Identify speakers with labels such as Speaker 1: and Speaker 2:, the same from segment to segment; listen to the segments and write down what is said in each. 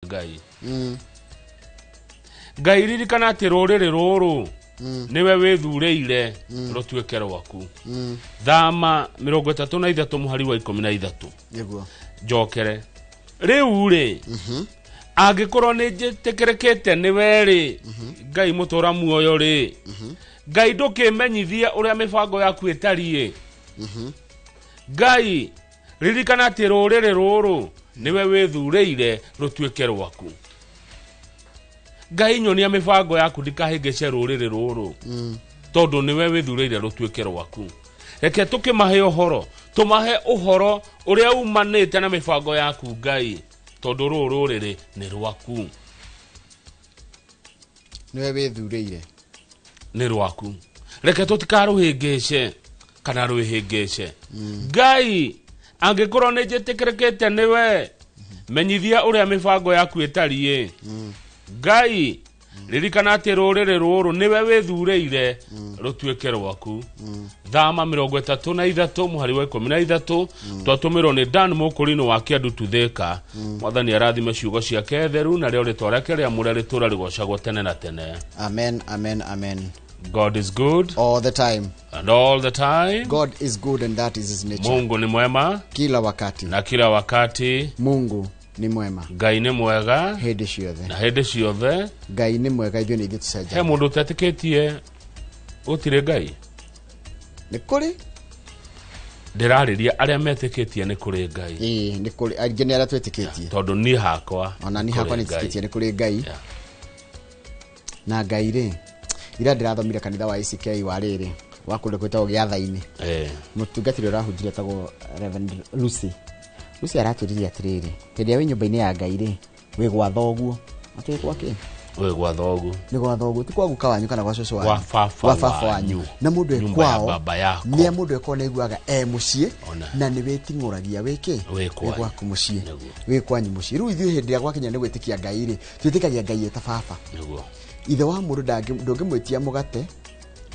Speaker 1: Ngai. Ngai, ririkana atĩ rũrĩrĩ rũrũ nĩwe wĩthurĩire rũtuĩke rwaku. Thama 33 mũhari wa 13.
Speaker 2: Nĩguo.
Speaker 1: Njokere rĩu rĩ, angĩkorwo nĩ njĩtĩkĩrĩkĩte nĩwe rĩ, Ngai mũtũra muoyo rĩ, Ngai ndũkĩmenyithie ũrĩa mĩbango yaku ĩtariĩ. Ngai, ririkana atĩ rũrĩrĩ rũrũ nĩwe wĩthurĩire rũtuĩke rwaku. Ngai, nyonia mĩbango yaku, ndikahĩngĩce rũrĩrĩ rũrũ, tondũ nĩwe wĩthurĩire rũtuĩke rwaku. Reke tũkĩmahe ũhoro, tũmahe ũhoro ũrĩa umanĩte na mĩbango yaku, Ngai, tondũ rũrũ rũrĩrĩ nĩ rwaku.
Speaker 2: Nĩwe wĩthurĩire.
Speaker 1: Nĩ rwaku, reke tũtikarũhĩngĩce kana rwĩhĩngĩce. Ngai, angĩkorwo nĩ njĩtĩkĩrĩkĩte nĩwe, menyithia ũrĩa mĩbango yaku ĩtariĩ. Ngai, ririkana atĩ rũrĩrĩ rũrũ nĩwe wĩthurĩire rũtuĩke rwaku. Thama 33 mũhari wa 13. Twatũmĩrwo nĩ Dan Mũkũrinũ wa Kĩandu Tuthĩka. Mwathani arathime ciugo ciake theru, narĩo rĩtwa rĩake rĩamũre rĩtũra rĩgocagwo tene na tene.
Speaker 2: Amen, amen, amen.
Speaker 1: God is good
Speaker 2: all the time
Speaker 1: and all the time.
Speaker 2: God is good and that is his nature.
Speaker 1: Mungu ni mwema
Speaker 2: kila wakati
Speaker 1: na kila wakati.
Speaker 2: Mungu ni mwema.
Speaker 1: Ngai nĩ mwega
Speaker 2: hĩndĩ ciothe.
Speaker 1: Na hĩndĩ ciothe.
Speaker 2: Ngai nĩ mwega, ithuĩ nĩ ithuĩ
Speaker 1: He
Speaker 2: tũcenjagia.
Speaker 1: Mũndũ ũtetĩkĩtie gũtirĩ Ngai?
Speaker 2: Nĩ kũrĩ.
Speaker 1: Ndĩrarĩria arĩa metĩkĩtie nĩ kũrĩ Ngai.
Speaker 2: Ĩĩ, nĩ kũrĩ, aingĩ nĩ arĩa twĩtĩkĩtie.
Speaker 1: Tondũ niĩ hakwa
Speaker 2: Ona niĩ
Speaker 1: kũrĩ
Speaker 2: hakwa nĩ
Speaker 1: Ngai.
Speaker 2: njĩtĩkĩtie nĩ kũrĩ Ngai. Na Ngai rĩ, ira ndĩrathomire kanitha wa ACK wa rĩrĩ wa kũndũ gwĩtagwo Gĩatha-inĩ. Mũtungatĩri ũrahunjire etagwo Reverend Lucy. Lucy aratwĩrire atĩrĩrĩ, hĩndĩ ĩrĩa wĩ nyũmba-inĩ ya Ngai rĩ, wĩ gwa thoguo, atĩ gwa kĩ?
Speaker 1: Wĩ gwa thoguo.
Speaker 2: Nĩ gwa thoguo, ti kwa guka wanyu kana gwa cũcũ wanyu.
Speaker 1: Gwa baba.
Speaker 2: Gwa baba wanyu.
Speaker 1: Wanyu.
Speaker 2: Na mũndũ e
Speaker 1: Nyumba ya
Speaker 2: kwao
Speaker 1: baba yako.
Speaker 2: nĩ mũndũ ekwao nĩ aiguaga e mũciĩ.
Speaker 1: Ona.
Speaker 2: Na nĩ wĩting'ũragia wĩkĩ?
Speaker 1: Wĩ kwanyu.
Speaker 2: Gwaku mũciĩ.
Speaker 1: Nĩguo.
Speaker 2: Wĩ kwanyu mũciĩ. Rĩu ithuĩ hĩndĩ ĩrĩa gwakinya nĩ gwĩtĩkia Ngai rĩ, twĩtĩkagia Ngai eta baba. Ithe wa mũndũ ndũngĩmwĩtia mũgate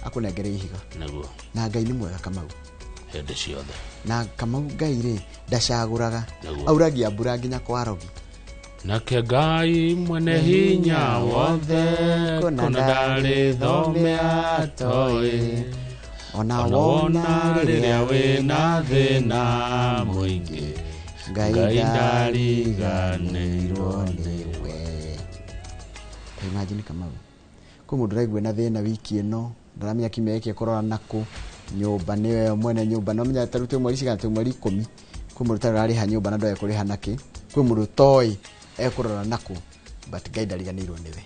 Speaker 2: akũnengere ihiga. Na Ngai nĩ mwega, Kamau.
Speaker 1: Hĩndĩ ciothe.
Speaker 2: Na Kamau, Ngai rĩ, ndacagũraga.
Speaker 1: Nĩguo.
Speaker 2: Auragia mbura nginya kwa rogi.
Speaker 1: Nake Ngai mwene hinya wothe
Speaker 2: kũna
Speaker 1: kũna ndarĩ thome atoĩ.
Speaker 2: Ona
Speaker 1: ona
Speaker 2: wona
Speaker 1: wona rĩrĩa wĩna thĩna mũingĩ,
Speaker 2: Ngai
Speaker 1: Ngai
Speaker 2: ndariganĩirwo
Speaker 1: ndariganĩirwo
Speaker 2: nĩwe. Ta imagine, Kamau, kwĩ mũndũ ũraigua na thĩna wiki ĩno, ndaramenya kiumia gĩkĩ ekũrora nakũ, nyũmba nĩyo mwene nyũmba no menya ta rĩu twĩ mweri cigana? Twĩ mweri 10. Kwĩ mũndũ ũtarĩ ũrarĩha nyũmba na ndoĩ ekũrĩha nakĩ, kwĩ mũndũ ũtoĩ ekũrora nakũ, but Ngai ndariganĩirwo nĩwe.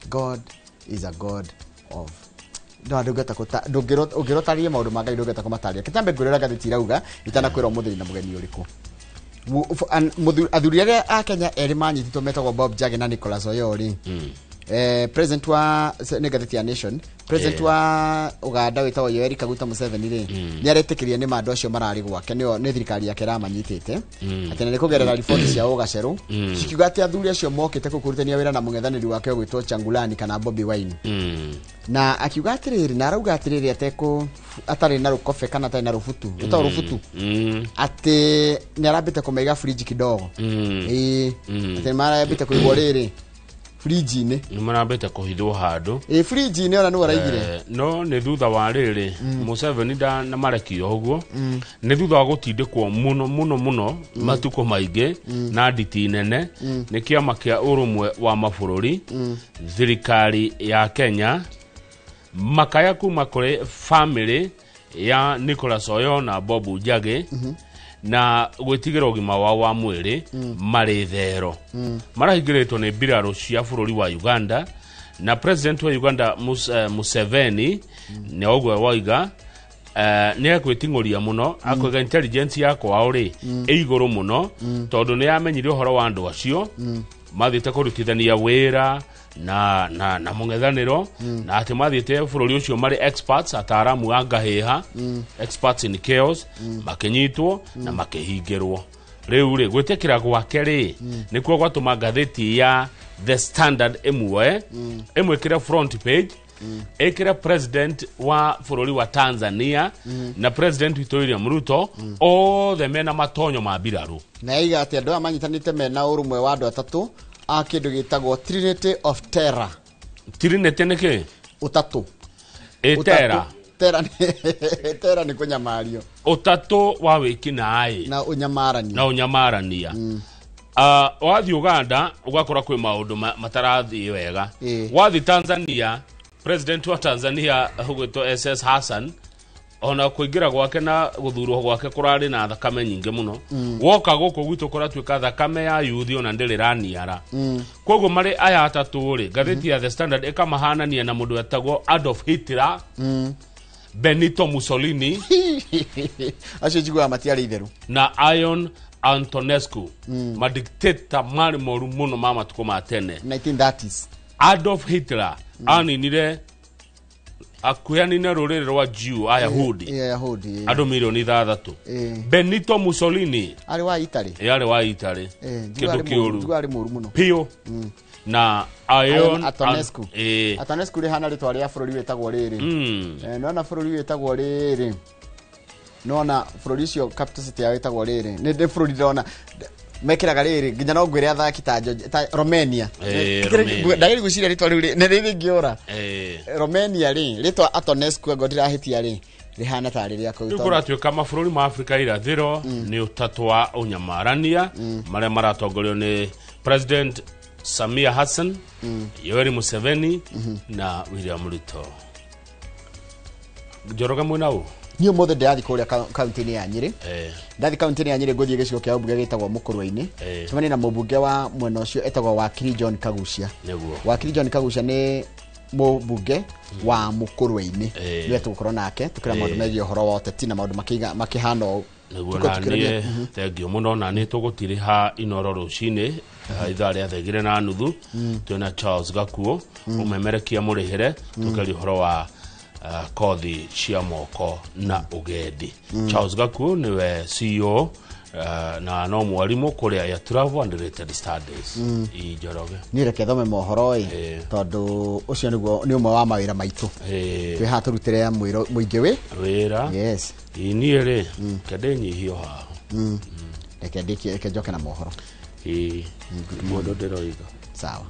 Speaker 2: God is a God of no ndũngĩhota ũngĩrotarĩria maũndũ ma Ngai, ndũngĩhota kũmatarĩria. Kĩtambe ngwĩrĩra ngathĩti irauga itanakwĩra ũmũthĩ na mũgeni ũrĩkũ. Athuri arĩa a Kenya erĩ manyitĩtwo metagwo Bob Njagi na Nicholas Oyori, president wa nĩ ngathĩti ya Nation, president wa Uganda wĩtagwo Yoweri Kaguta Museveni rĩ, nĩ aretĩkĩria nĩ ma andũ acio mararĩ gwake, nĩo nĩ thirikari yake ĩramanyitĩte, atĩ na nĩ kũgerera riboti cia ũgacerũ cikiuga atĩ athuri acio mokĩte kũu kũrutania wĩra na mũng'ethanĩri wake ũgwĩtwo Changulani kana Bobi Wine. Na akiuga atĩrĩrĩ, na arauga atĩrĩrĩ, atekũ atarĩ na rũkobe kana atarĩ na rũbutu, rũtagwo rũbutu, atĩ nĩ arambĩte kũmaiga fridge kidogo. Ĩĩ, atĩ nĩ marambĩte kũigwo rĩrĩ fridge-inĩ.
Speaker 1: Nĩ marambĩte kũhithwo handũ.
Speaker 2: Ĩĩ, fridge-inĩ, ona nĩwe araigire.
Speaker 1: No nĩ thutha wa rĩrĩ Museveni na marekio ũguo, nĩ thutha wa gũtindĩkwo mũno mũno mũno matukũ maingĩ na nditi nene nĩ kĩama kĩa Ũrũmwe wa Mabũrũri, thirikari ya Kenya, makaya kuma kũrĩ family ya Nicholas Oyo na Bob Njagi na gwĩtigĩra ũgima wao wa mwĩrĩ marĩ thero marahingĩrĩtwo nĩ mbirarũ cia bũrũri wa Uganda. Na president wa Uganda Museveni nĩ ũguo waiga, nĩ ekwĩting'ũria mũno, akoiga intelligence ya kwao rĩ ĩ igũrũ mũno, tondũ nĩ yamenyire ũhoro wa andũ acio mathiĩte kũrutithania wĩra na mũng'ethanĩro, na atĩ mathiĩte bũrũri ũcio marĩ experts, ataaramu a ngahĩha, experts in chaos, makĩnyitwo na makĩhingĩrwo. Rĩu rĩ, gwĩtĩkĩra gwake rĩ nĩkuo gwatũma ngathĩti ya The Standard ĩmuoe ĩmwĩkĩre front page, ĩkĩre president wa bũrũri wa Tanzania na president witũ William Ruto, othe mena matonyo ma mbirarũ.
Speaker 2: Na yaiga atĩ andũ aya manyitanĩte mena ũrũmwe wa andũ atatũ. A kĩndũ gĩtagwo Trinity of Terror.
Speaker 1: Trinity nĩ kĩ?
Speaker 2: Ũtatũ.
Speaker 1: Ĩtera.
Speaker 2: Terror nĩ terror nĩ kũnyamario.
Speaker 1: Ũtatũ wa wĩkinaĩ
Speaker 2: na ũnyamarania.
Speaker 1: Na ũnyamarania. Wathiĩ Uganda ũgakora kwĩ maũndũ matarathiĩ wega. Wathiĩ Tanzania, president wa Tanzania ũgwĩtwo SS Hassan, ona kũingĩra gwake na gũthurwo gwake kũrarĩ na thakame nyingĩ mũno. Woka gũkũ gwitũ kũratuĩka thakame ya yuthi ona ndĩrĩ raniara. Koguo marĩ aya atatũ rĩ, ngathĩti ya The Standard ĩkamahanania na mũndũ wetagwo Adolf Hitler, Benito Mussolini,
Speaker 2: acio njiguaga matiarĩ itheru,
Speaker 1: na Ion Antonescu, madikteta marĩ moru mũno ma matukũ ma tene
Speaker 2: 1930s.
Speaker 1: Adolf Hitler aninire akuyanine rũrĩrĩ rwa Jew Ayahudi
Speaker 2: Ayahudi
Speaker 1: andũ milioni 6. Benito Mussolini
Speaker 2: arĩ wa Italy,
Speaker 1: yarĩ wa Italy, kĩndũ kĩũru,
Speaker 2: njiguaga arĩ mũru mũno
Speaker 1: piũ. Na Ion
Speaker 2: Antonescu. Antonescu rĩhana rĩtwa rĩa bũrũri wĩtagwo rĩrĩ. Nona bũrũri wĩtagwo rĩrĩ, nona bũrũri ũcio capital city yao ĩtagwo rĩrĩ, nĩ bũrũri ndĩrona mekĩraga rĩrĩ nginya no ngwĩre athaki ta Romania. Ndagĩrĩ gwĩciria rĩtwa rĩu nĩ rĩngĩũra. Romania rĩ, rĩtwa Antonescu ngo ndirahĩtia rĩ, rĩhana tarĩ rĩa kũu.
Speaker 1: Rĩu kũratuĩka mabũrũri ma Afrika irathĩro nĩ ũtatũ wa ũnyamarania marĩa maratongorio nĩ President Samia Hassan, Yoweri Museveni na William Ruto. Njoroge mwena ũ?
Speaker 2: Niĩ ũmũthĩ ndĩrathiĩ kũrĩa kaunti-inĩ ya Nyĩrĩ. Ndathiĩ kaunti-inĩ ya Nyĩrĩ ngũthiĩ gĩcigo kĩa ũmbunge gĩtagwo Mũkũrwe-inĩ. Cemanie na mũmbunge wa mwena ũcio etagwo Wakiri John Kagucia. Wakiri John Kagucia nĩ mũmbunge wa Mũkũrwe-inĩ. Nĩwe tũgũkorwo nake tũkĩra maũndũ megiĩ ũhoro wa ũteti na maũndũ makĩhana ũũ.
Speaker 1: Nĩguo na niĩ thengio mũno, na nĩ tũgũtirĩha Inoro rũcinĩ ithaa rĩa 3:30 twĩna Charles Gakuo ũmemerekia mũrĩhĩre tũkeria ũhoro wa kothi cia moko na ũgendi. Charles Gakuo nĩwe CEO na no mwarimũ kũrĩa ya Travel and Related Studies. Njoroge
Speaker 2: niĩ reke thome mohoro ĩ, tondũ ũcio nĩguo nĩ ũmwe wa mawĩra maitũ. Twĩ haha tũrutĩre mũingĩ wĩ
Speaker 1: wĩra.
Speaker 2: Yes.
Speaker 1: Niĩ rĩ kende nyihio haha.
Speaker 2: Reke ndĩkie, reke njoke na mohoro.
Speaker 1: Mũndũ ndĩroiga.
Speaker 2: Sawa.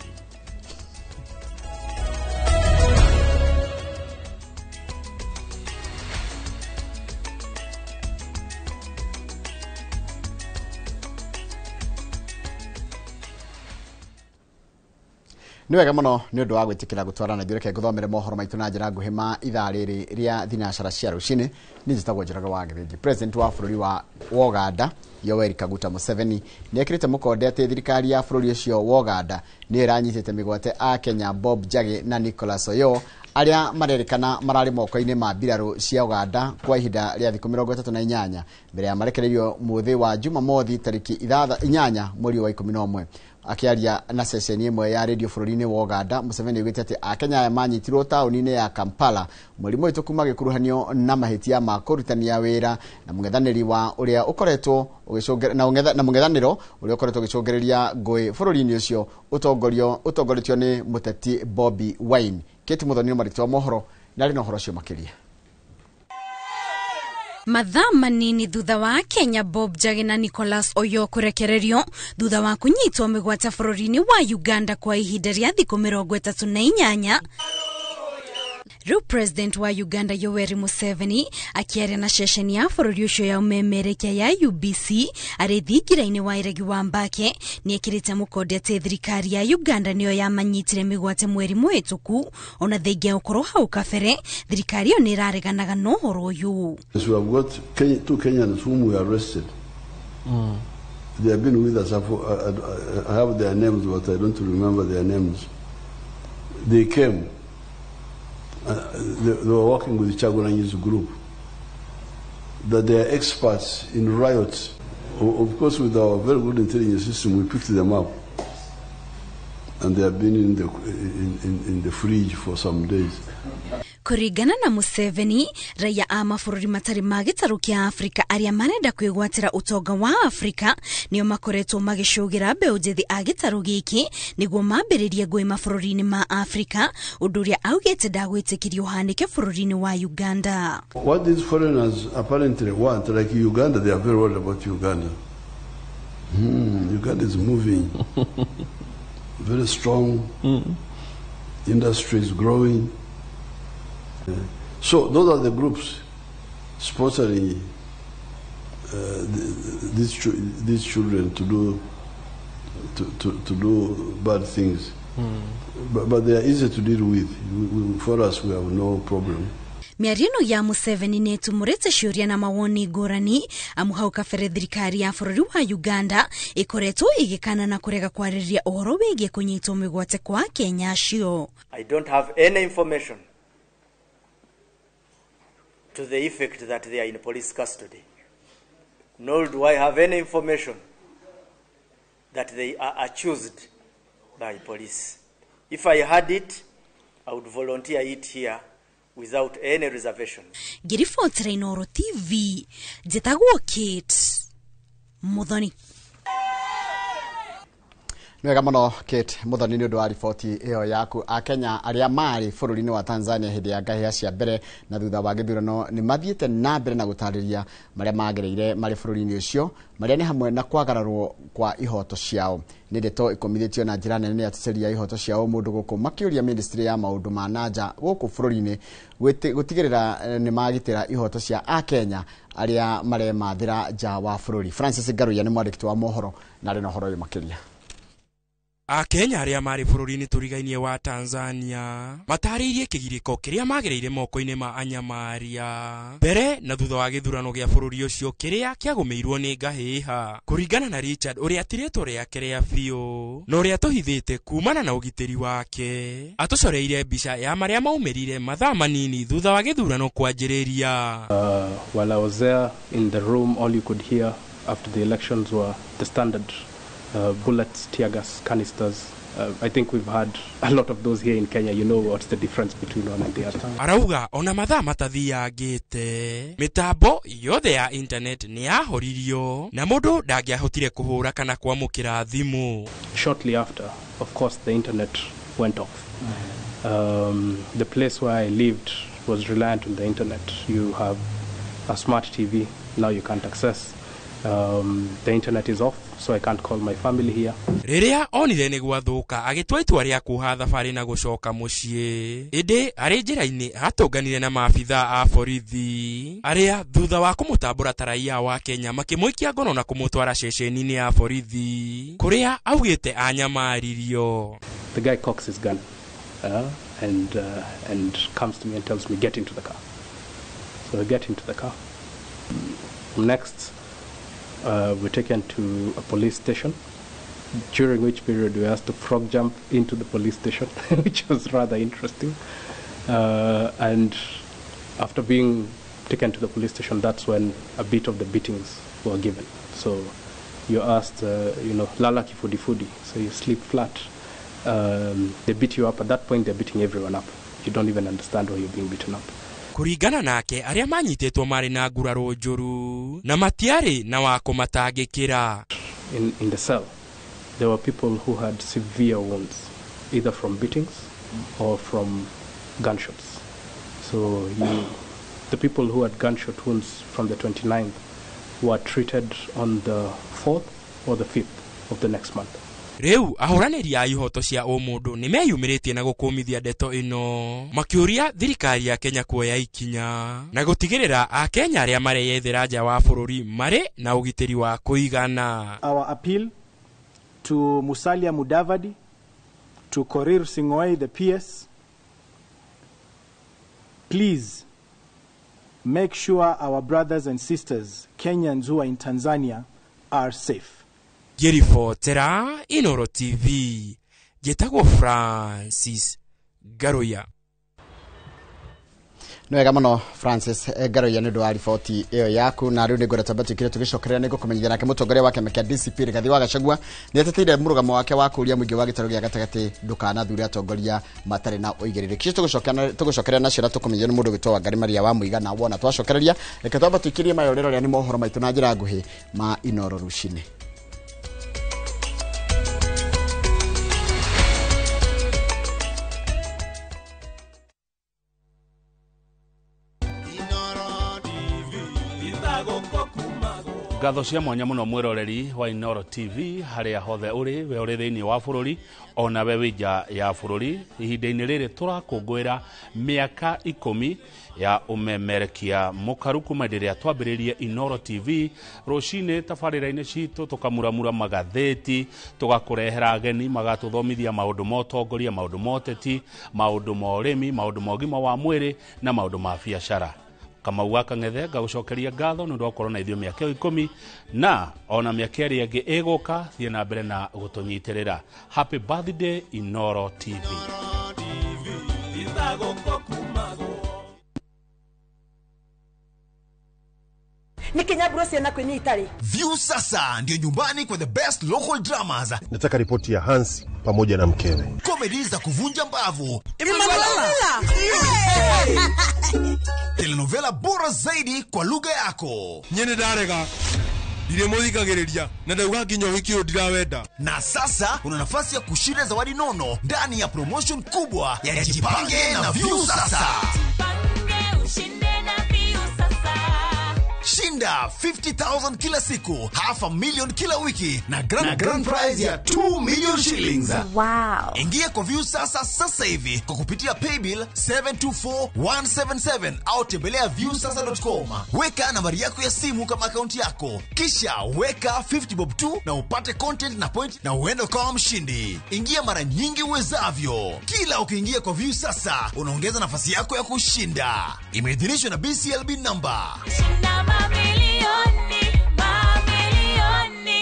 Speaker 2: Nĩ wega mũno nĩ ũndũ wa gwĩtĩkĩra gũtwarana ithuĩ, reke ngũthomere mohoro maitũ na njĩra nguhĩ ma ithaa rĩrĩ rĩa thinacara cia rũcinĩ. Niĩ njĩtagwo Njoroge wa Gĩthĩnji. President wa bũrũri wa Uganda Yoweri Kaguta Museveni nĩ ekĩrĩte mũkonde atĩ thirikari ya bũrũri ũcio wa Uganda nĩ ĩranyitĩte mĩgwate a Kenya Bob Njagi na Nicholas Oyoo arĩa marerĩkana mararĩ moko-inĩ ma mbirarũ cia Uganda kwa ihinda rĩa thikũ 38 mbere ya marekereirio mũthĩ wa Jumamothi tarĩki 8 mweri wa 11. Akiaria na ceceni ĩmwe ya radio bũrũri-inĩ wa Uganda, Museveni augĩte atĩ Akenya aya manyitirwo taũni-inĩ ya Kampala mweri mũhĩtũku magĩkuruhanio na mahĩtia ma kũrutania wĩra na mũng'ethanĩri wa ũrĩa ũkoretwo na mũng'ethanĩro ũrĩa ũkoretwo ũgĩcũngĩrĩria ngũĩ bũrũri-inĩ ũcio ũtongoretio nĩ mũteti Bobi Wine. Kate Muthoni nĩ mwandĩki wa mohoro na arĩ na ũhoro ũcio makĩria.
Speaker 3: Mathaa manini thutha wa Kenya Bob Njagi na Nicholas Oyoo kũrekererio thutha wa kũnyitwo mĩgwate bũrũri-inĩ wa Uganda kwa ihinda rĩa thikũ 38. Rĩu President wa Uganda Yoweri Museveni akĩaria na ceceni ya bũrũri ũcio ya ũmemerekia ya UBC arĩ thingira-inĩ wa iregi wa Mbake nĩ ekĩrĩte mũkonde atĩ thirikari ya Uganda nĩyo yamanyitire mĩgwate mweri mũhĩtũku, ona thengia gũkorwo hau kabere thirikari ĩyo nĩ ĩrareganaga na ũhoro ũyũ.
Speaker 4: We have got two Kenyans whom we arrested. They have been with us. I have their names, but I don't remember their names. They came. They were working with the Kyagulanyi's group, that they are experts in riots. Of course, with our very good intelligence system, we picked them up, and they have been in the fridge for some days.
Speaker 3: Kũringana na Museveni, raia a mabũrũri matarĩ ma gĩtarũ kĩa Afrika arĩa marenda kwĩgwatĩra ũtonga wa Afrika nĩo makoretwo magĩcũgĩra mbeũ njĩthĩ a gĩtarũ gĩkĩ nĩguo mambĩrĩrie ngũĩ mabũrũri-inĩ ma Afrika, ũndũ ũrĩa augĩte ndagwĩtĩkĩrio ũhanĩke bũrũri-inĩ wa Uganda.
Speaker 4: What these foreigners apparently want, like Uganda, they are very worried about Uganda. Uganda is moving. Very strong, industries growing. So those are the groups sponsoring these children to do to do bad things. But they are easy to deal with. For us, we have no problem.
Speaker 3: Mĩario ĩno ya Museveni nĩ ĩtumũrĩte ciũria na mawoni ngũrani, amu hau kabere thirikari ya bũrũri wa Uganda ĩkoretwo ĩgĩkana na kũrega kwarĩrĩria ũhoro wĩgiĩ kũnyitwo mĩgwate kwa Kenya acio.
Speaker 5: I don't have any information to the effect that they are in police custody. Nor do I have any information that they are accused by police. If I had it, I would volunteer it here without any reservation.
Speaker 3: Ngĩribotera Inooro TV, njĩtagwo Kate Muthoni.
Speaker 2: Nĩ wega mũno, Kate Muthoni, nĩ ũndũ wa riboti ĩyo yaku. Akenya arĩa marĩ bũrũri-inĩ wa Tanzania hĩndĩ ya ngahĩha cia mbere na thutha wa gĩthurano nĩ mathiĩte na mbere na gũtarĩria marĩa magereire marĩ bũrũri-inĩ ũcio, marĩa nĩ hamwe na kwagararwo kwa ihoto ciao. Nĩ ndeto ĩkũmithĩtio na njĩra nene nĩ ateteri a ihoto cia ũmũndũ gũkũ, makĩũria ministry ya maũndũ ma nanja gũkũ bũrũri-inĩ gũtigĩrĩra nĩ magitĩra ihoto cia Akenya arĩa maremathĩra nja wa bũrũri. Francis Ngaruiya nĩ mwandĩki wa mohoro na arĩ na ũhoro ũyũ makĩria.
Speaker 6: Akenya arĩa marĩ bũrũri-inĩ tũrigainie wa Tanzania matarĩirie kĩgirĩko kĩrĩa magereire moko-inĩ ma anyamaria mbere na thutha wa gĩthurano gĩa bũrũri ũcio kĩrĩa kĩagũmĩirwo nĩ ngahĩha. Kũringana na Richard, ũrĩa ti rĩtwa rĩake rĩa biũ na ũrĩa tũhithĩte kumana na ũgitĩri wake, atũcoreire mbica ya marĩa maumĩrire mathaa manini thutha wa gĩthurano kwanjĩrĩria.
Speaker 7: While I was there in the room, all you could hear after the elections were the standard bullets, tear gas canisters. I think we've had a lot of those here in Kenya. You know what's the difference between one and the other.
Speaker 6: Arauga ona mathaa matathiangĩte, mĩtambo yothe ya internet nĩ yahoririo na mũndũ ndangĩahotire kũhũra kana kwamũkĩra thimũ.
Speaker 7: Shortly after, of course, the internet went off. The place where I lived was reliant on the internet. You have a smart TV, now you can't access. The internet is off, so I can't call my family here.
Speaker 6: Rĩrĩa onire nĩ gwathũka, agĩtua itua rĩa kuoha thabarĩ na gũcoka mũciĩ, ĩndĩ arĩ njĩra-inĩ atũnganire na maabithaa a borithi arĩa thutha wa kũmũtambũra ta raia wa Kenya makĩmũikia ngono na kũmũtwara ceceni-inĩ ya borithi kũrĩa augĩte anyamaririo.
Speaker 7: The guy cocks his gun and comes to me and tells me, "Get into the car." So I get into the car. Next, we're taken to a police station, during which period we were asked to frog jump into the police station, which was rather interesting. And after being taken to the police station, that's when a bit of the beatings were given. So you're asked, lala kifudifudi, so you sleep flat. They beat you up. At that point, they're beating everyone up. You don't even understand why you're being beaten up.
Speaker 6: Kũringana nake, arĩa manyitĩtwo marĩ na nguraro njũru na matiarĩ na wa kũmatangĩkĩra.
Speaker 7: In the cell, there were people who had severe wounds, either from beatings or from gunshots. So the people who had gunshot wounds from the 29th were treated on the 4th or the 5th of the next month.
Speaker 6: Rĩu ahũranĩri a ihoto cia ũmũndũ nĩ meyumĩrĩtie na gũkũmithia ndeto ĩno, makĩũria thirikari ya Kenya kuoya ikinya na gũtigĩrĩra Akenya arĩa mareyethera nja wa bũrũri marĩ na ũgitĩri wa kũigana.
Speaker 8: Our appeal to Musalia Mudavadi, to Korir Sing'oei, the PS, please make sure our brothers and sisters, Kenyans who are in Tanzania, are safe.
Speaker 6: Ngĩribotera Inooro TV, njĩtagwo Francis Ngaruiya.
Speaker 2: Nĩ wega mũno, Francis Ngaruiya, nĩ ũndũ wa riboti ĩyo yaku. Na rĩu nĩ ngwenda twambe twĩkire tũgĩcokereria nĩ ngũkũmenyithia nake mũtongoria wa kĩama kĩa DCP Rigathĩ wa Gachagua nĩ ateteire mũrũgamo wake wa kũũria mũingĩ wa gĩtarũ gĩa gatagatĩ ndũkanathure atongoria matarĩ na ũigĩrĩrĩki. Tũgũcokereria nacio na tũkũmenyithia nĩ mũndũ ũgwĩtwo Wangari Maria wa Mũigana. Wona twacokereria, reke twambe tũikĩrie mayorero rĩa nĩ mohoro maitũ na njĩra nguhĩ ma Inooro rũcinĩ.
Speaker 1: Ngatho cia mwanya muno mwiroreri wa Inooro TV haria hothe uri, we uri thiini wa bururi ona we wi nja ya bururi. Ihinda-inĩ rĩrĩ tũrakũngũĩra mĩaka 10 ya ũmemerekia mũkaru kuma hĩndĩ ĩrĩa twambĩrĩrie Inooro TV. Rũcinĩ tabarĩra-inĩ citũ tũkamuramura magathĩti, tũgakũrehera ageni magatũthomithia maũndũ ma ũtongoria, maũndũ ma ũteti, maũndũ ma ũrĩmi, maũndũ ma ũgima wa mwĩrĩ na maũndũ ma biacara. Kamau wa Kang'ethe ngagũcokeria ngatho nĩ ũndũ wa gũkorwo na ithuĩ mĩaka ĩyo 10 na ona mĩaka ĩrĩa ĩngĩ ĩgũka. Thiĩ na mbere na gũtũnyitĩrĩra. Happy birthday Inooro TV.
Speaker 9: View sasa ndio nyumbani kwa the best local dramas.
Speaker 10: Nataka ripoti ya Hans pamoja na mkewe.
Speaker 9: Comedy za kuvunja mbavu. Telenovela bora zaidi kwa lugha yako.
Speaker 6: Nyene ndarega. Ndiremuthikagiriria na ndauga nginya uhiki uyu ndirawenda.
Speaker 9: Na sasa una nafasi ya kushinda zawadi nono ndani ya promotion kubwa ya Jipange na View Sasa.
Speaker 11: Jipange ushinde na View Sasa.
Speaker 9: Shinda 50,000 kila siku, 500,000 kila wiki na grand prize ya 2 million shillings.
Speaker 11: Wow.
Speaker 9: Ingia kwa View Sasa sasa hivi kwa kupitia paybill 724177 au tembelea viewsasa.com. Weka nambari yako ya simu kama akaunti yako, kisha weka 50 bob tu na upate content na point na uende kama mshindi. Ingia mara nyingi uwezavyo. Kila ukiingia kwa View Sasa unaongeza nafasi yako ya kushinda. Imeidhinishwa na BCLB number.
Speaker 11: Shinda mamilioni, mamilioni.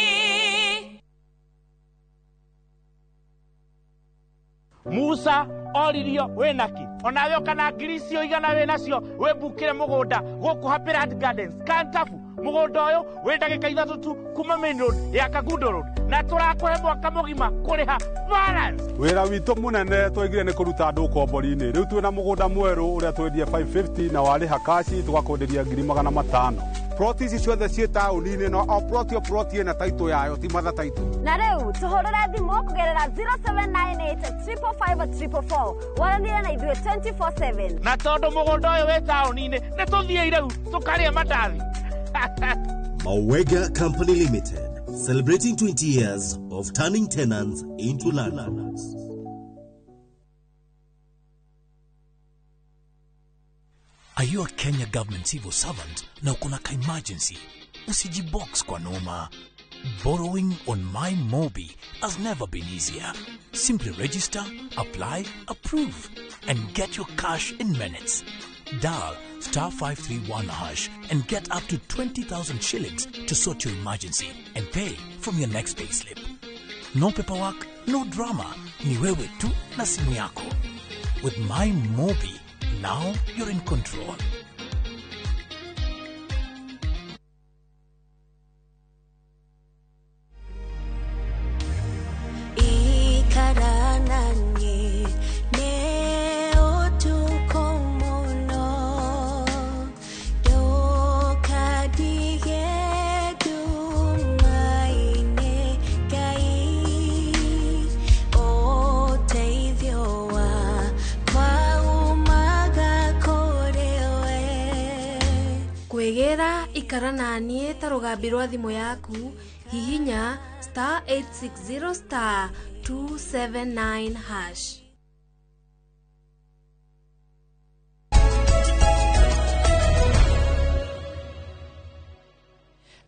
Speaker 12: Musa oririo winaki onawe kana ngiri icio igana winacio wibukire mugunda guku Happy Land Gardens Kantafu. Mugunda uyu wi ndagika 3 tu kuma main road ya Kangundo Road na turakuhe mwaka mugima kuriha balance.
Speaker 13: Wira witu munene twaigire ni kuruta andu ukombori-inĩ. Rĩu twĩna mũgũnda mwerũ ũrĩa twendie 550 na warĩha kaci tũgakwenderia 500,000.
Speaker 14: Ploti ici ciothe ciĩ taũni-inĩ no o ploti o ploti ĩna title yayo, ti mother title.
Speaker 15: Na rĩu tũhũrĩre thimũ kũgerera 0798 555 444 waranĩre na ithuĩ 24/7.
Speaker 12: Na tondũ mũgũnda ũyũ wĩ taũni-inĩ nĩ tũthiĩ rĩu tũkarĩe mandathi.
Speaker 16: Mawega Company Limited, celebrating 20 years of turning tenants into landlords.
Speaker 17: Are you a Kenya government civil servant na uko na ka emergency? Usijibox kwa noma. Borrowing on My Mobi has never been easier. Simply register, apply, approve, and get your cash in minutes. Dial *531# and get up to 20,000 shillings to sort your emergency and pay from your next payslip. No paperwork, no drama. Ni wewe tu na simu yako. With My Mobi, now you're in control.
Speaker 18: Kwĩgĩra ikara na niĩ ta rũgambi rwa thimũ yaku, hihinya *860 *279#.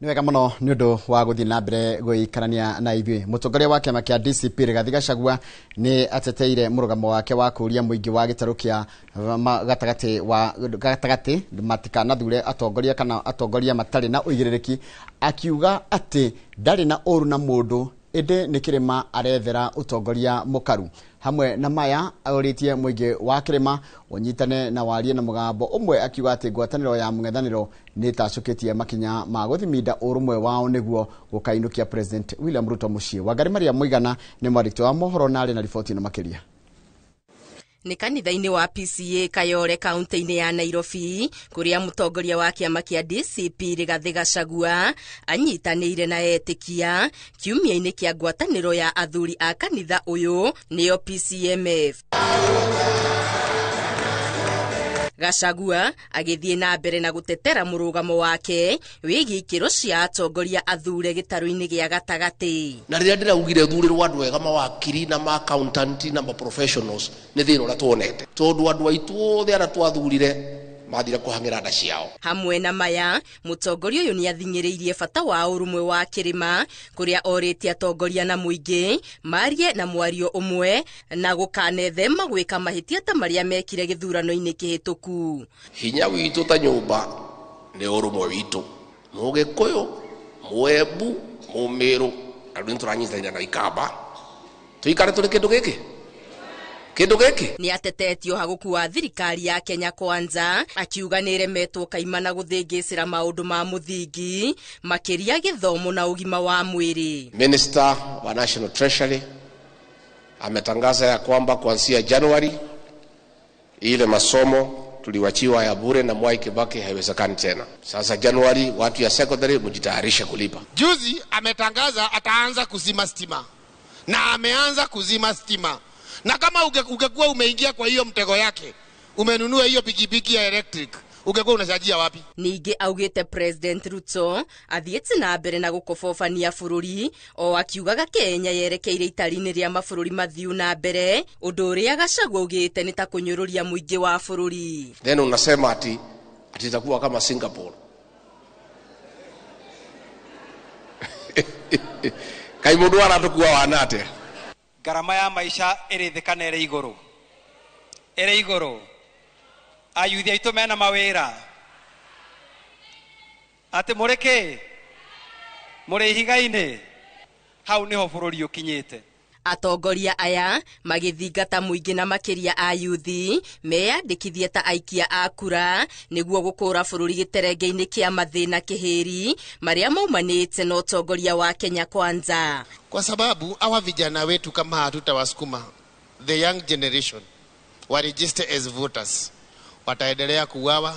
Speaker 2: Nĩ wega mũno nĩ ũndũ wa gũthiĩ na mbere gũikarania na ithuĩ. Mũtongoria wa kĩama kĩa DCP Rigathi Gachagua nĩ ateteire mũrũgamo wake wa kũũria mũingĩ wa gĩtarũ kĩa gatagatĩ matikanathure atongoria kana atongoria matarĩ na ũigĩrĩrĩki, akiuga atĩ ndarĩ na ũru na mũndũ ĩndĩ nĩ kĩrĩma arethera ũtongoria mũkaru. Hamwe na maya orĩtie mũingĩ wa kĩrĩma ũnyitane na warie na mũgambo ũmwe, akiuga atĩ ngwatanĩro ya mũng'ethanĩro nĩ ĩtacũkĩtie makinya ma gũthiminda ũrũmwe wao nĩguo gũkainũkia President William Ruto mũciĩ. Wangari Maria Mũigana nĩ mwandĩki wa mohoro na arĩ na riboti ĩno makĩria.
Speaker 19: Nĩ kanitha-inĩ wa PCA Kayole kaunti-inĩ ya Nairobi kũrĩa mũtongoria wa kĩama kĩa DCP Rigathi Gachagua anyitanĩire na etĩkia kiumia-inĩ kĩa ngwatanĩro ya athuri a kanitha ũyũ nĩyo PCMF. Gachagua agĩthiĩ na mbere na gũtetera mũrũgamo wake wĩgiĩ ikĩro cia atongoria athure gĩtarũ-inĩ gĩa gatagatĩ.
Speaker 20: Na rĩrĩa ndĩraugire thurĩrwo andũ ega, mawakiri na ma accountant na ma professionals, nĩ thĩna ũrĩa tuonete, tondũ andũ aitũ othe arĩa twathurire mathire kũhang'ĩra nda ciao.
Speaker 19: Hamwe na maya, mũtongoria ũyũ nĩathing'ĩrĩirie bata wa ũrũmwe wa kĩrĩma, kũrĩa orĩtie atongoria na mũingĩ marie na mwario ũmwe na gũkanethema gwĩka mahĩtia ta marĩa mekire gĩthurano-inĩ kĩhĩtũku.
Speaker 20: Hinya witũ ta nyũmba nĩ ũrũmwe witũ, Mũgĩkũyũ, Mũembu, Mũmĩrũ, na rĩu nĩtũranyitanĩra na Ikamba, tũikare tũrĩ kĩndũ gĩkĩ kĩndũ gĩkĩ.
Speaker 19: Nĩ atetetio hagũkua thirikari ya Kenya Kwanza, akiuga nĩ ĩremetwo kaimana gũthĩngĩcĩra maũndũ ma mũthingi makĩria gĩthomo na ũgima wa mwĩrĩ.
Speaker 20: Minister wa National Treasury ametangaza ya kwamba kuanzia Januari ile masomo tuliwachiwa ya bure na Mwai Kibaki haiwezekani tena. Sasa Januari watu ya secondary mjitayarishe kulipa.
Speaker 21: Juzi ametangaza ataanza kuzima stima, na ameanza kuzima stima. Na kama ungekuwa umeingia kwa hiyo mtego yake, umenunua hiyo pikipiki ya electric, ungekuwa unachajia wapi?
Speaker 19: Ningĩ augĩte President Ruto athiĩte na mbere na gũkobobania bũrũri o akiugaga Kenya yerekeire itari-inĩ rĩa mabũrũri mathiu na mbere, ũndũ ũrĩa Gachagua augĩte nĩ ta kũnyũrũria mũingĩ wa bũrũri.
Speaker 20: Then unasema ati itakuwa kama Singapore. Kai mũndũ aratukua wana atĩa?
Speaker 22: Ngarama ya maisha ĩrĩ thĩ kana ĩrĩ igũrũ? Ĩrĩ igũrũ. Ayuthi aitũ mena mawĩra. Atĩ mũrĩ kĩ? Mũrĩ ihiga-inĩ? Hau nĩho bũrũri ũkinyĩte.
Speaker 19: Atongoria aya magĩthingata mũingĩ na makĩria ayuthi meyandĩkithie ta aikia a kura nĩguo gũkũra bũrũri gĩterenge-inĩ kĩa mathĩna kĩhĩri marĩa maumanĩte na ũtongoria wa Kenya Kwanza.
Speaker 21: Kwa sababu hawa vijana wetu kama hatutawasukuma, the young generation wa register as voters, wataendelea kuuawa,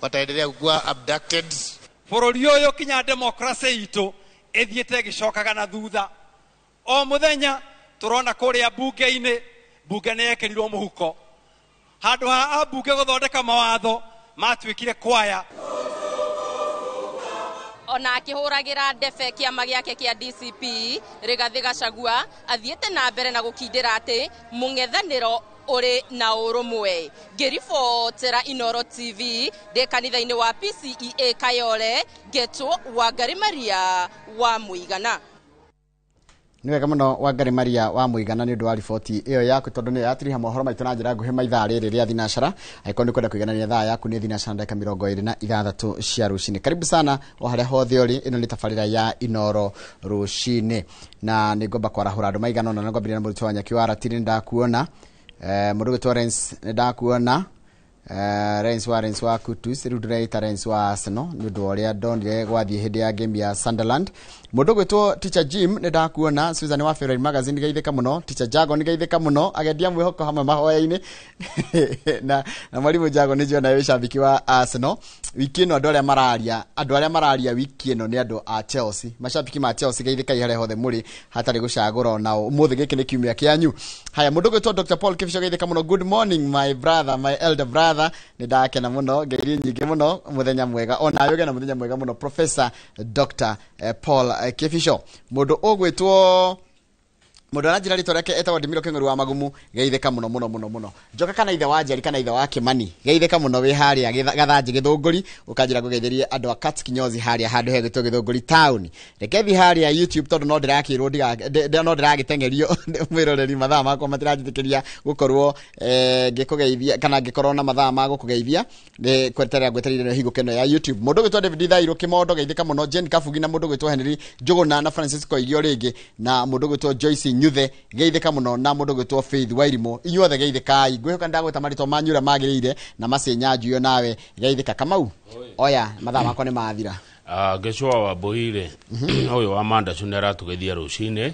Speaker 21: wataendelea kuwa abducted.
Speaker 22: Bũrũri ũyũ kinya demokrasi itũ ĩthiĩte ĩgĩcokaga na thutha. O mũthenya tũrona kũrĩa bunge-inĩ, bunge nĩ yekĩrirwo mũhuko. Handũ ha ambunge gũthondeka mawatho matuĩkire kwaya.
Speaker 19: Ona akĩhũragĩra ndebe kĩama gĩake kĩa DCP, Rigathĩ Gachagua athiĩte na mbere na gũkindĩra atĩ mũng'ethanĩro ũrĩ na ũrũmwe. Ngĩribotera Inooro TV ndĩ kanitha-inĩ wa PCEA Kayole, ngetwo Wangari Maria wa Mũigana.
Speaker 2: Nĩ wega mũno Wangari Maria wa Mũigana nĩ ũndũ wa riboti ĩyo yaku, tondũ nĩyo yatiriha mohoro maitũ na njĩra nguhĩ maithaa rĩrĩ rĩa thinacara. Angĩkorwo nĩ ũkwenda kũiganania thaa yaku nĩ thinacara ndagĩka 26 cia rũcinĩ. Karibu sana o harĩa hothe ũrĩ, ĩno nĩ tabarĩra ya Inooro rũcinĩ, na nĩ ngomba kwarahũra andũ maigana ũna. Na ngwambĩrĩria na mũrutwo wa Nyaki wa Ratiri, nĩ ndakuona. Mũndũ ũgwĩtwo Rens, nĩ ndakuona. Rens wa Rens wa Kutus, rĩu ndĩreita Rens wa Arsenal nĩ ũndũ wa ũrĩa ndonire gwathiĩ hĩndĩ ya game ya Sunderland. Mũndũ ũgwĩtwo Teacher Jim nĩ ndakuona. Susan wa Favorite Magazine nĩgeithĩka mũno. Teacher Jago nĩgeithĩka mũno, agendia mwĩhoko hamwe mahoya-inĩ. Na mwarimũ Jago nĩ njona wĩ shabiki wa Arsenal. Wiki ĩno andũ arĩa mararia wiki ĩno nĩ andũ a Chelsea, mashabiki ma Chelsea, geithĩkai harĩa hothe mũrĩ hatarĩ gũcagũra onao. Ũmũthĩ gĩkĩ nĩ kiumia kĩanyu. Haya, mũndũ ũgwĩtwo Dr Paul Kĩbico geithĩka mũno. Good morning my brother, my elder brother, nĩ ndakena mũno, ngeirie nyingĩ mũno, mũthenya mwega onawe ũgĩe na mũthenya mwega mũno Professor Dr Paul Kĩbico. Mũndũ ũgwĩtwo mũndũ aranjĩra rĩtwa rĩake etagwo Ndimiro Kĩng'ũri wa Magumu, geithĩka mũno mũno mũno mũno. Njoka kana ithe wa Njeri kana ithe wa Kĩmani, geithĩka mũno wĩ harĩa Gathanjĩ Gĩthũngũri, ũkanjĩra ngũgeithĩrie andũ a Kat Kinyozi harĩa handũ hegwĩtwo Gĩthũngũri town. Reke thiĩ harĩa YouTube tondũ no ndĩrakĩrwo no ndĩragĩteng'erio mwĩroreri, mathaa makwa matiranjĩtĩkĩria gũkorwo ngĩkũgeithia kana ngĩkorwo na mathaa ma gũkũgeithia, nĩ kweterera ngwetereire hingũke ĩno ya YouTube. Mũndũ ũgwĩtwo David Thairũ Kĩmondo, geithĩka mũno. Jane Kabugi na mũndũ ũgwĩtwo Henry Njũgũna na Francisco Igio rĩngĩ na mũndũ ũgwĩtwo Joyce Nyuthe, geithĩka mũno, na mũndũ ũgwĩtwo Faith Wairimu. Inyuothe geithĩkai, ngwĩhoka ndagwĩta marĩtwa manyu ũrĩa magĩrĩire na macenyanjuo nawe geithĩka. Kamau, oya mathaa makwa nĩ mathira.
Speaker 1: Gĩcũa wa Mbũi-rĩ, ũyũ wa Mandacu nĩ aratũgeithia rũcinĩ,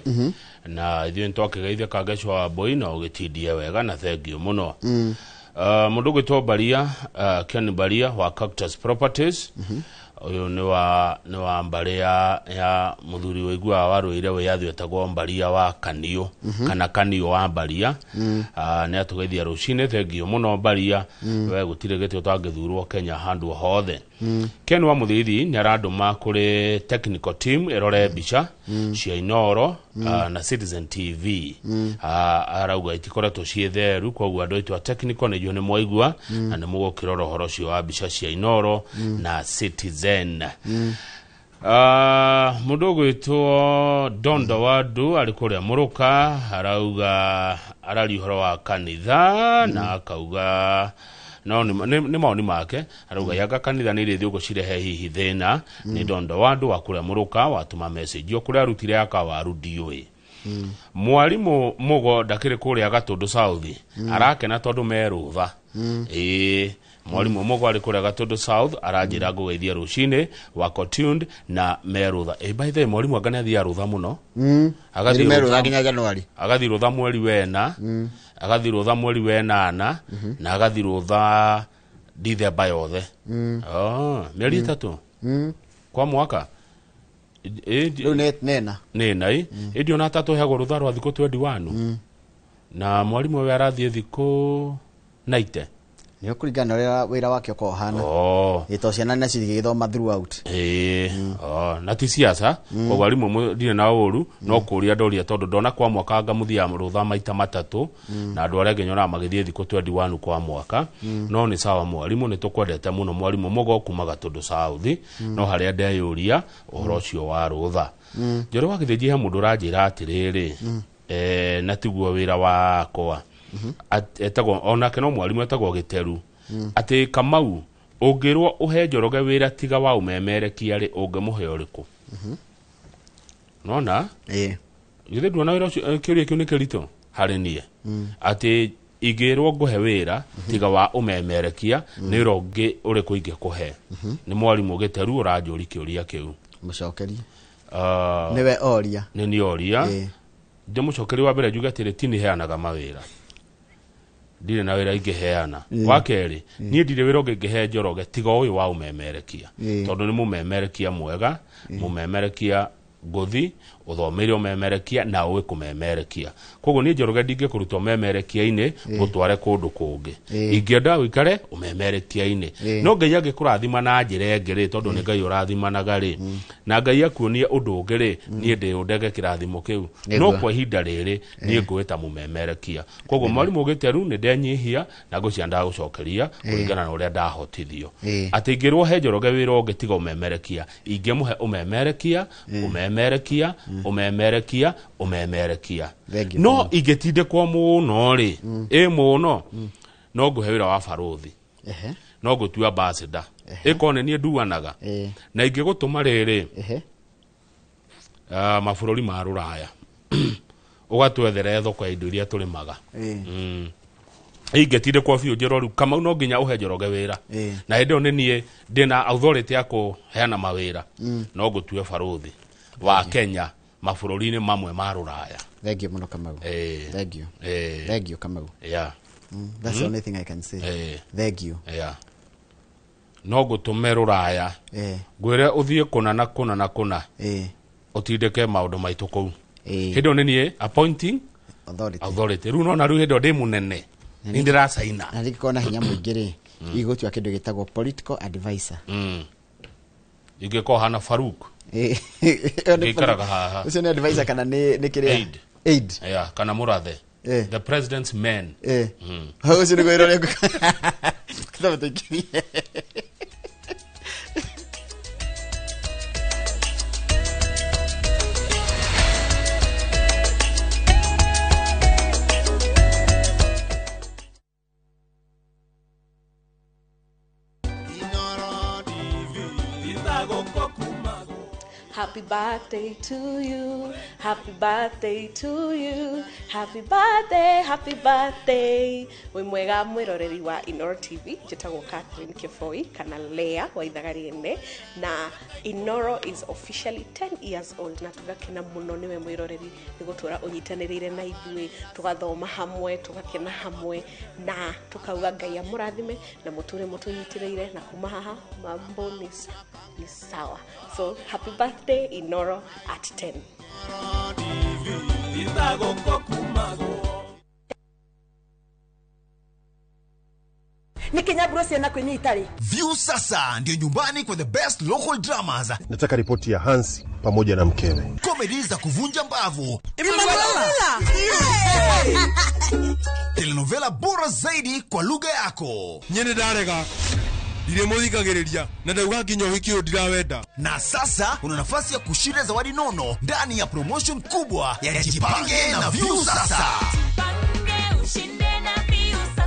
Speaker 1: na ithuĩ nĩtwakĩgeithĩka Gĩcũa wa Mbũi na ũgĩtindie wega na thengiũ mũno. Mũndũ ũgwĩtwo Baria, Ken Baria wa Cactus Properties, Ũyũ nĩ wa mbarĩ ya mũthuri wĩiguaga warũĩre wĩyathi wetagwo Mbaria wa Kaniũ, kana Kaniũ wa Mbaria. Ah, nĩ atũgeithia rũcinĩ, thengio mũno Mbaria. We gũtirĩ gĩtĩ ũtangĩthurwo Kenya handũ hothe. Ken wa Mũthithi nĩ arandũma kũrĩ technical team ĩrore mbica cia Inoro na Citizen TV. Arauga itikoretwo ciĩ theru, koguo andũ aitũ a technical nĩ nĩ mwaigua na nĩ mũgũkĩrora ũhoro ũcio wa mbica cia Inoro na Citizen. Mũndũ ũgwĩtwo Dondo Wadu arĩ kũrĩa Mũrũka, arauga araria ũhoro wa kanitha na akauga no nĩ maoni make, arauga yanga kanitha nĩ irĩthiĩ ũguo cirehe hihi thĩna. Nĩ Dondo Wadu wa kũrĩa Mũrũka watũma message o kũrĩa arutire akawaru ndiũĩ. Mwarimũ Mũgo ndakĩrĩ kũrĩa Gatũndũ South, arakena tondũ me rũtha. Ĩĩ, mwarimũ Mũgo arĩ kũrĩa Gatũndũ South, aranjĩra ngũgeithia rũcinĩ wako tuned na me rũtha. Ĩ, by the way, mwarimũ anga nĩ athiaga rũtha mũno. Agathiĩ
Speaker 2: Nĩ merũtha nginya Januari.
Speaker 1: Agathiĩ rũtha mweri wena, agathiĩ rũtha mweri wenana, na agathiĩ rũtha Dithemba yothe. Oh, mĩeri 3 kwa mwaka.
Speaker 2: Rĩu nĩ nena.
Speaker 1: Nĩ nai ĩndĩ ona tatũheagwo rũtha rwa thikũ 21 na mwarimũ we arathiĩ thikũ 90.
Speaker 2: Nĩ ũkũringana na ũrĩa wĩra wake ũkoragwo ũhana.
Speaker 1: Oh.
Speaker 2: Ĩ, to ciana nacio igĩgĩthoma throughout.
Speaker 1: Ĩĩ, oh, na ti siasa, koguo arimũ ndirĩ na ũru, no kũria ndoria tondũ ndona kwa mwaka anga mũthiaga rũtha maita matatũ, na andũ arĩa angĩ nyonaga magĩthiĩ thikũ 21 kwa mwaka. No nĩ sawa, mwarimũ, nĩ tũkwendete mũno, mwarimũ Mũgo kuma Gatũndũ South. No harĩa ndeyũria ũhoro ũcio wa rũtha, Njoro wa Gĩthĩnji, he mũndũ ũranjĩra atĩrĩrĩ, na tiguo wĩra wakwa. Etagwo onake no mwarimũ, etagwo Gĩteru, atĩ Kamau, ũngĩrwo ũhe Njoroge wĩra tiga wa ũmemerekia rĩ, ũngĩmũhe ũrĩkũ? Nona githĩ nduona wĩra ũcio, kĩũria kĩu nĩ kĩritũ harĩ niĩ, atĩ ingĩrwo ngũhe wĩra tiga wa ũmemerekia, nĩ wĩra ũngĩ ũrĩkũ ingĩkũhe? Nĩ mwarimũ Gĩteru ũranjũri kĩũria kĩu.
Speaker 2: Mũcokerie.
Speaker 1: Ah,
Speaker 2: Nĩwe oria.
Speaker 1: Nĩ niĩ oria. Ndĩmũcokerie wa mbere njuge atĩrĩ, ti nĩ heanaga mawĩra, ndirĩ na wĩra ingĩheana. Wa kerĩ, niĩ ndirĩ wĩra ũngĩ ingĩhe Njoroge tiga ũyũ wa ũmemerekia, tondũ nĩ mũmemerekia mwega, mũmemerekia ngũthi ũthomeire ũmemerekia na ũĩ kũmemerekia. Koguo niĩ Njoroge ndingĩkũruta ũmemerekia-inĩ gũtware kũndũ kũngĩ. Ingĩenda ũikare ũmemerekia-inĩ. No Ngai angĩkũrathima na njĩra ĩngĩ rĩ, tondũ nĩ Ngai ũrathimanaga rĩ, na Ngai akuonie ũndũ ũngĩ rĩ, niĩ ndĩ ũndege kĩrathimo kĩu. No kwa ihinda rĩrĩ niĩ ngũĩta mũmemerekia. Koguo mwarimũ Gĩteru, nĩ ndenyihia na ngũcia ndagũcokeria kũringana na ũrĩa ndahotithio, atĩ ingĩrwo he Njoroge wĩra ũngĩ tiga ũmemerekia, ingĩmũhe ũmemerekia, ũmemerekia, ũmemerekia, ũmemerekia.
Speaker 2: Thank you.
Speaker 1: No ingĩtindĩkwo mũno rĩ, ĩ mũno, no ngũhe wĩra wa barũthi. No ngũtua ambassador, ĩkorwo nĩ niĩ nduanaga na ingĩgũtũma rĩrĩ mabũrũri ma rũraya ũgatwethere thoko ya indo iria tũrĩmaga. Ingĩtindĩkwo biũ njĩrwo rĩu Kamau no nginya ũhe Njoroge wĩra, na hĩndĩ ĩyo nĩ niĩ ndĩna authority ya kũheana mawĩra, no ngũtue barũthi wa Kenya mabũrũri-inĩ mamwe ma rũraya.
Speaker 2: Thank you mũno, Kamau. Thank you. Thank you, Kamau. That's the only thing I can say. Thank you.
Speaker 1: Yeah. No ngũtũme rũraya, ngwĩre ũthiĩ kũna na kũna na kũna, ũtindĩke maũndũ maitũ kũu. Hĩndĩ ĩyo nĩ niĩ appointing
Speaker 2: authority.
Speaker 1: Authority. Rĩu nona rĩu hĩndĩ ĩyo ndĩ mũnene, nĩ ndĩracaina.
Speaker 2: Na rĩngĩkorwo na hinya mũingĩ rĩ, igũtua kĩndũ gĩtagwo political advisor.
Speaker 1: Ingĩkorwo hana Faruk.
Speaker 2: Ĩyo nĩ
Speaker 1: Ngĩikaraga haha.
Speaker 2: Ũcio nĩ advisor kana nĩ kĩrĩa?
Speaker 1: Aid.
Speaker 2: Aid.
Speaker 1: Yeah, kana mũrathe, the president's men.
Speaker 2: Ũcio nĩguo wĩra ũrĩa ngũ- tũingĩrie.
Speaker 4: Happy birthday to you. Happy birthday to you. Happy birthday, happy birthday. Wĩ mwega mwĩroreri wa Inoro TV, njĩtagwo Catherine Kĩboi kana Lea wa ithaga rĩene, na Inoro is officially 10 years old, na tũgakena mũno nĩwe mwĩroreri nĩ gũtũra ũnyitanĩrĩire na ithuĩ, tũgathoma hamwe, tũgakena hamwe, na tũkauga Ngai amũrathime na mũtũre mũtũnyitĩrĩire, na kuma haha mambo ni Ni sawa. So happy birthday Inoro at 10.
Speaker 9: View sasa ndio nyumbani kwa the best local dramas.
Speaker 10: Nataka ripoti ya Hansi pamoja na mkewe.
Speaker 9: Comedy za kuvunja mbavu. Telenovela bora zaidi kwa lugha yako.
Speaker 6: Nyene ndarega. Ndiremuthikagiriria na ndauga nginya uhiki uyu ndirawenda.
Speaker 9: Na sasa una nafasi ya kushinda zawadi nono ndani ya promotion kubwa ya Jipange na View Sasa.
Speaker 11: Jipange ushinde na View Sasa.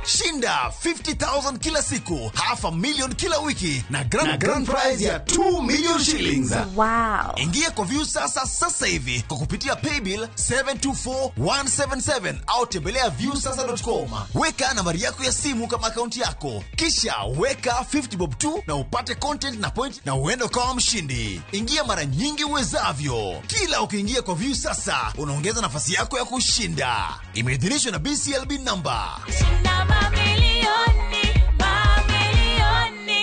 Speaker 9: Shinda 50,000 kila siku, 500,000 kila wiki na grand prize ya 2 million shillings.
Speaker 15: Wow.
Speaker 9: Ingia kwa View Sasa sasa hivi kwa kupitia paybill 724177 au tembelea viewsasa.com. Weka nambari yako ya simu kama akaunti yako, kisha weka 50 bob tu na upate content na point na uende ukawa mshindi. Ingia mara nyingi uwezavyo. Kila ukiingia kwa View Sasa unaongeza nafasi yako ya kushinda. Imeidhinishwa na BCLB number.
Speaker 11: Shinda mamilioni, mamilioni.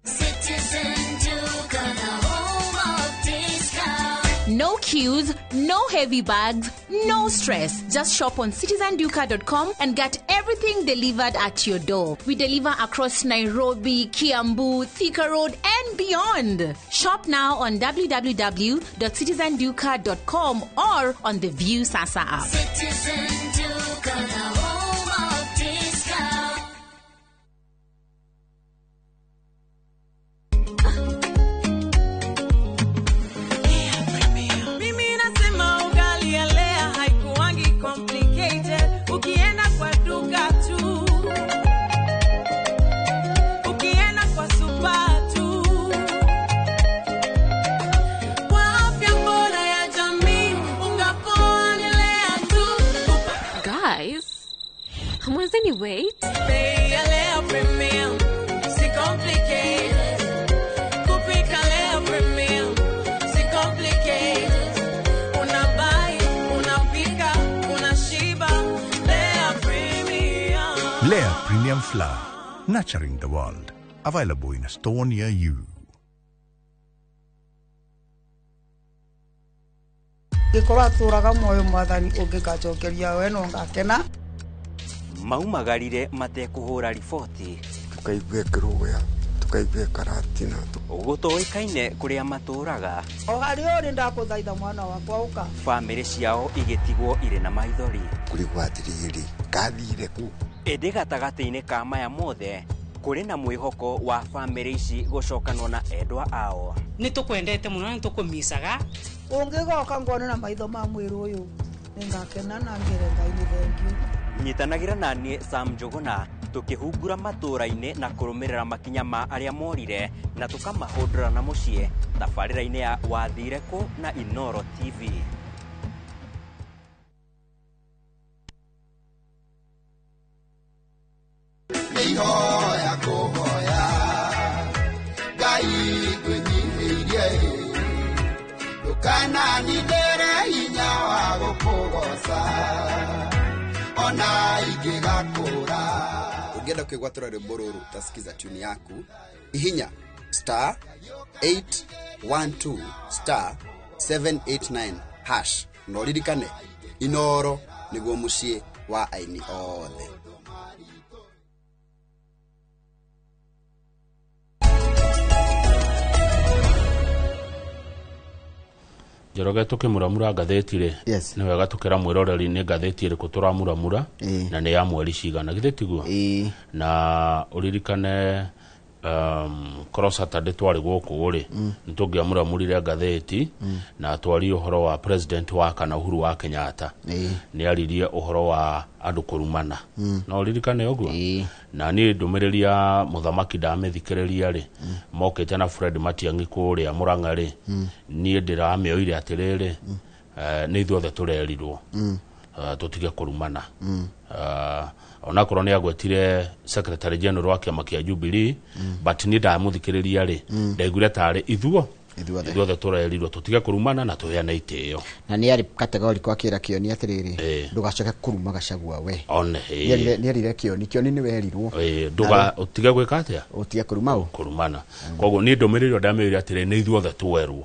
Speaker 11: Citizen Duka, the home of discount.
Speaker 3: No queues, no heavy bags, no stress. Just shop on citizenduka.com and get everything delivered at your door. We deliver across Nairobi, Kiambu, Thika Road, and beyond. Shop now on www.citizenduka.com or on the View Sasa app.
Speaker 11: Citizen Duka, the home of discount.
Speaker 5: Mimi nasema ugali ya Lea haikuangi complicated. Ukienda kwa duka tu, ukienda kwa super tu. Kwa afya bora ya jamii, unga poa ni Lea tu.
Speaker 23: Guys, hamwezeni wait?
Speaker 5: Bei ya Lea Premium, si complicated. Kupika Lea Premium, si complicated. Unabuy, unapika, unashiba. Lea Premium.
Speaker 24: Lea Premium Flour, nurturing the world. Available in a store near you.
Speaker 25: Ngĩkorwo atũraga muoyo mwathani ũngĩkanjokeria we no ngakena.
Speaker 26: Maumagarire matekũhũra riboti,
Speaker 27: tukaigua kĩrũgũya, tukaigua karatina.
Speaker 26: Gũtoĩkaine kũrĩa matũraga.
Speaker 25: O harĩa ũrĩ ndakũthaitha mwana wakwa ũka.
Speaker 26: Bamĩrĩ ciao igĩtigwo irĩ na maithori.
Speaker 27: Kũrigwo atĩrĩrĩ, kathire kũ?
Speaker 26: Ĩndĩ gatagatĩ-inĩ ka maya mothe kũrĩ na mwĩhoko wa bamĩrĩ ici gũcokanwo na endwa ao.
Speaker 28: Nĩ tũkwendete mũno na nĩ tũkũmicaga.
Speaker 25: Ũngĩgoka ngone na maitho ma mwĩrĩ ũyũ nĩngakena na ngĩre Ngai nĩ thengiũ.
Speaker 26: Nyitanagĩra na niĩ Sam Njũgũna tũkĩhungura matũũra-inĩ na kũrũmĩrĩra makinya ma arĩa morire na tũkamahũndũra na mũciĩ tabarĩra-inĩ ya Wathire Kũ na Inoro TV.
Speaker 21: Nĩihoya kũhoya Ngai ngwĩnyihĩirie, ndũkananyitĩre hinya wa gũkũgoca ona ingĩgakũra.
Speaker 29: Ũngĩenda kwĩgwatĩra rwĩmbo rũrũ utasikiza tune yaku, ihinya star 812 star 789 hash na ũririkane Inoro nĩguo mũciĩ wa aini othe.
Speaker 1: Njoroge tukimuramura ngathĩti rĩ, nĩ wega tukĩra mwĩroreri nĩ ngathĩti ĩrĩkũ tũramuramura na nĩ ya mweri cigana, githĩ tiguo? Na ũririkane korwo Saturday twarĩ gũkũ rĩ, nĩ tũngĩamuramurire ngathĩti na twarie ũhoro wa president wa kana Uhuru wa Kenyatta. Nĩ aririe ũhoro wa andũ kũrumana. No ũririkane ũguo? Na niĩ ndũmĩrĩri ya mũthamaki ndamĩthikĩrĩria rĩ, mokĩte na Fred Matiang'i kũrĩa Mũrang'a rĩ, niĩ ndĩramĩoire atĩrĩrĩ, nĩ ithuothe tũrerirwo tũtige kũrumana. Onakorwo nĩ agwetire secretary general wa kĩama kĩa Jubilee, but niĩ ndamũthikĩrĩria rĩ, ndaiguire tarĩ ithuo
Speaker 2: Ithuothe.
Speaker 1: Ithuothe tũrerirwo tũtige kũrumana na tũheane itĩo.
Speaker 2: Na nĩ arĩ kategori kwa kĩra Kĩoni atĩrĩrĩ,
Speaker 1: Ĩĩ.
Speaker 2: ndũgacoke kũruma Gachagua we.
Speaker 1: One.
Speaker 2: Nĩ erire Kĩoni, Kĩoni nĩ werirwo.
Speaker 1: Ĩĩ, ndũga ũtige gwĩka atĩa?
Speaker 2: Ũtige kũruma ũ?
Speaker 1: Kũrumana. Koguo niĩ ndũmĩrĩri ĩyo ndamĩũria atĩrĩ, nĩ ithuothe twerwo,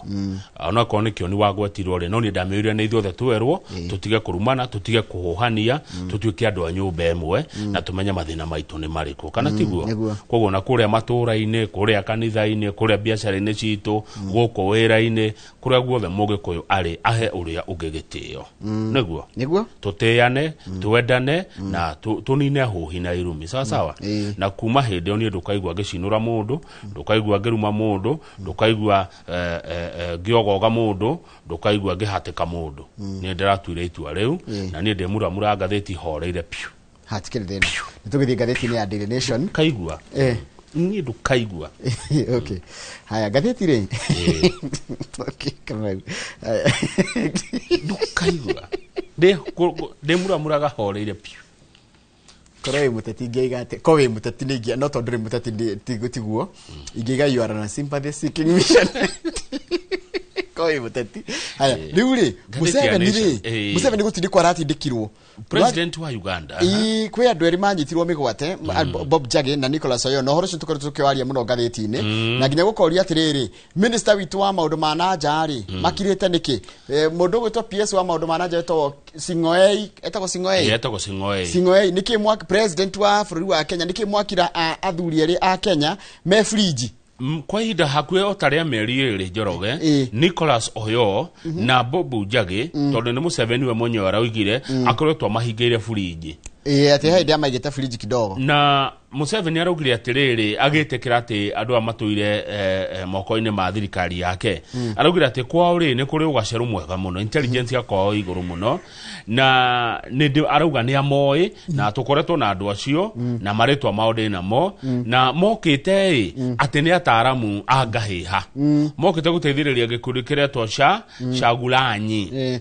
Speaker 1: onakorwo nĩ Kĩoni wagwetirwo rĩ, no niĩ ndamĩũria nĩ ithuothe twerwo tũtige kũrumana, tũtige kũhũhania, tũtuĩke andũ a nyũmba ĩmwe na tũmenye mathĩna maitũ nĩ marĩkũ, kana tiguo?
Speaker 2: Nĩguo.
Speaker 1: Koguo na kũrĩa matũũra-inĩ, kũrĩa kanitha-inĩ, kũrĩa biacara-inĩ citũ, gũkũ wĩra-inĩ, kũrĩa guothe mũgĩkũyũ arĩ, ahe ũrĩa ũngĩ gĩtĩo. Nĩguo.
Speaker 2: Nĩguo.
Speaker 1: Tũtĩane, twendane na tũnine hũhi na irumi, sawa sawa. Na kuma hĩndĩ ĩyo niĩ ndũkaigua ngĩcinũra mũndũ, ndũkaigua ngĩruma mũndũ, ndũkaigua ngĩogoga mũndũ, ndũkaigua ngĩhatĩka mũndũ. Niĩ ndĩratuire itua rĩu na niĩ ndĩmuramura ngathĩti horeire piũ.
Speaker 2: Hatikĩrĩ thĩna, nĩ tũgĩthiĩ ngathĩti-inĩ ya Daily Nation.
Speaker 1: Kaigua. Niĩ ndũkaigua.
Speaker 2: Okay, haya, ngathĩti rĩ. Okay, Kamau. Haya.
Speaker 1: Ndũkaigua ndĩmuramuraga horeire piũ.
Speaker 2: Korwo wĩ mũteti ingĩiga atĩ, korwo wĩ mũteti nĩ ingĩa, no tondũ ndũrĩ mũteti tiguo ingĩiga you are on a sympathy seeking mission, korwo wĩ mũteti. Haya, rĩu rĩ,
Speaker 1: Ngathĩti ya
Speaker 2: Museveni
Speaker 1: Nation,
Speaker 2: rĩ, Museveni gũtindĩkwo aratindĩkirwo.
Speaker 1: President wa Uganda.
Speaker 2: Ii, kwĩ andũ erĩ manyitirwo mĩgwate, Bob Njagi na Nicholas Oyo, na ũhoro ũcio tũkoretwo tũkĩwaria mũno ngathĩti-inĩ, na nginya gũkoria atĩrĩrĩ, minister witũ wa maũndũ ma na nja rĩ, makirĩte nĩkĩ? Mũndũ ũgwĩtwo PS wa maũndũ ma na nja wĩtagwo Sing'oei, etagwo Sing'oei.
Speaker 1: Etagwo Sing'oei.
Speaker 2: Sing'oei, nĩkĩ mwaki president wa bũrũri wa Kenya, nĩkĩ mwakira athuri erĩ a Kenya me fridge?
Speaker 1: Kwa ihinda hakuhĩ o ta rĩa mĩeri 2, Njoroge, Nicholas Oyo na Bob Njagi, tondũ nĩ Museveni we mwenyewe araugire akoretwo amahingĩire burinji.
Speaker 2: Ĩĩ, atĩ he hĩndĩ amaigĩte fridge kidogo.
Speaker 1: Na Museveni araugire atĩrĩrĩ, agĩtĩkĩra atĩ andũ aya matũire moko-inĩ ma thirikari yake, araugire atĩ kwao rĩ, nĩ kũrĩ ũgacerũ mwega mũno, intelligence ya kwao igũrũ mũno, na nĩ arauga nĩ amoĩ na tũkoretwo na andũ acio na marĩtwa mao ndĩ namo, na mokĩte ĩ atĩ nĩ ataramu a ngahĩha, mokĩte gũteithĩrĩria gĩkundi kĩretwo ca Chagulanyi.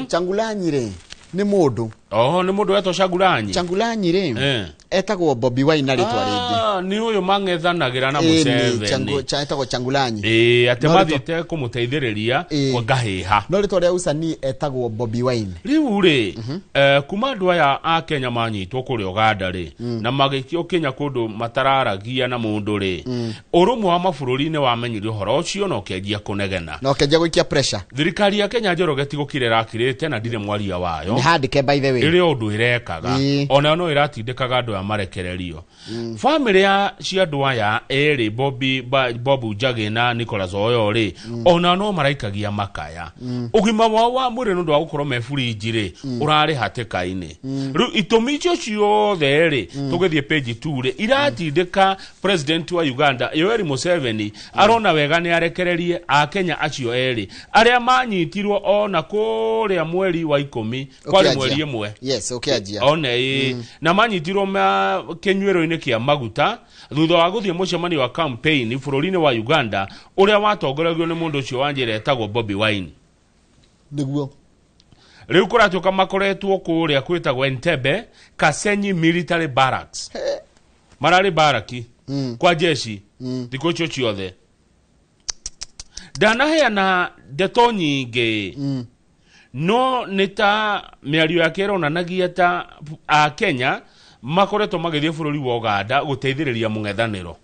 Speaker 2: Changulanyi rĩ, nĩ mũndũ.
Speaker 1: Oho, nĩ mũndũ wetwo Chagulanyi.
Speaker 2: Changulanyi rĩ, etagwo Bobi Wine na rĩtwa rĩngĩ.
Speaker 1: Ah, nĩ ũyũ mang'ethanagĩra na
Speaker 2: Ĩĩ, nĩ
Speaker 1: Museveni.
Speaker 2: Etagwo Changulanyi.
Speaker 1: Ĩĩ, atĩ
Speaker 2: No rĩtwa-
Speaker 1: mathiĩte kũmũteithĩrĩria kwa ngahĩha.
Speaker 2: No rĩtwa rĩa usanii etagwo Bobi Wine.
Speaker 1: Rĩu rĩ, kuma andũ aya a Kenya manyitwo kũrĩa Uganda rĩ, na magĩikio Kenya kũndũ matararagia na mũndũ rĩ, ũrũmwe wa mabũrũri nĩ wamenyire ũhoro ũcio na ũkĩanjia kũnegena.
Speaker 2: Na ũkĩanjia gũikia pressure.
Speaker 1: Thirikari ya Kenya, Njoroge, ti gũkira ĩrakirĩte na ndirĩ mwaria wayo.
Speaker 2: Nĩ handĩke, by the way.
Speaker 1: Ĩrĩ o ũndũ ĩrekaga. Onayo no ĩratindĩkaga andũ aya marekererio. Bamĩrĩ ya cia andũ aya erĩ, Bob Njagi na Nicholas Oyo rĩ, ona no maraikagia makaya. Ũgima wao wa mwĩrĩ nĩ ũndũ wa gũkorwo me burinji rĩ, ũrarĩ hatĩka-inĩ. Rĩu itũmi icio ciothe rĩ, tũgĩthiĩ page 2 rĩ, iratindĩka president wa Uganda Yoweri Museveni arona wega nĩ arekererie akenya acio erĩ arĩa manyitirwo ona kũrĩa mweri wa 10, kwarĩ
Speaker 2: Ũkĩanjia.
Speaker 1: mweri 1.
Speaker 2: Yes, ũkĩanjia.
Speaker 1: One ĩ, na manyitirwo ma kĩnyuĩro-inĩ kĩa maguta thutha wa gũthiĩ mũcemanio wa campaign bũrũri-inĩ wa Uganda ũrĩa watongoragio nĩ mũndũ ũcio wa njĩra etagwo Bobi Wine.
Speaker 2: Nĩguo.
Speaker 1: Rĩu kũratuĩka makoretwo kũrĩa kwĩtagwo Entebbe Kasenyi Military Barracks, mararĩ baraki kwa jeshi thikũ icio ciothe. Ndanaheana ndeto nyingĩ, no nĩ ta mĩario yake ĩronanagia ta a Kenya makoretwo magĩthiĩ bũrũri wa Uganda gũteithĩrĩria mũng'ethanĩro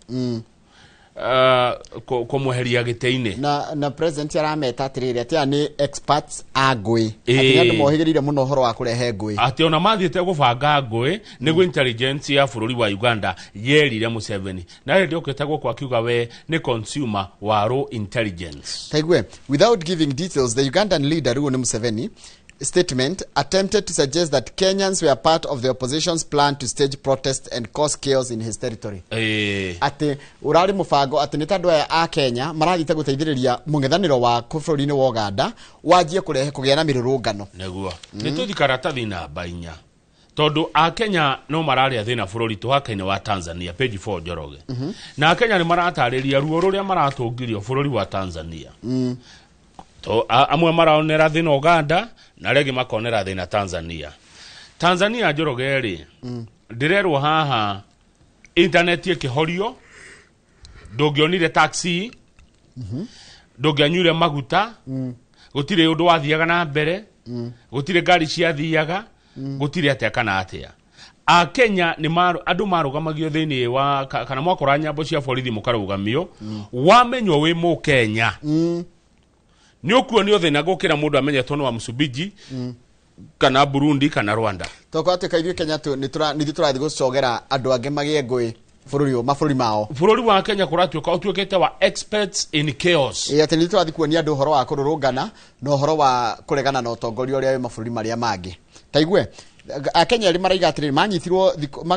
Speaker 1: kũmweheria gĩtĩ-inĩ.
Speaker 2: Na president arameta atĩrĩrĩ, atĩ aya nĩ experts a ngũĩ,
Speaker 1: Ĩĩ.
Speaker 2: atĩ nĩ andũ mohĩgĩrĩire mũno ũhoro wa kũrehe ngũĩ.
Speaker 1: Atĩ ona mathiĩte gũbanga ngũĩ, nĩguo intelligence ya bũrũri wa Uganda yerire Museveni, na hĩndĩ okĩte gũkũ akiuga we nĩ consumer wa raw intelligence.
Speaker 2: Taigue, without giving details, the Ugandan leader, Ruo Museveni, statement attempted to suggest that Kenyans were part of the opposition's plan to stage protests and cause chaos in his territory. Atĩ ũrarĩ mũbango atĩ nĩ ta andũ aya a Kenya marathiĩte gũteithĩrĩria mũng'ethanĩro wa bũrũri-inĩ wa Uganda wanjie kũrehe kũgĩa na mĩrũrũngano.
Speaker 1: Nĩguo nĩ tũthi karatathi namba 4, tondũ akenya no mararĩa thĩna bũrũri tũhaka-inĩ wa Tanzania, page 4, Njoroge. Na akenya nĩ maratarĩria ruo rũrĩa maratũngirio bũrũri wa Tanzania. To, amwe maraonera thĩna Uganda na arĩa angĩ makonera thĩna Tanzania. Tanzania, Njoroge rĩ, ndĩrerwo haha intaneti ĩkĩhorio, ndũngĩonire taxi. Ndũngĩanyuire maguta. Gũtirĩ ũndũ wathiaga na mbere. Gũtirĩ ngari ciathiaga. Gũtirĩ atĩa kana atĩa. Akenya nĩ andũ marũgamagio thĩinĩ wa kana mwakora nyambo cia borithi mũkarũgamio. Wamenywo wĩ Mũkenya. Nĩ ũkuonio thĩna gũkĩra mũndũ amenyetwo nĩ wa Msumbiji kana Burundi kana Rwanda.
Speaker 2: Toko atĩ kaithuĩ Kenya nithuĩ tũrathiĩ gũcogera andũ angĩ magĩe ngũĩ bũrũri ũyũ, mabũrũri mao.
Speaker 1: Bũrũri wa Kenya kũratuĩka ũtuĩkĩte wa experts in chaos.
Speaker 2: Ĩ, atĩ nithuĩ tũrathiĩ kuonia andũ ũhoro wa kũrũrũngana na ũhoro wa kũregana na ũtongoria ũrĩa wĩ mabũrũri marĩa mangĩ. Ta igue, Akenya erĩ maraiga atĩrĩrĩ, manyitirwo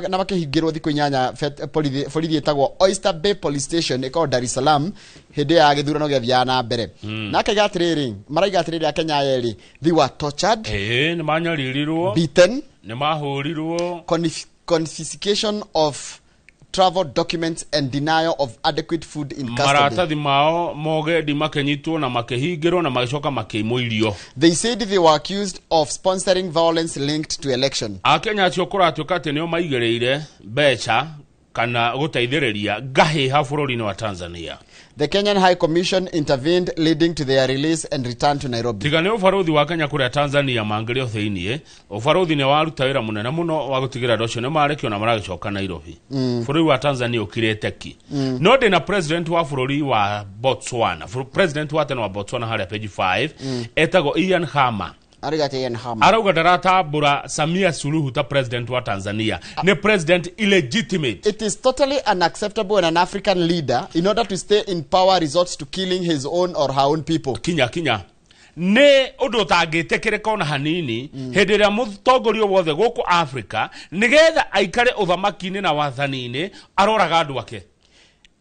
Speaker 2: na makĩhingĩrwo thikũ 8 borithi ĩtagwo Oyster Bay Police Station ĩkoragwo Dar es Salaam hĩndĩ ya gĩthurano gĩathiaga na mbere. Na akaiga atĩrĩrĩ, maraiga atĩrĩrĩ Akenya aya erĩ, they were tortured,
Speaker 1: Ĩĩ, nĩ manyaririrwo,
Speaker 2: beaten,
Speaker 1: nĩ mahũrirwo,
Speaker 2: confiscation of travel documents and denial of adequate food in custody.
Speaker 1: Maratathi mao mogendi makĩnyitwo na makĩhingĩrwo na magĩcoka makĩimwo irio.
Speaker 2: They said they were accused of sponsoring violence linked to election.
Speaker 1: Akenya acio kũratuĩka atĩ nĩo maigĩrĩire mbeca kana gũteithĩrĩria ngahĩha bũrũri-inĩ wa Tanzania.
Speaker 2: The Kenyan High Commission intervened, leading to their release and return to Nairobi.
Speaker 1: Tiga nĩ ũbarũthi wa Kenya kũrĩa Tanzania mangĩrĩ o thĩiniĩ, ũbarũthi nĩ waruta wĩra mũnene mũno wa gũtigĩrĩra andũ acio nĩ marekio na maragĩcoka Nairobi. Bũrũri wa Tanzania ũkirĩte ki. No ndĩna president wa bũrũri wa Botswana, president wa tene wa Botswana harĩa page 5, etagwo Ian Khama.
Speaker 2: Arauga atĩ Ian Khama.
Speaker 1: Arauga ndaratambũra Samia Suluhu ta president wa Tanzania. Nĩ president illegitimate.
Speaker 2: It is totally unacceptable when an African leader, in order to stay in power, resorts to killing his own or her own people.
Speaker 1: Kinya kinya. Nĩ ũndũ ũtangĩtĩkĩrĩka ona hanini hĩndĩ ĩrĩa mũtongoria wothe gũkũ Africa nĩgetha aikare ũthamaki-inĩ na wathani-inĩ aroraga andũ ake.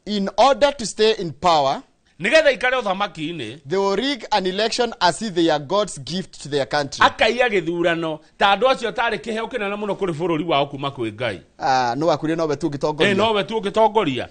Speaker 2: In order to stay in power,
Speaker 1: nĩgetha aikare ũthamaki-inĩ,
Speaker 2: they will rig an election as if they are God's gift to their country.
Speaker 1: Akaiya gĩthurano ta andũ acio tarĩ kĩheo kĩnene mũno kũrĩ bũrũri wao kuma kwĩ Ngai.
Speaker 2: No wakuire nowe tu ũngĩtongoria.
Speaker 1: Nowe tu ũngĩtongoria.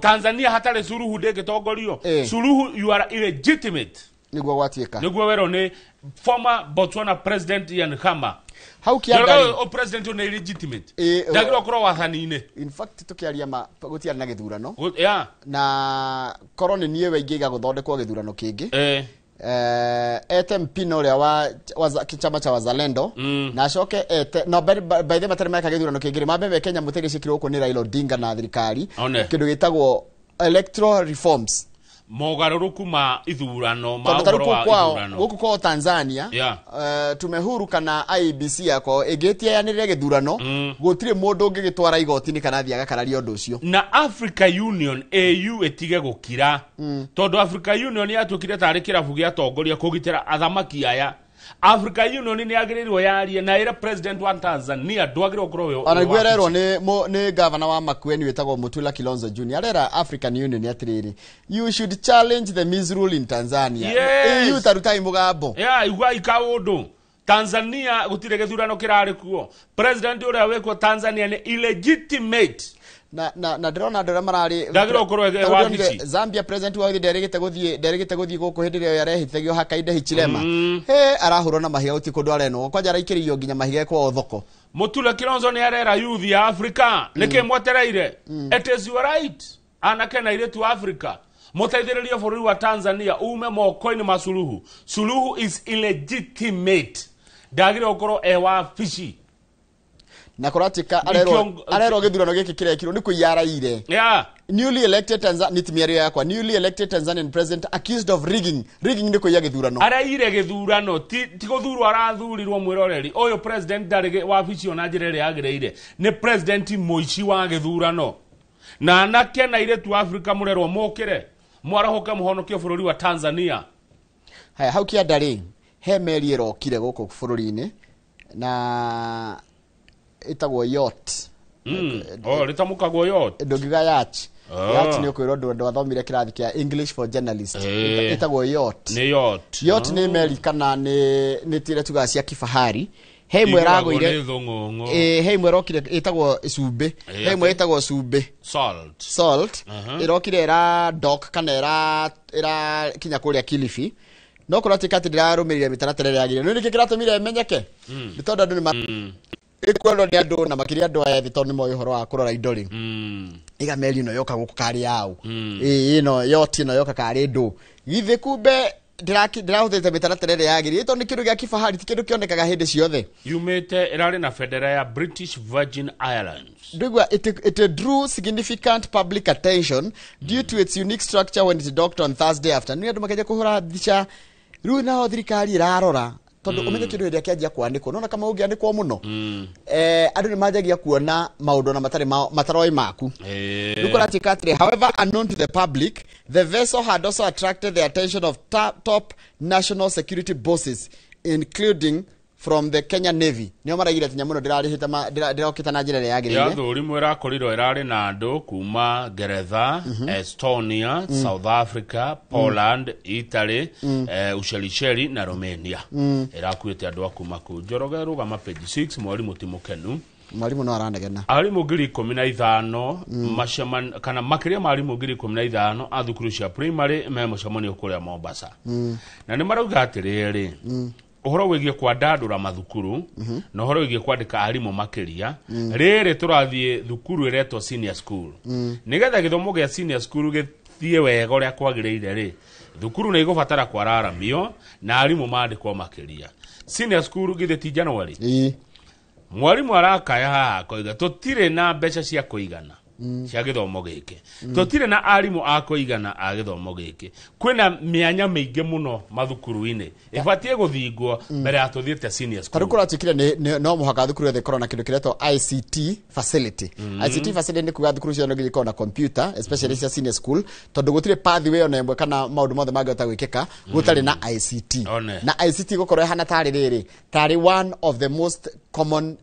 Speaker 1: Tanzania hatarĩ Suluhu ndĩngĩtongorio. Suluhu, you are illegitimate.
Speaker 2: Nĩguo gwatuĩka.
Speaker 1: Nĩguo werwo nĩ former Botswana President Ian Khama.
Speaker 2: Hau kĩanda
Speaker 1: o president nĩ illegitimate. Ndagĩrĩirwo gũkorwo wathani-inĩ.
Speaker 2: In fact tũkĩaria ma gũtiarĩ na gĩthurano.
Speaker 1: Yeah.
Speaker 2: Na korwo nĩ niĩ we ingĩiga gũthondekwo gĩthurano kĩngĩ. Ete Mpina ũrĩa wa chama cha Wazalendo. Na acoke ete no by the matarĩ meka gĩthurano kĩngĩ mambe meke nyamũ ta iria ciĩkirwo gũkũ nĩ Raila Odinga na thirikari. Kĩndũ gĩtagwo electoral reforms.
Speaker 1: Mogarũrũku ma ithurano ma ũhoro wa ithurano
Speaker 2: gũkũ kwao Tanzania. Tume huru kana IEBC yako ĩngĩtianĩrĩre gĩthurano gũtirĩ mũndũ ũngĩgĩtwara igoti-inĩ kana athiĩ agakararia ũndũ ũcio.
Speaker 1: Na Africa Union AU ĩtige gũkira tondũ Africa Union yatuĩkire tarĩ kĩrabu gĩa atongoria kũgitĩra athamaki aya. Africa Union nĩ yagĩrĩirwo yarie na ĩre president wa Tanzania ndwagĩrĩirwo gũkorwo wĩ
Speaker 2: ona nĩguo ĩrerwo nĩ governor wa Makueni wĩtagwo Mutula Kilonzo Jr. arera African Union atĩrĩrĩ, you should challenge the misrule in Tanzania.
Speaker 1: Yes.
Speaker 2: AU tarutai mũgambo.
Speaker 1: Yeah, igua ikaũndũ. Tanzania gũtirĩ gĩthurano kĩrarĩ kuo. President ũrĩa wĩkuo Tanzania nĩ illegitimate.
Speaker 2: Na ndĩrona andũ arĩa mararĩ
Speaker 1: ndagĩrĩirwo gũkorwo wabici.
Speaker 2: Zambia president wa thĩ nderĩgĩte gũthiĩ gũkũ hĩndĩ ĩrĩa yarehithagio Hakainde Hichilema. He arahũrwo na mahiga gũtirĩ kũndũ arenwo kwanja araikĩrĩirio nginya mahiga kwao thoko.
Speaker 1: Mutula Kilonzo nĩ arera youth ya Africa nĩkĩ mwetereire? It is your right anake na airĩtu a Africa mũteithĩrĩrie bũrũri wa Tanzania ume moko-inĩ ma Suluhu. Suluhu is illegitimate, ndagĩrĩirwo gũkorwo e wabici.
Speaker 2: Na kũratuĩka arerwo gĩthurano gĩkĩ kĩrekirwo nĩ kũiya araire. Newly elected Tanzania, nĩ mĩario yakwa, newly elected Tanzanian president accused of rigging. Rigging nĩ kũiya gĩthurano.
Speaker 1: Araire gĩthurano ti gũthurwo arathurirwo mwĩroreri. Ũyũ president ndarĩ wabici ona njĩra ĩrĩa yagĩrĩire. Nĩ president mũici wa gĩthurano. Na anake na airĩtu a Afrika mũrerwo mũkĩre mwarahũke mũhonokie bũrũri wa Tanzania.
Speaker 2: Haya, hau kĩanda rĩ, he meri ĩrokire gũkũ bũrũri-inĩ na ĩtagwo yacht.
Speaker 1: Rĩtamũkagwo yacht.
Speaker 2: Ndũngiuga yacht. Yacht nĩ ũkwĩrwo ndũ wathomire kĩrathi kĩa English for journalist. Ĩtagwo yacht.
Speaker 1: Nĩ yacht.
Speaker 2: Yacht nĩ meri kana nĩ tira tugaga cia kifahari. He imwe ĩragũire. He imwe ĩrokire ĩtagwo cumbĩ. He imwe ĩtagwo cumbĩ. Salt. Ĩrokire ĩra dock kana ĩra kinya kũrĩa Kilifi. No kũratuĩka atĩ ndĩrarũmĩrĩire mĩtaratara ĩrĩa yagĩrĩire. Nĩ nĩkĩ kĩratũmire ĩmenyeke? Nĩ tondũ andũ nĩ Ĩkuonwo nĩ andũ na makĩria andũ aya ethĩ tondũ nĩ moĩ ũhoro wa kũrora indo rĩ. Iga meri ĩno yoka gũkũ karĩ yaũ? Ĩ ĩno yoti ĩno yoka karĩ ndũ? Githĩ kumbe ndĩrahũthĩrĩte mĩtaratara ĩrĩa yagĩrĩire, tondũ nĩ kĩndũ gĩa kifahari, ti kĩndũ kĩonekaga hĩndĩ ciothe.
Speaker 1: Yumĩte ĩrarĩ na bendera ya British Virgin Islands.
Speaker 2: Ndũigua, it drew significant public attention due to its unique structure when it docked on Thursday afternoon. Andũ makĩanjia kũhũra mbica. Rĩu nao thirikari ĩrarora tondũ ũmenye kĩndũ hĩndĩ ĩrĩa kĩanjia kwanĩkwo, nona kama ũngĩanĩkwo mũno, andũ nĩ manjagia kuona maũndũ na matarĩ mataroĩ maku. Rĩu kũratuĩka atĩrĩ, however unknown to the public, the vessel had also attracted the attention of top national security bosses, including from the Kenya Navy. Nĩo maraigire atĩ nyamũ ĩno ndĩrarĩhĩte ndĩrokĩte na njĩra ĩrĩa yagĩrĩire.
Speaker 1: Ya thũrimũ ĩrakorirwo ĩrarĩ na andũ kuma Ngeretha, Estonia, South Africa, Poland, Italy, Ushelisheli na Romania. Ĩrakuĩte andũ a kuma kũu. Njoroge, rũgama page 6, mwarimũ ti mũkenu.
Speaker 2: Mwarimũ no aranegena.
Speaker 1: Arimũ 15,000 kana makĩria ma arimũ 15,000 a thukuru cia primary me mũcemanio kũrĩa Mombasa. Na nĩ marauga atĩrĩrĩ, ũhoro wĩgiĩ kwandandũra mathukuru na ũhoro wĩgiĩ kwandĩka arimũ makĩria. Rĩrĩ tũrathiĩ thukuru ĩretwo senior school. Nĩgetha gĩthomo gĩa senior school gĩthiĩ wega ũrĩa kwagĩrĩire rĩ, thukuru nĩ igũbatara kwararamio na arimũ mandĩkwo makĩria. Senior school githĩ ti January? Mwarimũ arakaya haha akoiga tũtirĩ na mbeca cia kũigana cia gĩthomo gĩkĩ, tũtirĩ na arimũ a kũigana a gĩthomo gĩkĩ, kwĩna mĩanya mĩingĩ mũno mathukuru-inĩ ĩbatiĩ gũthingwo mbere ya tũthiĩte senior
Speaker 2: Ta rĩu
Speaker 1: school.
Speaker 2: kũratuĩkire no mũhaka thukuru yothe ĩkorwo na kĩndũ kĩretwo ICT facility. ICT facility nĩ kuga thukuru ciothe no nginya ikorwo na computer, especially cia senior school, tondũ gũtirĩ pathway ona ĩmwe kana maũndũ mothe mangĩhota gwĩkĩka gũtarĩ na ICT.
Speaker 1: One.
Speaker 2: Na ICT gũkorwo ĩhana tarĩ rĩrĩ, tarĩ one of the most common,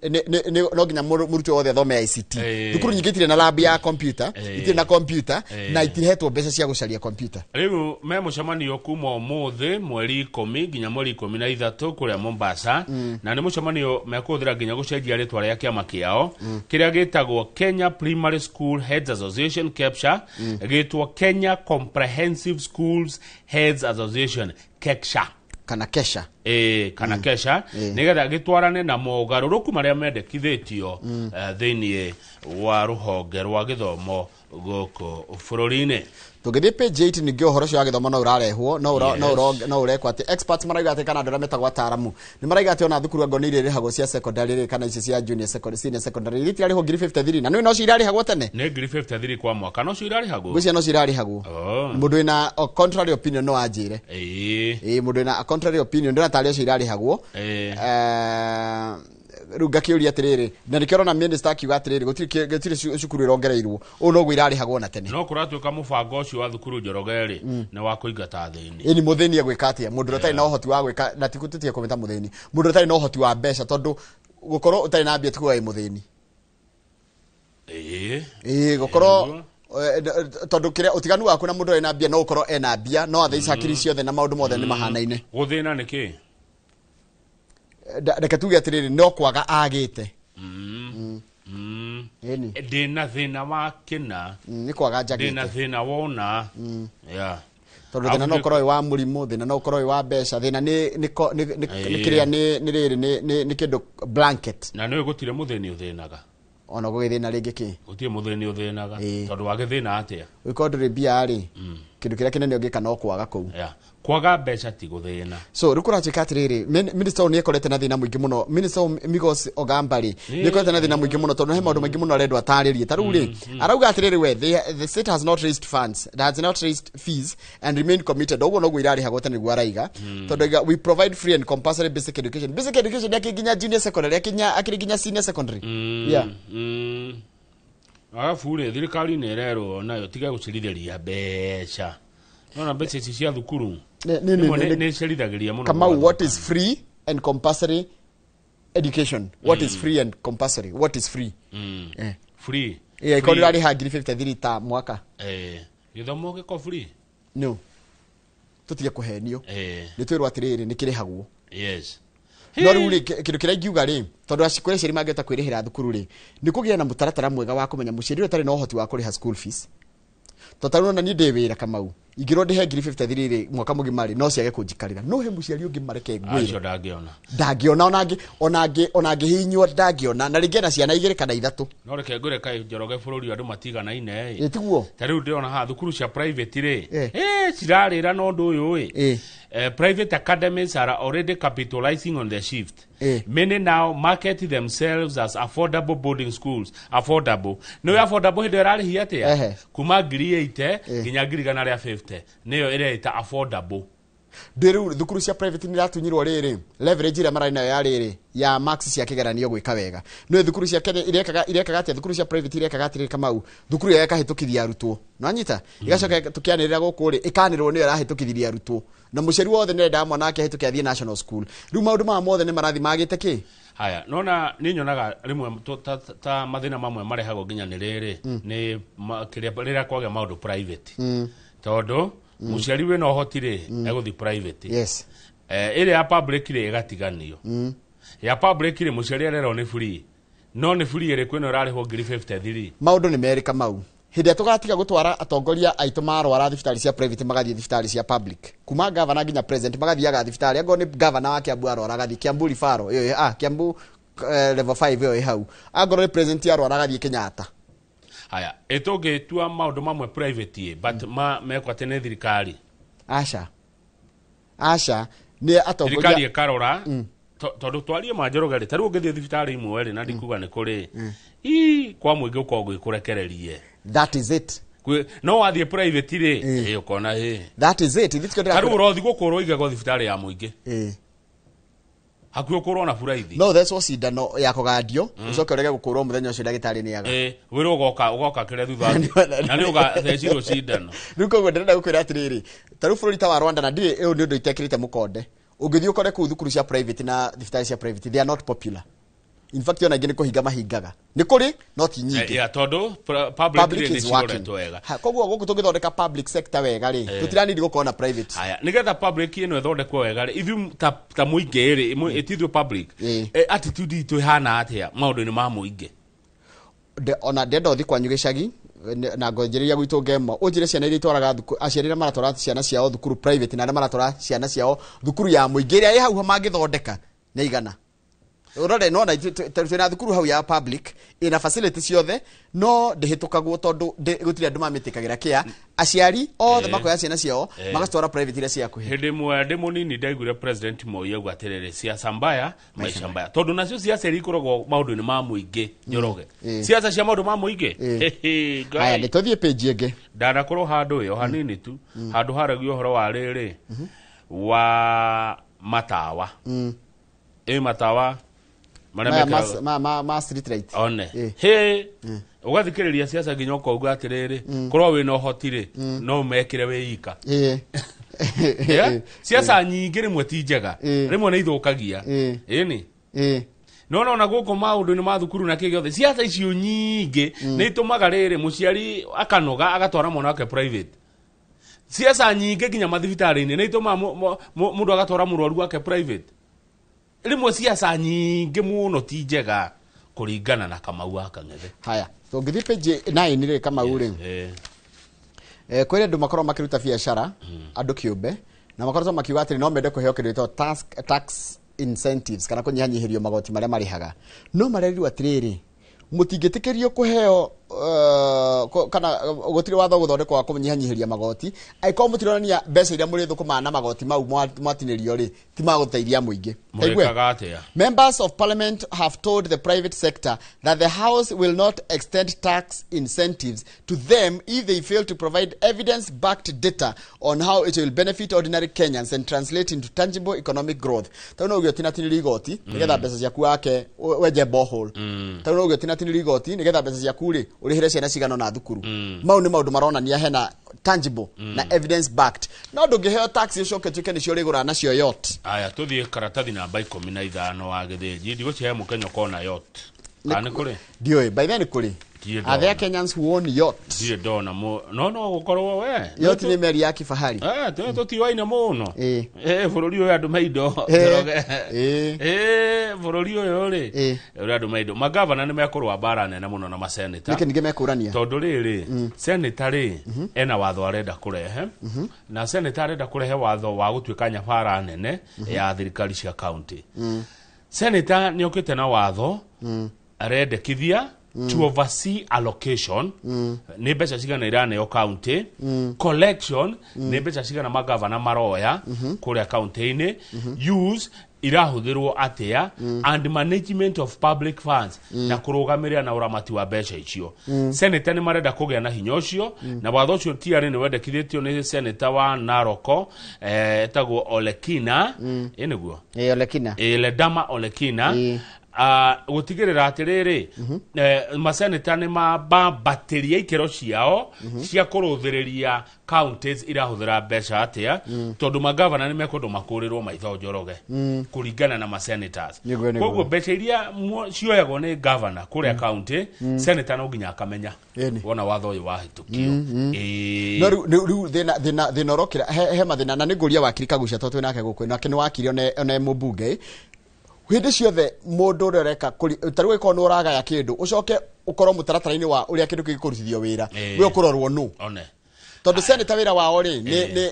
Speaker 2: no nginya mũrutwo wothe athome ICT. Thukuru nyingĩ itirĩ na lab ya computer, itirĩ na computer, na itihetwo mbeca cia gũcaria computer.
Speaker 1: Rĩu me mũcemanio kuma ũmũthĩ mweri 10 nginya mweri 13 kũrĩa Mombasa. Na nĩ mũcemanio mekũhũthĩra nginya gũcenjia rĩtwa rĩa kĩama kĩao kĩrĩa gĩtagwo Kenya Primary School Heads Association, KEPSHA, gĩtwo Kenya Comprehensive Schools Heads Association, KEKSHA.
Speaker 2: Kana Kesha.
Speaker 1: Ĩĩ, kana Kesha, nĩgetha gĩtwarane na mogarũrũku marĩa mendekithĩtio thĩinĩ wa rũhonge rwa gĩthomo gũkũ bũrũri-inĩ.
Speaker 2: Tũngĩthiĩ page 8 ningĩ ũhoro ũcio wa gĩthomo no ũrarehwo, no ũrekwo atĩ experts marauga atĩ, kana andũ arĩa metagwo ataaramu nĩ marauga atĩ ona thukuru angorwo nĩ iria irĩhagwo cia secondary rĩ, kana ici cia junior secondary, senior secondary, iria itirarĩhwo 53,000, na nĩ nocio irarĩhagwo tene.
Speaker 1: Nĩ 53,000 kwa mwaka nocio irarĩhagwo.
Speaker 2: Ngwĩciria nocio irarĩhagwo. Mũndũ wĩna a contrary opinion no anjĩre. Ĩĩ, mũndũ wĩna a contrary opinion, ndĩrona tarĩ ũcio irarĩhagwo. Rĩu ngakĩũria atĩrĩrĩ, na nĩkĩo ũrona minister akiuga atĩrĩrĩ, gũtirĩ cukuru ĩrongereirwo, ũũ noguo irarĩhagwo na tene.
Speaker 1: No kũratuĩka mũbango ũcio wa thukuru, Njoroge rĩ, nĩ wa kũingata thĩini.
Speaker 2: Ĩni mũthĩni egwĩka atĩa? Mũndũ ũrĩa ũtarĩ na ũhoti wa gwĩka, na ti tũtige kũmĩta mũthĩni, mũndũ ũtarĩ na ũhoti wa mbeca, tondũ gũkorwo ũtarĩ na mbia ti kuga wĩ mũthĩni. Ĩĩ, gũkorwo tondũ kĩrĩa ũtiganu waku na mũndũ ũrĩa na mbia no ũkorwo ena mbia no athaica hakiri ciothe na maũndũ mothe nĩ mahanaine.
Speaker 1: Gũthĩna nĩ kĩ?
Speaker 2: Reke tuge atĩrĩrĩ, no kwaga agĩte. Ĩni.
Speaker 1: Ndĩna thĩna wa kĩna.
Speaker 2: Nĩ kwaga njagĩte.
Speaker 1: Ndĩna thĩna wona. Yeah.
Speaker 2: Tondũ thĩna no ũkorwo wĩ wa mũrimũ, thĩna no ũkorwo wĩ wa mbeca, thĩna nĩ kĩrĩa nĩ rĩrĩ nĩ kĩndũ blanket.
Speaker 1: Na nĩ gũtirĩ mũthĩni ũthĩnaga.
Speaker 2: Ona gũgĩthĩna rĩngĩ kĩ?
Speaker 1: Gũtirĩ mũthĩni ũthĩnaga. Tondũ wagĩthĩna atĩa?
Speaker 2: Ũngĩkorwo ndũrĩ mbia rĩ, kĩndũ kĩrĩa kĩnene ũngĩka no kwaga kũu.
Speaker 1: Yeah. Kwaga mbeca ti gũthĩna.
Speaker 2: So rĩu kũratuĩka atĩrĩrĩ, minister ũyũ nĩ ekorete na thĩna mũingĩ mũno. Minister ũyũ Migos Ogamba rĩ, nĩ ekorete na thĩna mũingĩ mũno tondũ he maũndũ maingĩ mũno arendwo atarĩrie. Ta rĩu rĩ, arauga atĩrĩrĩ, we the state has not raised funds, has not raised fees and remain committed. Ũguo noguo irarĩhagwo tene nĩguo araiga. Tondũ aiga, we provide free and compulsory basic education. Basic education akĩ nginya junior secondary, akĩrĩ nginya senior secondary. Yeah.
Speaker 1: Arabu rĩ, thirikari nĩ ĩrerwo nayo tiga gũcerithĩria mbeca. Nona mbeca ici cia thukuru rĩmwe nĩ icerithagĩria mũno.
Speaker 2: Kamau, what is free and compulsory education? What is free and compulsory? What is free?
Speaker 1: Free.
Speaker 2: Yeah, ikorwo ndĩrarĩha 53,000 ta mwaka.
Speaker 1: Gĩthomo gĩko free?
Speaker 2: No. Tũtige kũhenio. Nĩ twĩrwo atĩrĩrĩ, nĩ kĩrĩhagwo. No rĩu rĩ, kĩndũ kĩrĩa ingiuga rĩ, tondũ kũrĩ aciari mangĩhota kwĩrĩhĩra thukuru rĩ, nĩ kũgĩa na mũtaratara mwega wa kũmenya mũciari ũrĩa ũtarĩ na ũhoti wa kũrĩha school fees. Tondũ ta rĩu ona niĩ ndĩ wĩra, Kamau, Ingĩrwo ndĩhe ngiri 53 rĩ mwaka mũgima rĩ, no ciage kũnjikarĩra. No he mũciari ũngĩ mareke ngwĩre
Speaker 1: Acio ndangĩona.
Speaker 2: Ndangĩona ona angĩhihinywo ndangĩona, na rĩngĩ ena ciana igĩrĩ kana ithatũ.
Speaker 1: No reke ngwĩre, kaĩ Njoroge, bũrũri ũyũ andũ matiganaine ĩ.
Speaker 2: Ĩ, tiguo?
Speaker 1: Ta rĩu ndĩrona haha thukuru cia private rĩ, cirarĩra na ũndũ ũyũ ĩ. Private academies are already capitalizing on the shift. Many now market themselves as affordable boarding schools. Affordable nĩyo affordable hĩndĩ ĩyo ĩrarĩhia atĩa? Kuma ngiri 80 nginya ngiri 150 nĩyo ĩreita affordable.
Speaker 2: Ndĩ rĩu thukuru cia private nĩ iratunyirwo rĩrĩ leverage ĩrĩa mararĩ nayo ya rĩrĩ ya marks cia kĩgeranio gwĩka wega. Nĩ thukuru cia Kenya irekaga atĩa? Thukuru cia private irekaga atĩrĩrĩ, Kamau, thukuru ĩyo ĩkahĩtũkithia arutwo, nĩwanyita, ĩgacoka tũkĩanĩrĩra gũkũ rĩ, ĩkanĩrĩrwo nĩyo ĩrahĩtũkithirie arutwo, na mũciari wothe nĩarendaga mwana wake ahĩtũke athiĩ national school. Rĩu maũndũ maya mothe nĩ marathi magĩte kĩ.
Speaker 1: Haya, nona nĩ nyonaga rĩmwe ta mathĩna mamwe marehagwo nginya nĩ rĩrĩ, nĩ kĩrĩa rĩrĩa kwagĩa maũndũ private, tondũ mũciari wĩna ũhoti rĩ, egũthiĩ private. Ĩrĩa ya public rĩ, ĩgatiganio. Ya public rĩ, mũciari arerwo nĩ free, no nĩ free ĩrĩkũ ĩno ĩrarĩhwo ngiri 53?
Speaker 2: Maũndũ nĩ merĩ, Kamau. Hĩndĩ ĩrĩa tũgatiga gũtwara atongoria aitũ marwara thibitarĩ cia private magathiĩ thibitarĩ cia public, kuma gavana nginya president magathiaga thibitarĩ, angorwo nĩ gavana wa Kiambu arwara agathiĩ Kiambu referral ĩyo Kiambu level 5 ĩyo ĩ hau, angorwo nĩ president arwara agathiĩ Kenyatta.
Speaker 1: Haya, ĩtũngĩtua maũndũ mamwe private ĩ, but ma mekwo atĩ nĩ thirikari?
Speaker 2: Aca, aca, nĩ atongoria.
Speaker 1: Thirikari ĩkarora, tondũ twarie ma, Njoroge rĩ, ta rĩu ũngĩthiĩ thibitarĩ imwe rĩ, na ndikuga nĩ kũrĩ ii kwa mũingĩ ũkoragwo gwĩkũrekererie.
Speaker 2: That is it.
Speaker 1: No wathiĩ private rĩ, ĩ ũkona ĩ.
Speaker 2: That is it. Ithuĩ tikĩo
Speaker 1: Ta rĩu
Speaker 2: ndĩrakwĩra-
Speaker 1: ũrothi gũkũrwo igego thibitarĩ ya mũingĩ, hakuhĩ ũkũrwo na buraithi.
Speaker 2: No thecwo cindano ya kũgandio, ũcoke ũrege gũkũrwo mũthenya ũcio, ndagĩtarĩ nĩaga.
Speaker 1: Ĩ, wĩrwo ũgoka kĩrĩa thutha na nĩ ũgathecirwo cindano.
Speaker 2: Rĩu koguo ndĩrenda gũkwĩra atĩrĩrĩ, ta rĩu bũrũri ta wa Rwanda, na ndirĩ ũyũ nĩ ũndũ itekĩrĩte mũkonde, ũngĩthiĩ ũkore kũu thukuru cia private na thibitarĩ cia private, they are not popular. In fact, ona ingĩ nĩ kũhinga mahingaga. Nĩ kũrĩ, no ti nyingĩ.
Speaker 1: Ya, tondũ public
Speaker 2: Public
Speaker 1: rĩ
Speaker 2: is
Speaker 1: nĩ
Speaker 2: working.
Speaker 1: ciroretwo wega.
Speaker 2: Ha, koguo gũkũ tũngĩthondeka public sector wega rĩ, tũtiranidi gũkorwo na private.
Speaker 1: Haya, nigetha public ĩno ĩthondekwo wega rĩ, ithuĩ ta mũingĩ rĩ, ĩtithuĩ public, attitude itũ ĩhana atĩa maũndũ-inĩ ma mũingĩ?
Speaker 2: Ona ndenda ũthi kwanyu gĩcagi na ngonjĩrĩria gwitũ ngemo, ũnjĩre ciana iria itwaraga thukuru, aciari arĩa maratwara ciana ciao thukuru private na arĩa maratwara ciana ciao thukuru ya mũingĩ ĩrĩa ĩ hau mangĩthondeka nĩ igana. Ũrore nona twĩna thukuru hau ya public ĩna facility ciothe, no ndĩhĩtũkagwo tondũ gũtirĩ andũ mamĩtĩkagĩra kĩa aciari othe makoya ciana ciao magacitwara private iria cia hakuhĩ.
Speaker 1: Hĩndĩ ĩmwe ndĩ mũnini ndaiguire President Moi auga atĩrĩrĩ, "Siasa mbaya, maisha mbaya," tondũ nacio siasa iria ikoragwo maũndũ-inĩ ma mũingĩ, Njoroge, siasa cia maũndũ ma mũingĩ. Hehe, Ngai.
Speaker 2: Haya, nĩ tũthiĩ page ĩngĩ.
Speaker 1: Ndanakorwo handũ ĩyo hanini tu, handũ haragio ũhoro wa rĩrĩ wa matawa, ĩ matawa marĩa
Speaker 2: Maya
Speaker 1: mekĩragwo-
Speaker 2: ma street light.
Speaker 1: One he ũgathikĩrĩria siasa nginya ũkauga atĩrĩrĩ, korwo wĩna ũhoti rĩ, no mekĩre wĩ ika. Yeah? Siasa nyingĩ rĩmwe ti njega, rĩmwe nĩ ithũkagia ĩni. No nona gũkũ maũndũ-inĩ ma thukuru na kĩ gĩothe, siasa icio nyingĩ nĩ itũmaga rĩrĩ mũciari akanoga agatwara mwana wake private. Siasa nyingĩ nginya mathibitarĩ-inĩ nĩ itũmaga mũndũ agatwara mũrwaru wake private. Rĩmwe siasa nyingĩ mũno ti njega, kũringana na Kamau wa Kang'ethe.
Speaker 2: Haya, tũngĩthiĩ page 9 rĩ, Kamau rĩ, kwĩrĩ andũ makorwo makĩruta biacara, andũ kĩũmbe, na makoretwo makiuga atĩrĩ no mende kũheo kĩndũ gĩtagwo tax incentives kana kũnyihanyihĩrio magoti marĩa marĩhaga, no marerirwo atĩrĩrĩ, mũtingĩtĩkĩrio kũheo kana gũtirĩ watho gũthondekwo wa kũnyihanyihĩria magoti angĩkorwo mũtironania mbeca iria mũrĩthũkũmaga na magoti mau mwatinĩrio rĩ ti magũteithia mũingĩ. Taigue.
Speaker 1: Mũrĩkaga atĩa?
Speaker 2: Members of Parliament have told the private sector that the House will not extend tax incentives to them if they fail to provide evidence backed data on how it will benefit ordinary Kenyans and translate into tangible economic growth. Tau no ũgĩtinatinĩrio igoti nĩgetha mbeca ciaku wake wenje borehole. Tau no ũgĩtinatinĩrio igoti nĩgetha mbeca ciaku rĩ ũrĩhĩre ciana cigana na thukuru. Mau nĩ maũndũ maronania hena tangible na evidence backed. No ndũngĩheo tax ũcoke ũtuĩke nĩcio ũrĩgũraga nacio yacht.
Speaker 1: Aya, tũthiĩ karatathi namba 15 wa gĩthĩnji. Ndigũcihe mũkenya ũkona yacht, kana nĩ kũrĩ?
Speaker 2: Ndiũĩ, by then kũrĩ.
Speaker 1: Ndirĩ
Speaker 2: Are there
Speaker 1: ndona.
Speaker 2: Kenyans who own yacht?
Speaker 1: Ndirĩ ndona no no gũkorwo we.
Speaker 2: Yacht nĩ meri ya kifahari.
Speaker 1: Eh, tũtiwaine mũno. Bũrũri ũyũ andũ maindo.
Speaker 2: Eh.
Speaker 1: Bũrũri ũyũ rĩ, ũrĩa andũ maindo. Magavana nĩ mekũrũa mbara nene mũno na maseneta.
Speaker 2: Nĩkĩ ningĩ mekũrania?
Speaker 1: Tondũ rĩrĩ, seneta rĩ, ena watho arenda kũrehe. Na seneta arenda kũrehe watho wa gũtuĩka nyabara nene ya thirikari cia county. Seneta nĩ okĩte na watho arendekithia to oversee allocation, nĩ mbeca cigana iraneo county, collection, nĩ mbeca cigana magavana maroya kũrĩa county-inĩ, use irahũthĩrwo atĩa, and management of public funds, na kũrũgamĩrĩra na ũramati wa mbeca icio. Senator nĩ marenda kũgĩa na hinya ũcio, na watho ũcio tiarĩ nĩ wendekithĩtio nĩ senator wa Naroko, etagwo Olekina, ĩ nĩguo?
Speaker 2: Ĩ, Olekina.
Speaker 1: Ĩ, Ledama Olekina. Gũtigĩrĩra atĩrĩrĩ, maseneta nĩ mabambatĩria ikĩro ciao cia kũrũthĩrĩria counties irahũthĩra mbeca atĩa, tondũ magavana nĩ mekwendwo makũrĩrwo maitho, Njoroge, kũringana na masenators.
Speaker 2: Nĩguo.
Speaker 1: Koguo mbeca iria cioyagwo nĩ gavana kũrĩa county, senator no nginya akamenya
Speaker 2: Ĩni.
Speaker 1: wona watho ũyũ wahĩtũkio. Ĩĩ.
Speaker 2: No rĩu thĩna ũrokĩra he mathĩna, na nĩ ngũria wakiri Kagucia tondũ twĩ nake gũkũ, nake nĩ wakiri one mũmbunge. Hĩndĩ ciothe mũndũ ũrĩa ũreka ta rĩu ĩkorwo nĩ ũragaya kĩndũ, ũcoke ũkorwo mũtaratara-inĩ wa ũrĩa kĩndũ kĩngĩ kũrutithio wĩra, we ũkũrorwo nũ?
Speaker 1: One.
Speaker 2: Tondũ senator wĩra wao rĩ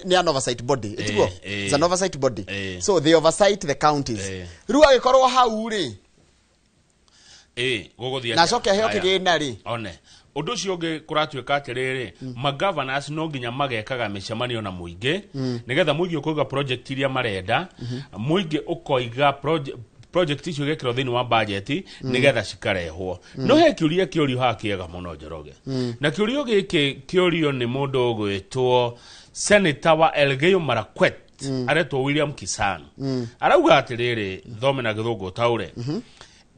Speaker 2: nĩ an oversight body, ĩtiguo? It's an oversight body, so they oversight the counties. Rĩu agĩkorwo hau rĩ,
Speaker 1: Ĩ, gũgũthiĩ
Speaker 2: na
Speaker 1: atĩa?
Speaker 2: acoke aheo
Speaker 1: Haya.
Speaker 2: kĩgĩna rĩ.
Speaker 1: One ũndũ ũcio ũngĩ kũratuĩka atĩrĩrĩ, magovernors no nginya magekaga mĩcemanio na mũingĩ, nĩgetha mũingĩ ũkoiga project iria marenda, mũingĩ ũkoiga project icio igekĩrwo thĩinĩ wa budget, nĩgetha cikarehwo. No he kĩũria kĩũrio haha kĩega mũno, Njoroge, na kĩũrio gĩkĩ kĩũrio nĩ mũndũ ũgwĩtwo senator wa Elgeyo Marakwet, aretwo William Kisang. Arauga atĩrĩrĩ, thome na gĩthũngũ ũtaũre: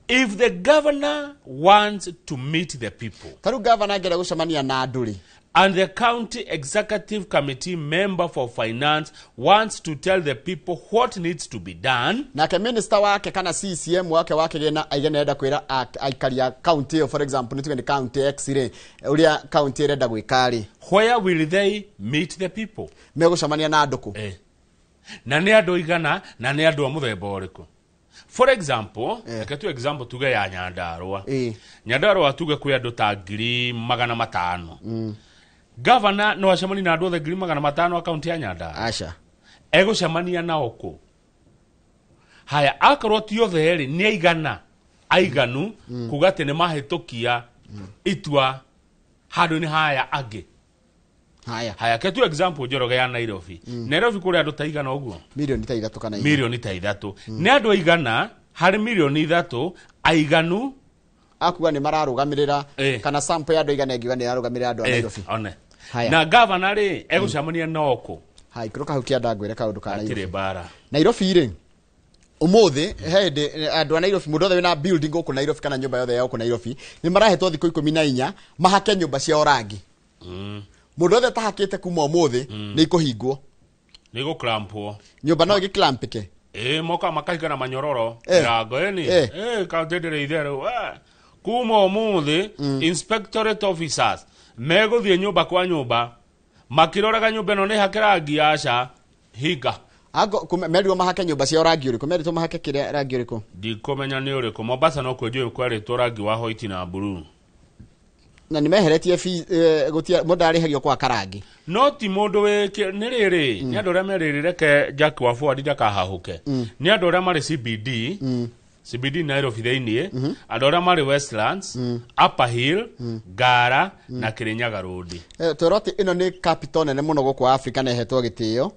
Speaker 1: If the governor wants to meet the people,
Speaker 2: ta rĩu gavana angĩenda gũcemania na andũ rĩ,
Speaker 1: and the county executive committee member for finance wants to tell the people what needs to be done,
Speaker 2: nake minister wake kana CCM wake wa kĩgĩna aige nĩ arenda kwĩra aikari a county ĩyo, for example nĩ tuge nĩ county X rĩ, ũrĩa county ĩrenda gwĩka rĩ,
Speaker 1: where will they meet the people?
Speaker 2: Megũcemania na andũ kũ?
Speaker 1: Na nĩ andũ igana, na nĩ andũ a mũthemba ũrĩkũ? For example, reke tu example tuge ya Nyandarũa. Nyandarũa tuge kwĩ andũ ta 500,000. Gavana no acemanie na andũ othe 500,000 a kaunti ya Nyandarũa?
Speaker 2: Aca.
Speaker 1: Egũcemania nao kũ? Haya, akorwo ti othe rĩ, nĩ aigana aiganu kuga atĩ nĩ mahĩtũkia itua handũ-inĩ haya angĩ?
Speaker 2: Haya.
Speaker 1: Haya, ke tu example, Njoroge, ya Nairobi. Nairobi kũrĩ andũ ta igana ũguo?
Speaker 2: Mirioni ta 3 kana 4.
Speaker 1: Mirioni ta 3. Nĩ andũ aigana harĩ 3 mirioni aiganu
Speaker 2: Akuga nĩ mararũgamĩrĩra, kana sample ya andũ aigana ĩngiuga nĩ ĩrarũgamĩrĩra andũ a Nairobi?
Speaker 1: One.
Speaker 2: Haya.
Speaker 1: Na gavana rĩ, egũcemania nao kũ?
Speaker 2: Hai, ikũrũka hau kĩanda ngwĩre kaũndũ ka
Speaker 1: Hatirĩ
Speaker 2: Nairobi.
Speaker 1: mbara.
Speaker 2: Nairobi rĩ, ũmũthĩ he hĩndĩ andũ a Nairobi, mũndũ othe wĩna building gũkũ Nairobi kana nyũmba yothe ya gũkũ Nairobi, nĩ marahetwo thikũ 14 mahake nyũmba ciao rangi. Mũndũ othe atahakĩte, kuma ũmũthĩ nĩ ikũhingwo.
Speaker 1: Nĩ gũklampwo.
Speaker 2: Nyũmba no ĩgĩklampĩke.
Speaker 1: Ĩ, moka makahinga na manyororo mĩrango ĩni. Kaunti ndĩrĩ itherũ. Kuma ũmũthĩ inspectorate officers megũthiĩ nyũmba kwa nyũmba makĩroraga nyũmba ĩno nĩ hake rangi, aca, hinga.
Speaker 2: Ango merirwo mahake nyũmba ciao rangi ũrĩkũ? Merirwo mahake kĩrĩa rangi ũrĩkũ?
Speaker 1: Ndikũmenya nĩ ũrĩkũ. Mombasa no kwĩ njũĩ kwarĩtwo rangi wa white na blue.
Speaker 2: Na nĩ meheretie gũtia mũndũ arĩhagio kwa rangi.
Speaker 1: No ti mũndũ wĩ nĩ rĩrĩ, nĩ andũ arĩa merĩrĩ, reke Jack wa Ford ndakahahũke, nĩ andũ arĩa marĩ CBD, CBD Nairobi thĩiniĩ, andũ arĩa marĩ Westlands, Upper Hill, Ngara na Kirinyaga Road.
Speaker 2: Twerwo atĩ ĩno nĩ capital nene mũno gũkũ Africa na ĩhetwo gĩtĩo.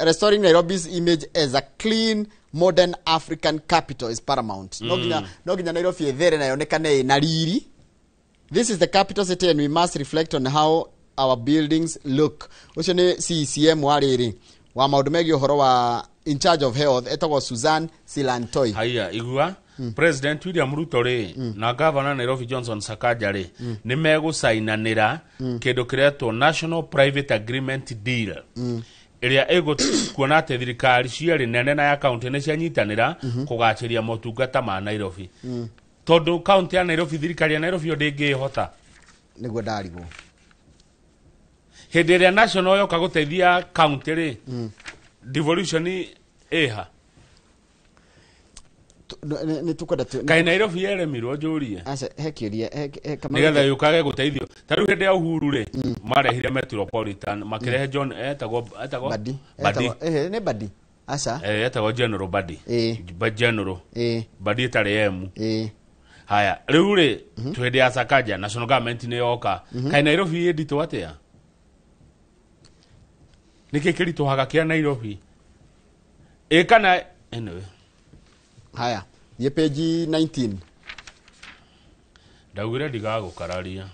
Speaker 2: Restoring Nairobi's image as a clean modern African capital is paramount. No nginya Nairobi ĩthere na yonekane ĩna riri. This is the capital city and we must reflect on how our buildings look. Ũcio nĩ CCM wa rĩrĩ wa maũndũ megiĩ ũhoro wa in charge of health, etagwo Susan Silantoi.
Speaker 1: Haiya, igua, President William Ruto rĩ na Governor Nairobi Johnson Sakaja rĩ, nĩ megũcainanĩra kĩndũ kĩretwo National Private Agreement Deal, ĩrĩa ĩgũkuona atĩ thirikari cierĩ nene na ya kaunti nĩ cianyitanĩra kũgacĩria motungata ma Nairobi. Tondu kaunti ya Nairobi, thirikari ya Nairobi yo ndĩngĩhota.
Speaker 2: Nĩguo ndarigwo.
Speaker 1: Hĩndĩ ĩrĩa national yoka gũteithia kaunti rĩ, devolution ĩha?
Speaker 2: Nĩ tũkwenda
Speaker 1: Kaĩ Nairobi yeremirwo, njũrie?
Speaker 2: Aca, he kĩũria Kamau.
Speaker 1: Nigetha yũkage gũteithio. Ta rĩu hĩndĩ ya Uhuru rĩ, marehire Metropolitan, makĩrehe John etagwo
Speaker 2: Badi.
Speaker 1: Badi.
Speaker 2: Nĩ Badi, aca.
Speaker 1: Etagwo General Badi. General Badi ĩtarĩ M. Haya, rĩu rĩ, twĩ ya Sakaja, national government nĩ yoka. Kaĩ Nairobi ĩ nditũ atĩa? Nĩkĩ kĩritũhaga kĩa Nairobi ĩ kana anyway.
Speaker 2: Haya, thiĩ page 19.
Speaker 1: Ndaugire ndigagũkararia.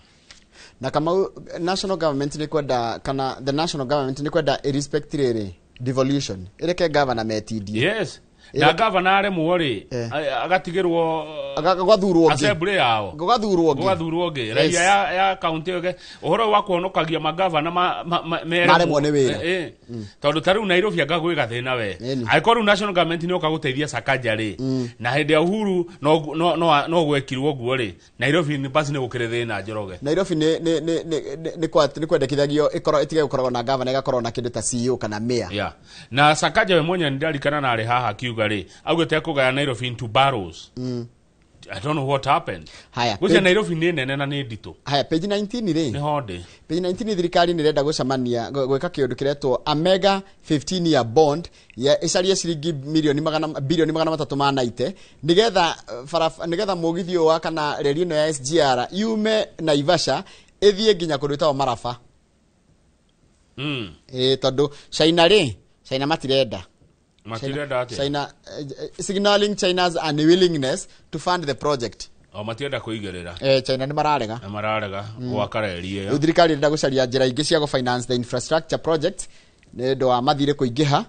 Speaker 2: Na Kamau, national government nĩ kwenda, kana the national government nĩ kwenda irespect rĩrĩ devolution, ĩreke governor metindie.
Speaker 1: Yes, na gavana aremwo rĩ, agatigĩrwo.
Speaker 2: Gũgathurwo ũngĩ.
Speaker 1: Assembly yao.
Speaker 2: Gũgathurwo ũngĩ.
Speaker 1: Gũgathurwo ũngĩ.
Speaker 2: Yes.
Speaker 1: Raia ya kaunti ĩyo, ũhoro wa kũhonokagia magavana
Speaker 2: Maremwo nĩ wĩra.
Speaker 1: Tondũ ta rĩu Nairobi anga gwĩ gathĩna we.
Speaker 2: Ĩni.
Speaker 1: Angĩkorwo rĩu national government nĩ yoka gũteithia Sakaja rĩ, na hĩndĩ ya Uhuru no gwekirwo ũguo rĩ, Nairobi nĩ basi nĩ gũkĩrĩ thĩna, Njoroge.
Speaker 2: Nairobi nĩ kwendekithagio ĩkorwo ĩtige gũkoragwo na governor, ĩgakorwo na kĩndũ ta CEO kana mayor.
Speaker 1: Yeah. Na Sakaja we mwenyewe ndirarikana na arĩ haha akiuga rĩ, augĩte akũgaya Nairobi into boroughs. I don't know what happened.
Speaker 2: Haya.
Speaker 1: Gũcia Nairobi nĩ nene na nĩ nditũ.
Speaker 2: Haya, page 19 rĩ.
Speaker 1: Nĩ honde.
Speaker 2: Page 19, thirikari nĩ ĩrenda gũcemania gwĩka kĩũndũ kĩretwo a mega 15 year bond ya ĩcarie ciringi milioni magana bilioni 390 nĩgetha nĩgetha mũgithi ũyũ wa kana reri ĩno ya SGR yume Naivasha ĩthiĩ nginya kũndũ ĩtagwo Maraba. Ĩ tondũ China rĩ, China matirenda.
Speaker 1: Matirenda atĩa?
Speaker 2: China, signaling China's unwillingness to fund the project.
Speaker 1: O matienda kũigĩrĩra.
Speaker 2: China nĩ mararega.
Speaker 1: Na mararega gwaka reri
Speaker 2: Rĩu
Speaker 1: ĩyo.
Speaker 2: thirikari ĩrenda gũcaria njĩra ingĩ cia gũfinance the infrastructure project nĩ ũndũ wa mathirĩ kũingĩha,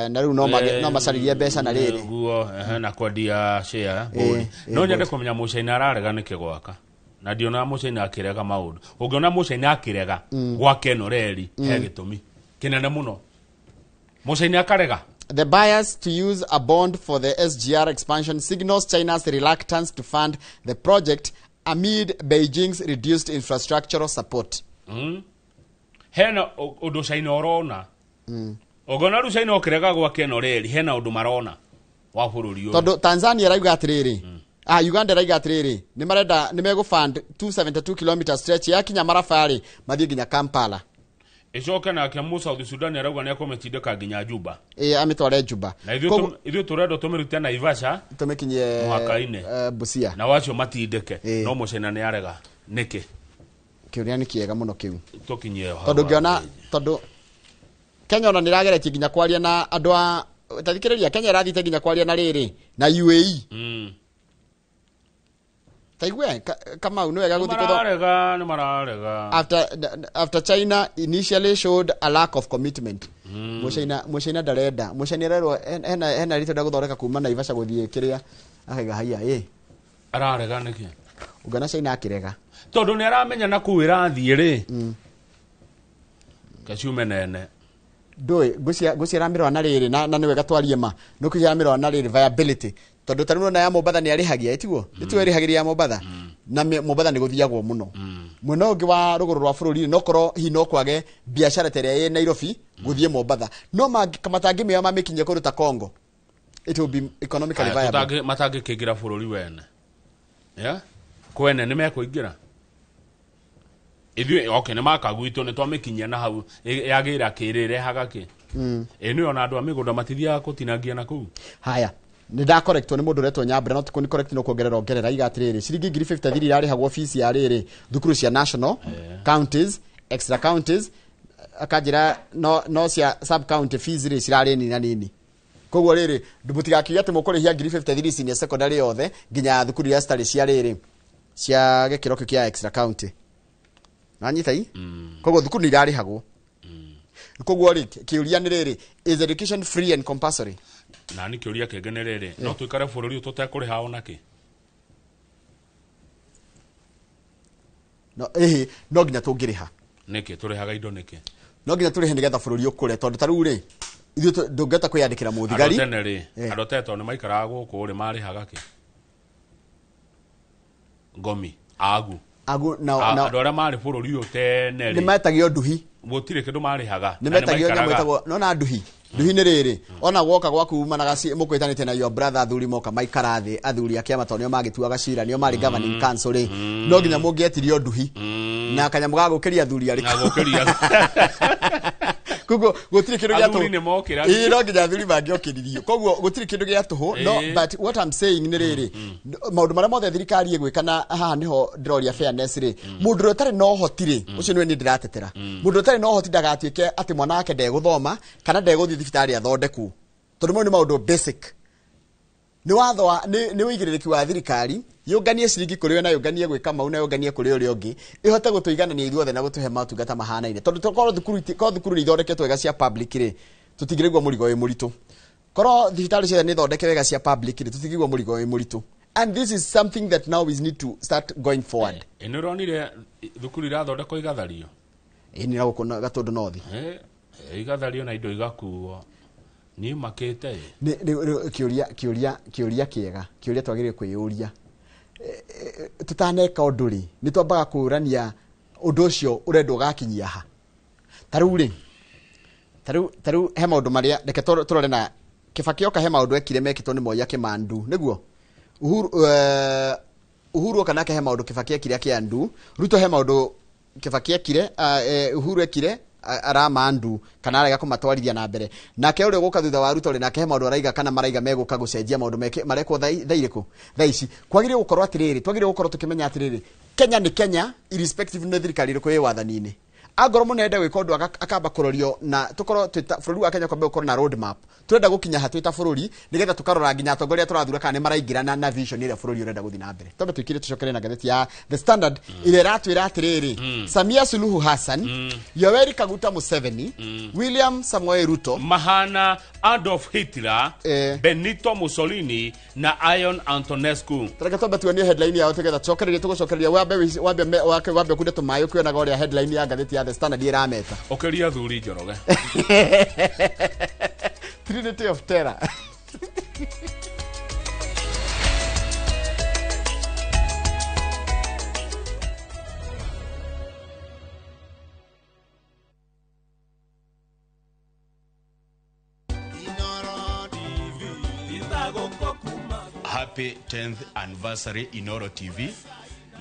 Speaker 2: na rĩu no macaririe mbeca na rĩrĩ.
Speaker 1: Guo na kwendia share board. No nyende
Speaker 2: board.
Speaker 1: kũmenya mũcaina ararega nĩkĩ gwaka, na ndionaga mũcaina akĩrega maũndũ. Ũngĩona mũcaina akĩrega gwaka ĩno reri, he gĩtũmi kĩnene mũno mũcaina akarega.
Speaker 2: The bias to use a bond for the SGR expansion signals China's reluctance to fund the project amid Beijing's reduced infrastructural support.
Speaker 1: Hena ũndũ China ũrona. Ũngĩona rĩu China ũkĩrega gwaka ĩno reri, hena ũndũ marona wa bũrũri ũyũ.
Speaker 2: Tondũ Tanzania ĩrauga atĩrĩrĩ, Uganda ĩrauga atĩrĩrĩ, nĩ marenda nĩ megũfund 272 km stretch yakinya Maraba rĩ, mathiĩ nginya Kampala.
Speaker 1: Ĩcoke nake mu South Sudan arauga nĩ ekũmĩtindĩka nginya Juba.
Speaker 2: Ĩ, amĩtware Juba.
Speaker 1: Na ithuĩ ithuĩ tũrendwo tũmĩrute Naivasha
Speaker 2: tũmĩkinyie
Speaker 1: mũhaka-inĩ.
Speaker 2: Busia.
Speaker 1: Na wacio matindĩke, no mũcaina nĩ arega nĩkĩ?
Speaker 2: Kĩũria nĩ kĩega mũno kĩu.
Speaker 1: Tũkinyie hau.
Speaker 2: Tondũ ngĩona, tondũ Kenya ona nĩ ĩrageretie nginya kwaria na andũ a tathikĩrĩria, Kenya ĩrathiĩte nginya kwaria na rĩrĩ na UAE. Taigue Kamau, nĩ wega gũthiĩ
Speaker 1: Mararega, nĩ mararega.
Speaker 2: After China initially showed a lack of commitment. Mũcaina ndarenda, mũcaina arerwo hena rĩtwa gũthondeka kuma Naivasha gũthiĩ kĩrĩa, akaiga haiya ĩ.
Speaker 1: Ararega nĩkĩ?
Speaker 2: Ũngĩona China akĩrega.
Speaker 1: Tondũ nĩ aramenya na kũu ĩrathiĩ rĩ, kaciume nene.
Speaker 2: Ndũĩ ngũcia ĩramĩrora na rĩrĩ na nĩ wega twarie ma nĩ ngũcia ĩramĩrora na rĩrĩ viability, tondũ ta rĩu nĩwona ya Mombatha nĩ arĩhagia, ĩtiguo ĩtiguo ĩrĩhagĩria ya Mombatha, na Mombatha nĩ gũthiagwo mũno. Mwena ũngĩ wa rũgũrũ rwa bũrũri, no korwo hihi no kwage biacara ta ĩrĩa ĩ Nairobi gũthiĩ Mombatha, no matangĩmĩoya mamĩkinyie kũndũ ta Congo, it will be economically
Speaker 1: Aya,
Speaker 2: viable.
Speaker 1: Matangĩkĩingĩra bũrũri wene, yeah? Kwene nĩ mekũingĩra ithuĩ, okay, nĩ maka gwitũ nĩ twamĩkinyia na hau yagĩra kĩrĩ ĩrehaga kĩ. Ĩ nĩ ona andũ a mĩgũnda matithiaga kũtinangia na kũu.
Speaker 2: Haya, nĩ ndakorektwo nĩ mũndũ ũretwo Nyambura, no tikũni correct, no kuongerera ongerera iga atĩrĩrĩ, ciringi 53,000 irarĩhagwo fees ya rĩrĩ thukuru cia national, counties, extra counties, akanjĩra no cia sub county fees rĩ cirarĩ nini na nini. Koguo rĩrĩ, mũtigakiuge atĩ mũkũrĩhia 53,000 senior secondary yothe nginya thukuru iria citarĩ cia rĩrĩ cia gĩkĩro kĩu kĩa extra county. Nanyita i koguo thukuru nĩ irarĩhagwo. Koguo rĩ, kĩũria nĩ rĩrĩ, is education free and compulsory?
Speaker 1: Na nĩ kĩũria kĩngĩ nĩ rĩrĩ, no tũikare bũrũri ũyũ tũtekũrĩha ona kĩ?
Speaker 2: No ĩhĩ, no nginya tũngĩrĩha.
Speaker 1: Nĩkĩ tũrĩhaga indo nĩkĩ?
Speaker 2: No nginya tũrĩhe nĩgetha bũrũri ũkũre, tondũ ta rĩu rĩ, ithuĩ ndũngĩhota kwĩyandĩkĩra
Speaker 1: Andũ
Speaker 2: mũthigari.
Speaker 1: tene rĩ, andũ tene tondũ nĩ maikaraga gũkũ rĩ, marĩhaga kĩ? Ngomi agu.
Speaker 2: Agu na
Speaker 1: andũ arĩa marĩ bũrũri ũyũ tene
Speaker 2: nĩ metagio nduhi.
Speaker 1: Gũtirĩ kĩndũ marĩhaga.
Speaker 2: Nĩ metagio nyamũ ĩtagwo nona nduhi. Nduhi nĩ rĩrĩ ona woka gwaku umanaga mũkwĩtanĩte na your brother athuri moka maikara thĩ athuri a kĩama tondũ nĩo magĩtuaga cira nĩo marĩ governing council rĩ no nginya mũngĩetirio nduhi na kanyamũ ga gũkĩria athuri arĩkũ. Koguo gũtirĩ kĩndũ gĩa
Speaker 1: tũhũ. Ĩĩ
Speaker 2: no nginya athuri mangĩokĩririo. Koguo gũtirĩ kĩndũ gĩa tũhũ. No but what I'm saying nĩ rĩrĩ maũndũ marĩa mothe thirikari ĩgwĩka na haha nĩho ndĩroria fairness rĩ mũndũ ũrĩa ũtarĩ na ũhoti rĩ ũcio nĩwe niĩ ndĩratetera. Mũndũ ũtarĩ na ũhoti ndagatuĩke atĩ mwana wake ndegũthoma kana ndegũthiĩ thibitarĩ athondekwo tondũ mau nĩ maũndũ basic. Nĩ watho nĩ ũigĩrĩrĩki wa thirikari yũnganie ciringi kũrĩ we na yũnganie gwĩka mau na yũnganie kũrĩ ũrĩa ũngĩ ĩhote gũtũiganania ithuothe na gũtũhe motungata mahanaine tondũ korwo thukuru nĩ ithondeketwo wega cia public rĩ tũtingĩrigwo mũrigo wĩ mũritũ. Korwo thibitarĩ ciothe nĩ thondeke wega cia public rĩ tũtingĩrigwo mũrigo wĩ mũritũ. And this is something that now we need to start going forward.
Speaker 1: Nĩ ũronire thukuru irathondekwo igathario?
Speaker 2: Ĩĩ nĩ gũkũ Gatũndũ North.
Speaker 1: Igathario na indo igakuo. Niĩ makĩte.
Speaker 2: Kĩũria kĩũria kĩega kĩũria twagĩrĩire kwĩyũria tũtaneka ũndũ rĩ nĩ twambaga kũũrania ũndũ ũcio ũrenda ũgakinyia ha. Ta rĩu rĩ ta rĩu he maũndũ marĩa reke tũrore na Kibaki oka he maũndũ ekire mekĩtwo nĩ Moi akĩmandu nĩguo Uhuru oka nake he maũndũ Kibaki ekire akĩandu. Ruto he maũndũ Kibaki ekire Uhuru ekire aramandu kana arega kũmatwarithia na mbere. Nake ũrĩa ũgũka thutha wa Ruto rĩ nake he maũndũ araiga kana maraiga megũka gũcenjia maũndũ meke marekwo thaa irĩkũ thaa ici. Kwagĩrĩire gũkorwo atĩrĩrĩ twagĩrĩire gũkorwo tũkĩmenya atĩrĩrĩ Kenya nĩ Kenya irrespective nĩ thirikari ĩrĩkũ ĩ wathani-inĩ. Angorwo mũnene gwĩka ũndũ akamba kũrorio na tũkorwo twĩta bũrũri wa Kenya kwamba gũkorwo na road map. Turenda gũkinya ha twĩta bũrũri nĩgetha tũkarora nginya atongoria tũrathura kana nĩ maraingĩrana na vision ĩrĩa bũrũri ũrenda gũthiĩ na mbere. Twambe tũikire tũcokere na ngathĩti ya The Standard ĩrĩa ĩratwĩra atĩrĩrĩ Samia Suluhu Hassan, Yoweri Kaguta Museveni, William Samoei Ruto
Speaker 1: mahana Adolf Hitler, Benito Mussolini na Ion Antonescu.
Speaker 2: Tareke twambe tuonie headline yao tũgetha tũcokererie tũgũcokereria wambe kunde tũmaĩ ũkĩonaga ũrĩa headline ya ngathĩti ya The Standard ĩrameta.
Speaker 1: Ũkĩria athuri Njoroge.
Speaker 2: Trinity of Terror.
Speaker 7: Happy 10th anniversary Inoro TV.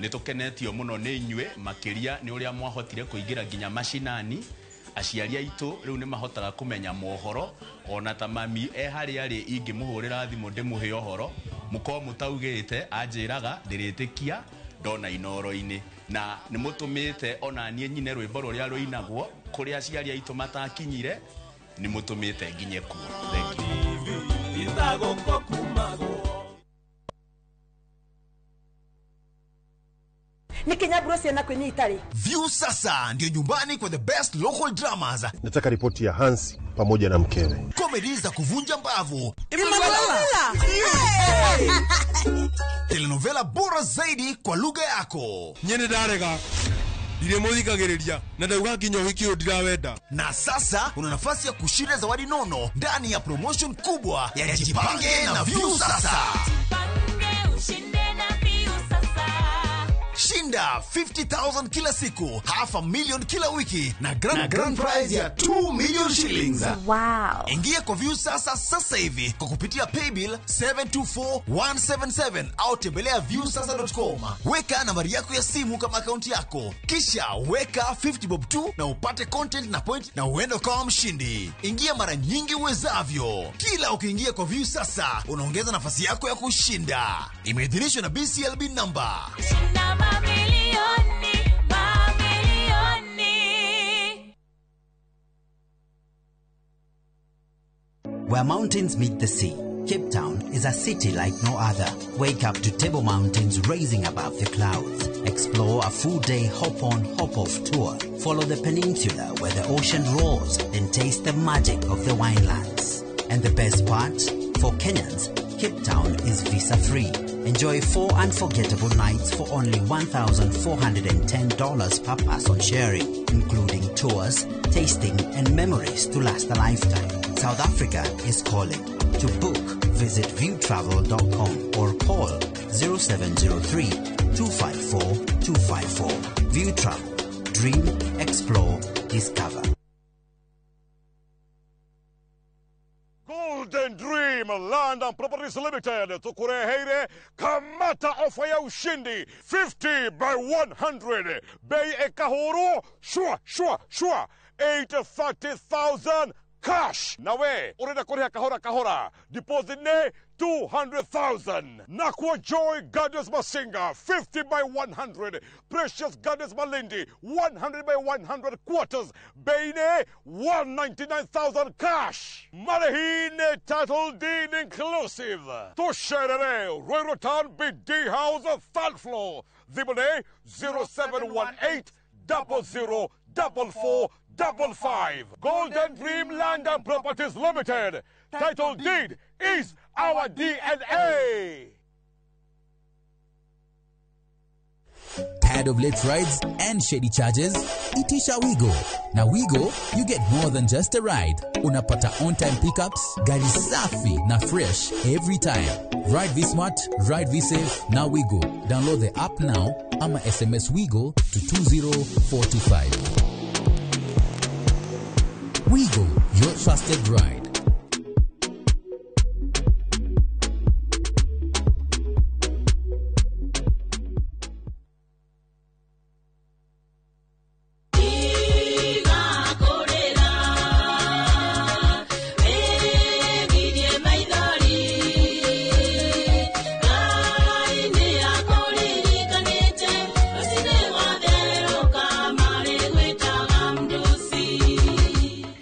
Speaker 7: Nĩ tũkenetio mũno nĩ inyuĩ makĩria nĩ ũrĩa mwahotire kũingĩra nginya macinani. Aciari aitũ rĩu nĩ mahotaga kũmenya mohoro ona ta mami e harĩa arĩ ingĩmũhũrĩra thimũ ndĩmũhe ũhoro mũkorwo mũtaugĩte anjĩraga ndĩrĩtĩkia ndona Inoro-inĩ na nĩ mũtũmĩte ona niĩ nyine rwĩmbo rũrĩa rũinagwo kũrĩa aciari aitũ matakinyire nĩ mũtũmĩte nginye kuo. Thank you.
Speaker 9: View sasa ndio nyumbani kwa the best local dramas.
Speaker 10: Nataka ripoti ya Hansi pamoja na mkewe.
Speaker 9: Comedy za kuvunja mbavu. Telenovela bora zaidi kwa lugha yako.
Speaker 6: Nyene ndarega. Ndiremuthikagiriria na ndauga nginya ũhiki ũyũ ndirawenda.
Speaker 9: Na sasa una nafasi ya kushinda zawadi nono ndani ya promotion kubwa ya Jipange na View sasa. Shinda 50,000 kila siku, 500,000 kila wiki na grand prize ya 2 million shillings.
Speaker 23: Wow.
Speaker 9: Ingia kwa View sasa sasa hivi kwa kupitia paybill 724177 au tembelea viewsasa.com. Weka nambari yako ya simu kama akaunti yako. Kisha weka 50 bob tu na upate content na point na uende kama mshindi. Ingia mara nyingi uwezavyo. Kila ukiingia kwa View sasa unaongeza nafasi yako ya kushinda. Imeidhinishwa na BCLB number.
Speaker 11: Shinda mamilioni, mamilioni.
Speaker 8: Where mountains meet the sea, Cape Town is a city like no other. Wake up to Table Mountains rising above the clouds. Explore a full-day hop-on, hop-off tour. Follow the peninsula where the ocean roars and taste the magic of the winelands. And the best part? For Kenyans, Cape Town is visa-free. Enjoy 4 unforgettable nights for only $1,410 per person sharing, including tours, tasting, and memories to last a lifetime. South Africa is calling. To book, visit viewtravel.com or call 0703 254 254. View Travel. Dream, explore, discover.
Speaker 12: Golden Dream Land and Properties Limited tukureheire kamata ofa ya ushindi 50 by 100 bei ekahuru shwa shwa shwa 830,000 cash nawe urenda kuriha kahora kahora deposit ne 200,000. Nakwa Joy Gardens Masinga 50 by 100, Precious Gardens Malindi 100 by 100 quarters Beine 199,000 cash. Marihine title deed inclusive. Tusherere Royal Town BD House third floor. Zibone 0718 00 44 55. Golden Dream Land and Properties Limited. Title deed is our DNA.
Speaker 13: Tired of late rides and shady charges? Itisha Wigo. Now Wigo, you get more than just a ride. Unapata on-time pickups, gari safi na fresh every time. Ride V Smart, ride V Safe, now Wigo. Download the app now ama SMS Wigo to 20425. Wigo, your trusted ride.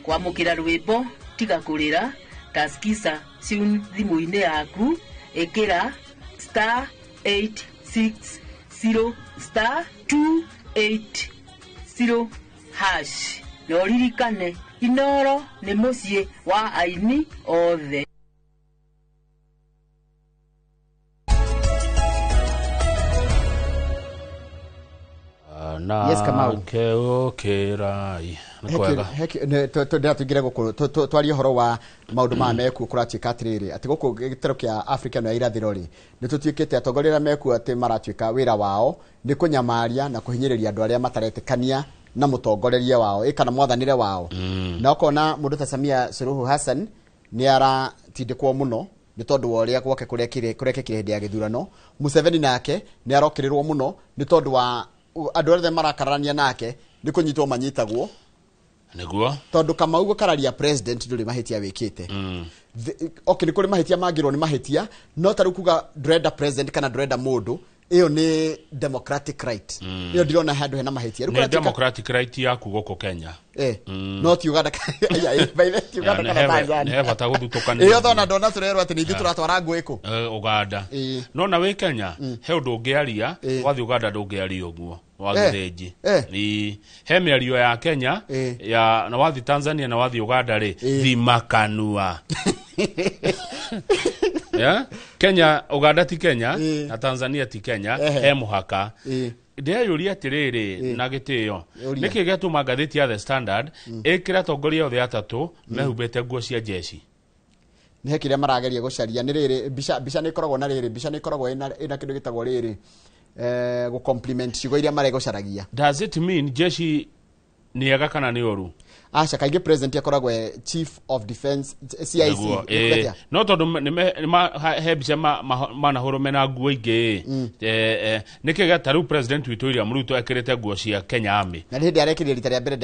Speaker 14: Kwamũkĩra rwĩmbo tiga kũrĩra taskisa tune thimũ-inĩ yaku ĩkĩra star 860 star 280 hash na ũririkane Inoro nĩ mũciĩ wa aini othe.
Speaker 1: Na
Speaker 2: Yes, Kamau.
Speaker 1: Keokerai.
Speaker 2: Ndĩratũingĩre gũkũ twarie ũhoro wa maũndũ maya mekuo kũratuĩka atĩrĩrĩ atĩ gũkũ gĩtarũ kĩa Afrika ĩno ya irathĩro rĩ nĩ tũtuĩkĩte atongoria arĩa mekuo atĩ maratuĩka wĩra wao nĩ kũnyamaria na kũhinyĩrĩria andũ arĩa mataretĩkania na mũtongoreria wao kana mwathanĩre wao. Na ũkona mũndũ ta Samia Suluhu Hassan nĩ aratindĩkwo mũno nĩ tondũ wa ũrĩa gwake kũrekire kũrekĩkire hĩndĩ ya gĩthurano. Museveni nake nĩ arokĩrĩrwo mũno nĩ tondũ wa andũ othe marakararania nake nĩ kũnyitwo manyitagwo
Speaker 1: nĩguo
Speaker 2: tondũ Kamau gũkararia president ndũrĩ mahĩtia wĩkĩte. Okay, nĩ kũrĩ mahĩtia mangĩrwo nĩ mahĩtia no ta rĩu kuga ndũrenda president kana ndũrenda mũndũ ĩyo nĩ democratic right. Ĩyo ndirona handũ hena mahĩtia. Rĩu
Speaker 1: nĩ
Speaker 2: kũratuĩka-
Speaker 1: democratic right yaku gũkũ Kenya.
Speaker 2: No ti Uganda by the way, ti Uganda kana Tanzania.
Speaker 1: Nĩ bata gũthutũkania.
Speaker 2: Ĩyo thona ndona tũrerwo atĩ nĩ ithuĩ tũratwara ngũĩ kũ
Speaker 1: Uganda. No na wĩ Kenya he ũndũ ũngĩaria wathiĩ Uganda ndũngĩaria ũguo wa gĩthĩnji. He mĩario ya Kenya ya na wathiĩ Tanzania na wathiĩ Uganda rĩ thima kanua. Yeah? Kenya Uganda ti Kenya na Tanzania ti Kenya he mũhaka. Ndĩreyũria atĩrĩrĩ na gĩtĩo nĩkĩ gĩatũma ngathĩti ya The Standard ĩkĩre atongoria othe atatũ mehumbĩte nguo cia jeshi?
Speaker 2: Nĩ he kĩrĩa marageria gũcaria nĩ rĩrĩ mbica nĩ ĩkoragwo na rĩrĩ mbica nĩ ĩkoragwo ĩna kĩndũ gĩtagwo rĩrĩ gũ compliment ciugo iria maregũcaragia.
Speaker 1: Does it mean jeshi nĩ ega kana nĩ ũru?
Speaker 2: Aca kaingĩ president akoragwo e chief of defense CIC.
Speaker 1: Nĩguo, no tondũ he mbica manahũrwo mena nguo ingĩ nĩkĩ gĩa ta rĩu president witũ William Ruto ekĩrĩte nguo cia Kenya Army
Speaker 2: na nĩ hĩndĩ arekĩrire rita rĩa mbere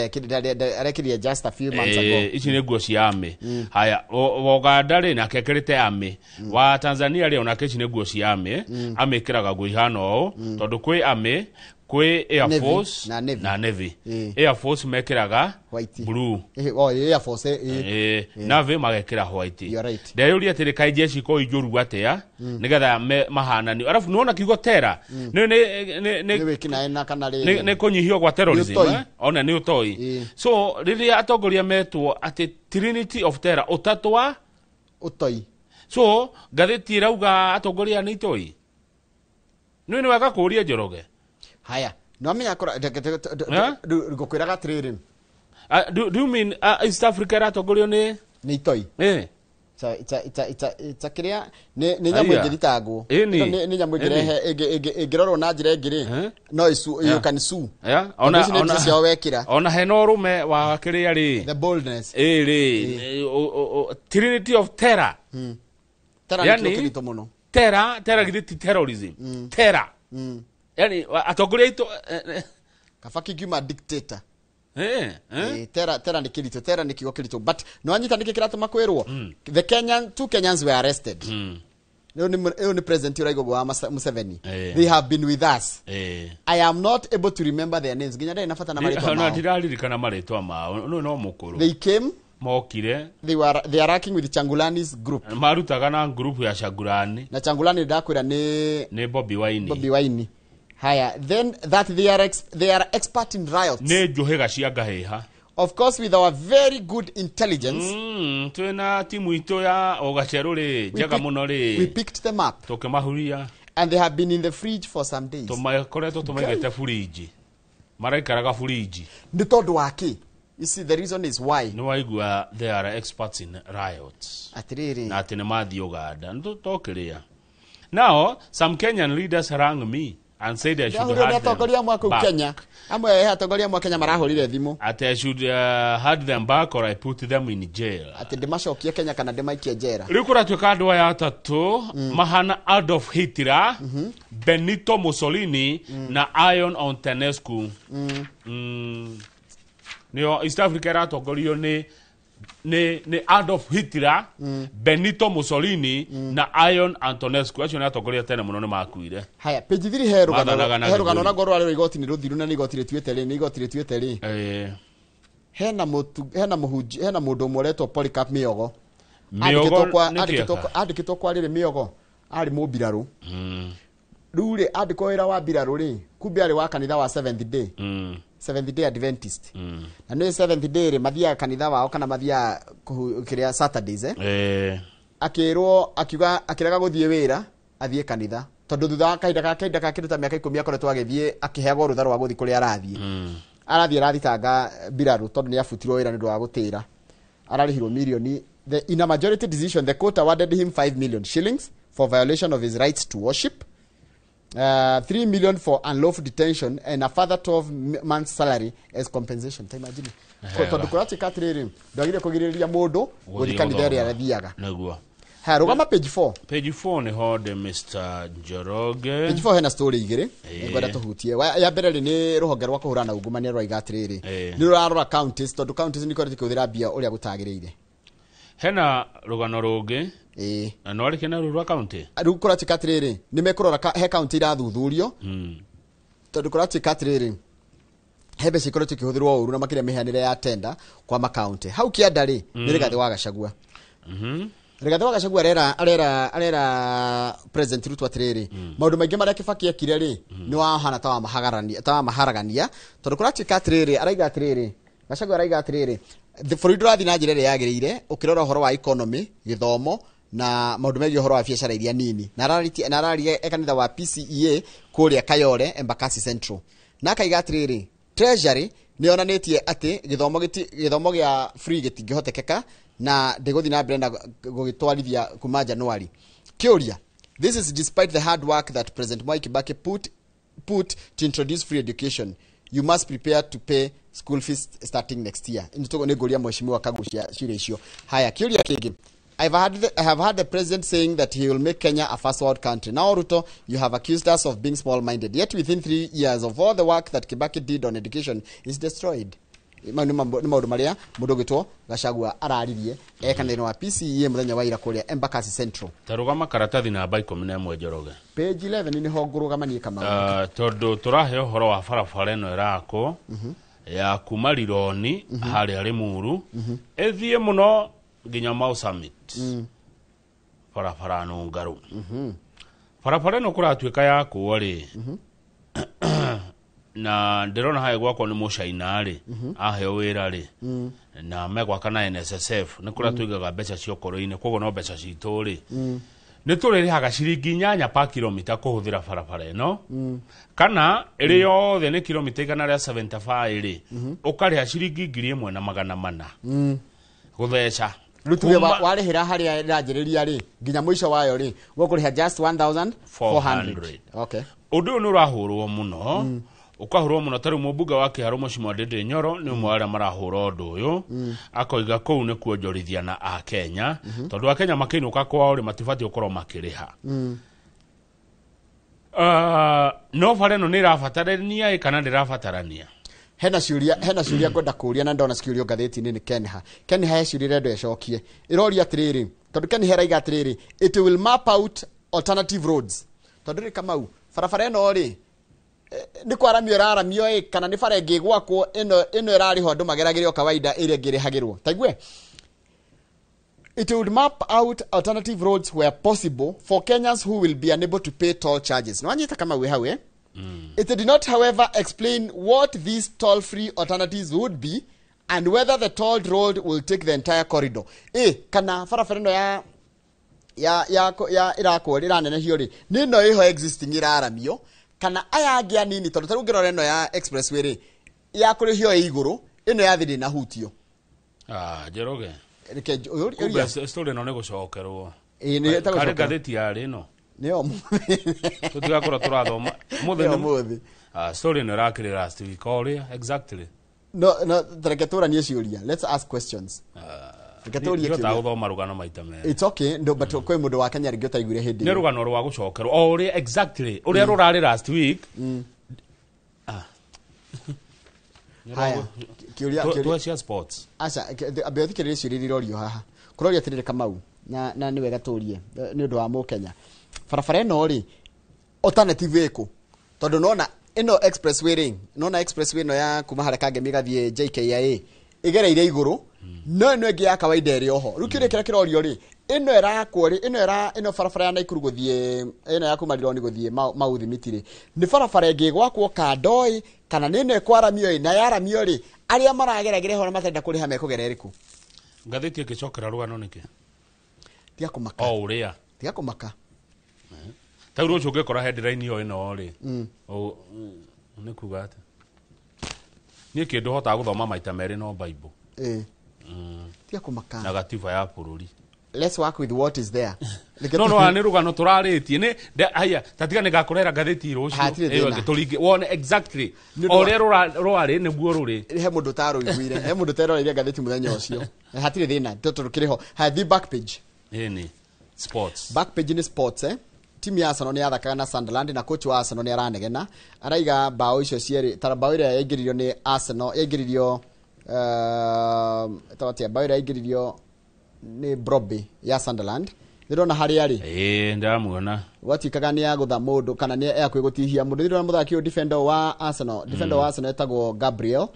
Speaker 2: arekĩrire just a few months ago.
Speaker 1: Ici nĩ nguo cia Army. Haya wa Uganda rĩ nake ekĩrĩte Army, wa Tanzania rĩ onake ici nĩ nguo cia Army. Army ĩkĩraga nguo ihana ũũ tondũ kwĩ Army kwĩ Air Force
Speaker 2: na
Speaker 1: Navy. Air Force mekĩraga blue.
Speaker 2: Air Force
Speaker 1: Navy magekĩra white. Ndeyũria atĩrĩ kaĩ jeshi ko njũru atĩa nĩgetha mahananio. Arabu nĩwona kiugo tera nĩ kũnyihio gwa terrorism ona nĩ ũtoi. So rĩrĩa atongoria metwo atĩ Trinity of Terror ũtatũ wa
Speaker 2: ũtoi.
Speaker 1: So ngathĩti ĩrauga atongoria nĩ itoi. Nĩ wega kũũria Njoroge.
Speaker 2: Haya, no amenya ngũkwĩraga atĩrĩrĩ.
Speaker 1: Do you mean East Africa ĩratongorio nĩ
Speaker 2: itoi? It's a kĩrĩa nĩ nyamũ
Speaker 1: Aya.
Speaker 2: ĩngĩthitangwo.
Speaker 1: Ĩni.
Speaker 2: Nĩ nyamũ ĩngĩrehe ĩngĩrorwo na njĩra ĩngĩ rĩ, no isu, you can sue.
Speaker 1: Yeah,
Speaker 2: Tondũ ici nĩ mbica ciao wekĩra.
Speaker 1: Ona hena ũrũme wa kĩrĩa rĩ,
Speaker 2: The boldness.
Speaker 1: Ĩ rĩ, Trinity of Terror.
Speaker 2: Terror nĩ
Speaker 1: Yani,
Speaker 2: kĩndũ kĩritũ mũno.
Speaker 1: Terror, terror githĩ ti terrorism? Terror. Yani atongoria aitũ
Speaker 2: Kaba kingiuma dictator.
Speaker 1: Tera
Speaker 2: Tera nĩ kĩritũ, tera nĩ kiugo kĩritũ, but nĩ wanyita nĩkĩ kĩratũma kwĩrwo the Kenyan, two Kenyans were arrested. Ũyũ nĩ president ũraiga ũguo wa Museveni. They have been with us. I am not able to remember their names, nginya ndarĩ na bata na marĩtwa
Speaker 1: Na
Speaker 2: mao.
Speaker 1: ndiraririkana marĩtwa mao no no mũkũrũ.
Speaker 2: They came.
Speaker 1: Mokire.
Speaker 2: They are working with Changulani's group.
Speaker 1: Marutaga na group ya Shagurani.
Speaker 2: Na Changulani ndakwĩra nĩ
Speaker 1: Nĩ Bobi Wine.
Speaker 2: Bobi Wine. Haya, then that they are expert in riots.
Speaker 1: Nĩ njũhĩga cia ngahĩha.
Speaker 2: Of course, with our very good intelligence,
Speaker 1: Twĩna timu itũ ya ũgacerũ rĩ, njega mũno rĩ,
Speaker 2: we picked them up.
Speaker 1: Tũkĩmahuria.
Speaker 2: And they have been in the fridge for some days.
Speaker 1: Tũmakoretwo tũmaigĩte burinji, maraikaraga burinji.
Speaker 2: Nĩ tondũ wa kĩ? You see, the reason is why.
Speaker 1: Nĩ waigua, they are experts in riots.
Speaker 2: Atĩrĩrĩ.
Speaker 1: Na atĩ nĩ mathiĩ Uganda nĩ tokĩrĩa. Now some Kenyan leaders rang me and said I should
Speaker 2: Ndahũrirwo nĩ
Speaker 1: hand them
Speaker 2: atongoria amwe a kũu
Speaker 1: back.
Speaker 2: Kenya. Amwe he atongoria amwe a Kenya marahũrire thimũ.
Speaker 1: Atĩ I should hand them back or I put them in jail.
Speaker 2: Atĩ ndĩmacokie Kenya kana ndĩmaikie njera.
Speaker 1: Rĩu kũratuĩka andũ aya atatũ mahana Adolf Hitler, Benito Mussolini na Ion Antonescu. Nĩo East Africa ĩratongorio nĩ Adolf Hitler, Benito Mussolini na Ion Antonescu. Acio nĩ atongoria tene mũno, nĩ makuire.
Speaker 2: Haya, page 3 he rũgano.
Speaker 1: Mathanaga na
Speaker 2: He rũgano
Speaker 1: gĩthũri.
Speaker 2: naguo rwarĩ rwa igoti nĩ rũthiru na nĩ igoti rĩtuĩte rĩ, nĩ igoti rĩtuĩte rĩ. Hena mũtu, hena mũhunji, hena mũndũ ũmwe ũretwo Polycarp Mĩogo.
Speaker 1: Mĩogo
Speaker 2: Andĩkĩtwo kwa
Speaker 1: nĩ
Speaker 2: andĩkĩtwo
Speaker 1: kĩeka?
Speaker 2: Andĩkĩtwo kwa rĩrĩ, Mĩogo arĩ mũmbirarũ. Rĩu rĩ, andĩkwo wĩra wa mbirarũ rĩ, kumbe arĩ wa kanitha wa Seventh Day. Seventh Day Adventist. Na nĩ Seventh Day rĩ, mathiaga kanitha wao kana mathiaga kĩrĩa Saturdays, eh? Akĩrwo, akiuga, akĩrega gũthiĩ wĩra athiĩ kanitha, tondũ thutha wa kahinda ka kĩndũ ta mĩaka 10 akoretwo agĩthiĩ akĩheagwo rũtha rwa gũthiĩ kũrĩa arathiĩ. Arathiĩ arathitanga mbirarũ tondũ nĩ abutirwo wĩra nĩ ũndũ wa gũtĩra. Ararĩhirwo mirioni. In a majority decision, the court awarded him 5 million shillings for violation of his rights to worship, 3 million for unlawful detention and a further 12 months salary as compensation. Ta imagine.
Speaker 1: Hega.
Speaker 2: Tondũ kũratuĩka atĩrĩrĩ, ndwagĩrĩire kũgirĩrĩria mũndũ gũthiĩ kanitha ĩrĩa arathiaga.
Speaker 1: Nĩguo.
Speaker 2: Haya, rũgama page 4.
Speaker 1: Page 4 nĩho ndĩ, Mr Njoroge.
Speaker 2: Page 4 hena story igĩrĩ ngwenda tũhutie. Ya mbere rĩ, nĩ rũhonge rwa kũhũrana na ungumania rwaiga atĩrĩrĩ, nĩ rũrarora counties, tondũ counties nĩ ikoretwo ikĩhũthĩra mbia ũrĩa gũtagĩrĩire.
Speaker 1: Hena rũgano rũngĩ na no arĩkia na rũu rwa county.
Speaker 2: Rĩu kũratuĩka atĩrĩrĩ, nĩ mekũrora he county irathuthurio, tondũ kũratuĩka atĩrĩrĩ, he mbeca ikoretwo ikĩhũthĩrwo ũru na makĩria mĩhianĩre ya tenda kwa makaunti. Hau kĩanda rĩ, nĩ Rigathĩ wa Gachagua. Rigathĩ wa Gachagua arera President Ruto atĩrĩrĩ, maũndũ maingĩ marĩa Kibaki ekire rĩ, nĩ wahana ta wamaharagania, tondũ kũratuĩka atĩrĩrĩ, araiga atĩrĩrĩ, Gachagua araiga atĩrĩrĩ, bũrũri ndũrathiĩ na njĩra ĩrĩa yagĩrĩire ũkĩrora ũhoro wa economy, gĩthomo na maũndũ megiĩ ũhoro wa biacara iria nini, na araririe e kanitha wa PCEA kũrĩa Kayole, Embakasi Central, na akaiga atĩrĩrĩ, Treasury nĩ yonanĩtie atĩ gĩthomo gĩa free gĩtingĩhotekeka na ndĩgũthiĩ na mbere na gũgĩtwarithia kuma January. Kĩũria, this is despite the hard work that President Mwai Kibaki put to introduce free education. You must prepare to pay school fees starting next year. Nĩ ngũria mheshimiwa Kagucia ciũria icio. Haya, kĩũria kĩngĩ. I have heard the president saying that he will make Kenya a first world country. Now, Ruto, you have accused us of being small-minded. Yet within 3 years of all the work that Kibaki did on education is destroyed. Mau nĩ maũndũ marĩa mũndũ ũgĩtwo Gachagua araririe e kanitha-inĩ wa PCEA mũthenya wa ira kũrĩa Embakasi Central.
Speaker 1: Ta rũgama karatathi namba 11, Njoroge.
Speaker 2: Page 11 nĩho ngũrũgama niĩ, Kamau.
Speaker 1: Tondũ tũrahe ũhoro wa barabara ĩno ĩrakwo ya kuma Rironi harĩa Limuru ĩthiĩ mũno nginya Mau Summit, barabara nũngarũ. Barabara ĩno kũratuĩka yakwo rĩ, na ndĩrona harĩa gwakwo nĩ mũcaina rĩ, aheo wĩra rĩ, na megwaka na NSSF, nĩ kũrĩa tũigaga mbeca cia ũkũrũ-inĩ, koguo no mbeca citũ rĩ, nĩ tũrĩrĩhaga ciringi 8 pa kilomita kũhũthĩra barabara ĩno, kana ĩrĩ yothe nĩ kilomita 175 rĩ, ũkarĩha ciringi 1,400 gũtheca.
Speaker 2: Rĩu tuge
Speaker 1: Kuma-
Speaker 2: warĩhĩra harĩa ĩranjĩrĩria rĩ nginya mũico wayo rĩ ũkũrĩha just 1400.
Speaker 1: 400.
Speaker 2: Okay.
Speaker 1: Ũndũ ũyũ nĩ ũrahũrwo mũno, ũkahũrwo mũno. Ta rĩu mũmbunge wa Kĩharũ, Mheshimiwa Ndindi Nyoro, nĩ ũmwe wa arĩa marahũra ũndũ ũyũ, akoiga kũu nĩ kuonjorithia na akenya, tondũ akenya makĩinũka kwao rĩ, matibatiĩ gũkorwo makĩrĩha. No bara ĩno nĩ ĩrabatarania ĩ kana ndĩrabatarania?
Speaker 2: Hena ciũria ngwenda kũũria na ndona cikĩũrio ngathĩti-inĩ nĩ Kenha. Kenha he ciũria ĩrenda ĩcokie, ĩroria atĩrĩrĩ, tondũ Kenha ĩraiga atĩrĩrĩ, it will map out alternative roads, tondũ rĩ, Kamau, barabara ĩno rĩ, nĩ kwaramio ĩraramio ĩ kana nĩ bara ĩngĩ ĩgwakwo, ĩno ĩrarĩhwo andũ mageragĩre o kawaida, ĩrĩa ĩngĩ ĩrĩhagĩrwo taigue. It would map out alternative roads where possible for Kenyans who will be unable to pay toll charges. Nĩwanyita, Kamau, wĩ hau, eh? It did not, however, explain what these toll-free alternatives would be and whether the tolled road will take the entire corridor. Kana barabara ĩno ya ĩrakwo ĩranenehio rĩ, nĩ ĩno ĩho existing ĩraramio kana aya angĩ anini, tondũ tarĩu ũngĩrora ĩno ya expressway rĩ, ya kũrĩhio ĩ igũrũ, ĩno ya thĩ ndĩnahutio.
Speaker 1: Ah, Njoroge.
Speaker 2: Reke
Speaker 1: Kumbe
Speaker 2: ũria.
Speaker 1: story ĩno nĩ gũcokerwo.
Speaker 2: Ĩĩ, nĩ ĩtagwo
Speaker 1: Karĩ
Speaker 2: gũcokerwo.
Speaker 1: ngathĩti yarĩ ĩno
Speaker 2: Nĩyo ũmũthĩ.
Speaker 1: Tũtigakorwo tũrathoma ũmũthĩ.
Speaker 2: Nĩyo ũmũthĩ.
Speaker 1: Ah, story ĩno ĩrakĩrĩ last week ũrĩa exactly.
Speaker 2: No, reke tũranie ciũria. Let's ask questions. Reke tũrie
Speaker 1: Ndihotaga
Speaker 2: kĩũria.
Speaker 1: gũthoma rũgano maita merĩ.
Speaker 2: It's okay, no, but kwĩ mũndũ wa Kenya rĩngĩ ũtaiguire hĩndĩ
Speaker 1: Nĩ
Speaker 2: ĩyo.
Speaker 1: rũgano rwa gũcokerwo o ũrĩa exactly ũrĩa rũrarĩ last week. Ah. Nĩ
Speaker 2: Haya, kĩũria kĩũria.
Speaker 1: Tuwe cia sports.
Speaker 2: Aca, ambe ũthikĩrĩrie ciũria iria irorio haha. Kũroria atĩrĩrĩ, Kamau, na nĩ wega tũrie nĩ ũndũ wa mũkenya, barabara ĩno rĩ, alternative ĩkũ? Tondũ nona ĩno expressway rĩ, nona expressway ĩno ya kuma harĩa Kangemi ĩgathiĩ JKIA ĩgereire igũrũ, no ĩno ĩngĩ ya kawaida ĩrĩ oho. Rĩu kĩũria kĩrĩa kĩrorio rĩ, ĩno ĩrakwo rĩ, ĩno ĩra ĩno barabara ya Naikuru gũthiĩ, ĩno ya kuma Rironi gũthiĩ Mau Thimiti rĩ, nĩ barabara ĩngĩ ĩgwakwo kando ĩ kana nĩ ĩno ĩkwaramio ĩ? Na yaramio rĩ, arĩa marageragĩra ho na matarenda kũrĩha mekũgera ĩrĩkũ?
Speaker 1: Ngathĩti ĩngĩcokera rũgano nĩkĩ?
Speaker 2: Tiga kũmaka.
Speaker 1: O ũrĩa.
Speaker 2: Tiga kũmaka.
Speaker 1: Ta rĩu rũciũ ũngĩkora headline ĩyo ĩno rĩ, nĩ kuga atĩ niĩ kĩndũ hotaga gũthoma maita merĩ no Bible.
Speaker 2: Tiga kũmaka.
Speaker 1: Na gatiba ya bũrũri.
Speaker 2: Let's work with what is there.
Speaker 1: No nĩ rũgano tũrarĩtie nĩ haya, tatiga nĩ ngakũrehera ngathĩti rũciũ
Speaker 2: Hatirĩ
Speaker 1: ĩyo
Speaker 2: thĩna.
Speaker 1: ĩngĩ tũringe wone exactly
Speaker 2: Nĩ ũndũ
Speaker 1: o ũrĩa rũarĩ nĩguo rũrĩ.
Speaker 2: He mũndũ ũtarũiguire, he mũndũ ũteroreire ngathĩti mũthenya ũcio. Hatirĩ thĩna, tondũ kĩrĩ ho. Haya, thiĩ back page.
Speaker 1: Ĩni sports.
Speaker 2: Back page nĩ sports, eh? Timu ya Arsenal nĩ yathakaga na Sunderland na coach wa Arsenal nĩ aranegena, araiga bao icio cierĩ, ta bao ĩrĩa yaingĩririo nĩ Arsenal yaingĩririo, tawatia bao ĩrĩa yaingĩririo nĩ Brobbey ya Sunderland, ndĩrona harĩa rĩ.
Speaker 1: Ĩĩ, ndamuona.
Speaker 2: Gwatuĩkaga nĩ yagũtha mũndũ kana nĩ yakuĩ gũtihia mũndũ. Ndĩrona mũthaki ũyũ, defender wa Arsenal, defender wa Arsenal etagwo Gabriel,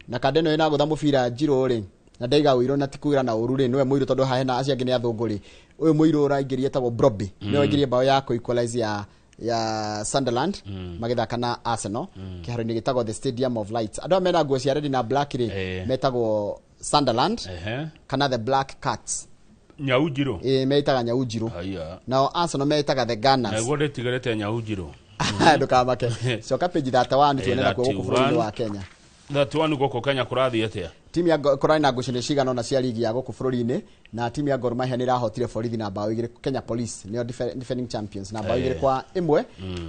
Speaker 2: na kanda ĩno ĩnagũtha mũbira njirũ rĩ, na ndaiga ũirũ na tikuira na ũru rĩ, nĩwe mũirũ, tondũ haha hena acio angĩ nĩ athũngũ rĩ, ũyũ mũirũ ũraingĩria etagwo Brobbey, nĩwe waingĩrie bao ya kũ equalize ya Sunderland magĩthaka na Arsenal kĩharo-inĩ gĩtagwo the Stadium of Lights. Andũ aya mena nguo cia red na black rĩ, metagwo Sunderland kana the Black Cats.
Speaker 1: Nyau njirũ.
Speaker 2: Ĩ, meitaga nyau njirũ.
Speaker 1: Haya.
Speaker 2: Nao Arsenal meitaga the Gunners.
Speaker 1: Naguo ndĩtigĩrĩte nyau njirũ.
Speaker 2: Ndũkamake, coka page 31 tuone nakuo gũkũ bũrũri-inĩ wa Kenya.
Speaker 1: 31 gũkũ Kenya kũrathiĩ atĩa?
Speaker 2: Timu ya kũrarĩ na ngucanio cigana ũna cia ligi ya gũkũ bũrũri-inĩ, na timu ya Gor Mahia nĩ ĩrahotire borithi na bao 2, Kenya Police nĩo defending champions, na bao 2-1.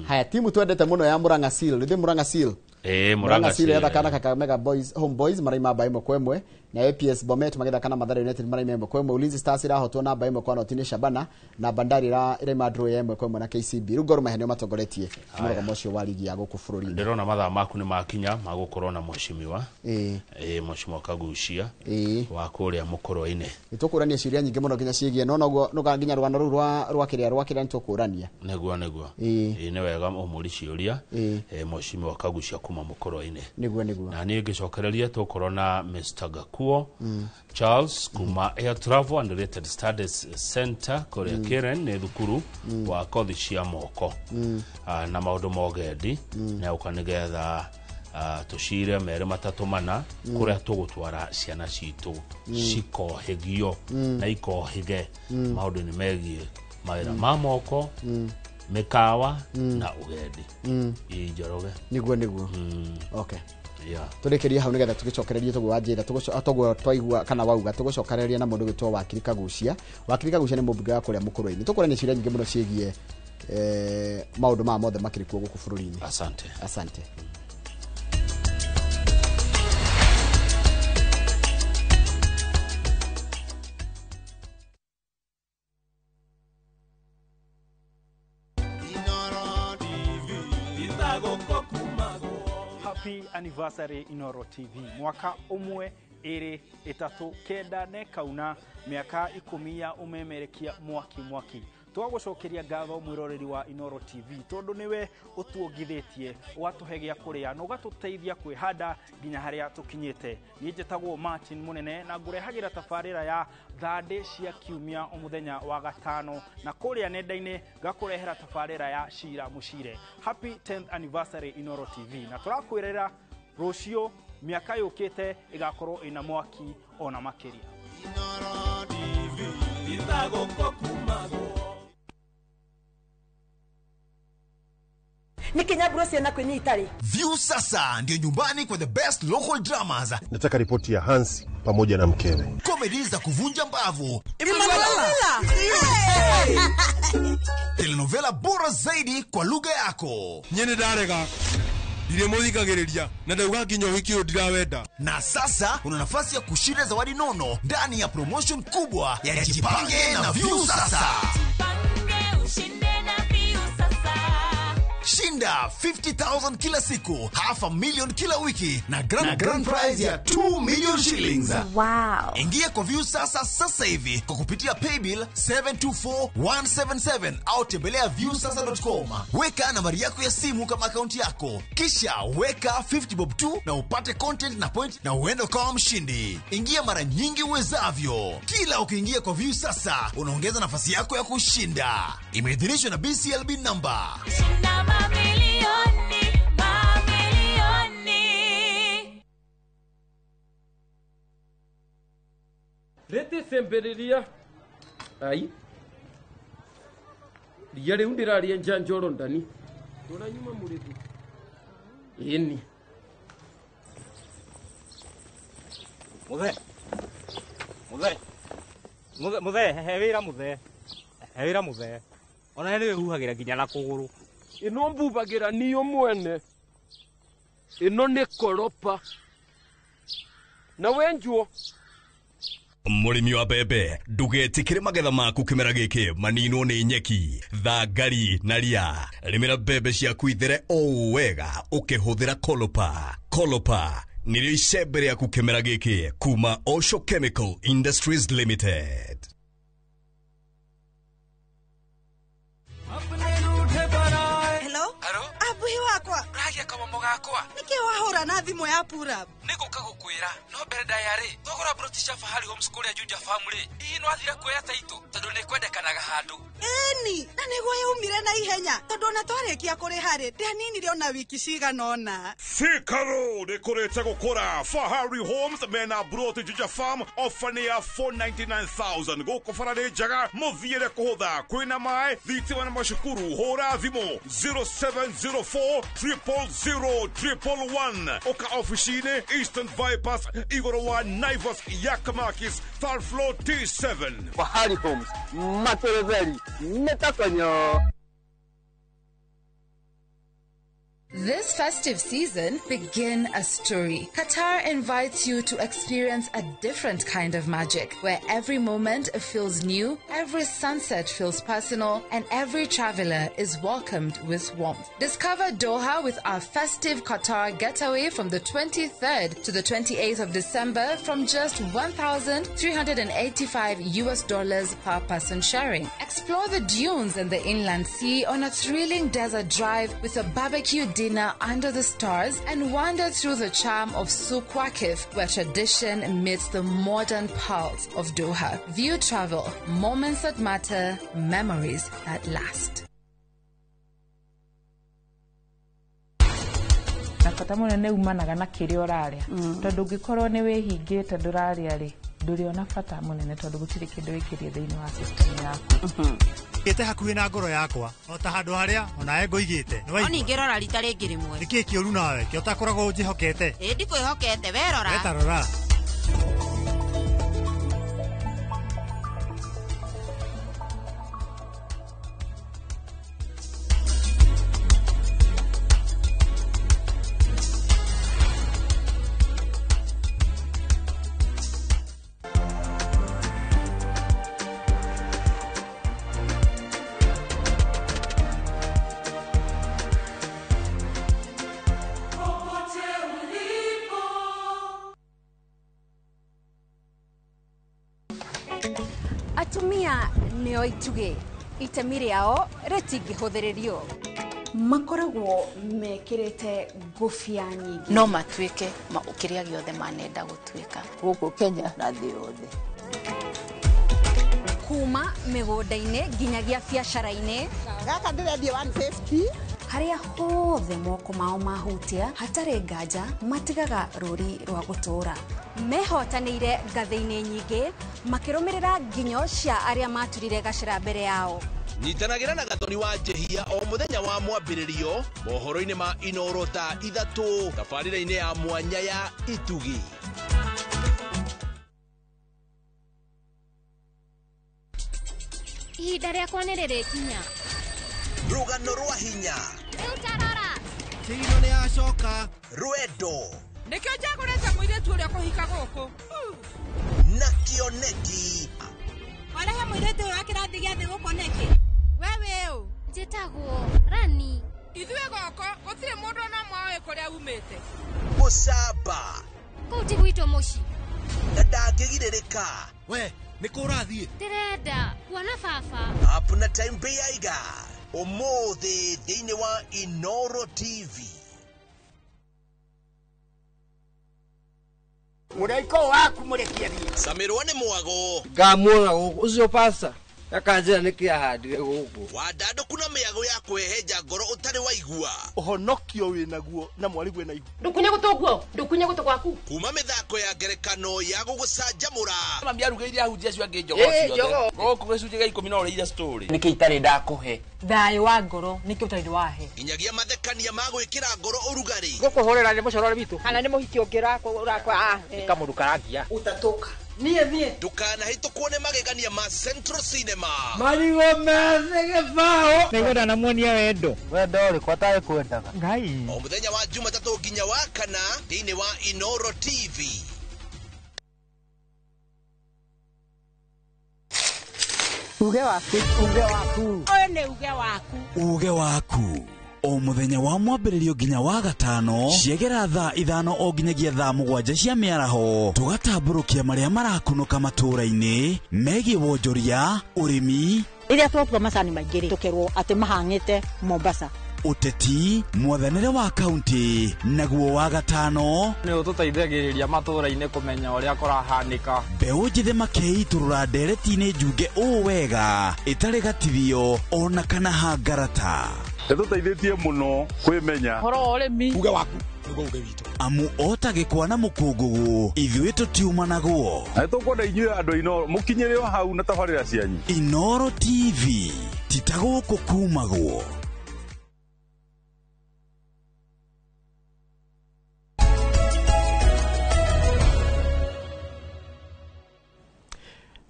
Speaker 2: Haya, timu twendete mũno ya Murang'a Seal, rĩthĩ Murang'a Seal.
Speaker 1: Ĩĩ.
Speaker 2: Murang'a
Speaker 1: Murang'a
Speaker 2: Seal
Speaker 1: Seal.
Speaker 2: yathaka na Kakamega Boys, Home Boys, maraima bao 1-1, na APS Bomet magĩthaka na Mathare United maraima 1-1. Ulinzi Stars irahotwo na bao 1-0 nĩ Shabana, na Bandari ĩraima draw ya 1-1 na KCB. Rĩu Gor Mahia nĩo matongoretie mũrũgamo ũcio wa ligi ya gũkũ bũrũri-inĩ.
Speaker 1: Ndĩrona mathaa maku nĩ makinya ma gũkorwo na mheshimiwa. Ĩĩ, mheshimiwa Kagucia wa kũrĩa mũkũrwe-inĩ.
Speaker 2: Nĩ tũkũrania ciũria nyingĩ mũno nginya ciĩgiĩ no noguo nũga nginya rũgano rũu rwa kĩrĩa nĩ tũkũrania.
Speaker 1: Nĩguo. Ĩĩ, nĩ wega ũmũri ciũria. Ĩĩ, mheshimiwa Kagucia kuma mũkũrwe-inĩ.
Speaker 2: Nĩguo.
Speaker 1: Na niĩ ngĩcokereria tũkorwo na Mr Gakuo Charles kuma Air Travel and Related Studies Center kũrĩa Karen, nĩ thukuru wa kothi cia moko na maũndũ ma ũgendi, na ũka nĩgetha tũcire merĩ matatũ mana kũrĩa tũgũtwara ciana citũ cikohĩgio na ikohĩge maũndũ-inĩ megiĩ mawĩra ma moko, mĩkawa na ũgendi. Ĩ, Njoroge.
Speaker 2: Nĩguo. Okay.
Speaker 1: Yeah.
Speaker 2: Tũrĩkĩrie hau nĩgetha tũgĩcokererie toguo wanjĩra toguo twaigua kana wauga tũgũcokereria na mũndũ gwĩtwo Wakiri Kagucia. Wakiri Kagucia nĩ mũmbunge wa kũrĩa Mũkũrwe-inĩ. Tũkũrania ciũria nyingĩ mũno ciĩgiĩ maũndũ maya mothe makĩrĩ kuo gũkũ bũrũri-inĩ.
Speaker 1: Asante.
Speaker 2: Asante.
Speaker 3: Happy anniversary Inoro TV. Mwaka 1 2 3 9 ne kauna miaka 10 ya umemerekia mwaki mwaki. Twagucokeria ngatho mwiroreri wa Inoro TV tondu niwe utuongithitie ugatuhe gia kuria na ugatuteithia kwihanda nginya haria tukinyite. Ni njitagwo Martin Munene na ngurehagira tabarira ya thandĩ cia kiumia umuthenya wa gatano na kuria nenda-inĩ ngakurehera tabarira ya Cira Mucire. Happy 10th anniversary Inoro TV na turakwirera rucio miaka yukite igakorwo ina mwaki ona makiria.
Speaker 5: Inoro TV
Speaker 4: Nikinyaburo ciana kwinyi itari.
Speaker 9: View sasa ndio nyumbani kwa the best local dramas.
Speaker 10: Nataka ripoti ya Hansi pamoja na mkewe.
Speaker 9: Comedy za kuvunja mbavu.
Speaker 4: Emanuela.
Speaker 9: Telenovela bora zaidi kwa lugha yako.
Speaker 6: Nyene ndarega. Ndire muthikagiriria na ndauga nginya wiki uyu ndirawenda.
Speaker 9: Na sasa una nafasi ya kushinda zawadi nono ndani ya promotion kubwa ya Jipange na View Sasa.
Speaker 11: Jipange ushinde na View Sasa.
Speaker 9: Shinda 50,000 kila siku, 500,000 kila wiki na grand prize ya 2 million shillings.
Speaker 23: Wow.
Speaker 9: Ingia kwa View Sasa sasa hivi kwa kupitia paybill 724177 au tembelea viewsasa.com. Weka nambari yako ya simu kama akaunti yako, kisha weka 50 bob tu na upate content na point na uende kama mshindi. Ingia mara nyingi uwezavyo. Kila ukiingia kwa View Sasa unaongeza nafasi yako ya kushinda. Imeidhinishwa na BCLB number.
Speaker 11: Shinda mamilioni, mamilioni.
Speaker 15: Rete semberiria. Ai. Ria riu ndiraria njanjoro ndani. Ndona nyuma murithi. Ini.
Speaker 26: Muthe. Muthe. Muthe, muthe, he wira muthe. He wira muthe. Ona ni huhagira nginya na kuguru.
Speaker 15: Ino mbubagira niyo mwene. Ino ni koropa. Na wenjuo.
Speaker 16: Mũrĩmi wa mbembe ndũgetĩkĩre magetha maku kĩmera gĩkĩ maninwo nĩ nyeki, thangari na ria. Rĩmĩra mbembe ciaku ithere o wega ũkĩhũthĩra Kolopa. Kolopa nĩrĩo icembe rĩaku kĩmera gĩkĩ kuma Osho Chemical Industries Limited.
Speaker 4: Hello? Abuhi wakwa.
Speaker 13: Uragia kamomo gakwa.
Speaker 4: Niki wahura na thimu ya Purab?
Speaker 13: Niguka gukwira no mbere ndayari thogora broti cia Fahari Homes kuria Juja Family hihi no athira kuoya taito tondu ni kwendekanaga handu.
Speaker 4: Eni na niguo yaumire na ihenya tondu ona twarikia kuriha ri ndianinire ona wiki cigana ona.
Speaker 12: Thika Road ikurite gukura. Fahari Homes mena broti Juja Farm ofa ni ya 499,000 guku bara ni njega muthiire kuhutha kwina mai thitima na macukuru. Hura thimu 0704 000 111 oka ofici-inĩ Eastern Bypass igũrũ wa Naivas Yakamakis third floor T7.
Speaker 17: Fahari Homes materetheri nĩtakonyo.
Speaker 21: This festive season, begin a story. Qatar invites you to experience a different kind of magic, where every moment feels new, every sunset feels personal, and every traveler is welcomed with warmth. Discover Doha with our festive Qatar getaway from the 23rd to the 28th of December from just $1,385 per person sharing. Explore the dunes and the inland sea on a thrilling desert drive with a barbecue dinner under the stars, and wander through the charm of Souq Waqif, where tradition meets the modern pulse of Doha. View Travel, moments that matter, memories that last.
Speaker 18: Na bata munene umanaga na kiria uraria tondu ungikorwo ni wihingite nduraria ri nduriona bata munene tondu gutiri kindu wikirie thiini wa system yaku.
Speaker 7: Ĩte hakuhĩ na ngoro yakwa o ta handũ harĩa onawe ngũigĩte. Nĩ
Speaker 5: No
Speaker 7: waigua?
Speaker 5: ningĩ rora rita rĩngĩ rĩmwe.
Speaker 7: Nĩkĩĩ kĩũru nawe kĩo ũtakoragwo ũnjĩhokete?
Speaker 5: Ĩ ndikwĩhokete, we rora.
Speaker 7: Weta rora.
Speaker 11: Popote ulipo.
Speaker 19: Atumia nĩo itugĩ, itemi rĩao rĩtingĩhũthĩrĩrio.
Speaker 20: Makoragwo mekĩrĩte ngũbia nyingĩ.
Speaker 22: No matuĩke kĩrĩa gĩothe manenda gũtuĩka.
Speaker 14: Gũkũ Kenya na thĩ yothe.
Speaker 19: Kuma mĩgũnda-inĩ nginyagia biacara-inĩ.
Speaker 4: Gaka ndĩrendia 150.
Speaker 20: Harĩa hothe moko mao mahutia hatarĩ nganja matigaga rũri rwa gũtũũra.
Speaker 19: Mehotanĩire ngathĩ-inĩ nyingĩ makĩrũmĩrĩra nginyo cia arĩa maturire gacĩra mbere yao.
Speaker 9: Nyitanagĩra na Gathoni wa Njehia o mũthenya wa mwambĩrĩrio mohoro-inĩ ma Inoro thaa 3 tabarĩra-inĩ ya mwanya ya Itugi.
Speaker 23: Ihinda rĩakwa nĩ rĩrĩkinya.
Speaker 9: Rũgano rwa hinya.
Speaker 23: Rĩu tarora.
Speaker 9: Kĩgino nĩ yacoka. Rwendo.
Speaker 5: Nĩkĩo njagũrĩte mũirĩtu ũrĩa kũhika gũkũ.
Speaker 9: Na kĩoneki.
Speaker 5: Warehe mũirĩtu ũyũ wa kĩrathi gĩa thĩ gũkũ nĩkĩ? We wĩ ũ?
Speaker 23: Njĩtagwo Rani.
Speaker 5: Ithuĩ gũkũ gũtirĩ mũndũ ona ũmwe ũĩ kũrĩa umĩte.
Speaker 9: Gũcamba.
Speaker 23: Kũu ti gwitũ mũciĩ.
Speaker 9: Na ndangĩgirĩrĩka. We, nĩ kũ ũrathiĩ?
Speaker 23: Ndĩrenda kuona baba.
Speaker 9: Up na time Beiga. Ũmũthĩ thĩinĩ wa Inoro TV.
Speaker 24: Mũraika ũyũ waku mũrekie thiĩ.
Speaker 9: Camirwo nĩ mwago.
Speaker 15: Ngamuona gũkũ ũcio pasta akanjĩra nĩkĩ ahandire gũkũ.
Speaker 9: Wandandũku na mĩago ya kwĩhenja ngoro ũtarĩ waigua.
Speaker 25: Ũhonokio wĩnaguo na mwarigwe na ihu.
Speaker 26: Ndũkunye gũtũ guo, ndũkunye gũtũ gwaku.
Speaker 9: Kuma mĩthako ya ngerekano ya gũgũcanjamũra.
Speaker 27: Mami arugĩire ahunjia acio angĩ njogoo ciothe. Gũkũ gĩcunjĩ gĩa 10 no ũrĩire story.
Speaker 26: Nĩkĩ itarĩ ndakũhe? Thayũ wa ngoro nĩkĩ ũtarĩ wahe.
Speaker 9: Nginyagia mathekania ma gwĩkĩra ngoro ũrugarĩ.
Speaker 26: Gũkũhũrĩra nĩ mũcorore witũ. Kana nĩ mũhiki ũngĩ ũrakwa.
Speaker 27: Nĩ kamũndũ karangia.
Speaker 26: Ũtatũka.
Speaker 4: Niĩ niĩ.
Speaker 9: Ndũkanahĩtũkwo nĩ magegania ma Central Cinema.
Speaker 15: Marigũ methĩ gĩbaũ.
Speaker 28: Nĩngwenda namuonia wendo.
Speaker 17: Wendo ũrĩkũ atarĩ kwendaga?
Speaker 28: Ngai.
Speaker 9: O mũthenya wa Jumatatũ nginya wa kana thĩinĩ wa Inoro TV.
Speaker 4: Uge waku. Uge waku.
Speaker 5: Ũyũ nĩ uge waku.
Speaker 29: Uge waku. O mũthenya wa mwambĩrĩrio nginya wa gatano ciegera thaa 5 o nginyagia thaa 7 cia mĩaraho tũgatambũrũkia marĩa marakunũka matũũra-inĩ megiĩ wonjoria, ũrĩmi,
Speaker 14: Rĩrĩa twatua macani maingĩ rĩ, tũkerwo atĩ mahang'ĩte Mombasa.
Speaker 29: Ũteti, mwathanĩre wa kaunti, naguo wa gatano
Speaker 27: Nĩ ũtũteithagĩrĩria matũũra-inĩ kũmenya ũrĩa kũrahanĩka.
Speaker 29: Mbeũ njĩthĩ makeitũrũra ndereti-inĩ njunge ũũ wega ĩtarĩ gatithio ona kana hangarata.
Speaker 12: Ĩtũteithĩtie mũno kwĩmenya.
Speaker 26: Ũhoro wa ũrĩmi.
Speaker 29: Uge waku nĩguo uge witũ. Amu o ta gĩkwa na mũkũngũgũ ithuĩ tũtiumanagwo.
Speaker 12: Na nĩtũkwenda inyuĩ andũ a Inoro mũkinyĩre o hau na tabarĩra cianyu.
Speaker 29: Inoro TV ti ta gũkũ kumagwo.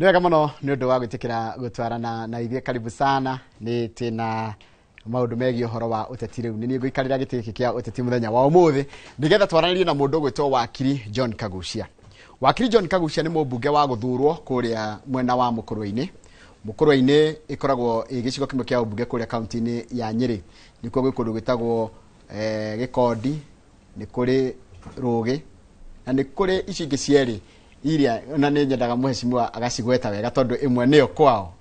Speaker 2: Nĩ wega mũno nĩ ũndũ wa gwĩtĩkĩra gũtwarana na ithuĩ, karibu sana. Nĩ twĩna maũndũ megiĩ ũhoro wa ũteti rĩu. Nĩ niĩ ngũikarĩra gĩtĩ gĩkĩ kĩa ũteti mũthenya wa ũmũthĩ nĩgetha twaranĩrie na mũndũ ũgwĩtwo Wakiri John Kagucia. Wakiri John Kagucia nĩ mũmbunge wa gũthurwo kũrĩa mwena wa Mũkũrwe-inĩ. Mũkũrwe-inĩ ĩkoragwo ĩ gĩcigo kĩmwe kĩa ũmbunge kũrĩa kaunti-inĩ ya Nyĩrĩ. Nĩkuo gwĩ kũndũ gwĩtagwo Gĩkondi, nĩ kũrĩ Rũgĩ na nĩ kũrĩ ici ingĩ cierĩ iria na nĩ nyendaga mheshimiwa agacigweta wega tondũ ĩmwe nĩyo kwao.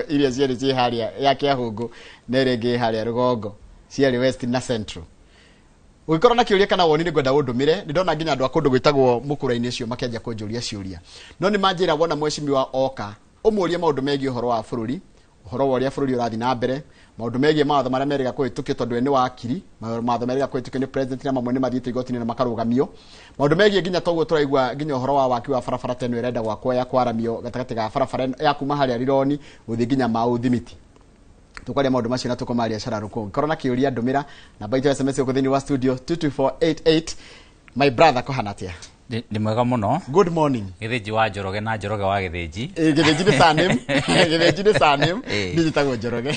Speaker 2: Iria cierĩ ciĩ harĩa ya Kĩahũngũ na ĩrĩa ĩngĩ ĩ harĩa rũgongo, cierĩ West na Central. Ũngĩkorwo na kĩũria kana woni nĩ ngwenda ũndũmĩre. Nĩ ndona nginya andũ a kũndũ gwĩtagwo Mũkũrwe-inĩ ũcio makĩanjia kũnjũria ciũria. No nĩ manjĩra wona mheshimiwa oka ũmũrie maũndũ megiĩ ũhoro wa bũrũri, ũhoro wa ũrĩa bũrũri ũrathiĩ na mbere, maũndũ megiĩ mawatho marĩa merĩga kũhĩtũkio tondũ we nĩ wakiri, mawatho merĩga kũhĩtũkio nĩ president na mamwe nĩ mathiĩte igoti-inĩ na makarũgamio. Maũndũ megiĩ nginya toguo tũraigua nginya ũhoro wa waki wa barabara ta ĩno ĩrenda gwakwo ya kwaramio gatagatĩ ga barabara ya kuma harĩa Rironi gũthiĩ nginya Mau Thimiti. Tukwaria maundu macio na tukomaria cararuku. Korwo na kiuria ndumira namba itu ya SMS guku thiini wa studio 22488. My brother, kuhana atia?
Speaker 1: Nĩ mwega mũno.
Speaker 2: Good morning.
Speaker 1: Gĩthĩnji wa Njoroge na Njoroge wa Gĩthĩnji.
Speaker 2: Gĩthĩnji nĩ surname. Gĩthĩnji nĩ surname. Niĩ njĩtagwo Njoroge.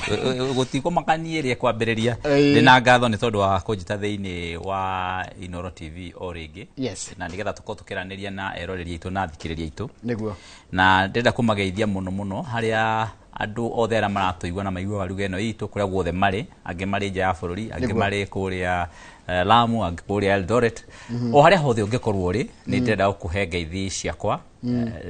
Speaker 1: Gũtikũmakania ĩrĩa kwambĩrĩria. Ndĩna ngatho nĩ tondũ wa kũnjĩta thĩinĩ wa Inooro TV o rĩngĩ.
Speaker 2: Yes.
Speaker 1: Na nĩgetha tũkorwo tũkĩranĩria na eroreri aitũ na athikĩrĩria aitũ.
Speaker 2: Nĩguo.
Speaker 1: Na ndĩrenda kũmageithia mũno mũno harĩa andũ othe arĩa maratũigua na maiguaga ruga ĩno itũ kũrĩa guothe marĩ, angĩ marĩ nja ya bũrũri, angĩ marĩ kũrĩa Lamu, angĩ kũrĩa Eldoret, o harĩa hothe ũngĩkorwo ũrĩ, nĩ ndĩrenda gũkũhe ngeithi ciakwa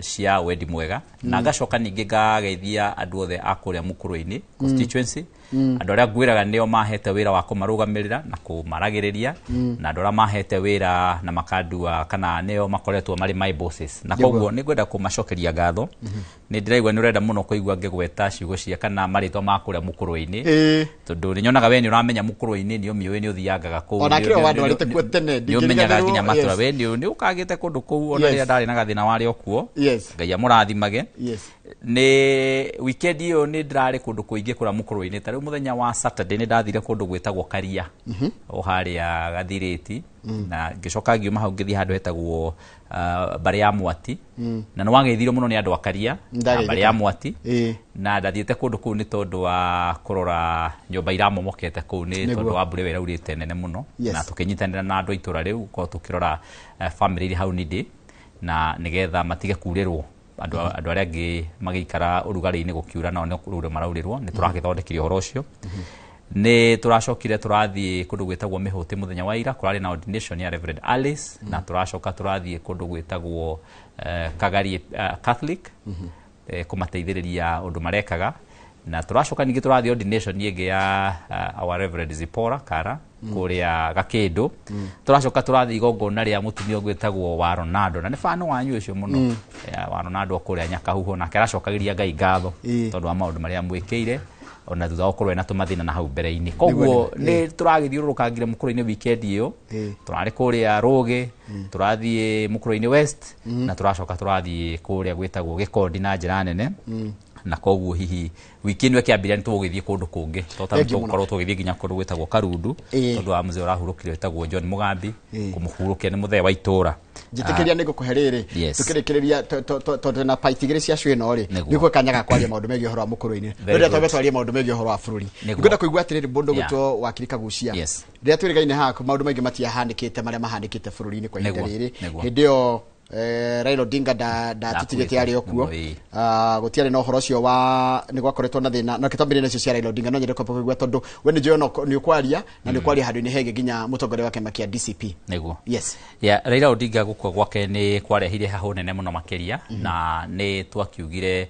Speaker 1: cia wendi mwega, na ngacoka ningĩ ngageithia andũ othe a kũrĩa Mũkũrwe-inĩ constituency, andũ arĩa ngwĩraga nĩo mahete wĩra wa kũmarũgamĩrĩra na kũmaragĩrĩria, na andũ arĩa mahete wĩra na makandua kana nĩo makoretwo marĩ my bosses, na koguo nĩ ngwenda kũmacokeria ngatho. Nĩ ndĩraigua nĩ ũrenda mũno kũigua ngĩgweta ciugo cia kana marĩtwa ma kũrĩa Mũkũrwe-inĩ, tondũ nĩ nyonaga we nĩ ũramenya Mũkũrwe-inĩ, nĩ ũmĩũĩ, nĩ ũthiangaga kũu,
Speaker 2: Ona kĩrĩa wandwarĩte kuo tene,
Speaker 1: nĩ ũmenyaga nginya matũra, we nĩ ũkagĩte kũndũ kũu ona rĩrĩa ndarĩ na gathĩna warĩ o kuo. Ngai amũrathimage. Nĩ weekend ĩyo nĩ ndĩrarĩ kũndũ kũingĩ kũrĩa Mũkũrwe-inĩ. Ta rĩu mũthenya wa Saturday nĩ ndathire kũndũ gwĩtagwo Karia, o harĩa Gathirĩti, na ngĩcoka ngiuma hau ngĩthiĩ handũ hetagwo Mbarĩ ya Mwati, na nĩ wageithirio mũno nĩ andũ a Karia na Mbarĩ ya Mwati, na ndathiĩte kũndũ kũu nĩ tondũ wa kũrora nyũmba iramomokete kũu nĩ tondũ wa mbura ĩyo ĩraurĩte nene mũno, na tũkĩnyitanĩra na andũ a itũra rĩu gũkorwo tũkĩrora family iria hau nĩndĩ, na nĩgetha matige kurĩrwo andũ arĩa angĩ magĩikara ũrugarĩ-inĩ gũkiura, nao nĩ kũrurwo maraurĩrwo. Nĩ tũragĩthondekire ũhoro ũcio. Nĩ tũracokire tũrathiĩ kũndũ gwĩtagwo Mĩhũtĩ mũthenya wa ira, kũrarĩ na ordination ya Reverend Alice, na tũracoka tũrathiĩ kũndũ gwĩtagwo Kagari Catholic, kũmateithĩrĩria ũndũ marekaga, na tũracoka ningĩ tũrathiĩ ordination ĩngĩ ya our Reverend Zipporah Kara kũrĩa Gakĩndũ. Tũracoka tũrathiĩ igongona rĩa mũtumia ũgwĩtagwo wa Ronaldo, na nĩ bano wanyu ũcio mũno, wa Ronaldo kũrĩa Nyakahuho, nake aracokagĩria Ngai ngatho tondũ wa maũndũ marĩa amwĩkĩire ona thutha wa gũkorwo ena tũmathĩna na hau mbere-inĩ. Koguo nĩ tũragĩthiũrũrũkangire Mũkũrwe-inĩ weekend ĩyo, tũrarĩ kũrĩa Rũgĩ, tũrathiĩ Mũkũrwe-inĩ West, na tũracoka tũrathiĩ kũrĩa gwĩtagwo Gĩkondi na njĩra nene. Na koguo hihi wiki ĩno ĩkĩambĩrĩria nĩ tũgũgĩthiĩ kũndũ kũngĩ, tũgũkorwo tũgĩthiĩ nginya kũndũ gwĩtagwo Karundu, tondũ wa mũzee ũrahurũkire wĩtagwo John Mugambi, kũmũhurũkia nĩ mũthee wa itũũra.
Speaker 2: Njĩtĩkĩria nĩ ngũkũhe rĩrĩ, tũkĩrĩkĩrĩria tondũ na paiti igĩrĩ cia cũ ĩno rĩ, nĩ ũkũhe kanya ga kwaria maũndũ megiĩ ũhoro wa Mũkũrwe-inĩ, no rĩrĩa twambe twarie maũndũ megiĩ ũhoro wa bũrũri. Ngwenda kũigua atĩrĩrĩ, mũndũ ũgwĩtwo Wakiri Kagucia, rĩrĩa twĩrĩgaine haha maũndũ maingĩ matiahanĩkĩte marĩa mahanĩkĩte bũrũri-inĩ kwa ihinda rĩrĩ. Hĩndĩ ĩyo Raila Odinga ndatutigĩte arĩ o kuo, gũtiarĩ na ũhoro ũcio wa nĩ gwakoretwo na thĩna, no kĩtwambĩrĩrie nacio cia Raila Odinga. No nyende kwamba kũigua tondũ we nĩ njũĩ nĩ ũkwaria na nĩ ũkwaria handũ-inĩ hegĩ nginya mũtongoria wa kĩama kĩa DCP.
Speaker 1: Nĩguo.
Speaker 2: Yes.
Speaker 1: Yeah, Raila Odinga gũkua gwake nĩ kwarehire hahũ nene mũno makĩria, na nĩ twakiugire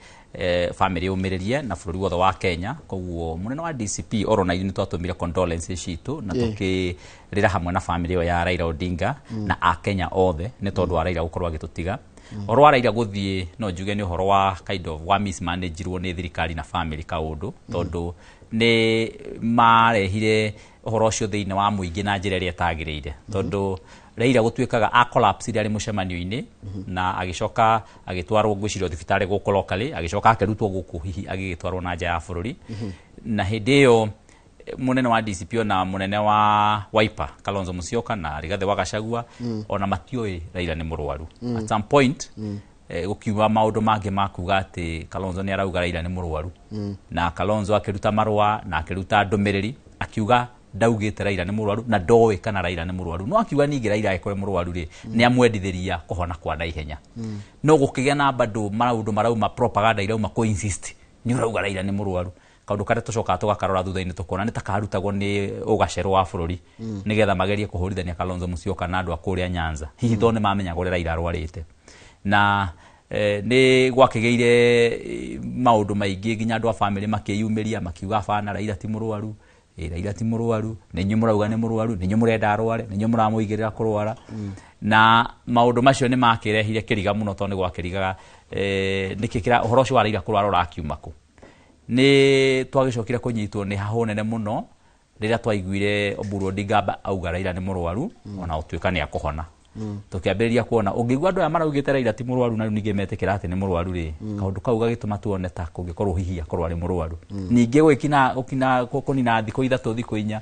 Speaker 1: family ũmĩrĩrie na bũrũri wothe wa Kenya. Koguo mũnene wa DCP oro na ithuĩ nĩ twatũmire condolences citũ na tũkĩrĩra hamwe na family ĩyo ya Raila Odinga na akenya othe nĩ tondũ wa Raila gũkorwo agĩtũtiga. Ũhoro wa Raila gũthiĩ no njuge nĩ ũhoro wa kind of wa mismanagirwo nĩ thirikari na family kaũndũ, tondũ nĩ marehire ũhoro ũcio thĩinĩ wa mũingĩ na njĩra ĩrĩa ĩtagĩrĩire, tondũ Raila gũtuĩkaga a collapse arĩ mũcemanio-inĩ, na agĩcoka agĩtwarwo ngwĩciria thibitarĩ gũkũ locally, agĩcoka akĩrutwo gũkũ hihi agĩgĩtwarwo na nja ya bũrũri. Na hĩndĩ ĩyo mũnene wa DCP na mũnene wa Wiper Kalonzo Musyoka na Rigathi wa Gachagua ona matiũĩ Raila nĩ mũrwaru. At some point gũkiuma maũndũ mangĩ ma kuga atĩ Kalonzo nĩ arauga Raila nĩ mũrwaru, na Kalonzo akĩruta marũa na akĩruta ndũmĩrĩri akiuga ndaugĩte Raila nĩ mũrwaru na ndoĩ kana Raila nĩ mũrwaru, no akiuga ningĩ Raila angĩkorwo nĩ mũrwaru rĩ, nĩ amwendithĩria kũhona kwa naihenya. No gũkĩgĩa na bado maũndũ marauma propaganda irauma kũ insist nĩ ũrauga Raila nĩ mũrwaru, kaũndũ karĩa tũcokaga tũgakarora thutha-inĩ tũkona nĩ ta karutagwo nĩ ũgacerwo wa bũrũri, nĩgetha magerie kũhũrithania Kalonzo Musyoka na andũ a kũrĩa Nyanza, hihi tondũ nĩ mamenyaga ũrĩa Raila arwarĩte. Na nĩ gwakĩgĩire maũndũ maingĩ nginya andũ a family makĩyumĩria makiuga bana Raila ti mũrwaru, Raila ti mũrwaru, nĩ inyuĩ mũrauga nĩ mũrwaru, nĩ inyuĩ mũrenda arware, nĩ inyuĩ mũramũigĩrĩra kũrwara. Na maũndũ macio nĩ makĩrehire kĩriga mũno tondũ nĩ gwakĩrigaga nĩkĩ kĩra ũhoro ũcio wa Raila kũrwara ũrakiuma kũ. Nĩ twagĩcokire kũnyitwo nĩ hahũ nene mũno rĩrĩa twaiguire Oburu Odinga auga Raila nĩ mũrwaru, ona gũtuĩka nĩ akũhona. Tũkĩambĩrĩria kuona ũngĩigua andũ aya maraugĩte Raila ti mũrwaru na rĩu ningĩ metĩkĩra atĩ nĩ mũrwaru rĩ, kaũndũ kau gagĩtũma tuone ta kũngĩkorwo hihi akorwo arĩ mũrwaru. Ningĩ gũgĩkina gũkina kũnina thikũ 3 thikũ 4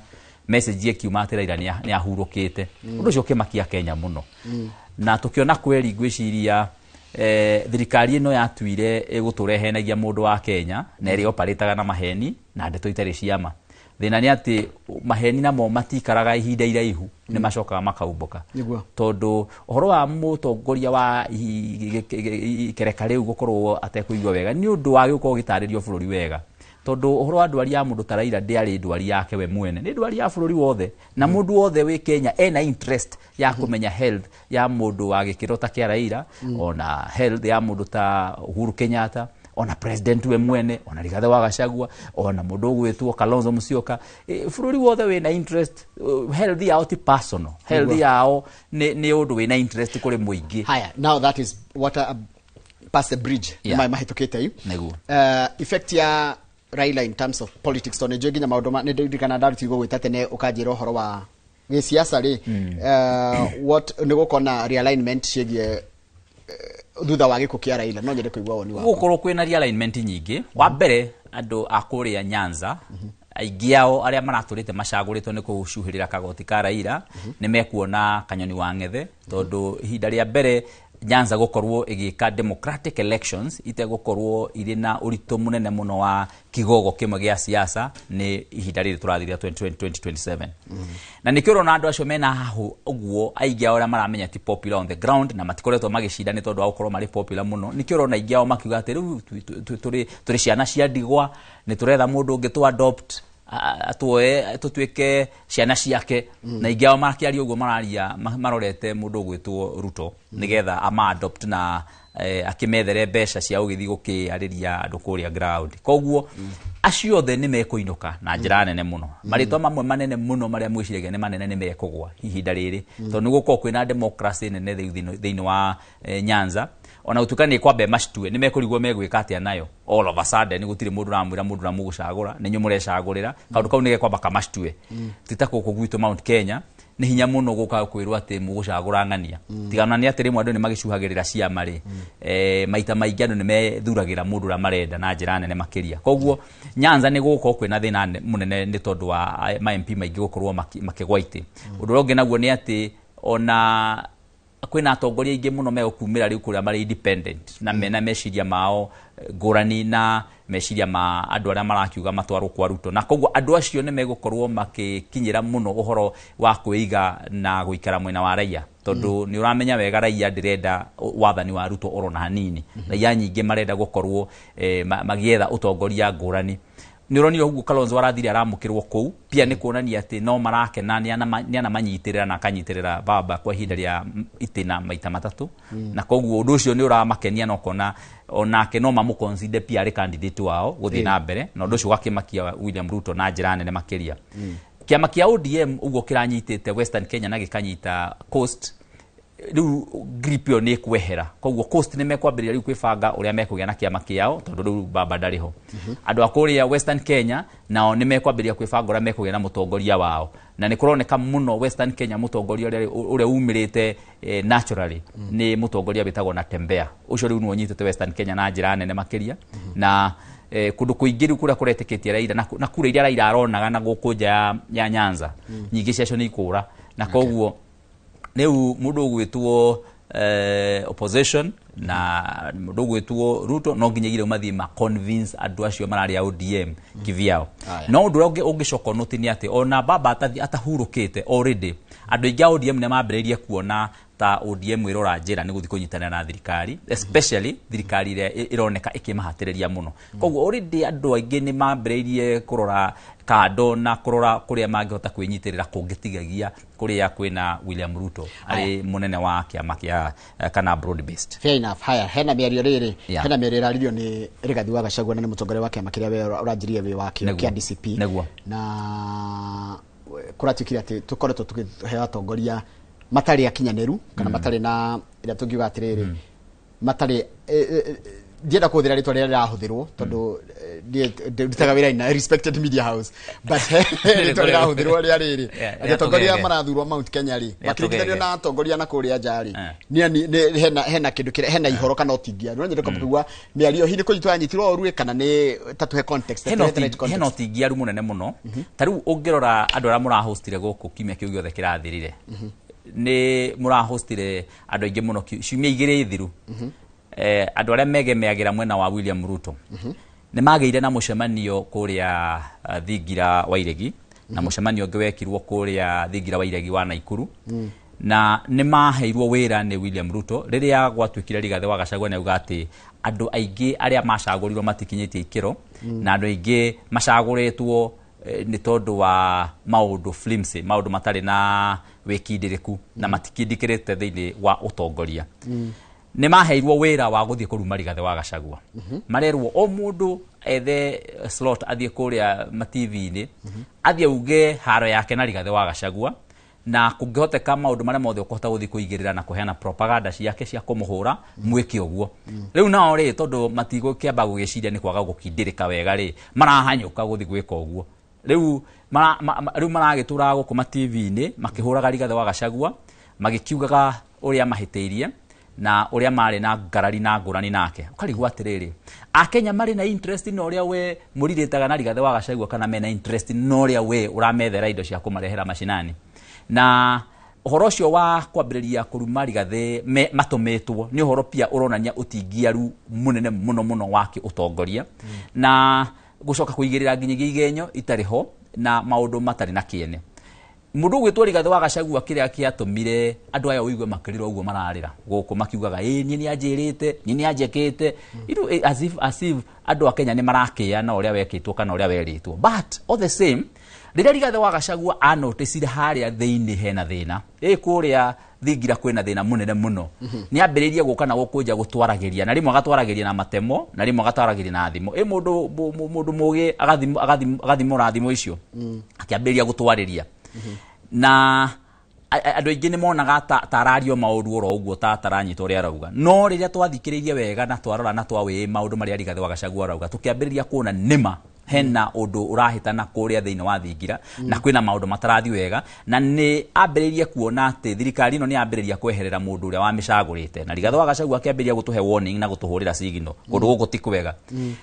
Speaker 1: message ĩkiuma atĩ Raila nĩ ahurũkĩte. Ũndũ ũcio ũkĩmakia Kenya mũno. Na tũkĩona kweri ngwĩciria thirikari ĩno yatuire ĩgũtũrehenagia mũndũ wa Kenya na ĩrĩa oparĩtaga na maheni na ndeto itarĩ ciama. Thĩna nĩ atĩ maheni namo matikaraga ihinda iraihu, nĩ macokaga makaumbũka. Tondũ ũhoro wa mũtongoria wa ikereka rĩu gũkorwo atekũigua wega nĩ ũndũ wa gũkorwo gĩtarĩrio bũrũri wega. Tondũ ũhoro wa ndwari ya mũndũ ta Raila ndĩarĩ ndwari yake we mwene, nĩ ndwari ya bũrũri wothe, na mũndũ wothe wĩ Kenya ena interest ya kũmenya health ya mũndũ wa gĩkĩro ta kĩa Raila, ona health ya mũndũ ta Uhuru Kenyatta, ona president we mwene, ona Rigathi wa Gachagua, ona mũndũ ũgwĩtwo Kalonzo Musyoka. Bũrũri wothe wĩna interest, health yao ti personal, health yao nĩ ũndũ wĩna interest kũrĩ mũingĩ.
Speaker 2: Haya, now that is what past the bridge. Yeah. Mahĩtũkĩte yu.
Speaker 1: Nĩguo.
Speaker 2: Effect ya Raila in terms of politics tondũ nĩnjũĩ nginya maũndũ nĩ ndirikana ndarutirwo gwĩta tene ũkanjĩra ũhoro wa gĩsiasa rĩ, what nĩ gũkorwo na realignment ciĩgiĩ thutha wa gĩkuũ kĩa Raila, no nyende kũigua woni waku.
Speaker 1: Gũkorwo kwĩna realignment nyingĩ. Wa mbere andũ a kũrĩa Nyanza aingĩ ao arĩa maratũrĩte macagũrĩtwo nĩ kũcuhĩrĩra kagoti ka Raila nĩ mekuona kanyoni wa ng'ethe, tondũ ihinda rĩa mbere Nyanza gũkorwo ĩgĩka democratic elections itegũkorwo irĩ na ũritũ mũnene mũno wa kigogo kĩmwe gĩa siasa nĩ ihinda rĩrĩ tũrathiĩ 2027. Na nĩkĩo ũrona andũ acio mena hahũ ũguo aingĩ ao arĩa maramenya ti popular on the ground na matikoretwo magĩcinda nĩ tondũ wa gũkorwo marĩ popular mũno. Nĩkĩo ũrona aingĩ ao makiuga atĩ rĩu tũrĩ ciana cia ndigwa, nĩ tũretha mũndũ ũngĩ tũ adopt atuoe tũtuĩke ciana ciake. Na aingĩ ao makĩaria ũguo mararia marorete mũndũ ũgwĩtwo Ruto nĩgetha ama adopt na akĩmethere mbeca cia gũgĩthiĩ gũkĩarĩria andũ kũrĩa ground. Koguo acio othe nĩ mekũinũka na njĩra nene mũno. Marĩtwa mamwe manene mũno marĩa mwĩciragia nĩ manene nĩ mekũgwa ihinda rĩrĩ, tondũ nĩ gũkorwo kwĩna democracy nene thĩinĩ wa Nyanza. Ona gũtuĩka nĩ kwambe macitue nĩ mekũrigwo megwĩka atĩa nayo all of a sudden, gũtirĩ mũndũ ũramwĩra mũndũ ũrĩa mũgũcagũra nĩ inyuĩ mũrecagũrĩra. Kaũndũ kau nĩ gekwamba kamacitue. Ti ta gũkũ gwitũ Mount Kenya nĩ hinya mũno gũka kwĩrwo atĩ mũgũcagũra ng'ania. Tigana nĩ atĩ rĩmwe andũ nĩ magĩcuhagĩrĩra ciama rĩ, maita maingĩ andũ nĩ methuragĩra mũndũ ũrĩa marenda na njĩra nene makĩria. Koguo Nyanza nĩ gũgũkorwo kwĩna thĩna mũnene nĩ tondũ wa ma MP maingĩ gũkorwo makĩgwa itĩ. Ũndũ ũrĩa ũngĩ naguo nĩ atĩ ona kwĩna atongoria aingĩ mũno megũkumĩra rĩu kũrĩa marĩ independent na mena meciria mao ngũrani na meciria ma andũ arĩa marakiuga matwarwo kwa Ruto, na koguo andũ acio nĩ megũkorwo makĩkinyĩra mũno ũhoro wa kwĩiga na gũikara mwena wa raia, tondũ nĩ ũramenya wega raia ndĩrenda wathani wa Ruto orona hanini. Raia nyingĩ marenda gũkorwo magĩetha ũtongoria ngũrani. Nĩ ũronire ũguo Kalonzo arathire aramũkĩrwo kũu pia nĩ kuonania atĩ no marakena nĩ anamanyitĩrĩra na akanyitĩrĩra baba kwa ihinda rĩa itĩna maita matatũ, na koguo ũndũ ũcio nĩ ũramakenia na ũkona onake no mamũconsider pia arĩ candidate wao gũthiĩ na mbere, na ũndũ ũcio ũgakĩmakia William Ruto na njĩra nene makĩria. Kĩama kĩa ODM ũguo kĩranyitĩte Western Kenya na gĩkanyita Coast, rĩu grip ĩyo nĩ ĩkwehera. Koguo Coast nĩ mekwambĩrĩria rĩu kwĩbanga ũrĩa mekũgĩa na kĩama kĩao, tondũ rĩu baba ndarĩ ho. Andũ a kũrĩa Western Kenya nao nĩ mekwambĩrĩria kwĩbanga ũrĩa mekũgĩa na mũtongoria wao, na nĩ kũroneka mũno Western Kenya mũtongoria ũrĩa umĩrĩte naturally nĩ mũtongoria wĩtagwo Natembeya. Ũcio rĩu nĩwe ũnyitĩte Western Kenya na njĩra nene makĩria, na kũndũ kũingĩ rĩu kũrĩa kũretĩkĩtie Raila na kura iria Raila aronaga na gũkũ nja ya Nyanza nyingĩ ciacio nĩ ikũra, na koguo rĩu mũndũ ũgwĩtwo opposition na mũndũ ũgwĩtwo Ruto no nginyagia rĩu mathiĩ ma convince andũ acio mararĩ a ODM kivyao. No ũndũ ũrĩa ũngĩcoka noti nĩ atĩ ona baba atahurũkĩte already andũ aingĩ a ODM nĩ mambĩrĩirie kuona ta ODM ĩrora njĩra nĩ gũthiĩ kũnyitanĩra na thirikari, especially thirikari ĩrĩa ĩroneka ĩkĩmahatĩrĩria mũno. Koguo already andũ aingĩ nĩ mambĩrĩirie kũrora kando na kũrora kũrĩa mangĩhota kwĩnyitĩrĩra kũngĩtigagia kũrĩa kwĩna William Ruto arĩ mũnene wa kĩama kĩa kana broad based.
Speaker 2: Fair enough. Haya, hena mĩario rĩrĩ, hena mĩario ĩraririo nĩ Rigathi wa Gachagua na nĩ mũtongoria wa kĩama kĩrĩa we ũranjirie wĩ wakĩo kĩa DCP. Na kũratuĩkire atĩ tũkoretwo tũkĩheo atongoria matarĩ akinyanĩru kana matarĩ na ĩrĩa tũngiuga atĩrĩrĩ matarĩ Ndienda kũhũthĩra rĩtwa rĩrĩa rĩrahũthĩrwo tondũ ndutaga wĩra in a respected media house, but rĩtwa rĩrahũthĩrwo rĩa rĩrĩ atĩ atongoria marathurwo Mount Kenya rĩ, makĩringithanio na atongoria na kũrĩa nja rĩ, hena kĩndũ kĩrĩa hena ihoro kana ũtingiaru. No nyende kũigua mĩario hihi nĩ kũnyitwo yanyitirwo ũru kana nĩ ta tũhe context.
Speaker 1: Hena ũtingiaru mũnene mũno. Ta rĩu ũngĩrora andũ arĩa mũrahostire gũkũ kiumia kĩu gĩothe kĩrathirire, nĩ mũrahostire andũ aingĩ mũno ciumia igĩrĩ thiru. Andũ arĩa megemeagĩra mwena wa William Ruto nĩ magĩire na mũcemanio kũrĩa Thingira wa Iregi, na mũcemanio ũngĩ wekirwo kũrĩa Thingira wa Iregi wa Naikuru, na nĩ maheirwo wĩra nĩ William Ruto rĩrĩa gwatuĩkire Rigathĩ wa Gachagua nĩ auga atĩ andũ aingĩ arĩa macagũrirwo matikinyĩtie ikĩro, na andũ aingĩ macagũrĩtwo nĩ tondũ wa maũndũ flimsy, maũndũ matarĩ na wĩkindĩrĩku na matikindĩkĩrĩte thĩinĩ wa ũtongoria. Nĩ maheirwo wĩra wa gũthiĩ kũruma Rigathĩ wa Gachagua. Marerwo o mũndũ ethe slot athiĩ kũrĩa ma TV-inĩ, athiĩ auge haro yake na Rigathĩ wa Gachagua, na kũngĩhoteka maũndũ marĩa mothe ũkũhota gũthiĩ kũigĩrĩra na kũheana propaganda ciake cia kũmũhũra mwĩke ũguo. Rĩu nao rĩ, tondũ matigũkĩamba gũgĩciria nĩ kwaga gũkindĩrĩka wega rĩ, marahanyũka gũthiĩ gwĩka ũguo. Rĩu maragĩtũraga gũkũ ma TV-inĩ makĩhũraga Rigathĩ wa Gachagua, magĩkiugaga ũrĩa mahĩtĩirie na ũrĩa marĩ na ngarari na ngũrani nake. Ũkarigwo atĩrĩrĩ, Akenya marĩ na interest na ũrĩa we mũrirĩtaga na Rigathĩ wa Gachagua, kana mena interest na ũrĩa we ũramethera indo cia kũmarehera macinani? Na ũhoro ũcio wa kwambĩrĩria kũruma Rigathĩ matũmĩtwo nĩ ũhoro pia ũronania ũtingiaru mũnene mũno mũno wa kĩũtongoria, na gũcoka kũigĩrĩra nginyagia igenyo itarĩ ho na maũndũ matarĩ na kĩene. Mũndũ ũgwĩtwo Rigathĩ wa Gachagua kĩrĩa kĩatũmire andũ aya ũigue makĩrĩra ũguo mararĩra gũkũ makiugaga ĩ niĩ nĩanjĩrĩte, niĩ nĩanjĩkĩte, as if andũ a Kenya nĩ marakĩĩa na ũrĩa wekĩtwo kana ũrĩa werĩtwo. But all the same, rĩrĩa Rigathĩ wa Gachagua anoticire harĩa thĩinĩ hena thĩna, ĩ kũrĩa Thingira kwĩna thĩna mũnene mũno, nĩ ambĩrĩirie gũka na gũkũ nja gũtwaragĩria, na rĩmwe agatwaragĩria na matemo, na rĩmwe agatwaragĩria na thimũ. Ĩ mũndũ mũgĩ agathimũra thimũ icio, akĩambĩrĩria gũtwarĩria. Na andũ aingĩ nĩ monaga ta arario maũndũ oro ũguo, ta ataranyita ũrĩa arauga. No rĩrĩa twathikĩrĩirie wega na twarora na twawĩĩ maũndũ marĩa Rigathĩ wa Gachagua arauga, tũkĩambĩrĩria kuona nĩma hena ũndũ ũrahĩtana kũrĩa thĩinĩ wa Thingira, na kwĩna maũndũ matarathi wega, na nĩ ambĩrĩirie kuona atĩ thirikari ĩno nĩ yambĩrĩria kweherera mũndũ ũrĩa wamĩcagũrĩte. Na Rigathĩ wa Gachagua akĩambĩrĩria gũtũhe warning na gũtũhũrĩra signal kũndũ gũkũ ti kwega.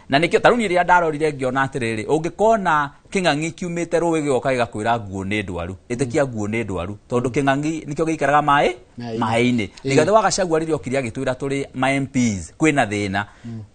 Speaker 1: Na nĩkĩo ta rĩu niĩ rĩrĩa ndarorire ngĩona atĩrĩrĩ, ũngĩkona kĩng'ang'i kiumĩte rũĩ gĩgoka gĩgakwĩra nguo nĩ ndwaru, ĩtĩkia nguo nĩ ndwaru, tondũ kĩng'ang'i nĩkĩo gĩikaraga maĩ-inĩ. Rigathĩ wa Gachagua rĩrĩa okire agĩtwĩra tũrĩ ma MPs kwĩna thĩna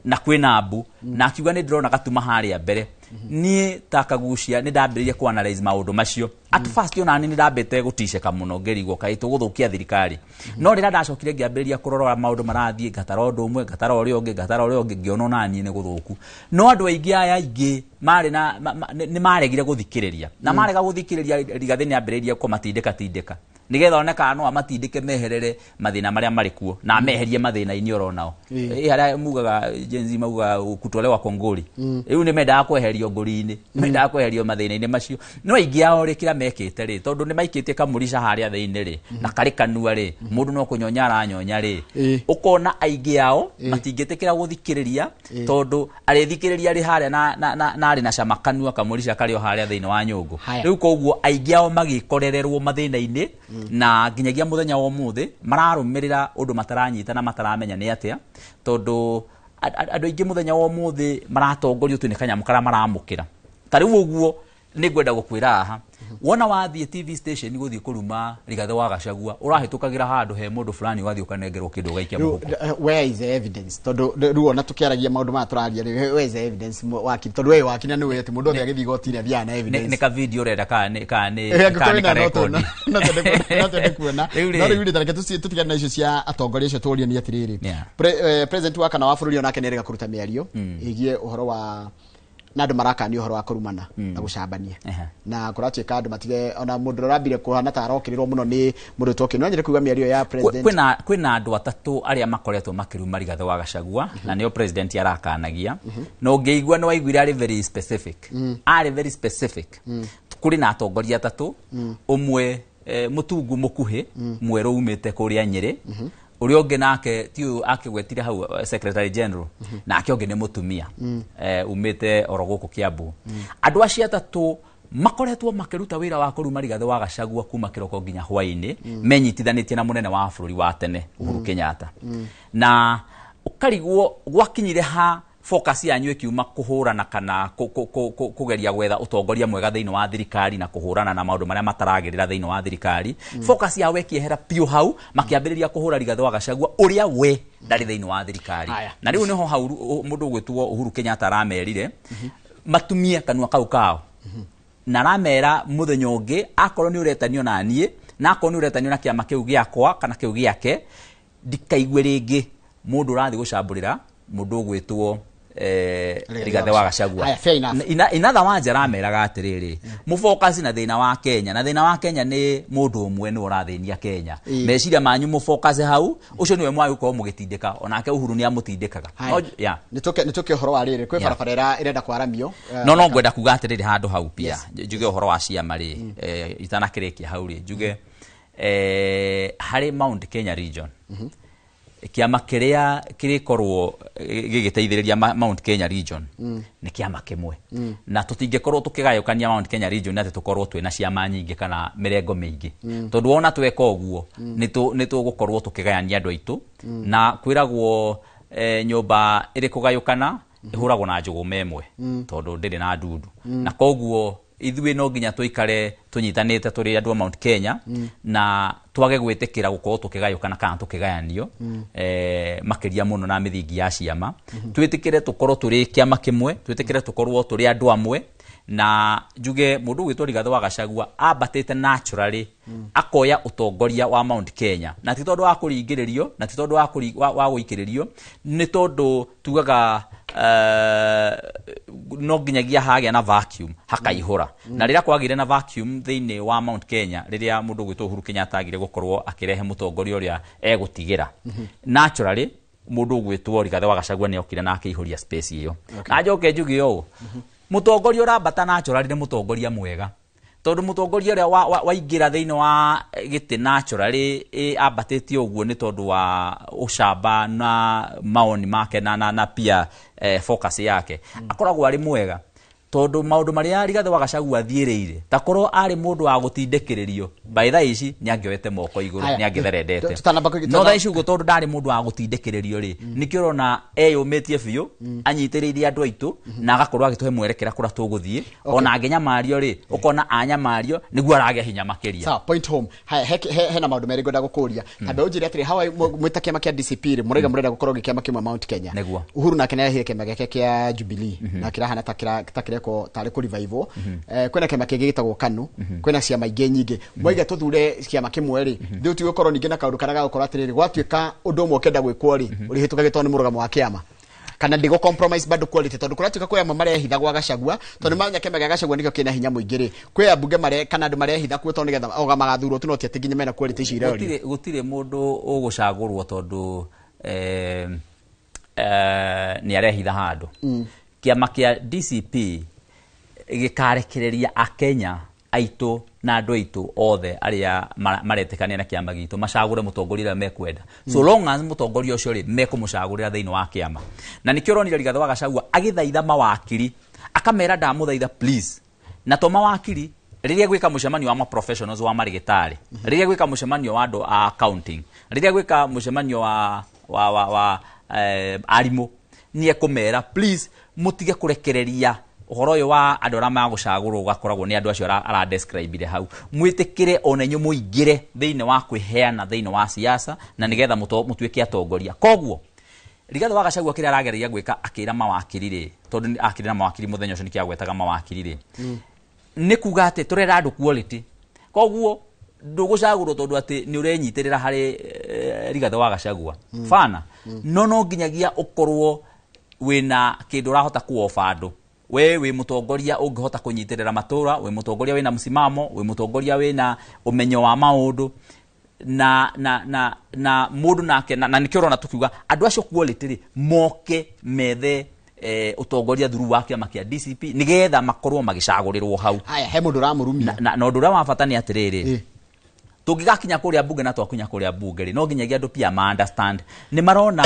Speaker 1: na kwĩna mbu, na akiuga nĩ ndĩrona gatuma harĩa mbere. Niĩ ta Kagucia nĩ ndambĩrĩirie ku analyze maũndũ macio. At first ona nĩ ndambĩte gũticeka mũno ngĩrigwo kaĩ tũgũthũkia thirikari. No rĩrĩa ndacokire ngĩambĩrĩria kũrora maũndũ marathiĩ, ngatara ũndũ ũmwe, ngatara ũrĩa ũngĩ, ngatara ũrĩa ũngĩ, ngĩona ona niĩ nĩ gũthũku. No andũ aingĩ aya aingĩ marĩ na nĩ maregire gũthikĩrĩria, na marega gũthikĩrĩria Rigathĩ nĩ ambĩrĩirie kũmatindĩka tindĩka nĩgetha one kana no amatindĩke meherere mathĩna marĩa marĩ kuo, na meherie mathĩna-inĩ oro nao. Ĩ harĩa mugaga Gen Z maugaga kutolewa kongori, rĩu nĩ mendaga kweherio ngori-inĩ, mendaga kweherio mathĩna-inĩ macio. No aingĩ ao rĩ, kĩrĩa mekĩte rĩ, tondũ nĩ maikĩtie kamũrica harĩa thĩinĩ rĩ, na karĩ kanua rĩ, mũndũ no kũnyonya aranyonya rĩ, ũkona aingĩ ao matingĩtĩkĩra gũthikĩrĩria, tondũ arĩthikĩrĩria rĩ harĩa na arĩ na cama kanua kamũrica karĩ o harĩa thĩinĩ wa nyũngũ. Rĩu koguo aingĩ ao magĩkorererwo mathĩna-inĩ, na nginyagia mũthenya wa ũmũthĩ mararũmĩrĩra ũndũ mataranyita na mataramenya nĩ atĩa, tondũ andũ aingĩ mũthenya wa ũmũthĩ maratongorio tu nĩ kanyamũ karĩa maramũkĩra. Ta rĩu ũguo nĩ ngwenda gũkwĩra haha, wona wathiĩ TV station gũthiĩ kũruma Rigathĩ wa Gachagua, ũrahĩtũkagĩra handũ he mũndũ fulani wathiĩ ũkanengerwo kĩndũ ũgaikia mũhuko.
Speaker 2: Where is the evidence? Tondũ rĩu ona tũkĩaragia maũndũ maya tũraria rĩ, where is the evidence wakiri? Tondũ we wakiri na nĩwe atĩ mũndũ othe agĩthiĩ igoti-inĩ athiaga na evidence.
Speaker 1: Nĩ ka video ũrenda kana nĩ ka record?
Speaker 2: No twende kuona. No rĩu rĩ, ta reke tũtigane na icio cia atongoria acio tũrie nĩ atĩrĩrĩ, president wa kana wa bũrũri onake nĩarega kũruta mĩario ĩgiĩ ũhoro wa na andũ marakania ũhoro wa kũrumana na gũcambania, na kũratuĩka andũ matige ona mũndũ ũrambire kũhana ta arokĩrĩrwo mũno nĩ mũndũ tokĩ. No nyende kuiga mĩario ya president.
Speaker 1: Kwĩna andũ atatũ arĩa makoretwo makĩruma Rigathĩ wa Gachagua, na nĩo president arakanagia. Na ũngĩigua nĩ waiguire arĩ very specific, arĩ very specific. Kũrĩ na atongoria atatũ, ũmwe mũtungu mũkuhĩ mwerũ umĩte kũrĩa Nyĩrĩ, Ũrĩa ũngĩ nake ti ũyũ akĩgwetire hau, secretary general, nake ũngĩ nĩ mũtumia umĩte oro gũkũ Kiambu. Andũ acio atatũ makoretwo makĩruta wĩra wa kũruma Rigathĩ wa Gachagua kuma kĩroko nginya hwaĩ-inĩ, menyitithanĩtie na mũnene wa bũrũri wa tene Uhuru Kenyatta. Na ũkarigwo gwakinyire ha focus yanyu ĩkiuma kũhũrana kana kũgeria gwetha ũtongoria mwega thĩinĩ wa thirikari na kũhũrana na maũndũ marĩa mataragĩrĩra thĩinĩ wa thirikari. Focus yao ĩkĩehera piũ hau, makĩambĩrĩria kũhũra Rigathĩ wa Gachagua ũrĩa we ndarĩ thĩinĩ wa thirikari. Na rĩu nĩho hau mũndũ ũgwĩtwo Uhuru Kenyatta aramerire matumie kanua kau kao, na aramera mũthenya ũngĩ akorwo nĩ ũretanio na niĩ na akorwo nĩ ũretanio na kĩama kĩu gĩakwa kana kĩu gĩake, ndikaigue rĩngĩ mũndũ ũrathiĩ gũcambũrĩra mũndũ ũgwĩtwo Rigathĩ wa Gachagua.
Speaker 2: Haya, fair enough.
Speaker 1: In other words, arameraga atĩrĩrĩ, mũfocus na thĩna wa Kenya, na thĩna wa Kenya nĩ mũndũ ũmwe nĩwe ũrathĩnia Kenya. Meciria manyu mũfocus hau, ũcio nĩwe mwagĩ gũkorwo mũgĩtindĩka, onake Uhuru nĩ amũtindĩkaga.
Speaker 2: Haya.
Speaker 1: No, yeah.
Speaker 2: Nĩ tũke ũhoro wa rĩrĩ kwĩ barabara ĩrenda kwaramio.
Speaker 1: No ngwenda kuga atĩrĩrĩ handũ hau pia njuge ũhoro wa ciama rĩ, itanakĩrĩkia hau rĩ, njuge harĩ Mount Kenya region, kĩama kĩrĩa kĩrĩkorwo gĩgĩteithĩrĩria Mount Kenya region nĩ kĩama kĩmwe, na tũtingĩkorwo tũkĩgayũkania Mount Kenya region atĩ tũkorwo twĩna ciama nyingĩ kana mĩrengo mĩingĩ, tondũ wona tweka ũguo nĩ tũgũkorwo tũkĩgayania andũ aitũ. Na kwĩragwo nyũmba ĩrĩ kũgayũkana ĩhũragwo na njũgũma ĩmwe, tondũ ndĩrĩ na ndundu. Na koguo ithuĩ no nginya tũikare tũnyitanĩte tũrĩ andũ a Mount Kenya, na twage gwĩtĩkĩra gũkorwo tũkĩgayũkana kana tũkĩgayanio, makĩria mũno na mĩthingi ya ciama. Twĩtĩkĩre tũkorwo tũrĩ kĩama kĩmwe, twĩtĩkĩre tũkorwo tũrĩ andũ amwe. Na njuge mũndũ ũgwĩtwo Rigathĩ wa Gachagua ambatĩte naturally akoya ũtongoria wa Mount Kenya, na ti tondũ wa kũringĩrĩrio, na ti tondũ wa gũikĩrĩrio, nĩ tondũ tugaga no nginyagia hagĩa na vacuum hakaihũra. Na rĩrĩa kwagĩire na vacuum thĩinĩ wa Mount Kenya, rĩrĩa mũndũ ũgwĩtwo Uhuru Kenyatta agire gũkorwo akĩrehe mũtongoria ũrĩa egũtigĩra, naturally mũndũ ũgwĩtwo Rigathĩ wa Gachagua nĩ okire na akĩihũria space ĩyo. Na njoke njuge ũũ, mũtongoria ũrambata naturally nĩ mũtongoria mwega, tondũ mũtongoria ũrĩa waingĩra thĩinĩ wa gĩtĩ naturally ambatĩtie ũguo nĩ tondũ wa ũcamba na maoni make na pia focus yake, akoragwo arĩ mwega, tondũ maũndũ marĩa Rigathĩ wa Gachagua athiĩrĩire, takorwo arĩ mũndũ wa gũtindĩkĩrĩrio, by thaa ici nĩ angĩoete moko igũrũ,
Speaker 2: Haya,
Speaker 1: nĩ angĩtherendete. No thaa ici ũguo, tondũ ndarĩ mũndũ wa gũtindĩkĩrĩrio rĩ, nĩkĩo ũrona eyũmĩtie biũ, anyitĩrĩire andũ aitũ na agakorwo agĩtũhe mwerekera kũrĩa tũgũthiĩ. Ona angĩnyamario rĩ, ũkona anyamario nĩguo aragĩa hinya makĩria.
Speaker 2: Sawa, point home. Haya, hena maũndũ merĩ ngwenda gũkũria. Tambe ũnjĩre atĩrĩ, hawa mwĩta kĩama kĩa DCP rĩ, mũraiga mũrenda gũkorwo gĩ kĩama kĩmwe Mount Kenya.
Speaker 1: Nĩguo.
Speaker 2: Uhuru nake nĩarehire kĩama gĩake kĩa Jubilee na kĩrahana ta kĩrekwo tarĩ kũ revival. Kwĩna kĩama kĩngĩ gĩtagwo KANU, kwĩna ciama ingĩ nyingĩ. Mwaiga tũthure kĩama kĩmwe rĩ, thĩ ũtigũkorwo ningĩ na kaũndũ karĩa gagũkorwo atĩrĩrĩ, gwatuĩka ũndũ ũmwe ũkĩenda gwĩkwo rĩ, ũrĩhĩtũkagĩtwo nĩ mũrũgamo wa kĩama kana ndĩgũ compromise bado quality, tondũ kũratuĩka kwĩ amwe marehitha gwa Gachagua, tondũ nĩmamenya kĩama gĩa Gachagua nĩkĩo kĩna hinya mũingĩ rĩ, kwĩ ambunge mare kana andũ marehitha kuo tondũ nĩgetha oga magathurwo tu, no ti atĩ nginya mena quality icio irorio.
Speaker 1: Gũtirĩ mũndũ ũgũcagũrwo tondũ nĩ arehitha handũ. Kĩama kĩa DCP gĩkarekereria akenya aitũ na andũ aitũ othe arĩa maretĩkania na kĩama gitũ macagũre mũtongoria ũrĩa mekwenda, so long as mũtongoria ũcio rĩ mekũmũcagũrĩra thĩinĩ wa kĩama. Na nĩkĩo ũronire Rigathĩ wa Gachagua agĩthaitha mawakiri, akamera ndamũthaitha please, na to mawakiri, rĩrĩa gwĩka mũcemanio wa ma professionals wa marĩgĩtarĩ, rĩrĩa gwĩka mũcemanio wa andũ a accounting, rĩrĩa gwĩka mũcemanio wa arimũ, nĩ ekũmera please mũtige kũrekereria ũhoro ũyũ wa andũ arĩa magũcagũrwo ũgakoragwo nĩ andũ acio ara describe hau, mwĩtĩkĩre ona inyuĩ mũingĩre thĩinĩ wa kwĩheana thĩinĩ wa siasa na nĩgetha mũtuĩke atongoria. Koguo Rigathĩ wa Gachagua kĩrĩa arageria gwĩka akĩra mawakiri rĩ, tondũ akĩrĩ na mawakiri mũthenya ũcio nĩkĩo agwetaga mawakiri rĩ, nĩ kuga atĩ tũrenda andũ quality. Koguo ndũgũcagũrwo tondũ atĩ nĩ ũrenyitĩrĩra harĩ Rigathĩ wa Gachagua bana, no nginyagia ũkorwo wĩna kĩndũ ũrahota kuoba andũ, we wĩ mũtongoria ũngĩhota kũnyitĩrĩra matũra, wĩ mũtongoria wĩna msimamo, wĩ mũtongoria wĩna ũmenyo wa maũndũ na mũndũ nake na nĩkĩo ũrona tũkiuga andũ acio quality rĩ moke methe ũtongoria through wa kĩama kĩa DCP nĩgetha makorwo magĩcagũrĩrwo hau.
Speaker 2: Haya, he mũndũ ũramũrumia.
Speaker 1: Na ũndũ ũrĩa wa bata nĩ atĩrĩrĩ, Tũngĩgakinya kũrĩa bunge na twakinya kũrĩa bunge rĩ, no nginyagia andũ pia ma understand nĩ marona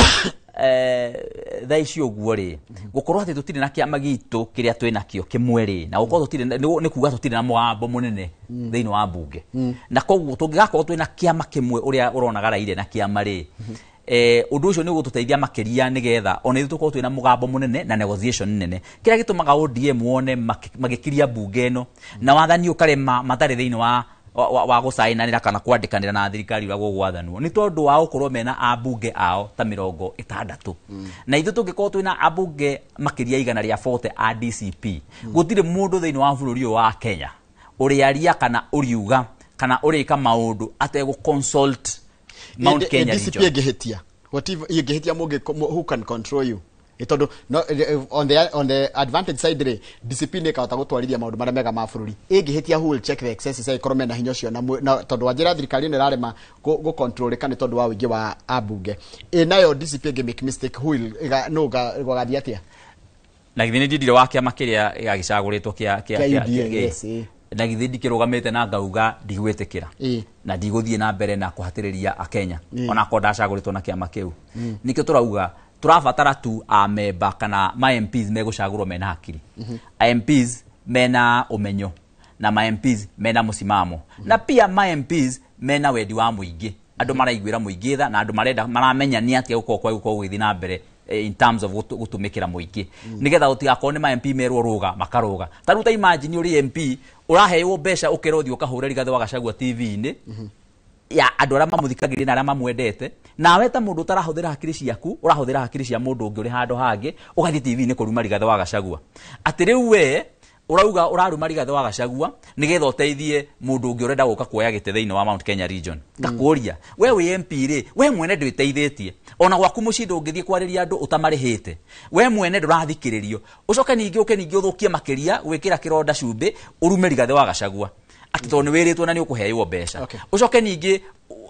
Speaker 1: thaa ici ũguo rĩ, gũkorwo atĩ tũtirĩ na kĩama gitũ kĩrĩa twĩ nakĩo kĩmwe rĩ, na gũkorwo tũtirĩ nĩ kuga tũtirĩ na mũgambo mũnene thĩinĩ wa bunge. Na koguo tũngĩgakorwo twĩ na kĩama kĩmwe ũrĩa ũronaga Raila na kĩama rĩ, ũndũ ũcio nĩ ũgũtũteithia makĩria nĩgetha ona ithuĩ tũkorwo twĩna mũgambo mũnene na negotiation nene. Kĩrĩa gĩtũmaga ODM wone magĩkiria bunge ĩno na wathani ũkarema matarĩ thĩinĩ wa gũcainanĩra kana kwandĩkanĩra na thirikari ũrĩa gũgwathanwo nĩ tondũ wa gũkorwo mena ambunge ao ta 60. Na ithuĩ tũngĩkorwo twĩna ambunge makĩria 140 a DCP, gũtirĩ mũndũ thĩinĩ wa bũrũri ũyũ wa Kenya ũrĩaria kana ũriuga kana ũrĩka maũndũ ategũ consult Mount Kenya
Speaker 2: DCP
Speaker 1: region.
Speaker 2: Ĩngĩhĩtia, what if ĩngĩhĩtia mũngĩ, who can control you? Tondu no, on the advantage side rĩ, DCP nĩ ĩkahota gũtwarithia maũndũ marĩa mega ma bũrũri. Ĩngĩhĩtia, who will check the excesses ĩkorwo mena hinya ũcio? Na tondũ wanjĩra thirikari ĩno ĩrarema gũ-control nĩ tondũ wa ũingĩ wa ambunge, ĩ nayo DCP ĩngĩ make mistake, who will no gũgathiĩ atĩa?
Speaker 1: Na githĩ nĩ ndindire wa kĩama kĩrĩa gĩgagĩcagũrĩtwo kĩa
Speaker 2: Kĩa UDA, yes, ĩ.
Speaker 1: Na githĩ ndikĩrũgamĩte na ngauga ndigwĩtĩkĩra na ndigũthiĩ na mbere na kũhatĩrĩria akenya onakorwo ndacagũrĩtwo na kĩama kĩu. Nĩkĩo tũrauga tũrabatara tu amemba kana ma MPs megũcagũrwo mena hakiri, MPs mena ũmenyo, na ma MPs mena mũsimamo, na pia ma MPs mena wendi wa mũingĩ, andũ maraiguĩra mũingĩ tha na andũ marenda maramenya nĩ atĩa gũkorwo kwa gũkorwo gũgĩthiĩ na mbere in terms of gũtũmĩkĩra mũingĩ, nĩgetha gũtigakorwo nĩ ma MP merwo rũga makarũga. Ta rĩu ta imagine ũrĩ MP ũraheirwo mbeca ũkerwo ũthiĩ ũkahũre Rigathĩ wa Gachagua TV-inĩ ya andũ arĩa mamũthikagĩrĩria na arĩa mamwendete, nawe ta mũndũ ũtarahũthĩra hakiri ciaku ũrahũthĩra hakiri cia mũndũ ũngĩ ũrĩ handũ hangĩ, ũgathiĩ TV-inĩ kũruma Rigathĩ wa Gachagua, atĩ rĩu we ũrauga ũraruma Rigathĩ wa Gachagua nĩgetha ũteithie mũndũ ũngĩ ũrenda gũka kuoya gĩtĩ thĩinĩ wa Mount Kenya region. Ngakũria, we wĩ MP rĩ, we mwene ndwĩteithĩtie, ona gwaku mũciĩ ndũngĩthiĩ kwarĩria andũ ũtamarĩhĩte, we mwene ndũrathikĩrĩrio, ũcoke ningĩ ũke ningĩ ũthũkie makĩria gwĩkĩra kĩronda cumbĩ ũrume Rigathĩ wa Gachagua atĩ tondũ nĩ wĩrĩtwo na nĩ ũkũheirwo mbeca. Ũcoke ningĩ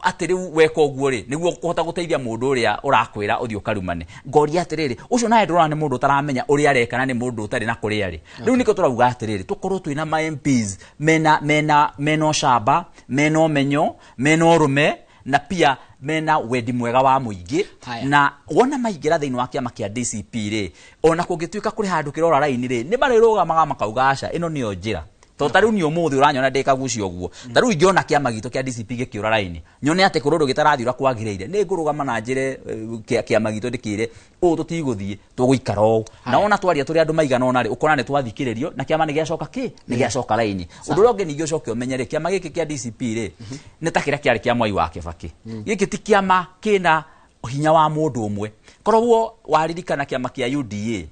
Speaker 1: atĩ rĩu weka ũguo rĩ, nĩguo kũhota gũteithia mũndũ ũrĩa ũrakwĩra ũthiĩ ũkarumane. Ngoria atĩrĩrĩ, ũcio nawe ndũrona nĩ mũndũ ũtaramenya ũrĩa areka na nĩ mũndũ ũtarĩ na kũrĩa arĩ. Rĩu nĩkĩo tũrauga atĩrĩrĩ, tũkorwo twĩna ma MPs mena ũcamba, mena ũmenyo, mena ũrũme, na pia mena wendi mwega wa mũingĩ. Na wona maingĩra thĩinĩ wa kĩama kĩa DCP rĩ, ona kũngĩtuĩka kũrĩ handũ kĩrora raini rĩ, nĩ marĩrũgamaga makauga aca, ĩno nĩyo njĩra. Tondũ ta rĩu niĩ ũmũthĩ ũranyona ndĩ kagucio ũguo, ta rĩu ingĩona kĩama gitũ kĩa DCP gĩkĩũra raini, nyone atĩ kũrĩ ũndũ gĩtarathiĩ ũrĩa kwagĩrĩire, nĩ ngũrũgama na njĩre kĩama gitũ ndĩkĩre ũũ tũtigũthiĩ, tũgũikara ũũ. Na wona twaria tũrĩ andũ maigana ũna rĩ, ũkona nĩ twathikĩrĩrio na kĩama nĩ gĩacoka kĩ nĩ gĩacoka raini. Ũndũ ũrĩa ũngĩ ningĩ ũcoke ũmenye rĩ, kĩama gĩkĩ kĩa DCP rĩ, nĩ ta kĩrĩa kĩarĩ kĩa Mwai wa Kĩbakĩ. Gĩkĩ ti kĩama kĩna hinya wa mũndũ ũmwe. Korwo waririkana kĩama kĩa UDA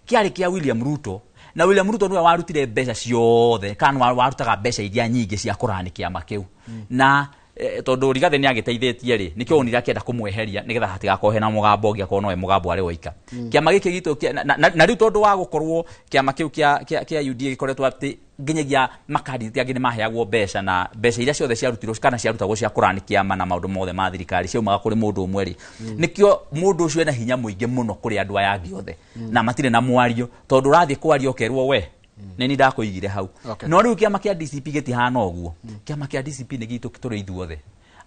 Speaker 1: kĩarĩ kĩa William Ruto, na William Ruto niwe warutire mbeca ciothe kana warutaga mbeca iria nyingĩ cia kũrani kĩama kĩu. Na tondũ Rigathĩ nĩ agĩteithĩtie rĩ, nĩkĩo onire akĩenda kũmweheria nĩgetha hatigakorwo hena mũgambo ũngĩ akorwo nowe mũgambo arĩ woika. Kĩama gĩkĩ gitũ na rĩu tondũ wa gũkorwo kĩama kĩu kĩa UDA gĩkoretwo atĩ nginyagia makandidate angĩ nĩ maheagwo mbeca, na mbeca iria ciothe ciarutirwo kana ciarutagwo cia kũrani kĩama na maũndũ mothe ma thirikari ciaumaga kũrĩ mũndũ ũmwe rĩ, nĩkĩo mũndũ ũcio ena hinya mũingĩ mũno kũrĩ andũ aya angĩ othe, na matirĩ na mwario tondũ ũrathiĩ kwaria ũkerwo we nĩ niĩ ndakũigire hau. No rĩu kĩama kĩa DCP gĩtihana ũguo. Kĩama kĩa DCP nĩ gitũ tũrĩ ithuothe.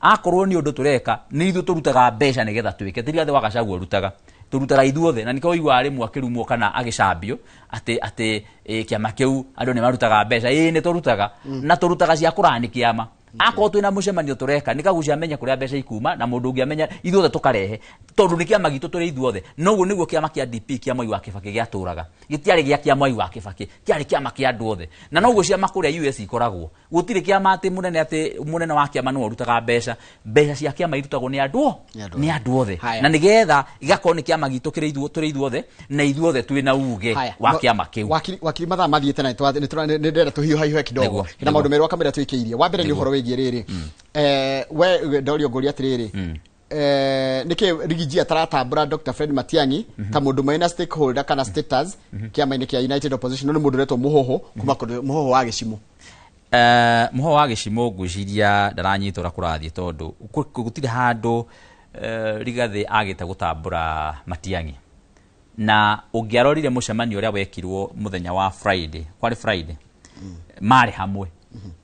Speaker 1: Akorwo nĩ ũndũ tũreka, nĩ ithuĩ tũrutaga mbeca nĩgetha twĩke, ti Rigathĩ wa Gachagua ũrutaga, tũrutaga ithuothe. Na nĩkĩo ũiguaga rĩmwe akĩrumwo kana agĩcambio atĩ kĩama kĩu andũ nĩ marutaga mbeca. Ĩĩ nĩ tũrutaga, na tũrutaga cia kũrani kĩama. Akorwo twĩna mũcemanio tũreka, nĩ Kagucia amenye kũrĩa mbeca ikuma, na mũndũ ũngĩ amenya, ithuothe tũkarehe, tondũ nĩ kĩama gitũ tũrĩ ithuothe. Noguo nĩguo kĩama kĩa DP kĩa Mwai wa Kĩbakĩ gĩatũraga. Gĩtiarĩ gĩa kĩa Mwai wa Kĩbakĩ, kĩarĩ kĩama kĩa andũ othe. Na noguo ciama kũrĩa US ikoragwo, gũtirĩ kĩama atĩ mũnene wa kĩama nĩwe ũrutaga mbeca. Mbeca cia kĩama irutagwo nĩ andũ nĩ andũ othe, na nĩgetha igakorwo nĩ kĩama gitũ kĩrĩ tũrĩ ithuothe, na ithuothe twĩna uge wa kĩama kĩu.
Speaker 2: Wakiri, mathaa mathiĩte na nĩ ndĩrenda tũhiũhahiũhe kidogo na maũndũ merũ akamĩra twĩkĩirie. Wa mbere nĩ ũhoro wĩgiĩ rĩrĩ, we ndorio ngũria atĩrĩrĩ, nĩkĩ Rigiji ataratambũra Dr. Fred Matiang'i ta mũndũ mwena stakeholder kana status kĩama-inĩ kĩa United Opposition? Nĩ mũndũ ũretwo Mũhũhũ kuma kũndũ Mũhũhũ wa Gĩcimũ.
Speaker 1: Mũhũhũ wa Gĩcimũ ngwĩciria ndaranyita ũrĩa kũrathiĩ, tondũ gũtirĩ handũ Rigathĩ agĩte gũtambũra Matiang'i. Na ũngĩarorire mũcemanio ũrĩa wekirwo mũthenya wa Friday, kwarĩ Friday, marĩ hamwe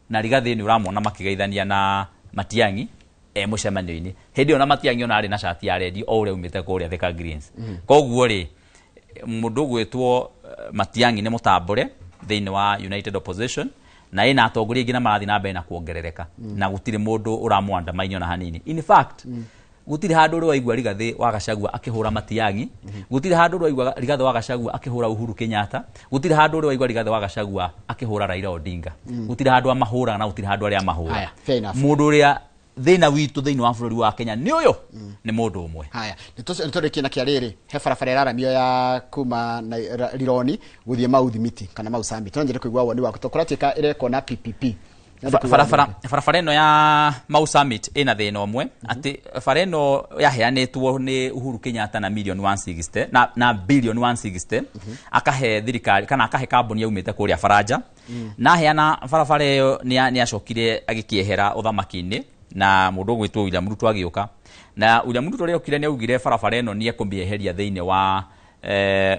Speaker 1: na Rigathĩ nĩ ũramona makĩgeithania na Matiang'i e mũcemanio-inĩ. Hĩndĩ ĩyo na Matiang'i ona arĩ na cati ya rendi o ũrĩa umĩte kũrĩa Thika Greens. Koguo rĩ, mũndũ ũgwĩtwo Matiang'i nĩ mũtambũre thĩinĩ wa United Opposition, na ĩna atongoria aingĩ na marathiĩ na mbere na kuongerereka, na gũtirĩ mũndũ ũramwandamaini ona hanini. In fact, gũtirĩ handũ ũrĩ waigua Rigathĩ wa Gachagua akĩhũra Matiang'i, gũtirĩ handũ ũrĩ waigua Rigathĩ wa Gachagua akĩhũra Uhuru Kenyatta, gũtirĩ handũ ũrĩ waigua Rigathĩ wa Gachagua akĩhũra Raila Odinga. Gũtirĩ handũ amahũraga na gũtirĩ handũ arĩa amahũra.
Speaker 2: Haya, fair enough.
Speaker 1: Mũndũ ũrĩa thĩna witũ thĩinĩ wa bũrũri wa Kenya nĩ ũyũ, nĩ mũndũ ũmwe.
Speaker 2: Haya, nĩtũrĩkie na kĩa rĩrĩ, he barabara ĩraramio ya kuma na Rironi gũthiĩ Mau Thimiti kana Mau Summit. No nyende kũigua woni waku tondũ kũratuĩka ĩrekwo na PPP. Nyende kũigua woni waku.
Speaker 1: Barabara ĩno ya Mau Summit ĩna thĩna ũmwe, atĩ bara ĩno yaheanĩtwo nĩ Uhuru Kenyatta na milioni 160 na bilioni 160, akahe thirikari kana akahe kambuni yaumĩte kũrĩa Faranja. Na aheana barabara ĩyo, nĩ acokire agĩkĩehera ũthamaki-inĩ, na mũndũ ũgwĩtwo William Ruto agĩũka. Na William Ruto rĩrĩa okire nĩ augire barabara ĩno nĩ ekũmĩeheria thĩinĩ wa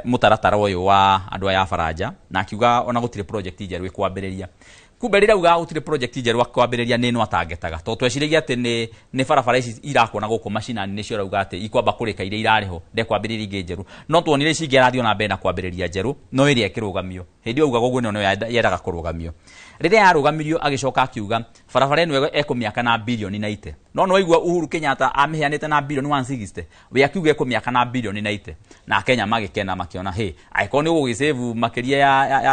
Speaker 1: mũtaratara ũyũ wa andũ aya a Faranja, na akiuga ona gũtirĩ project njerũ ĩkwambĩrĩria. Kumbe rĩrĩa augaga gũtirĩ project njerũ akwambĩrĩria, nĩ ĩno atangetaga, tondũ tweciragia atĩ nĩ barabara ici irakwo na gũkũ macinani nĩcio arauga atĩ ikwamba kũrĩka iria irarĩ ho, ndekwambĩrĩria ingĩ njerũ. No tuonire ici ingĩ arathiĩ ona mbere na kwambĩrĩria njerũ, no ĩrĩa ĩkĩrũgamio. Hĩndĩ ĩyo augaga ũguo, ĩno nĩyo yendaga kũrũgamio. Rĩrĩa yarũgamirio, agĩcoka akiuga barabara ĩno ekũmĩaka na bilioni 90. No nĩ waigua Uhuru Kenyatta amĩheanĩte na bilioni 160, we akiuga ekũmĩaka na bilioni 90, na Kenya magĩkena makĩona, hĩ, angĩkorwo nĩ ũgũgĩsave makĩria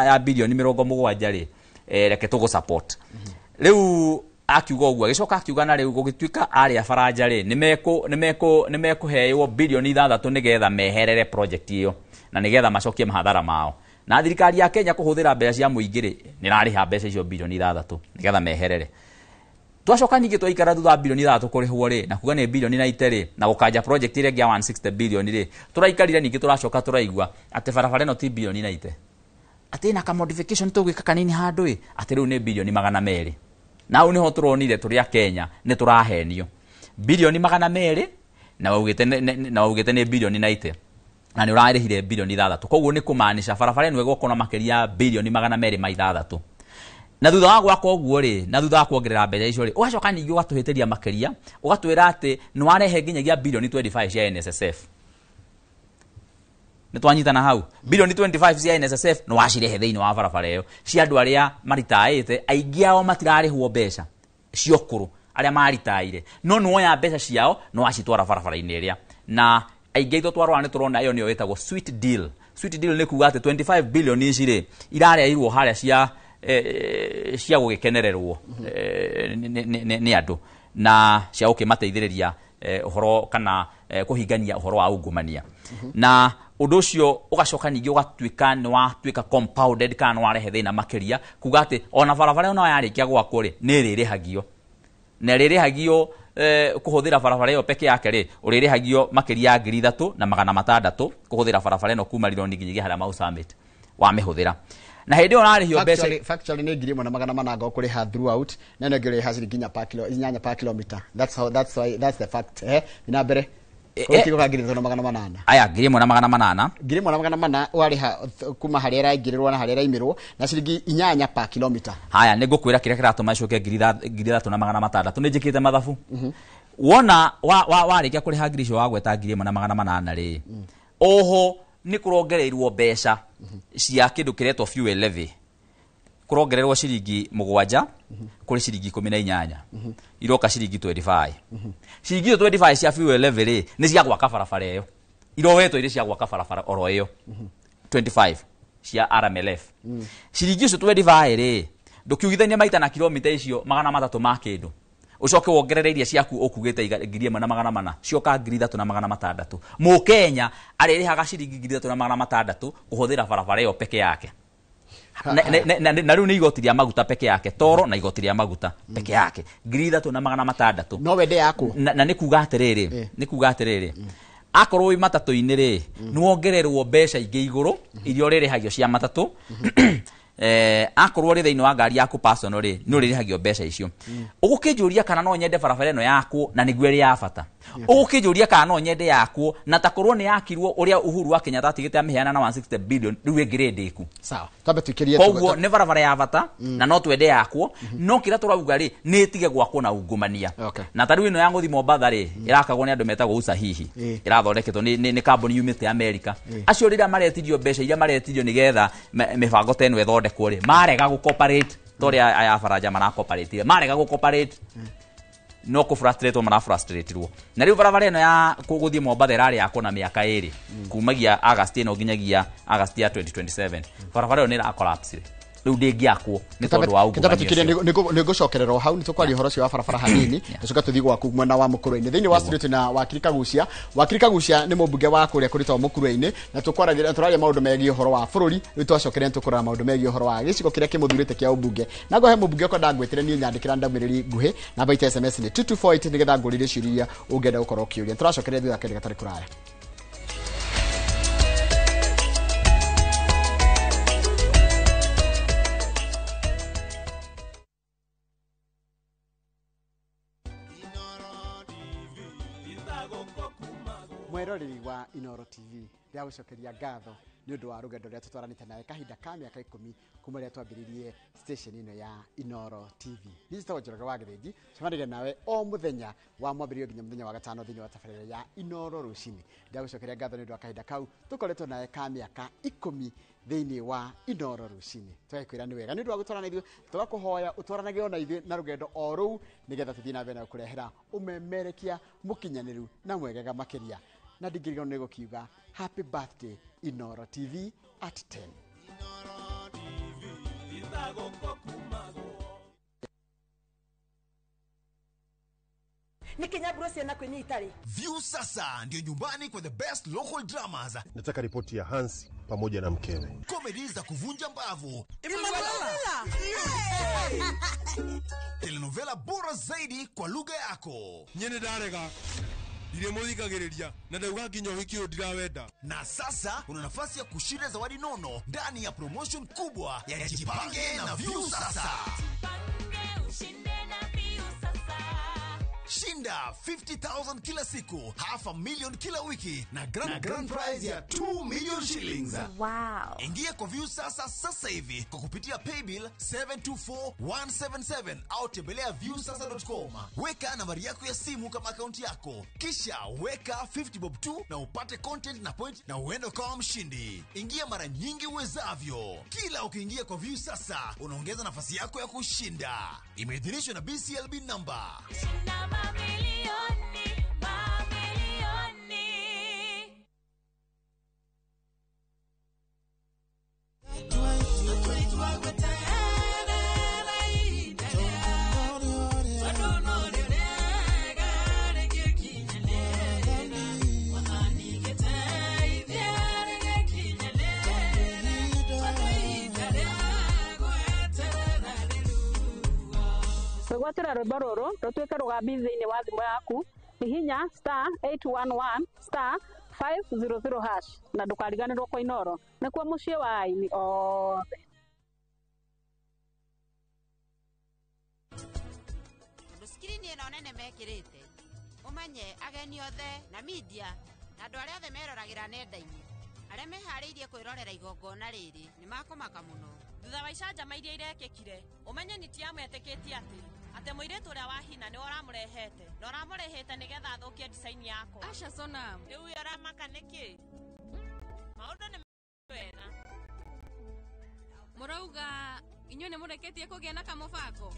Speaker 1: ya bilioni 70 rĩ, reke tũgũ support. Rĩu akiuga ũguo, agĩcoka akiuga na rĩu gũgĩtuĩka arĩa Faranja rĩ, nĩ mekũheo bilioni 6 nĩgetha meherere project ĩyo na nĩgetha macokie mahathara mao. Na thirikari ya Kenya kũhũthĩra mbeca cia mũingĩ rĩ, nĩ ĩrarĩha mbeca icio bilioni 6 nĩgetha meherere. Twacoka ningĩ twaikara thutha wa bilioni 6 kũrĩhwo rĩ, na kuga nĩ bilioni 90 rĩ, na gũkanja project ĩrĩa ĩngĩ ya 160 bilioni rĩ, tũraikarire ningĩ tũracoka tũraigua atĩ barabara ĩno ti bilioni 90, atĩ ĩna ka modification tũgwĩka kanini handũ ĩ, atĩ rĩu nĩ bilioni 200. Na hau nĩho tũronire tũrĩ a Kenya nĩ tũrahenio. Bilioni 200 na waugĩte nĩ bilioni 90, na nĩ ũrarĩhire bilioni 6. Koguo nĩ kũmaanisha barabara ĩno ĩgwakwo na makĩria ya bilioni 206. Na thutha wa gwaka ũguo rĩ, na thutha wa kuongerera mbeca icio rĩ, ũgacoka ningĩ ũgatũhĩtĩria makĩria, ũgatwĩra atĩ nĩ warehe nginyagia bilioni 25 cia NSSF. Nĩ twanyitana hau? Bilioni 25 cia NSSF nĩ wacirehe thĩinĩ wa barabara ĩyo cia andũ arĩa maritaĩte, aingĩ ao matirarĩhwo mbeca cia ũkũrũ arĩa maritaire, no nĩ woya mbeca ciao nĩ wacitwara barabara-inĩ ĩrĩa, na aingĩ aitũ twarora nĩ tũrona ĩyo nĩyo ĩtagwo sweet deal. Sweet deal nĩ kuga atĩ 25 billion ici rĩ, irarerirwo harĩa cia gũgĩkenererwo nĩ andũ na cia gũkĩmateithĩrĩria ũhoro kana kũhingania ũhoro wa ungumania. Na ũndũ ũcio ũgacoka ningĩ ũgatuĩka nĩ watuĩka compounded kana nĩ warehe thĩna makĩria, kuga atĩ ona barabara ĩyo yarĩkia gwakwo rĩ, nĩ ĩrĩrĩhagio, na ĩrĩrĩhagio kũhũthĩra barabara ĩyo peke yake rĩ, ũrĩrĩhagio makĩria ya 3600 kũhũthĩra barabara ĩno kuma Rironi nginyagia harĩa Mau Summit wamĩhũthĩra. Na hĩndĩ ĩyo ũrarĩhio mbeca.
Speaker 2: Factually nĩ 1400 ngo kũrĩha throughout, na ĩno ĩngĩ ũrĩha ciringi 8 per kilometer. That's how, that's why, that's the fact. Na mbere kũrĩ 3800.
Speaker 1: Aya, 1800.
Speaker 2: 1400 warĩha kuma harĩa ĩraingĩrĩrwo na harĩa ĩraimĩrwo, na ciringi 8 per kilometer.
Speaker 1: Haya, nĩ ngũkwĩra kĩrĩa kĩratũma icoke 3600. Nĩ njĩkĩte mathabu. Wona warĩkia kũrĩha ngiri icio wagweta, 1800 rĩ, oho nĩ kũrongereirwo mbeca cia kĩndũ kĩretwo fuel levy, kũrongererwo ciringi 7 kũrĩ ciringi 18, iroka ciringi 25. Ciringi icio 25 cia fuel levy rĩ, nĩ cia gwaka barabara ĩyo, iroetwo irĩ cia gwaka barabara oro ĩyo, 25 cia RMLF. Ciringi icio 25 rĩ, ndũkiugithania maita na kilomita icio 300 ma kĩndũ, ũcoke wongerere iria ciaku ũkugĩte 1400, cioka 3600. Mũkenya arĩrĩhaga ciringi 3600 kũhũthĩra barabara ĩyo peke yake. Na rĩu nĩ igoti rĩa maguta peke yake, toro na igoti rĩa maguta peke yake, 3600.
Speaker 2: No wende yakwo.
Speaker 1: Na nĩ kuga atĩrĩrĩ, akorwo wĩ matatũ-inĩ rĩ, nĩ wongererwo mbeca ingĩ igũrũ iria ũrĩrĩhagio cia matatũ. Akorwo ũrĩ thĩinĩ wa ngari yaku personal rĩ, nĩ ũrĩrĩhagio mbeca icio. Ũgũkĩnjũria kana no nyende barabara ĩno yakwo na nĩguo ĩrĩ ya bata. Ũgũkĩnjũria kana no nyende yakwo na takorwo nĩ yakirwo ũrĩa Uhuru wa Kenyatta atigĩte amĩheana na 160 billion rĩu ĩngĩrĩ ndĩku.
Speaker 2: Sawa, twambe tuikĩrie.
Speaker 1: Koguo nĩ barabara ya bata na no twende yakwo, no kĩrĩa tũrauga rĩ nĩ ĩtige gwakwo na ungumania. Na ta rĩu ĩno ya gũthiĩ Mombatha rĩ, ĩrakagwo nĩ andũ metagwo Usahihi, ĩrathondeketwo nĩ kambuni yumĩte Amerika. Acio rĩrĩa maretirio mbeca iria maretirio nĩgetha mĩbango ta ĩno ĩthondekwo rĩ, marega gũ-cooperate ta ũrĩa aya a Baranja mara-cooperate, marega gũ-cooperate no kũ frustrate mara frustratirwo. Na rĩu barabara ĩno ya gũthiĩ Mombatha ĩrarĩ yakwo na mĩaka 2 kumagia August ĩno nginyagia August ya 2027. Barabara ĩyo nĩ ĩra collapse rĩu, ndĩngĩakwo nĩ tondũ wa ungumania ũcio.
Speaker 2: Nĩ ngũcokerera o hau, nĩ tũkwaria ũhoro ũcio wa barabara hanini, tũcoke tũthiĩ gwaku mwena wa Mũkũrwe-inĩ. Thĩinĩ wa studio twĩna Wakiri Kagucia. Wakiri Kagucia nĩ mũmbunge wa kũrĩa kũrĩtwo Mũkũrwe-inĩ, na tũkwaragia tũraria maũndũ megiĩ ũhoro wa bũrũri. Rĩu twacokerera nĩ tũkũrora maũndũ megiĩ ũhoro wa gĩcigo kĩrĩa kĩmũthurĩte kĩa ũmbunge. Na ngohe mũmbunge ũkwenda ngwĩtĩre niĩ nyandĩkĩra ndũmĩrĩri nguhĩ, namba itũ SMS nĩ 2248, nĩgetha ngũrĩrie ciũria iria ũngĩenda gũkorwo ũkĩũria. Tũracokerera thutha wa kahinda gatarĩ kũraya. Mweroreri wa Inooro TV, ndĩragũcokeria ngatho nĩ ũndũ wa rũgendo rũrĩa tũtwaranĩte nawe kahinda ka mĩaka 10 kuma rĩrĩa twambĩrĩirie station ĩno ya Inooro TV. Niĩ njĩtagwo Njoroge wa Gĩthĩnji, cemanagia nawe o mũthenya wa mwambĩrĩrio nginya mũthenya wa gatano thĩinĩ wa tabarĩra ya Inooro rũcinĩ. Ndĩragũcokeria ngatho nĩ ũndũ wa kahinda kau tũkoretwo nawe ka mĩaka 10 thĩinĩ wa Inooro rũcinĩ. Tũgakwĩra nĩ wega nĩ ũndũ wa gũtwarana ithuĩ, tũgakũhoya ũtwaranage ona ithuĩ na rũgendo o rũu nĩgetha tũthiĩ na mbere na gũkũrehera ũmemerekia mũkinyanĩru na mwegega makĩria. Na ndingĩriganĩrwo nĩ gũkiuga happy birthday Inooro TV at 10.
Speaker 4: Nĩ kinyamburo ciana kwĩnyita rĩ.
Speaker 9: View sasa ndio nyumbani kwa the best local dramas.
Speaker 3: Nataka ripoti ya Hansi pamoja na mkewe.
Speaker 9: Comedy za kuvunja mbavu. Telenovela bora zaidi kwa lugha yako.
Speaker 12: Nyene ndarega. Ndiremuthikagĩrĩria na ndauga nginya ũhiki ũyũ ndirawenda.
Speaker 9: Na sasa una nafasi ya kushinda zawadi nono ndani ya promotion kubwa ya Jipange na View Sasa. Shinda 50,000 kila siku, 500,000 kila wiki na grand prize ya 2 million shillings.
Speaker 19: Wow.
Speaker 9: Ingia kwa View Sasa sasa hivi kwa kupitia paybill 724177 au tembelea viewsasa.com. Weka nambari yako ya simu kama akaunti yako, kisha weka 50 bob tu na upate content na point na uende ukawa mshindi. Ingia mara nyingi uwezavyo. Kila ukiingia kwa View Sasa unaongeza nafasi yako ya kushinda. Imeidhinishwa na BCLB number.
Speaker 11: Mamilioni, mamilioni.
Speaker 6: Gwatĩra rwĩmbo rũrũ rũtuĩke rũgambi thĩinĩ wa thimũ yaku, hihinya *811 *500# na ndũkariganĩrwo kwa Inooro nĩkuo mũciĩ wa aini othe.
Speaker 8: Tondũ skirini ĩno nene mekĩrĩte ũmenye ageni othe na media na andũ arĩa othe meroragĩra nenda-inĩ arĩa meharĩirie kwĩrorera igongona rĩrĩ nĩ makũmaka mũno.
Speaker 5: Thutha wa icanjama iria irekĩkire ũmenye nĩ ti ametĩkĩtie atĩ mũirĩtu ũrĩa wa hina nĩwe ũramũrehete na ũramũrehete nĩgetha athũkie design yako.
Speaker 10: Aca Sonam,
Speaker 5: rĩu ũyũ ũramaka nĩkĩ? Maũndũ nĩ wega.
Speaker 10: Mũrauga inyuĩ nĩ mũreketie kũgĩa na kamũbango?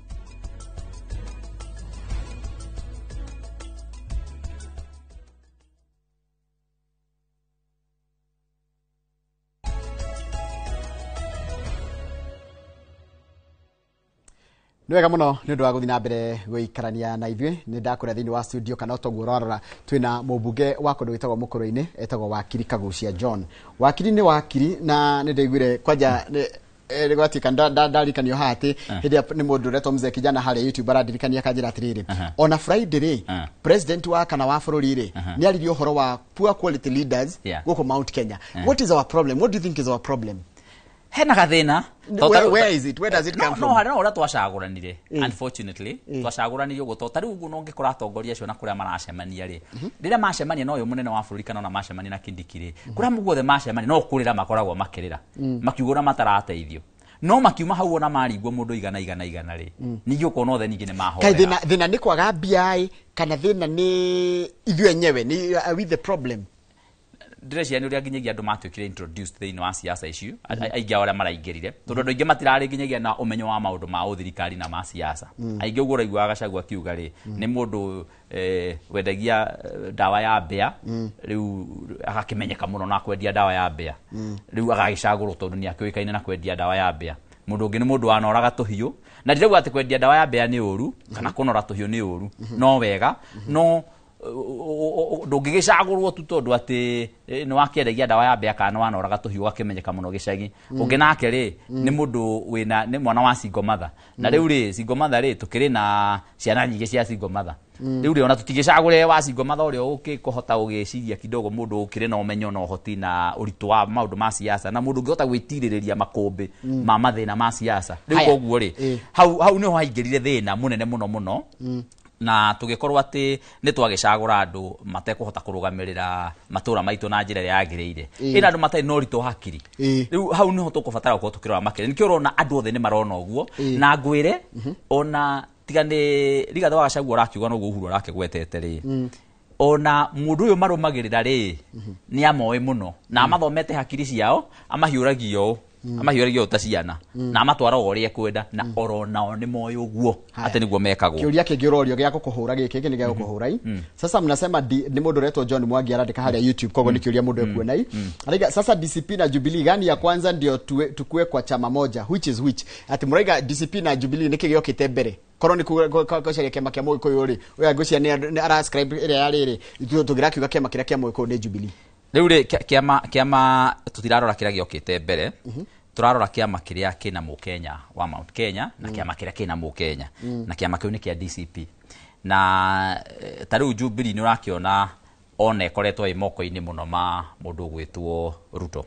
Speaker 2: Nĩ wega mũno nĩ ũndũ wa gũthiĩ na mbere gũikarania na ithuĩ. Nĩ ndakũrĩa thĩinĩ wa studio kana toguo ũrarora twĩna mũmbunge wa kũndũ gwĩtagwo Mũkũrwe-inĩ etagwo Wakiri Kagucia John. Wakiri nĩ wakiri na nĩ ndaiguire kwanja gwatuĩka ndarikanio haha atĩ hĩndĩ ĩrĩa nĩ mũndũ ũretwo Mzee Kijana harĩa YouTube arandirikania akanjĩra atĩrĩrĩ, ona Friday rĩ president wa kana wa bũrũri rĩ nĩ aririe ũhoro wa poor quality leaders gũkũ Mount Kenya. What is our problem? What do you think is our problem?
Speaker 1: Hena gathĩna.
Speaker 2: Where is it? Where does it come from?
Speaker 1: No harĩ no ũrĩa twacagũranire, unfortunately twacagũranire ũguo, tondũ ta rĩu ũguo no ũngĩkora atongoria acio na kũrĩa maracemania rĩ, rĩrĩa macemania na ũyũ mũnene wa bũrũri kana ona macemania na Kindiki rĩ, kũrĩa guothe macemania no kũrĩra makoragwo makĩrĩra, makiuga ũrĩa matarateithio, no makiuma hau ona marigwo mũndũ igana igana igana rĩ, ningĩ ũkona othe ningĩ nĩ mahorera.
Speaker 2: Kaĩ thĩna nĩ kwaga mbia ĩ, kana thĩna nĩ ithuĩ enyewe, nĩ are we the problem?
Speaker 1: Ndĩreciria nĩ ũrĩa nginyagia andũ matuĩkire introduced thĩinĩ wa siasa icio, aingĩ ao arĩa maraingĩrire, tondũ andũ aingĩ matirarĩ nginyagia na ũmenyo wa maũndũ ma ũthirikari na ma siasa. Aingĩ ũguo ũraiguaga Gachagua akiuga rĩ, nĩ mũndũ wendagia ndawa ya mbĩa, rĩu agakĩmenyeka mũno na kwendia ndawa ya mbĩa, rĩu agagĩcagũrwo tondũ nĩ akĩũĩkaine na kwendia ndawa ya mbĩa. Mũndũ ũngĩ nĩ mũndũ wanoraga tũhiũ, na ndirauga atĩ kwendia ndawa ya mbĩa nĩ ũru kana kũnora tũhiũ nĩ ũru, no wega, no ndũngĩgĩcagũrwo tu tondũ atĩ nĩ wakĩendagia ndawa ya mbĩa kana nĩ wanoraga tũhiũ ũgakĩmenyeka mũno gĩcagi. Ũngĩ nake rĩ, nĩ mũndũ wĩna, nĩ mwana wa single mother, na rĩu rĩ, single mother rĩ, tũkĩrĩ na ciana nyingĩ cia single mother. Rĩu rĩ, ona tũtingĩcagũre wa single mother ũrĩa ũkĩkũhota gũgĩciria kidogo, mũndũ ũkĩrĩ na ũmenyo na ũhoti na ũritũ wa maũndũ ma siasa, na mũndũ ũngĩhota gwĩtirĩrĩria makũmbĩ ma mathĩna ma siasa. Rĩu koguo rĩ, hau nĩho haingĩrire thĩna mũnene mũno mũno, na tũgĩkorwo atĩ nĩ twagĩcagũra andũ matekũhota kũrũgamĩrĩra matũra maitũ na njĩra ĩrĩa yagĩrĩire, ĩna andũ matarĩ na ũritũ wa hakiri. Rĩu hau nĩho tũkũbatara gũkorwo tũkĩrora makĩria. Nĩkĩo ũrona andũ othe nĩ marona ũguo, na ngwĩre ona tiga nĩ Rigathĩ wa Gachagua ũrakiuga noguo Uhuru arakĩgwetete rĩ, ona mũndũ ũyũ marũmagĩrĩra rĩ, nĩ amoĩ mũno na amathomete hakiri ciao, amahiũragia ũũ, amahiũragia ũũ ta ciana, na amatwaraga ũrĩa ekwenda, na oro nao nĩ moĩ ũguo atĩ nĩguo mekagwo.
Speaker 2: Kĩũria kĩngĩ ũrorio gĩa gũkũhũra gĩkĩ, gĩkĩ nĩ gĩa gũkũhũra i. Sasa mnasema nĩ mũndũ ũretwo John Mwangi arandĩka harĩa YouTube, koguo nĩ kĩũria mũndũ ekuona i. Araiga sasa DCP na Jubilee gani ya kwanza ndio tukue kwa chama moja, which is which? Ati mũraiga DCP na Jubilee nĩkĩ gĩokĩte mbere? Korwo nĩ gũcaria kĩama kĩa Mũgĩkũyũ rĩ, ũyũ ngwĩciria nĩ arascribe ĩrĩa yarĩ rĩ, ithuĩ tũngĩrakiuga kĩama kĩrĩa kĩa Mũgĩkũyũ nĩ Jubilee.
Speaker 1: Rĩu rĩ, kĩama tũtirarora kĩrĩa gĩokĩte mbere, tũrarora kĩama kĩrĩa kĩna Mũkenya wa Mount Kenya na kĩama kĩrĩa kĩna Mũkenya, na kĩama kĩu nĩ kĩa DCP. Na ta rĩu Jubilee nĩ ũrakĩona ona ĩkoretwo ĩ moko-inĩ mũno ma mũndũ ũgwĩtwo Ruto.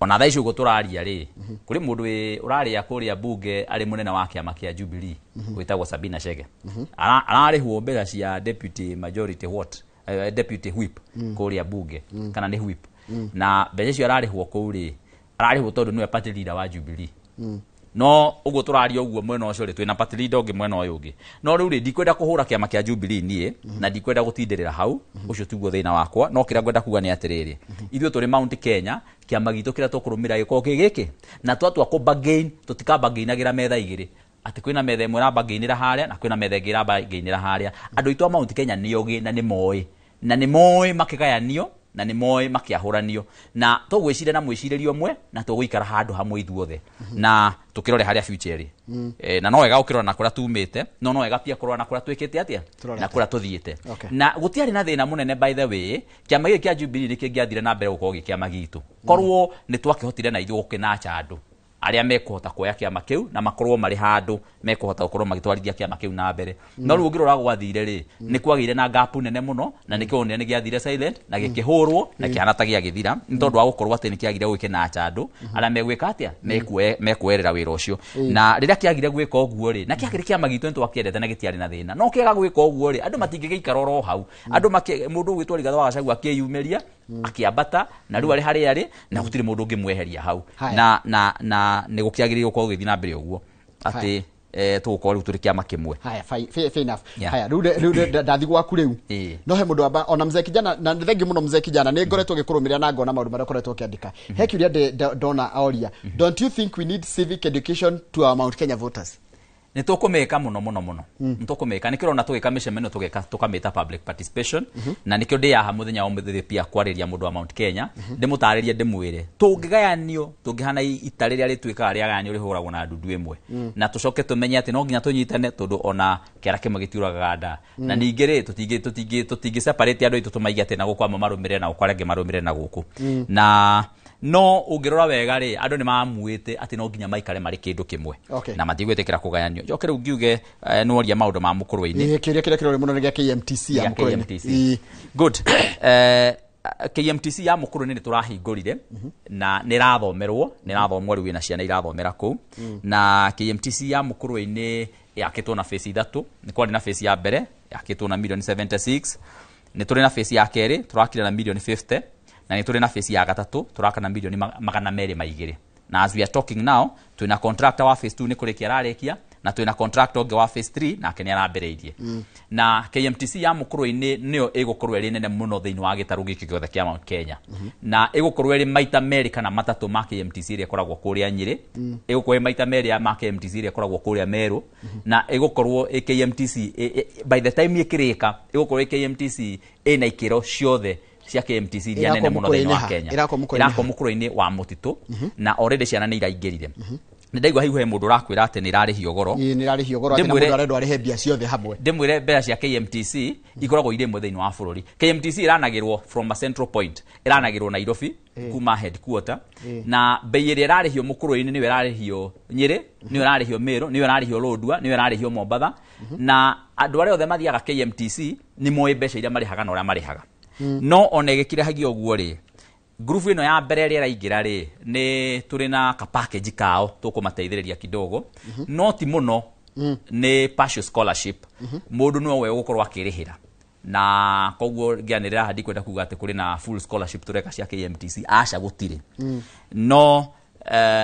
Speaker 1: Ona thaa ici ũguo tũraria rĩ, kũrĩ mũndũ ũrarĩa kũrĩa bunge arĩ mũnene wa kĩama kĩa Jubilee wĩtagwo Sabina Chege. Ararĩhwo mbeca cia deputy majority what? Deputy whip kũrĩa bunge, kana nĩ whip. Na mbeca icio ararĩhwo kũu rĩ, ararĩhwo tondũ nĩwe party leader wa Jubilee. No ũguo tũraria ũguo mwena ũcio rĩ, twĩna party leader ũngĩ mwena ũyũ ũngĩ. No rĩu rĩ, ndikwenda kũhũra kĩama kĩa Jubilee niĩ, na ndikwenda gũtindĩrĩra hau, ũcio tiguo thĩna wakwa. No kĩrĩa ngwenda kuga nĩ atĩrĩrĩ, ithuĩ tũrĩ Mount Kenya, kĩama gitũ kĩrĩa tũkũrũmĩrĩra gĩkorwo kĩ gĩkĩ, na twatua kũ-bargain, tũtikabargainagĩra metha igĩrĩ, atĩ kwĩna metha ĩmwe ĩrabargainĩra harĩa na kwĩna metha ĩngĩ ĩrabargainĩra harĩa. Andũ aitũ a Mount Kenya nĩ ogĩ na nĩ moĩ, na nĩ moĩ makĩgayanio, na nĩ moĩ makĩahũranio, na tũgwĩciria na mwĩcirĩrio ũmwe, na tũgũikara handũ hamwe ithuothe, na tũkĩrore harĩa future ĩrĩ. Na no wega gũkĩrora na kũrĩa tumĩte, no wega pia kũrora na kũrĩa twĩkĩte atĩa, na kũrĩa tũthiĩte. Na gũtiarĩ na thĩna mũnene by the way, kĩama gĩkĩ kĩa Jubilee nĩ kĩngĩathire na mbere gũkorwo gĩ kĩama gitũ, korwo nĩ twakĩhotire na ithuĩ gũkĩnacha andũ arĩa mekũhota kuoya kĩama kĩu na makorwo marĩ handũ mekũhota gũkorwo magĩtwarithia kĩama kĩu na mbere. No rĩu ũngĩrora gwathire rĩ, nĩ kwagĩire na gap nene mũno, na nĩkĩo wonire nĩ gĩathire silent na gĩkĩhũrwo na kĩhana ta gĩagĩthira, nĩ tondũ wa gũkorwo atĩ nĩ kĩagire gũgĩkĩnacha andũ arĩa megwĩka atĩa, mekuoerera wĩra ũcio. Na rĩrĩa kĩagire gwĩka ũguo rĩ, na kĩagire kĩama gitũ nĩ twakĩendete na gĩtiarĩ na thĩna, no kĩaga gwĩka ũguo rĩ, andũ matingĩgĩikara oro hau. Andũ mũndũ ũgwĩtwo Rigathĩ wa Gachagua akĩyumĩria, akĩambata, na rĩu arĩ harĩa arĩ, na gũtirĩ mũndũ ũngĩmweheria hau. Na nĩ gũkĩagĩrĩire gũkorwo gũgĩthiĩ na mbere ũguo atĩ tũgũkorwo rĩu tũrĩ kĩama kĩmwe.
Speaker 2: Haya, fair enough. Haya, rĩu ndathi gwaku rĩu. No he mũndũ amba ona mzee kijana, na nĩ thengiũ mũno mzee kijana, nĩ ngoretwo ngĩkũrũmĩrĩra na ngona maũndũ marĩa ũkoretwo ũkĩandĩka. He kĩũria ndona oria, don't you think we need civic education to our Mount Kenya voters?
Speaker 1: Nĩ tũkũmĩka mũno mũno mũno, nĩ tũkũmĩka. Nĩkĩo ũrona tũgĩka mĩcemanio tũkamĩta public participation, na nĩkĩo ndĩyaha mũthenya wa ũmũthĩ pia kwarĩria mũndũ wa Mount Kenya, ndĩmũtarĩrie ndĩmwĩre tũngĩgayanio tũngĩhana ita rĩrĩa rĩtuĩkaga rĩagayanio rĩhũragwo na ndundu ĩmwe, na tũcoke tũmenye atĩ no nginya tũnyitane, tondũ ona kĩara kĩmwe gĩtiũragaga nda. Na ningĩ rĩ, tũtingĩ separate andũ aitũ tũmaige atĩ na gũkũ amwe marũmĩrĩre na gũkũ arĩa angĩ marũmĩrĩre na gũkũ. Na no ũngĩrora wega rĩ, andũ nĩ mamuĩte atĩ no nginya maikare marĩ kĩndũ kĩmwe, na matigwĩtĩkĩra kũgayanio. Njoke rĩu ngiuge nĩworia maũndũ ma mũkũrwe-inĩ.
Speaker 2: Kĩũria kĩrĩa kĩrorĩ mũno nĩ gĩa KMTC ya mũkũrwe-inĩ.
Speaker 1: Good. KMTC ya Mukurwe-inĩ nĩ tũrahingũrire na nĩ ĩrathomerwo, nĩ ĩrathomwo rĩu ĩna ciana irathomera kũu. Na KMTC ya Mukurwe-inĩ yakĩtwo na phase 3. Nĩ kwarĩ na phase ya mbere yakĩtwo na milioni 76, nĩ tũrĩ na phase ya kerĩ tũrakire na milioni 50, na nĩ tũrĩ na phase ya gatatũ tũraka na milioni 202. Na as we are talking now, twĩna contractor wa phase 2 nĩ kũrĩkia ararĩkia, na twĩna contractor ũngĩ wa phase 3 nake nĩ arambĩrĩirie. Na KMTC ya Mukurwe-inĩ nĩyo ĩgũkorwo ĩrĩ nene mũno thĩinĩ wa gĩtarũ gĩkĩ gĩothe kĩa Mount Kenya. Na ĩgũkorwo ĩrĩ maita merĩ kana matatũ ma KMTC ĩrĩa ĩkoragwo kũrĩa Nyĩrĩ, ĩgũkorwo ĩ maita merĩ ma KMTC ĩrĩa ĩkoragwo kũrĩa Meru, na ĩgũkorwo ĩ KMTC by the time ĩkĩrĩka ĩgũkorwo ĩ KMTC ĩna ikĩro ciothe cia KMTC iria nene mũno thĩinĩ wa Kenya. Ĩrakwo Mukurwe-inĩ wa mũtitũ, na already ciana nĩ iraingĩrire. Nĩ ndaigua hihi he mũndũ ũrakwĩra atĩ nĩ ĩrarĩhio goro.
Speaker 2: Ĩĩ, nĩ ĩrarĩhio goro, atĩ na mũndũ arendwo arĩhe mbia ciothe hamwe.
Speaker 1: Ndĩmwĩre mbeca cia KMTC ikoragwo irĩ ĩmwe thĩinĩ wa bũrũri. KMTC ĩranagĩrwo from a central point, ĩranagĩrwo Nairobi kuma headquarter, na bei ĩrĩa ĩrarĩhio Mukurwe-inĩ nĩyo ĩrarĩhio Nyĩrĩ, nĩyo ĩrarĩhio Meru, nĩyo ĩrarĩhio Lodwar, nĩyo ĩrarĩhio Mombatha. Na andũ arĩa othe mathiaga KMTC nĩ moĩ mbeca iria marĩhaga na ũrĩa marĩhaga. No ona ĩgĩkĩrĩhagia ũguo rĩ, ngurubu ĩno ya mbere ĩrĩa ĩraingĩra rĩ, nĩ tũrĩ na ka package kao tũkũmateithĩrĩria kidogo, no ti mũno, nĩ partial scholarship. Mũndũ no we ũgũkorwo akĩrĩhĩra, na koguo ngĩanĩrĩra haha ndikwenda kuga atĩ kũrĩ na full scholarship tũreka cia KMTC, aca gũtirĩ. No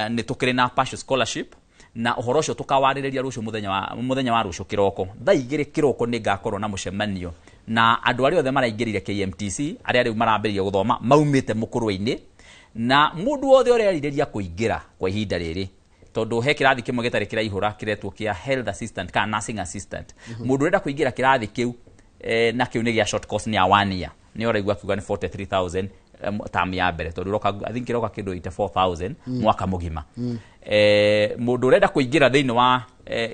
Speaker 1: nĩ tũkĩrĩ na partial scholarship, na ũhoro ũcio tũkawarĩrĩria rũciũ mũthenya wa rũciũ kĩroko thaa 2 kĩroko nĩ ngakorwo na mũcemanio na andũ arĩa othe maraingĩrire KMTC, arĩa rĩu marambĩrĩria gũthoma maumĩte Mukurwe-inĩ, na mũndũ wothe ũrerirĩria kũingĩra kwa ihinda rĩrĩ, tondũ he kĩrathi kĩmwe gĩtarĩ kĩraihũra kĩretwo kĩa health assistant kana nursing assistant. Mũndũ ũrenda kũingĩra kĩrathi kĩu, na kĩu nĩ gĩa short course, nĩ ya 1 year, nĩ ũraigua akiuga nĩ 43,000 term ya mbere, tondũ ũroka I think ĩroka kĩndũ 84,000 mwaka mũgima. Mũndũ ũrenda kũingĩra thĩinĩ wa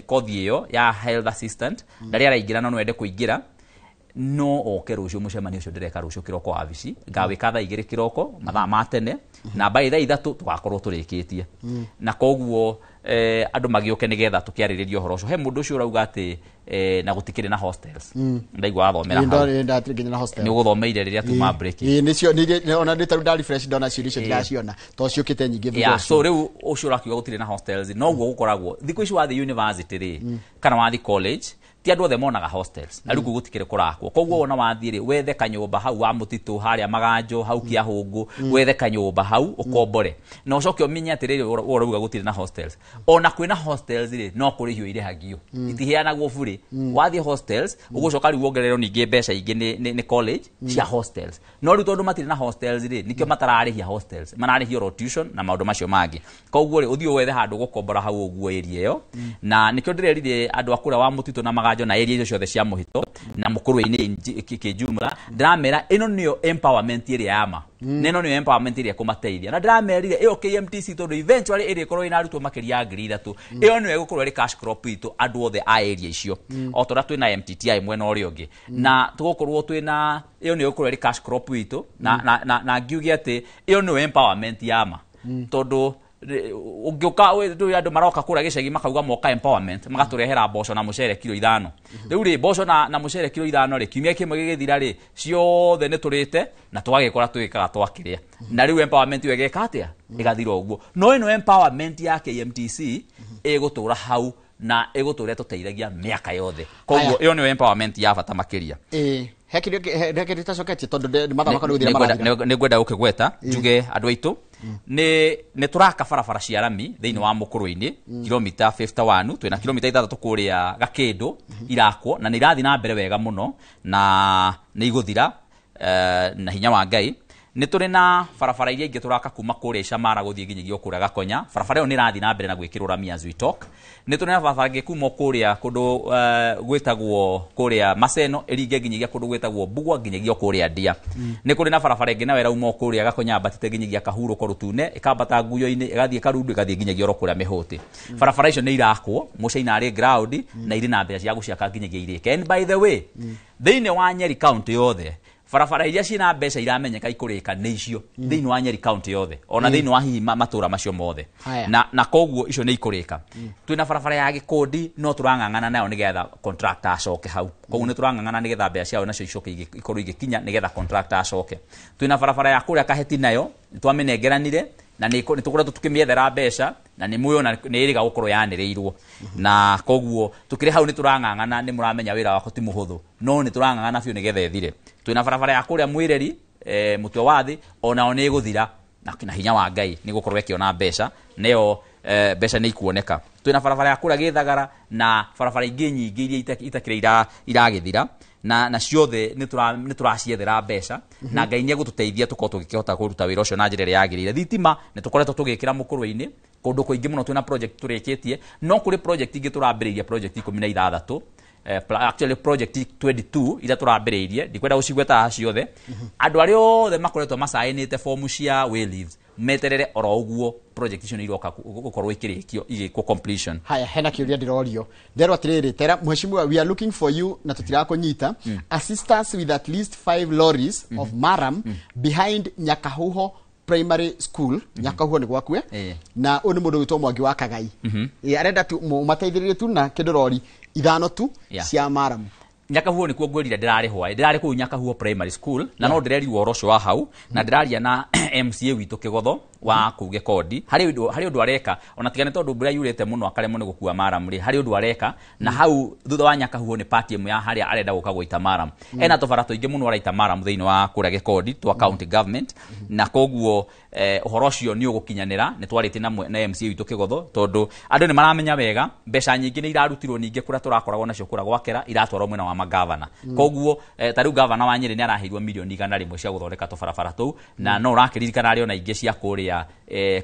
Speaker 1: kothi ĩyo ya health assistant, ndarĩ araingĩra no no ende kũingĩra, no oke rũciũ mũcemanio ũcio ndĩreka rũciũ kĩroko wabici, ngawĩka thaa 2 kĩroko mathaa ma tene, na by thaa 3 tũgakorwo tũrĩkĩtie. Na koguo andũ magĩũke nĩgetha tũkĩarĩrĩria ũhoro ũcio. He mũndũ ũcio ũrauga atĩ na gũtikĩrĩ na hostels. Ndaigua wathomera hau. Nĩ ũgũthomeire rĩrĩa tuma break.
Speaker 2: Ĩĩ, nĩcio ona nĩ tarĩu nda refresh ndona ciũria icio ndiraciona to ciũkĩte nyingĩ thutha ũcio.
Speaker 1: So rĩu ũcio ũrakiuga gũtirĩ na hostels, noguo gũkoragwo thikũ ici wathiĩ university rĩ, kana wathiĩ college, ti andũ othe monaga hostels, na rĩu kũu gũtikĩrĩ kũrakwo. Koguo wona wathiĩ rĩ, wethe kanyũmba hau wa mũtitũ harĩa Maganjo, hau Kĩahũngũ, wethe kanyũmba hau ũkombore, na ũcoke ũmenye atĩrĩrĩ, ũrauga gũtirĩ na hostels. Ona kwĩna hostels rĩ, no kũrĩhio irĩhagio, itiheanagwo bure. Wathiĩ hostels ũgũcoka rĩu wongererwo ningĩ mbeca ingĩ nĩ college cia hostels. No rĩu tondũ matirĩ na hostels rĩ, nĩkĩo matararĩhia hostels, mararĩhia oro tuition na maũndũ macio mangĩ. Koguo rĩ, ũthiĩ wethe handũ gũkombora hau ũguo area ĩyo, na nĩkĩo ndĩrerire andũ a kũrĩa wa mũtitũ na Maganjo na area icio ciothe cia mũhĩto na Mukurwe-inĩ kĩjumla, ndĩramera ĩno nĩyo empowerment ĩrĩa ya ma, na ĩno nĩyo empowerment ĩrĩa ĩkũmateithia. Na ndĩramerire ĩyo KMTC tondũ eventually ĩrĩkorwo ĩna arutwo makĩria ya 3,000, ĩyo nĩyo ĩgũkorwo ĩrĩ cash crop itũ andũ othe a area icio, o ta ũrĩa twĩna MTTI mwena ũrĩa ũngĩ, na tũgũkorwo twĩna ĩyo nĩyo ĩgũkorwo ĩrĩ cash crop itũ, na ngiuge atĩ ĩyo nĩyo empowerment ya ma, tondũ ũngĩũka andũ maroka kũrĩa gĩcagi makauga moka empowerment, magatũrehera mboco na mũcere kiro 5. Rĩu rĩ, mboco na mũcere kiro 5 rĩ, kiumia kĩmwe gĩgĩthira rĩ, ciothe nĩ tũrĩte na tũgagĩkora tũgĩkaga twakĩrĩa. Na rĩu empowerment ĩyo ĩgeka atĩa? Ĩgathira ũguo. No ĩno empowerment ya KMTC ĩgũtũra hau na ĩgũtũra ĩtũteithagia mĩaka yothe. Koguo ĩyo nĩyo empowerment ya bata makĩria.
Speaker 2: He kĩndũ itacoketie tondũ mathaa makwa nĩ gũthira marathira.
Speaker 1: Nĩ ngwenda gũkĩgweta njuge andũ aitũ nĩ tũraka barabara cia rami thĩinĩ wa Mukurwe-inĩ kilomita 51, twĩna kilomita 6 kũrĩa Gakĩndũ irakwo, na nĩ irathiĩ na mbere wega mũno na nĩ igũthira na hinya wa Ngai. Nĩ tũrĩ na barabara iria ingĩ tũraka kuma kũrĩa Icamara gũthiĩ nginyagia kũrĩa Gakonya. Barabara ĩyo nĩ ĩrathiĩ na mbere na gwĩkĩrwo rami as we talk. Nĩ tũrĩ na barabara ĩngĩ kuma kũrĩa kũndũ gwĩtagwo kũrĩa Maseno ĩringe nginyagia kũndũ gwĩtagwo Mbugua nginyagia kũrĩa Ndia. Nĩ kũrĩ na barabara ĩngĩ nayo ĩrauma kũrĩa Gakonya ambatĩte nginyagia Kahurũko Rũtune, ĩkambata Nguyo-inĩ, ĩgathiĩ Karundu, ĩgathiĩ nginyagia oro kũrĩa Mĩhũtĩ. Barabara icio nĩ irakwo, Mũcaina arĩ ground na irĩ na mbeca cia gũciaka nginyagia irĩke. And by the way, thĩinĩ wa Nyeri County yothe, Barabara iria ciĩna mbeca iramenyeka ikũrĩka nĩ icio thĩinĩ wa Nyeri county yothe, ona thĩinĩ wa hihi matũra macio mothe. Na koguo icio nĩ ikũrĩka. Twĩna barabara ya Gĩkũndi, no tũrang'ang'ana nayo nĩgetha contractor acoke hau. Koguo nĩ tũrang'ang'ana nĩgetha mbeca ciao nacio icoke ikorwo igĩkinya nĩgetha contractor acoke. Twĩna barabara ya kũrĩa Kaheti, nayo twamĩnengeranire na nĩ tũkoretwo tukĩmĩethera mbeca na nĩ mũĩ nĩ ĩrĩga gũkorwo yanĩrĩirwo, na koguo tukĩrĩ hau nĩ tũrang'ang'ana. Nĩ mũramenya wĩra wakwa ti mũhũthũ, no nĩ tũrang'ang'ana biũ nĩgetha ĩthire. Twĩna barabara ya kũrĩa Mwĩreri, mũtwe wa thĩ, onao nĩ ĩgũthira na hinya wa Ngai nĩ gũkorwo ĩkĩona mbeca, nĩyo mbeca nĩ ikuoneka. Twĩna barabara ya kũrĩa Gĩthagara na barabara ingĩ nyingĩ iria itakĩrĩ iragĩthira, na ciothe nĩ tũraciethera mbeca, na Ngai nĩ egũtũteithia tũkorwo tũgĩkĩhota kũruta wĩra ũcio na njĩra ĩrĩa yagĩrĩire. Thitima nĩ tũkoretwo tũgĩkĩra mũkũrwe-inĩ kũndũ kũingĩ mũno, twĩna project tũrĩkĩtie, no kũrĩ project ingĩ tũrambĩrĩirie, project 16, actually project 22 iria tũrambĩrĩirie, ndikwenda gũcigweta haha ciothe. Andũ arĩa othe makoretwo macaĩnĩte fomu cia wayleaves meterere oro ũguo, project icio nĩ iroka gũkorwo ikĩrĩkio, igĩkwo completion.
Speaker 2: Haya, hena kĩũria ndĩrorio, nderwo atĩrĩrĩ, tera mheshimiwa, we are looking for you na tũtirakũnyita. Assist us with at least 5 lorries of murram behind Nyakahuho Primary School. Nyakahuho nĩ gwakue, na ũyũ nĩ mũndũ wĩtwo Mwangi wa Kagai. Arenda tu mũmateithĩrĩrie tu na kĩndũ rori 5 tu cia murram.
Speaker 1: Nyakahuo nĩkuo ngwĩrire ndĩrarĩ hwaĩ, ndĩrarĩ kũu Nyakahuo Primary School, na no ndĩrerirwo ũhoro ũcio wa hau, na ndĩraria na MCA witũ Kĩgotho wa kũu Gĩkondi. Harĩ ũndũ areka, ona tiga nĩ tondũ mbura yurĩte mũno akaremwo nĩ gũkua murram rĩ, harĩ ũndũ areka na hau thutha wa Nyakahuo nĩ party ĩmwe ya harĩa arenda gũka gũita murram. Ena tũbara tũingĩ mũno araita murram thĩinĩ wa kũrĩa Gĩkondi twa county government, na koguo ũhoro ũcio nĩ ũgũkinyanĩra. Nĩ twarĩtie na MCA witũ Kĩgotho, tondũ andũ nĩ maramenya wega mbeca nyingĩ nĩ irarutirwo ningĩ kũrĩa tũrakoragwo nacio kũrĩa gwakera iratwarwo mwena wa magavana. Koguo ta rĩu gavana wa Nyeri nĩ araheirwo milioni 100 cia gũthondeka tũbarabara tũu, na no ũrakĩririkana arĩ ona ingĩ cia kũrĩa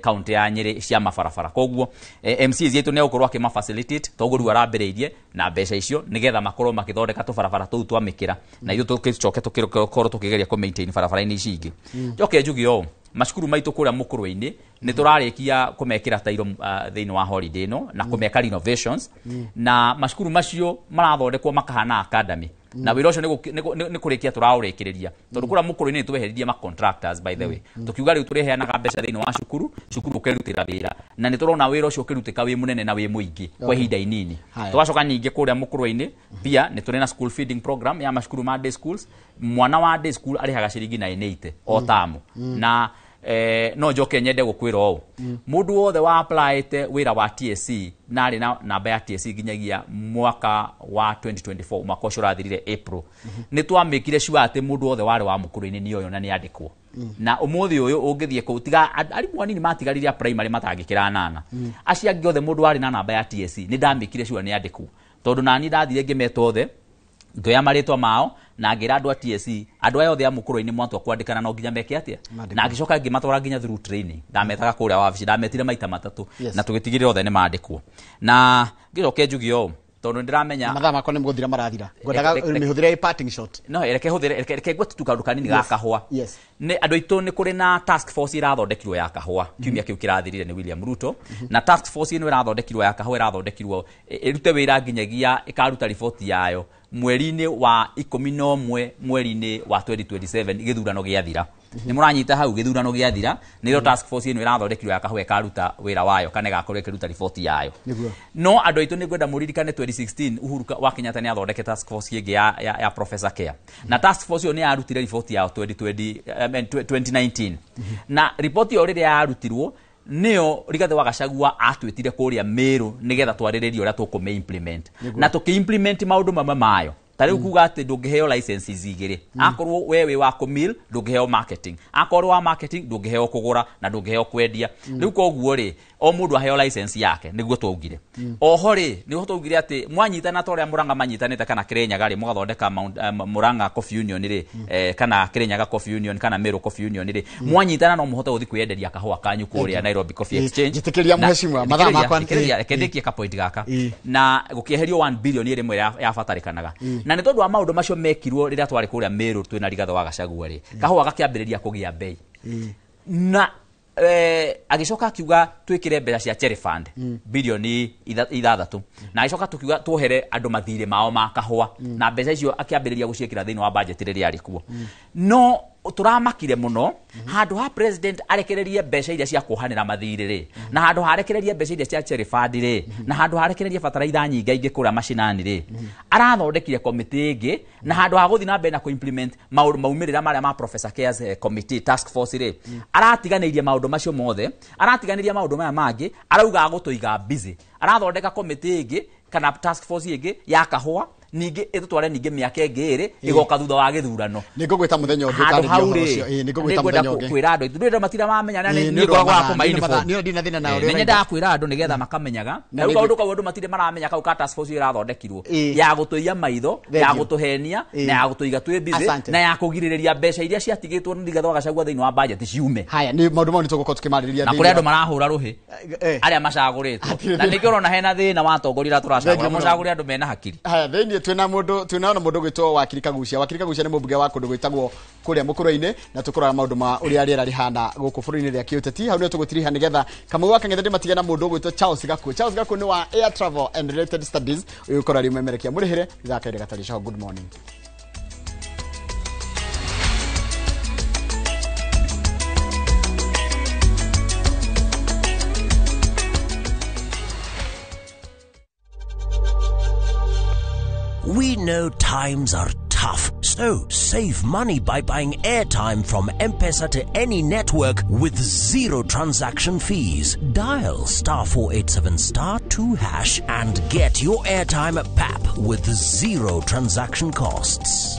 Speaker 1: county ya Nyeri cia mabarabara. Koguo MCAs yetu nĩ egũkorwo akĩma facilitate, toguo rĩu arambĩrĩirie na mbeca icio nĩgetha makorwo makĩthondeka tũbarabara tũu twa mĩkĩra, na ithuĩ tũgĩcoke tũkorwo tũkĩgeria kũ maintain barabara-inĩ ici ingĩ. Njoke njuge ũũ, macukuru maitũ kũrĩa mũkũrwe-inĩ nĩ tũrarĩkia kũmekĩra tairo thĩinĩ wa holiday ĩno na kũmeka renovations, na macukuru macio marathondekwo makahana academy, na wĩra ũcio nĩ kũrĩkia tũraũrĩkĩrĩria, tondũ kũrĩa mũkũrũ-inĩ nĩ tweheririe ma contractors, by the way, tũkiuga rĩu tũrĩheanaga mbeca thĩinĩ wa cukuru, cukuru ũkĩrutĩra wĩra, na nĩ tũrona wĩra ũcio ũkĩrutĩka wĩ mũnene na wĩ mũingĩ kwa ihinda inini. Tũgacoka ningĩ kũrĩa mũkũrũ-inĩ pia nĩ tũrĩ na school feeding program ya macukuru ma day schools. Mwana wa day school arĩhaga ciringi 980 o tamu, na no njoke nyende gũkwĩra ũũ, mũndũ wothe wa applyte wĩra wa TSC na arĩ na namba ya TSC nginyagia mwaka wa 2024, mwaka ũcio ũrathirire April, nĩ twamĩkire sure atĩ mũndũ wothe warĩ wa mũkũrũ-inĩ nĩ oyo na nĩ andĩkwo. Na ũmũthĩ ũyũ ũngĩthiĩ kũu, tiga arimũ anini matigarire a primary matangĩkĩra 8, acio angĩ othe mũndũ warĩ na namba ya TSC nĩ ndamĩkire sure nĩ andĩkwo, tondũ nani ndathire ngĩmeta othe, ngĩoya marĩtwa mao na ngĩra andũ a TSC, andũ aya othe a mũkũrũ-inĩ mwatua kwandĩkana no nginya meke atĩa, na ngĩcoka ngĩmatwara nginya through training, ndametaga kũrĩa wabici, ndametire maita 3, na tũgĩtigĩrĩra othe nĩ mandĩkwo. Na ngĩcoke njuge ũũ, tondũ nĩndĩramenya
Speaker 2: mathaa makwa nĩ gũthira marathira, ngwendaga mĩhũthĩre parting shot.
Speaker 1: No reke hũthĩre, reke ngwete tu kaũndũ kanini ga kahũa. Nĩ andũ aitũ nĩ kũrĩ na task force irathondekirwo ya kahũa kiumia kĩu kĩrathirire nĩ William Ruto, na task force ĩno ĩrathondekirwo ya kahũa ĩrathondekirwo ĩrute wĩra nginyagia ĩkaruta riboti yayo mweri-inĩ wa 11 mweri-inĩ wa 2027 gĩthurano gĩathira. Nĩ mũranyita hau, gĩthurano gĩathira nĩrĩo task force ĩno ĩrathondekirwo ya kahũa ĩkaruta wĩra wayo kana ĩgakorwo ĩkĩruta riboti yayo. No andũ aitũ nĩ ngwenda mũririkane 2016 Uhuru wa Kenyatta nĩ athondeke task force ĩngĩ ya Professor Care, na task force ĩyo nĩ yarutire riboti yao 2019, na riboti ĩyo rĩrĩa yarutirwo nĩyo Rigathĩ wa Gachagua atwĩtire kũrĩa Meru nĩgetha twarĩrĩrie ũrĩa tũkũmĩ implement, na tũkĩ implement maũndũ mamwe mayo. Ta rĩu kuga atĩ ndũngĩheo licenses igĩrĩ, akorwo we wĩ wa kũmill ndũngĩheo marketing, akorwo wa marketing ndũngĩheo kũgũra na ndũngĩheo kwendia. Rĩu koguo rĩ, o mũndũ aheo license yake, nĩguo twaugire. Oho rĩ, nĩguo twaugire atĩ mwanyitana ta ũrĩa Murang'a manyitanĩte kana Kĩrĩnyaga rĩ, mũgathondeka Murang'a Coffee Union rĩ, kana Kĩrĩnyaga Coffee Union kana Meru Coffee Union rĩ, mwanyitana no mũhote gũthiĩ kwĩyenderia kahũa kanyu kũrĩa Nairobi Coffee Exchange.
Speaker 2: Njĩtĩkĩria mheshimiwa, mathaa makwa
Speaker 1: reke ndĩkie ka point gaka. Na gũkĩeherio 1 billion ĩrĩa yabatarĩkanaga. Na nĩ tondũ wa maũndũ macio mekirwo rĩrĩa twarĩ kũrĩa Meru twĩna Rigathĩ wa Gachagua rĩ, kahũa gakĩambĩrĩria kũgĩa bei. Na Agĩcoka akiuga twĩkĩre mbeca cia Cherry Fund bilioni 6 na agĩcoka tukiuga tuohere andũ mathirĩ mao ma kahũa na mbeca icio akĩambĩrĩria gũciĩkĩra thĩinĩ wa budget rĩrĩa arĩ kuo. No tũramakire mũno handũ ha president arekererie mbeca iria cia kuohanĩra mathirĩ rĩ, na handũ ha arekererie mbeca iria cia Cherry Fund rĩ, na handũ ha arekererie bataraitha nyingaingĩ kũrĩa macinani rĩ, arathondekire komĩtĩ ĩngĩ, na handũ ha gũthiĩ na mbere na kũ-implement maũndũ maumĩrĩra marĩa ma Professor Cares committee task force rĩ, aratiganĩirie maũndũ macio mothe, aratiganĩria maũndũ maya mangĩ, arauga agũtũiga busy, arathondeka komĩtĩ ĩngĩ kana task force ĩngĩ ya kahũa ningĩ ĩtũtware ningĩ mĩaka ĩngĩ ĩrĩ ĩgoka thutha wa gĩthurano.
Speaker 2: Nĩngũgwĩta mũthenya ũngĩ
Speaker 1: handũ
Speaker 2: ũtarĩrie
Speaker 1: hau
Speaker 2: ũhoro
Speaker 1: rĩ,
Speaker 2: ũcio. Ĩĩ, nĩngũgwĩta
Speaker 1: nĩngwenda
Speaker 2: mũthenya ũngĩ.
Speaker 1: kwĩra andũ aitũ ndũrĩ matira mamenya na
Speaker 2: Ĩĩ,
Speaker 1: nĩ
Speaker 2: nĩ ũndũ wa
Speaker 1: ngoragwo wa
Speaker 2: mathaa,
Speaker 1: kũma
Speaker 2: nĩ ũndũ wa mathaa.
Speaker 1: uniform.
Speaker 2: Niĩ ndina thĩna na
Speaker 1: Ĩĩ,
Speaker 2: ũrĩa
Speaker 1: nĩ
Speaker 2: ũroiga.
Speaker 1: nyendaga kwĩra andũ nĩgetha makamenyaga.
Speaker 2: Na
Speaker 1: Na rĩu
Speaker 2: nĩ-
Speaker 1: kaũndũ kau andũ matirĩ maramenya kau ka task force ĩrathondekirwo ya gũtũiya maitho, ya
Speaker 2: Thank you.
Speaker 1: gũtũhenia,
Speaker 2: Ĩĩ.
Speaker 1: na ya gũtũiga twĩ busy,
Speaker 2: Asante.
Speaker 1: na ya kũgirĩrĩria mbeca iria ciatigĩtwo nĩ Rigathĩ wa Gachagua thĩinĩ wa budget ciume.
Speaker 2: Haya, nĩ maũndũ mau nĩ tũgũkorwo tũkĩmarĩrĩria
Speaker 1: Na
Speaker 2: thĩinĩ
Speaker 1: kũrĩ
Speaker 2: wa-
Speaker 1: andũ marahũra rũhĩ arĩa macagũrĩtwo, na nĩkĩo ũrona hena thĩna wa atongoria arĩa tũracagũra,
Speaker 2: Thank you mũno.
Speaker 1: mũcagũre andũ mena hakiri.
Speaker 2: Haya, thĩinĩ twĩna mũndũ twĩna ona mũndũ gwĩtwo Wakiri Kagucia. Wakiri Kagucia nĩ mũmbunge wa kũndũ gwĩtagwo kũrĩa Mũkũrwe-inĩ, na tũkũrora maũndũ ma ũrĩa rĩera rĩhana gũkũ bũrũri-inĩ rĩa kĩũteti. Hau nĩho tũgũtiriha nĩgetha Kamau wa Kang'ethe ndĩmatige na mũndũ ũgwĩtwo Charles Gakuo. Charles Gakuo nĩ wa Air Travel and Related Studies, ũyũ ũkorwo arĩ mũmemerekia mũrĩhĩre ithaka-inĩ gatarĩ coho. Good morning.
Speaker 7: We know times are tough, so save money by buying airtime from M-Pesa to any network with zero transaction fees. Dial *487*2# and get your airtime at PAP with zero transaction costs.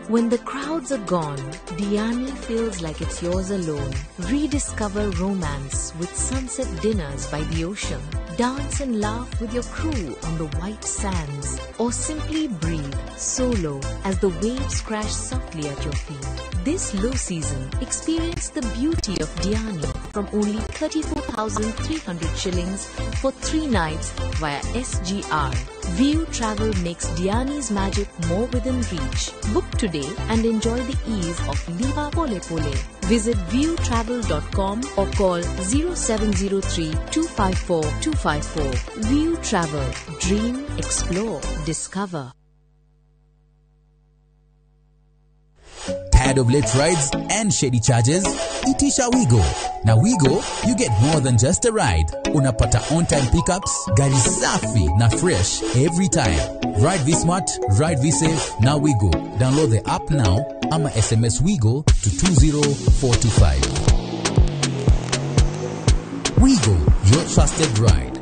Speaker 13: When the crowds are gone, Diani feels like it's yours alone. Rediscover romance with sunset dinners by the ocean. Dance and laugh with your crew on the white sands. Or simply breathe solo as the waves crash softly at your feet. This low season, experience the beauty of Diani from only 34,300 shillings for 3 nights via SGR. View Travel makes Diani's magic more within reach. Book today and enjoy the ease of Liva Pole Pole. Visit viewtravel.com or call 0703 254 254. View Travel. Dream, explore, discover.
Speaker 16: Tired of late rides and shady charges? Itisha Wigo. Na Wigo, you get more than just a ride. Unapata on-time pickups, gari safi na fresh every time. Ride V-Smart, ride V-Safe, na Wigo. Download the app now ama SMS Wigo to 20425. Wigo, your trusted ride.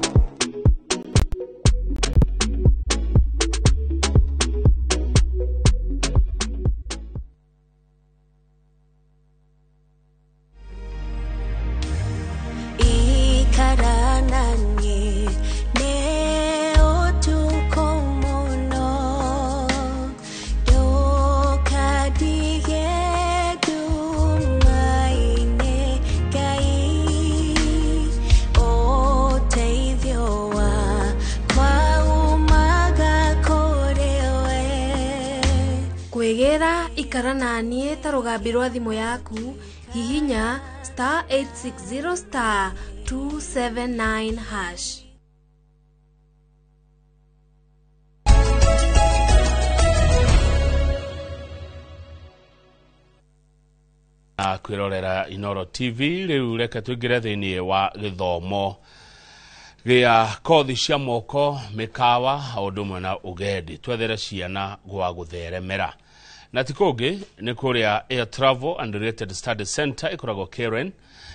Speaker 18: Kwĩgĩra ikara naniĩ ta rũgambi rwa thimũ yaku, hihinya *860 *279#.
Speaker 20: Na kwĩrorera Inoro TV rĩu reke tũingĩre thĩinĩ wa gĩthomo gĩa kothi cia moko, mĩkawa o ũndũ ũmwe na ũgendi, twethere ciana gwa gũtheremera. Na ti kũngĩ nĩ kũrĩa Air Travel and Related Studies Center ĩkoragwo Karen,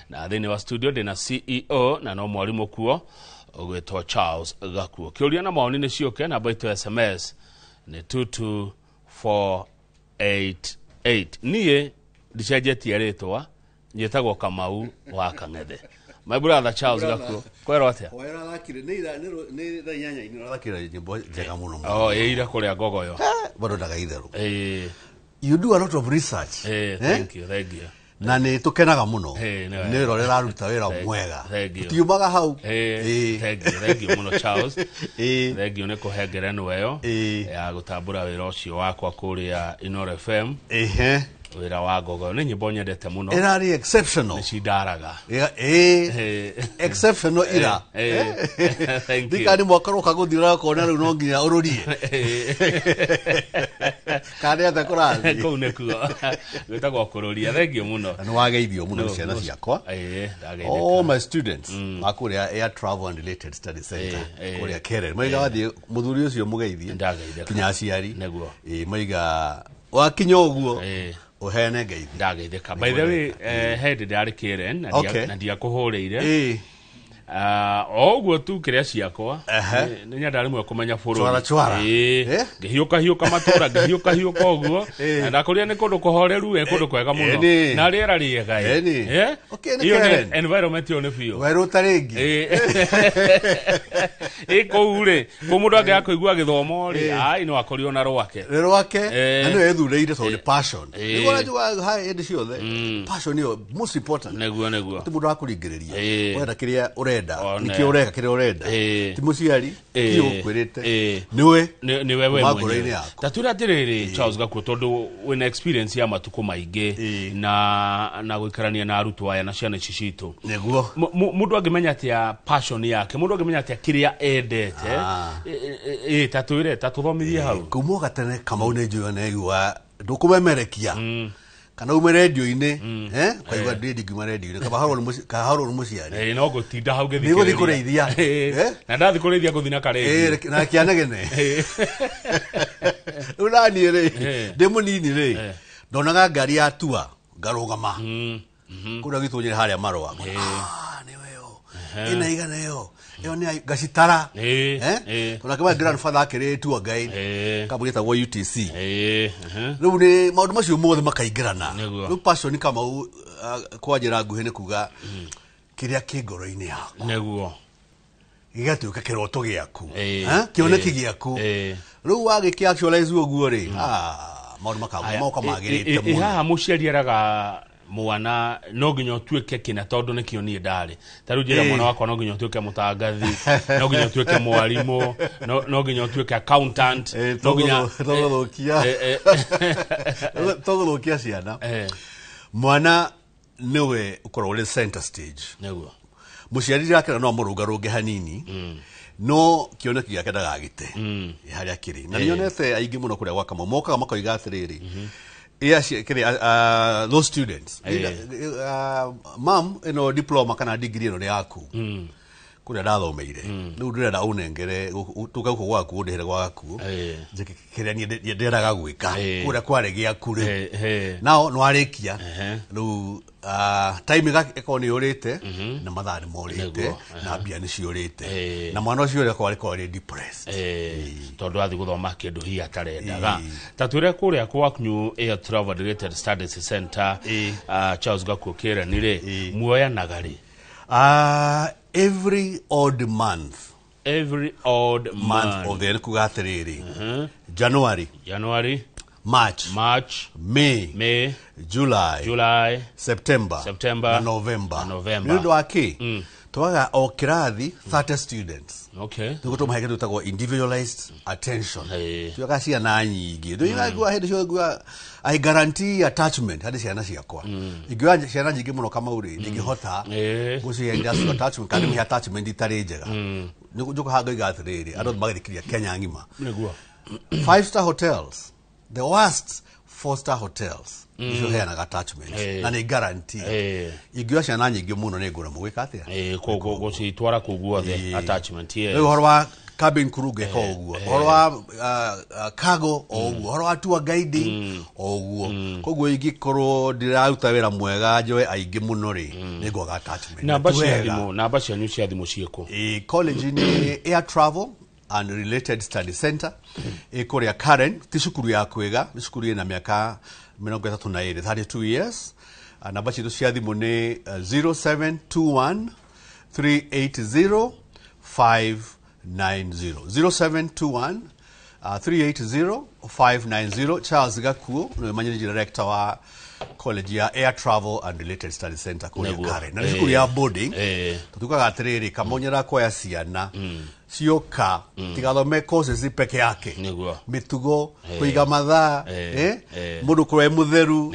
Speaker 20: na thĩinĩ wa studio ndĩna CEO na no mwarimũ kuo ũgwĩtwo Charles Gakuo. Kĩũria na mawoni nĩ ciũke, namba itũ ya SMS nĩ 22488. Niĩ ndicenjetie rĩtwa, njĩtagwo Kamau wa Kang'ethe. My brother Charles Gakuo, kwĩrwo atĩa?
Speaker 21: Wĩrathakire nĩ ira nĩ thaa inyanya-inĩ ũrathakire nyĩmbo njega mũno.
Speaker 20: Oh, ĩ ira kũrĩa Ngogoyo.
Speaker 21: Bado ndaga itherũ. You do a lot of research.
Speaker 20: Thank you, thank you.
Speaker 21: Na nĩ tũkenaga mũno
Speaker 20: nĩ
Speaker 21: nĩ wĩra ũrĩa ũraruta, wĩra mwega.
Speaker 20: Thank you.
Speaker 21: Tutiumaga hau.
Speaker 20: Thank you, thank you mũno Charles. Thank you nĩ kũhe ngerenwa ĩyo ya gũtambũra wĩra ũcio wakwa kũrĩa Inoro FM. Wĩra wa Ngogoyo nĩ nyĩmbo nyendete mũno.
Speaker 21: Ĩrarĩ exceptional.
Speaker 20: Nĩ cindaraga.
Speaker 21: Ĩ exceptional ira.
Speaker 20: Thank you.
Speaker 21: Ndikani mwaka ũroka gũthira ũkona rĩu no nginya ũrũrie. Kana nĩ atĩa kũrathiĩ?
Speaker 20: Kũu nĩkuo gwĩtagwo kũrũria. Thengiũ mũno.
Speaker 21: Na nĩ wageithio mũno nĩ ciana ciakwa.
Speaker 20: Ndageithĩka.
Speaker 21: All my students ma kũrĩa Air Travel and Related Study Center kũrĩa Keren maiga wathiĩ mũthuri ũcio mũgeithie kinya aciari.
Speaker 20: Nĩguo.
Speaker 21: Maiga wakinya ũguo ũheane ngeithi.
Speaker 20: Ndageithĩka. By the way, he hĩndĩ ndarĩ Keren na na ndiakũhũrĩire. O ũguo tu kĩrĩa ciakwa nĩ nyendaga rĩmwe kũmenya bũrũri.
Speaker 21: Chwara, chwara.
Speaker 20: Ngĩhiũka hiũka matũra, ngĩhiũka hiũka ũguo. Na ndakũria nĩ kũndũ kũhoreru, kũndũ kwega mũno. Na rĩera rĩega.
Speaker 21: Okay, nĩ
Speaker 20: Ĩyo nĩ
Speaker 21: Karen.
Speaker 20: environment ĩyo nĩ biũ.
Speaker 21: Werũ ũtarĩ ĩngĩ.
Speaker 20: Kũu rĩ, kũu mũndũ angĩaga kũigua gĩthomo rĩ, ai no akorio na rwake.
Speaker 21: Nĩ rwake na nĩwe ethurĩire tondũ nĩ passion. Nĩguo ũrajua hĩndĩ ciothe passion nĩyo most important.
Speaker 20: Nĩguo, nĩguo.
Speaker 21: Ti mũndũ wa kũringĩrĩria. Ũrenda kĩrĩa ũrenda,
Speaker 20: One.
Speaker 21: nĩkĩo ũreka kĩrĩa ũrenda. Ti mũciari, ti ũkwĩrĩte. Nĩwe.
Speaker 20: Nĩwe we
Speaker 21: Kuma
Speaker 20: mwenyewe.
Speaker 21: ngoro-inĩ yaku.
Speaker 20: Ta twĩre atĩrĩrĩ Charles Gakuo, tondũ wĩna experience ya matukũ maingĩ na gũikarania na arutwo aya na ciana ici citũ.
Speaker 21: Nĩguo.
Speaker 20: Mũndũ angĩmenya atĩa passion yake, mũndũ angĩmenya atĩa kĩrĩa endete, ta twĩre, ta tũthomithie hau.
Speaker 21: Kuma o gatene Kamau nĩ njũĩ ona aigua ndũkũmemerekia kana ume rendio-inĩ, ukaigua ndĩ ndingiuma rendio-inĩ, kaba harwo nĩ mũciari.
Speaker 20: No ngũtinda hau ngĩthikĩrĩria.
Speaker 21: Nĩgũthiĩ kũrĩithia.
Speaker 20: Na ndathiĩ kũrĩithia ngũthiĩ na karĩndio.
Speaker 21: Na kĩanegene. Rĩu naniĩ rĩ, ndĩ mũnini rĩ, ndonaga ngari ya tua ngarũgama kũrĩa gwitũ Nyĩrĩ harĩa Marũa. Ĩna igana ĩyo ĩyo nĩ ngacitara. Tondũ akĩmaya grandfather akĩrĩ tour guide kambuni ĩtagwo UTC. Rĩu nĩ maũndũ macio mothe makaingĩrana. Rĩu passion Kamau, kwa njĩra nguhĩ nĩ kuga kĩrĩa kĩ ngoro-inĩ yaku.
Speaker 20: Nĩguo.
Speaker 21: Gĩgatuĩka kĩroto gĩaku. Kĩoneki gĩaku. Rĩu wagĩkĩ actualize ũguo rĩ, maũndũ makoka magĩrĩte mũno.
Speaker 20: Haha mũciari eraga mwana no nginya ũtuĩke kĩna tondũ nĩkĩo niĩ ndarĩ. Ta rĩu njĩra mwana wakwa no nginya ũtuĩke mũtangathi, no nginya ũtuĩke mwarimũ, no nginya ũtuĩke accountant, no nginya
Speaker 21: tũgũthũkia ciana. Mwana nĩwe ũkoragwo ũrĩ center stage.
Speaker 20: Nĩguo.
Speaker 21: Mũciari rĩrĩa no amũrũngarũnge hanini, no kĩoneki gĩake ndagagĩte harĩa kĩrĩ. Na nĩnyonete aingĩ mũno kũrĩa gwa Kamau mokaga makoiga atĩrĩrĩ, those students, mam ĩno diploma kana degree ĩno nĩ yaku kũrĩa ndathomeire, rĩu ndĩrenda ũnengere tũke gũkũ gwaku ũndĩhĩre gwa Gakuo njĩke kĩrĩa niĩ ndĩrendaga gwĩka kũrĩa kwarĩ gĩaku rĩu. Nao nĩwarĩkia rĩu, time ĩgakorwo nĩ yũrĩte na mathaa nĩ morĩte na mbia nĩ ciũrĩte na mwana ũcio ũrĩa akorwo arĩ depressed
Speaker 20: tondũ athiĩ gũthoma kĩndũ hihi atarendaga. Ta twĩre kũrĩa kwa New Air Travel Related Studies Center, Charles Gakuo Kĩrani rĩ, muoyanaga rĩ?
Speaker 21: Every odd month.
Speaker 20: Every odd month
Speaker 21: of the year, kuga atĩrĩrĩ, January,
Speaker 20: January,
Speaker 21: March,
Speaker 20: March,
Speaker 21: May,
Speaker 20: May,
Speaker 21: July,
Speaker 20: July,
Speaker 21: September,
Speaker 20: September,
Speaker 21: na November.
Speaker 20: Na November.
Speaker 21: Nĩ ũndũ wa kĩ? Twaga o kĩrathi 30 students. Nĩguo tũmahe kĩndũ gĩtagwo individualized attention. Tuoyaga ciana nyingĩ. Ndũigua hĩndĩ ciothe nguga, I guarantee attachment harĩ ciana ciakwa. Ingĩoya ciana nyingĩ mũno Kamau rĩ, ndingĩhota gũcihe industrial attachment kana ndĩmĩhe attachment itarĩ njega. Njũka haha ngoiga atĩrĩrĩ, andũ othe magĩthikĩrĩria Kenya ng'ima.
Speaker 20: Nĩguo.
Speaker 21: 5-star hotels, the worst 4-star hotels icio heanaga attachment na nĩ guarantee. Ingĩoya ciana nyingĩ mũno nĩ ngũremwo gwĩka atĩa?
Speaker 20: Gũcitwara kũu guothe attachment.
Speaker 21: Rĩu ũhoro wa cabin crew ngeka ũguo, ũhoro wa cargo o ũguo, ũhoro wa tour guiding o ũguo. Koguo ingĩkorwo ndĩraruta wĩra mwega njoe aingĩ mũno rĩ, nĩ ngwaga attachment.
Speaker 20: Namba cia thimũ, namba cianyu cia thimũ ciĩkũ?
Speaker 21: College nĩ Air Travel and Related Study Center ĩkũrĩa Karen, ti cukuru ya kwĩga, nĩ cukuru ĩna mĩaka 32, 32 years. Namba citũ cia thimũ nĩ 0721 380 590. 0721 380 590. Charles Gakuo nĩwe managing director wa College ya Air Travel and Related Study Center kũrĩa
Speaker 20: Nĩguo.
Speaker 21: Karen, na nĩ cukuru ya boarding. Tũtugaga atĩrĩrĩ, kamonyera kuoya ciana cioka tigathome courses peke yake,
Speaker 20: Nĩguo.
Speaker 21: mĩtugo, kũiga mathaa, mũndũ kũrĩa e mũtheru,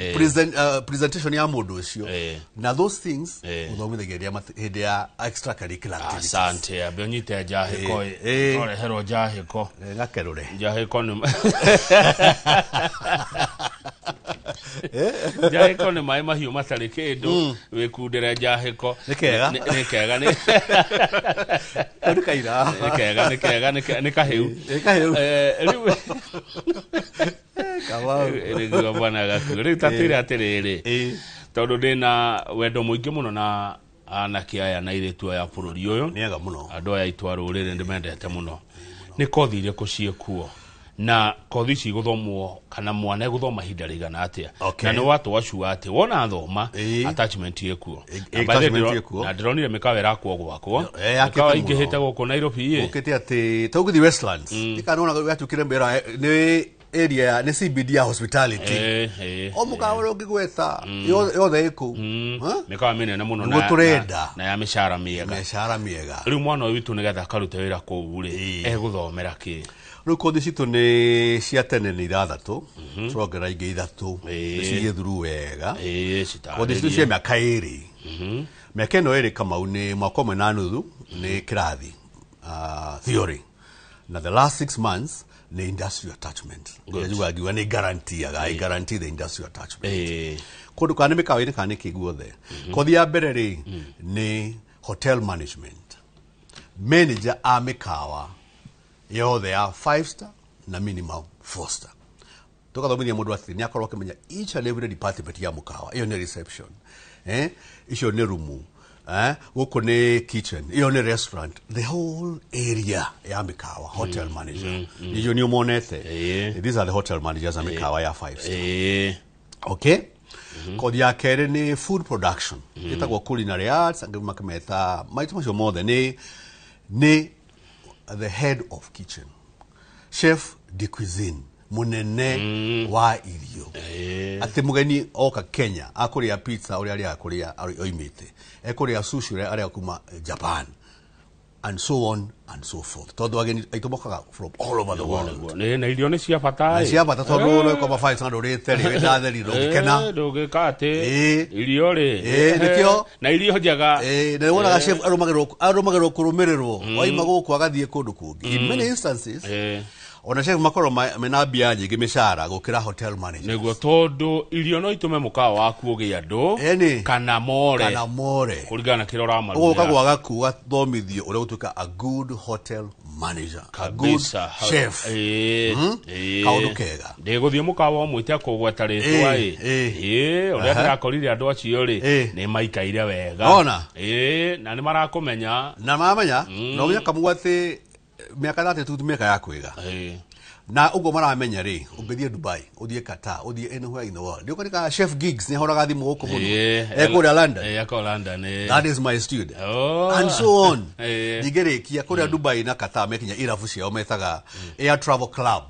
Speaker 21: presentation ya mũndũ ũcio na those things ũthomithagia hĩndĩ ya extracurricular activities.
Speaker 20: Asante, ambe ũnyite njahĩko. Ũreherwo njahĩko.
Speaker 21: Ngakerũre.
Speaker 20: Njahĩko nĩ njahĩko nĩ maĩ mahiũ matarĩ kĩndũ, wĩkundĩre njahĩko.
Speaker 21: Nĩ kega.
Speaker 20: Nĩ kega, nĩ
Speaker 21: Nĩ kaira.
Speaker 20: Nĩ kega, nĩ kega, nĩ kahĩu.
Speaker 21: Nĩ kahĩu.
Speaker 20: Rĩu
Speaker 21: Kamau.
Speaker 20: Nĩguo bwana Gakuo, rĩu ta twĩre atĩrĩrĩ, tondũ ndĩna wendo mũingĩ mũno na anake aya na airĩtu aya a bũrũri ũyũ.
Speaker 21: Nĩega mũno.
Speaker 20: Andũ aya aitũ a rũrĩrĩ ndĩmendete mũno. Nĩ kothi irĩkũ ciĩkuo, na kothi ici igũthomwo kana mwana egũthoma ihinda rĩigana atĩa?
Speaker 21: Okay.
Speaker 20: Na nĩ watwacua atĩ wona thoma attachment ĩkuo. Na by the way,
Speaker 21: Attachment ĩkuo.
Speaker 20: Na ndĩronire mĩkawa ĩrakwo gwakwa.
Speaker 21: Yakĩte
Speaker 20: Mĩkawa
Speaker 21: mũno.
Speaker 20: ĩingĩhĩte gũkũ Nairobi ĩ.
Speaker 21: Ũkĩte atĩ ta ũgĩthiĩ Westlands ikanona yatuĩkire mbera nĩ area ya nĩ CBD ya hospitality. O mũkawa ũrĩa ũngĩgweta yothe ĩkũu.
Speaker 20: Mĩkawa mĩnene mũno
Speaker 21: Nĩguo tũrenda.
Speaker 20: na ya mĩcara mĩega.
Speaker 21: Mĩcara mĩega.
Speaker 20: Rĩu mwana ũyũ witũ nĩgetha akarute wĩra kũu rĩ, egũthomera kĩ?
Speaker 21: Rĩu kothi citũ nĩ cia tene nĩ ithathatũ, tũrongerera ingĩ ithatũ cithiĩ through wega. Kothi citũ cia mĩaka 2, mĩaka ĩno 2, Kamau, nĩ mwaka ũmwe na nuthu nĩ kĩrathi, theory, na the last 6 months nĩ industrial attachment. Njugaga ngiuga nĩ guarantee, I guarantee the industrial attachment kũndũ kana nĩ mĩkawa-inĩ kana nĩ kĩ guothe. Kothi ya mbere rĩ nĩ hotel management, manager a mĩkawa yothe ya 5 star na minimum 4 star. Tugathomithia mũndũ atĩ nĩ akorwo akĩmenya each and every department ya mũkawa. Ĩyo nĩ reception, icio nĩ rumu, gũkũ nĩ kitchen, ĩyo nĩ restaurant, the whole area ya mĩkawa, hotel manager. Icio nĩ ũmonete, these are the hotel managers a mĩkawa ya 5 star. Okay, kothi ya kerĩ nĩ food production, ĩtagwo culinary arts, angĩ makĩmeta maita macio mothe. Nĩ the head of kitchen, chef de cuisine, munene wa irio, atĩ mũgeni oka Kenya akũrĩa pizza ũrĩa arĩaga kũrĩa oimĩte, ekũrĩa sushi ũrĩa arĩaga kuma Japan, and so on and so forth, tondũ ageni aitũ mokaga from all over the world.
Speaker 20: Nĩ na irio nĩ cia bata.
Speaker 21: Na
Speaker 20: ĩ.
Speaker 21: cia bata, tondũ no kwa five star ndũrĩte rĩ wĩndatheri ndũngĩkena.
Speaker 20: Ndũngĩka atĩ irio rĩ.
Speaker 21: Nĩkĩo.
Speaker 20: Na irio njega.
Speaker 21: Na wonaga chef arũmagĩrĩrwo kũrũmĩrĩrwo waima gũkũ agathiĩ kũndũ kũngĩ. In many instances ona chef makorwo mena mbia nyingĩ mĩcara gũkĩra hotel manager.
Speaker 20: Nĩguo, tondũ irio no itũme mũkawa waku ũgĩe andũ kana more.
Speaker 21: Kana more.
Speaker 20: Kũringana na kĩrĩa
Speaker 21: ũguo
Speaker 20: ũramarugĩra.
Speaker 21: Ũka gaku ũgathomithio ũrĩa gũtuĩka a good hotel manager, a good chef. Kaũndũ kega.
Speaker 20: Ndĩgũthiĩ mũkawa ũmwe itekũgweta rĩtwa ĩ. Ũrĩa ndĩrakorire andũ acio rĩ, nĩ maikaire wega.
Speaker 21: Ona?
Speaker 20: Na nĩ marakũmenya.
Speaker 21: Na maramenya na ũmenye kamũ atĩ mĩaka 32 ti mĩaka ya kwĩga na ũguo maramenya rĩ, ũngĩthiĩ Dubai, ũthiĩ Qatar, ũthiĩ anywhere in the world, ndĩũkarika chef Gigs nĩ ahoraga thimũ gũkũ mũno, ekũrĩa London.
Speaker 20: Ako London.
Speaker 21: That is my student and so on. Ndingĩrĩkia kũrĩa Dubai na Qatar mekinya irabu ciao metaga Air Travel Club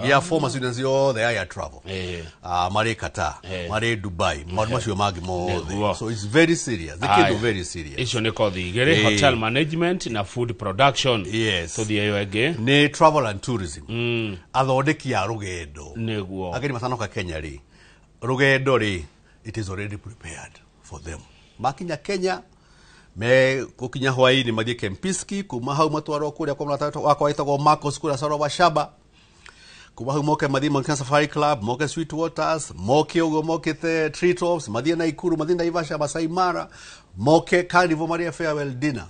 Speaker 21: ya former students yothe ya air travel, marĩ Qatar, marĩ Dubai, maũndũ macio mangĩ mothe. So it's very serious, nĩ kĩndũ very serious.
Speaker 20: Icio nĩ kothi igĩrĩ, hotel management na food production.
Speaker 21: Yes.
Speaker 20: Tũthiĩ ĩyo ĩngĩ.
Speaker 21: Nĩ travel and tourism, athondeki a rũgendo. Ageni matanoka Kenya rĩ, rũgendo rĩ, it is already prepared for them. Makinya Kenya, me gũkinya hwaĩ-inĩ mathiĩ Kempinski, kuma hau matwarwo kũrĩa kwa mũrata wakwa wĩtagwo Marcos kũrĩa Sarova Shaba, kuma hau moke mathiĩ Mount Safari Club, moke Sweet Waters, moke ũguo mokĩte Treetops, mathiĩ Naikuru, mathiĩ Naivasha, Masai Mara, moke Carnival marĩe farewell dinner.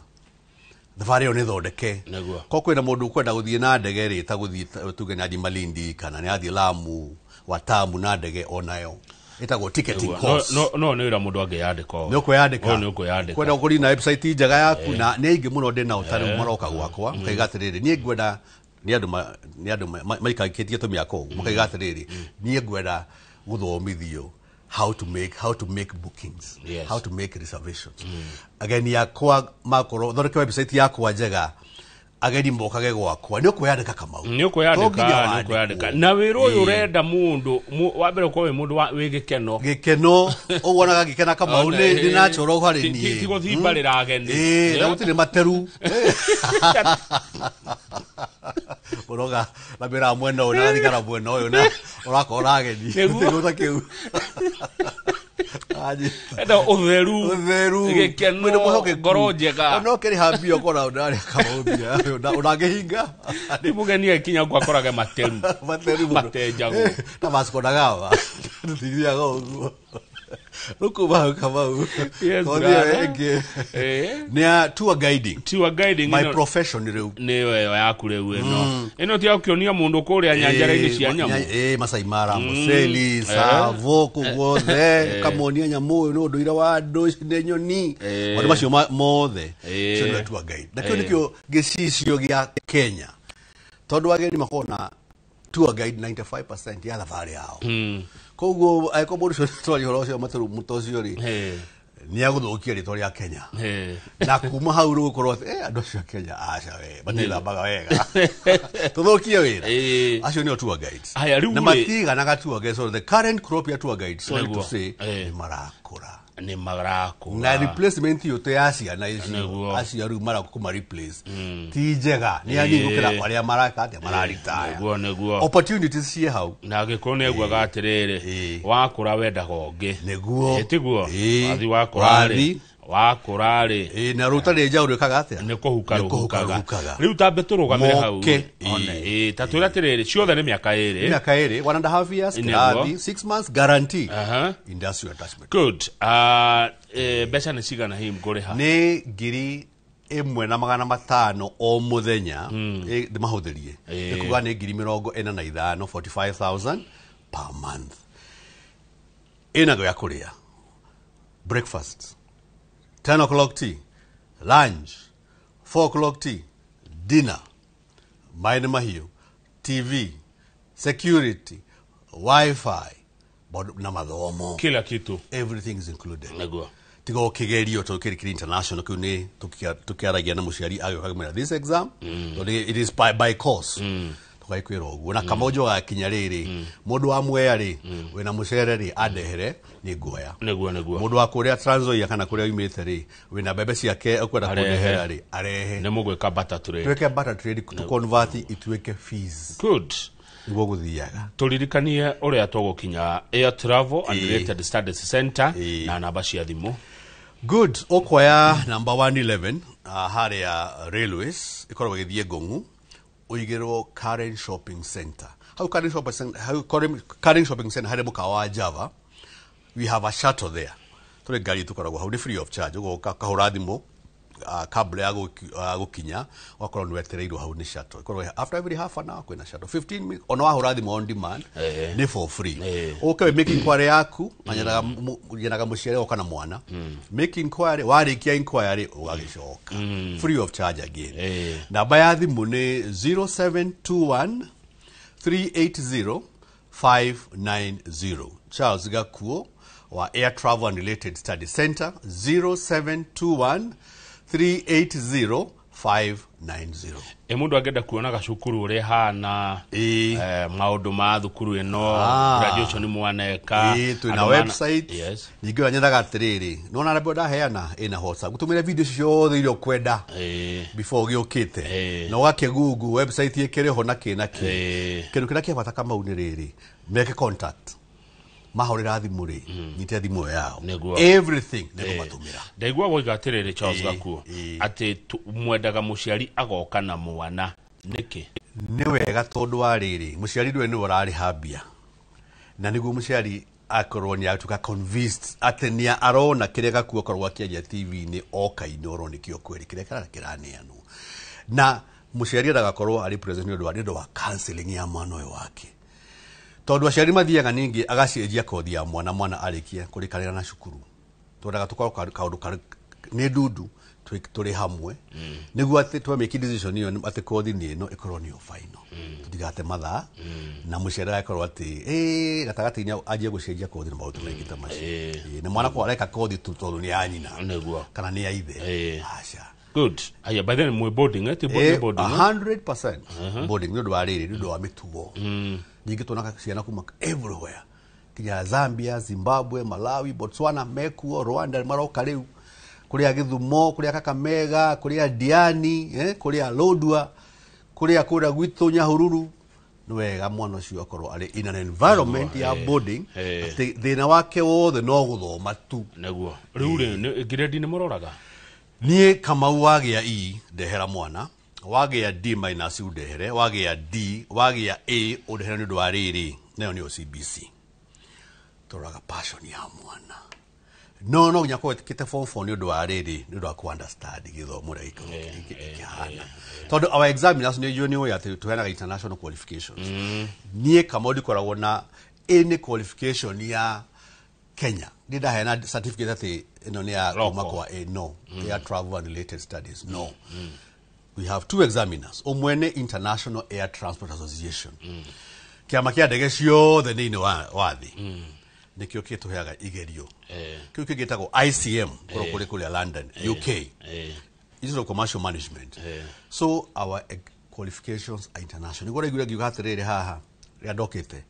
Speaker 21: Thabarĩ ĩyo nĩ thondeke. Ko kwĩna mũndũ ũkwenda gũthiĩ na ndege rĩ, ta gũthiĩ tuge nĩ athiĩ Malindi kana nĩ athiĩ Lamu, Watamu na ndege, onayo ĩtagwo ticketing course.
Speaker 20: No nĩ wĩra mũndũ angĩyandĩka.
Speaker 21: Nĩ ũkwĩyandĩka.
Speaker 20: Ũyũ nĩ ũkwĩyandĩka.
Speaker 21: Kwenda gũkorwo na website njega yaku, na nĩ aingĩ mũno ndĩ nao ta rĩu maroka gwakwa makaiga atĩrĩrĩ, niĩ ngwenda nĩ andũ nĩ andũ maikangĩtie tũmĩaka ũguo, makaiga atĩrĩrĩ, niĩ ngwenda gũthomithio how to make bookings, how to make reservations, ageni akwa makorwo thondeke website yakwa njega. Ageni mokage gwakwa nĩ ũkwĩyandĩka Kamau.
Speaker 20: Nĩ ũkwĩyandĩka, nĩ ũkwĩyandĩka na wĩra ũyũ ũrenda mũndũ wa mbere ũkorwo wĩ mũndũ wĩ gĩkeno.
Speaker 21: Gĩkeno ũguo onaga gĩkena Kamau nĩ natural harĩ niĩ.
Speaker 20: Ti gũthimbarĩra ageni.
Speaker 21: Na gũtirĩ materu. Ũroga na mĩra mwena ũyũ na thigara mwena ũyũ na ũrakora ageni.
Speaker 20: Nĩguo.
Speaker 21: Gũta kĩu.
Speaker 20: Enda ũtheru,
Speaker 21: ũtheru,
Speaker 20: gĩkeno, ngoro njega.
Speaker 21: Ona ũkĩrĩha mbia ũkona ũndarĩa Kamau mbia ũndangĩhinga.
Speaker 20: Nĩ mũgeni akinya gwaku akorage materu.
Speaker 21: Materu mũno.
Speaker 20: Matenjagwo.
Speaker 21: Ta Vasco da Gama. Tũtithiaga ũguo. Rĩu kuma hau Kamau.
Speaker 20: Yes,
Speaker 21: Kothi ĩyo
Speaker 20: brother.
Speaker 21: ĩngĩ. Nĩ ya tour guiding.
Speaker 20: Tour guiding
Speaker 21: My
Speaker 20: ĩno-
Speaker 21: profession rĩu.
Speaker 20: Nĩyo ĩyo yaku rĩu ĩno. Ĩno ti ya gũkĩonia mũndũ kũrĩa nyanjara-inĩ cia nyamũ.
Speaker 21: Masai Mara, Amboseli, Tsavo, kũu guothe, ũkamonia nyamũ ũyũ nĩ ũndũire wa andũ, ici nĩ nyoni. Maũndũ macio mothe. Ũcio nĩwe tour guide. Na kĩu nĩkĩo gĩcicio gĩa Kenya. Tondũ ageni makoragwo na tour guide 95% ya thabarĩ yao. Koguo angĩkorwo mũndũ ũcio twaria ũhoro ũcio materu mũta ũcio rĩ, nĩ agũthũkia rĩtwa rĩa Kenya. Na kuma hau rĩu gũkorwo atĩ andũ acio a Kenya aca we matithambaga wega. Tũthũkie wĩra. Acio nĩo tour guides.
Speaker 20: Haya, rĩu
Speaker 21: Na
Speaker 20: rĩ-
Speaker 21: matiganaga tour guides. So the current crop ya tour guides, sorry to
Speaker 20: Nĩguo.
Speaker 21: say, nĩ marakũra.
Speaker 20: Nĩ marakũra.
Speaker 21: Na replacement iyo to ya ciana icio
Speaker 20: Nĩguo.
Speaker 21: acio rĩu maraka kũma replace ti njega nĩ anini gũkĩra arĩa maraka atĩa mararitaya.
Speaker 20: Nĩguo, nĩguo.
Speaker 21: Opportunities ciĩ hau.
Speaker 20: Na Gĩkũyũ nĩ augaga atĩrĩrĩ, wakũra wendaga ũngĩ.
Speaker 21: Nĩguo.
Speaker 20: Tiguo? Wathi wakũra rĩ, wakũra rĩ.
Speaker 21: Na rũtarĩ njaũ rwĩkaga atĩa?
Speaker 20: Nĩ kũhuka
Speaker 21: Nĩ kũhuka
Speaker 20: rũhukaga.
Speaker 21: rũhukaga.
Speaker 20: Rĩu tambe tũrũgamĩre hau.
Speaker 21: Moke.
Speaker 20: One, ta twĩre atĩrĩrĩ, ciothe nĩ mĩaka ĩrĩ.
Speaker 21: Mĩaka ĩrĩ, 1.5 years,
Speaker 20: Nĩguo.
Speaker 21: kĩrathi, 6 months guarantee. Industrial attachment.
Speaker 20: Good. Mbeca nĩ cigana hihi ngũrĩha?
Speaker 21: Nĩ 1,500 o mũthenya ndĩmahũthĩrie. Nĩ kuga nĩ 45,000, 45,000 per month. Ĩna gĩa kũrĩa. Breakfast. 10 o'clock tea, lunch, 4 o'clock tea, dinner, maĩ nĩ mahiũ, TV, security, wifi, na mathomo.
Speaker 20: Kila kitu.
Speaker 21: Everything is included.
Speaker 20: Nĩguo.
Speaker 21: Tiga o kĩgerio tondũ kĩrĩ kĩrĩ international kĩu nĩ tũkĩaragia na mũciari agĩũka akĩmwĩra this exam tondũ it is by course. Tũgagĩkwĩra ũguo na Kamau gakinya rĩrĩ mũndũ wa Mwea rĩ wĩna mũcere rĩ andehere nĩ nguoya.
Speaker 20: Nĩguo, nĩguo.
Speaker 21: Mũndũ wa kũrĩa Trans Nzoia kana kũrĩa oimĩte rĩ wĩna mbembe ciake ũkwenda kũndehera rĩ arehe.
Speaker 20: Nĩ mũgwĩka barter trade.
Speaker 21: Twĩke barter trade to convert ituĩke fees.
Speaker 20: Good.
Speaker 21: Nĩguo gũthiaga.
Speaker 20: Tũririkanie ũrĩa tũgũkinya Air Travel and Related Studies Center na namba cia thimũ.
Speaker 21: Good. Ũkuoya namba 111 harĩa Railways ĩkoragwo ĩgĩthiĩ Ngong'u ũigĩrwo Karen Shopping Center. Hau Karen Shopping Center, hau Karen Shopping Center harĩ mũkawa wa Java. We have a shuttle there. Tũrĩ ngari tũkoragwo hau nĩ free of charge. Ũgoka ũkahũra thimũ kabla ya gũkinya ũgakorwo nĩ wetereirwo hau nĩ shuttle. Ĩkoragwo after every half an hour kwĩna shuttle. 15 minutes ona wahũra thimũ on demand nĩ for free. Ũke wĩ make inquiry yaku nyendaga mũciari oka na mwana. Make inquiry, warĩkia inquiry ũgagĩcoka. Free of charge again. Namba ya thimũ nĩ 0721 380 590. Charles Gakuo wa Air Travel and Related Study Center 0721 380 590.
Speaker 20: Mũndũ angĩenda kuona gacukuru ũrĩa hana maũndũ ma thukuru ĩno graduation mwaneka
Speaker 21: twĩna website. Ningĩ ũrĩa nyendaga atĩrĩrĩ nĩwona namba ndaheana ĩna WhatsApp gũtũmĩra video ciothe iria ũkwenda before ũgĩũkĩte na ũgakĩ Google website ĩkĩrĩ ho na kĩ na kĩ. Kĩndũ kĩrĩa kĩa bata Kamau nĩ rĩrĩ meke contact mahũrĩra thimũ rĩ nyite thimũ ĩyo yao everything nĩkũmatũmĩra.
Speaker 20: Ndaigua woiga atĩrĩrĩ Charles Gakuo atĩ mwendaga mũciari agoka na mwana nĩkĩ?
Speaker 21: Nĩ wega tondũ wa rĩrĩ mũciari ndũĩ nĩwe ũrarĩha mbia na nĩguo mũciari akorwo nĩ atuĩka convinced atĩ nĩ arona kĩrĩa Gakuo akoragwo akĩaria TV-inĩ oka Inooro nĩkĩo kweri kĩrĩa kĩraneanwo na mũciari endaga akorwo arĩ present nĩ ũndũ wa counseling ya mwana ũyũ wake tondũ aciari mathiaga ningĩ agacenjia kothi ya mwana mwana arĩkia kũrĩkanĩra na cukuru. Twendaga tũkorwo kaũndũ nĩ ndundu tũrĩ hamwe nĩguo atĩ twa make decision ĩyo atĩ kothi nĩ ĩno ĩkorwo nĩyo final tũtigate mathaa na mũciari agakorwo atĩ gatagatĩ-inĩ anjie gũcenjia kothi na maũndũ maingĩ ta macio. Na mwana akorwo areka kothi tu tondũ nĩ ya nyina kana nĩ ya ithe. Aca.
Speaker 20: Good. Aya, by then mwe boarding, eh? Ti boarding.
Speaker 21: 100% boarding. Nĩ ũndũ wa rĩrĩ, nĩ ũndũ wa mĩtugo. Ningĩ tuonaga ciana kuma everywhere. Kinya Zambia, Zimbabwe, Malawi, Botswana mekuo, Rwanda maroka rĩu. Kũrĩa Gĩthumo, kũrĩa Kakamega, kũrĩa Diani, kũrĩa Lodwar, kũrĩa kũrĩa gwitũ Nyahururu. Nĩ wega mwana ũcio akorwo arĩ in an environment ya boarding, atĩ thĩna wake wothe no gũthoma tu.
Speaker 20: Nĩguo. Rĩu rĩ, grade nĩ mũroraga?
Speaker 21: Niĩ Kamau wagĩa E ndehera mwana, wagĩa D minus ũndehere, wagĩa D, wagĩa A ũndehere nĩ ũndũ wa rĩrĩ, nayo nĩyo CBC. Tũroraga passion ya mwana. No nginya korwo ĩtĩkĩte form 4 nĩ ũndũ wa rĩrĩ, nĩ ũndũ wa ku understand gĩthomo ũrĩa gĩkĩhana. Tondũ our examiners nĩ ũĩ atĩ tũheanaga international qualifications. Niĩ Kamau ndikoragwo na any qualification ya Kenya. Ndĩ ndaheana certificate atĩ ĩno nĩ ya kuma kwa A, no. Air travel and related studies, no. We have two examiners. Ũmwe nĩ International Air Transport Association. Kĩama kĩa ndege ciothe thĩinĩ wa thĩ. Nĩkĩo kĩtũheaga igerio. Kĩu kĩngĩ gĩtagwo ICM, kũrĩa kũrĩa London, UK. Institute of Commercial Management. So our qualifications are international. Nĩguo ũraiguire ngiuga atĩrĩrĩ haha, rĩrĩa ndokĩte.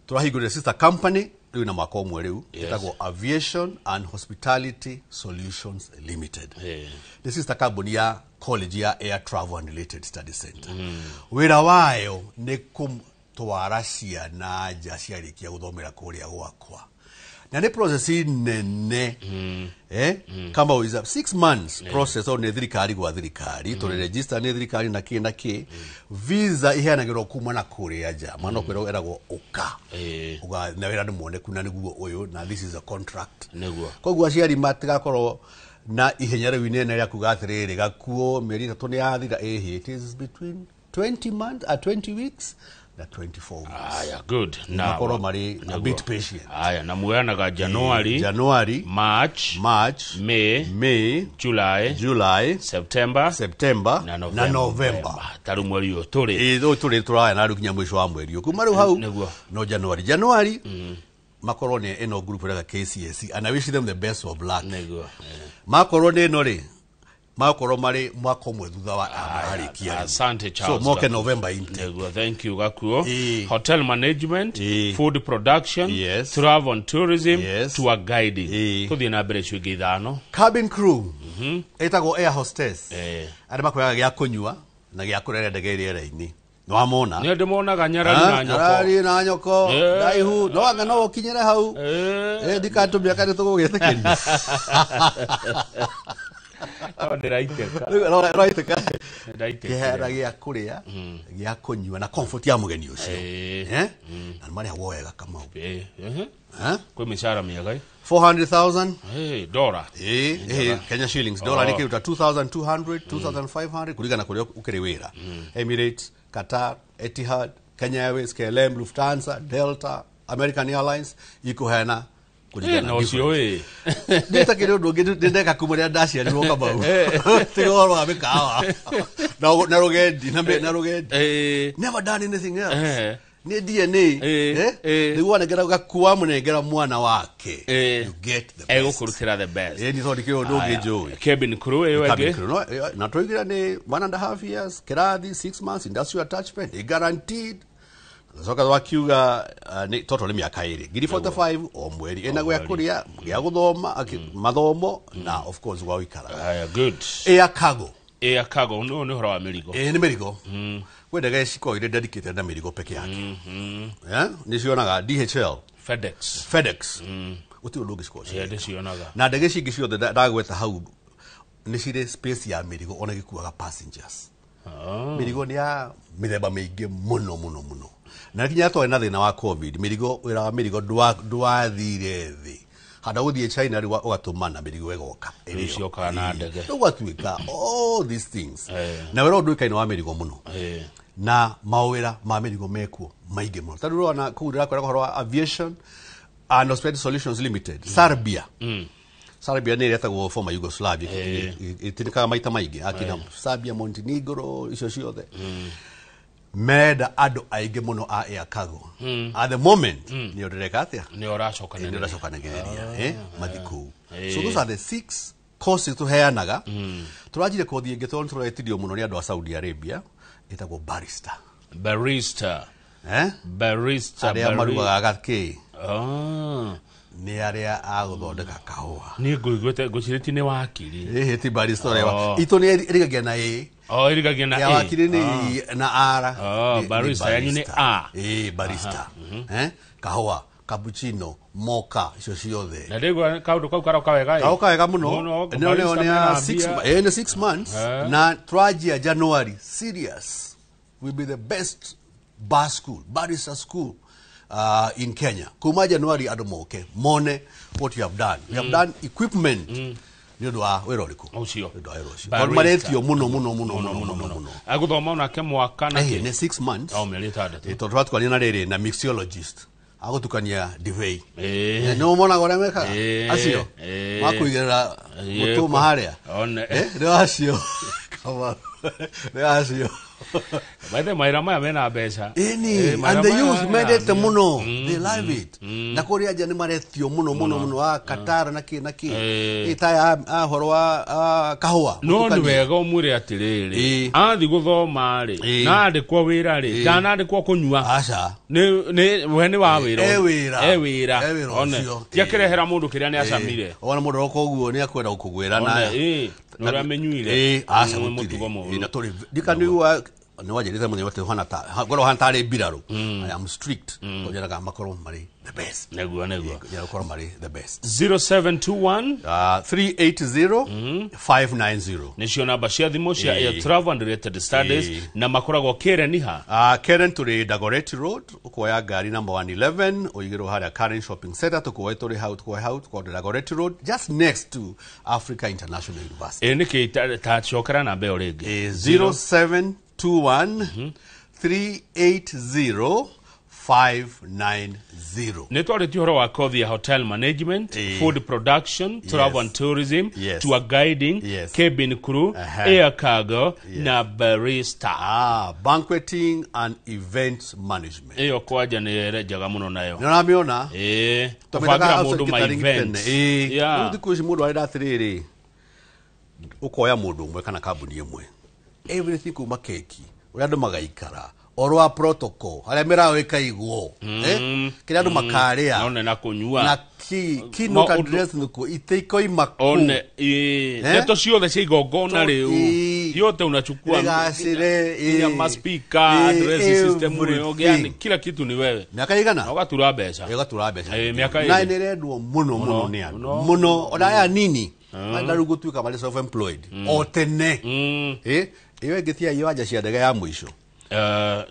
Speaker 21: Tũrahingũrire sister company rĩu na mwaka ũmwe rĩu, ĩtagwo Aviation and Hospitality Solutions Limited. Nĩ sister company ya college ya Air Travel and Related Studies Center. Wĩra wayo nĩ kũtwara ciana nja ciarĩkia gũthomera kũrĩa gwakwa. Na nĩ process nene. Kama is a 6 months process o nĩ thirikari gwa thirikari, tũrĩ register nĩ thirikari na kĩ na kĩ. Visa iheanagĩrwo kuma na kũrĩa nja. Mwana ũkwĩrwo eragwo ũka. Ũga na wĩra nĩ muoneku na nĩguo ũyũ, na this is a contract.
Speaker 20: Nĩguo.
Speaker 21: Koguo aciari matigakorwo na ihenya rĩu inene rĩa kuga atĩrĩrĩ gakuo mĩeri 3 nĩ yathira, ĩhĩ, it is between 20 months, 20 weeks na 24 weeks.
Speaker 20: Aya, good.
Speaker 21: Now, makorwo marĩ a bit patient.
Speaker 20: Aya, na muoyanaga January, March, May, July, September,
Speaker 21: na November.
Speaker 20: Tarĩu mweri ũyũ tũrĩ.
Speaker 21: Ĩ, tũrĩ tũraya na rĩu kinya mũico wa mweri ũyũ. Kuma rĩu hau, no January, makorwo nĩ ĩno group ĩrĩa KCSE, and I wish them the best of luck.
Speaker 20: Nĩguo.
Speaker 21: Makorwo nĩ ĩno rĩ, makorwo marĩ mwaka ũmwe thutha wa arĩkia.
Speaker 20: Asante Charles.
Speaker 21: So moke November intake.
Speaker 20: Nĩguo, thank you Gakuo. Hotel management, food production, travel and tourism, tour guiding. Tũthiĩ na mbere icio ingĩ ithano.
Speaker 21: Cabin crew. Ĩtagwo air hostess. Arĩa makoyaga gĩa kũnyua na gĩa kũrera ndege rĩera-inĩ. Nĩwamona?
Speaker 20: Nĩ ndĩmonaga nyarari na nyoko.
Speaker 21: Nyarari na nyoko. Ndaihu. No anga no ũkinyĩre hau. Ndikatũmia kana tũgũgĩtĩkĩria.
Speaker 20: Ndĩraitĩka.
Speaker 21: Ũraitĩka.
Speaker 20: Ndĩraitĩka.
Speaker 21: Kĩhera gĩa kũrĩa, gĩa kũnyua na comfort ya mũgeni ũcio. Na nĩmarĩhagwo wega Kamau.
Speaker 20: Kwĩ mĩcara mĩega.
Speaker 21: 400,000.
Speaker 20: Dollar.
Speaker 21: Kenya shillings. Dollar nĩ kĩndũ ta 2,200, 2,500 kũringana kũrĩa ũkĩrĩ wĩra. Emirates, Qatar, Etihad, Kenya Airways, KLM, Lufthansa, Delta, American Airlines ikũheana
Speaker 20: na ũcio ĩ.
Speaker 21: Ndĩtakĩrĩ ũndũ ũngĩ ndĩndeka kuma rĩrĩa ndaciarirwo Kamau. Tiga ũhoro wa mĩkawa. Na rũgendi, na rũgendi. Never done anything else. Nĩ DNA. Nĩguo wanengera gakua mũnengera mwana wake. You get the best.
Speaker 20: Egũkũrutĩra the best.
Speaker 21: Nĩ tondũ ndikĩrĩ ũndũ ũngĩ njũĩ.
Speaker 20: Cabin crew ĩyo
Speaker 21: Cabin
Speaker 20: ĩngĩ.
Speaker 21: crew, no, na tũigĩra nĩ 1.5 years, kĩrathi 6 months, industrial attachment, nĩ guaranteed. Coka twakiuga nĩ total nĩ mĩaka ĩrĩ. 45 o mweri. Ĩna gĩa kũrĩa, gĩa gũthoma, mathomo na of course gwa gũikara.
Speaker 20: Aya, good.
Speaker 21: Air cargo.
Speaker 20: Air cargo nĩ ũhoro wa mĩrigo.
Speaker 21: Nĩ mĩrigo. Kwĩ ndege cikoragwo irĩ dedicated na mĩrigo peke yake. Nĩ cionaga DHL,
Speaker 20: FedEx.
Speaker 21: Gũtirĩ ũndũ ũngĩ cikoragwo
Speaker 20: Ĩĩ, ndĩcionaga.
Speaker 21: Na ndege ici ingĩ ciothe ndagweta hau nĩ cirĩ space ya mĩrigo ona gĩkuaga passengers. Mĩrigo nĩ ya mĩthemba mĩingĩ mũno mũno mũno. Na nginya twarĩ na thĩna wa COVID, mĩrigo wĩra wa mĩrigo ndwathire thĩ. Handũ gũthiĩ China rĩu ũgatũmana mĩrigo ĩgoka.
Speaker 20: Rĩu ciokaga na ndege.
Speaker 21: Rĩu gwatuĩka all these things. Na wĩra ũyũ ndũĩkaine wa mĩrigo mũno. Na mawĩra ma mĩrigo mekuo maingĩ mũno. Ta rĩu ũrona kũu ndĩrakwĩra ũhoro wa Aviation and Hospitality Solutions Limited, Serbia. Serbia nĩ ĩretagwo former Yugoslavia, ĩtĩnĩkaga maita maingĩ, akina Serbia, Montenegro, icio ciothe. Menda andũ aingĩ mũno a air cargo. At the moment, nĩ ũndĩreka atĩa?
Speaker 20: Nĩ ũracokanĩrĩria.
Speaker 21: Nĩ ũracokanĩrĩria, mathi kũu. So those are the 6 Course tuheanaga. Tũranjire kothi ĩngĩ tondũ tũretirio mũno nĩ andũ a Saudi Arabia, ĩtagwo barista.
Speaker 20: Barista.
Speaker 21: Eh?
Speaker 20: Barista.
Speaker 21: Arĩa marugaga gakĩ.
Speaker 20: Ah.
Speaker 21: Nĩ arĩa a gũthondeka kahũa.
Speaker 20: Niĩ ngũiguĩte ngũcirĩtie nĩ wakiri.
Speaker 21: Ĩhĩ ti barista ũrĩa. Itũ nĩ ĩrigagia na ĩ.
Speaker 20: Oh, ĩrigagia na
Speaker 21: Ya
Speaker 20: ĩ.
Speaker 21: wakiri nĩ na R.
Speaker 20: Oh, barista yanyu nĩ A.
Speaker 21: Ĩ, barista. Eh? Kahũa, cappuccino, mocha, icio ciothe.
Speaker 20: Na ndĩgua kaũndũ kau karoka wega ĩ.
Speaker 21: Karoka wega mũno.
Speaker 20: Mũno,
Speaker 21: Nĩ
Speaker 20: barista
Speaker 21: nĩ
Speaker 20: mena
Speaker 21: ya 6
Speaker 20: mbia.
Speaker 21: eh, nĩ 6 months. Na twanjia January, serious. Will be the best bar school, barista school in Kenya. Kuma January andũ moke mone what you have done. We have done equipment. Nĩ ũndũ wa wĩra ũrĩkũ?
Speaker 20: Ũcio.
Speaker 21: Nĩ ũndũ wa wĩra ũcio.
Speaker 20: Barista.
Speaker 21: Tondũ maretio mũno mũno mũno mũno mũno mũno.
Speaker 20: Agũthoma onake mwaka na
Speaker 21: Ĩhĩ,
Speaker 20: kĩ?
Speaker 21: nĩ 6 months.
Speaker 20: Oh, mĩeri 6.
Speaker 21: Ĩ, tondũ tũratukania na rĩrĩ na mixologist agũtukania ndibei.
Speaker 20: Ĩ.
Speaker 21: Nĩ monaga ũrĩa mekaga?
Speaker 20: Ĩ.
Speaker 21: Acio
Speaker 20: Ĩ.
Speaker 21: makũigĩrĩra
Speaker 20: Ĩ,
Speaker 21: mũtũma harĩa.
Speaker 20: One.
Speaker 21: Nĩ acio. Kama nĩ acio.
Speaker 20: By the way, mawĩra maya mena mbeca.
Speaker 21: Ĩni,
Speaker 20: Ĩ, mawĩra
Speaker 21: and the
Speaker 20: maya
Speaker 21: youth
Speaker 20: mena
Speaker 21: mendete
Speaker 20: mbia.
Speaker 21: mũno, they love it. Na kũrĩa nja nĩ maretio mũno mũno mũno wa Qatar na kĩ na kĩ.
Speaker 20: Ĩ.
Speaker 21: Ĩ, ta ya horo wa kahũa.
Speaker 20: No nĩ
Speaker 21: gũtukania.
Speaker 20: wega ũmwĩre atĩrĩrĩ, athiĩ gũthoma rĩ, na andĩkwo wĩra rĩ, ndanandĩkwo kũnyua.
Speaker 21: Aca.
Speaker 20: Nĩ we nĩ wa wĩra.
Speaker 21: E wĩra.
Speaker 20: E wĩra.
Speaker 21: E wĩra
Speaker 20: One.
Speaker 21: ũcio.
Speaker 20: Ti akĩrehera mũndũ kĩrĩa nĩ acamire.
Speaker 21: Wona mũndũ aroka ũguo nĩ akwenda gũkũgwĩra
Speaker 20: One,
Speaker 21: na
Speaker 20: ĩ, na ũrĩa amĩnyuire.
Speaker 21: Ĩ, aca
Speaker 20: Nĩ
Speaker 21: gũtirĩ.
Speaker 20: mũtugo mũũru.
Speaker 21: Ĩ, na tũrĩ ndikanigua nĩ wanjĩrĩte mũthenya atĩ ũhana ta ngorwo ũhana tarĩ mbirarũ. I am strict. Tondũ nyendaga makorwo marĩ the best.
Speaker 20: Nĩguo nĩguo.
Speaker 21: Nyendaga gũkorwo marĩ the best.
Speaker 20: 0721
Speaker 21: 380 590.
Speaker 20: Nĩcio namba cia thimũ cia
Speaker 21: Ĩ.
Speaker 20: Air Travel and Related Studies
Speaker 21: Ĩ.
Speaker 20: na makoragwo Karen ha.
Speaker 21: Karen tũrĩ Dagoretti Road, ũkuoya ngari number 111 ũigĩrwo harĩa Karen Shopping Center, tũkuoe tũrĩ hau, tũkuoe hau, tũkuoe Dagoretti Road, just next to Africa International University.
Speaker 20: Ĩ nĩkĩ ta cokera namba ĩyo rĩngĩ.
Speaker 21: 0721 380 590.
Speaker 20: Nĩ twarĩtie ũhoro wa kothi ya hotel management, food production, travel and tourism,
Speaker 21: Yes.
Speaker 20: tour guiding,
Speaker 21: Yes.
Speaker 20: cabin crew, air cargo na barista.
Speaker 21: Banqueting and event management.
Speaker 20: Ĩyo kwanja nĩ njega mũno nayo.
Speaker 21: Nĩ ũramĩona?
Speaker 20: Ĩ,
Speaker 21: Tũmĩtaga
Speaker 20: kũbangĩra
Speaker 21: house
Speaker 20: mũndũ ma
Speaker 21: catering
Speaker 20: event.
Speaker 21: tene. Ĩ,
Speaker 20: Yeah.
Speaker 21: rĩu thikũ ici mũndũ arenda atĩrĩrĩ, ũkoya mũndũ ũmwe kana kambuni ĩmwe, everything kuma keki ũrĩa andũ magaikara ũhoro wa protocol harĩa mĩrago ĩkaigwo, kĩrĩa andũ makarĩa
Speaker 20: One na kũnyua.
Speaker 21: Na keynote
Speaker 20: Maũndũ-
Speaker 21: address nĩkuo itĩ ikoima kũ.
Speaker 20: One, ĩ, ndeto ciothe cia igongona rĩu yote unachukua
Speaker 21: Rĩgacĩre,
Speaker 20: nginya maspika, address system
Speaker 21: everything.
Speaker 20: yani kila kitu ni wewe.
Speaker 21: Mĩaka igana?
Speaker 20: Na ũgatura mbeca.
Speaker 21: Ũgatura mbeca.
Speaker 20: Ĩ, mĩaka
Speaker 21: Na
Speaker 20: ĩrĩ.
Speaker 21: nĩ ĩrendwo mũno mũno nĩ andũ
Speaker 20: Mũno.
Speaker 21: mũno ona aya nini marenda rĩu gũtuĩka marĩ self employed o tene. Ĩ, ĩyo ĩngĩ ti ya iwanja cia ndege ya mũico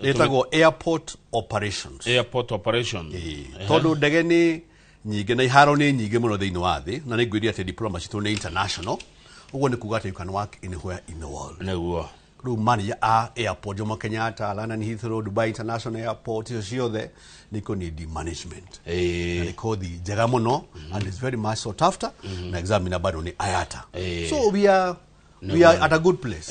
Speaker 21: ĩtagwo airport operations.
Speaker 20: Airport operation.
Speaker 21: Tondũ ndege nĩ nyingĩ na iharo nĩ nyingĩ mũno thĩinĩ wa thĩ, na nĩ ngwĩria atĩ diploma citũ nĩ international, ũguo nĩ kuga atĩ you can work anywhere in the world.
Speaker 20: Nĩguo.
Speaker 21: Rĩu manager a airport Jomo Kenyatta, London Heathrow, Dubai International Airport, icio ciothe nĩ ikũnidi management. Na nĩ kothi njega mũno and it's very much sought after, na examiner bado nĩ IATA. So we are at a good place.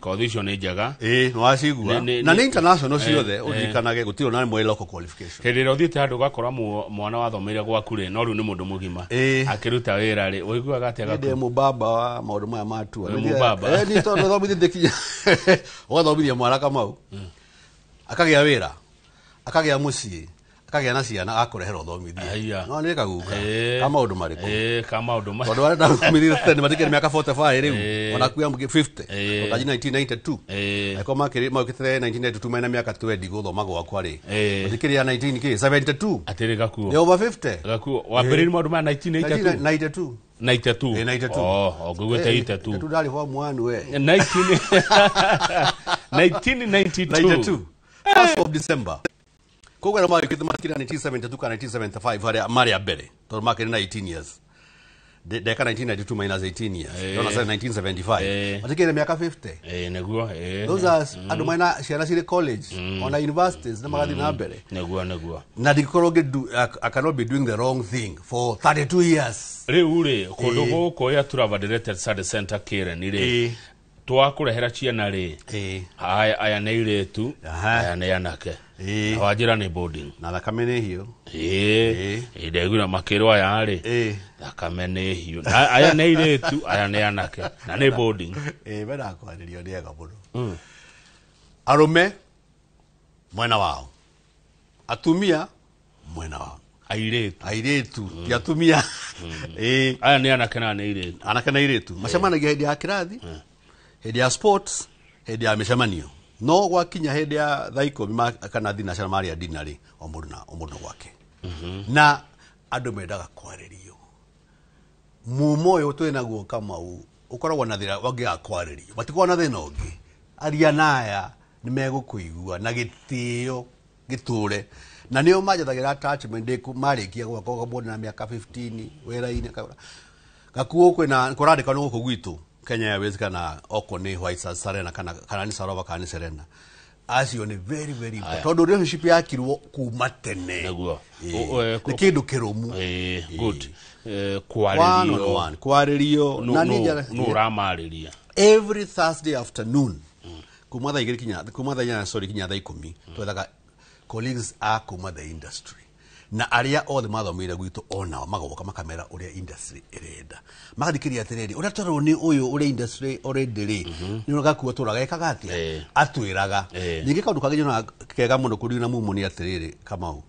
Speaker 20: Kothi icio nĩ njega.
Speaker 21: Ĩ, nĩ wacigua. Na nĩ international ciothe, ũririkanage gũtirĩ ona ĩmwe local qualification.
Speaker 20: Hĩndĩ ĩrĩa ũthiĩte handũ ũgakora mwana wathomeire gwaku rĩ, no rĩu nĩ mũndũ mũgima akĩruta wĩra rĩ, ũiguaga atĩa
Speaker 21: Niĩ ndĩ
Speaker 20: gaku?
Speaker 21: mũbaba wa maũndũ maya matua.
Speaker 20: Wĩ mũbaba?
Speaker 21: Niĩ tondũ thomithĩtie kinya ũgathomithia mwana Kamau akagĩa wĩra, akagĩa mũciĩ, akagĩa na ciana, akũrehera ũthomithie. No nĩ kaguka ka maũndũ marĩkũ?
Speaker 20: Ka maũndũ ma
Speaker 21: Tondũ arĩa ndathomithire tene matikĩrĩ mĩaka 45 rĩu, ona kuya 50, ũkaji 1992. Angĩkorwo makĩrĩ 1992 mena mĩaka 20 gũthoma gwakwa rĩ, matikĩrĩ ya 19 kĩ 72.
Speaker 20: Atĩrĩ gakuo.
Speaker 21: Nĩ over 50.
Speaker 20: Gakuo. Wambĩrĩirie maũndũ ma 1982?
Speaker 21: 92.
Speaker 20: 92.
Speaker 21: Ĩ, 92.
Speaker 20: Oh, ngũiguĩte 82.
Speaker 21: 82 ndarĩ form 1 we.
Speaker 20: 1992.
Speaker 21: 92. 1st of December. Koguo arĩa marĩkĩte makĩrĩ 1972 kana 1975 arĩa marĩ a mbere tondũ makĩrĩ na 18 years. Ndeka 1992 minus 18 years. Ndona 1975. Matikĩrĩ mĩaka 50.
Speaker 20: Nĩguo.
Speaker 21: Those are andũ mena ciana cirĩ college ona universities na magathiĩ na mbere.
Speaker 20: Nĩguo nĩguo.
Speaker 21: Na ndingĩkorwo I cannot be doing the wrong thing for 32 years.
Speaker 20: Rĩu rĩ, kũndũ gũkũ ya Travel Related Study Center Karen rĩ, Twakũrehera ciana rĩ, aya nĩ airĩtu, aya nĩ anake. Na wanjĩra nĩ boarding.
Speaker 21: Na thakame nĩ hiũ.
Speaker 20: Ĩĩ, ndaiguire makĩrwo aya rĩ, thakame nĩ hiũ. Na aya nĩ airĩtu, aya nĩ anake. Na nĩ boarding.
Speaker 21: Ĩĩ, mendaga kwarĩrio nĩ ega mũno. Arũme mwena wao, atumia mwena wao. Airĩtu ti atumia.
Speaker 20: Aya nĩ anake na nĩ airĩtu.
Speaker 21: Anake na airĩtu macemanagia hĩndĩ ya kĩrathi, hĩndĩ ya sports, hĩndĩ ya mĩcemanio. No gwakinya hĩndĩ ya thaa 10 kana thinacara marĩa dinner rĩ, o mũndũ na o mũndũ gwake. Na andũ mendaga kwarĩrio. Mumo ũyũ twĩ naguo Kamau ũkoragwo na thĩna wangĩaga kwarĩrio, matikoragwo na thĩna ũngĩ. Aria na aya nĩ megũkũigua na gĩtĩo gĩtũre. Na nĩo manjathagĩra attachment marĩkia gwakwa mũndũ na mĩaka 15 wĩra-inĩ. Gakuo kwĩna kũrandĩka nĩ gũkũ gwitũ Kenya Airways kana oko nĩ White Star Serena kana nĩ Sarova kana nĩ Serena. Acio nĩ very very important. Tondũ relationship yakirwo kuma tene.
Speaker 20: Nĩguo.
Speaker 21: Nĩ kĩndũ kĩrũmu.
Speaker 20: Good. Kwarĩrio.
Speaker 21: Kwarĩrio.
Speaker 20: Nũ ũramarĩria?
Speaker 21: Every Thursday afternoon kuma thaa 2 kinya kuma thaa 8 sorry kinya thaa 10 twethaga colleagues a kuma the industry na arĩa othe mathomeire gwitũ onao magoka makamera ũrĩa industry ĩrenda, magathikĩria atĩrĩrĩ ũrĩa twarwo nĩ ũyũ ũrĩa industry already rĩ nĩ gakua tũraga ekaga atĩa atwĩraga. Ningĩ kaũndũ kangĩ nyonaga kega mũno kũrĩ na mumo nĩ atĩrĩrĩ Kamau,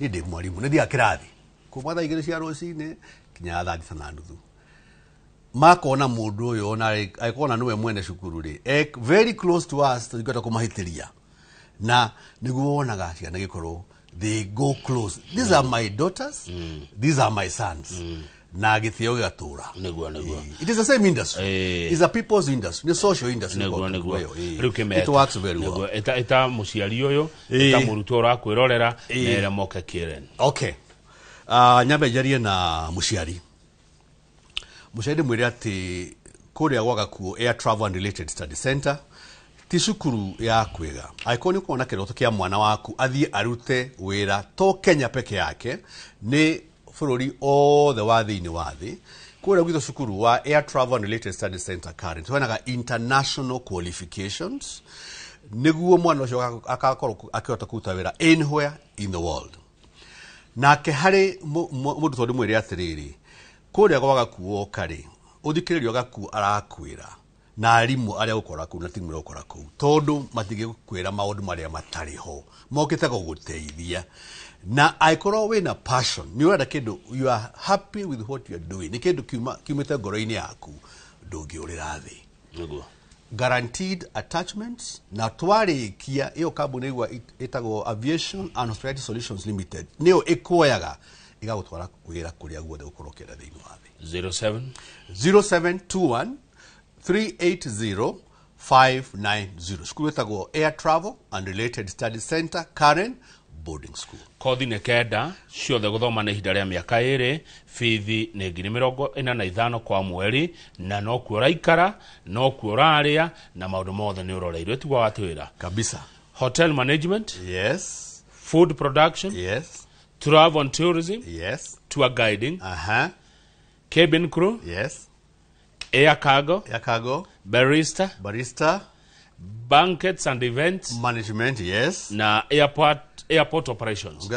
Speaker 21: niĩ ndĩ mwarimũ, nĩ thiaga kĩrathi kuma thaa 2 cia rũcinĩ kinya thaa 9:30. Makona mũndũ ũyũ ona angĩkorwo nĩwe mwene cukuru rĩ, very close to us, tũtingĩhota kũmahĩtĩria. Na nĩguo wonaga ciana gĩkorwo they go close. These are my daughters, these are my sons. Na gĩtĩo gĩgatũra.
Speaker 20: Nĩguo.
Speaker 21: It is the same industry. It's a people's industry. It's a social industry.
Speaker 20: Nĩguo. Rĩu kĩmeta.
Speaker 21: It works very well.
Speaker 20: Ĩta mũciari ũyũ, ĩta mũrutwo ũrakwĩrorera, na ĩra moke Karen.
Speaker 21: Okay. Nyambe njarie na mũciari. Mũciari ndĩmwĩre atĩ kũrĩa gwa Gakuo Air Travel and Related Study Center ti cukuru ya kwĩga. Angĩkorwo nĩ ũkuona kĩroto kĩa mwana waku athiĩ arute wĩra to Kenya peke yake, nĩ bũrũri othe wa thĩinĩ wa thĩ. Kũrĩa gwitũ cukuru wa Air Travel and Related Study Center Karen tũheanaga international qualifications nĩguo mwana ũcio akakorwo akĩhota kũruta wĩra anywhere in the world. Nake harĩ mũndũ tondũ mwĩre atĩrĩrĩ, kũrĩa gwa Gakuo woka rĩ, ũthikĩrĩrio Gakuo arakwĩra na arimũ arĩa gũkora kũu na timu ĩrĩa gũkora kũu, tondũ matingĩgũkwĩra maũndũ marĩa matarĩ ho, mokĩte gũgũteithia. Na angĩkorwo wĩna passion, nĩ ũrenda kĩndũ, you are happy with what you are doing, nĩ kĩndũ kiumĩte ngoro-inĩ yaku, ndũngĩũrĩra thĩ.
Speaker 20: Nĩguo.
Speaker 21: Guaranteed attachments. Na twarĩkia ĩyo kambuni ĩgwa ĩtagwo Aviation and Hospitality Solutions Limited nĩyo ĩkuoyaga ĩgagũtwara wĩra kũrĩa guothe ũkorwo ũkĩenda thĩinĩ wa thĩ.
Speaker 20: 07
Speaker 21: 0721 380 590. Cukuru ĩtagwo Air Travel and Related Study Center Karen Boarding School.
Speaker 20: Kothi nĩ 9 ciothe gũthoma nĩ ihinda rĩa mĩaka 2, bithi nĩ 45,000 kwa mweri, na nokuo ũraikara, nokuo ũrarĩa, na maũndũ mothe nĩ ũroreirwo. Tiguo watwĩra
Speaker 21: kabisa.
Speaker 20: Hotel management,
Speaker 21: yes.
Speaker 20: Food production,
Speaker 21: yes.
Speaker 20: Travel and tourism,
Speaker 21: yes.
Speaker 20: Tour guiding, cabin crew,
Speaker 21: yes.
Speaker 20: Air cargo, barista, banquets and events
Speaker 21: management, yes.
Speaker 20: Na airport operations.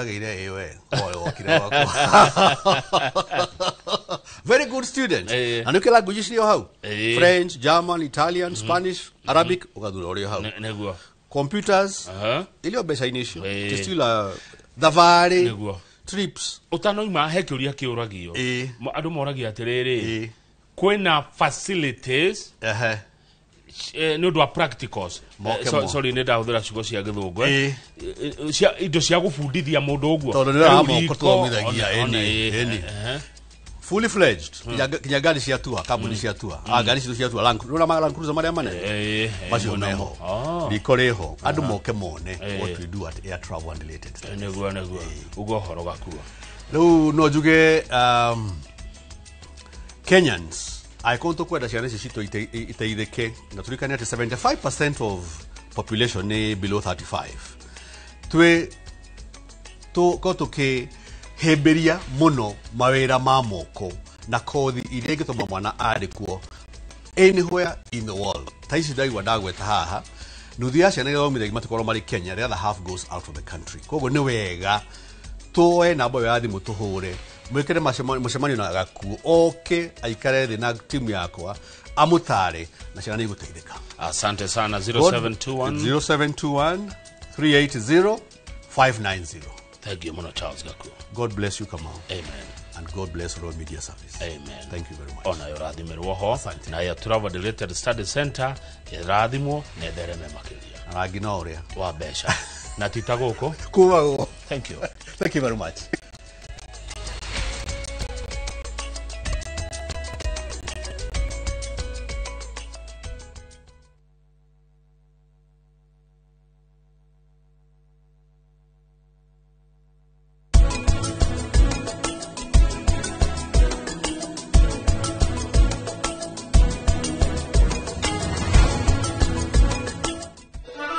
Speaker 21: Very good student. And you language icio hau. French, German, Italian, Spanish, Arabic, ugathura ũrĩa hau.
Speaker 20: Nĩguo.
Speaker 21: Computers, ilio mbeca-inĩ icio. It is still a thabarĩ.
Speaker 20: Nĩguo.
Speaker 21: Trips.
Speaker 20: Ũtanoima he kĩũria kĩũragio. Andũ moragia atĩrĩrĩ, kwĩna facilities nĩ ũndũ wa practicals. Sorry, nĩ ndahũthĩra ciugo cia gĩthũngũ. Indo cia gũbundithia mũndũ ũguo.
Speaker 21: Tondũ nĩ ũramoko tũthomithagia, ĩni. Fully fledged. Kinya ngari cia tua, kambuni cia tua. Ngari citũ cia tua, Land Cruiser marĩa manene. Macio meho. Riko rĩho. Andũ moke mone what we do at Air Travel and Related Studies.
Speaker 20: Nĩguo. Ũguo ũhoro Gakuo.
Speaker 21: Rĩu no njuge Kenyans, angĩkorwo tũkwenda ciana ici citũ iteithĩke, na tũririkane atĩ 75% of population nĩ below 35. Twĩ tũkorwo tũkĩhĩmbĩria mũno mawĩra ma moko na kothi iria ingĩtũma mwana andĩkwo Anywhere in the world, ta ici ndaigua ndagweta haha, nuthu ya ciana ithomire matikorwo marĩ Kenya, the other half goes out of the country. Koguo nĩ wega tuoe namba ĩyo ya thimũ tũhũre, mwĩkĩre mũcemanio na Gakuo, oke aikare thĩ na timu yakwa amũtare na ciana nĩ igũteithĩka.
Speaker 20: Asante sana. 0721
Speaker 21: 0721 380 590.
Speaker 20: Thank you muno, Charles Gakuo.
Speaker 21: God bless you, Kamau.
Speaker 20: Amen.
Speaker 21: And God bless Royal Media Service.
Speaker 20: Amen.
Speaker 21: Thank you very much.
Speaker 20: Ona yo rathimirwo ho na ya Travel Related Study Center ĩrathimwo na ĩthereme makĩria.
Speaker 21: Rangi no ũrĩa
Speaker 20: wa mbeca na ti ta gũkũ
Speaker 21: kuma gũkũ.
Speaker 20: Thank you.
Speaker 21: Thank you very much.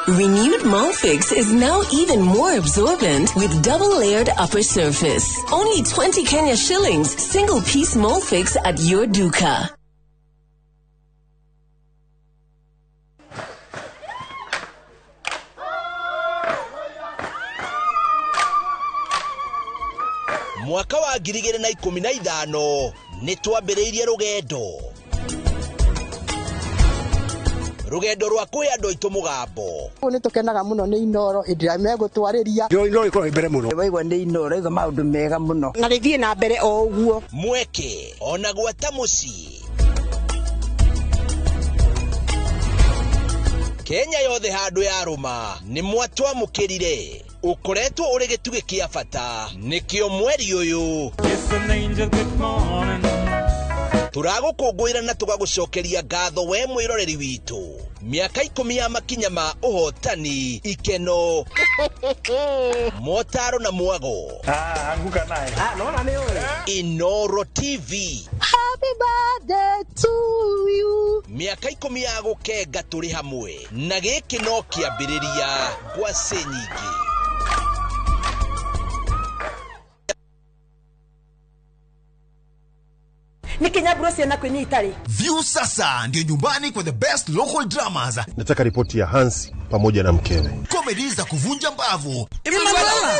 Speaker 14: Renewed Molfix is now even more absorbent with double-layered upper surface. Only 20 Kenya shillings, single-piece Molfix at your duka.
Speaker 7: Mwaka wa 2015 nĩ twambĩrĩirie rũgendo rwa kwĩ andũ aitũ mũgambo.
Speaker 15: Nĩ tũkenaga mũno nĩ Inoro hĩndĩ ĩrĩa megũtwarĩria.
Speaker 17: Inoro ĩkoragwo mbere mũno.
Speaker 15: Waigua nĩ Inoro igua maũndũ mega mũno. Na rĩthiĩ na mbere o ũguo.
Speaker 7: Mweke ona gwata mũciĩ. Kenya yothe handũ yarũma nĩ mwatwamũkĩrire. Ũkoretwo ũrĩ gĩtugĩ kĩa bata nĩkĩo mweri ũyũ. Tũragũkũngũĩra na tũgagũcokeria ngatho we mwĩroreri witũ. Mĩaka 10 ya makinya ma ũhotani, ikeno, motaro na mwago.
Speaker 17: Anguka naye.
Speaker 15: Nona nĩ ũĩ.
Speaker 7: Inoro TV.
Speaker 15: Happy birthday to you.
Speaker 7: Mĩaka 10 ya gũkenga tũrĩ hamwe na gĩkĩ no kĩambĩrĩria ngwacĩ nyingĩ.
Speaker 4: Nikinyaburo ciana kwinyi itari.
Speaker 9: View sasa ndio nyumbani kwa the best local dramas.
Speaker 3: Nataka ripoti ya Hansi pamoja na mkewe.
Speaker 9: Comedy za kuvunja mbavu.
Speaker 4: Emanuela.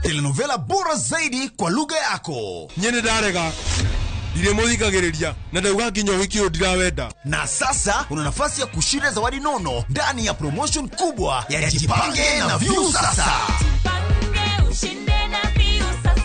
Speaker 9: Telenovela bora zaidi kwa lugha yako.
Speaker 22: Nyene ndarega. Ndiremuthikagiriria na ndauga nginya wiki ũyũ ndirawenda.
Speaker 9: Na sasa una nafasi ya kushinda zawadi nono ndani ya promotion kubwa ya Jipange na View Sasa.
Speaker 11: Jipange ushinde na View Sasa.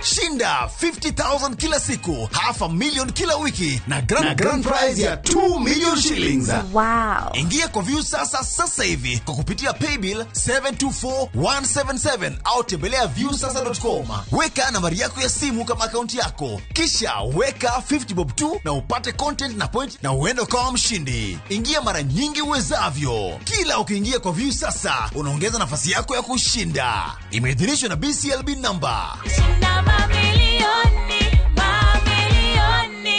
Speaker 9: Shinda 50,000 kila siku, 500,000 kila wiki na grand prize ya 2 million shillings.
Speaker 18: Wow.
Speaker 9: Ingia kwa View Sasa sasa hivi kwa kupitia paybill 724177 au tembelea viewsasa.com. Weka nambari yako ya simu kama akaunti yako, kisha weka 50 bob tu na upate content na point na uende kama mshindi. Ingia mara nyingi uwezavyo. Kila ukiingia kwa View Sasa unaongeza nafasi yako ya kushinda. Imeidhinishwa na BCLB number.
Speaker 11: Shinda mamilioni, mamilioni.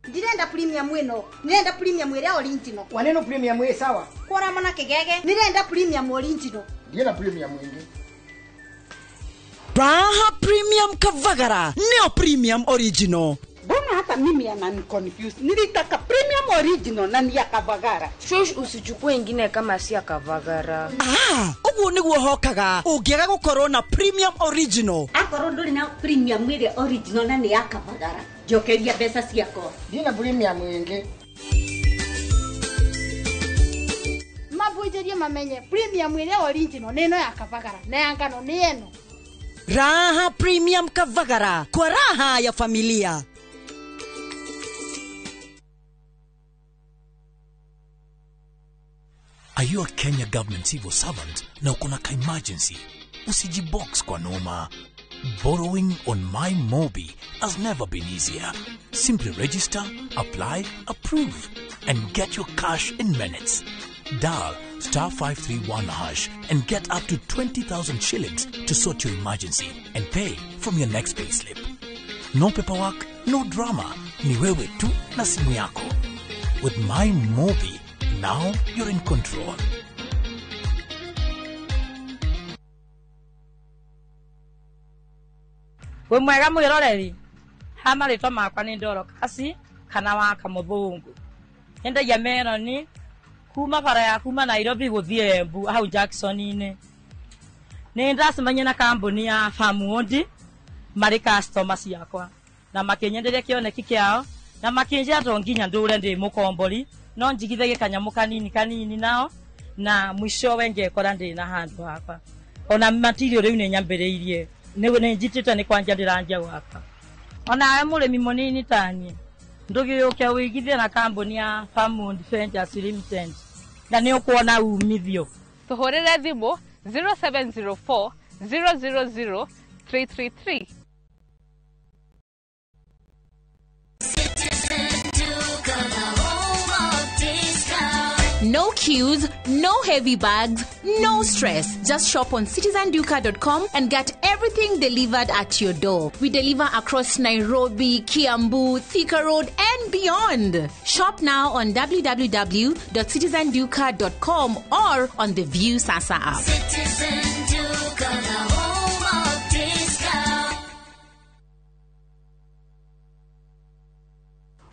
Speaker 23: Ndirenda premium ĩno, ndirenda premium ĩrĩa original.
Speaker 15: Waneno premium ĩ sawa.
Speaker 23: Kora mona kigege, ndirenda premium original.
Speaker 15: Ndirenda premium ĩngĩ.
Speaker 4: Raha Premium Kavagara, neo premium original.
Speaker 23: Mbona hata mimi ananiconfuse. Nilitaka premium original na ni ya Kavagara.
Speaker 18: Shush, usichukue ingine kama si ya Kavagara.
Speaker 4: Uguo niguo hokaga ungiaga gukorwo na premium original.
Speaker 23: Akorwo nduri na premium ile original na ni ya Kavagara, njokeria mbeca ciakwa.
Speaker 15: Ndina premium ĩngĩ.
Speaker 23: Mabunjĩrie mamenye premium ile original nĩ ĩno ya Kavagara na ya ngano nĩ ĩno.
Speaker 4: Raha Premium Kavagara, kwa raha ya familia.
Speaker 24: Are you a Kenya government civil servant na uko na ka emergency? Usijibox kwa noma. Borrowing on My Mobi has never been easier. Simply register, apply, approve, and get your cash in minutes. Dial *531# and get up to 20,000 shillings to sort your emergency and pay from your next payslip. No paperwork, no drama. Ni wewe tu na simu yako. With My Mobi, now you're in control.
Speaker 6: Wĩ mwega mwĩroreri, ha marĩtwa makwa nĩ Dorokasi kana wa Kamũthũngũ. Nyendagia meroni kuma bara ya kuma Nairobi gũthiĩ Embu hau Jackson-inĩ. Nĩ ndacemania na kambuni ya Farmwood marĩ customer ciakwa na makĩnyenderia kĩoneki kĩao na makĩnjĩra to nginya ndũre ndĩ mũkombori no njigithagie kanyamũ kanini kanini nao na mwishowe ngekora ndĩ na handũ hakwa. Ona material rĩu nĩ nyambĩrĩirie nĩ njitĩte nĩ kwanja ndĩranjia gwaka. Onawe mũrĩmi mũnini taniĩ ndũgĩũke ũigithie na kambuni ya Farmwood Ventures Limited na nĩ ũkuona umithio.
Speaker 8: Tũhũrĩre thimũ 0704 000 333.
Speaker 12: No queues, no heavy bags, no stress. Just shop on citizenduka.com and get everything delivered at your door. We deliver across Nairobi, Kiambu, Thika Road, and beyond. Shop now on www.citizenduka.com or on the View Sasa app.
Speaker 11: Citizen Duka, the home of discount.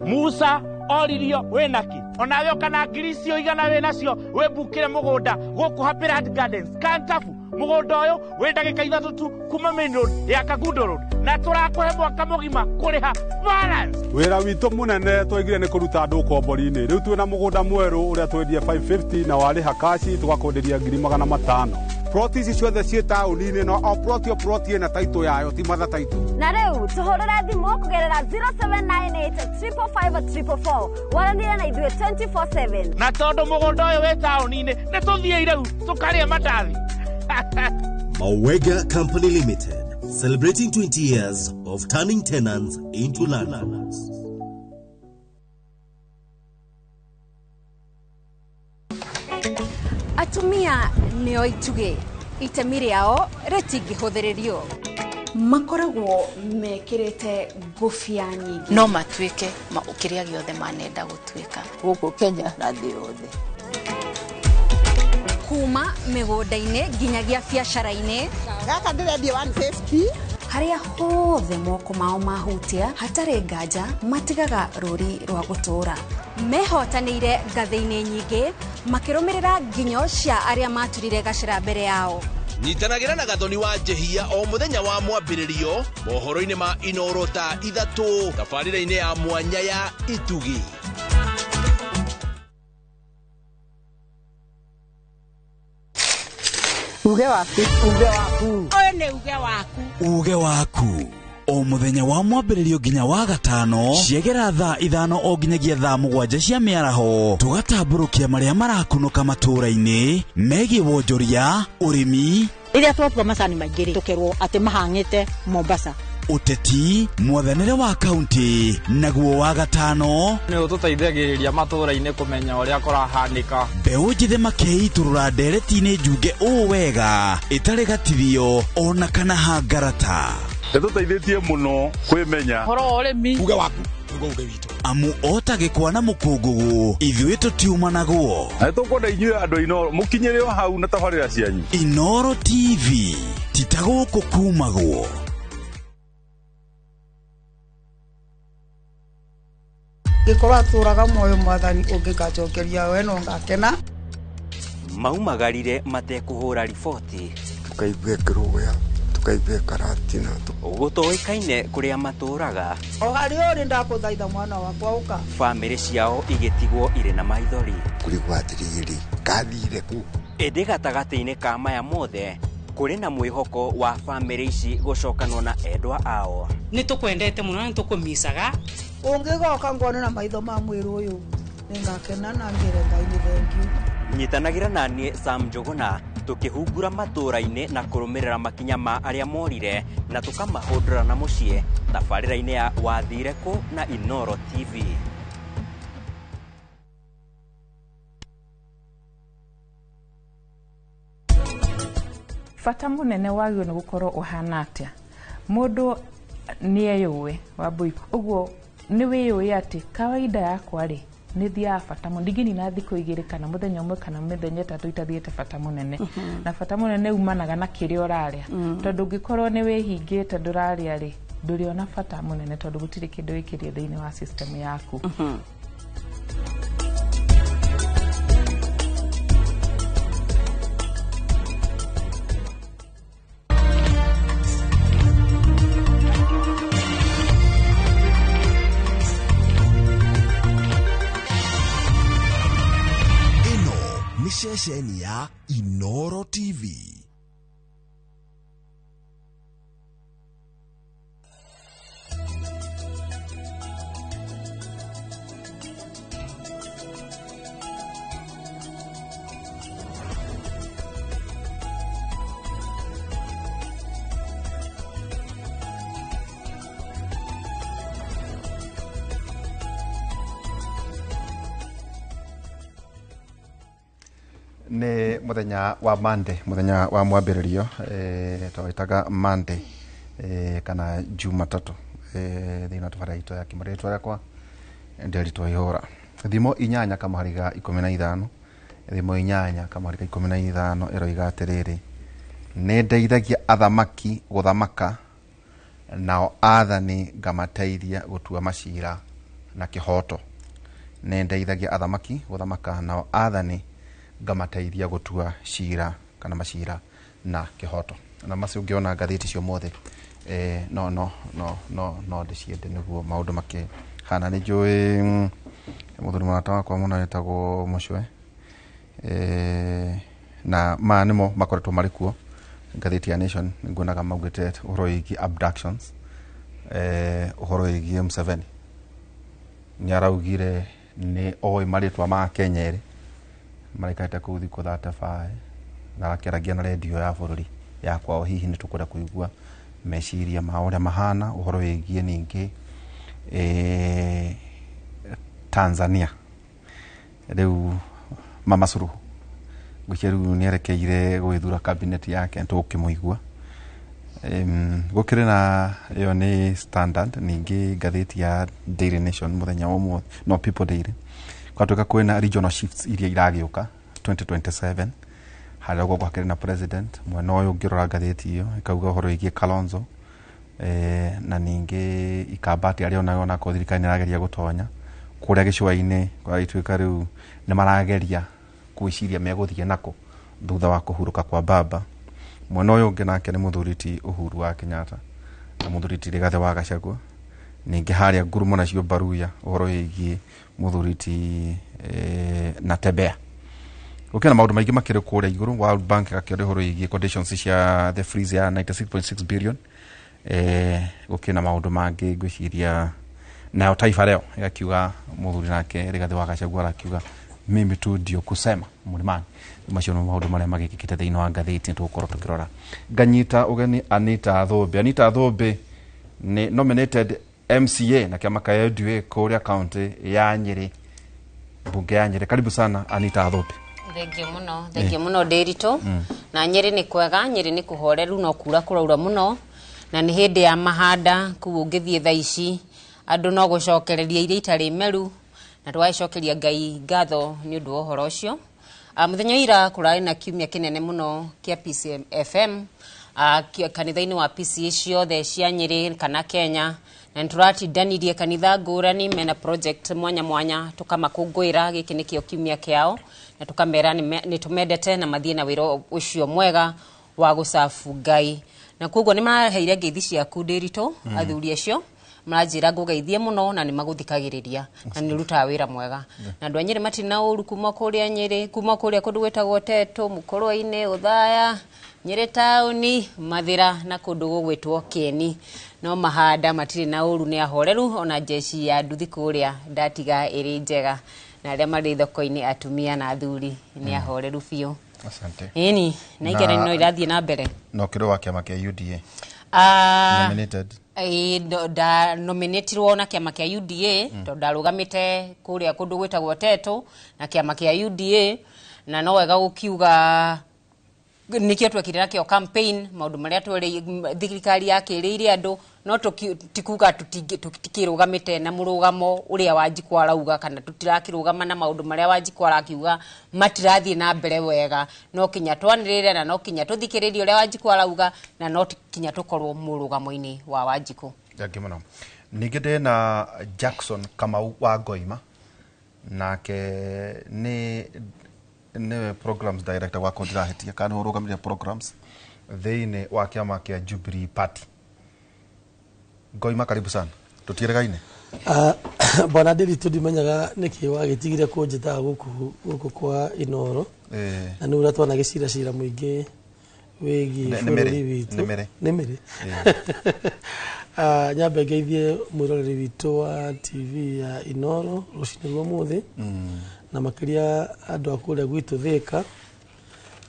Speaker 19: Musa oririo wĩnaki onawe ũkana ngiri icio igana wĩnacio wĩmbukĩre mũgũnda gũkũ Happy Land Gardens Kantafu. Mũgũnda ũyũ wĩ ndagĩka 3 tu kuma main road ya Kangundo Road na tũrakũhe mwaka mũgima kũrĩha balance.
Speaker 25: Wĩra witũ mũnene twaigire nĩ kũruta andũ ũkombori-inĩ. Rĩu twĩna mũgũnda mwerũ ũrĩa twendie 550 na warĩha kaci tũgakwenderia 500,000.
Speaker 26: Ploti ici ciothe ciĩ taũni-inĩ no o ploti o ploti ĩna taitũ yayo ti matha taitũ.
Speaker 27: Na rĩu tũhũrĩre thimũ kũgerera 0798 555 444 waranĩre na ithuĩ 24/7.
Speaker 19: Na tondũ mũgũnda ũyũ wĩ taũni-inĩ nĩ tũthiĩ rĩu tũkarĩe mandathi.
Speaker 28: Mawega Company Limited, celebrating 20 years of turning tenants into landlords.
Speaker 29: Atumia nĩo itugĩ, itemi rĩao rĩtingĩhũthĩrĩrio.
Speaker 30: Makoragwo mekĩrĩte ngũbia nyingĩ.
Speaker 31: No matuĩke kĩrĩa gĩothe manenda gũtuĩka
Speaker 32: gũkũ Kenya na thĩ yothe.
Speaker 29: Kuma mĩgũnda-inĩ nginyagia biacara-inĩ.
Speaker 23: Gaka ndĩrendia 150.
Speaker 30: Harĩa hothe moko mao mahutia hatarĩ nganja matigaga rũri rwa gũtũũra.
Speaker 29: Mehotanĩire ngathĩ-inĩ nyingĩ makĩrũmĩrĩra nginyo cia arĩa maturire gacĩra mbere yao.
Speaker 9: Nyitanagĩra na Gathoni wa Njehia o mũthenya wa mwambĩrĩrio mohoro-inĩ ma Inoro thaa 3 tabarĩra-inĩ ya mwanya ya Itugi.
Speaker 15: Uge waku, uge waku.
Speaker 23: Ũyũ nĩ uge waku.
Speaker 33: Uge waku. O mũthenya wa mwambĩrĩrio nginya wa gatano ciegera thaa 5 o nginyagia thaa 7 cia mĩaraho tũgatambũrũkia marĩa marakunũka matũũra-inĩ megiĩ wonjoria, ũrĩmi.
Speaker 23: Rĩrĩa twatua macani maingĩ rĩ, tũkerwo atĩ mahang'ĩte Mombasa.
Speaker 33: Ũteti, mwathanĩre wa kaunti, naguo wa gatano
Speaker 34: nĩ ũtũteithagĩrĩria matũũra-inĩ kũmenya ũrĩa kũrahanĩka.
Speaker 33: Mbeũ njĩthĩ makĩitũrũra ndereti-inĩ njunge ũũ wega ĩtarĩ gatithio ona kana hangarata.
Speaker 35: Nĩtũteithĩtie mũno kwĩmenya
Speaker 34: ũhoro wa ũrĩmi.
Speaker 17: Uge waku nĩguo uge witũ.
Speaker 33: Amu ota gĩkwa na mũkũngũgũ ithuĩ tũtiumanagwo.
Speaker 35: Na nĩtũkwenda inyuĩ andũ a Inoro mũkinyĩre o hau na tabarĩra cianyu.
Speaker 33: Inoro TV ti ta gũkũ kumagwo.
Speaker 4: Gĩkorwo atũraga muoyo mwathani ũngĩgacokeria we no ngakena.
Speaker 36: Maumagarire matekũhũra riboti.
Speaker 37: Tukaigua kĩrũgũya, tukaigua karatina.
Speaker 36: Gũtoĩkaine kũrĩa matũraga.
Speaker 4: O harĩa ũrĩ ndakũthaitha mwana wakwa ũka.
Speaker 36: Bamĩrĩ ciao igĩtigwo irĩ na maithori.
Speaker 37: Kũrigwo atĩrĩrĩ, kathire kũ?
Speaker 36: Ĩndĩ gatagatĩ-inĩ ka maya mothe kũrĩ na mwĩhoko wa bamĩrĩ ici gũcokanwo na endwa ao.
Speaker 38: Nĩ tũkwendete mũno na nĩ tũkũmicaga.
Speaker 4: Ũngĩgoka ngone na maitho ma mwĩrĩ ũyũ nĩngakena na ngĩre Ngai nĩ thengiũ.
Speaker 36: Nyitanagĩra na niĩ Sam Njũgũna tũkĩhungura matũũra-inĩ na kũrũmĩrĩra makinya ma arĩa morire na tũkamahũndũra na mũciĩ tabarĩra-inĩ ya Wathire Kũ na Inoro TV.
Speaker 39: Bata mũnene wagĩrĩirwo nĩ gũkorwo ũhana atĩa? Mũndũ nĩ eyũĩ Wambui, ũguo nĩ wĩyũĩ atĩ kawaida yakwa rĩ nĩ thiaga bata mũnene, ndingĩnina thikũ 2 kana mũthenya ũmwe kana mĩthenya 3 itathiĩte bata mũnene. Na bata mũnene umanaga na kĩrĩa ũrarĩa, tondũ ũngĩkorwo nĩ wĩhingĩte ndũrarĩa rĩ, Ndũrĩona bata mũnene tondũ gũtirĩ kĩndũ wĩkĩrie thĩinĩ wa system yaku.
Speaker 1: Ĩno nĩ ceceni ya Inoro TV.
Speaker 2: Nĩ mũthenya wa Monday, mũthenya wa mwambĩrĩrio, twawĩtaga Monday, kana Jumatatũ, thĩinĩ wa tabarĩra itũ ya kĩmarĩtwa rĩakwa Nderitu Ihũra. Thimo 8 kamũhari ga 15, thimo 8 kamũhari ga 15 ĩroiga atĩrĩrĩ, nĩ ndeithagia athamaki gũthamaka, nao athani ngamateithia gũtua macira na kĩhoto. Nĩ ndeithagia athamaki gũthamaka, nao athani ngamateithia gũtua cira kana macira na kĩhoto. Na macio ũngĩona ngathĩti cio mothe, no no no no no ndĩciende nĩguo maũndũ makĩhana. Nĩ njũĩ mũthuri mũrata wakwa mũno wĩtagwo Mũcwe, na maya nĩmo makoretwo marĩ kuo. Ngathĩti ya Nation nĩnguonaga maugĩte ũhoro wĩgiĩ abductions, ũhoro wĩgiĩ Museveni nĩ araugire nĩ oĩ marĩtwa ma Kenya erĩ maraikarĩte kũu thikũ 35, na arakĩaragia na redio ya bũrũri ya kwao. Hihi nĩ tũkwenda kũigua meciria ma ũrĩa mahana ũhoro wĩgiĩ ningĩ Tanzania. Rĩu Mama Suluhu ngwĩciria rĩu nĩ erekeire gwĩthura cabinet yake, tũgũkĩmũigua. Gũkĩrĩ na ĩyo nĩ Standard. Ningĩ ngathĩti ya Daily Nation mũthenya wa ũmũthĩ, no People Daily, kwatuĩka kwĩna regional shifts iria iragĩũka 2027, harĩa ũguo hakĩrĩ na president mwena ũyũ. Ũngĩrora ngathĩti ĩyo ĩkauga ũhoro wĩgiĩ Kalonzo, na ningĩ Ikambati arĩa onayo onakorwo thirikari nĩ ĩrageria gũtonya kũrĩa gĩcũa-inĩ, kũragĩtuĩka rĩu nĩ marageria gwĩciria megũthiĩ nako thutha wa kũhurũka kwa baba. Mwena ũyũ ũngĩ nake nĩ mũthuri ti Uhuru wa Kenyatta na mũthuri ti Rigathĩ wa Gachagua. Ningĩ harĩa ngurumo nacio Baruya ũhoro wĩgiĩ mũthuri ti Natembeya. Gũkĩra maũndũ maingĩ makĩrĩ kũrĩa igũrũ. World Bank gakĩoria ũhoro wĩgiĩ conditions cia the freeze ya 96.6 billion. Gũkĩrĩ na maũndũ mangĩ ngwĩciria. Nayo Taifa Leo ĩgakiuga mũthuri nake Rigathĩ wa Gachagua arakiuga mimi tu ndio kusema Mlimani. Macio nĩ maũndũ marĩa magĩkĩkĩte thĩinĩ wa ngathĩti tũgũkorwo tũkĩrora. Nganyita ũgeni Anita Thũmbĩ. Anita Thũmbĩ nĩ nominated MCA na kĩama kĩa UDA kũrĩa kaunti ya Nyĩrĩ, mbunge ya Nyĩrĩ. Karibu sana Anita Thũmbĩ.
Speaker 3: Thengio mũno, thengio mũno Ndĩritũ. Na Nyĩrĩ nĩ kwega, Nyĩrĩ nĩ kũhoreru, no kura kũraura mũno, na nĩ hĩndĩ ya mahanda, kũu ũngĩthiĩ thaa ici andũ no gũcokereria iria itarĩ meru, na tũgagĩcokeria Ngai ngatho nĩ ũndũ wa ũhoro ũcio. Mũthenya wa ira kũrarĩ na kiumia kĩnene mũno kĩa PCFM, kanitha-inĩ wa PCA ciothe cia Nyĩrĩ kana Kenya, na nĩ tũratindanirie kanitha ngũrani mena project mwanya mwanya tũkamakũngũĩra. Gĩkĩ nĩkĩo kiumia kĩao, na tũkamera nĩ tũmendete na mathiĩ na wĩra ũcio mwega wa gũcabu Ngai. Na koguo nĩ maraheire ngeithi ciaku Ndĩritũ. Athuri acio maranjĩra ngũgeithie mũno na nĩ magũthikagĩrĩria na nĩ ũrutaga wĩra mwega. Na andũ a Nyĩrĩ matirĩ na ũru, kuma kũrĩa Nyĩrĩ, kuma kũrĩa kũndũ gwĩtagwo Tetũ, Mũkũrwe-inĩ, Ũthaya, Nyĩrĩ taũni, Mathĩra na kũndũ gũgwĩtwo Kĩeni. No mahanda matirĩ na ũru, nĩ ahoreru. Ona jeshi ya nduthi kũrĩa ndatiga ĩrĩ njega, na arĩa marĩ thoko-inĩ atumia na athuri nĩ ahoreru biũ.
Speaker 2: Asante.
Speaker 3: Ĩni na igeranio no irathiĩ na mbere.
Speaker 2: Na ũkĩrĩ wa kĩama kĩa UDA nominated?
Speaker 3: Nda nominatirwo na kĩama kĩa UDA tondũ ndarũgamĩte kũrĩa kũndũ gwĩtagwo Tetũ na kĩama kĩa UDA, na no wega gũkiuga nĩkĩo twekire nakĩo campaign, maũndũ marĩa thirikari yakĩrĩire andũ, no tikuga tũtikĩrũgamĩte na mũrũgamo ũrĩa Wanjikũ arauga, kana tũtirakĩrũgama na maũndũ marĩa Wanjikũ arakiuga matirathiĩ na mbere wega. No kinya twanĩrĩre na no kinya tũthikĩrĩrie ũrĩa Wanjikũ arauga, na no kinya tũkorwo mũrũgamo-inĩ wa Wanjikũ.
Speaker 2: Thengiũ mũno. Ningĩ ndĩna Jackson Kamau wa Ngoima, nake nĩ nĩwe programs director wakwa, ndirahĩtia kana nĩwe ũrũgamĩrĩire programs thĩinĩ wa kĩama kĩa Jubilee Party. Ngoima, karibu sana, tũtiĩrĩgaine.
Speaker 5: Ah, bwana Ndiritu, ndimenyaga nĩkĩ wagĩtigire kũnjĩtaga gũkũ kwa Inoro. Na nĩ ũrĩa twanagĩcira cira mũingĩ wĩgiĩ
Speaker 2: Nĩ
Speaker 5: bũrũri
Speaker 2: mĩrĩ,
Speaker 5: witũ.
Speaker 2: Nĩ mĩrĩ.
Speaker 5: Nĩ mĩrĩ. Ah, nyambe ngeithie mwĩroreri witũ wa TV ya Inoro rũcinĩ rwa ũmũthĩ, na makĩria andũ a kũrĩa gwitũ Thĩka.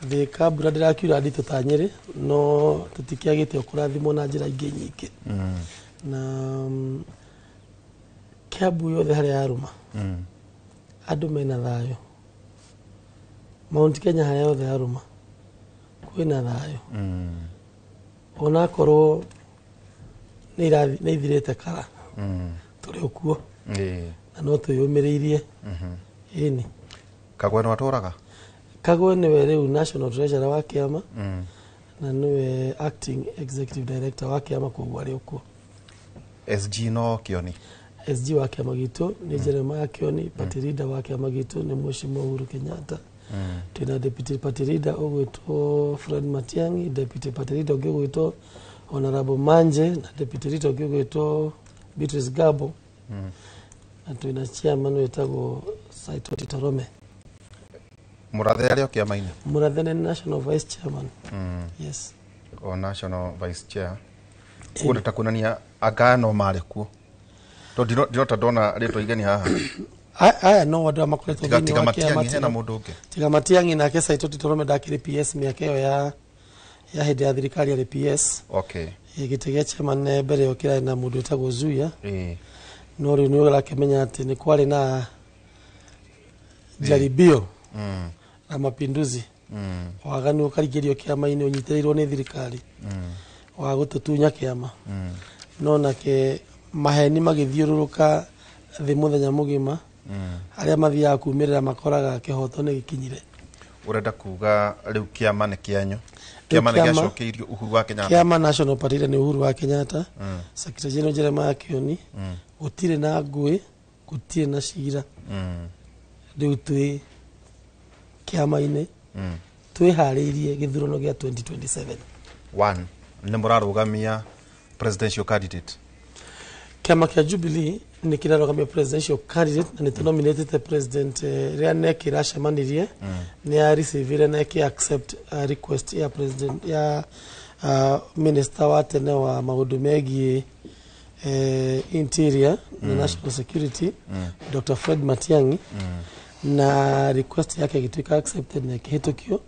Speaker 5: Thĩka mbura ndĩrakiura nditũ ta Nyĩrĩ, no tũtikĩagĩte o kũrathimwo na njĩra ingĩ nyingĩ. Na Kiambu yothe harĩa yarũma, andũ mena thayũ. Mount Kenya harĩa yothe yarũma kwĩna thayũ, onakorwo nĩ ithirĩte kara, tũrĩ o kuo na no twĩyũmĩrĩirie, ĩni.
Speaker 2: Kagwe nĩ watũraga?
Speaker 5: Kagwe nĩwe rĩu national treasurer wa kĩama na nĩwe acting executive director wa kĩama, koguo arĩ o kuo.
Speaker 2: SG no Kĩoni?
Speaker 5: SG wa kĩama gitũ nĩ Jeremiah Kĩoni. Party leader wa kĩama gitũ nĩ Mheshimiwa Uhuru Kenyatta. Twĩna deputy party leader ũgwĩtwo Fred Matiang'i, deputy party leader ũngĩ ũgwĩtwo Honorable Manje, na deputy leader ũngĩ ũgwĩtwo Beatrice Gabo, na twĩna chairman wĩtagwo Saitoti Torome.
Speaker 2: Mũrathe arĩ o kĩama-inĩ?
Speaker 5: Mũrathe nĩ national vice chairman. Yes.
Speaker 2: O national vice chair. Ũguo nĩ ta kuonania anga no marĩ kuo, tondũ ndirota ndona rĩtwa igeni haha.
Speaker 5: Aya no andũ arĩa makoretwo
Speaker 2: Tiga
Speaker 5: thĩinĩ
Speaker 2: tiga
Speaker 5: wa
Speaker 2: Matiang'i
Speaker 5: kĩama.
Speaker 2: hena mũndũ ũngĩ?
Speaker 5: Tiga Matiang'i, nake Saitoti Torome ndakĩrĩ PS mĩaka ĩyo ya hĩndĩ ya thirikari arĩ PS. Gĩtĩ gĩa chairman mbere ĩyo kĩrarĩ na mũndũ wĩtagwo Zuia, no rĩu nĩ ũrakĩmenya atĩ nĩ kwarĩ na jaribio la mapinduzi, waganu ũkaringĩrio kĩama-inĩ ũnyitĩrĩirwo nĩ thirikari wa gũtũtunya kĩama, no nake maheni magĩthiũrũrũka thĩ mũthenya mũgima, arĩa mathiaga kumĩrĩra makoraga kĩhoto nĩ gĩkinyire.
Speaker 2: Ũrenda kuga rĩu kĩama nĩ kĩanyu? Kĩama nĩ gĩacokeirio Uhuru wa Kenyatta?
Speaker 5: Kĩama national party nĩ Uhuru wa Kenyatta, Secretary General Jeremiah Kioni. Gũtirĩ na ngũĩ, gũtirĩ na cira. Rĩu twĩ kĩama-inĩ, twĩharĩirie gĩthurano gĩa 2027.
Speaker 2: One, nĩ mũrarũgamia presidential candidate?
Speaker 5: Kĩama kĩa Jubilee nĩ kĩrarũgamia presidential candidate na nĩ tũnominatĩte president. Rĩrĩa NEC ĩracemanirie, nĩ ya receive na ĩkĩ accept request ya president ya minister wa tene wa maũndũ megiĩ interior na national security, Dr. Fred Matiang'i, na request yake ĩgĩtuĩka accepted na ĩkĩhĩtũkio.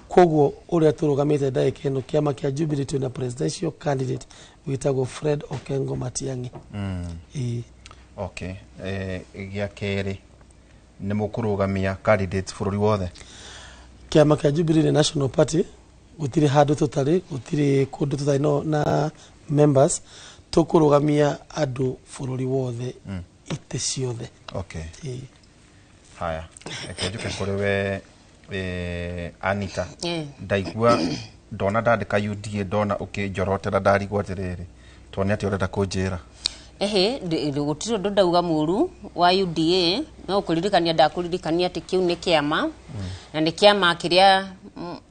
Speaker 5: Koguo ũrĩa tũrũgamĩte ndagĩka ĩno, kĩama kĩa Jubilee twĩna presidential candidate wĩtagwo Fred Okengo Matiang'i. Ĩĩ.
Speaker 2: Okay, gĩa kerĩ, nĩ mũkũrũgamia candidates bũrũri wothe?
Speaker 5: Kĩama kĩa Jubilee nĩ national party, gũtirĩ handũ tũtarĩ, gũtirĩ kũndũ tũtarĩ no, na members. Tũkũrũgamia andũ bũrũri wothe, itĩ ciothe. Ĩĩ.
Speaker 2: Haya, reke njuke kũrĩ we, Anita. Ndaigua ndona ndandĩka UDA, ndona ũkĩnjorotera, ndarigwo atĩrĩrĩ, tone atĩ ũrenda kũnjĩra.
Speaker 3: Ehe, gũtirĩ ũndũ ndauga mũru wa UDA, no kũririkania ndakũririkania atĩ kĩu nĩ kĩama, na nĩ kĩama kĩrĩa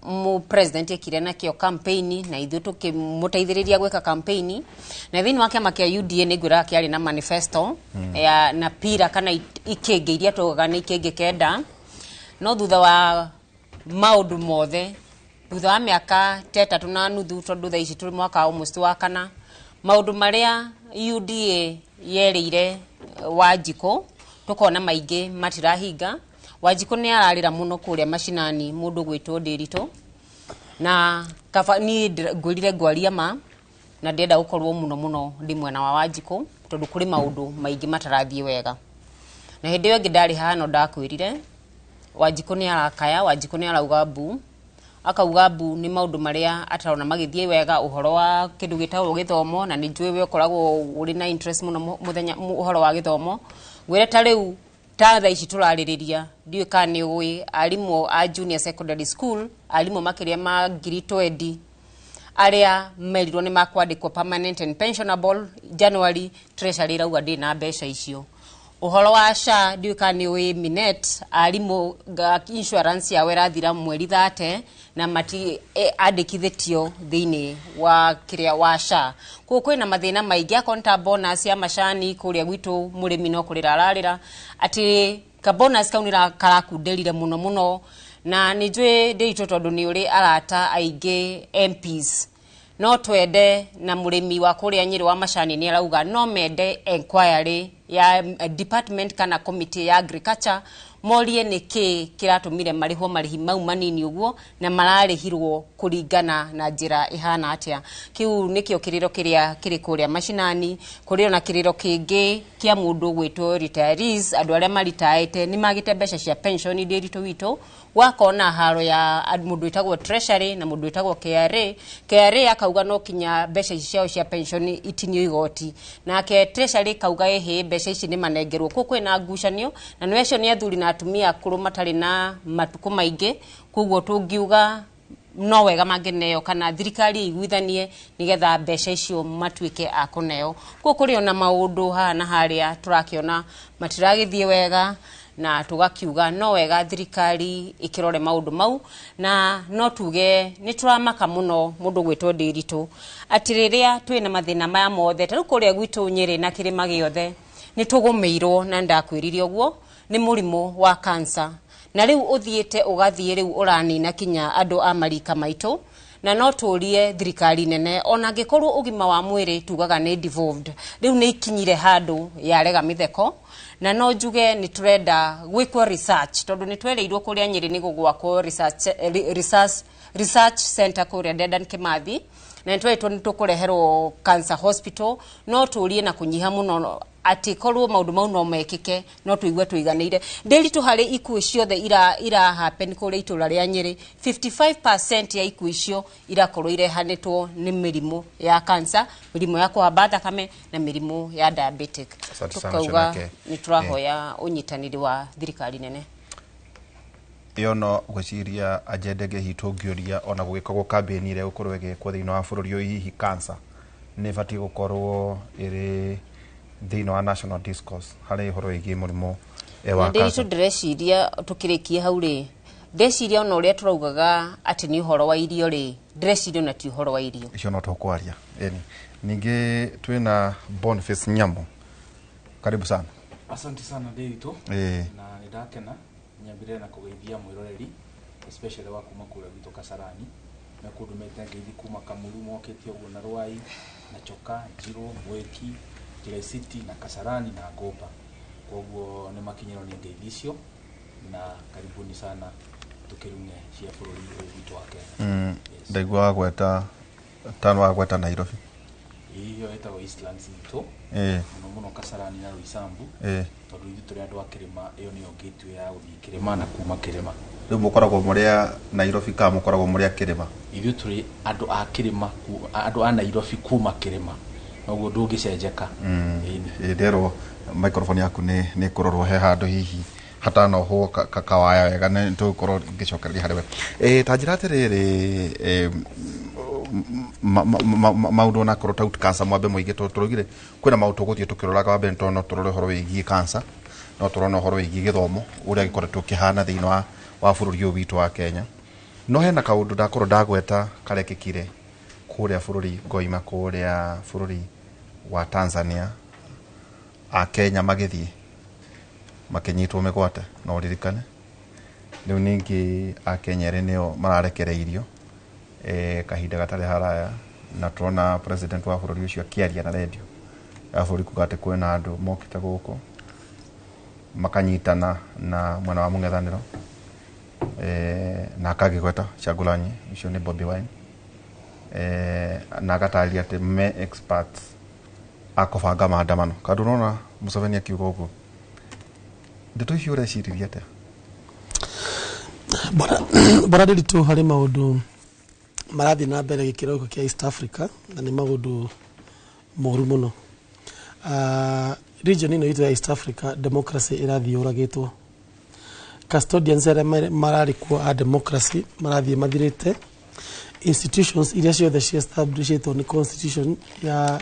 Speaker 3: mũ president ekire nakĩo campaign, na ithuĩ tũkĩmũteithĩrĩria gwĩka campaign. Na thĩinĩ wa kĩama kĩa UDA nĩ ngwĩraga kĩarĩ na manifesto ya na pira kana ikĩngĩ iria tugaga nĩ ikĩngĩ 9, no thutha wa maũndũ mothe, thutha wa mĩaka ta 3.5, tondũ thaa ici tũrĩ mwaka almost wa kana, maũndũ marĩa UDA yerĩire Wanjikũ tũkona maingĩ matirahinga. Wanjikũ nĩ ararĩra mũno kũrĩa macinani, mũndũ gwĩtwo Ndĩritũ, na kaba niĩ ngwĩrire ngwaria ma na ndĩrenda gũkorwo mũno mũno ndĩ mwena wa Wanjikũ, tondũ kũrĩ maũndũ maingĩ matarathiĩ wega. Na hĩndĩ ĩyo ĩngĩ ndarĩ haha no ndakwĩrire Wanjikũ nĩ arakaya, Wanjikũ nĩ arauga mbu, akauga mbu nĩ maũndũ marĩa atarona magĩthiĩ wega, ũhoro wa kĩndũ gĩtagwo gĩthomo, na nĩ njũĩ we ũkoragwo ũrĩ na interest mũno mũthenya ũhoro wa gĩthomo. Ngwĩre ta rĩu ta thaa ici tũrarĩrĩria, ndiũĩ kana nĩ ũĩ arimũ a junior secondary school, arimũ makĩria ma 20,000 Arĩa merirwo nĩ makwandĩkwo permanent and pensionable January, Treasury ĩrauga ndĩ na mbeca icio. Ũhoro wa SHA, ndiũĩ kana nĩ ũĩ Minet, arimũ insurance yao ĩrathira mweri 30 na mati andĩkithĩtio thĩinĩ wa kĩrĩa wa SHA. Koguo kwĩna mathĩna maingĩ. Akorwo nĩ ta bonus ya macani kũrĩa gwitũ, mũrĩmi no kũrĩra ararĩra atĩ ka bonus kau nĩ karakunderire mũno mũno. Na nĩ njũĩ, Ndĩritũ, tondũ nĩ ũrĩ arata aingĩ MPs, no twende na mũrĩmi wa kũrĩa Nyĩrĩ wa macani nĩ arauga no mende enquiry ya department kana committee ya agriculture, morie nĩ kĩ kĩratũmire marĩhwo marĩhi mau manini ũguo na mararĩhirwo kũringana na njĩra ĩhana atĩa. Kĩu nĩkĩo kĩrĩro kĩrĩa kĩrĩ kũrĩa macinani. Kũrĩ ona kĩrĩro kĩngĩ kĩa mũndũ gwĩtwo retirees, andũ arĩa maritaĩte nĩ magĩte mbeca cia pension. Ndĩritũ witũ gwakona haro ya mũndũ wĩtagwo Treasury na mũndũ wĩtagwo KRA. KRA akauga no kinya mbeca ici ciao cia pension itinio igoti, nake Treasury kauga ĩhĩ, mbeca ici nĩ manengerwo. Kũu kwĩna ngucanio, na nĩ acio nĩ athuri na atumia akũrũ matarĩ na matukũ maingĩ. Koguo tũngiuga no wega mangĩneo kana thirikari ĩiguithanie nĩgetha mbeca icio matuĩke a kũneo. Koguo kũrĩ ona maũndũ haha na harĩa tũrakĩona matiragĩthiĩ wega, na tũgakiuga no wega thirikari ĩkĩrore maũndũ mau. Na no tuge nĩ tũramaka mũno, mũndũ gwĩtwo Ndĩritũ, atĩ rĩrĩa twĩna mathĩna maya mothe, ta rĩu kũrĩa gwitũ Nyĩrĩ na kĩrĩma gĩothe nĩ tũgũmĩirwo, na ndakwĩrire ũguo, nĩ mũrimũ wa cancer, na rĩu ũthiĩte ũgathiĩ rĩu ũranina kinya andũ a marika maitũ. Na no tũrie thirikari nene, ona angĩkorwo ũgima wa mwĩrĩ tugaga nĩ devolved, rĩu nĩ ikinyire handũ yarega mĩtheko. Na no njuge nĩ tũrenda gwĩkwo research, tondũ nĩ twereirwo kũrĩa Nyĩrĩ nĩ gũgwakwo research center kũrĩa Dedan Kimathi, na nĩ tweritwo nĩ tũkũreherwo cancer hospital. No tũrie na kũnyiha mũno atĩ korwo maũndũ mau no mekĩke, no tũigue tũiganĩire. Ndĩritũ, harĩ ikuũ ciothe ira happen kũrĩa itũra rĩa Nyĩrĩ, 55% ya ikuũ icio irakorwo irehanĩtwo nĩ mĩrimũ ya cancer, mĩrimũ ya kũhamba thakame na mĩrimũ ya diabetic.
Speaker 2: Asante sana,
Speaker 3: Tukauga
Speaker 2: Shanake.
Speaker 3: nĩ tũrahoya ũnyitanĩri wa thirikari nene.
Speaker 2: Ĩyo no gwĩciria agenda ĩngĩ hihi tũngĩũria, ona gũgĩkorwo kambĩni ĩrĩa ĩgũkorwo ĩgĩkwo thĩinĩ wa bũrũri ũyũ, hihi cancer nĩ ĩbatiĩ gũkorwo ĩrĩ thĩinĩ wa national discourse harĩ ũhoro wĩgiĩ mũrimũ wa
Speaker 3: Na Ndĩritũ,
Speaker 2: cancer?
Speaker 3: Ndĩreciria tũkĩrĩkie hau rĩ, ndeciria ona ũrĩa tũraugaga atĩ nĩ ũhoro wa irio rĩ, ndĩreciria ona ti ũhoro wa irio.
Speaker 2: Icio no tũkwaria. Ĩni ningĩ twĩna Boniface Nyamo, karibu sana.
Speaker 6: Asante sana, Ndiritu. Na nĩ ndakena nyambĩrĩre na kũgeithia mwĩroreri, especially wa kuma kũrĩa gwitũ Kasarani, me kũndũ mete ngeithi kuma Kamuru, mokĩte ũguo na Rwai na Choka, Njirũ, Mwĩki, Njĩra City na Kasarani na Ngũmba. Koguo nĩ makinyĩrwo nĩ ngeithi icio, na karibuni sana tukĩrung'e cia bũrũri ũyũ witũ wa Kenya.
Speaker 2: Ndaigua wagweta tano, wagweta Nairobi.
Speaker 6: Ĩyo ĩtagwo Eastlands itũ, mũno mũno Kasarani na Roysambu, tondũ ithuĩ tũrĩ andũ a kĩrĩma. Ĩyo nĩyo gateway ya gũthiĩ kĩrĩma na kuma kĩrĩma.
Speaker 2: Rĩu mũkoragwo mũrĩ a Nairobi kana mũkoragwo mũrĩ a kĩrĩma?
Speaker 6: Ithuĩ tũrĩ andũ a kĩrĩma, andũ a Nairobi kuma kĩrĩma, noguo ndũngĩcenjeka. Ĩni.
Speaker 2: Nderwo microphone yaku nĩ kũrorwo he handũ hihi hatanohwo kawaya wega, nĩ tũgũkorwo ngĩcokereria harĩ we. Ta njĩra atĩrĩrĩ, maũndũ onakorwo ta cancer, mwambe mũingĩ tondũ tũraugire kwĩna maũndũ tũgũthiĩ tũkĩroraga. Wa mbere, tondũ no tũrore ũhoro wĩgiĩ cancer, no tũrone ũhoro wĩgiĩ gĩthomo ũrĩa gĩkoretwo kĩhana thĩinĩ wa bũrũri ũyũ witũ wa Kenya. No hena kaũndũ ndakorwo ndagweta karekĩkire kũrĩa bũrũri ngoima kũrĩa bũrũri wa Tanzania, Akenya magĩthiĩ makĩnyitwo mĩgwate, no ũririkane. Rĩu ningĩ Akenya erĩ nĩo mararekereirio kahinda gatarĩ haraya, na tuona president wa bũrũri ũcio akĩaria na redio ya bũrũri kuga atĩ kwĩna andũ mokĩte gũkũ makanyitana na mwena wa mũng'ethanĩro, na akagĩgweta Kyagulanyi, ũcio nĩ Bobi Wine, na agatarĩria atĩ me experts a kũbanga maandamano. Kandũ ũrona Museveni akiuga ũguo, ndeto icio ũreciririe atĩa?
Speaker 5: Bwana Ndiritu, harĩ maũndũ marathiĩ na mbere gĩkĩro gĩkĩ kĩa East Africa, na nĩ maũndũ moru mũno. Region ĩno itũ ya East Africa, democracy ĩrathiĩ yũragĩtwo. Custodians arĩa mararĩ kuo a democracy marathiĩ mathirĩte. Institutions iria ciothe ciestablishĩtwo nĩ constitution ya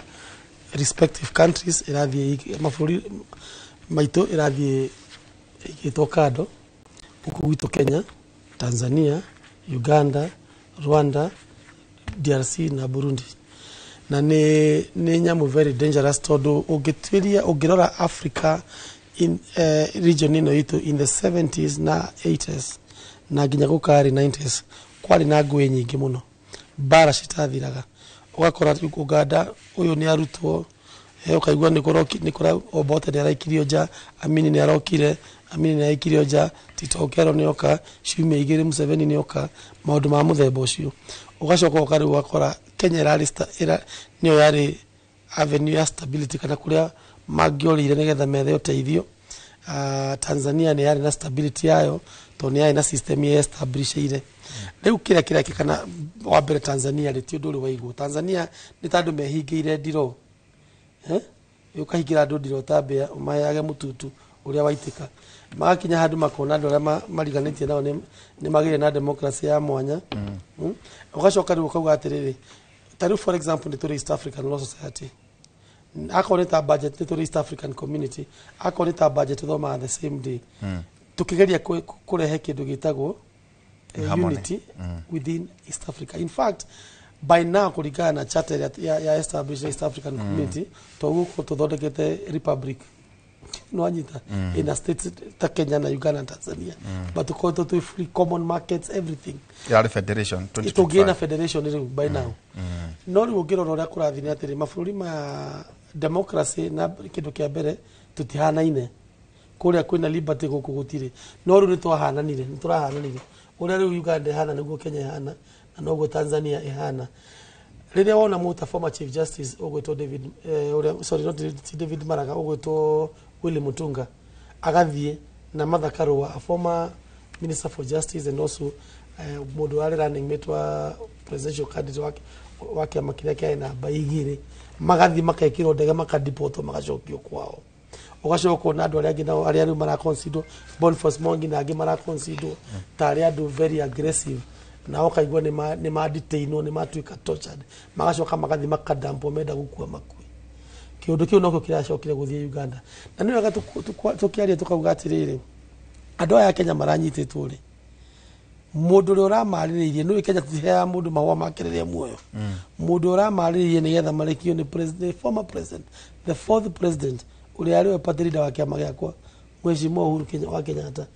Speaker 5: respective countries ĩrathiĩ mabũrũri maitũ ĩrathiĩ ĩigĩtwo kando. Gũkũ gwitũ Kenya, Tanzania, Uganda, Rwanda, DRC na Burundi, na nĩ nyamũ very dangerous, tondũ ũngĩtuĩria, ũngĩrora Africa in region ĩno itũ in the 70s na 80s na nginya gũkarĩ 90s, kwarĩ na ngũĩ nyingĩ mũno, mbara citathiraga. Ũgakora Uganda ũyũ nĩ arutwo, ũkaigua nĩ kũra Obote nĩ araikirio nja, Amini nĩ arokire, Amini nĩ araikirio nja, Tito Okello nĩ oka, ciumia igĩrĩ Museveni nĩ oka, maũndũ ma mũthemba ũcio. Ũgacoka ũka rĩu ũgakora Kenya ĩrarĩ nĩyo yarĩ avenue ya stability, kana kũrĩa mangĩorĩire nĩgetha methe ũteithio. Tanzania nĩ yarĩ na stability yayo tondũ nĩ yarĩ na system yeestablishĩire. Rĩu kĩrĩa kĩrekĩka wa mbere Tanzania rĩ, ti ũndũ ũrĩ waigwo. Tanzania nĩ ta andũ mehingĩire ndiroo, ũkahingĩra andũ ndiroo ta mbĩa, ũmaheage mũtutu ũrĩa waitĩka, magakinya handũ makona andũ arĩa mariganĩtie nao nĩ magĩire na democracy ya mwanya. Ũgacoka rĩu ũkauga atĩrĩrĩ, ta rĩu for example nĩ tũrĩ East African Law Society, akorwo nĩ ta budget nĩ tũrĩ East African Community, akorwo nĩ ta budget tũthomaga the same day, tukigeria kũrehe kĩndũ gĩtagwo unity within East Africa. In fact, by now kũringana na charter ya establish East African Community, tũgũkorwo tũthondekete republic, nwanyita, in a state ta Kenya na Uganda na Tanzania, but tukoretwo twĩ free common markets, everything.
Speaker 2: Yarĩ federation.
Speaker 5: Tũngĩ na federation rĩu by now. No rĩu ũngĩrora ũrĩa kũrathiĩ nĩ atĩrĩ, mabũrũri ma democracy na kĩndũ kĩa mbere tũtihanaine. Kũrĩa kwĩna liberty, gũkũ gũtirĩ. No rĩu nĩ twahananire, nĩ tũrahananire. Ũrĩa rĩu Uganda ĩhana nĩguo Kenya ĩhana, na noguo Tanzania ĩhana. Rĩrĩa wona mũta former Chief Justice ũgwĩtwo David, ũrĩa, sorry, not ti David Maraga, ũgwĩtwo Willy Mutunga, agathiĩ na Martha Karua, a former Minister for Justice and also mũndũ warĩ running mate wa presidential candidate wa kĩama kĩrĩa kĩarĩ namba 2, magathiĩ makekĩrwo ndege, makadipotwo, magacokio kwao. Ũgacoka ũkona andũ arĩa angĩ nao arĩa rĩu maraconsiderwo, Boniface Mwangi na angĩ, maraconsiderwo ta arĩa andũ very aggressive, na ũkaigua nĩ madetainwo, nĩ matuĩka tortured, magacoka magathiĩ makadampwo, menda gũkua makue. Kĩũndũ kĩu nokĩo kĩracokire gũthiĩ Uganda. Na nĩ wega tũkĩaria tũkauga atĩrĩrĩ, andũ aya a Kenya maranyitĩtwo rĩ, mũndũ ũrĩa ũramarĩrĩirie, nĩũĩ Kenya tũtiheaga mũndũ mahũa make rĩrĩa muoyo, mũndũ ũramarĩrĩirie nĩgetha marekio nĩ the former president, the fourth president, ũrĩa arĩ we party leader wa kĩama gĩakwa, Mheshimiwa Uhuru wa Kenyatta.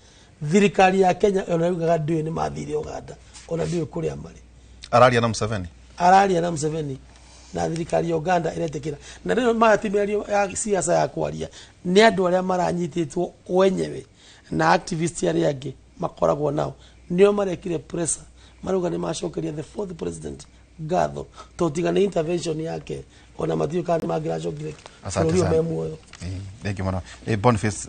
Speaker 5: Thirikari ya Kenya ona yugaga ndĩũĩ nĩ mathire Uganda, ona ndĩũĩ kũrĩa marĩ.
Speaker 2: Araria na Museveni.
Speaker 5: Araria na Museveni, na thirikari ya Uganda ĩretĩkĩra. Na rĩu maya ti mĩario ya siasa ya kwaria, nĩ andũ arĩa maranyitĩtwo wenyewe na activist arĩa angĩ makoragwo nao nĩo marekire pressure, marauga nĩ macokeria the fourth president ngatho, tondũ tiga nĩ intervention yake ona matiũĩ kana nĩ mangĩracokire
Speaker 2: Asante
Speaker 5: bũrũri ũyũ
Speaker 2: sana.
Speaker 5: me muoyo.
Speaker 2: Thank you mũno. Boniface,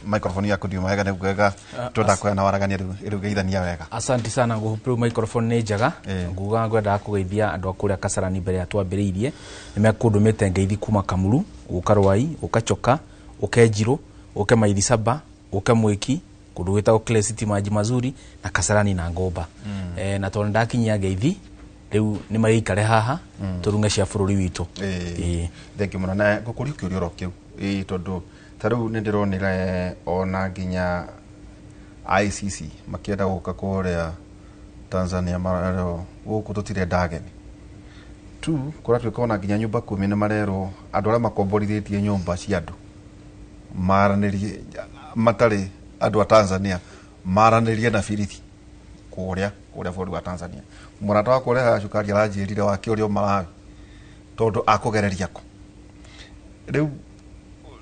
Speaker 2: microphone yaku ndiuma wega, nĩ wega twenda kuheana waragania rĩu geithania wega.
Speaker 6: Asante sana ngũhũpĩrwo microphone nĩ njega. Nguga ngwendaga kũgeithia andũ a kũrĩa Kasarani mbere ya twambĩrĩirie, nĩ mekũndũmĩte ngeithi kuma Kamuru, gũka Rwai, gũka Choka, ũke Njirũ, ũke Maili Saba, ũke Mwĩki, kũndũ gwĩtagwo Clay City, Maji Mazuri na Kasarani na Ngomba. Na tondũ ndakinyia ngeithi rĩu nĩ marĩikare haha tũrunge cia bũrũri witũ.
Speaker 2: Thank you mũno. Na ngũkũria kĩũria oro kĩu, tondũ ta rĩu nĩ ndĩronire ona nginya ICC makĩenda gũka kũrĩa Tanzania, marerwo gũkũ tũtirenda ageni tu. Kũratuĩka ona nginya nyũmba kumi nĩ marerwo andũ arĩa makomborithĩtie nyũmba cia andũ maranĩrie, matarĩ andũ a Tanzania, maranĩrie na birithi kũrĩa bũrũri wa Tanzania. Mũrata wakwa ũrĩa cukari aranjĩrire wake ũrĩa Malawi, tondũ akũgereria kũ rĩu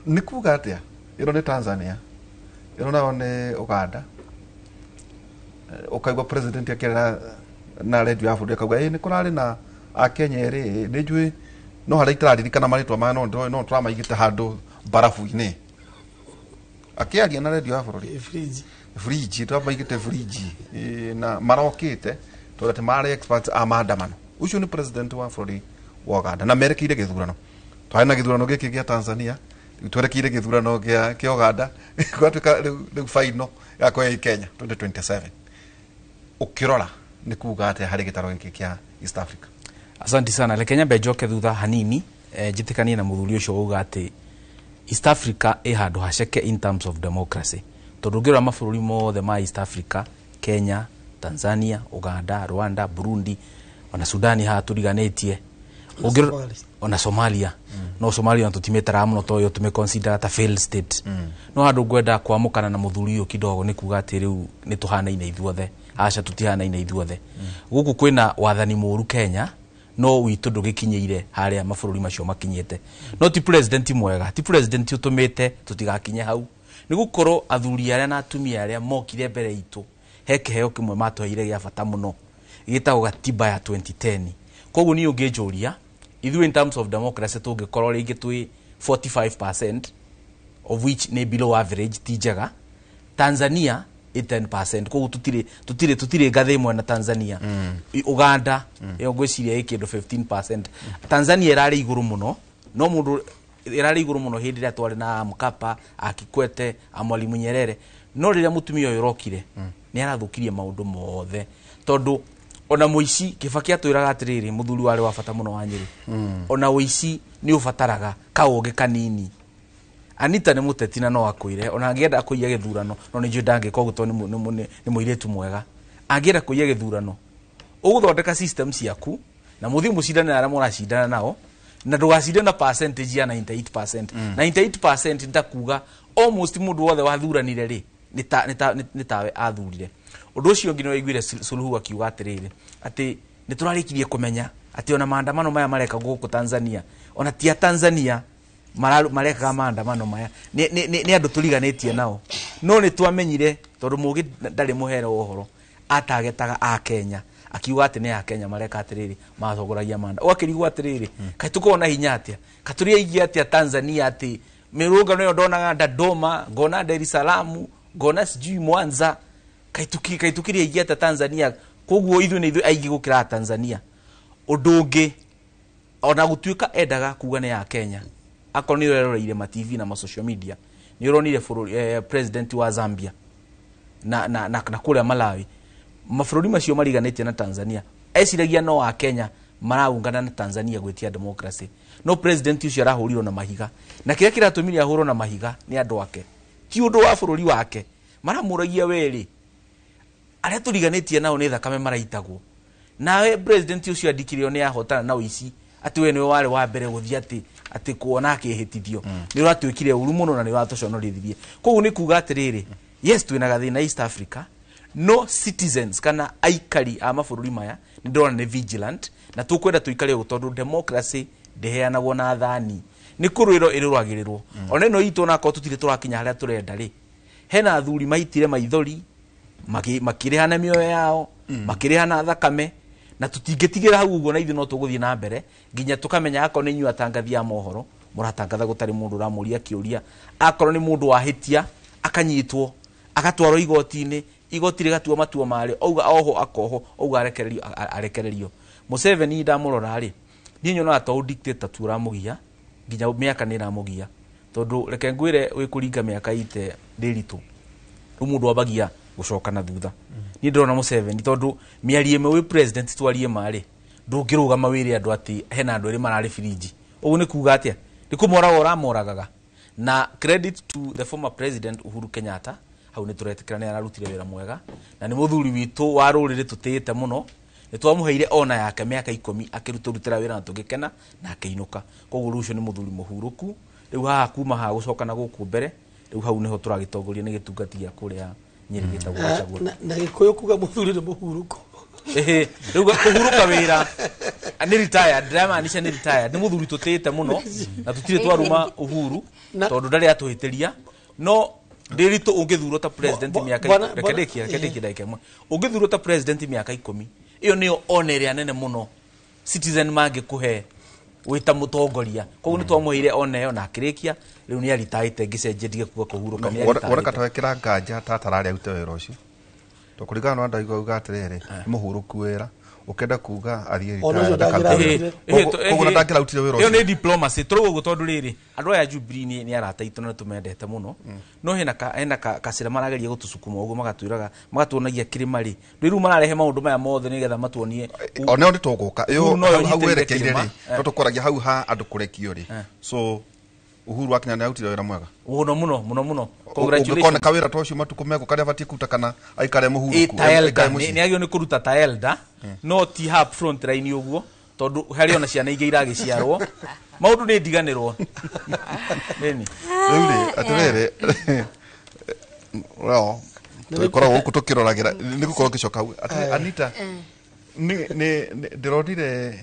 Speaker 2: nĩ kuga atĩa? Ĩno nĩ Tanzania, ĩno nayo nĩ Uganda. Ũkaigua president akĩarĩra na radio ya bũrũri akauga nĩ kũrarĩ na akenya erĩ, nĩ njũĩ no harĩa itararirikana marĩtwa maya, no tũramaigĩte handũ barafu-inĩ. Akĩaria na radio ya bũrũri.
Speaker 5: Fridge.
Speaker 2: Fridge, tũramaigĩte fridge, na marokĩte tondũ atĩ marĩ experts a maandamano. Ũcio nĩ president wa bũrũri wa Uganda, na merekeire gĩthurano. Twarĩ na gĩthurano gĩkĩ gĩa Tanzania, rĩu twerekeire gĩthurano kĩa Uganda, gwatuĩka rĩu final ya kwĩ Kenya 2027. Ũkĩrora Nĩ kuga atĩa harĩ gĩtaro gĩkĩ kĩa East Africa?
Speaker 6: Asante sana. Reke nyambe njoke thutha hanini, njĩtĩkanie na mũthuri ũcio wauga atĩ East Africa ĩ handũ haceke in terms of democracy, tondũ ũngĩrora mabũrũri mothe ma East Africa, Kenya, Tanzania, Uganda, Rwanda, Burundi, ona Sudani haha tũriganĩtie, ona Somalia, no Somalia tũtimĩtaraga mũno tondũ tũmĩ consider ta failed state. No handũ ngwenda kwamũkana na mũthuri ũyũ kidogo nĩ kuga atĩ rĩu nĩ tũhanaine ithuothe. Aca, tũtihanaine ithuothe. Gũkũ kwĩna wathani mũru Kenya, no witũ ndũgĩkinyĩire harĩa mabũrũri macio makinyĩte. No ti president mwega, ti president ũtũmĩte tũtigakinye hau, nĩ gũkorwo athuri arĩa na atumia arĩa mokire mbere itũ he kĩheo kĩmwe matũheire gĩa bata mũno gĩtagwo gatiba ya 2010. Koguo niĩ ũngĩnjũria, ithuĩ in terms of democracy tũngĩkorwo rĩngĩ twĩ 45%, of which nĩ below average, ti njega. Tanzania ĩ 10%, koguo tũtirĩ ngathĩ ĩmwe na Tanzania. Uganda ĩyo ngwĩciria ĩ kĩndũ 15%. Tanzania ĩrarĩ igũrũ mũno, no mũndũ ĩrarĩ igũrũ mũno hĩndĩ ĩrĩa twarĩ na Mkapa, a Kikwete, a Mwalimu Nyerere, no rĩrĩa mũtumia ũyũ ũrokire nĩ arathũkirie maũndũ mothe, tondũ ona mũici Kibaki atwĩraga atĩrĩrĩ, mũthuri warĩ wa bata mũno wa Nyĩrĩ, ona ũici nĩ ũbataraga kaũgĩ kanini. Anita nĩ mũteti na no akwĩre ona angĩenda kũiya gĩthurano, no nĩ njũĩ ndangĩka ũguo tondũ nĩ mũirĩtu mwega. Angĩenda kũiya gĩthurano, ũgũthondeka system ciaku na mũthiĩ mũcindane na arĩa mũracindana nao, na ndũgacinde na percentage ya 98%. 98% nĩ ta kuga almost mũndũ wothe wathuranire rĩ nĩ tawe athurire. Ũndũ ũcio ũngĩ nĩ waiguire Suluhu akiuga atĩrĩrĩ, atĩ nĩ tũrarĩkirie kũmenya atĩ ona maandamano maya mareka gũkũ Tanzania, ona ti a Tanzania marekaga maandamano maya, nĩ andũ tũriganĩtie nao. No nĩ twamenyire tondũ mũgĩ ndarĩ mũhere wa ũhoro, atagetaga a Kenya, akiuga atĩ nĩ a Kenya mareka atĩrĩrĩ, matongoragia maanda. Ũgakĩrigwo atĩrĩrĩ, kaĩ tũkoragwo na hinya atĩa, kaĩ tũrĩ aingĩ atĩa Tanzania, atĩ mĩrũngano ĩyo ndonaga Dodoma, ngona Dar es Salaam, ngona sijui Mwanza, kaĩ tũkĩrĩ aingĩ atĩa Tanzania? Koguo ithuĩ nĩ ithuĩ aingĩ gũkĩra Tanzania. Ũndũ ũngĩ, ona gũtuĩka endaga kuga nĩ ya Kenya, akorwo nĩ ũreroreire ma TV na ma social media, nĩ ũronire president wa Zambia na kũrĩa Malawi, mabũrũri macio mariganĩtie na Tanzania, eciragia no a Kenya maraungana na Tanzania gwĩtia democracy, no president ũcio arahũrirwo na mahiga, na kĩrĩa kĩratũmire ahũrwo na mahiga nĩ andũ ake, ti ũndũ wa bũrũri wake. Maramũragia werĩ, arĩa tũriganĩtie nao nĩ thakame maraitagwo. Nawe president ũcio andĩkire nĩ ahotana na ũici, atĩ we nĩwe warĩ wa mbere gũthiĩ atĩ kuona akĩhĩtithio, nĩ ũratuĩkire ũru mũno na nĩ ũratũconorithirie. Koguo nĩ kuga atĩrĩrĩ, yes, twĩna gathĩna East Africa, no citizens kana aikari a mabũrũri maya nĩ ndĩrona nĩ vigilant, na tũkwenda tũikare ũguo tondũ democracy ndĩheanagwo na thani, nĩ kũrũĩrwo ĩrũagĩrĩrwo. Ona ĩno itũ onakorwo tũtirĩ tũrakinya harĩa tũrenda rĩ, hena athuri maitire maithori, makĩrĩha na mĩoyo yao, makĩrĩha na thakame, na tũtingĩtigĩra hau ũguo, na ithuĩ no tũgũthiĩ na mbere nginya tũkamenya akorwo nĩ inyuĩ atangathi a mohoro mũratangatha gũtarĩ mũndũ ũramũria kĩũria, akorwo nĩ mũndũ wahĩtia akanyitwo agatwarwo igoti-inĩ, igoti rĩgatua matua marĩo, auga oho akoho, auga arekererio arekererio. Museveni ndamũrora rĩ, niĩ nyonaga to dictator tu ũramũgia, nginya mĩaka nĩ ĩramũgia, tondũ reke ngwĩre wĩ kũringa mĩaka ite ndĩritũ, rĩu mũndũ ambagia gũcoka na thutha. Niĩ ndĩrona Museveni tondũ mĩario ĩmwe wĩ president twarie marĩ, ndũngĩrũgama wĩre andũ atĩ hena andũ erĩ mararĩ birinji. Ũguo nĩ kuga atĩa? Nĩ kũmoraga ũramoragaga. Na credit to the former president Uhuru Kenyatta, hau nĩ tũretĩkĩra nĩ ararutire wĩra mwega, na nĩ mũthuri witũ wa rũrĩrĩ tũtĩĩte mũno, nĩ twamũheire ona yake mĩaka 10 akĩrutũrutĩra wĩra na tũgĩkena na akĩinũka. Koguo rĩu ũcio nĩ mũthuri mũhurũku. Rĩu haha kuma haha gũcoka na gũkũ mbere, rĩu hau nĩho tũragĩtongoria nĩ gĩtungati gĩa kũrĩa Nyĩrĩ gĩtagwo Gachagua.
Speaker 5: Na Gĩkũyũ kuga mũthuri nĩ mũhurũko.
Speaker 6: Rĩu kũhurũka wĩra nĩ retired, ndĩramaanisha nĩ retired, nĩ mũthuri tũtĩĩte mũno na tũtirĩ twaruma Uhuru tondũ ndarĩ atũhĩtĩria. No ndĩritũ ũngĩthurwo ta president mĩaka, reke ndĩkie ndagĩka ĩmwe, ũngĩthurwo ta president mĩaka 10, ĩyo nĩyo ona ĩrĩa nene mũno citizen mangĩkũhe wĩ ta mũtongoria. Koguo nĩ twamũheire ona ĩyo na akĩrĩkia, rĩu nĩ aritaĩte, ngĩcenjia ndige kuga kũhurũka, nĩ
Speaker 2: aritaĩte. Wona katwekĩra nganja ta tararĩ arute wĩra ũcio, tondũ kũringana na andũ auga atĩrĩrĩ, nĩ mũhurũku wĩra, Ũkenda kuga athiĩ
Speaker 5: Ona ũcio
Speaker 2: retire,
Speaker 5: ndangĩrarutire.
Speaker 2: Koguo na ndangĩrarutire wĩra
Speaker 6: Ĩyo
Speaker 2: ũcio.
Speaker 6: nĩ diplomacy tũrauga ũguo tondũ rĩrĩ, andũ aya Jubilee nĩ arata aitũ na nĩtũmendete mũno, no hena kacĩra marageria gũtũcukuma ũguo, magatwĩraga, magatuonagia kĩrĩma rĩ, rĩu mararehe maũndũ maya mothe nĩgetha matuonie.
Speaker 2: Oneo nĩ tũgũka ĩyo.
Speaker 6: Uhuru noyo
Speaker 2: Hau
Speaker 6: ũnyitĩrĩire
Speaker 2: werekeire
Speaker 6: kĩrĩma.
Speaker 2: rĩ, no tũkwaragia hau ha andũ kũrekio rĩ. So Uhuru wa Kenyatta nĩ arutire wĩra mwega.
Speaker 6: Mũno mũno mũno mũno.
Speaker 2: Ũngĩkona kawĩra ta ũcio matukũ mekũ karĩa abatiĩ kũruta kana aikare mũhurũku,
Speaker 6: Ta elder
Speaker 2: aikare mũciĩ.
Speaker 6: Nĩ agĩrĩirwo nĩ kũruta ta elder, no ti ha front line ũguo, tondũ harĩ ona ciana ingĩ iragĩciarwo, maũndũ nĩ ndiganĩrwo nĩni.
Speaker 2: Rĩu rĩ, atĩrĩrĩ, well, tũgĩkoragwo gũkũ tũkĩroragĩra nĩ gũkorwo ngĩcoka hau. Atĩrĩrĩ, Anita, ndĩronire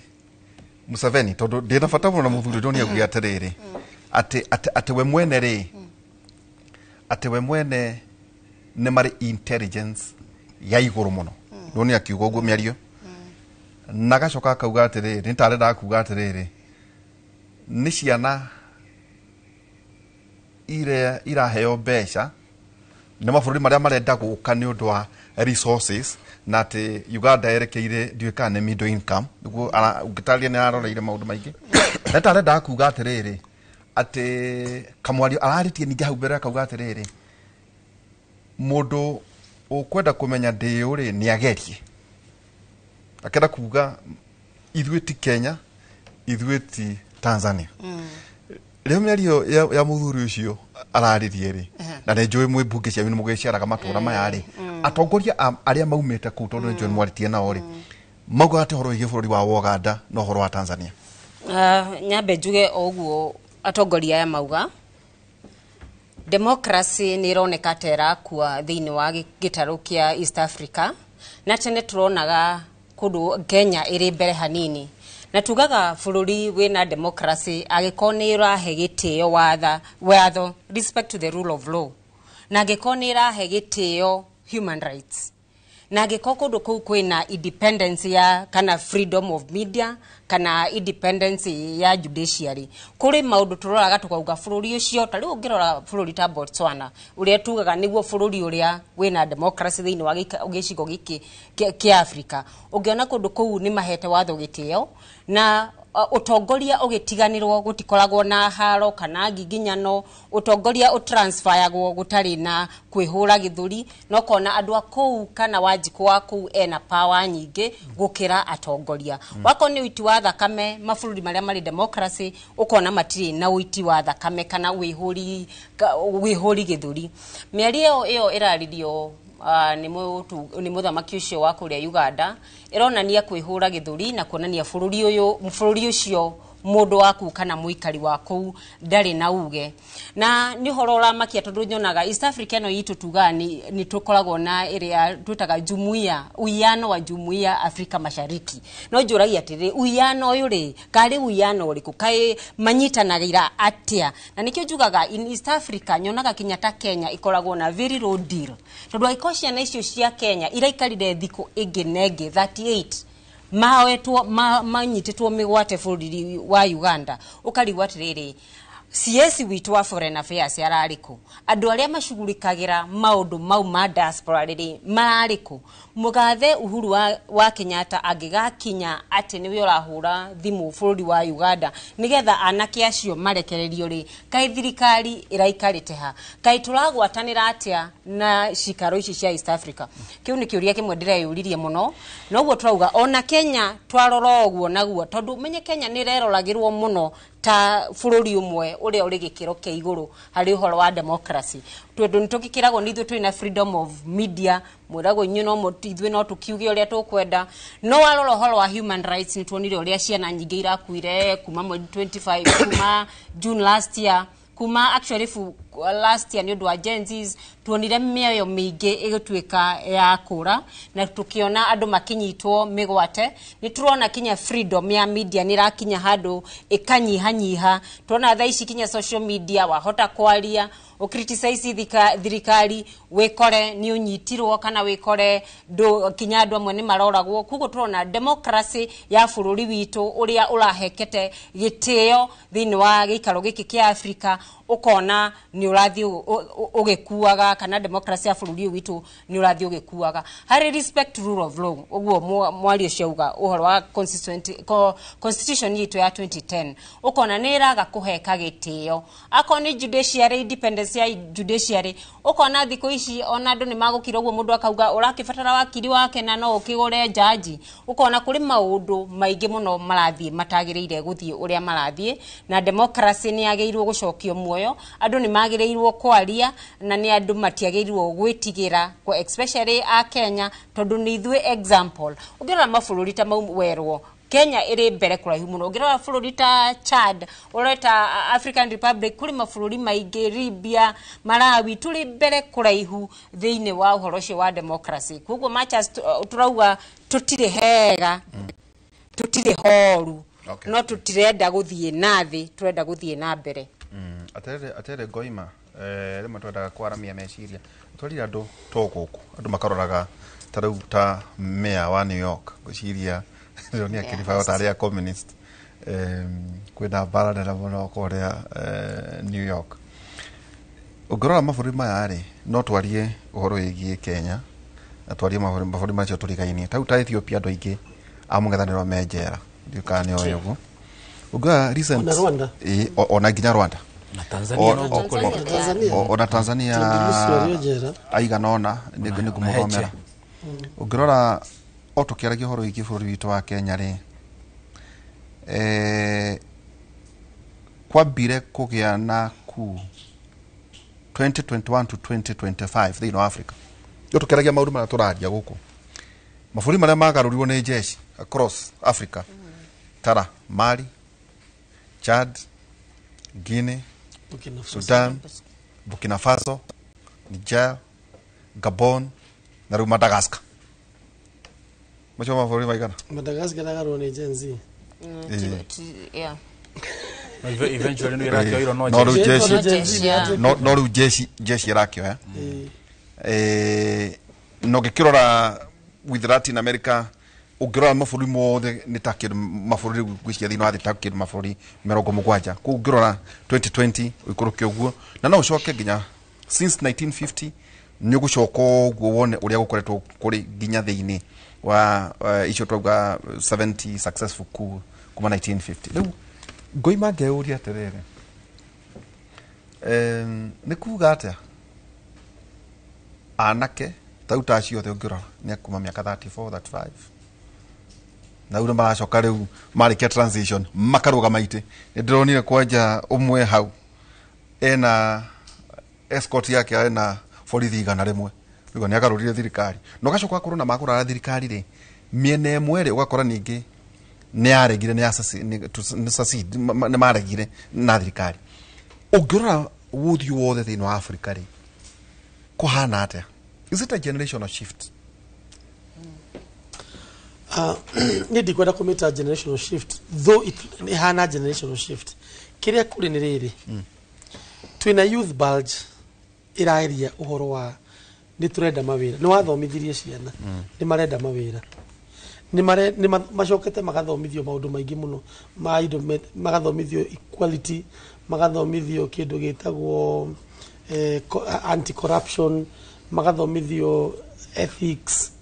Speaker 2: Museveni, tondũ ndĩna bata mũno na mũthuri ũyũ, nĩ augire atĩrĩrĩ, atĩ we mwene rĩ, atĩ we mwene nĩ marĩ intelligence ya igũrũ mũno. Ndĩrona akiuga ũguo mĩario na agacoka akauga atĩrĩrĩ, nĩ tarendaga kuga atĩrĩrĩ, nĩ ciana iria iraheo mbeca nĩ mabũrũri marĩa marenda gũka nĩ ũndũ wa resources, na atĩ Uganda yerekeire ndiũĩ kana nĩ middle income nĩguo ũngĩtarĩria nĩ araroreire maũndũ maingĩ, na tarendaga kuga atĩrĩrĩ, atĩ kamwario ararĩtie ningĩ hau mbere akauga atĩrĩrĩ, mũndũ ũkwenda kũmenya ndĩũ rĩ, nĩ agerie. Akenda kuga ithuĩ ti Kenya, ithuĩ ti Tanzania. Rĩo mĩario ya mũthuri ũcio araririe rĩ, na nĩ njũĩ mwĩ mbunge cianyu nĩ mũgĩceraga matũra maya rĩ, atongoria arĩa maumĩte kũu, tondũ nĩ njũĩ mwarĩtie nao rĩ, maugaga atĩ ũhoro wĩgiĩ bũrũri wa Uganda na ũhoro wa Tanzania.
Speaker 3: Nyambe njuge o ũguo atongoria aya mauga democracy nĩ ĩroneka ta ĩrakua thĩinĩ wa gĩtarũ kĩa East Africa, na tene tũronaga kũndũ Kenya ĩrĩ mbere hanini, na tugaga bũrũri wĩna democracy angĩkorwo nĩ ĩrahe gĩtĩo watho, respect to the rule of law, na angĩkorwo nĩ ĩrahe gĩtĩo human rights, na angĩkorwo kũndũ kũu kwĩna independence ya kana freedom of media kana independence ya judiciary. Kũrĩ maũndũ tũroraga tũkauga bũrũri ũcio, ta rĩu ũngĩrora bũrũri ta Botswana, ũrĩa tugaga nĩguo bũrũri ũrĩa wĩna democracy thĩinĩ wa gĩcigo gĩkĩ kĩa Africa, ũngĩona kũndũ kũu nĩ mahete watho gĩtĩo na ũtongoria ũgĩtiganĩrwo gũtikoragwo na haro kana ngiginyano, ũtongoria ũtransferagwo gũtarĩ na kwĩhũra gĩthũri, na ũkona andũ a kũu kana Wanjikũ wa kũu ena power nyingĩ gũkĩra atongoria. Wakorwo nĩ ũiti wa thakame, mabũrũri marĩa marĩ democracy ũkona matirĩ na ũiti wa thakame kana wĩhũri gĩthũri. Mĩario ĩyo ĩraririo nĩ mũthamaki ũcio wa kũrĩa Uganda ĩronania kwĩhũra gĩthũri na kuonania bũrũri ũyũ, bũrũri ũcio mũndũ waku kana mũikari wa kũu ndarĩ na uge. Na nĩ ũhoro ũramakia tondũ nyonaga East Africa ĩno itũ tugaga nĩ tũkoragwo na ĩrĩa twĩtaga jumuiya, uwiano wa jumuiya Afrika Mashariki, no njũragia atĩrĩrĩ, uwiano ũyũ rĩ, karĩ uwiano ũrĩkũ, kaĩ manyitanagĩra atĩa? Na nĩkĩo njugaga in East Africa nyonaga kinya ta Kenya ĩkoragwo na very low deal, tondũ angĩkorwo ciana icio cia Kenya iraikarire thikũ ĩngĩ na ĩngĩ 38 maoetwo manyitĩtwo mĩgwate bũrũri wa Uganda, ũkarigwo atĩrĩrĩ, CS witũ wa foreign affairs ararĩ kũ? Andũ arĩa macugurikagĩra maũndũ mau ma diaspora rĩrĩ mararĩ kũ? Mũgathe Uhuru wa Kenyatta angĩgakinya atĩ nĩwe ũrahũra thimũ bũrũri wa Uganda nĩgetha anake acio marekererio rĩ, kaĩ thirikari ĩraikarĩte ha? Kaĩ tũragwatanĩra atĩa na cikaro ici cia East Africa? Kĩu nĩ kĩũria kĩmwe ndĩreyũririe mũno. Noguo tũrauga ona Kenya twarora ũguo naguo, tondũ menye Kenya nĩ ĩreroragĩrwo mũno ta bũrũri ũmwe ũrĩa ũrĩ gĩkĩro kĩa igũrũ harĩ ũhoro wa democracy, tondũ nĩ tũgĩkĩragwo nĩ ithuĩ twĩna freedom of media, mwĩragwo inyuĩ no ithuĩ no tũkiuge ũrĩa tũkwenda. No warora ũhoro wa human rights, nĩ tuonire ũrĩa ciana nyingĩ irakuire kuma mweri 25, kuma June last year, kuma actually last year nĩ ũndũ wa Gen Zs, tuonire mĩoyo mĩingĩ ĩgĩtuĩka ya kũra na tũkĩona andũ makĩnyitwo mĩgwate. Nĩ tũrona kinya freedom ya media nĩ ĩrakinya handũ ĩkanyihanyiha. Tuona thaa ici kinya social media wahota kwaria ũcriticize thirikari, wĩkore nĩ ũnyitirwo kana wĩkore kinya andũ amwe nĩ maroragwo. Koguo tũrona democracy ya bũrũri witũ ũrĩa ũrahekete gĩtĩo thĩinĩ wa gĩikaro gĩkĩ kĩa Afrika Ũkona nĩ ũrathiĩ ũgĩkuaga, kana democracy ya bũrũri ũyũ witũ nĩ ũrathiĩ ũgĩkuaga. Harĩ respect rule of law, ũguo mwario ũcio auga ũhoro wa constitution itũ ya 2010, ũkona nĩ ĩraga kũheka gĩtĩo. Akorwo nĩ judiciary, independence ya judiciary, ũkona thikũ ici ona andũ nĩ magũkira ũguo, mũndũ akauga ũrakĩbatara wakiri wake na no ũkĩgũre jaji. Ũkona kũrĩ maũndũ maingĩ mũno marathiĩ matagĩrĩire gũthiĩ ũrĩa marathiĩ, na democracy nĩ yagĩrĩirwo gũcokio muoyo. Andũ nĩ magĩrĩirwo kwaria, na nĩ andũ matiagĩrĩirwo gwĩtigĩra, especially a Kenya, tondũ nĩ ithuĩ example. Ũngĩrora mabũrũri ta mau werwo, Kenya ĩrĩ mbere kũraihu mũno. Ũngĩrora bũrũri ta Chad, ũreta African Republic, kũrĩ mabũrũri maingĩ, Libya, Malawi, tũrĩ mbere kũraihu thĩinĩ wa ũhoro ũcio wa democracy. Koguo machas tũrauga tũtirĩ hega, tũtirĩ horu, no tũtirenda gũthiĩ na thĩ, tũrenda gũthiĩ na mbere.
Speaker 2: Atere Ngoima, rĩmwe twendaga kwaramia meciria, twarire andũ to gũkũ andũ makaroraga ta rĩu ta mayor wa New York, ngwĩciria ndĩronire akĩriba ta arĩa communist. Kwĩna mbara nene mũno kũrĩa New York. Ũngĩrora mabũrũri maya rĩ, no twarie ũhoro wĩgiĩ Kenya na twarie mabũrũri macio tũrigainie. Ta rĩu ta Ethiopia, andũ aingĩ a mũng'ethanĩro me njera, ndiũĩ kana nĩ oĩ ũguo. Ũngĩrora recent,
Speaker 5: Ona Rwanda.
Speaker 2: Ĩĩ, ona nginya Rwanda.
Speaker 6: Na Tanzania no gũkũrĩ.
Speaker 5: Tanzania.
Speaker 2: Ona Tanzania.
Speaker 5: Tundu Lissu arĩ o njera.
Speaker 2: Aigana ũna nĩ ngũmũthomera. Ũngĩrora o tũkĩaragia ũhoro wĩgiĩ bũrũri witũ wa Kenya rĩ, kwambire kũgĩa na coup 2021 to 2025 thĩinĩ wa Africa. Yo tũkĩaragia maũndũ marĩa tũraria gũkũ, mabũrũri marĩa magarũrirwo nĩ jeshi across Africa, tara Mali, Chad, Guinea,
Speaker 5: Burkina Faso.
Speaker 2: Sudan, Burkina Faso, Niger, Gabon na rĩu Madagascar. Macio mabũrũri maigana?
Speaker 5: Madagascar agarwo nĩ Gen Z.
Speaker 3: Yeah.
Speaker 6: Eventually nĩ ĩrakĩoirwo no
Speaker 2: No rĩu
Speaker 6: jeshi.
Speaker 2: jeshi
Speaker 3: Jeshi, yeah.
Speaker 2: no rĩu jeshi ĩrakĩoya. Na ũngĩkĩrora with Latin America, ũngĩrora mabũrũri mothe nĩ ta kĩndũ mabũrũri ngwĩciria thĩinĩ wa thĩ ta kĩndũ mabũrũri 70. Koguo ũngĩrora 2020 ũikũrũke ũguo, na no ũcoke nginya since 1950, nĩ ũgũcoka ũguo wone ũrĩa gũkoretwo kũrĩ nginya thĩinĩ wa icio twauga 70 successful coup kuma 1950. Rĩu Ngoima ngeyũria atĩrĩrĩ, nĩ kuga atĩa anake ta rĩu ta acio othe ũngĩrora nĩ kuma mĩaka 34, 35, na rĩu nĩ maracoka rĩu marĩkia transition makarũgama itĩ. Nĩ ndĩronire kwanja ũmwe hau ena escort yake, ena borithi 100, rĩu nĩ agarũrire thirikari. Na ũgacoka ũgakorwo na makũrara thirikari rĩ, mĩena ĩmwe rĩ, ũgakora ningĩ nĩ yaregire, nĩ succeed, nĩ maregire na thirikari. Ũngĩrora ũthiũ wothe thĩinĩ wa Africa rĩ, kũhana atĩa? Is it a generational shift?
Speaker 5: Niĩ ndikwenda kũmĩta generational shift, though it ĩhana generational shift. Kĩrĩa kũrĩ nĩ rĩrĩ, twĩna youth bulge ĩraria ũhoro wa nĩ tũrenda mawĩra. Nĩ wathomithirie ciana, nĩ marenda mawĩra, nĩ macokete magathomithio maũndũ maingĩ mũno ma indo, magathomithio equality, magathomithio kĩndũ gĩtagwo anti corruption, magathomithio ethics,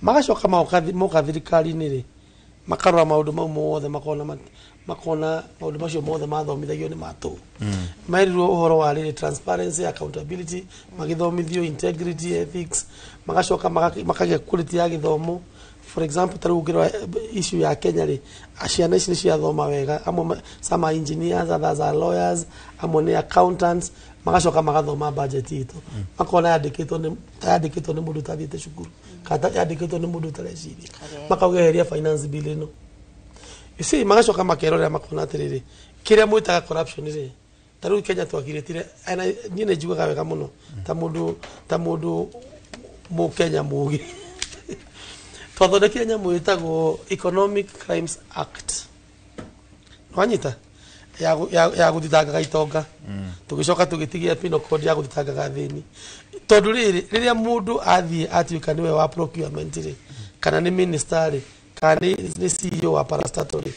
Speaker 5: magacoka moka thirikari-inĩ rĩ, makarora maũndũ mau mothe, makona maũndũ macio mothe mathomithagio nĩ matũ. Merirwo ũhoro wa rĩrĩ, transparency, accountability, magĩthomithio integrity, ethics, magacoka makagĩa quality ya gĩthomo. For example, ta rĩu ũngĩrora issue ya Kenya rĩ, ciana ici nĩ ciathoma wega, amwe some are engineers, others are lawyers, amwe nĩ accountants, magacoka magathoma budget itũ, makona yandĩkĩtwo nĩ mũndũ ũtathiĩte cukuru, kana yandĩkĩtwo nĩ mũndũ ũtareciria, makauga eheria finance bill ĩno. You see, magacoka makerorera, makona atĩrĩrĩ, kĩrĩa mwĩtaga corruption rĩ, ta rĩu Kenya twakirĩtire. Niĩ nĩ njugaga wega mũno ta mũndũ mũkenya mũgĩ, twathondekire nyamũ ĩtagwo Economic Crimes Act, wanyita, ya gũthitangaga itonga, tũgĩcoka tũgĩtigia penal code ya gũthitangaga thĩni, tondũ rĩrĩ, rĩrĩa mũndũ athiĩ atuĩka nĩwe wa procurement rĩ, kana nĩ minister rĩ, kana nĩ CEO wa parastatal rĩ,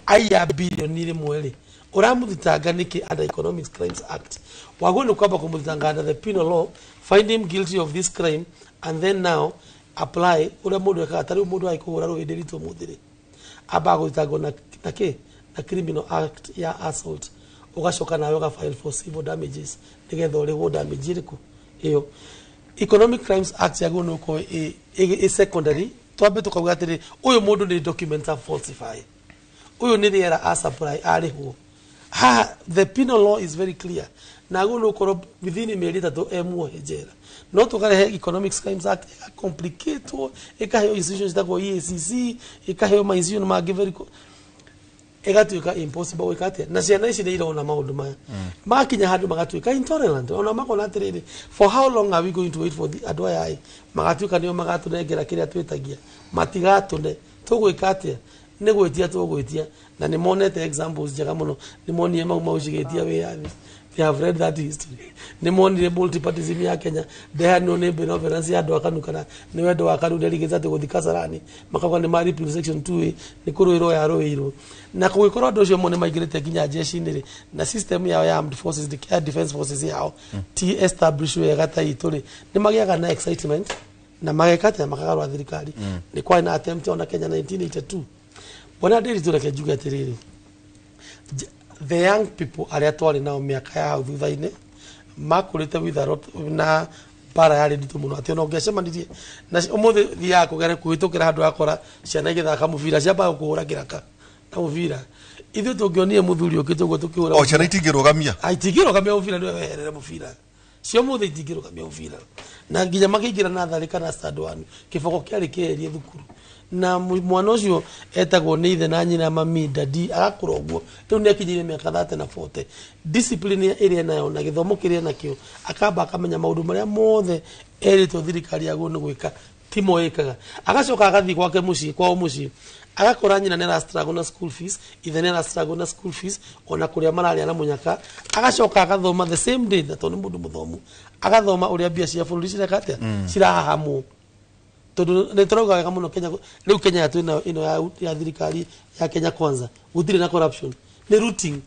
Speaker 5: aiya bilioni 1 rĩ, Ũramũthitanga nĩkĩ under Economic Crimes Act? Wagwo nĩ kwamba kũmũthitanga under the penal law, find him guilty of this crime and then now apply ũrĩa mũndũ ekaga. Ta rĩu mũndũ agĩkũhũra rũĩ ndĩritũ mũthĩ rĩ, ambaga gũthitangwo na kĩ? Na criminal act ya assault, ũgacoka nawe ũga file for civil damages nĩgetha ũrĩhwo damage ĩrĩkũ ĩyo. Economic Crimes Act yagĩrĩirwo nĩ gũkorwo ĩ secondary. Twambe tũkauga atĩrĩ, ũyũ mũndũ nĩ documents a falsify, ũyũ nĩ rĩera a supply arĩhwo haha. The penal law is very clear na agĩrĩirwo nĩ gũkorwo within mĩeri 3 e muohe njera. No tũkarehe Economic Crimes Act ĩgacomplicatwo, ĩkaheo institutions citagwo EACC, ĩkaheo ma institution mangĩ very ĩgatuĩka impossible gwĩka atĩa. Na ciana ici nĩ irona maũndũ maya, makinya handũ magatuĩka intolerant, ona makona atĩrĩrĩ, for how long are we going to wait for the andũ aya ĩ magatuĩka nĩo magatũnengera kĩrĩa twĩtagia? Matigatũne, tũgwĩka atĩa? Nĩ gwĩtia tũgwĩtia. Na nĩ monete examples njega mũno. Nĩ monire Mau Mau cigĩtia wĩyathi, they have read that history. Nĩ monire multipartyism ya Kenya ndehanirwo nĩ benevolence ya andũ a KANU kana nĩ wendo wa KANU nderigĩte atĩ gũthi Kasarani makauga nĩ ma repeal section 2A, nĩ kũrũĩrwo yarũĩirwo. Na kũgĩkorwo andũ acio mo nĩ maingĩrĩte nginya jeshi-inĩ rĩ, na system yao ya armed forces, ya defense forces yao ti establish wega ta itũ rĩ, nĩ magĩaga na excitement na mageka atĩa? Makagarũra thirikari. Nĩ kwarĩ na attempt ona Kenya 1982. Bwana Ndiritu, reke njuge atĩrĩrĩ, the young people arĩa twarĩ nao mĩaka ya hau thutha-inĩ makũrĩte with a lot na mbara yarĩ nditũ mũno, atĩ ona ũngĩacemanirie na ũmũthĩ thiaga kũgere kũhĩtũkĩra handũ akora ciana igĩthaka mũbira, ciambaga kũhũra kĩraka na mũbira. Ithuĩ tũngĩonire mũthuri ũkĩte ũguo tũkĩhũra
Speaker 7: O ciana itingĩrũgamia.
Speaker 5: Ah, itingĩrũgamia mũbira, nĩwe weherere mũbira. Cio mũthĩ itingĩrũgamia mũbira na nginya makĩingĩra natharĩ kana stand one, kĩboko kĩarĩ kĩeherie thukuru na mwana ũcio etagwo nĩ ithe na nyina mami, daddy. Agakũra ũguo, rĩu nĩ akinyĩire mĩaka 30 na 40, discipline ĩrĩa enayo na gĩthomo kĩrĩa enakĩo, akamba akamenya maũndũ marĩa mothe erĩtwo thirikari yagwo nĩ gwĩka timo ĩkaga. Agacoka agathiĩ gwake mũciĩ, kwao mũciĩ, agakora nyina nĩ ara struggle na school fees, ithe nĩ ara struggle na school fees, ona kũrĩa mararĩa na mũnyaka. Agacoka agathoma the same day, na tondũ nĩ mũndũ mũthomu, agathoma ũrĩa mbia cia bũrũri cireka atĩa, cirahahamwo, tondũ nĩ tũrauga wega mũno Kenya rĩu. Kenya ya twĩnayo ĩno ya thirikari ya Kenya Kwanza, gũtirĩ na corruption, nĩ looting,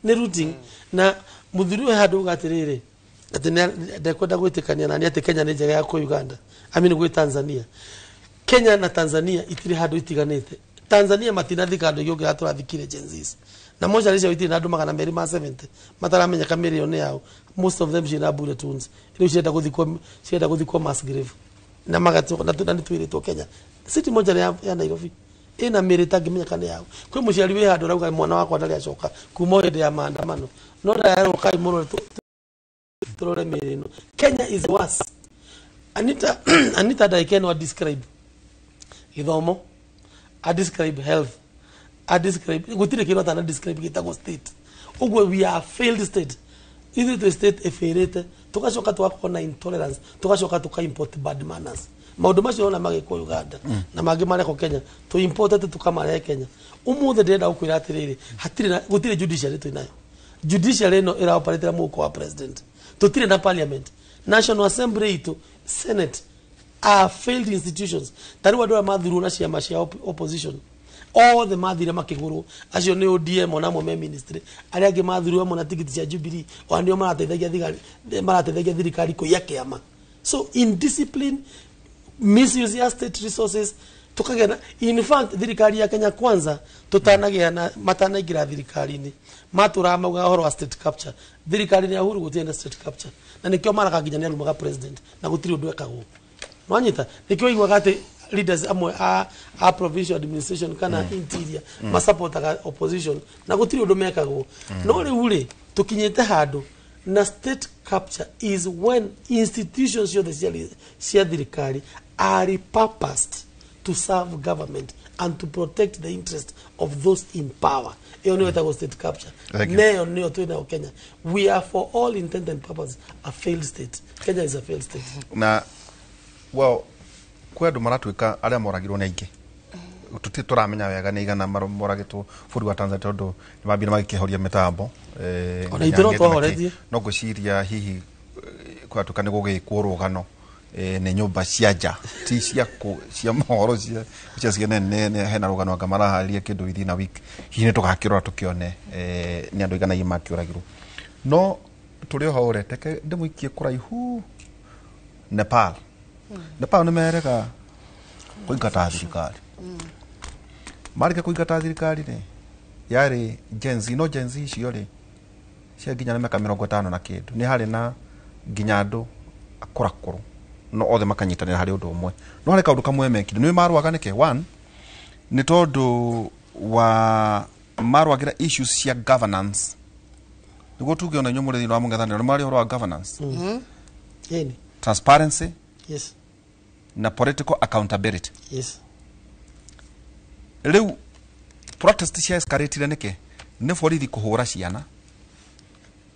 Speaker 5: nĩ looting. Na mũthuri ũyũ handũ uga atĩrĩrĩ, atĩ ndekwenda gwĩtĩkania nani atĩ Kenya nĩ njega ya kwĩ Uganda, I mean gwĩ Tanzania. Kenya na Tanzania itirĩ handũ itiganĩte. Tanzania matinathika andũ aingĩ ũngĩra tũrathikire Gen Zs, na mocarĩ ciao itirĩ na andũ 270 mataramenyeka mĩrĩo yao. Most of them ciĩna bullet wounds, rĩu cienda gũthikwo mass grave na magatuĩka na nĩ twĩrĩtwo Kenya city mocarĩ ya Nairobi ĩna mĩrĩ ĩtangĩmenyeka nĩ yao. Kwĩ mũciari wĩ handũ arauga mwana wakwa ndarĩ acoka kuma o hĩndĩ ya maandamano, no ndayarwo kai mũrore tũrore mĩrĩ ĩno. Kenya is worse. Anita, Anita ndagĩka ĩno a describe gĩthomo, a describe health, a describe gũtirĩ kĩndũ atana describe gĩtagwo state. Ũguo we are a failed state. Ithuĩ twĩ state ĩbĩrĩte, tũgacoka tũgakorwo na intolerance, tũgacoka tũka import bad manners. Maũndũ macio ona magĩkwo Uganda na mangĩ marekwo Kenya, tũ importete tũkamarehe Kenya. Ũmũthĩ ndĩrenda gũkwĩra atĩrĩrĩ, hatirĩ na gũtirĩ judiciary twĩnayo. Judiciary ĩno ĩraoperatĩra mũhuko wa president. Tũtirĩ na parliament, National Assembly itũ, Senate are failed institutions. Ta rĩu andũ arĩa mathurwo na ciama cia opposition othe mathire makĩgũrwo, acio nĩ ODM, ona amwe me ministry, arĩa angĩ mathurwo amwe na tigiti cia Jubilee, ona nĩo marateithagia thigari, marateithagia thirikari kũiya kĩama. So indiscipline, misuse ya state resources, tukagĩa na, in fact, thirikari ya Kenya Kwanza tutanagĩa na matanaingĩra thirikari-inĩ matũraga maugaga ũhoro wa state capture. Thirikari-inĩ ya Uhuru gũtirĩ na state capture, na nĩkĩo maraga nginya nĩ arumaga president na gũtirĩ ũndũ ekagwo. Nwanyita nĩkĩo iguaga atĩ leaders amwe a provincial administration kana interior masupportaga opposition na gũtirĩ ũndũ mekagwo. No rĩu rĩ, tũkinyĩte handũ na state capture is when institutions ciothe cia thirikari are repurposed to serve government and to protect the interest of those in power. Ĩyo nĩyo ĩtagwo state capture.
Speaker 7: Thank you.
Speaker 5: Neyo nĩyo twĩnayo Kenya. We are for all intent and purpose a failed state. Kenya is a failed state.
Speaker 2: Na well, kwĩ andũ maratuĩka arĩa moragirwo nĩ aingĩ, tũtirĩ tũramenya wega nĩ igana moragĩtwo bũrũri wa Tanzania, tondũ nĩ mambire magĩkĩhoria mĩtambo.
Speaker 5: Ona ithuĩ no
Speaker 2: nginya
Speaker 5: twahoretie.
Speaker 2: No ngwĩciria hihi kwatuĩka nĩ gũgĩkwo rũgano Nĩ nyũmba cia nja ti cia cia mohoro cia CNN nĩ hena rũgano anga maraharĩria kĩndũ within a week, hihi nĩ tũgakĩrora tũkĩone nĩ andũ aigana makĩũragirwo. No tũrĩ o hau rĩ, teke ndĩmũikie kũraihu Nepal. Nepal nĩ merega kũingata thirikari. Marĩkia kũingata thirikari rĩ, yarĩ Gen Z, no Gen Z icio rĩ cia nginya na mĩaka 50 na kĩndũ, nĩ harĩ na nginya andũ akũrakũrũ, no othe makanyitanĩra harĩ ũndũ ũmwe. No harĩ kaũndũ kamwe mekire, nĩ marũaga nĩkĩ? One, nĩ tondũ wa marũagĩra issues cia governance. Nĩguo tuge ona inyuĩ mũrĩ thĩinĩ wa mũng'ethanĩro nĩ marĩ ũhoro wa governance, transparency, na political accountability. Rĩu protest cia escalatire nĩkĩ? Nĩ borithi kũhũra ciana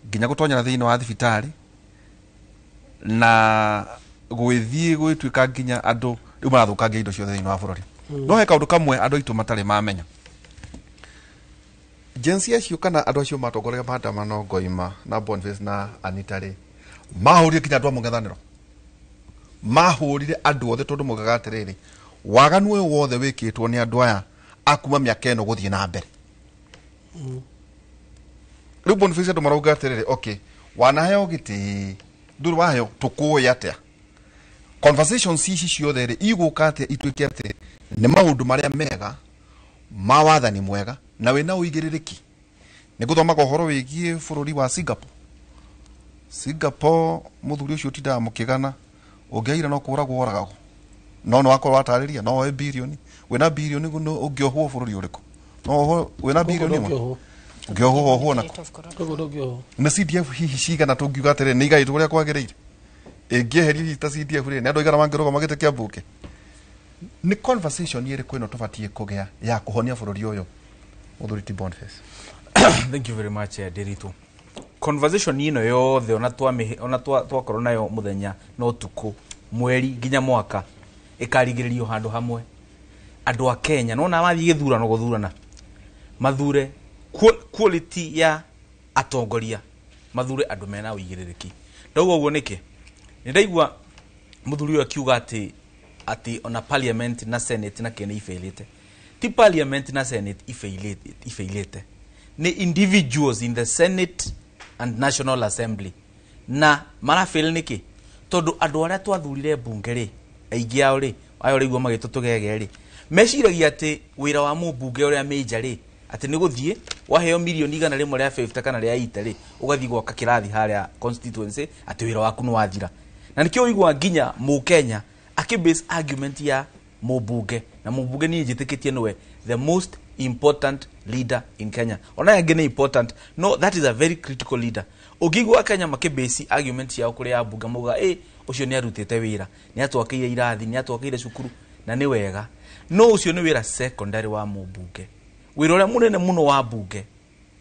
Speaker 2: nginya gũtonyera thĩinĩ wa thibitarĩ na gwĩthiĩ gwĩtuĩka nginya andũ rĩu marathũkangia indo ciothe thĩinĩ wa bũrũri. No he kaũndũ kamwe andũ aitũ matarĩ mamenya. Gen Z acio kana andũ acio matongoragia maandamano Ngoima na Boniface na Anita rĩ, mahũrire nginya andũ a mũng'ethanĩro, mahũrire andũ othe, tondũ moigaga atĩrĩrĩ, waganu ũyũ wothe wĩkĩtwo nĩ andũ aya a kuma mĩaka ĩno gũthiĩ na mbere. Rĩu Boniface andũ marauga atĩrĩrĩ, okay, wanaheo gĩtĩ, ndũrĩ waheo, tũkũĩ atĩa? Conversations ici ciothe rĩ igũka atĩa ituĩke atĩ nĩ maũndũ marĩa mega ma wathani mwega na wĩna ũigĩrĩrĩki? Nĩ gũthomaga ũhoro wĩgiĩ bũrũri wa Singapore. Singapore mũthuri ũcio ũtindaga mũkĩgana, ũngĩaire no kũragwo oragagwo, no nĩ wakorwo watarĩria no woe birioni, wĩna birioni ũngĩohwo bũrũri ũrĩkũ? No wohwo wĩna birioni ĩmwe ũngĩohwo wohwo nako.
Speaker 5: Koguo ndũngĩohwo.
Speaker 2: Na CDF hihi cigana tũngiuga atĩrĩ nĩ igaĩtwo ũrĩa kwagĩrĩire? Ĩngĩeherio hihi ta CDF rĩ, nĩ andũ aigana mangĩrũgama gĩtĩ kĩa mbunge? Nĩ conversation ĩrĩkũ ĩno tũbatiĩ kũgĩa ya kũhonia bũrũri ũyũ, mũthuri ti Boniface?
Speaker 6: Thank you very much, Ndiritu. Conversation ĩno yothe ona ona twakorwo nayo mũthenya na ũtukũ, mweri nginya mwaka, ĩkarigĩrĩrio handũ hamwe. Andũ a Kenya nona mathiĩ gĩthurano gũthurana, mathure quality ya atongoria, mathure andũ mena ũigĩrĩrĩki. Ndauga ũguo nĩkĩ? Nĩ ndaigua mũthuri ũyũ akiuga atĩ ona parliament na senate na kĩene ifailĩte. Ti parliament na senate ifailĩte, nĩ individuals in the Senate and National Assembly. Na marafail nĩkĩ? Tondũ andũ arĩa twathurire mbunge rĩ, aingĩ ao rĩ, aya ũraigua magĩtwo tũgege rĩ, meciragia atĩ wĩra wa mũmbunge ũrĩa major rĩ, atĩ nĩ gũthiĩ waheo mirioni 150 kana rĩa 80 rĩ, ũgathiĩ gwaka kĩrathi harĩa constituency, atĩ wĩra waku nĩ wathira. Na nĩkĩo ũiguaga nginya mũkenya akĩbase argument ya mũmbunge, na mũmbunge niĩ njĩtĩkĩtie nĩwe the most important leader in Kenya. Ona angĩ nĩ important, no that is a very critical leader. Ũngĩigua Kenya makĩbase argument ciao kũrĩ ambunge, mauga ũcio nĩ arutĩte wĩra, nĩ atwakĩire irathi, nĩ atwakĩire cukuru, na nĩ wega. No ũcio nĩ wĩra secondary wa mũmbunge. Wĩra ũrĩa mũnene mũno wa mbunge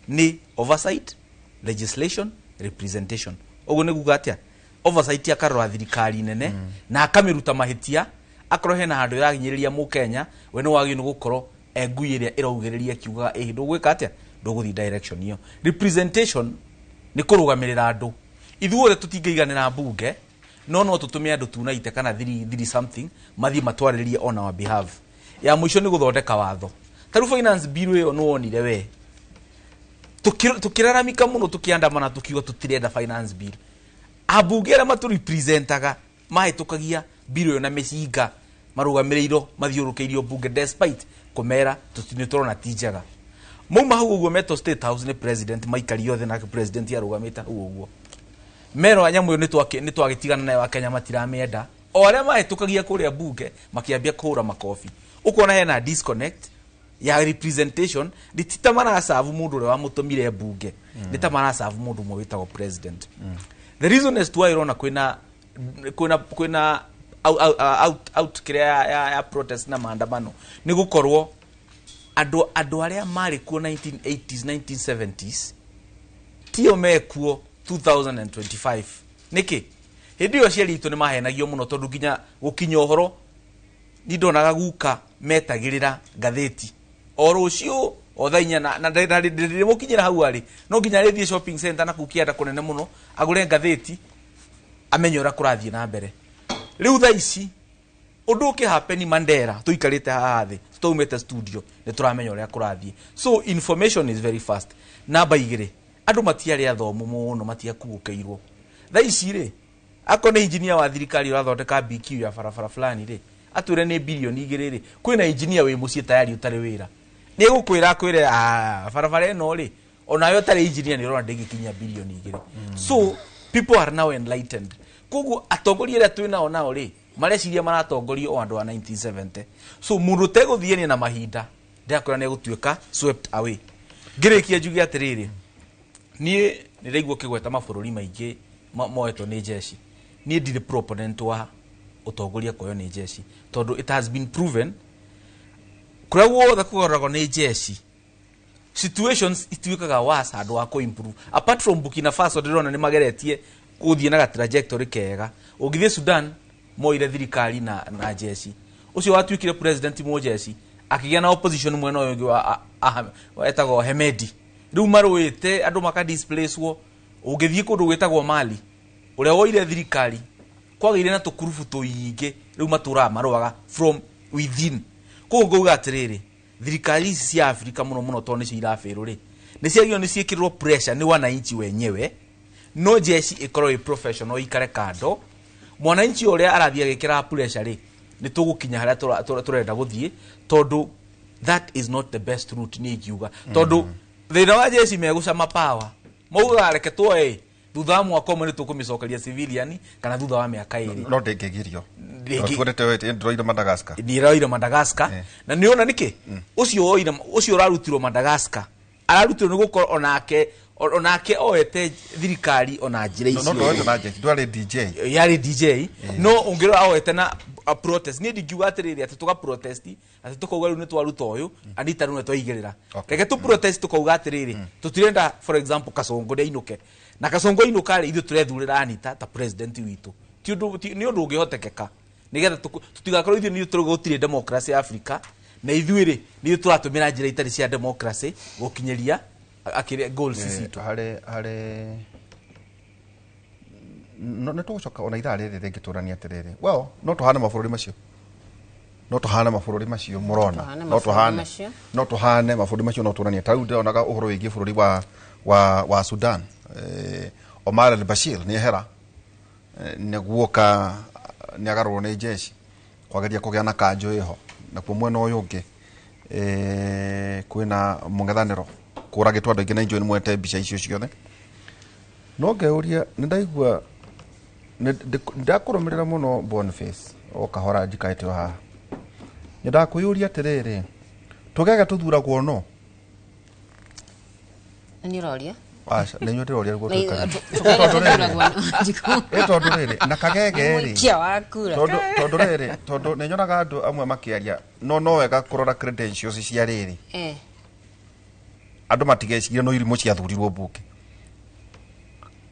Speaker 6: nĩ oversight, legislation, representation. Ũguo nĩ kuga atĩa? Oversight akarora thirikari nene na akamĩruta mahĩtia, akorwo hena handũ ĩrahinyĩrĩria mũkenya, we nĩ wagĩrĩirwo nĩ gũkorwo e ngui ĩrĩa ĩraugĩrĩria kiugaga ĩhĩ ndũgwĩka atĩa, ndũgũthiĩ direction ĩyo. Representation nĩ kũrũgamĩrĩra andũ. Ithuothe tũtingĩiganĩra mbunge, no tũtũme andũ tunaite kana thiri something mathiĩ matwarĩrie on our behalf. Ya mũico nĩ gũthondeka watho. Ta rĩu finance bill ĩyo nĩ wonire we, tũkĩraramika mũno, tũkĩandamana, tũkiuga tũtirenda finance bill. Ambunge arĩa matũrepresentaga mahĩtũkagia bill ĩyo na mĩcinga, marũgamĩrĩirwo mathiũrũrũkĩirio mbunge despite kũmera nĩ tũrona ti njega. Mauma hau ũguo metwo State House nĩ president, maikari othe nake president arũgamĩte hau ũguo. Merwo nyamũ ĩyo nĩ twagĩtigana nayo, Akenya matiramĩenda. O arĩa mahĩtũkagia kũrĩa mbunge makĩambia kũhũra makobi. Ũkona hena disconnect ya representation, nĩ ti ta maracabu mũndũ ũrĩa wamũtũmire mbunge, nĩ ta maracabu mũndũ ũmwe wĩtagwo president. The reason as to why ũrona kwĩna out kĩrĩa ya protest na maandamano nĩ gũkorwo andũ arĩa marĩ kuo 1980s 1970s tio mekuo 2025. Nĩkĩ? Hĩndĩ ĩyo aciari aitũ nĩ mahenagio mũno, tondũ nginya gũkinya ũhoro ni ndonaga guka metagĩrĩra ngathĩti o rũciũ o thaa inya, na ndĩrĩmũkinyĩra hau arĩ no nginya arĩthiĩ shopping center na kũu kĩanda kũnene mũno agũre ngathĩti amenye ũrĩa kũrathiĩ na mbere. Rĩu thaa ici ũndũ ũkĩhappen Mandera tũikarĩte haha thĩ tũtaumĩte studio nĩ tũramenya ũrĩa kũrathiĩ. So information is very fast. Namba 2, andũ matiarĩ athomu mũno, matiakuũkĩirwo. Thaa ici rĩ, akorwo nĩ engineer wa thirikari ũrathondeka BQ ya barabara fulani rĩ, atwĩre nĩ bilioni 2 rĩ, kwĩna engineer wĩ mũciĩ tayari ũtarĩ wĩra, nĩ egũkwĩra akwĩre barabara ĩno rĩ, onayo ũtarĩ engineer nĩ ũrona ndĩngĩkinyia bilioni 2. So people are now enlightened. Koguo atongoria arĩa twĩ nao nao rĩ, mareciria maratongorio o andũ a 1970. So mũndũ ũtegũthiania na mahinda ndĩrakwĩra nĩ egũtuĩka swept away. Ngĩrĩkia njuge atĩrĩrĩ, niĩ nĩ ndaigua ũkĩgweta mabũrũri maingĩ moetwo nĩ jeshi. Niĩ ndirĩ proponent wa ũtongoria kuoywo nĩ jeshi, tondũ it has been proven kũrĩa guothe kũgoragwo nĩ jeshi situations ituĩkaga worse handũ wa kũ-improve. Apart from Burkina Faso ndĩrona nĩ mageretie gũthiĩ na ga trajectory kega. Ũngĩthiĩ Sudan moire thirikari na jeshi, ũcio watuĩkire president mũjeshi akĩgĩa na opposition mwena ũyũ ũngĩ wa etagwo Hemedi. Rĩu marũĩte andũ maka displacewo. Ũngĩthiĩ kũndũ gwĩtagwo Mali, ũrĩa woire thirikari kwagĩire na tũkurubu tũingĩ, rĩu matũraga marũaga from within. Koguo ngauga atĩrĩrĩ, thirikari ici cia Afrika mũno mũno tondũ nĩcio irabĩrwo rĩ, nĩ ciagĩrĩirwo nĩ ciĩkĩrĩrwo pressure nĩ wananchi wenyewe, no jeshi ĩkorwo ĩ professional ikare kando. Mwananchi ũrĩa arathiĩ agĩkĩraga pressure rĩ, nĩ tũgũkinya harĩa tũrenda gũthiĩ, tondũ that is not the best route niĩ ingiuga. Tondũ thĩna wa jeshi megũcama power, maugaga reke tuoe thutha wa mwaka ũmwe nĩ tũkũmĩcokeria civilian kana thutha wa mĩaka 2.
Speaker 2: No ndĩngĩgirio. Tuonete ndĩroire Madagascar.
Speaker 6: Ndĩroire Madagascar. Na nĩ ona nĩkĩ ũcio woire, ũcio ũrarutirwo Madagascar ararutirwo nĩ gũkorwo onake oete thirikari ona njĩra icio.
Speaker 2: No ndoete na jeshi, ndwarĩ DJ.
Speaker 6: Yarĩ DJ. No ũngĩrora oete na protest. Niĩ ndingiuga atĩrĩrĩ atĩ tũga protest, atĩ tũkauga rĩu nĩ twaruta ũyũ, Anita rĩu nĩ twaigĩrĩra. Reke tũ protest tũkauga atĩrĩrĩ, tũtirenda for example Kasongo nĩainũke. Na Kasongo ainũka rĩ, ithuĩ tũrethurĩra Anita ta president witũ. Ti ũndũ, nĩ ũndũ ũngĩhotekeka. Nĩgetha tũtigakorwo ithuĩ nĩ ithuĩ tũgũtirĩ democracy ya Afrika, na ithuĩ rĩ, nĩ ithuĩ tũratũmĩra njĩra itarĩ cia democracy gũkinyĩria akĩrĩ goals citũ.
Speaker 2: Harĩ no nĩ tũgũcoka ona ithaa rĩrĩ rĩngĩ tũranie atĩrĩrĩ, well, no tũhane mabũrũri macio, no tũhane mabũrũri macio mũrona, no tũhane, no tũhane mabũrũri macio, no tũranie. Ta rĩu ndĩronaga ũhoro wĩgiĩ bũrũri wa Sudan, Omar al-Bashir nĩ ehera, nĩ guoka nĩ agarũrwo nĩ jeshi kwageria kũgĩa na kanjũ ĩho. Nakuo mwena ũyũ ũngĩ kwĩna mũng'ethanĩro kũragĩtwo andũ aingĩ na injuĩ nĩ mwete mbica icio ciothe. No ngeuria nĩ ndaigua ndakũrũmĩrĩra mũno Boniface o kahora njikaĩte o haha, nĩ ndakwĩyũria atĩrĩrĩ, tũgege tũthuragwo no
Speaker 3: Nĩ ũroria?
Speaker 2: Aca, nĩ inyuĩ ndĩroria nĩguo tũikare. Tondũ rĩrĩ, na kagege rĩ,
Speaker 3: Mũikia wa kura.
Speaker 2: Tondũ rĩrĩ, tondũ nĩ nyonaga andũ amwe makĩaria, no wega kũrora credentials cia rĩrĩ. Andũ matigecirie no irimũ ciathurirwo mbunge.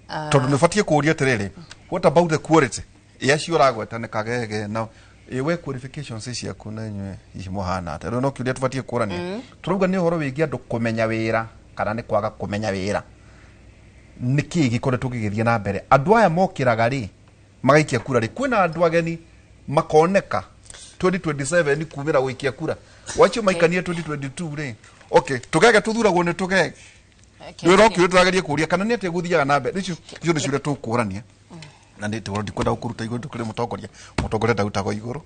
Speaker 2: Tondũ nĩ ũbatiĩ kũũria atĩrĩrĩ, what about the quality? Ya acio ũragweta nĩ kagege na we qualifications ciaku na inyuĩ hihi mũhana atĩa? Rĩu no kĩũria tũbatiĩ kũrania. Tũrauga nĩ ũhoro wĩgiĩ andũ kũmenya wĩra kana nĩ kwaga kũmenya wĩra. Nĩ kĩĩ gĩkoretwo gĩgĩthiĩ na mbere? Andũ aya mokĩraga rĩ, magaikia kura rĩ, kwĩna andũ ageni makoneka 2027 kumĩra gũikia kura. Wacio maikanie 2022 rĩ. Okay, tũgege tũthuragwo nĩ tũgege. Rĩu no kĩũria tũrageria kũũria kana nĩ atĩa gũthiaga na mbere. Icio nĩ ciũria tũkũrania. Na nĩ tũrona ndikwenda gũkũruta igũrũ tũkĩrĩ mũtongoria. Mũtongoria ndarutagwo igũrũ.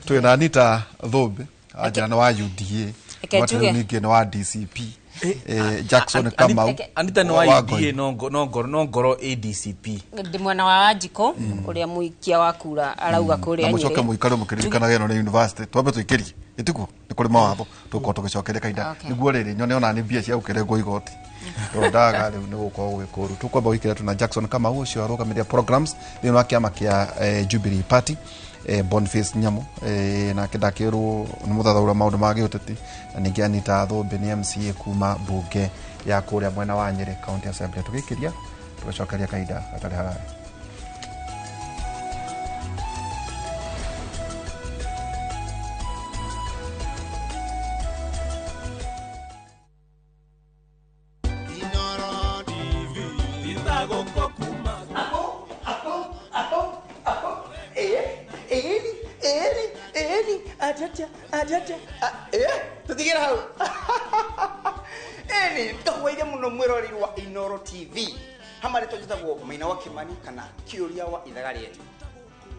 Speaker 2: Twĩna Anita Thũmbĩ, anjĩra nĩ wa UDA.
Speaker 3: Reke njuge.
Speaker 2: Ningĩ nĩ wa DCP. Jackson Kamau.
Speaker 6: Anita nĩ wa UDA no ngoro ADCP.
Speaker 3: Ndĩ mwena wa Wanjikũ ũrĩa mũikia wa kura arauga kũrĩa
Speaker 2: Na mũcoke
Speaker 3: Nyĩrĩ.
Speaker 2: mũikare mũkĩririkanaga ĩno nĩ university. Twambe tũikĩrie. Ĩtiguo nĩ kũrĩ mawatho tũgũkorwo tũgĩcokeria kahinda. Nĩguo rĩrĩ nyone ona nĩ mbia cia gũkĩrengwo igoti. Tondũ ndaga rĩu nĩ gũkorwo gwĩ kũũru. Tũkwamba gũikĩra tuna Jackson Kamau ũcio arũgamĩrĩra programs thĩinĩ wa kĩama kĩa Jubilee Party. Boniface Nyamu, nake ndakĩrwo nĩ mũthathaũra maũndũ ma gĩũteti, na ningĩ Anita Thũmbĩ nĩ MCA kuma mbunge ya kũrĩa mwena wa Nyĩrĩ County Assembly. Tũgĩikĩria tũgacokeria kahinda gatarĩ haraya.
Speaker 7: Ajaja. Tutigere hau. Eni ndakuwaire muno mwiroreri wa Inoro TV. Hamare tojitagwo Maina wa Kimani kana Kiuria wa ithaga rietu.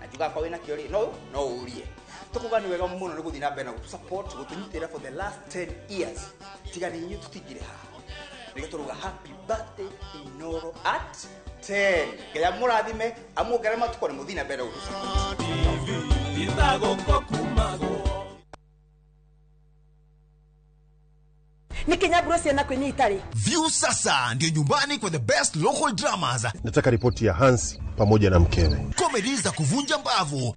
Speaker 7: Na njuga kwa wina kiuria no no urie. Tukuga ni wega muno ni guthii na mbere na gutu support gutunyitira for the last 10 years. Tiga ni inyu tutigire haha. Nĩkĩo tũruga happy birthday Inoro at 10. Ngai amũrathime amuongerere matukũ na mũthiĩ na mbere gũtũ support.
Speaker 8: Nikinyaburo ciana kwenye itari.
Speaker 9: View sasa ndio nyumbani kwa the best local dramas.
Speaker 10: Nataka ripoti ya Hans pamoja na mkewe.
Speaker 9: Comedy za kuvunja mbavu.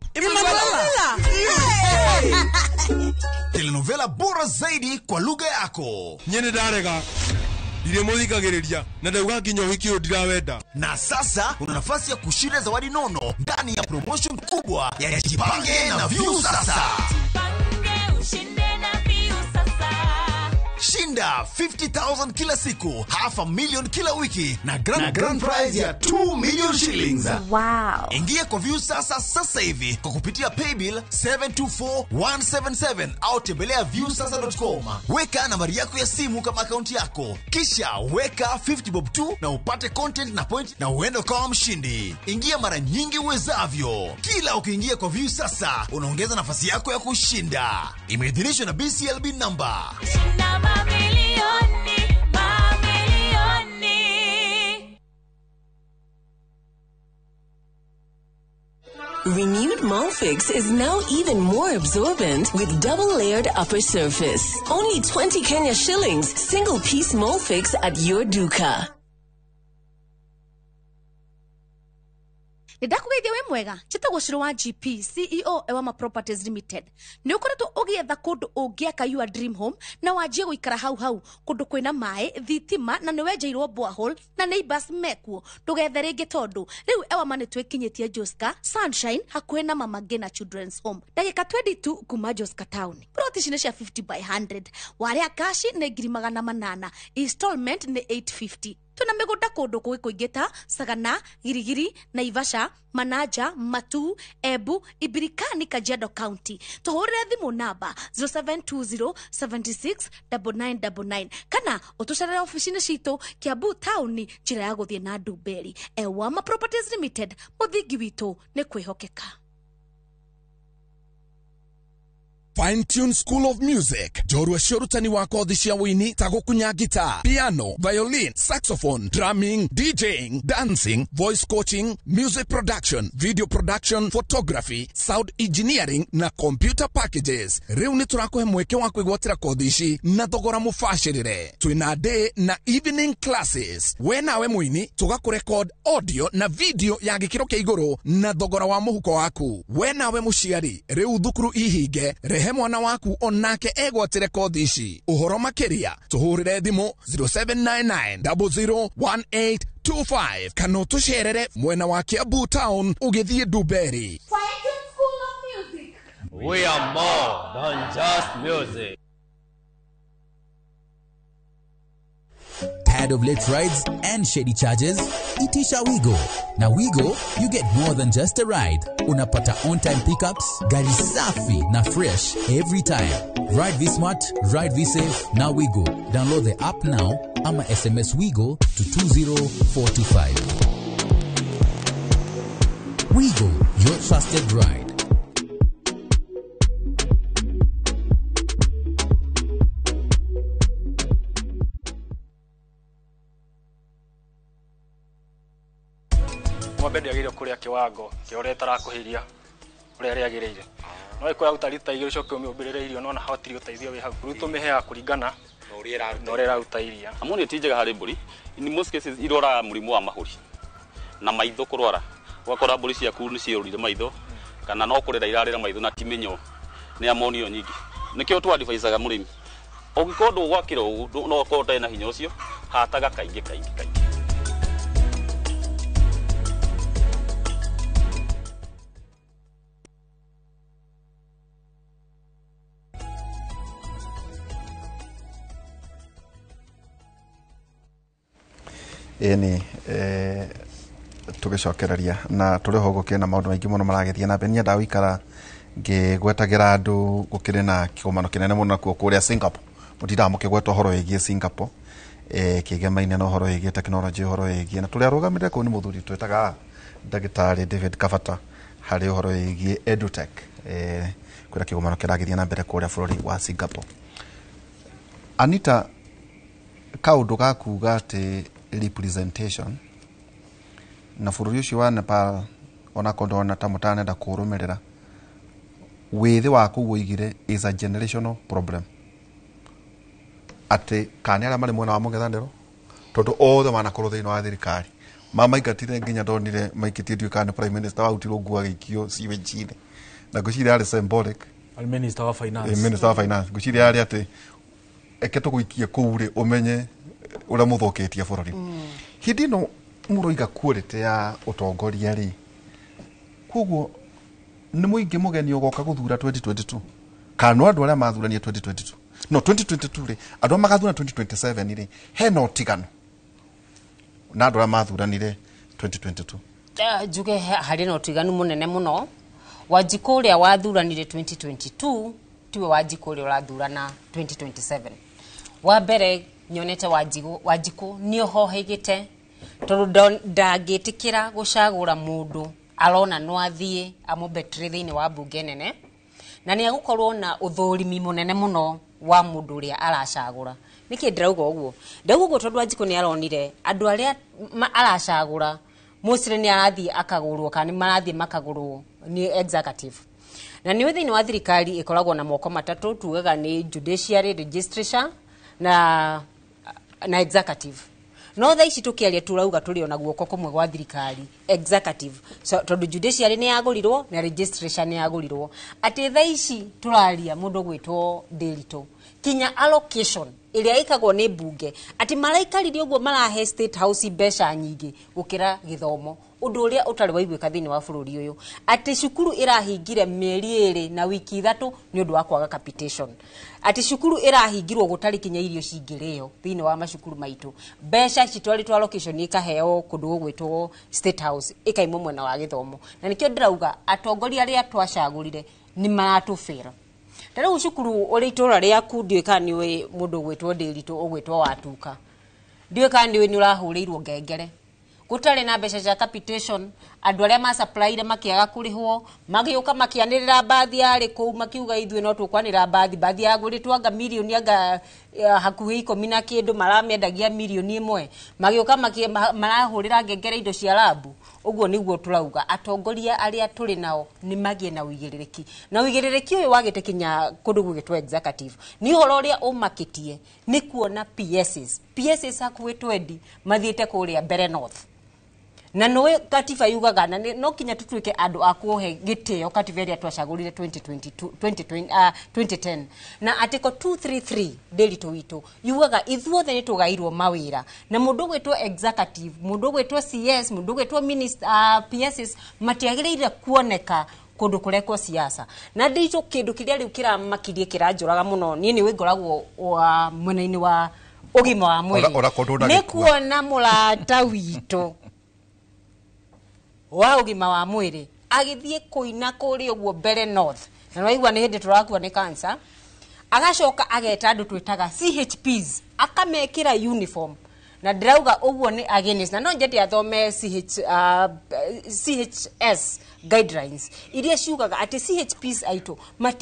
Speaker 9: Telenovela bora zaidi kwa lugha yako.
Speaker 11: Nyene ndarega. Ndire muthikagiriria na ndauga nginya uhiki uyu ndirawenda.
Speaker 9: Na sasa una nafasi ya kushinda zawadi nono ndani ya promotion kubwa ya Jipange na View Sasa.
Speaker 12: Jipange ushinde na View Sasa.
Speaker 9: Shinda 50,000 kila siku, 500,000 kila wiki na grand prize ya 2 million shillings.
Speaker 29: Wow.
Speaker 9: Ingia kwa View Sasa sasa hivi kwa kupitia paybill 724177 au tembelea viewsasa.com. Weka nambari yako ya simu kama akaunti yako, kisha weka 50 bob tu na upate content na point na uende kama mshindi. Ingia mara nyingi uwezavyo. Kila ukiingia kwa View Sasa unaongeza nafasi yako ya kushinda. Imeidhinishwa na BCLB number.
Speaker 12: Shinda mamilioni, mamilioni.
Speaker 13: Renewed Molfix is now even more absorbent with double-layered upper surface. Only 20 Kenya shillings, single-piece Molfix at your duka.
Speaker 14: Nĩndakũgeithia wĩ mwega njĩtagwo Shiro wa GP CEO Ewama Properties Limited. Nĩ ũkoretwo ũgĩetha kũndũ ũngĩaka your dream home na wanjie gũikara hau hau kũndũ kwĩna maĩ thitima na nĩ wenjeirwo borehole na neighbors mekuo. Ndũgethe rĩngĩ tondũ rĩu Ewama nĩ twĩkinyĩtie Joska Sunshine hakuhĩ na Mama Ngina Children's Home, ndagĩka 22 kuma Joska town. Plot ici nĩ cia 50 by 100, warĩa cash nĩ 800,000, installment nĩ 850. Tuna mĩgũnda kũndũ kũngĩ kũingĩ ta Sagana, Girigiri, Naivasha, Manaja, Matu, Embu, Ibirikani, Kajiado County. Tũhũrĩre thimũ namba 0720 76 9999 kana ũtũcerere ofici-inĩ citũ Kiambu Town, njĩra ya gũthiĩ na Ndumberi. Ewama Properties Limited, mũthingi witũ nĩ kwĩhokeka.
Speaker 16: Fine Tune School of Music, njorua cia ũrutani wa kothi cia wũini ta gũkunya guitar, piano, violin, saxophone, drumming, DJing, dancing, voice coaching, music production, video production, photography, sound engineering na computer packages. Rĩu nĩ tũrakũhe mweke wa kwĩgwatĩra kothi ici na thogora mũbacĩrĩre. Twĩna day na evening classes. We nawe mũini tũgakũrecord audio na video ya gĩkĩro kĩa igũrũ na thogora wa mũhuko waku. We nawe mũciari, rĩu thukuru ihinge, rehe mwana waku onake egwatĩre kothi ici. Ũhoro makĩria tũhũrĩre thimũ 0799 001825 kana ũtũcerere mwena wa Kiambu Town ũgĩthiĩ Ndumberi.
Speaker 18: We are more than just music.
Speaker 19: Tired of late rides and shady charges? Itisha Wigo. Na Wigo, you get more than just a ride. Unapata on-time pickups, gari safi na fresh every time. Ride V Smart, ride V Safe, na Wigo. Download the app now ama SMS Wigo to 20425. Wigo, your trusted ride.
Speaker 20: Ng'ombe ndĩagĩrĩirwo kũrĩa kĩwango kĩa ũrĩa ĩtarakũhĩria ũrĩa rĩagĩrĩire. No ĩkorwo yaruta rita igĩrĩ ũcoke ũmĩũmbĩrĩre irio no ona hatirĩ ũteithio wĩ hau. Rĩu tũmĩheaga kũringana na ũrĩa ĩraruta iria.
Speaker 21: Ammonia ti njega harĩ mbũri. In most cases irwaraga mũrimũ wa mahũri na maitho kũrwara. Ũgakora mbũri ciaku nĩ ciĩrũrire maitho kana no kũrĩra irarĩra maitho na ti mĩnyoo, nĩ ammonia nyingĩ. Nĩkĩo tũ advisaga mũrĩmi ũngĩkorwo ndũgwakĩra ũũ no ũkorwo ũtarĩ na hinya ũcio, hataga kaingĩ kaingĩ kaingĩ.
Speaker 2: Ĩni tũgĩcokereria na tũrĩ ho gũkĩrĩ na maũndũ maingĩ mũno maragĩthiĩ na mbere. Nyendaga gũikara Ngĩgwetagĩra andũ gũkĩrĩ na kĩgomano kĩnene mũno nakuo kũrĩa Singapore. Mũtindaga mũkĩgweta ũhoro wĩgiĩ Singapore, kĩgemaine na ũhoro wĩgiĩ tekinoronjĩ, ũhoro wĩgiĩ na tũrĩa arũgamĩrĩre kũu nĩ mũthuri twĩtaga Ndagĩtarĩ David Kabata harĩ ũhoro wĩgiĩ edutech. Kwĩna kĩgomano kĩragĩthiĩ na mbere kũrĩa bũrũri wa Singapore. Anita, kaũndũ ga kuga atĩ representation na bũrũri ũcio wa Nepal, onakorwo ndona ta mũtanenda kũrũmĩrĩra wĩthĩ wa kũu, woigire is a generational problem, atĩ kana nĩ arĩa marĩ mwena wa mũng'ethanĩro, tondũ othe manakorwo thĩinĩ wa thirikari mamaingatire, nginya ndonire maikĩtie, ndiũĩ kana nĩ prime minister warutirwo nguo agĩikio sewage-inĩ, na ngwĩciria yarĩ symbolic.
Speaker 6: Arĩ minister wa finance.
Speaker 2: Minister wa finance, ngwĩciria yarĩ atĩ eke tũgũikie kũu rĩ, ũmenye ũrĩa mũthũkĩtie bũrũri. Hĩndĩ ĩno mũroiga quality ya ũtongoria rĩ, koguo nĩ mũingĩ mũgeni ũgoka gũthura 2022, kana no andũ arĩa mathuranie 2022? No 2022 rĩ, andũ arĩa magathura 2027 rĩ, hena ũtigano na andũ arĩa mathuranire 2022?
Speaker 3: Njuge harĩ na ũtiganu mũnene mũno. Wanjikũ ũrĩa wathuranire 2022 tiwe Wanjikũ ũrĩa ũrathurana 2027. Wa mbere, nyonete Wanjikũ nĩ ũhohĩgĩte, tondũ ndangĩtĩkĩra gũcagũra mũndũ arona no athiĩ amũbetire thĩinĩ wa mbunge nene, na nĩ agũkorwo na ũthũrimi mũnene mũno wa mũndũ ũrĩa aracagũra. Nĩkĩ ndĩrauga ũguo? Ndauga ũguo tondũ Wanjikũ nĩ aronire andũ arĩa aracagũra mostly nĩ arathiĩ akagũrwo, kana nĩ marathiĩ makagũrwo nĩ executive. Na nĩ thĩinĩ wa thirikari ĩkoragwo na moko matatũ, tugaga nĩ judiciary, legislature na executive. No thaa ici tũkĩaria, turauga tũrĩ ona guoko kũmwe gwa thirikari, executive, so, tondũ judiciary nĩ yagũrirwo na legislature nĩ yagũrirwo. Atĩ thaa ici tũraria, mũndũ gwĩtwo Ndĩritũ, kinya allocation ĩrĩa ĩkagwo nĩ mbunge, atĩ maraikarire ũguo marahe State House mbeca nyingĩ gũkĩra gĩthomo, ũndũ ũrĩa ũtarĩ waiguĩka thĩinĩ wa bũrũri ũyũ, atĩ cukuru ĩrahingire mĩeri 2 na wiki 3 nĩ ũndũ wa kwaga capitation, atĩ cukuru ĩrahingirwo gũtarĩ kinya irio cingĩrĩo thĩinĩ wa macukuru maitũ. Mbeca citwarĩtwo allocation ikaheo kũndũ gũgwĩtwo State House, ĩkaimwo mwena wa gĩthomo. Na nĩkĩo ndĩrauga atongoria arĩa twacagũrire nĩ maratũbĩra. Ta rĩu cukuru ũrĩ itũra rĩaku, ndiũĩ kana nĩũĩ mũndũ ũgwĩtwo Ndĩritũ, ũgwĩtwo Watuka, ndiũĩ kana nĩũĩ nĩ ũrahũrĩirwo ngengere gũtarĩ na mbeca cia capitation. Andũ arĩa macaplaire makĩaga kũrĩhwo, magĩũka makĩanĩrĩra mbathi yarĩ kũu, makiuga ithuĩ no tũkwanĩrĩra mbathi. Mbathi yagũrĩtwo anga mirioni anga hakuhĩ 10 na kĩndũ, maramĩendagia mirioni 1, magĩũka marahũrĩra ngengere indo cia rabu. Ũguo nĩguo tũrauga atongoria arĩa tũrĩ nao nĩ magĩe na ũigĩrĩrĩki, na ũigĩrĩrĩki ũyũ wagĩte kinya kũndũ gũgĩtwo executive. Nĩ ũhoro ũrĩa ũmakĩtie nĩ kuona PSs hakuhĩ 20 mathiĩte kũrĩa Mbere North, na nĩwe katiba yugaga na no kinya tutuĩke andũ a kũhe gĩtĩo katiba ĩrĩa twacagũrire 2022, 2020, 2010, na article 233, Ndĩritũ witũ, yugaga ithuothe nĩ tũgairwo mawĩra, na mũndũ ũgwĩtwo executive, mũndũ ũgwĩtwo CS, mũndũ ũgwĩtwo minister, PSs matiagĩrĩire kuoneka kũndũ kũrekwo siasa. Na Ndĩritũ, kĩndũ kĩrĩa rĩu kĩramakirie, kĩranjũraga mũno niĩ, nĩ ngoragwo wa mwena-inĩ wa ũgima wa mwĩrĩ,
Speaker 2: Ora kũndũ
Speaker 3: nĩ
Speaker 2: ndagĩkua.
Speaker 3: Kuona mũrata witũ wa ũgima wa mwĩrĩ agĩthiĩ kũina kũrĩa ũguo Mbere North, na nĩwaigua nĩ hĩndĩ tũrakua nĩ cancer, agacoka ageta andũ twĩtaga CHPs, akamekĩra uniform, na ndĩrauga ũguo nĩ against, na no nyende athome CHS guidelines iria ciugaga atĩ CHPs aitũ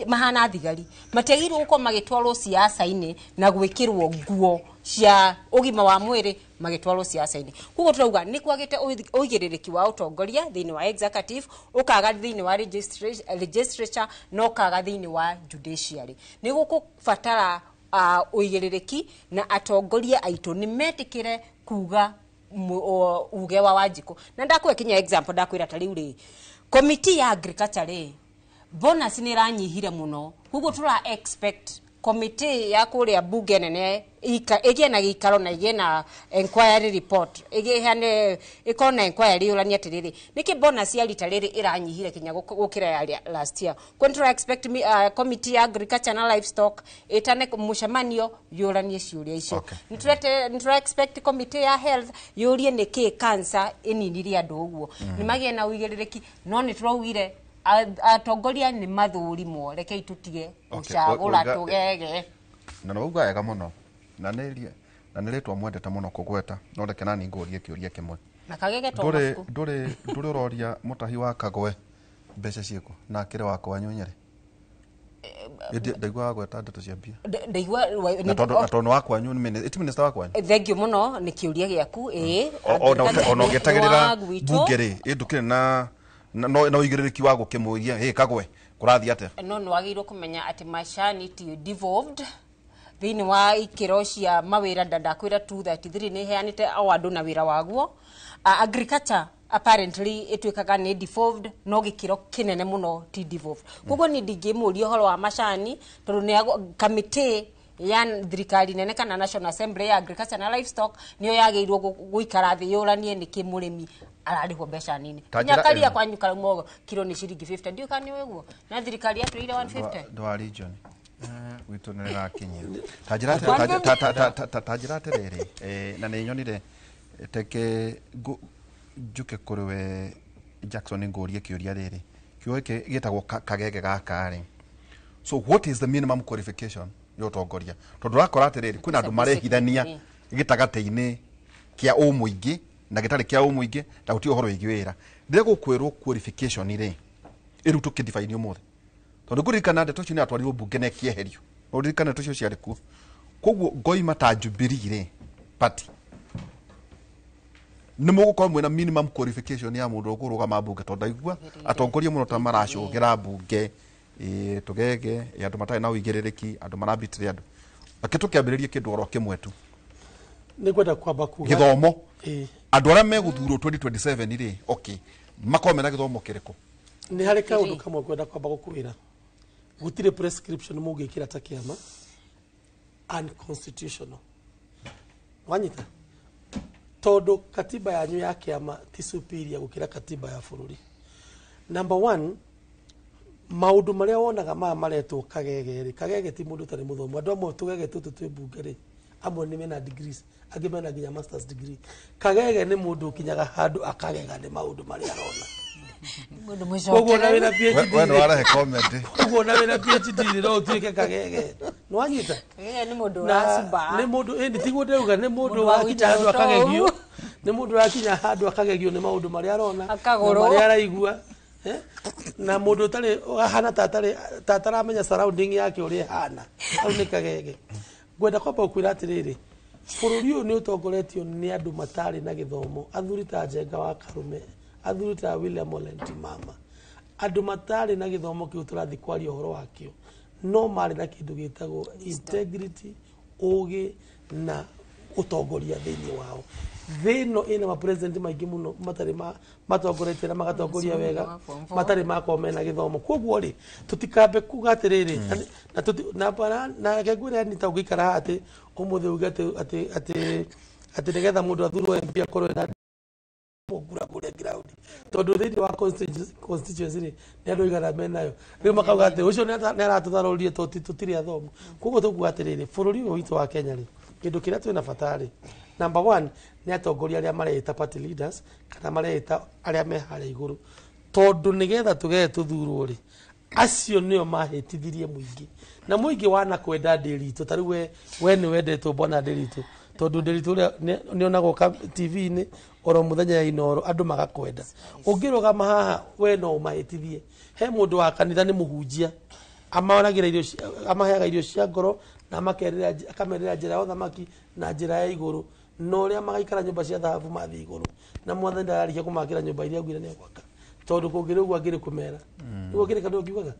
Speaker 3: mahana thigari, matiagĩrĩirwo gũkorwo magĩtwarwo siasa-inĩ na gwĩkĩrwo nguo cia ũgima wa mwĩrĩ magĩtwarwo siasa-inĩ. Koguo tũrauga nĩ kwagĩte ũigĩrĩrĩki wa ũtongoria thĩinĩ wa executive, ũkaga thĩinĩ wa legislature, na ũkaga thĩinĩ wa judiciary. Nĩ gũkũbatara ũigĩrĩrĩki na atongoria aitũ nĩ metĩkĩre kuga uge wa Wanjikũ. Na ndakũhe kinya example, ndakwĩra ta rĩu rĩ, komiti ya agriculture rĩ, bonus nĩ ĩranyihire mũno. Koguo tũra expect komiti ya kũrĩa bunge nene ĩgĩe na gĩikaro na ĩgĩe na inquiry report, ĩgĩheane, ĩkorwo na inquiry, yũranie atĩrĩrĩ, nĩkĩ bonus ya rita rĩrĩ ĩranyihire kinya gũkĩra ya last year. Kwa nĩ tũra expect committee ya agriculture na livestock ĩtane mũcemanio yũranie ciũria icio. Nĩ tũra expect committee ya health yũrie nĩkĩ cancer ĩninirie andũ ũguo. Nĩ magĩe na ũigĩrĩrĩki, no nĩ tũraugire Atongoria nĩ mathũrimwo, rekei tũtige gũcagũra tũgege.
Speaker 2: Na nĩ wauga wega mũno, na nĩ rĩtwa mwendete mũno kũgweta, no reke nani ngũrie kĩũria kĩmwe.
Speaker 3: Na kagege to mabuku.
Speaker 2: Ndũrĩ ũroria mũtahi wa Kagwe mbeca ciĩkũ na akĩrĩ wa kwanyu Nyĩrĩ? Ndaigua wagweta ndeto cia mbia.
Speaker 3: Ndaigua
Speaker 2: na tondũ nĩ wa kwanyu, ĩ minister wa kwanyu.
Speaker 3: Thank you mũno nĩ kĩũria gĩaku. Ĩĩ.
Speaker 2: Ona ũgĩetagĩrĩra mbunge rĩ, ĩ ndũkĩrĩ na na ũigĩrĩrĩki wa gũkĩmũria, hĩ Kagwe kũrathiĩ atĩa?
Speaker 3: No nĩ wagĩrĩirwo kũmenya atĩ macani ti devolved thĩinĩ wa ikĩro cia mawĩra. Ndakwĩra 233 nĩ ĩheanĩte o andũ na wĩra waguo. Agriculture apparently ĩtuĩkaga nĩ devolved, no gĩkĩro kĩnene mũno ti devolved. Koguo niĩ ndingĩmũria ũhoro wa macani tondũ nĩ kamĩtĩ ya thirikari nene kana National Assembly ya Agriculture na Livestock nĩyo yagĩrĩirwo gũikara thĩ yũranie nĩkĩ mũrĩmi ararĩhwo mbeca nini. Nyakaria kwanyu karauma kiro nĩ ciringi 50, ndiũĩ kana nĩ ũguo na thirikari yatwĩrire 150.
Speaker 2: Ndwa region gwitũ nĩ rĩrakinyia. Ta njĩra atĩrĩrĩ, na nĩ nyonire teke njuke kũrĩ we Jackson ngũrie kĩũria rĩrĩ, kĩũria gĩkĩ gĩtagwo kagege gaka rĩ, so what is the minimum qualification ya ũtongoria? Tondũ ũrakora atĩrĩrĩ, kwĩna andũ marehithania gĩtagatĩ-inĩ kĩa ũmũingĩ na gĩtarĩ kĩa ũmũingĩ, na gũtirĩ ũhoro wĩgiĩ wĩra. Rĩrĩa gũkwĩrwo qualification rĩ, ĩrĩu tũkĩdefine ũmũthĩ, tondũ ngũririkana ndeto icio nĩ atwarirwo mbunge na ĩkĩeherio, no ũririkane ndeto icio ciarĩ kuo. Koguo ngoima ta Jubilee rĩ party, nĩ mũgũkorwo mwĩna minimum qualification ya mũndũ ũkũrũgama mbunge, tondũ ndaigua atongoria mũno ta maracũgĩra mbunge, tũgege, andũ matarĩ na ũigĩrĩrĩki, andũ marambitire andũ. Reke tũkĩambĩrĩrie kĩndũ oro kĩmwe tu.
Speaker 5: Nĩ ngwenda kwamba kuga
Speaker 2: gĩthomo. Andũ arĩa megũthurwo 2027 rĩ, okay, makorwo mena gĩthomo kĩrĩkũ?
Speaker 5: Nĩ harĩ kaũndũ kamwe ngwenda kwamba gũkwĩra. Gũtirĩ prescription mũngĩkĩra ta kĩama unconstitutional. Wanyita? Tondũ katiba yanyu ya kĩama ti superior gũkĩra katiba ya bũrũri. Number one, maũndũ marĩa wonaga maya maretwo kagege rĩ, kagege ti mũndũ ũtarĩ mũthomu. Andũ amwe tũgege tũtũ twĩ mbunge rĩ, amwe nĩ mena degrees, angĩ mena nginya masters degree. Kagege nĩ mũndũ ũkinyaga handũ akagega nĩ maũndũ marĩa arona. Koguo na wĩna PhD,
Speaker 2: we nĩ warehe comment.
Speaker 5: Koguo na wĩna PhD rĩ, no ũtuĩke kagege. Nĩ wanyita?
Speaker 3: Kagege nĩ mũndũ ũracumba.
Speaker 5: Nĩ mũndũ, ĩni tiguo ndĩrauga, nĩ mũndũ wakinya handũ akagegio. Nĩ mũndũ wakinya handũ akagegio nĩ maũndũ marĩa arona, na marĩa araigua. Na mũndũ ũtarĩ ahana ta ataramenya surrounding yake ũrĩa ĩhana. Hau nĩ kagege. Ngwenda kwamba gũkwĩra atĩrĩrĩ, bũrũri ũyũ nĩ ũtongoretio nĩ andũ matarĩ na gĩthomo, athuri ta Njenga wa Karume, athuri ta William Ole Ntimama, andũ matarĩ na gĩthomo kĩu tũrathiĩ kwaria ũhoro wakĩo, no marĩ na kĩndũ gĩtagwo integrity, ũgĩ na ũtongoria thĩinĩ wao. Thĩ ĩno ĩna mapresident maingĩ mũno matarĩ matongoretie na magatongoria wega, matarĩ makorwo mena gĩthomo. Koguo rĩ, tũtikambe kuga atĩrĩrĩ, na reke ngwĩre Anita, ũngĩikara haha atĩ ũmũthĩ uge atĩ nĩgetha mũndũ athurwo MP akorwo ena ngura kũrĩa ground, tondũ thĩinĩ wa constituency rĩ, nĩ andũ aigana menayo. Rĩu makauga atĩ ũcio nĩ aratũtharũrire tondũ tũtirĩ athomu. Koguo tũkuga atĩrĩrĩ, bũrũri ũyũ witũ wa Kenya rĩ, kĩndũ kĩrĩa twĩna bata rĩ, number one nĩ atongoria arĩa mareĩta party leaders kana mareĩta arĩa me harĩa igũrũ, tondũ nĩgetha tũgee tũthurwo rĩ, acio nĩo mahĩtithirie mũingĩ. Na mũingĩ wanakwenda Ndĩritũ, ta rĩu we nĩ wendetwo bwana Ndĩritũ, tondũ Ndĩritũ ũrĩa nĩonagwo TV-inĩ oro mũthenya ya Inooro, andũ magakwenda. Ũngĩrũgama haha we no ũmahĩtithie. He mũndũ wa kanitha nĩ mũhunjia, amaheaga irio cia ngoro na akamerĩra njĩra ya ũthamaki na njĩra ya igũrũ, na ũrĩa magaikara nyũmba cia thahabu mathiĩ igũrũ, na mwathani ndararĩkia kũmakĩra nyũmba iria augire nĩ egwaka, tondũ kũngĩrĩ ũguo angĩrĩ kũmera. Nĩguo kĩrĩ kana ũngiugaga.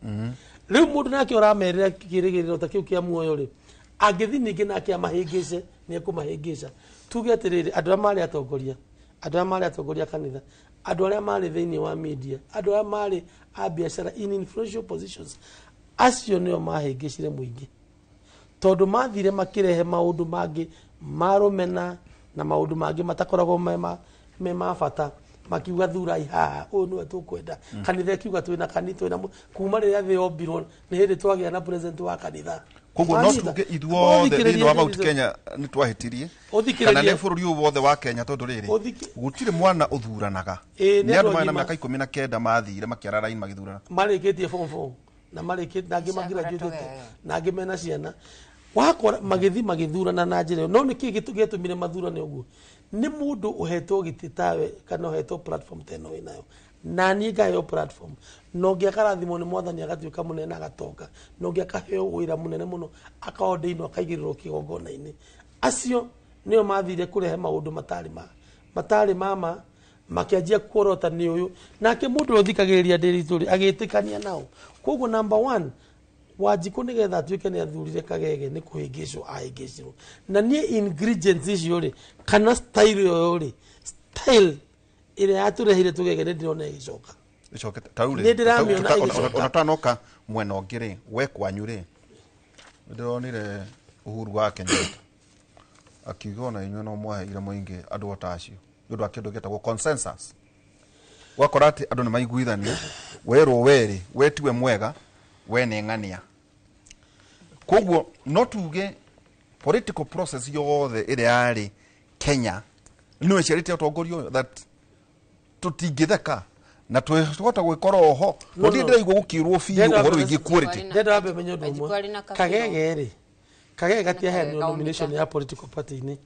Speaker 5: Rĩu mũndũ nake ũramerĩra kĩrĩgĩrĩro ta kĩu kĩa muoyo rĩ, angĩthiĩ ningĩ nake amahĩngĩce, nĩ ekũmahĩngĩca. Tuge atĩrĩrĩ, andũ arĩa marĩ atongoria, andũ arĩa marĩ atongoria kanitha, andũ arĩa marĩ thĩinĩ wa media, andũ arĩa marĩ a biacara in influential positions, acio nĩo mahĩngĩcire mũingĩ, tondũ mathire makĩrehe maũndũ mangĩ marũmena na maũndũ mangĩ matakoragwo me ma bata, Makiuga thurai haha, ũyũ nĩwe tũkwenda. Kanitha ĩkiuga twĩna kanitha, twĩna kuma rĩrĩa thĩ yombirwo nĩ hĩndĩ twagĩa na president wa kanitha.
Speaker 2: Koguo no
Speaker 5: Wanyita?
Speaker 2: tuge ithuothe
Speaker 5: Ũthikĩrĩrie
Speaker 2: thĩinĩ wa Mount
Speaker 5: Ndiritu.
Speaker 2: Kenya nĩ twahĩtirie,
Speaker 5: Ũthikĩrĩrie.
Speaker 2: kana nĩ bũrũri ũyũ wothe wa Kenya, tondũ rĩrĩ, gũtirĩ mwana ũthuranaga.
Speaker 5: Ĩĩ, nĩ
Speaker 2: Nĩ andũ
Speaker 5: andũ
Speaker 2: marĩ na
Speaker 5: agima.
Speaker 2: mĩaka 19 mathire makĩara raini magĩthurana.
Speaker 5: Marĩkĩtie form 4 na marĩkĩtie, na angĩ magraduate, na angĩ mena ciana, wakora magĩthi magĩthurana na njĩra ĩyo. No nĩ kĩĩ gĩatũmire mathurane ũguo? Nĩ mũndũ ũhetwo gĩtĩ tawe kana ũhetwo platform ta ĩno wĩnayo, na niĩ ngaheo platform, na ũngĩ akarathimwo nĩ mwathani agatuĩka mũnene agatonga, na ũngĩ akaheo wĩra mũnene mũno akaondĩinwo akaigĩrĩrwo kĩgongona-inĩ. Acio nĩo mathire kũrehe maũndũ matarĩ ma matarĩ mama, makĩanjia kuorota nĩ ũyũ nake mũndũ ũrĩa ũthikagĩrĩria Ndĩritũ rĩ agĩtĩkania nao. Koguo number one, Wanjikũ nĩgetha atuĩke nĩ athurire Kagege nĩ kũhĩngĩcwo ahĩngĩcirwo. Na niĩ ingredients icio rĩ, kana style ĩyo rĩ, style ĩrĩa yatũreheire tũgege, nĩ ndĩrona ĩgĩcoka.
Speaker 2: Ĩcokete ta rĩu rĩ,
Speaker 5: Nĩ ndĩramĩona ĩgĩcoka.
Speaker 2: Ona tanoka mwena ũngĩ rĩ, we kwanyu rĩ, nĩ ndĩronire Uhuru wa Kenyatta akiuga ona inyuĩ no mwaheire mũingĩ andũ o ta acio nĩ ũndũ wa kĩndũ gĩtagwo consensus. Ũgakora atĩ andũ nĩ maiguithania, werwo werĩ we tiwe mwega, we nĩ ng'ania. Koguo no tuge political process yothe ĩrĩa yarĩ Kenya nĩyo ĩciarĩte ũtongoria ũyũ that tũtingĩtheka na twĩhota gwĩkora oho.
Speaker 5: No,
Speaker 2: tondũ
Speaker 5: no.
Speaker 2: ndĩraigua gũkĩrwo biũ
Speaker 5: Ndĩrenda
Speaker 2: ũhoro wĩgiĩ quality.
Speaker 5: Ndĩrenda wambe menye ũndũ
Speaker 3: Wanjikũ
Speaker 5: ũmwe.
Speaker 3: arĩ na kabiro.
Speaker 5: Kagege rĩ, Kagege gatiaheanirwo
Speaker 3: Kagege
Speaker 5: nomination
Speaker 3: kaumĩte.
Speaker 5: ya political party-inĩ.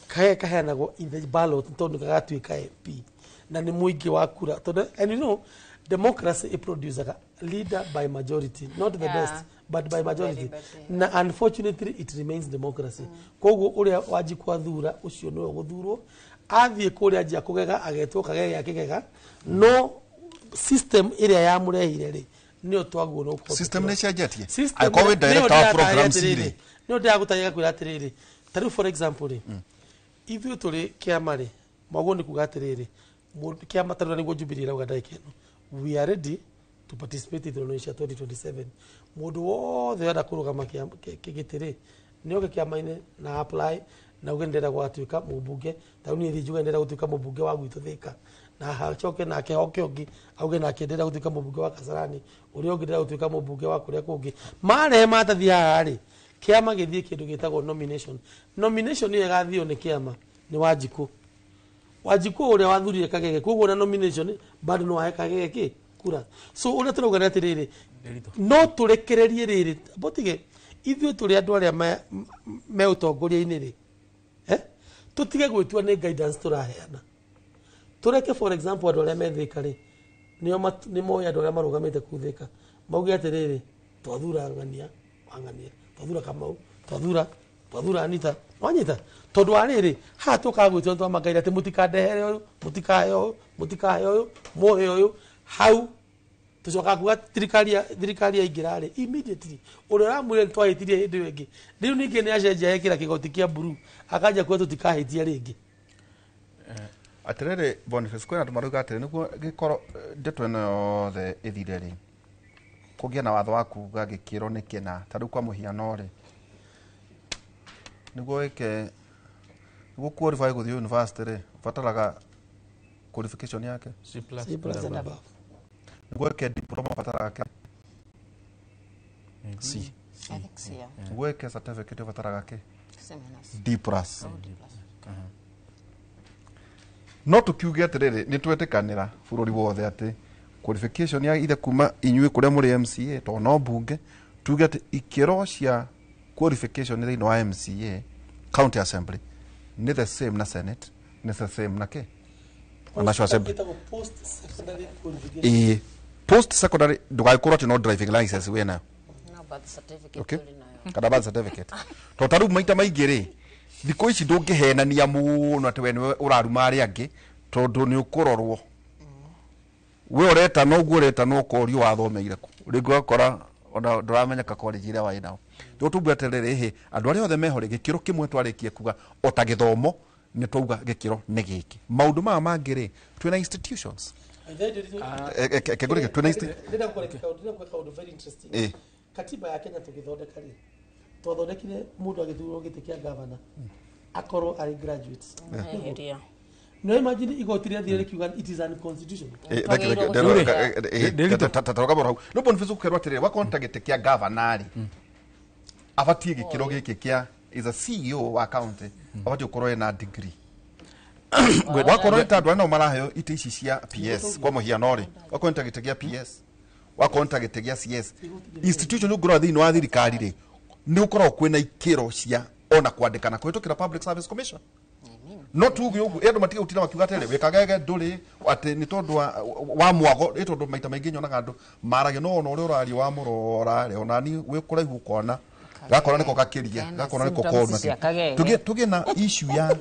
Speaker 5: Kagege kaheanagwo in the ballot tondũ gagatuĩka MP na nĩ mũingĩ wa kura, tondũ and you know democracy iproducaga leader by majority, not the best but by majority.
Speaker 3: Very best, yeah.
Speaker 5: Na unfortunately it remains democracy. Koguo ũrĩa Wanjikũ athura, ũcio nĩwe ũgũthurwo. Athiĩ kũrĩa anjia kũgega, agetwo Kagege akĩgega. No system ĩrĩa yamũrehire rĩ, nĩyo twaguo no gũkorwo
Speaker 2: System nĩ ĩcenjetie.
Speaker 5: System
Speaker 2: Angĩkorwo wĩ
Speaker 5: nĩyo
Speaker 2: director wa
Speaker 5: ndĩratarĩria
Speaker 2: programs
Speaker 5: atĩrĩrĩ,
Speaker 2: rĩ.
Speaker 5: Nĩyo ndĩragũtarĩria kwĩra atĩrĩrĩ, ta rĩu for example rĩ, ithuĩ tũrĩ kĩama rĩ, mwaguo nĩ kuga atĩrĩrĩ, kĩama ta rĩu nĩguo Jubilee ĩrauga ndagĩka ĩno, we are ready to participate ithurano cia 2027. Mũndũ wothe ũrenda kũrũgama gĩtĩ rĩ, nĩ oke kĩama-inĩ na apply na auge ndĩrenda gũgatuĩka mũmbunge. Ta rĩu niĩ thiĩ njuge ndĩrenda gũtuĩka mũmbunge wa gwitũ Thĩka, na acoke nake oke ũngĩ auge nake ndĩrenda gũtuĩka mũmbunge wa Kasarani, ũrĩa ũngĩ ndĩrenda gũtuĩka mũmbunge wa kũrĩa kũngĩ. Marehe maratathi haha rĩ, kĩama gĩthiĩ kĩndũ gĩtagwo nomination. Nomination ĩyo ĩgathio nĩ kĩama nĩ Wanjikũ. Wanjikũ ũrĩa wathurire Kagege, koguo na nomination bado no ahe Kagege kĩ kura. So ũrĩa tũrauga nĩ atĩrĩrĩ, no tũrekererie rĩrĩ botige ithuĩ tũrĩ andũ arĩa me ũtongoria-inĩ rĩ, tũtige gwĩtua nĩ guidance tũraheana. Tũreke for example andũ arĩa me Thĩka rĩ, nĩo nĩ moĩ andũ arĩa marũgamĩte kũu Thĩka, mauge atĩrĩrĩ, twathura ng'ania wang'ania, twathura Kamau, twathura Anita, wanyita. Tondũ wa rĩrĩ, haha tũkaga gwĩtua twamakaire atĩ mũtikandehere ũyũ, mũtikahe ũyũ, mũtikahe ũyũ, mũhe ũyũ. Hau tũcokaga kuga thirikari yaingĩra rĩ, immediately ũrĩa ũramwĩra nĩ twahĩtirie hĩndĩ ĩyo ĩngĩ, rĩu ningĩ nĩ acenjia ekĩra kĩgoti kĩa blue, akanjia kuga tũtikahĩtia rĩngĩ.
Speaker 2: Atĩrĩrĩ Boniface, kwĩna andũ marauga atĩrĩ, nĩguo gĩkorwo ndeto ĩno yothe ĩthire rĩ, kũgĩe na watho wa kuga gĩkĩro nĩ kĩna. Ta rĩu kwa mũhiano rĩ, nĩguo wĩke, nĩguo qualify gũthiĩ university rĩ, ũbataraga qualification yake
Speaker 6: C plus.
Speaker 5: C plus and above.
Speaker 2: Nĩguo wĩke diploma ũbataraga kĩ? C.
Speaker 3: I think so, yeah.
Speaker 2: Nĩguo wĩke certificate ũbataraga kĩ?
Speaker 3: Seminars.
Speaker 2: D plus.
Speaker 3: Oh, D plus.
Speaker 2: No tukiuge atĩrĩrĩ, nĩ twetĩkanĩra bũrũri wothe atĩ qualification ya ithe kuma inyuĩ kũrĩa mũrĩ MCA, tondũ no mbunge tuge atĩ ikĩro cia qualification thĩinĩ wa MCA county assembly nĩ the same na senate, nĩ the same na kĩ, na national assembly.
Speaker 5: Ĩtagwo post secondary qualification.
Speaker 2: Ĩĩ, post secondary, ndũgagĩkorwo atĩ no driving license wĩ nayo.
Speaker 3: No birth certificate ũrĩ nayo.
Speaker 2: Kana birth certificate. Tondũ ta rĩu maita maingĩ rĩ, thikũ ici ndũngĩhenania mũno atĩ we nĩwe ũraruma arĩa angĩ, tondũ nĩ ũkũrorwo we ũretana ũguo ũretana, ũkorio wathomeire kũ. Rĩngĩ ũgakora ona ndũramenyeka college ĩrĩa warĩ nao. Rĩu tuge atĩrĩrĩ, ĩhĩ, andũ arĩa othe meho rĩ, gĩkĩro kĩmwe twarĩkia kuga o ta gĩthomo nĩ twauga gĩkĩro nĩ gĩkĩ. Maũndũ maya mangĩ rĩ, twĩna institutions. Kengũrĩke, twĩna
Speaker 5: Ndĩrenda kũreka kaũndũ very interesting. Katiba ya Kenya tũgĩthondeka rĩ, twathondekire mũndũ agĩthurwo gĩtĩ kĩa gavana akorwo arĩ graduate.
Speaker 3: Eheria.
Speaker 5: No imagine igoti rĩathire rĩkiuga it is unconstitutional.
Speaker 2: Taroga hau no Boniface ũkerwo atĩrĩrĩ, wakorwo gĩtĩ kĩa gavana rĩ, abatiĩ gĩkĩro gĩkĩ kĩa is a CEO wa county, abatiĩ gũkorwo ena degree. Wakorwo nĩ ta andũ arĩa nao maraheo itĩ ici cia PS kwa mũhiano rĩ, wakorwo nĩ ta gĩtĩ gĩa PS, wakorwo nĩ ta gĩtĩ gĩa CS, institution ũngĩrora thĩinĩ wa thirikari rĩ, nĩ gũkoragwo kwĩna ikĩro cia ona kwandĩkana kũhĩtũkĩra Public Service Commission. No tuge ũguo andũ matige gũtinda makiuga atĩrĩrĩ, wĩkagege ndũrĩ atĩ nĩ tondũ wa mwago, nĩ tondũ maita maingĩ nyonaga andũ maragia no ona ũrĩa ũraria wa mũrora rĩ, ona ni wĩ kũraihu ũkona gakora nĩko gakĩria, gakora nĩko koru. Tũgĩe na issue ya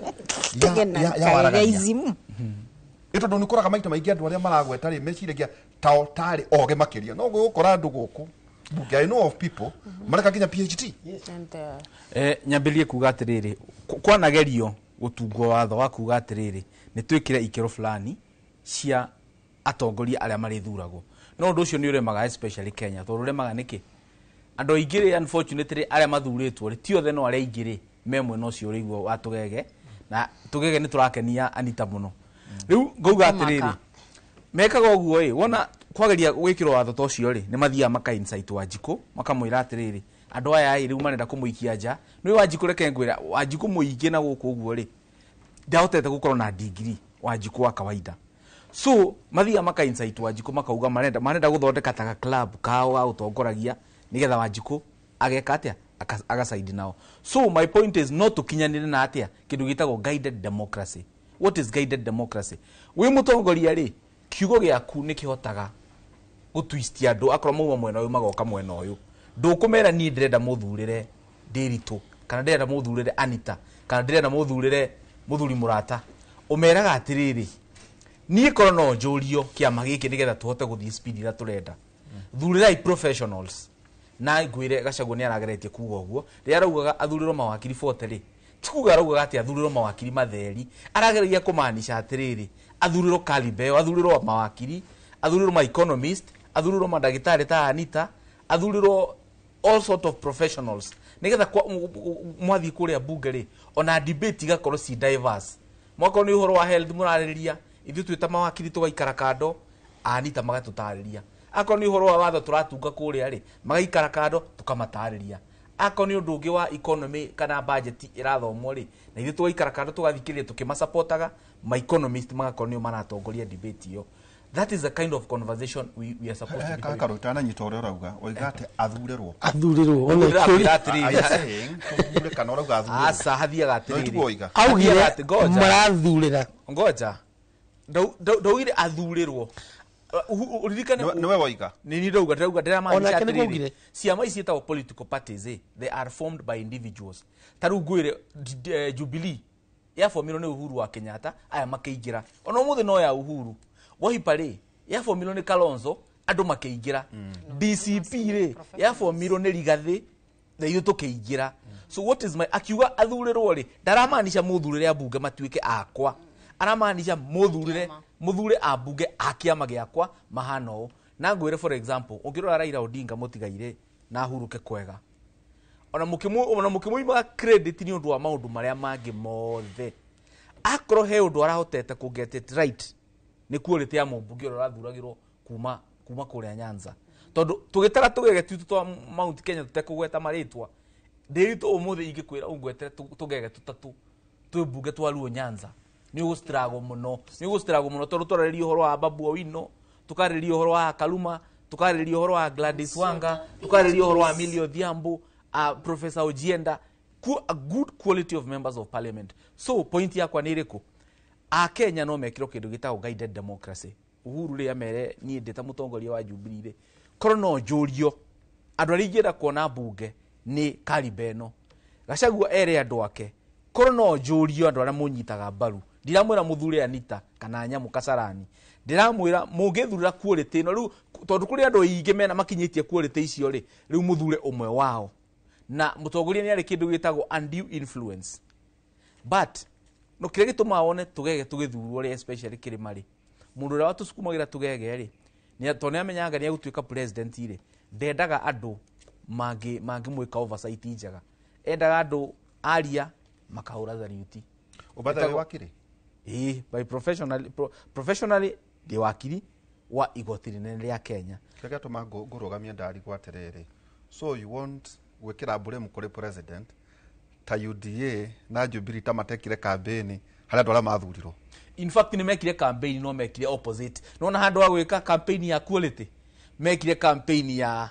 Speaker 2: waragania, nĩ tondũ nĩ ũkoraga maita maingĩ andũ arĩa maragweta rĩ meciragia tao tarĩ oge makĩria, no gũgũkora andũ gũkũ bunge, I know of people mareka nginya PhD.
Speaker 6: Nyambĩrĩrie kuga atĩrĩrĩ, kwanagerio gũtungwo watho wa kuga atĩrĩrĩ nĩ twĩkĩre ikĩro fulani cia atongoria arĩa marĩthuragwo, no ũndũ ũcio nĩ ũremaga especially Kenya, tondũ ũremaga nĩkĩ? Andũ aingĩ rĩ, unfortunately arĩa mathurĩtwo rĩ ti othe, no arĩa aingĩ rĩ me mwena ũcio ũrĩguo wa tũgege, na tũgege nĩ tũrakenia Anita mũno. Rĩu ngauga atĩrĩrĩ, mekaga ũguo ĩ, wona kwageria gwĩkĩrwo watho ta ũcio rĩ, nĩ mathiaga maka insight Wanjikũ, makamwĩra atĩrĩrĩ, andũ aya ĩ rĩu marenda kũmũikia nja. Nĩ Wanjikũ, reke ngwĩra, Wanjikũ mũingĩ na gũkũ ũguo rĩ ndahotete gũkorwo na degree, Wanjikũ wa kawaida. So mathiaga maka insight Wanjikũ, makauga marenda gũthondeka ta club kao ga gũtongoragia nĩgetha Wanjikũ ageka atĩa, agasaidi nao. So my point is no tũkinyanĩre na atĩa kĩndũ gĩtagwo guided democracy. What is guided democracy? Wĩ mũtongoria rĩ, kiugo gĩaku nĩ kĩhotaga gũtwistia andũ, akorwo mauma mwena ũyũ magoka mwena ũyũ. Ndũkũmera niĩ ndĩrenda mũthurĩre Ndĩritũ, kana ndĩrenda mũthurĩre Anita, kana ndĩrenda mũthurĩre mũthuri mũrata. Ũmeraga atĩrĩrĩ, niĩ korwo no njũrio kĩama gĩkĩ nĩgetha tũhote gũthiĩ speed ĩrĩa tũrenda, thurĩrai professionals. Na ngwĩre Gachagua nĩ arageretie kuga ũguo rĩrĩa araugaga athurĩrwo mawakiri 40 rĩ, ti kuga araugaga atĩ athurĩrwo mawakiri matheri, arageragia kũmaanisha atĩrĩrĩ, athurĩrwo caliber ĩyo, athurĩrwo mawakiri, athurĩrwo ma economist, athurĩrwo mandagĩtarĩ ta Anita, athurĩrwo all sort of professionals, nĩgetha mwathiĩ kũrĩa bunge rĩ, ona debate igakorwo ci diverse. Mwakorwo nĩ ũhoro wa health mũrarĩrĩria, ithuĩ twĩ ta mawakiri tũgaikara kando, Anita magatũtarĩria. Akorwo nĩ ũhoro wa watho tũratunga kũrĩa rĩ, magaikara kando tũkamatarĩria. Akorwo nĩ ũndũ ũngĩ wa economy kana budget ĩrathomwo rĩ, na ithuĩ tũgaikara kando tũgathikĩrĩria tũkĩmasapotaga, ma economist magakorwo nĩo maratongoria debate ĩyo. That is the kind of conversation we are supposed to be having.
Speaker 2: Karo utananyita ũrĩa ũrauga, oiga atĩ athurĩrwo.
Speaker 5: Athurĩrwo, ona
Speaker 2: kĩũria. Kana ũrauga athurĩrwo.
Speaker 6: Aca, hathiaga atĩrĩrĩ.
Speaker 5: Augire marathurĩra.
Speaker 6: Ngoja. Ndaugire athurĩrwo. Uririkane
Speaker 2: niwe woiga.
Speaker 6: Ni ndauga ndĩramaanisha atĩrĩrĩ, ciama ici ciĩtagwo political parties, they are formed by individuals. Ta rĩu ngwĩre Jubilee yabomirwo nĩ Uhuru wa Kenyatta, aya makĩingĩra. Ona ũmũthĩ no ya Uhuru. Wiper rĩ yabomirwo nĩ Kalonzo, andũ makĩingĩra. DCP rĩ yabomirwo nĩ Rigathĩ, na ithuĩ tũkĩingĩra. So what is my akiuga athurĩrwo rĩ, ndaramaanisha mũthurĩre ambunge matuĩke akwa, aramaanisha mũthurĩre mũthure ambunge a kĩama gĩakwa mahana ũũ. Na ngwĩre for example, ũngĩrora Raila Odinga mũtigaire na ahuruke kwega, ona mũkĩmũimaga credit nĩ ũndũ wa maũndũ marĩa mangĩ mothe, akorwo he ũndũ arahotete kũ get it right nĩ quality ya mũmbunge ũrĩa ũrathuragĩrwo kuma kũrĩa Nyanza. Tondũ tũgĩtara tũgege twitũ twa Mount Kenya tũtekũgweta marĩtwa, Ndĩritũ ũmũthĩ ingĩkwĩra ũngwetere tũgege tũtatũ twĩ mbunge twa Luo Nyanza, nĩ ũgũstruggle mũno, nĩ ũgũstruggle mũno tondũ twarĩrĩria ũhoro wa Babu Owino, tũkarĩrĩria ũhoro wa Kaluma, tũkarĩrĩria ũhoro wa Gladys Wanga, tũkarĩrĩria ũhoro wa Millie Odhiambo, Professor Ojienda, a good quality of members of parliament. So point yakwa nĩ ĩrĩkũ? A Kenya no mekĩrwo kĩndũ gĩtagwo guided democracy. Uhuru rĩ amere niĩ ndĩ ta mũtongoria wa Jubilee rĩ, korwo no njũrio andũ arĩa ingĩenda kuona mbunge nĩ caliber ĩno. Gachagua ere andũ ake, korwo no njũrio andũ arĩa mũnyitaga mbaru, ndiramwĩra mũthure Anita kana Nyamũ Kasarani, ndiramwĩra mũngĩthurĩra quality ĩno rĩu, tondũ kũrĩ andũ aingĩ mena makinyĩtie quality icio rĩ, rĩu mũthure ũmwe wao. Na mũtongoria nĩ arĩ kĩndũ gĩtagwo undue influence. But no kĩrĩa gĩtũmaga wone tũgege tũgĩthurwo rĩ, especially kĩrĩma rĩ, mũndũ ũrĩa watũsukumagĩra tũgege rĩ, tondũ nĩamenyaga nĩ egũtuĩka president rĩ, ndendaga andũ mangĩmwĩka oversight njega, endaga andũ aria makahũra thariuti.
Speaker 2: Ũbatha wĩ wakiri?
Speaker 6: Ĩĩ, by professionally, professionally ndĩ wakiri wa igoti rĩnene rĩa Kenya.
Speaker 2: Kĩrĩa gĩatũma ngũrũgamie ndarigwo atĩrĩrĩ, so you want gwĩkĩra blame kũrĩ president ta UDA na Jubilee ta matekire campaign harĩ andũ arĩa mathurirwo?
Speaker 6: In fact nĩ mekire campaign, no mekire opposite. Nona handũ wa gwĩka campaign ya quality, mekire campaign ya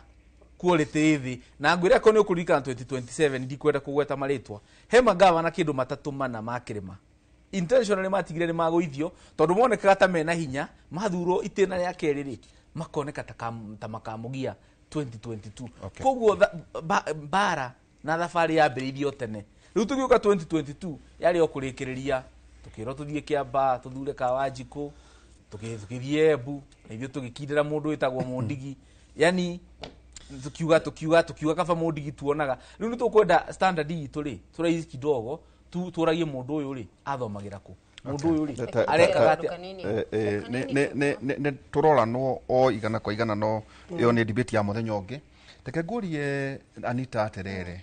Speaker 6: quality thĩ. Na ngwĩre ko nĩ ũkũririkana 2027, ndikwenda kũgweta marĩtwa, he magavana kĩndũ matatũ mana ma kĩrĩma intentionally matigire nĩ magũithio tondũ monekaga ta mena hinya. Mathurwo itĩna rĩa kerĩ rĩ, makoneka ta makamũgia 2022. Koguo mbara na thabarĩ yambĩrĩirio tene. Rĩu tũgĩũka 2022 yarĩ o kũrĩkĩrĩria, tũkĩrwo tũthiĩ Kĩambaa tũthure Kawanjikũ, tũgĩthiĩ Embu na ithuĩ tũgĩkindĩra mũndũ wĩtagwo Mũndigi, yani tukiuga kaba Mũndigi tuonaga. Rĩu nĩ tũkwenda standard itũ rĩ tũraisi kidogo, tũragie mũndũ ũyũ rĩ athomagĩra kũ, mũndũ ũyũ rĩ arekaga atĩa.
Speaker 2: Nĩ tũroranwo o igana kwa igana, no ĩyo nĩ debate ya mũthenya ũngĩ. Reke ngũrie Anita atĩrĩrĩ,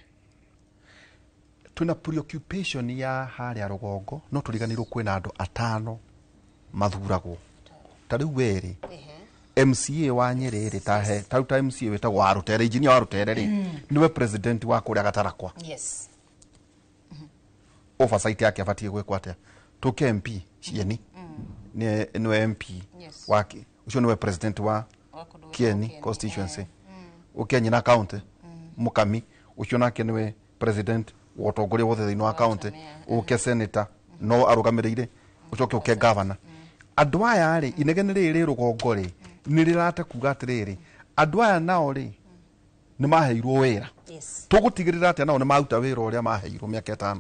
Speaker 2: twĩna preoccupation ya harĩa rũgongo, no tũriganĩrwo kwĩna andũ atano mathuragwo. Ta rĩu werĩ MCA wa Nyĩrĩ rĩ, ta he ta rĩu ta MCA wĩtagwo wa Rũtere, engineer wa Rũtere rĩ, nĩwe president wa kũrĩa Gatarakwa. Oversight yake abatiĩ gwĩkwo atĩa? Tũke MP Cieni, nĩwe MP wake, ũcio nĩwe president wa Kieni constituency. Ũke Nyina county, Mukami ũcio nake nĩwe president wa ũtongoria wothe thĩinĩ wa county. Ũke senator no arũgamĩrĩire, ũcoke ũke governor. Andũ aya rĩ, inegene rĩrĩ rĩ rũgongo rĩ nĩ rĩrate kuga atĩrĩrĩ, andũ aya nao rĩ nĩ maheirwo wĩra. Tũgũtigĩrĩra atĩa nao nĩ maruta wĩra ũrĩa maheirwo mĩaka 5?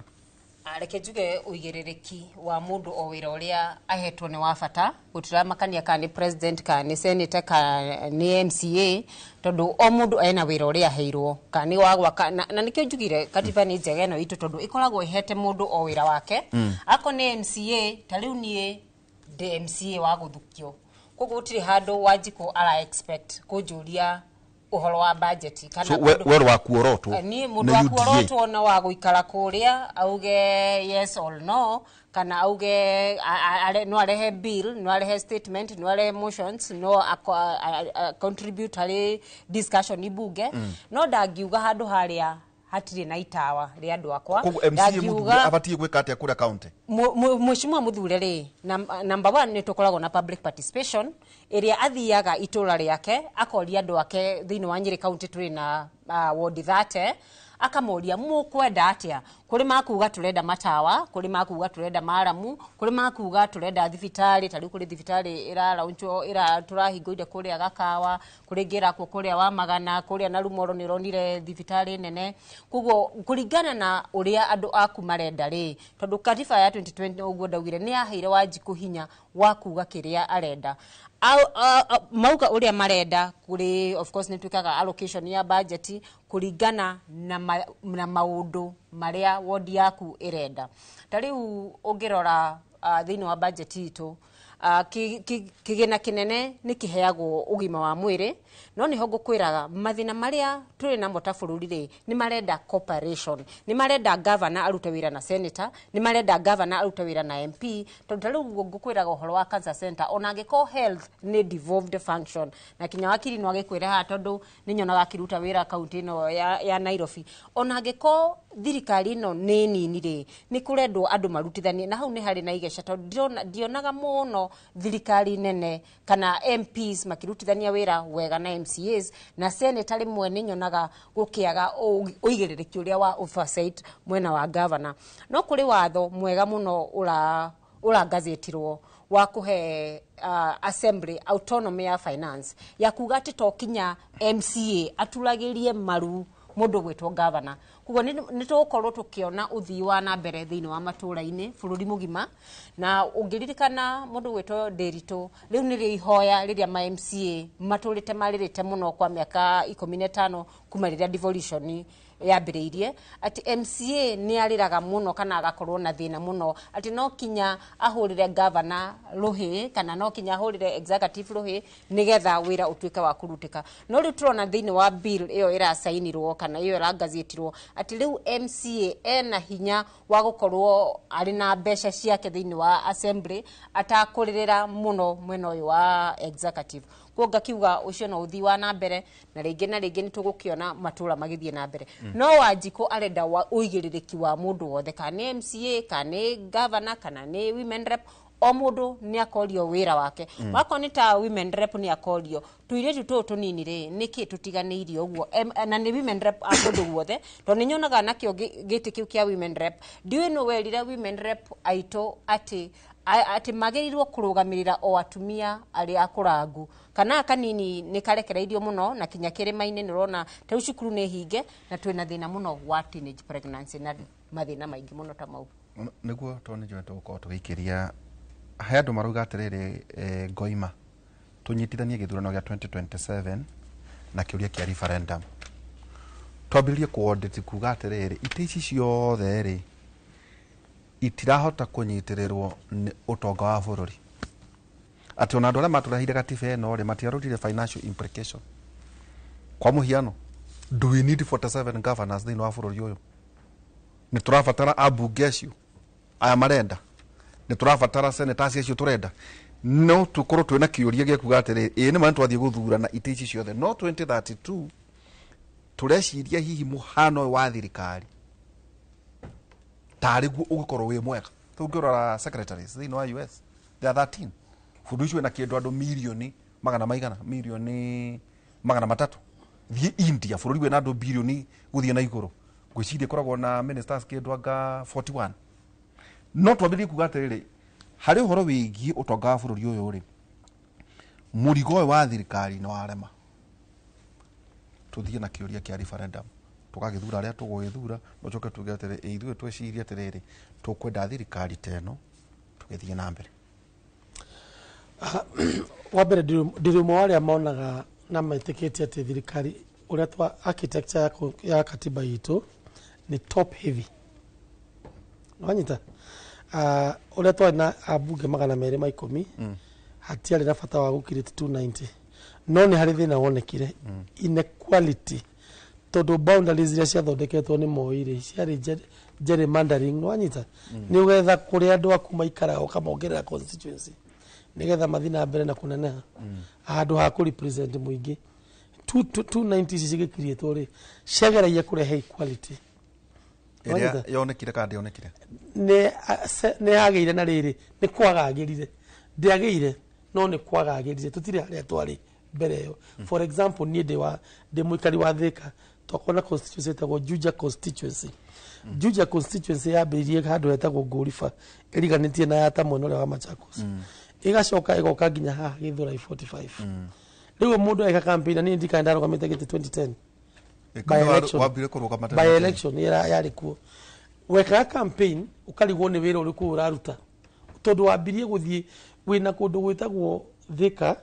Speaker 3: Reke njuge ũigĩrĩrĩki wa mũndũ o wĩra ũrĩa ahetwo nĩ wa bata. Gũtiramakania kana nĩ president, kana nĩ senator, kana nĩ MCA, tondũ o mũndũ ena wĩra ũrĩa aheirwo, kana nĩ wa gwaka. Na nĩkĩo njugire katiba nĩ njega ĩno itũ, tondũ ĩkoragwo ĩhete mũndũ o wĩra wake. Akorwo nĩ MCA, ta rĩu niĩ ndĩ MCA wa gũthukio, koguo gũtirĩ handũ Wanjikũ ara expect kũnjũria ũhoro wa budget kana
Speaker 2: So we wa kuorotwo
Speaker 3: niĩ mũndũ wa kuorotwo na wa gũikara kũrĩa auge yes or no, kana auge no arehe bill, no arehe statement, no arehe motions, no contribute harĩ discussion ibunge. No ndangiuga handũ harĩa hatirĩ na itawa rĩa andũ akwa.
Speaker 2: Koguo MCA mũthure abatiĩ gwĩka atĩa kũrĩa county?
Speaker 3: Mheshimiwa mũthure rĩ, number 1 nĩ tũkoragwo na public participation ĩrĩa athiaga itũra rĩake akoria andũ ake. Thĩinĩ wa Nyĩrĩ county tũrĩ na ward 30, akamoria mũkwenda atĩa. Kũrĩ makuga tũrenda matawa, kũrĩ makuga tũrenda maramu, kũrĩ makuga tũrenda thibitarĩ. Ta rĩu kũrĩ thibitarĩ ĩraraunchwo ĩra tũrahingũire kũrĩa Gakawa, kũrĩ ĩngĩ ĩrakwo kũrĩa wa Magana, kũrĩa na Rumoro nĩ ũronire thibitarĩ nene. Koguo kũringana na ũrĩa andũ aku marenda rĩ, tondũ katiba ya 2020 ũguo ndaugire nĩ yaheire Wanjikũ hinya wa kuga kĩrĩa arenda. Mauga ũrĩa marenda kũrĩ, of course nĩ twĩkaga allocation ya budget kũringana na maũndũ marĩa ward yaku ĩrenda. Ta rĩu ũngĩrora thĩinĩ wa budget itũ, kĩgĩna kĩnene nĩ kĩheagwo ũgima wa mwĩrĩ, no nĩho ngũkwĩraga mathĩna marĩa tũrĩ namo ta bũrũri rĩ, nĩ marenda cooperation, nĩ marenda governor arute wĩra na senator, nĩ marenda governor arute wĩra na MP. Tondũ ta rĩu ngũkwĩraga ũhoro wa cancer center, ona angĩkorwo health nĩ devolved function, na kinya wakiri no agĩkwĩra haha tondũ nĩ nyonaga akĩruta wĩra kaunti ĩno ya Nairobi, ona angĩkorwo thirikari ĩno nĩ nini rĩ, nĩ kũrendwo andũ marutithanie, na hau nĩ harĩ na igeca, tondũ ndionaga mũno thirikari nene kana MPs makirutithania wĩra wega na MCAs na senator. Rĩmwe nĩ nyonaga gũkĩaga ũigĩrĩrĩki ũrĩa wa oversight mwena wa governor. No kũrĩ watho mwega mũno ũrangazetirwo wa kũhe assembly autonomy ya finance, ya kuga atĩ to kinya MCA aturagĩrie maru mũndũ gwĩtwo governor. Koguo nĩ tũgũkorwo tũkĩona ũthii wa na mbere thĩinĩ wa matũra-inĩ bũrũri mũgima. Na ũngĩririkana mũndũ gwĩtwo Ndĩritũ, rĩu nĩrĩo ihoya rĩrĩa ma MCA matũrĩte marĩrĩte mũno kwa mĩaka 15 kuma rĩrĩa devolution Yambĩrĩirie atĩ MCA nĩ arĩraga mũno kana agakorwo na thĩna mũno atĩ no kinya ahũrĩre gavana rũhĩ kana no kinya ahũrĩre executive rũhĩ nĩgetha wĩra ũtuĩke wa kũrutĩka. No rĩu tũrona thĩinĩ wa bill ĩyo ĩracainirwo kana ĩyo ĩrangazetĩrwo atĩ rĩu MCA ena hinya wa gũkorwo arĩ na mbeca ciake thĩinĩ wa assembly atakũrĩrĩra mũno mwena ũyũ wa executive. Kuo ngakiuga ũcio no ũthii wa na mbere na rĩngĩ na rĩngĩ nĩ tũgũkĩona matũra magĩthiĩ na mbere. No Wanjikũ arenda wa ũigĩrĩrĩki wa mũndũ wothe, kana nĩ MCA kana nĩ governor kana nĩ women rep, o mũndũ nĩ akorio wĩra wake. Wakorwo nĩ ta women rep nĩ akorio tũirĩtu tũũ tũnini rĩ nĩkĩ tũtiganĩirio ũguo. Na nĩ women rep a kũndũ guothe tondũ nĩ nyonaga nakĩo gĩtĩ kĩu kĩa women rep, ndiũĩ nũ werire women rep aitũ atĩ atĩ magĩrĩirwo kũrũgamĩrĩra o atumia arĩa akũrangu kana kanini nĩ karekereirio mũno na kinya kĩrĩma-inĩ nĩ ũrona ta rĩu cukuru nĩ hinge na twĩna thĩna mũno wa teenage pregnancy na mathĩna maingĩ mũno ta mau.
Speaker 2: Nĩguo tondũ nĩ njũĩ tũgũkorwo tũgĩikĩria he andũ marauga atĩrĩrĩ, ngoima tũnyitithanie gĩthurano gĩa 2027 na kĩũria kĩa referendum, twambĩrĩrie kũ kuga atĩrĩrĩ, itĩ ici ciothe rĩ itirahota kũnyitĩrĩrwo nĩ ũtonga wa bũrũri, atĩ ona andũ arĩa matũreheire gatiba ĩno rĩ matiarorire financial implication. Kwa mũhiano, do we need 47 governors thĩinĩ wa bũrũri ũyũ? Nĩ tũrabatara ambunge acio aya marenda? Nĩ tũrabatara senators acio tũrenda? No tũkorwo twĩna kĩũria gĩa kuga atĩrĩrĩ, ĩĩ nĩ ma nĩ twathiĩ gũthurana itĩ ici ciothe, no 2032 tũreciria hihi mũhano ũyũ wa thirikari tarĩ guo ũgĩkorwo wĩ mwega. Tũngĩrora secretaries thĩinĩ wa US, they are 13. Bũrũri ũcio wĩna kĩndũ andũ mirioni magana maigana, mirioni 300. Thiĩ India, bũrũri wĩna andũ birioni gũthiĩ na igũrũ, ngwĩciria ĩkoragwo na ministers kĩndũ anga 41. No twambĩrĩrie kuga atĩrĩrĩ, harĩ ũhoro wĩgiĩ ũtonga wa bũrũri ũyũ rĩ, mũrigo ũyũ wa thirikari nĩ warema, tũthiĩ na kĩũria kĩa referendum, tũgagĩthura arĩa tũgũgĩthura, no coke tuge atĩrĩ, ĩ ithuĩ twecirie atĩrĩrĩ, tũkwenda thirikari ta ĩno tũgĩthiĩ na mbere.
Speaker 5: Wa mbere, ndĩrĩ ũmwe wa arĩa monaga na metĩkĩtie atĩ thirikari ũrĩa twa architecture ya katiba itũ nĩ top heavy. Wanyita ũrĩa twarĩ na ambunge 210, hatiarĩ na bata wa gũkirĩte 290, no nĩ harĩ thĩna wonekire, inequality, tondũ boundaries iria ciathondeketwo nĩ Moi rĩ ciarĩ gerrymandering. Nĩwanyita, nĩ ũgetha kũrĩa andũ aku maikaraga ũkamongerera constituency nĩgetha mathiĩ na mbere na kũneneha handũ ha kũ represent mũingĩ. 290 ici cigĩkiriĩtwo rĩ ciageragia kũrehe equality.
Speaker 2: Ĩrĩa
Speaker 5: Wanyita?
Speaker 2: Yonekire kana ndĩonekire?
Speaker 5: Nĩ yagĩire na rĩrĩ nĩ kwagagĩrire, ndĩagĩire no nĩ kwagagĩrire, tũtirĩ harĩa twarĩ mbere ĩyo. For example, niĩ ndĩ mũikari wa Thĩka, twakorwo na constituency ĩtagwo Juja constituency. Juja constituency yambĩrĩirie handũ hetagwo Ngũriba ĩriganĩtie na Yata mwena ũrĩa wa Machakos, ĩgacoka ĩgoka nginya haha Gĩthũrai 45. Rĩu mũndũ eka campaign, na niĩ ndikana ndarũgamĩte gĩtĩ 2010 by election.
Speaker 2: Wambire kũrũgama
Speaker 5: By election yarĩ kuo, wekaga campaign ũkarigwo nĩ wĩra ũrĩkũ ũraruta, tondũ wambirie gũthiĩ wĩna kũndũ gwĩtagwo Thika,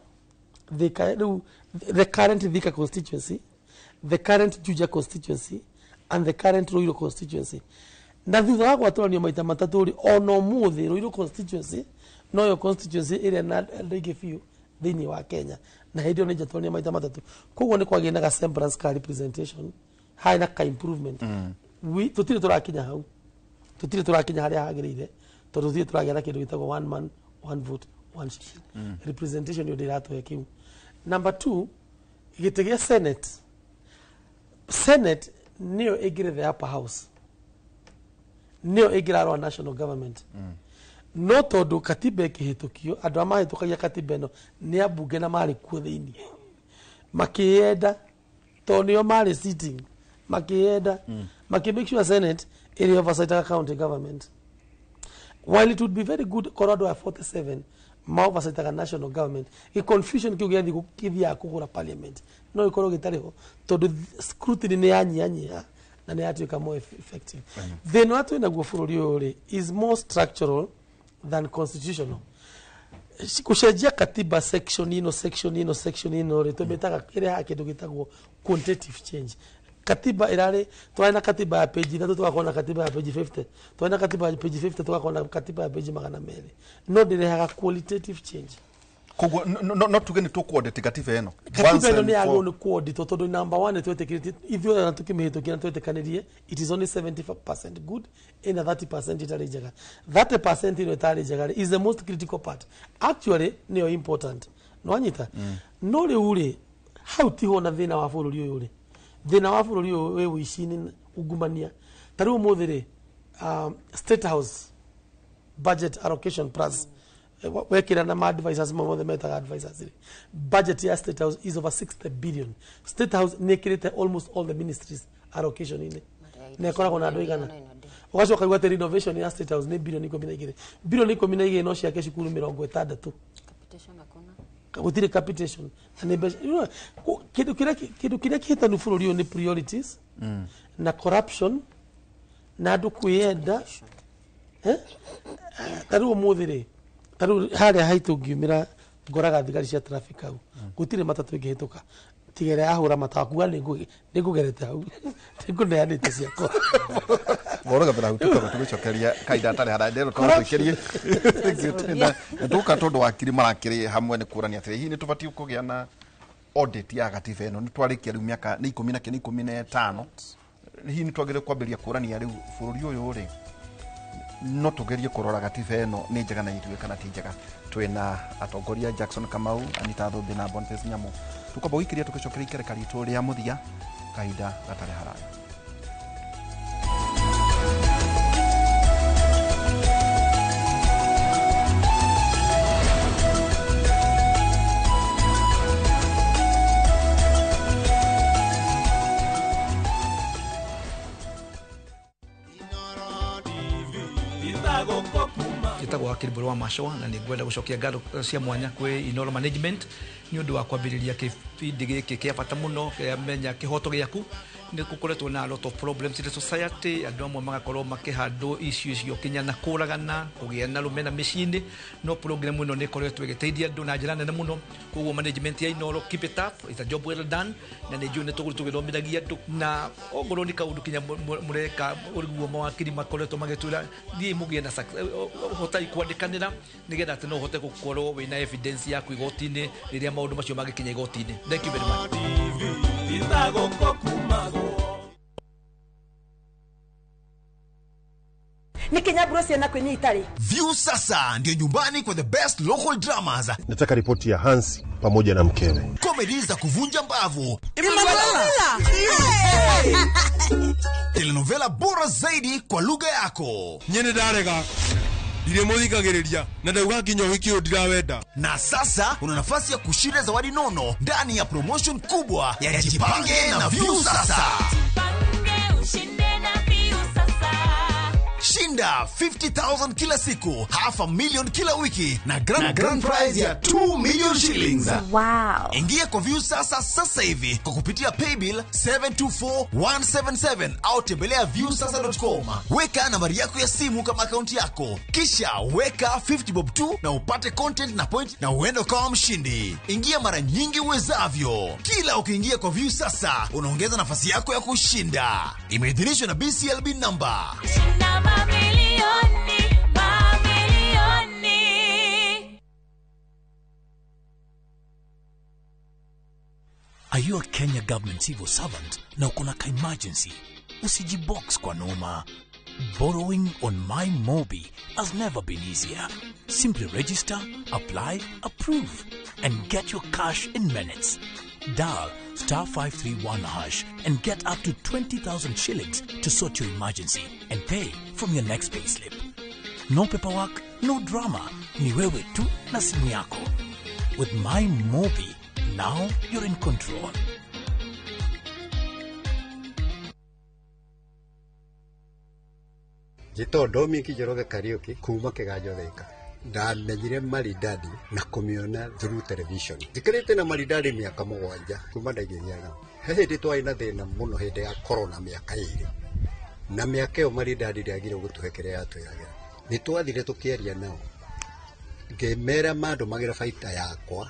Speaker 5: Thika rĩu the current Thika constituency, the current Juja constituency and the current Ruiru constituency. Na thutha wa gwatũranio maita matatũ rĩ, ona ũmũthĩ Ruiru constituency noyo constituency ĩrĩa na andũ aingĩ biũ thĩinĩ wa Kenya, na hĩndĩ ĩyo nĩ njatũranio maita matatũ. Koguo nĩ kwagĩa na ga semblance ka representation, harĩ na ka improvement. Tũtirĩ tũrakinya hau, tũtirĩ tũrakinya harĩa hagĩrĩire, tondũ tũtirĩ tũragĩa na kĩndũ gĩtagwo one man one vote one shilling. Representation ĩyo ndĩratũhe kĩu. Number two, gĩtĩ gĩa senate. Senate nĩyo ĩngĩrĩ the upper house, nĩyo ĩngĩrarora national government, no tondũ katiba ĩkĩhĩtũkio, andũ arĩa mahĩtũkagia katiba ĩno nĩ ambunge na marĩ kuo thĩinĩ makĩyenda, tondũ nĩo marĩ sitting, makĩyenda makĩ make sure senate ĩrĩ oversight county government, while it would be very good korwo andũ a 47 ma oversightaga national government. Gĩ confusion kĩu gĩathiĩ gĩthiaga kũgũra parliament no gĩkorwo gĩtarĩ ho, tondũ scrutiny nĩ yanyihanyiha na nĩ yatuĩka more effective. Thĩna ũrĩa twĩ naguo bũrũri ũyũ rĩ is more structural than constitutional. Gũcenjia katiba section ĩno, section ĩno, section ĩno rĩ, tũmĩtaga ĩrehaga kĩndũ gĩtagwo quantitative change. Katiba ĩrarĩ, twarĩ na katiba ya page 3, tũgakorwo na katiba ya page 50, twarĩ na katiba ya page 50, tũgakorwo na katiba ya page 200, no ndĩrehaga qualitative change.
Speaker 2: Koguo no tuge nĩ tũkwandĩte katiba ĩno.
Speaker 5: Katiba ĩno nĩ yagĩrĩirwo nĩ kwandĩtwo, tondũ number one, nĩ twetĩkĩrĩtie ithuothe na tũkĩmĩhĩtũkia na twetĩkanĩrie it is only 75% good, ĩna 30% ĩtarĩ njega. 30% ĩno ĩtarĩ njega rĩ, is the most critical part, actually nĩyo important, nĩwanyita? No rĩu rĩ, hau tiho na thĩna wa bũrũri ũyũ rĩ. Thĩna wa bũrũri ũyũ wĩ ũici-inĩ, ungumania. Ta rĩu ũmũthĩ rĩ, State House budget allocation plus wekĩra na ma advisors mothe metaga advisors rĩ, budget ya State House is over 60 billion. State House nĩ ĩkĩrĩte almost all the ministries allocation-inĩ, na ĩkoragwo na andũ aigana? Ũgacoka uga atĩ renovation ya State House nĩ bilioni 12. Bilioni 12 no ciake cukuru 60. Gũtirĩ capitation na nĩ mbeca. Kĩndũ kĩrĩa kĩhĩtanu bũrũri ũyũ nĩ priorities na corruption na andũ kwĩyenda. Eh? Ta rĩu ũmũthĩ rĩ, ta rĩu harĩa haitũ ngiumĩra ngoraga thigari cia traffic hau, gũtirĩ matatũ ĩngĩhĩtũka tiga ĩrĩa yahũra matawa, kuga nĩ ngũgerete hau, nĩngũneanĩte ciakwa.
Speaker 2: Mũrũgamĩra hau, tũkorwo tũgĩcokeria kahinda hatarĩ haraya ndero twatwĩkĩrie tũka, tondũ wakiri marakĩrĩ hamwe nĩ kũrania atĩrĩ, hihi nĩ tũbatiĩ kũgĩa na audit ya gatiba ĩno? Nĩ twarĩkia rĩu mĩaka nĩ 10 na kĩ nĩ 15. Hihi nĩ twagĩrĩire kwambĩrĩria kũrania rĩu bũrũri ũyũ rĩ, no tũgerie kũrora gatiba ĩno nĩ njega na ithuĩ kana ti njega? Twĩna atongoria Jackson Kamau, Anita Thũmbĩ na Boniface Nyamu. Tũkwamba gũikĩria tũgĩcokeria ikereka ritũ rĩa mũthia kahinda gatarĩ haraya.
Speaker 4: Njĩtagwo Wakiri Mbũrũ wa Macũa, na nĩ ngwenda gũcokia ngatho cia mwanya kwĩ Inoro Management nĩ ũndũ wa kwambĩrĩria kĩbindi gĩkĩ kĩa bata mũno kĩa Menya Kĩhoto Gĩaku. Nĩ gũkoretwo na a lot of problems in the society, andũ amwe magakorwo makĩhandwo icio icio kinya na kũragana, kũgĩa na rũmena mĩciĩ-inĩ, no program ĩno nĩ ĩkoretwo ĩgĩteithia andũ na njĩra nene mũno. Koguo management ya Inoro, keep it up, it's a job well done, na nĩ njũĩ nĩ tũgũrũ tũgĩthomithagia andũ, na ongorwo nĩ kaũndũ kinya mũreka ũguo mawakiri makoretwo magĩtwĩra thiĩ mũgĩe na hotai kwandĩkanĩra nĩgetha atĩ no ũhote gũkorwo wĩna evidence yaku igoti-inĩ rĩrĩa maũndũ macio mangĩkinya igoti-inĩ. Thank you very much.
Speaker 8: Nĩ kinyamburo ciana kwĩnyia itarĩ.
Speaker 9: View sasa ndio nyumbani kwa the best local dramas,
Speaker 10: Nataka ripoti ya Hansi pamoja na mkewe.
Speaker 9: Comedy za kuvunja mbavu,
Speaker 8: Emanuela!
Speaker 9: Telenovela bora zaidi kwa lugha yako.
Speaker 11: Nyene ndarega ndirĩ mũthikagĩrĩria na ndauga nginya ũhiki ũyũ ndirawenda.
Speaker 9: Na sasa una nafasi ya kushinda zawadi nono ndani ya promotion kubwa ya Jipange na View Sasa.
Speaker 12: Ushinde na View Sasa.
Speaker 9: Shinda 50,000 kila siku, half a million kila wiki na grand prize ya 2 million shillings.
Speaker 29: Wow.
Speaker 9: Ingia kwa View Sasa sasa hivi kwa kupitia paybill 724177 au tembelea viewsasa.com. Weka nambari yako ya simu kama akaunti yako, kisha weka 50 bob tu na upate content na point na uende ukawa mshindi. Ingia mara nyingi uwezavyo. Kila ukiingia kwa View Sasa unaongeza nafasi yako ya kushinda. Imeidhinishwa na BCLB number.
Speaker 12: Shinda mamilioni, mamilioni.
Speaker 15: Are you a Kenya government civil servant na uko na ka emergency? Usijibox kwa noma. Borrowing on MyMobi has never been easier. Simply register, apply, approve, and get your cash in minutes. Dial *531# and get up to 20,000 shillings to sort your emergency and pay from your next payslip. No paperwork, no drama. Ni wewe tu na simu yako. With MyMobi, now you're in control.
Speaker 17: Njĩtagwo Dominic Njoroge Kariũki kuma Kĩganjo Thika. Ndamenyire Maridadi na kũmĩona through television. Njikarĩte na Maridadi mĩaka 7 kuma ndaingĩria nao. He hĩndĩ twarĩ na thĩna mũno hĩndĩ ya corona mĩaka 2, na mĩaka ĩyo Maridadi ndĩagire gũtũhe kĩrĩa yatwĩragĩra. Nĩ twathire tũkĩaria nao, ngĩmera mandũmagĩra baita yakwa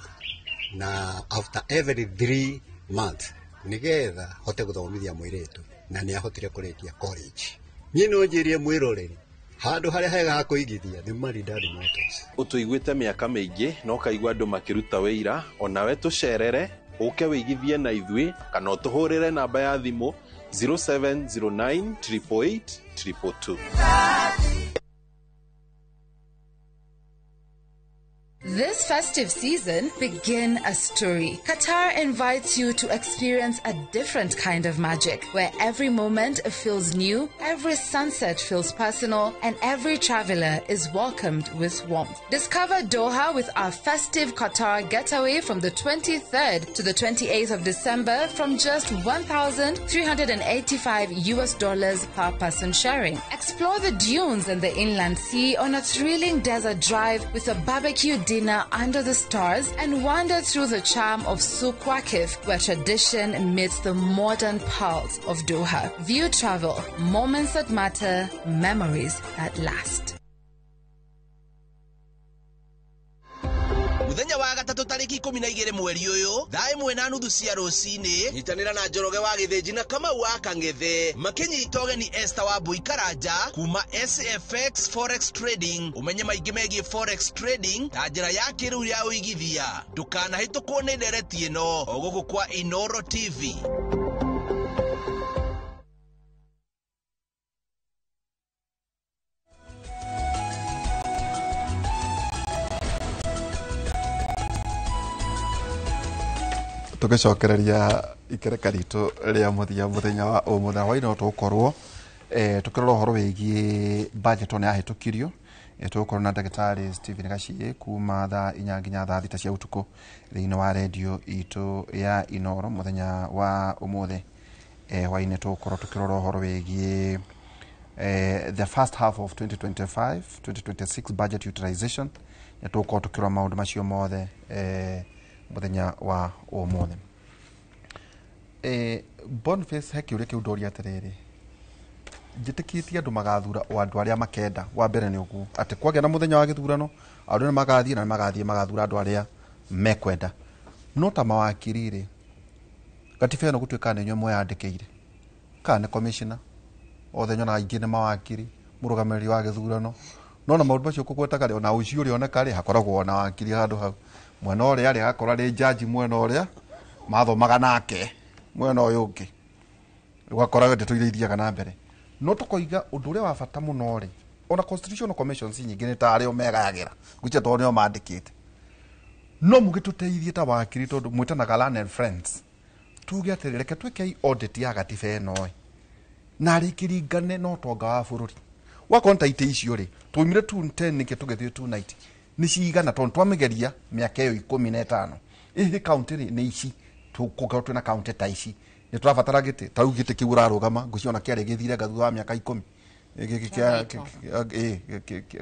Speaker 17: na after every 3 months Nĩgetha hote gũthomithia mũirĩtu na nĩ ahotire kũrĩkia college. Niĩ no njĩrie mwĩroreri handũ harĩa hega ha kũigithia nĩ Maridadi Motors.
Speaker 1: Ũtũiguĩte mĩaka mĩingĩ na ũkaigua andũ makĩruta wĩira, onawe tũcerere ũke wĩigithie na ithuĩ kana ũtũhũrĩre namba ya thimũ 0709 888 222.
Speaker 7: This festive season, begin a story. Qatar invites you to experience a different kind of magic, where every moment feels new, every sunset feels personal, and every traveler is welcomed with warmth. Discover Doha with our festive Qatar getaway from the 23rd to the 28th of December from just $1,385 US per person sharing. Explore the dunes and the inland sea on a thrilling desert drive with a barbecue dinner under the stars and wander through the charm of Souk Waqif, where tradition meets the modern pulse of Doha. View Travel, moments that matter, memories that last.
Speaker 22: Muthenya wa gatatu tariki 12 mweri uyu thaa 1:30 cia rucini nyitanira na Njoroge wa Githinji na Kamau wa Kang'ethe makinyita ũgeni Esther wa Mbui Karanja kuma SFX Forex Trading. Umenye maingĩ megiĩ forex trading ta njĩra ya kĩrĩu ya ũigithia. Ndũkanahĩtũkwo nĩ ndereti ĩno o gũkũ kwa Inoro TV.
Speaker 2: Tugicokereria ikereka ritu ria muthia muthenya wa umuthĩ wa ino tugukorwo tukirora uhoro wigie budget ona yahitukirio. Tugukorwo na ndagĩtarĩ Stephen Gachie kuma thaa 4 nginya thaa 6 cia utuku thĩinĩ wa radio itu ya Inoro muthenya wa umuthĩ. Hwainĩ tugukorwo tukirora uhoro wigie the first half of 2025 2026 budget utilization. Tugukorwo tukirora maundu macio mothe muthenya wa umuthi. Boniface he kiuria kiu ndoria atiriri, njitikitie andu magathura o andu aria makenda. Wa mbere ni uguo ati kwagia na muthenya wa githurano andu ni magathie na ni magathie magathura andu aria mekwenda. No ta mawakiri ri gatiba ĩno gũtuĩka nĩ inyuĩ mweyandĩkĩire kana nĩ commissioner othe nyonaga aingĩ nĩ mawakiri mũrũgamĩrĩri wa gĩthurano no na maũndũ macio kũgwetaga rĩ ona ũici ũrĩa oneka rĩ hakoragwo na wakiri handũ hau mwena ũrĩa rĩ agakora rĩ jaji mwena ũrĩa mathomaga nake mwena ũyũ ũngĩ ũgakora ndeto iria ithiaga na mbere. No tũkoiga ũndũ ũrĩa wa bata mũno rĩ ona constitutional commissions nyingĩ nĩ ta arĩa megayagĩra gwĩcia tondũ nĩo mandĩkĩte. No mũgĩtũteithie ta wakiri tondũ mwĩtanaga Learn and Friends tuge atĩrĩ reke twĩkei audit ya gatiba ĩno ĩ na rĩkĩringane na ũtonga wa bũrũri. Wakorwo ta itĩ icio rĩ twaumire 210 nĩkĩ tũgĩthiĩ 290 nĩ cigana tondũ twamĩgeria mĩaka ĩyo 15 ĩhĩ kaunti rĩ nĩ ici tũkũkorwo twĩna kaunti ta ici nĩ tũrabatara gĩtĩ ta rĩu gĩtĩ kĩu ũrarũgama ngũciona kĩarĩ gĩthire thutha wa mĩaka 10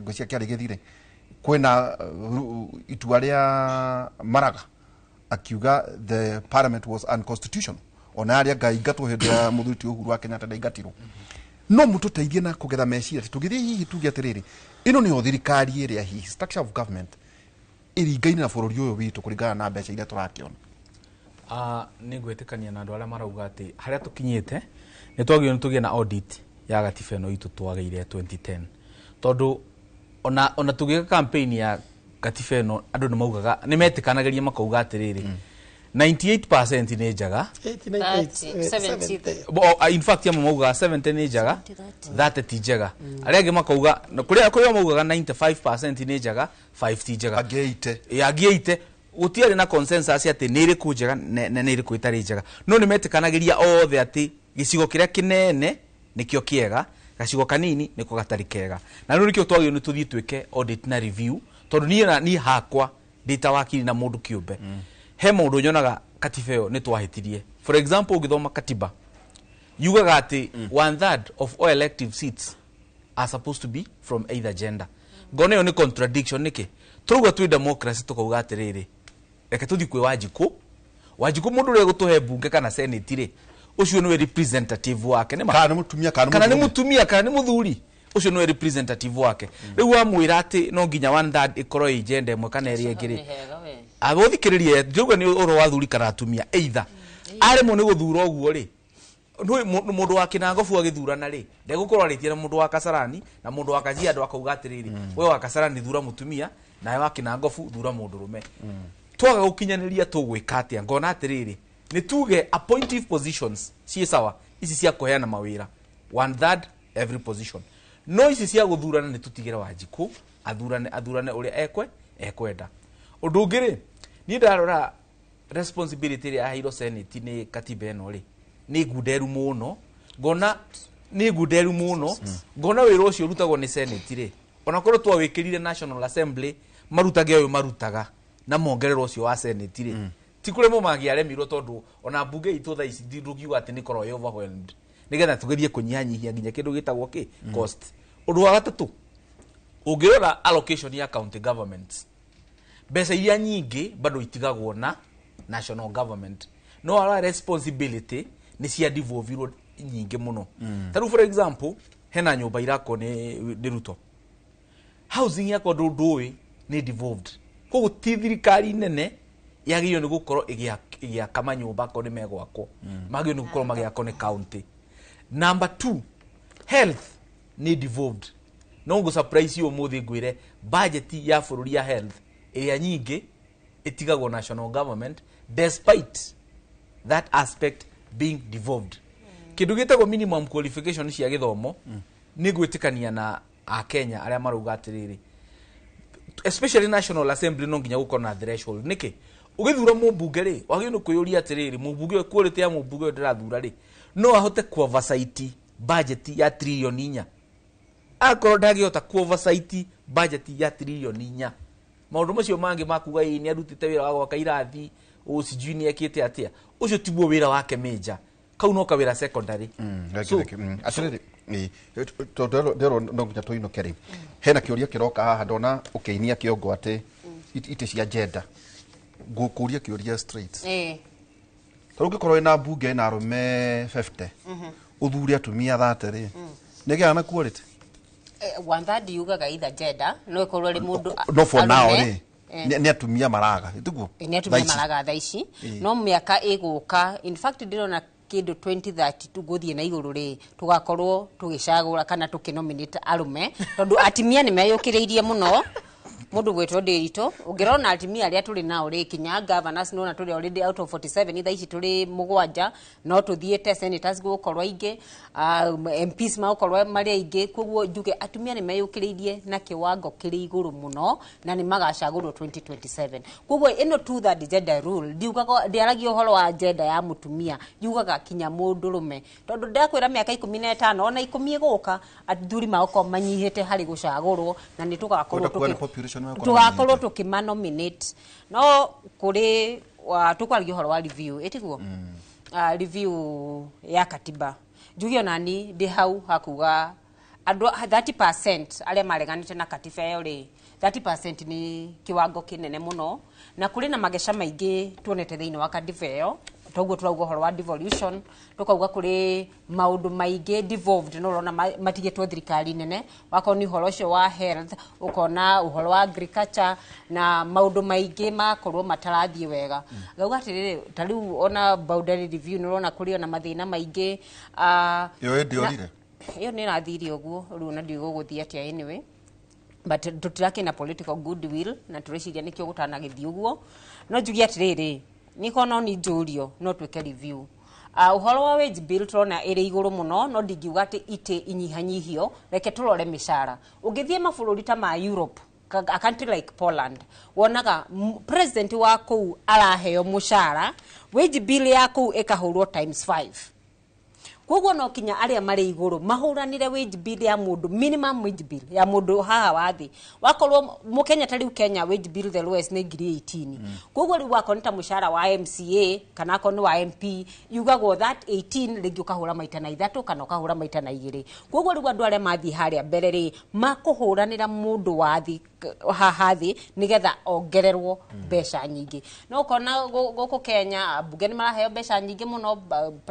Speaker 2: ngũcia kĩarĩ gĩthire. Kwĩna itua rĩa Maraga akiuga the parliament was unconstitutional ona arĩa ngaingatwo hĩndĩ ya mũthuri ti Uhuru wa Kenyatta ndaingatirwo. No mũtũteithie na kũgetha meciria tũgĩthiĩ hihi tuge atĩrĩrĩ ĩno nĩyo thirikari ĩrĩa hihi structure of government ĩringaine na bũrũri ũyũ witũ kũringana na mbeca iria tũrakĩona.
Speaker 6: Nĩ ngwĩtĩkania na andũ arĩa marauga atĩ harĩa tũkinyĩte nĩ twagĩrĩirwo nĩ tũgĩe na audit ya gatiba ĩno itũ twagĩire 2010 tondũ ona tũgĩka campaign ya gatiba ĩno andũ nĩ maugaga nĩ metĩkanagĩria makauga atĩrĩrĩ 98% nĩ njega 70, in fact amwe maugaga 70 nĩ njega 30 ti njega arĩa angĩ makauga kũrĩa maugaga 95% nĩ njega 5 ti njega
Speaker 2: angĩ 80
Speaker 6: angĩ 80 gũtiarĩ na consensus atĩ nĩ ĩrĩkũ njega na nĩ ĩrĩkũ ĩtarĩ njega no nĩ metĩkanagĩria othe atĩ gĩcigo kĩrĩa kĩnene nĩkĩo kĩega gacigo kanini nĩko gatarĩ kega na rĩu nĩkĩo twagĩrĩirwo nĩ tũthiĩ twĩke audit na review tondũ niĩ na niĩ hakwa ndĩ ta wakiri na mũndũ kĩũmbe he maũndũ nyonaga katiba ĩyo nĩ twahĩtirie. For example ũngĩthoma katiba yugaga atĩ 1/3 of all elective seats are supposed to be from either gender. Ngona ĩyo nĩ contradiction nĩkĩ tũrauga twĩ democracy tũkauga atĩrĩrĩ reke tũthiĩ kwĩ Wanjikũ Wanjikũ mũndũ ũrĩa gũtũhe mbunge kana senate rĩ ũcio nĩwe representative wake nĩ
Speaker 2: kana nĩ
Speaker 6: mũtumia kana nĩ mũthuri ũcio nĩwe representative wake. Rĩu wamwĩra atĩ no nginya 1/3 ĩkorwo ĩ gender ĩmwe kana ĩrĩa ĩngĩ rĩ agũthikĩrĩrie ndiuga nĩ ũhoro wa athuri kana atumia either Aremwo nĩ gũthura ũguo rĩ, mũndũ wa Kinangobu agĩthurana rĩ, ndegũkorwo arĩtie na mũndũ wa Kasarani na mũndũ wa Kajiado akauga atĩrĩrĩ, we wa Kasarani thura mũtumia nawe wa Kinangobu thura mũndũrũme. Twaga gũkinyanĩria tũgwĩka atĩa? Ngona atĩrĩrĩ, nĩ tuge appointive positions ciĩ sawa, ici cia kũheana mawĩra one third every position, no ici cia gũthurana nĩ tũtigĩre Wanjikũ athurane ũrĩa ekwenda. Ũndũ ũngĩ rĩ, niĩ ndarora responsibility ĩrĩa yaheirwo Senate nĩ katiba ĩno rĩ, nĩ ngunderu mũno. Ngona nĩ ngunderu mũno, ngona wĩra ũcio ũrutagwo nĩ Senate rĩ, onakorwo twawĩkĩrire National Assembly marutage ũyũ marutaga na mongerero ũcio wa Senate rĩ, ti kũremwo mangĩaremirwo, tondũ ona mbunge itũ thaa ici ndũngiuga atĩ nĩ korwo ĩ overwhelmed, nĩgetha tũgerie kũnyihanyihia nginya kĩndũ gĩtagwo kĩ cost. Ũndũ wa gatatũ, ũngĩrora allocation ya county governments, mbeca iria nyingĩ bado itigagwo na national government, no ara responsibility nĩ cia devolvirwo nyingĩ mũno. Ta rĩu for example, hena nyũmba irakwo nĩ Ruto, housing yakwa ndũĩ nĩ devolved, koguo ti thirikari nene yagĩrĩirwo nĩ gũkorwo ĩgĩaka manyũmba akorwo nĩ megwakwo, magĩrĩirwo nĩ gũkorwo magĩakwo nĩ county. Number 2, health nĩ devolved. No ngũ surprise you ũmũthĩ ngwĩre budget ya bũrũri ya health ĩrĩa nyingĩ ĩtigagwo national government despite that aspect being devolved. Kĩndũ gĩtagwo minimum qualification cia gĩthomo, nĩ gwĩtĩkania na akenya arĩa marauga atĩrĩrĩ, especially National Assembly no nginya gũkorwo na threshold. Nĩkĩ ũgĩthura mũmbunge rĩ, wagĩrĩirwo nĩ kwĩyũria atĩrĩrĩ, mũmbunge ũyũ, quality ya mũmbunge ũyũ ndĩrathura rĩ, no ahote ku oversight budget ya tririoni 4? Akorwo ndangĩhota ku oversight budget ya tririoni 4, maũndũ macio mangĩ makuga ĩ nĩ arutĩte wĩra wa gwaka irathi, ũ sijui nĩ ekĩte atĩa, ũcio tiguo wĩra wake major, kau no kawĩra secondary.
Speaker 2: Atĩrĩrĩ, tondũ nderwo no nginya tũinũke rĩ, hena kĩũria kĩroka haha ndona ũkĩinia kĩongo atĩ itĩ cia gender. Ngũkũria kĩũria straight. Ta rĩu ũngĩkorwo wĩna mbunge ĩna arũme 50, ũthure atumia 30 rĩ, nĩ ĩgĩaga na quality?
Speaker 3: One third yugaga either gender no ĩkorwo ĩrĩ mũndũ
Speaker 2: No, for now
Speaker 3: arũme,
Speaker 2: rĩ, nĩ atumia maraga, tiguo?
Speaker 3: Nĩ atumia maraga thaa ici, no mĩaka ĩgũka, in fact ndĩrona kĩndũ 2032 gũthiĩ na igũrũ rĩ, tũgakorwo tũgĩcagũra kana tũkĩnominate arũme, tondũ atumia nĩ meyũkĩrĩirie mũno. Mũndũ gwĩtwo Ndĩritũ, ũngĩrona atumia arĩa tũrĩ nao rĩ, kinya governors nĩwona tũrĩ already out of 47 thaa ici tũrĩ 7, no tũthiĩte senators gũgũkorwo aingĩ, MPs magũkorwo marĩ aingĩ. Koguo njuge atumia nĩ meyũkĩrĩirie na kĩwango kĩrĩ igũrũ mũno na nĩ magacagũrwo 2027. Koguo ĩno two third gender rule ndiugaga, ndĩaragia ũhoro wa gender ya mũtumia, yugaga kinya mũndũrũme, tondũ ndakwĩra mĩaka 15 ona 10 ĩgũka, athuri magũkorwo manyihĩte harĩ gũcagũrwo na nĩ tũgakorwo
Speaker 2: Kwenda kuona population magakorwo
Speaker 3: tũgakorwo
Speaker 2: manyihĩte.
Speaker 3: Tũkĩmanominate. No kũrĩ tũkwaragia ũhoro wa review ĩtiguo, review ya katiba, njuge onani ndĩ hau hakuga andũ 30% arĩa mareganĩte na katiba ĩyo rĩ, 30% nĩ kĩwango kĩnene mũno, na kũrĩ na mageca maingĩ tuonete thĩinĩ wa katiba ĩyo. Toguo tũrauga ũhoro wa devolution, tũkauga kũrĩ maũndũ maingĩ devolved no ũrona matigĩtwo thirikari nene, wakorwo nĩ ũhoro ũcio wa health, ũkona ũhoro wa agriculture na maũndũ maingĩ makorwo matarathiĩ wega. Ngauga atĩrĩrĩ, ta rĩu ona boundary review nĩ ũrona kũrĩ ona mathĩna maingĩ.
Speaker 2: Ĩyo ĩndĩorire.
Speaker 3: Ĩyo nĩ ĩrathire ũguo rĩu, ona ndiũĩ gũgũthiĩ atĩa. Anyway, but tũtirakĩ political goodwill na tũreciria nĩkĩo gũtanagĩthiĩ ũguo. No njuge atĩrĩrĩ, nĩkorwo no nĩ njũrio no twĩke review. Ũhoro wa wage bill tũrona ĩrĩ igũrũ mũno, no ndingiuga atĩ itĩ inyihanyihio. Reke tũrore mĩcara. Ũngĩthiĩ mabũrũri ta ma Europe, a country like Poland, wonaga president wa kũu araheo mũcara, wage bill ya kũu ĩkahũrwo times 5. Koguo no kinya arĩa marĩ igũrũ mahũranĩre wage bill ya mũndũ, minimum wage bill ya mũndũ haha wa thĩ. Wakorwo mũkenya, ta rĩu Kenya wage bill the lowest nĩ ngiri 18. Koguo rĩu wakorwo nĩ ta mũcara wa MCA kana akorwo nĩ wa MP, yugagwo that 18 rĩngĩ ũkahũra maita na 3 kana ũkahũra maita na 2. Koguo rĩu andũ arĩa mathiĩ harĩa mbere rĩ, makũhũranĩra mũndũ wa thĩ haha thĩ nĩgetha ongererwo mbeca nyingĩ. No ũkona gũkũ Kenya ambunge nĩ maraheo mbeca nyingĩ mũno,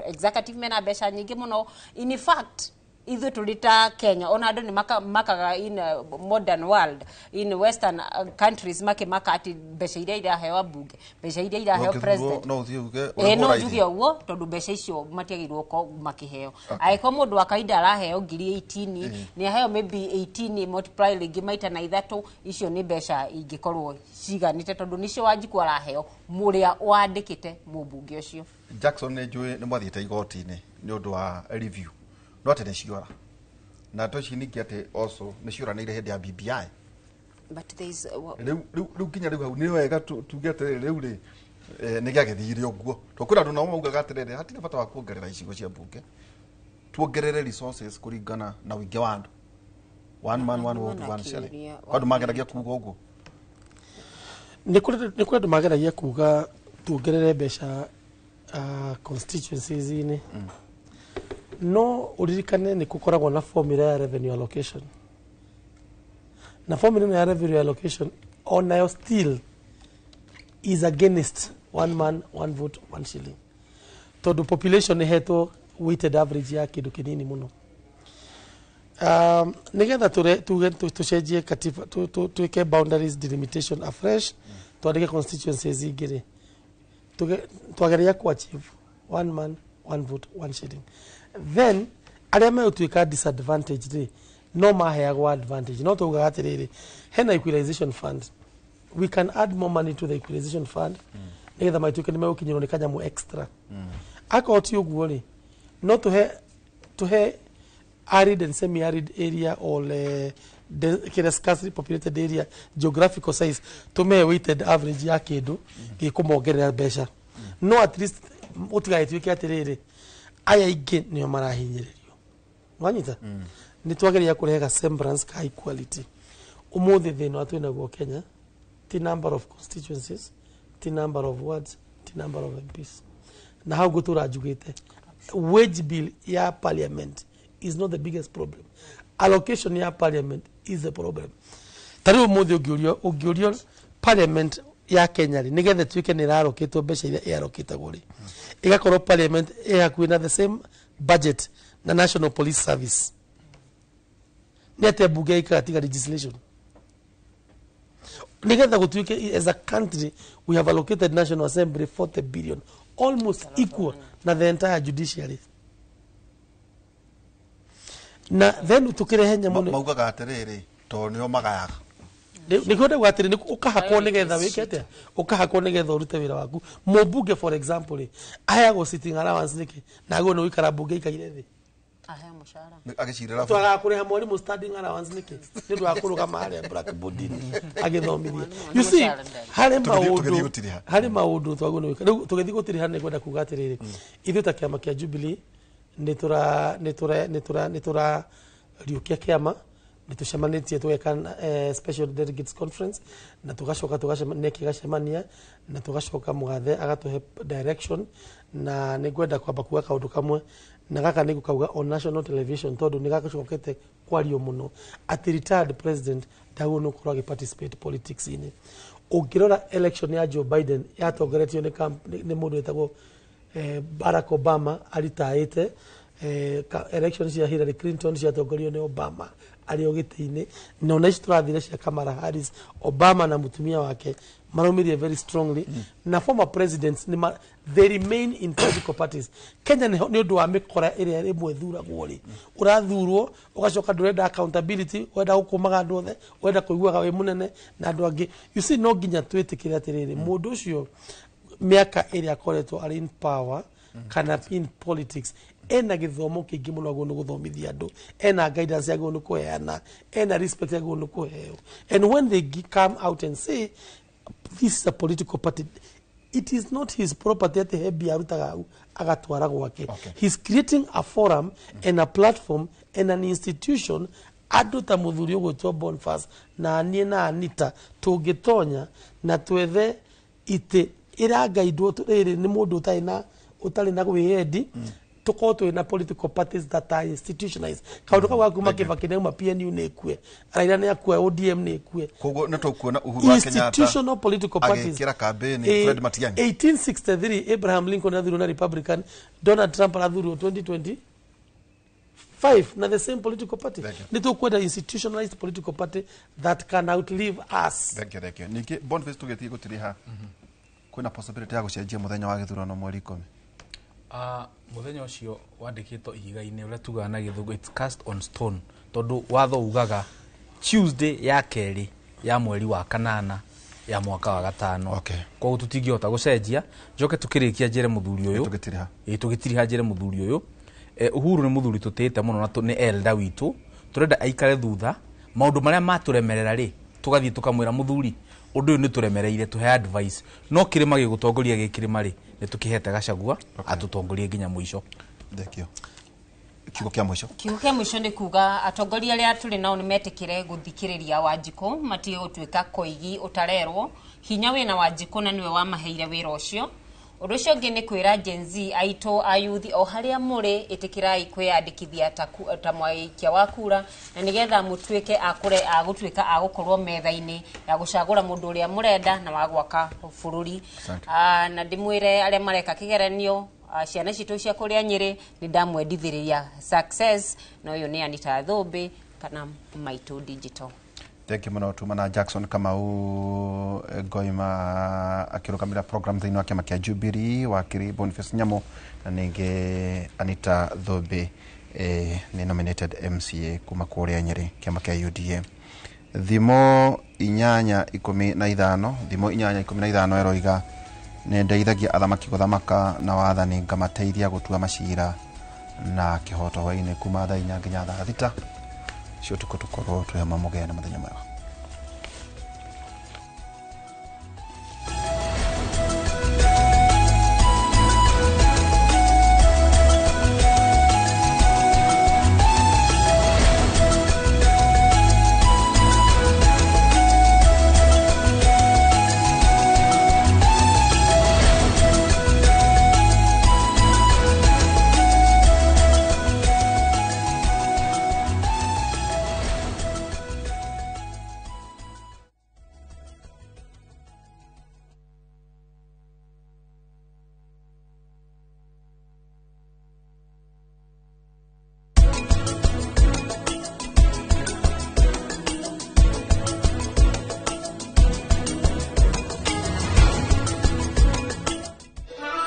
Speaker 3: executive mena mbeca nyingĩ mũno. In fact Ithuĩ tũrĩ ta Kenya, ona andũ nĩ makaga in a modern world, in western countries, makĩmaka atĩ mbeca iria iraheo ambunge, mbeca iria iraheo
Speaker 2: Ũngĩthurwo,
Speaker 3: president.
Speaker 2: No ũthiĩ uge
Speaker 3: Ĩĩ,
Speaker 2: ũrĩhwo
Speaker 3: no
Speaker 2: raithi.
Speaker 3: njuge ũguo tondũ mbeca icio matiagĩrĩirwo gũkorwo makĩheo. Angĩkorwo mũndũ wa kawaida araheo ngiri 18, nĩ aheo maybe 18 multiply rĩngĩ maita na ithatũ, icio nĩ mbeca ingĩkorwo ciganĩte, tondũ nĩcio Wanjikũ araheo mũrĩa wandĩkĩte mũmbunge ũcio.
Speaker 2: Jackson, nĩ njũĩ nĩ mwathiĩte igoti-inĩ nĩ ũndũ wa review, no atĩ nĩ ciora na to ici ningĩ atĩ also nĩ cioranĩire hĩndĩ ya BBI.
Speaker 3: But there is
Speaker 2: Rĩu nginya rĩu hau nĩ wega tuge atĩrĩrĩ, rĩu rĩ nĩ gĩagĩthire ũguo, tondũ kwĩna andũ nao maugaga atĩrĩrĩ, hatirĩ bata wa kuongerera icigo cia mbunge, tuongerere resources kũringana na ũingĩ wa andũ, one man, one vote, one shilling. Kwa andũ mageragia kuga ũguo.
Speaker 5: Nĩ kũrĩ andũ mageragia kuga tuongerere mbeca constituencies-inĩ, no ũririkane nĩ gũkoragwo na formula ya revenue allocation, na formula ĩno ya revenue allocation onayo still is against one man, one vote, one shilling, tondũ population ĩhetwo weighted average ya kĩndũ kĩnini mũno. Nigetha tuge tucenjie katiba, twĩke boundaries delimitation afresh, twandĩke constituencies ingĩ rĩ, twageria ku achieve one man, one vote, one shilling, then arĩa megũtuĩka disadvantage rĩ, no maheagwo advantage. No taugaga atĩrĩrĩ, hena equalization fund, we can add more money to the equalization fund nigetha matuĩke nĩ megũkinyĩrwo nĩ kanyamũ extra. Akorwo ti ũguo rĩ, no tũhe arid and semi-arid area or kĩrĩa scarcely populated area geographical size, tũmehe weighted average ya kĩndũ gĩkũmongerera mbeca, no at least ũtigagĩtuĩke atĩrĩrĩ, aya aingĩ nĩo marahinyĩrĩrio. Wanyita, nĩ twageria kũrehe ga semblance ka equality. Ũmũthĩ thĩna wa twĩnaguo Kenya ti number of constituencies, ti number of wards, ti number of MPs. Na hau ngũtũra njugĩte, wage bill ya parliament is not the biggest problem, allocation ya parliament is the problem. Ta rĩu ũmũthĩ ũngĩũrio parliament ya Kenya rĩ, nĩgetha ĩtuĩke nĩ ĩrarokĩtwo mbeca iria ĩarokĩtagwo rĩ, ĩgakorwo parliament ĩ hakuhĩ na the same budget na National Police Service, nĩ atĩa mbunge ĩkaga tiga legislation? Nigetha gũtuĩke as a country we have allocated National Assembly 40 billion, almost equal na the entire judiciary, na then tukirehe nyamũ
Speaker 2: Maugaga atĩrĩrĩ, tondũ nĩo magayaga.
Speaker 5: Nĩguo ndauga atĩrĩ, ũkahakwo nĩgetha wĩke atĩa, ũkahakwo nĩgetha ũrute wĩra waku. Mũmbunge, for example rĩ, aheagwo sitting allowance nĩkĩ, na agĩrĩirwo nĩ gũikara mbunge ikaire thĩ?
Speaker 3: Aheo mũcara.
Speaker 2: Agĩcirĩra.
Speaker 5: Twagaga kũrĩha mwarimũ standing allowance nĩkĩ, nĩ ũndũ wa kũrũgama harĩa blackboard-inĩ agĩthomithia? You see, harĩ
Speaker 2: Tũgĩthiĩ
Speaker 5: maũndũ
Speaker 2: gũtiriha.
Speaker 5: Harĩ maũndũ twagĩrĩirwo nĩ gwĩka. Rĩu tũgĩthiĩ gũtiriha, nĩ kwenda kuga atĩrĩrĩ, ithuĩ ta kĩama kĩa Jubilee nĩ tũra riũkia kĩama, nĩ tũcemanĩtie tũgeka special delegates conference, na tũgacoka tũgacemania gĩgacemania, na tũgacoka mũgathe agatũhe direction. Na nĩ ngwenda kwamba kuga kaũndũ kamwe, na gaka nĩ ngũkauga on national television, tondũ nĩ gacokete kwario mũno atĩ retired president ndagĩrĩirwo nĩ gũkorwo agĩ participate politics-inĩ. Ũngĩrora election ya Joe Biden, yatongoretio nĩ mũndũ wĩtagwo Barack Obama aritaĩte. Election cia Hillary Clinton ciatongorio nĩ Obama arĩ o gĩtĩ-inĩ, na ona ici tũrathire cia Kamala Harris, Obama na mũtumia wake maraumirie very strongly. Na former presidents nĩ they remain in political parties. Kenya nĩ ũndũ wa mĩkora ĩrĩa rĩmwe ĩthuragwo rĩ, ũrathurwo ũgacoka ndũrenda accountability, ũrenda gũkũmaga andũ othe, ũrenda kũiguaga wĩ mũnene na andũ angĩ. You see, no nginya twĩtĩkĩre atĩrĩrĩ, mũndũ ũcio mĩaka ĩrĩa akoretwo arĩ in power kana in politics, ena gĩthomo kĩingĩ mũno agĩrĩirwo nĩ gũthomithia andũ, ena guidance agĩrĩirwo nĩ kũheana, ena respect agĩrĩirwo nĩ kũheo. And when they come out and say this is a political party, it is not his property atĩ he mbia arutaga hau agatwara gwake. He's creating a forum and a platform and an institution. Andũ ta mũthuri ũgwĩtwo Boniface na niĩ na Anita tũngĩtonya na twethe itĩ ĩrangaindwo rĩrĩ nĩ mũndũ ũtarĩ na wĩyendi, tũkorwo twĩ na political parties that are institutionalized. Kaũndũ kau ga kuma Kibaki nĩauma PNU nĩ ĩkue, Raila nĩ akue, ODM nĩ ĩkue.
Speaker 2: Koguo nĩ tũkuona Uhuru wa Kenyatta
Speaker 5: Institutional political parties.
Speaker 2: agĩkĩra kambĩni Fred Matiang'i.
Speaker 5: 1863 Abraham Lincoln athurwo na Republican, Donald Trump arathurwo 2024. 5 na the same political party. Nĩ tũkwenda institutionalized political party that can outlive us.
Speaker 2: Thank you, thank you. Ningĩ Boniface, tũgĩthiĩ gũtiriha, kwĩna possibility ya gũcenjia mũthenya wa gĩthurano mweri 10?
Speaker 6: Mũthenya ũcio wandĩkĩtwo ihiga-inĩ, ũrĩa tugaga na Gĩthũngũ, it's cast on stone, tondũ watho ugaga Tuesday ya kerĩ ya mweri wa kanana ya mwaka wa gatano. Koguo tũtingĩhota gũcenjia. Njoke tũkĩrĩkia njĩre mũthuri ũyũ,
Speaker 2: tũgĩtiriha,
Speaker 6: ĩ tũgĩtiriha njĩre mũthuri ũyũ, Uhuru nĩ mũthuri tũtĩĩte mũno na nĩ elder witũ. Tũrenda aikare thutha maũndũ marĩa matũremerera rĩ, tũgathiĩ tũkamwĩra, mũthuri, ũndũ ũyũ nĩ tũremereire, tũhe advice. No kĩrĩma gĩgũtongoria gĩ kĩrĩma rĩ, nĩ tũkĩhete Gachagua atũtongorie nginya mũico.
Speaker 2: Thank you. Kiugo kĩa mũico.
Speaker 3: Kiugo kĩa mũico nĩ kuga atongoria arĩa tũrĩ nao nĩ metĩkĩre gũthikĩrĩria Wanjikũ, matige gũtuĩka koigi ũtarerwo hinya wĩna Wanjikũ na nĩwe wamaheire wĩra ũcio. Ũndũ ũcio ũngĩ nĩ kwĩra Gen Z aitũ, ayuthi o harĩa mũrĩ, ĩtĩkĩrai kwĩyandĩkithia ta mwaikia wa kura, na nĩgetha mũtuĩke a gũtuĩka a gũkorwo metha-inĩ ya gũcagũra mũndũ ũrĩa mũrenda na wa gwaka bũrũri. Na ndĩmwĩre arĩa mareka kĩgeranio, ciana citũ cia kũrĩa Nyĩrĩ, nĩ ndamwendithĩrĩria success. Na ũyũ nĩ Anita Thũmbĩ kana Maitũ Digital.
Speaker 2: Thank you mũno. Tuma na Jackson Kamau Ngoima akĩrũgamĩrĩra program thĩinĩ wa kĩama kĩa Jubilee, wakiri Boniface Nyamu, na ningĩ Anita Thũmbĩ, nĩ nominated MCA kuma kũrĩa Nyĩrĩ, kĩama kĩa UDA. Thimo 8:15, thimo 8:15 ĩroiga, nĩ ndeithagia athamaki gũthamaka na wathani, ngamateithia gũtua macira na kĩhoto. Hwainĩ kuma thaa 4 nginya thaa 6 cia ũtukũ tũkorwo twĩ hamwe. Mũgĩe na mũthenya mwega.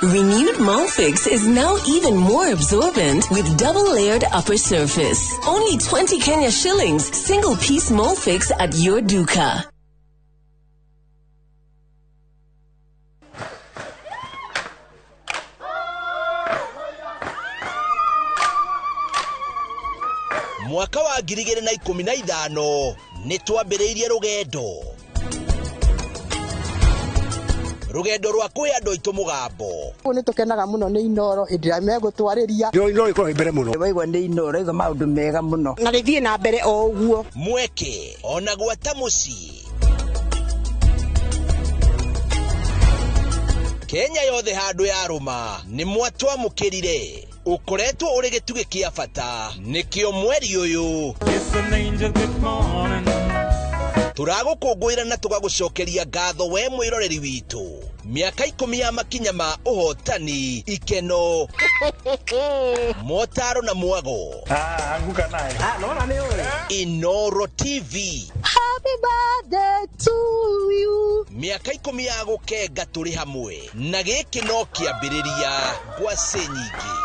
Speaker 13: Renewed Molfix is now even more absorbent with double-layered upper surface. Only 20 Kenya shillings, single-piece Molfix at your duka.
Speaker 22: Mwaka wa 2015 nĩ twambĩrĩirie rũgendo rwa kwĩ andũ aitũ mũgambo.
Speaker 14: Nĩ tũkenaga mũno nĩ Inoro hĩndĩ ĩrĩa megũtwarĩria.
Speaker 17: Inoro ĩkoragwo ĩ mbere mũno.
Speaker 14: Waigua nĩ Inoro iga maũndũ mega mũno. Na rĩthiĩ na mbere o ũguo.
Speaker 22: Mweke ona gwata mũciĩ. Kenya yothe handũ yarũma nĩ mwatwamũkĩrire. Ũkoretwo ũrĩ gĩtugĩ kĩa bata nĩkĩo mweri ũyũ tũragũkũngũĩra na tũgagũcokeria ngatho we mwĩroreri witũ. Mĩaka 10 ya makinya ma ũhotani, ikeno, motaro na mwago.
Speaker 16: Anguka naye.
Speaker 14: Nona nĩ ũĩ.
Speaker 22: Inoro TV.
Speaker 14: Happy birthday to you.
Speaker 22: Mĩaka 10 ya gũkenga tũrĩ hamwe, na gĩkĩ no kĩambĩrĩria ngwacĩ nyingĩ.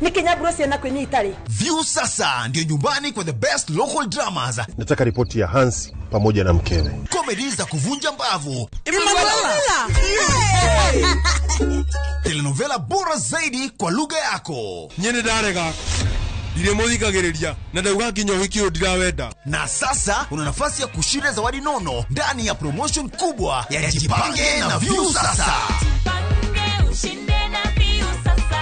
Speaker 8: Nĩ ciana kwĩnyita rĩ.
Speaker 9: View sasa ndio nyumbani kwa the best local dramas.
Speaker 10: Nataka ripoti ya Hansi pamoja na mkewe.
Speaker 9: Comedy za kuvunja mbavu. Telenovela bora zaidi kwa lugha yako.
Speaker 11: Nyene ndarega. Ndirĩ mũthikagĩrĩria na ndauga nginya ũhiki ũyũ ndirawenda.
Speaker 9: Na sasa una nafasi ya kushinda zawadi nono ndani ya promotion kubwa ya Jipange na View Sasa.
Speaker 12: Jipange ushinde na View Sasa.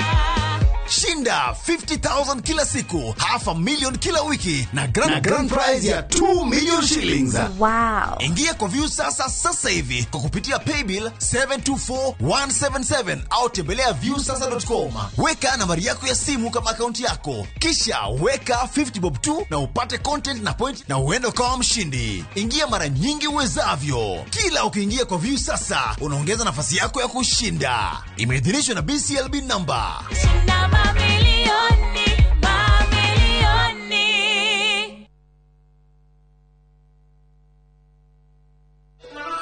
Speaker 9: Shinda Shinda 50,000 kila siku, 500,000 kila wiki na grand prize ya 2 million shillings.
Speaker 29: Wow.
Speaker 9: Ingia kwa Viusasa sasa hivi kwa kupitia paybill 724177 au tembelea viusasa.com. Weka nambari yako ya simu kama akaunti yako, kisha weka 50 bob tu na upate content na point na uende ukawa mshindi. Ingia mara nyingi uwezavyo. Kila ukiingia kwa Viusasa unaongeza nafasi yako ya kushinda. Imeidhinishwa na BCLB number.
Speaker 12: Shinda mamilioni, mamilioni.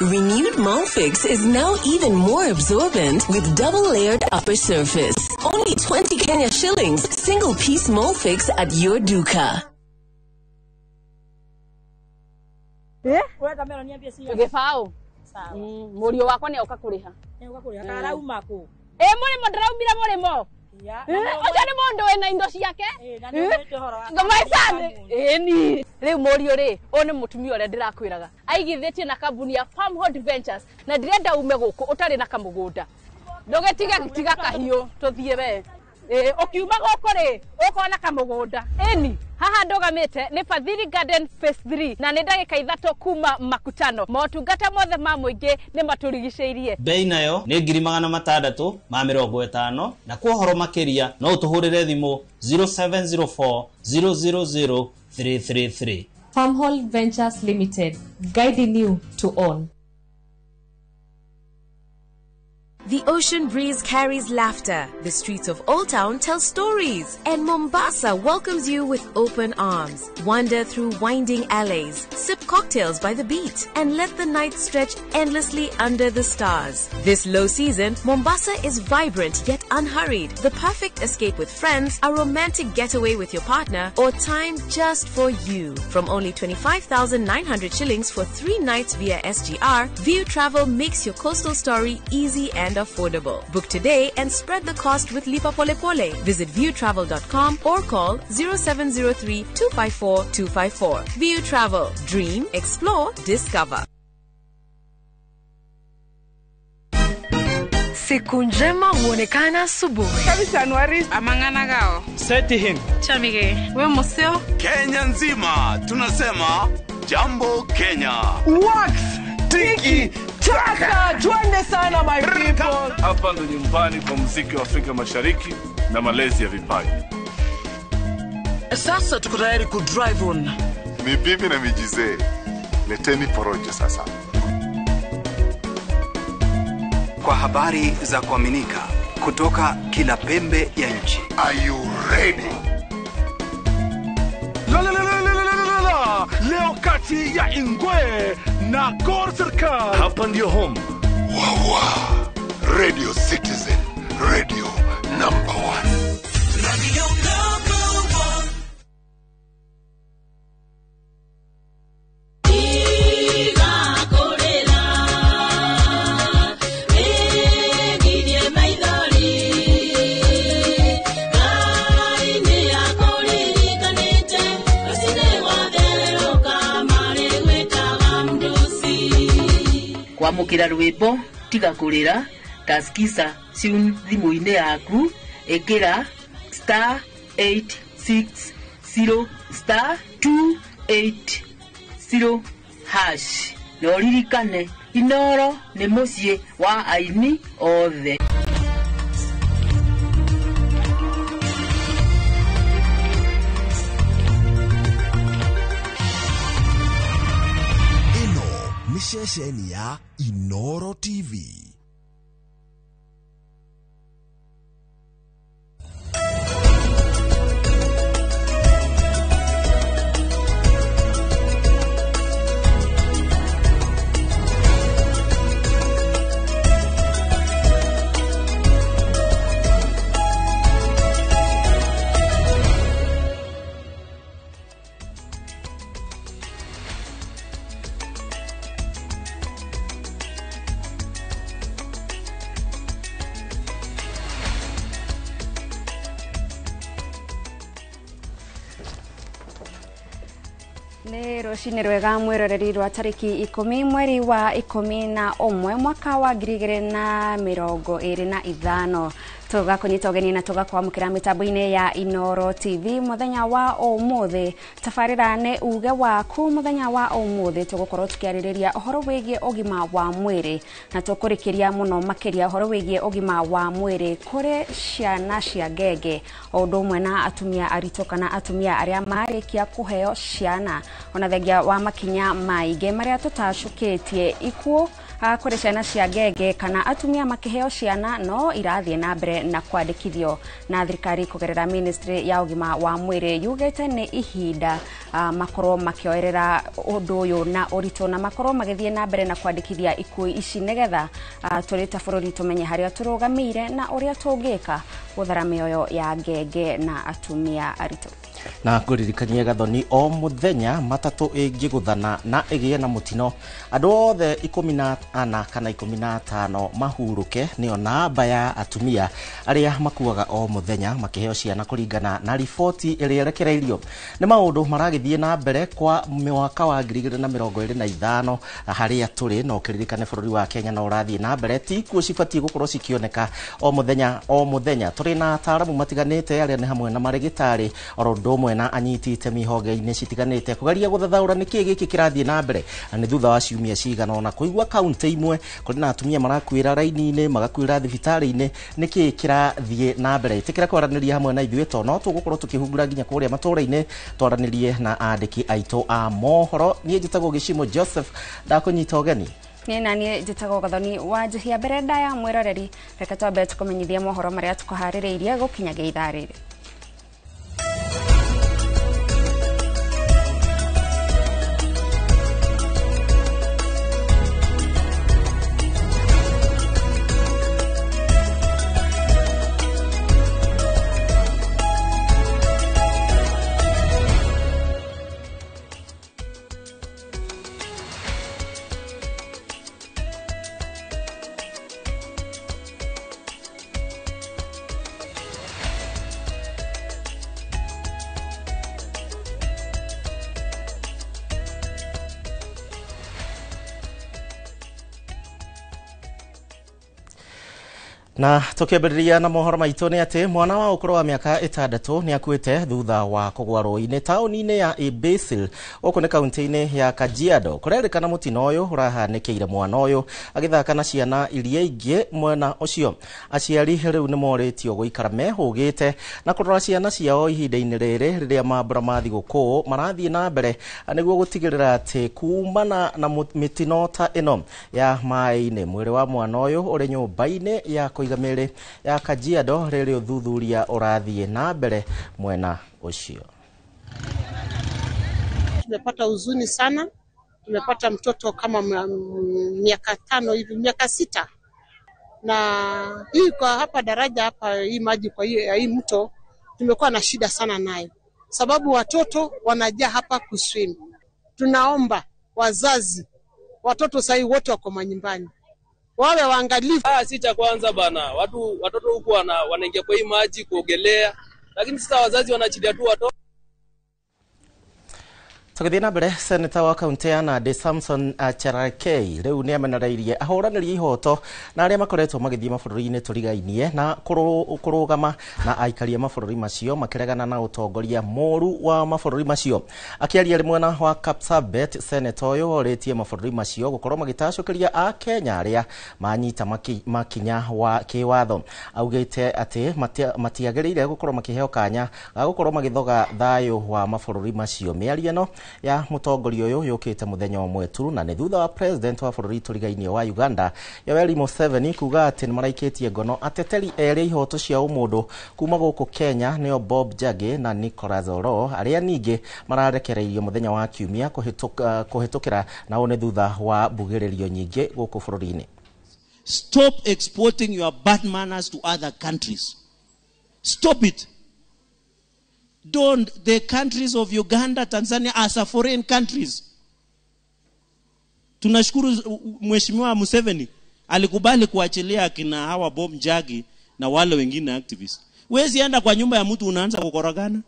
Speaker 13: Renewed Molfix is now even more absorbent with double-layered upper surface. Only 20 Kenya shillings, single-piece Molfix at your duka.
Speaker 16: Gĩbaũ. Mũriũ wakwa nĩ oka kũrĩha. Karauma kũ? Mũrĩmo ndĩraumire mũrĩmo. Ũcio nĩ mũndũ wĩna indo ciake. Ĩni. Rĩu mũriũ rĩ, ũyũ nĩ mũtumia ũrĩa ndĩrakwĩraga. Aigithĩtie na kambuni ya Farmhold Ventures na ndĩrenda ume gũkũ ũtarĩ na kamũgũnda. Ndũgĩtige tiga kahiũ tũthiĩ we. Ũkiuma gũkũ rĩ, ũkona kamũgũnda. Ĩni. Haha ndũgamĩte nĩ Fadhili Garden Phase 3 na nĩ ndagĩka 3 kuma Makutano. Motungata mothe ma mũingĩ nĩ matũrigicĩirie.
Speaker 18: Bei nayo nĩ 650 na kwa ũhoro makĩria no ũtũhũrĩre thimũ 0704 000 333.
Speaker 19: Farmhold Ventures Limited, guiding you to own.
Speaker 23: The ocean breeze carries laughter, the streets of Old Town tell stories, and Mombasa welcomes you with open arms. Wander through winding alleys, sip cocktails by the beach, and let the night stretch endlessly under the stars. This low season, Mombasa is vibrant yet unhurried, the perfect escape with friends, a romantic getaway with your partner, or time just for you. From only 25,900 shillings for 3 nights via SGR, View Travel makes your coastal story easy and affordable. Book today and spread the cost with Lipa Pole Pole. Visit viewtravel.com or call 0703 254 254. View Travel. Dream, explore, discover.
Speaker 24: Siku njema huonekana asubuhi.
Speaker 25: Amangana gao.
Speaker 20: Seti him.
Speaker 25: Chamige. We museo.
Speaker 26: Kenya nzima tunasema jambo Kenya.
Speaker 27: Wax tiki taka, twende sana my people.
Speaker 28: Hapa ndo nyumbani kwa muziki wa Afrika Mashariki na malezi ya vipaji.
Speaker 29: Sasa tuko tayari ku drive on.
Speaker 30: Ni bibi na mijizee. Leteni porojo sasa.
Speaker 31: Kwa habari za kuaminika kutoka kila pembe ya nchi.
Speaker 30: Are you ready?
Speaker 11: La la la la la la la. Leo kati ya Ingwe na Gor Serikal.
Speaker 10: Hapa ndio home.
Speaker 30: Wawa. Radio Citizen, radio number 1.
Speaker 12: Radio number 1.
Speaker 32: Kwamũkĩra rwĩmbo tiga kũrĩra taskisa tune thimũ-inĩ yaku ĩkĩra star 860 star 280 hash na ũririkane Inoro nĩ mũciĩ wa aini othe.
Speaker 9: Ceceni ya Inoro TV.
Speaker 29: Rũcinĩ rwega mwĩroreri rwa tarĩki 10 mweri wa 11 mwaka wa 2025. Tugakunyita ũgeni na tugakwamũkĩra mĩtambo-inĩ ya Inoro TV mũthenya wa ũmũthĩ. Tabarĩra nĩ uge waku mũthenya wa ũmũthĩ tũgũkorwo tũkĩarĩrĩria ũhoro wĩgiĩ ũgima wa mwĩrĩ na tũkũrĩkĩria mũno makĩria ũhoro wĩgiĩ ũgima wa mwĩrĩ kũrĩ ciana cia ngenge o ũndũ ũmwe na atumia aritũ kana atumia arĩa marĩkia kũheo ciana ona thengia wa makinya maingĩ marĩa tũtacũkĩtie ikuũ kũrĩ ciana cia ngenge kana atumia makĩheo ciana no irathiĩ na mbere na kwandĩkithio na thirikari kũgerera ministry ya ũgima wa mwĩrĩ yugĩte nĩ ihinda makorwo makĩoerera ũndũ ũyũ na ũritũ na makorwo magĩthiĩ na mbere na kwandĩkithia ikuũ ici nĩgetha tũrĩ ta bũrũri tũmenye harĩa tũrũgamĩire na ũrĩa tũngĩka gũthara mĩoyo ya ngenge na atumia aritũ.
Speaker 18: Na ngũririkanie Gathoni o mũthenya matatũ ĩngĩgũthana na ĩgĩe na mũtino andũ othe 14 kana 15 mahurũke nĩo namba ya atumia arĩa makuaga o mũthenya makĩheo ciana kũringana na riboti ĩrĩa ĩrekereirio. Nĩ maũndũ maragĩthiĩ na mbere kwa mwaka wa 2025 harĩa tũrĩ na ũkĩririkane bũrũri wa Kenya no ũrathiĩ na mbere ti ikuũ cibatiĩ gũkorwo cikĩoneka o mũthenya o mũthenya. Tũrĩ na ataaramu matiganĩte arĩa nĩ hamwe na marĩgĩtarĩ oro ũndũ ũmwe na anyiti itemi honge-inĩ citiganĩte kũgeria gũthathaũra nĩkĩĩ gĩkĩ kĩrathiĩ na mbere. Na nĩ thutha wa ciumia cigana ũna kũigua kaunti imwe kũrĩ na atumia marakuĩra raini-inĩ magakuĩra thibitarĩ-inĩ nĩkĩĩ kĩrathiĩ na mbere. Ĩtĩkĩra kwaranĩria hamwe na ithuĩ to no tũgũkorwo tũkĩhungura nginya kũrĩa matũũra-inĩ twaranĩrie na andĩki aitũ a mohoro. Niĩ njĩtagwo Gĩcimo Joseph ndakũnyita ũgeni.
Speaker 29: Niĩ na niĩ njĩtagwo Gathoni wa Njihia. Mbere ndaya mwĩroreri reke twambe tũkũmenyithie mohoro marĩa tũkũharĩrĩirie gũkinyagia ithaa rĩrĩ.
Speaker 18: Na tukiambĩrĩria na mohoro maitũ nĩ atĩ mwana wa ũkũrũ wa mĩaka 6 nĩ akuĩte thutha wa kũgwa rũĩ-inĩ taũni-inĩ ya Ibasil gũkũ nĩ kaunti-inĩ ya Kajiado. Kũrerĩkana mũtino ũyũ ũrahanĩkĩire mwana ũyũ agĩthaka na ciana iria ingĩ mwena ũcio. Aciari rĩu nĩ morĩtio gũikara mehũgĩte na kũrora ciana ciao ihinda-inĩ rĩrĩ rĩrĩa mambũra ma thigũkũ marathiĩ na mbere nĩguo gũtigĩrĩra atĩ kumana na mĩtino ta ĩno ya maĩ-inĩ. Mwĩrĩ wa mwana ũyũ ũrĩ nyũmba-inĩ ya kũiga mĩĩrĩ ya Kajiado rĩrĩ ũthuthuria ũrathiĩ na mbere mwena ũcio.
Speaker 1: Tumepata huzuni sana, tumepata mtoto kama miaka 5 hivi, miaka 6, na hii kwa hapa daraja hapa hii maji kwa hii mto tumekuwa na shida sana nayo, sababu watoto wanajaa hapa kuswim. Tunaomba wazazi, watoto sasa wote wako manyumbani, wawe waangalifu.
Speaker 2: Si cha kwanza bana, watoto huku wanaingia kwa hii maji kuogelea, lakini sasa wazazi wanaachilia tu watoto.
Speaker 18: Tũgĩthiĩ na mbere, seneta wa kaunti ya Nandi Samson Cherargei rĩu nĩ amenereirie ahũranĩri ihoto na arĩa makoretwo magĩthiĩ mabũrũri-inĩ tũrigainie na kũrũgama na aikari a mabũrũri macio makĩregana na ũtongoria mũru wa mabũrũri macio. Akĩaria arĩ mwena wa Kapsabet, seneta ũyũ orĩtie mabũrũri macio gũkorwo magĩtacũkĩria a Kenya arĩa manyita makinya wa kĩwatho. Augĩte atĩ matiagĩrĩire gũkorwo makĩheo kanya ga gũkorwo magĩthoga thayũ wa mabũrũri macio. Mĩario ĩno ya mũtongoria ũyũ yũkĩte mũthenya ũmwe tu na nĩ thutha wa president wa bũrũri tũrigainie wa Uganda Yoweri Museveni kuga atĩ nĩmaraikĩtie ngono ateteri erĩ ihoto cia ũmũndũ kuma gũkũ Kenya nĩo Bob Njagi na Nicholas Oro arĩa ningĩ mararekereirio mũthenya wa kiumia kũhĩtũkĩra na ũũ nĩ thutha wa mbugĩrĩrio nyingĩ gũkũ bũrũri-inĩ.
Speaker 3: Stop exporting your bad manners to other countries. Stop it. Don't. The countries of Uganda, Tanzania as a foreign countries. Tunashukuru Mheshimiwa Museveni alikubali kuachilia akina hawa Bob Njagi na wale wengine activists. Huwezi enda kwa nyumba ya mtu unaanza kukorogana.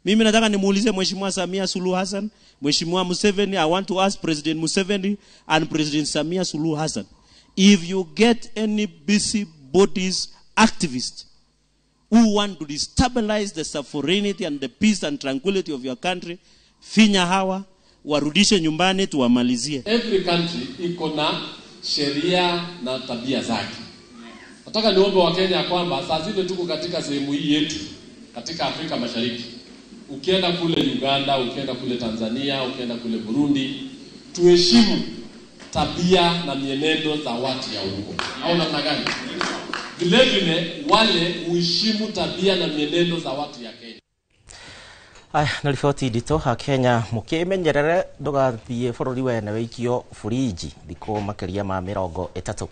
Speaker 3: Mimi nataka nimuulize Mheshimiwa Samia Suluhu Hassan, Mheshimiwa Museveni, I want to ask President Museveni and President Samia Suluhu Hassan, if you get any busy bodies activists who want to destabilize the sovereignty and the peace and tranquility of your country. Finya hawa, warudishe nyumbani tuwamalizie.
Speaker 4: Every country iko na sheria na tabia zake. Nataka niombe Wakenya kwamba saa zile tuko katika sehemu hii yetu katika Afrika Mashariki, ukienda kule Uganda, ukienda kule Tanzania, ukienda kule Burundi, tuheshimu tabia na mienendo za watu ya huko, au namna gani? Vile vile wale uheshimu tabia na mienendo za watu ya Kenya.
Speaker 18: Aya, na riboti nditũ Akenya mũkĩmenyerere ndũgathiĩ bũrũri wene wĩikio buriji thikũ makĩria ma 30.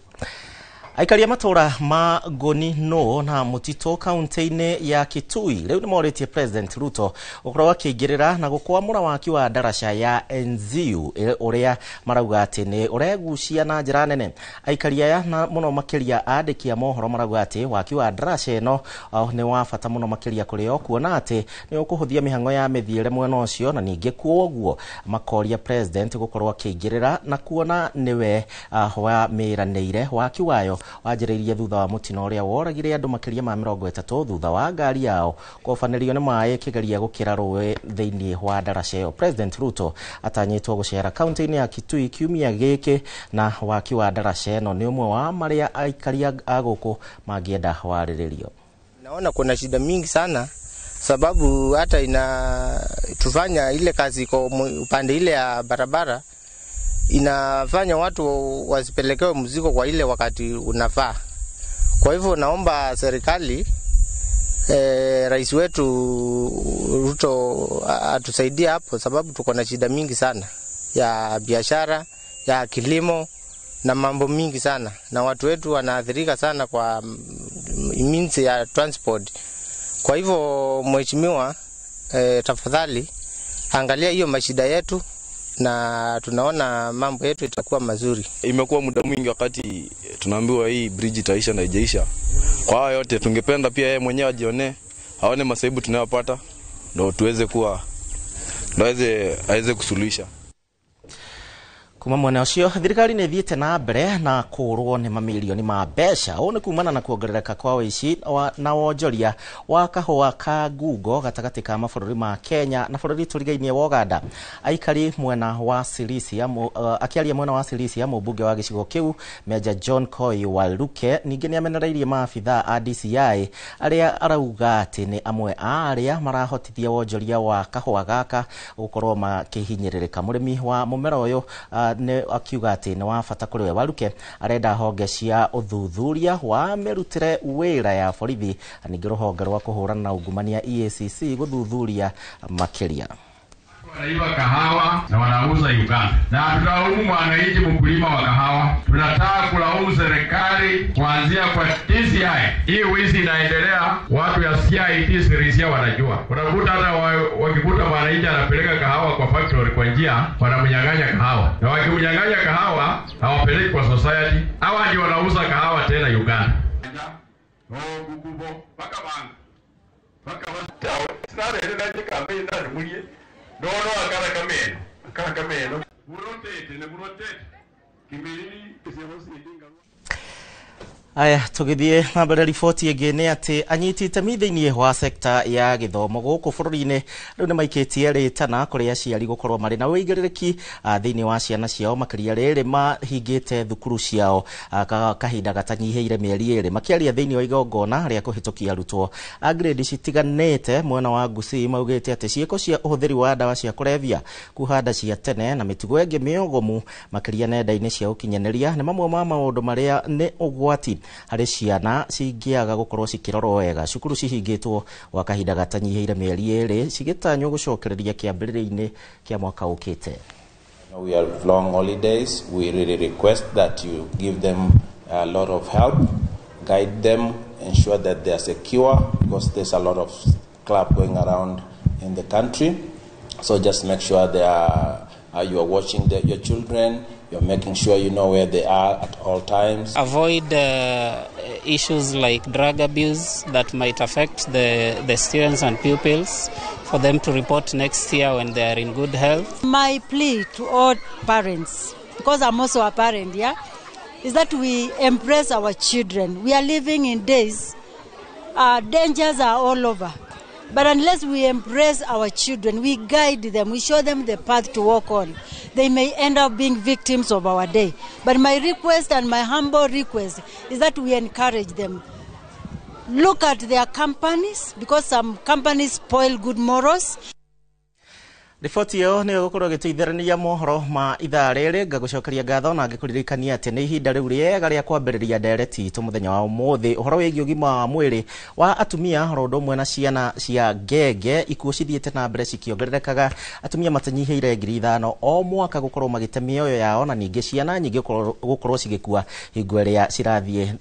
Speaker 18: Aikari a matũra ma Ngoni no na Mũtitũ kaunti-inĩ ya Kitui rĩu nĩ morĩtie President Ruto gũkorwo akĩingĩrĩra na gũkwamũra waki wa ndaraca ya Enziu ũrĩa marauga atĩ nĩ ũregucia na njĩra nene. Aikari aya na mũno makĩria andĩki a mohoro marauga atĩ waki wa ndaraca ĩno nĩ wa bata mũno makĩria kũrĩ o kuona atĩ nĩ ũkũhũthia mĩhang'o ya mĩthiĩre mwena ũcio, na ningĩ kwoguo makoria President gũkorwo akĩingĩrĩra na kuona nĩwe wamĩranĩire waki wayo wanjĩrĩirie thutha wa mũtino ũrĩa woragire andũ makĩria ma 30 thutha wa ngari yao kũbanĩrio nĩ maĩ ĩkĩgeria gũkĩra rũĩ thĩinĩ wa ndaraca ĩyo. President Ruto atanyĩtwo gũcera kaunti-inĩ ya Kitui kiumia gĩkĩ, na waki wa ndaraca ĩno nĩ ũmwe wa marĩa aikari a gũkũ mangĩenda warĩrĩrio.
Speaker 5: Naona kuna shida mingi sana sababu hata inatufanya ile kazi iko upande ile ya barabara inafanya watu wasipelekewe mzigo kwa ile wakati unafaa. Kwa hivyo naomba serikali, rais wetu Ruto atusaidie hapo, sababu tuko na shida mingi sana ya biashara, ya kilimo na mambo mingi sana, na watu wetu wanaathirika sana kwa means ya transport. Kwa hivyo mheshimiwa, tafadhali angalia hiyo mashida yetu na tunaona mambo yetu itakuwa mazuri.
Speaker 6: Imekuwa muda mwingi wakati tunaambiwa hii bridge itaisha na haijaisha. Kwa hayo yote tungependa pia yeye mwenyewe ajione, aone masaibu tunayopata ndio tuweze kuwa ndio aweze kusuluhisha.
Speaker 18: Kuma mwena ũcio thirikari nĩ ĩthiĩte na mbere na kũũrwo nĩ mamirioni ma mbeca. Ũũ nĩ kumana na kuongerereka kwa ũici na wonjoria wa kahũa ka ngungo gatagatĩ ka mabũrũri ma Kenya na bũrũri tũrigainie wa Uganda. Aikari mwena wa Sirisia, akĩaria mwena wa Sirisia, mũmbunge wa gĩcigo kĩu Major John Koi Waluke ningĩ nĩ amenereirie maabithaa a DCI arĩa arauga atĩ nĩ amwe a arĩa marahotithia wonjoria wa kahũa gaka gũkorwo makĩhinyĩrĩrĩka. Mũrĩmi wa mũmera ũyũ nĩ akiuga atĩ nĩ wa bata kũrĩ we. Waluke arenda honge cia ũthuthuria wa mĩrutĩre wĩra ya borithi ningĩ rũhonge rwa kũhũrana na ungumania EACC gũthuthuria makĩria.
Speaker 7: Wanaiba kahawa na wanauza Uganda, na tunalaumu mwananchi mkulima wa kahawa. Tunataka kulaumu serikali kuanzia kwa DCI. Hii wizi inaendelea, watu ya CID Sirisia wanajua. Unakuta hata wakikuta mwananchi anapeleka kahawa kwa factory kwa njia, wanamnyang'anya kahawa, na wakimnyang'anya kahawa hawapeleki kwa society. Hawa ndio wanauza kahawa tena Uganda.
Speaker 18: Aya, tũgĩthiĩ na mbere riboti ĩngĩ nĩ atĩ anyiti itemi thĩinĩ wa sekta ya gĩthomo gũkũ bũrũri-inĩ rĩu nĩ maikĩtie rĩtana kũrĩ aciari gũkorwo marĩ na ũigĩrĩrĩki thĩinĩ wa ciana ciao makĩria rĩrĩ mahingĩte thukuru ciao kahinda gatanyihĩire mĩeri 2. Makĩaria thĩinĩ wa igongona rĩa kũhĩtũkia arutwo a grade citiganĩte mwena wa Gusii maugĩte atĩ ciĩko cia ũhũthĩri wa ndawa cia kũrebia, kũhanda cia tene na mĩtugo ĩngĩ mĩogomu makĩria nenda-inĩ cia ũkinyanĩria nĩ mamwe ma maũndũ marĩa nĩ ũgwati harĩ ciana cingĩaga gũkorwo cikĩrorwo wega. Cukuru cihingĩtwo gwa kahinda gatanyihĩire mĩeri 2 cigĩtanywo gũcokereria kĩambĩrĩria-inĩ kĩa mwaka ũkĩte.
Speaker 8: We have long holidays. We really request that you give them a lot of help, guide them, ensure that they are secure, because there's a lot of club going around in the country. So just make sure they are, you are watching your children, you're making sure you know where they are at all times.
Speaker 13: Avoid issues like drug abuse that might affect the students and pupils, for them to report next year when they are in good health.
Speaker 14: My plea to all parents, because I'm also a parent, yeah, is that we embrace our children. We are living in days, dangers are all over. But unless we embrace our children, we guide them, we show them the path to walk on, they may end up being victims of our day. But my request and my humble request is that we encourage them. Look at their companies, because some companies spoil good morals.
Speaker 18: Riboti ĩyo nĩyo gũkorwo ĩgĩteithĩrĩria mohoro ma ithaa rĩrĩ. Ngagũcokeria ngatho na ngĩkũririkania atĩ nĩ ihinda rĩu rĩega rĩa kwambĩrĩria ndereti itũ mũthenya wa ũmũthĩ, ũhoro wĩgiĩ ũgima wa mwĩrĩ wa atumia oro ũndũ ũmwe na ciana cia ngenge. Ikuũ cithiĩte na mbere cikĩongererekaga, atumia matanyihĩire 5,000 o mwaka gũkorwo magĩte mĩoyo yao, na ningĩ ciana nyingĩ gũkorwo cigĩkua hingo ĩrĩa cirathiĩ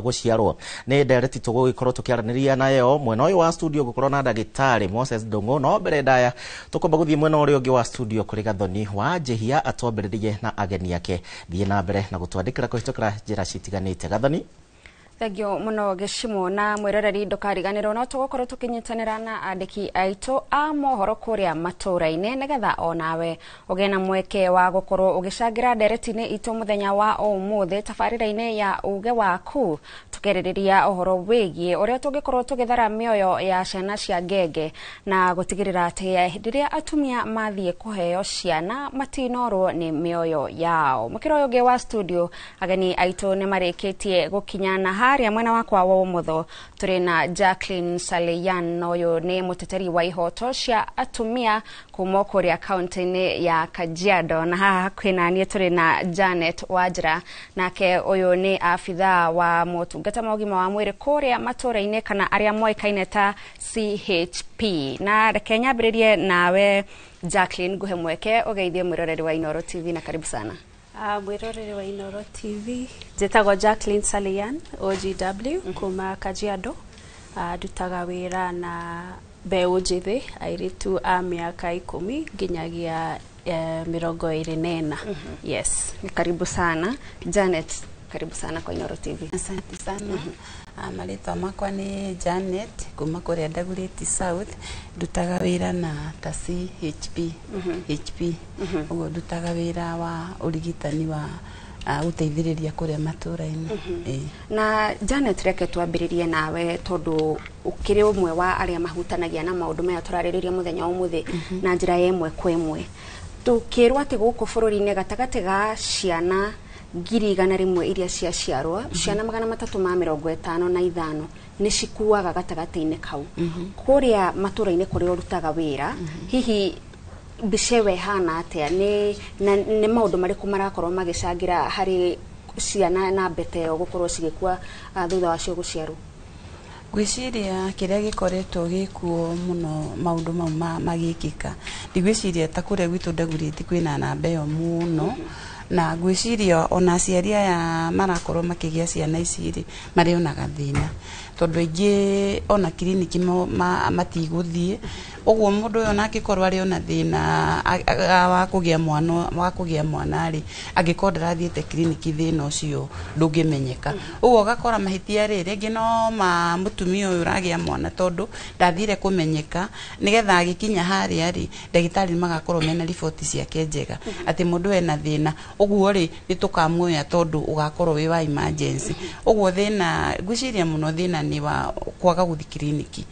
Speaker 18: gũciarwo. Nĩ ndereti tũgũgĩkorwo tũkĩaranĩria nayo mwena ũyũ wa studio gũkorwo na ndagĩtarĩ Moses Ndung'u, no mbere ndaya tukomba guthie mwena uria ungi wa studio kuri Gathoni wa Njihia atwambĩrĩrie na ageni ake. Thiĩ na mbere na gũtwandĩkĩra kũhĩtũkĩra njĩra citiganĩte. Gathoni.
Speaker 29: Thengio muno Gĩcimo na mwĩroreri, ndũkariganĩrwo no tũgũkorwo tũkĩnyitanĩra na andĩki aitũ a mohoro kũrĩa matũũra-inĩ nĩgetha onawe ũgĩe na mweke wa gũkorwo ũgĩcangĩra ndereti-inĩ itũ mũthenya wa ũmũthĩ tabarĩra-inĩ ya uge waku, tũkĩarĩrĩria ũhoro wĩgiĩ ũrĩa tũngĩkorwo tũgĩthara mĩoyo ya ciana cia ngenge na gũtigĩrĩra atĩ rĩrĩa atumia mathiĩ kũheo ciana matinorwo nĩ mĩoyo yao. Mũkĩra ũyũ ũngĩ wa studio, ageni aitũ nĩ marĩkĩtie gũkinya na haria mwena wakwa wa ũmotho tũrĩ na Jacqueline Saleyan, ũyũ nĩ mũteteri wa ihoto cia atumia kuma kũrĩa kaunti-inĩ ya Kajiado, na haha hakuhĩ na niĩ tũrĩ na Janet Wanjira, nake ũyũ nĩ abithaa wa motungata ma ũgima wa mwĩrĩ kũrĩa matũũra-inĩ kana arĩa moĩkaine ta CHP. Na reke nyambĩrĩrie nawe Jacqueline, nguhe mweke ũgeithie mwĩroreri wa Inooro TV na karibu sana.
Speaker 15: Mwĩroreri wa Inooro TV, njĩtagwo Jacqueline Saleyan OGW kuma Kajiado. Ndutaga wĩra na mbeũ njĩthĩ, airĩtu a mĩaka 10 nginyagia 24. Yes.
Speaker 29: Karibu sana Janet, karibu sana kwa Inooro TV.
Speaker 16: Asante sana. Marĩtwa makwa nĩ Janet kuma kũrĩa Dagoretti South, ndutaga wĩra na ta CHP HP, ũguo ndutaga wĩra wa ũrigitani wa gũteithĩrĩria kũrĩa matũũra-inĩ.
Speaker 29: Na Janet, reke twambĩrĩrie nawe tondũ ũkĩrĩ ũmwe wa arĩa mahutanagia na maũndũ maya tũrarĩrĩria mũthenya wa ũmũthĩ na njĩra ya ĩmwe kwa ĩmwe. Tũkĩrwo atĩ gũkũ bũrũri-inĩ gatagatĩ ga ciana 100,000 iria ciaciarwo, ciana 355 nĩ cikuaga gatagatĩ-inĩ kau. Kũrĩa matũũra-inĩ kũrĩa ũrutaga wĩra, hihi mbica ĩyo ĩhana atĩa? Nĩ maũndũ marĩkũ marakorwo magĩcangĩra harĩ ciana na mbete ĩyo gũkorwo cigĩkua thutha wacio gũciarwo?
Speaker 16: Ngwĩciria kĩrĩa gĩkoretwo gĩkuo mũno maũndũ mau magĩkĩka, ndigwĩciria ta kũrĩa gwitũ Dagoretti kwĩna namba ĩyo mũno, na ngwĩciria ona aciari aya marakorwo makĩgĩa ciana ici rĩ, marĩ ona gathĩna tondũ aingĩ ona kiriniki matigũthiĩ. Ũguo mũndũ ũyũ ona angĩkorwo arĩ ona thĩna wa kũgĩa mwana rĩ, angĩkorwo ndarathiĩte kiriniki thĩna ũcio ndũngĩmenyeka. Ũguo ũgakora mahĩtia rĩ, rĩngĩ no ma mũtumia ũyũ ũragĩa mwana tondũ ndathire kũmenyeka, nĩgetha agĩkinya harĩa rĩ, ndagĩtarĩ magakorwo mena riboti ciake njega atĩ mũndũ ena thĩna, ũguo rĩ nĩ tũkamuoya tondũ ũgakorwo wĩ wa emergency. Ũguo thĩna, ngwĩciria mũno thĩna nĩ wa kwaga gũthiĩ kiriniki,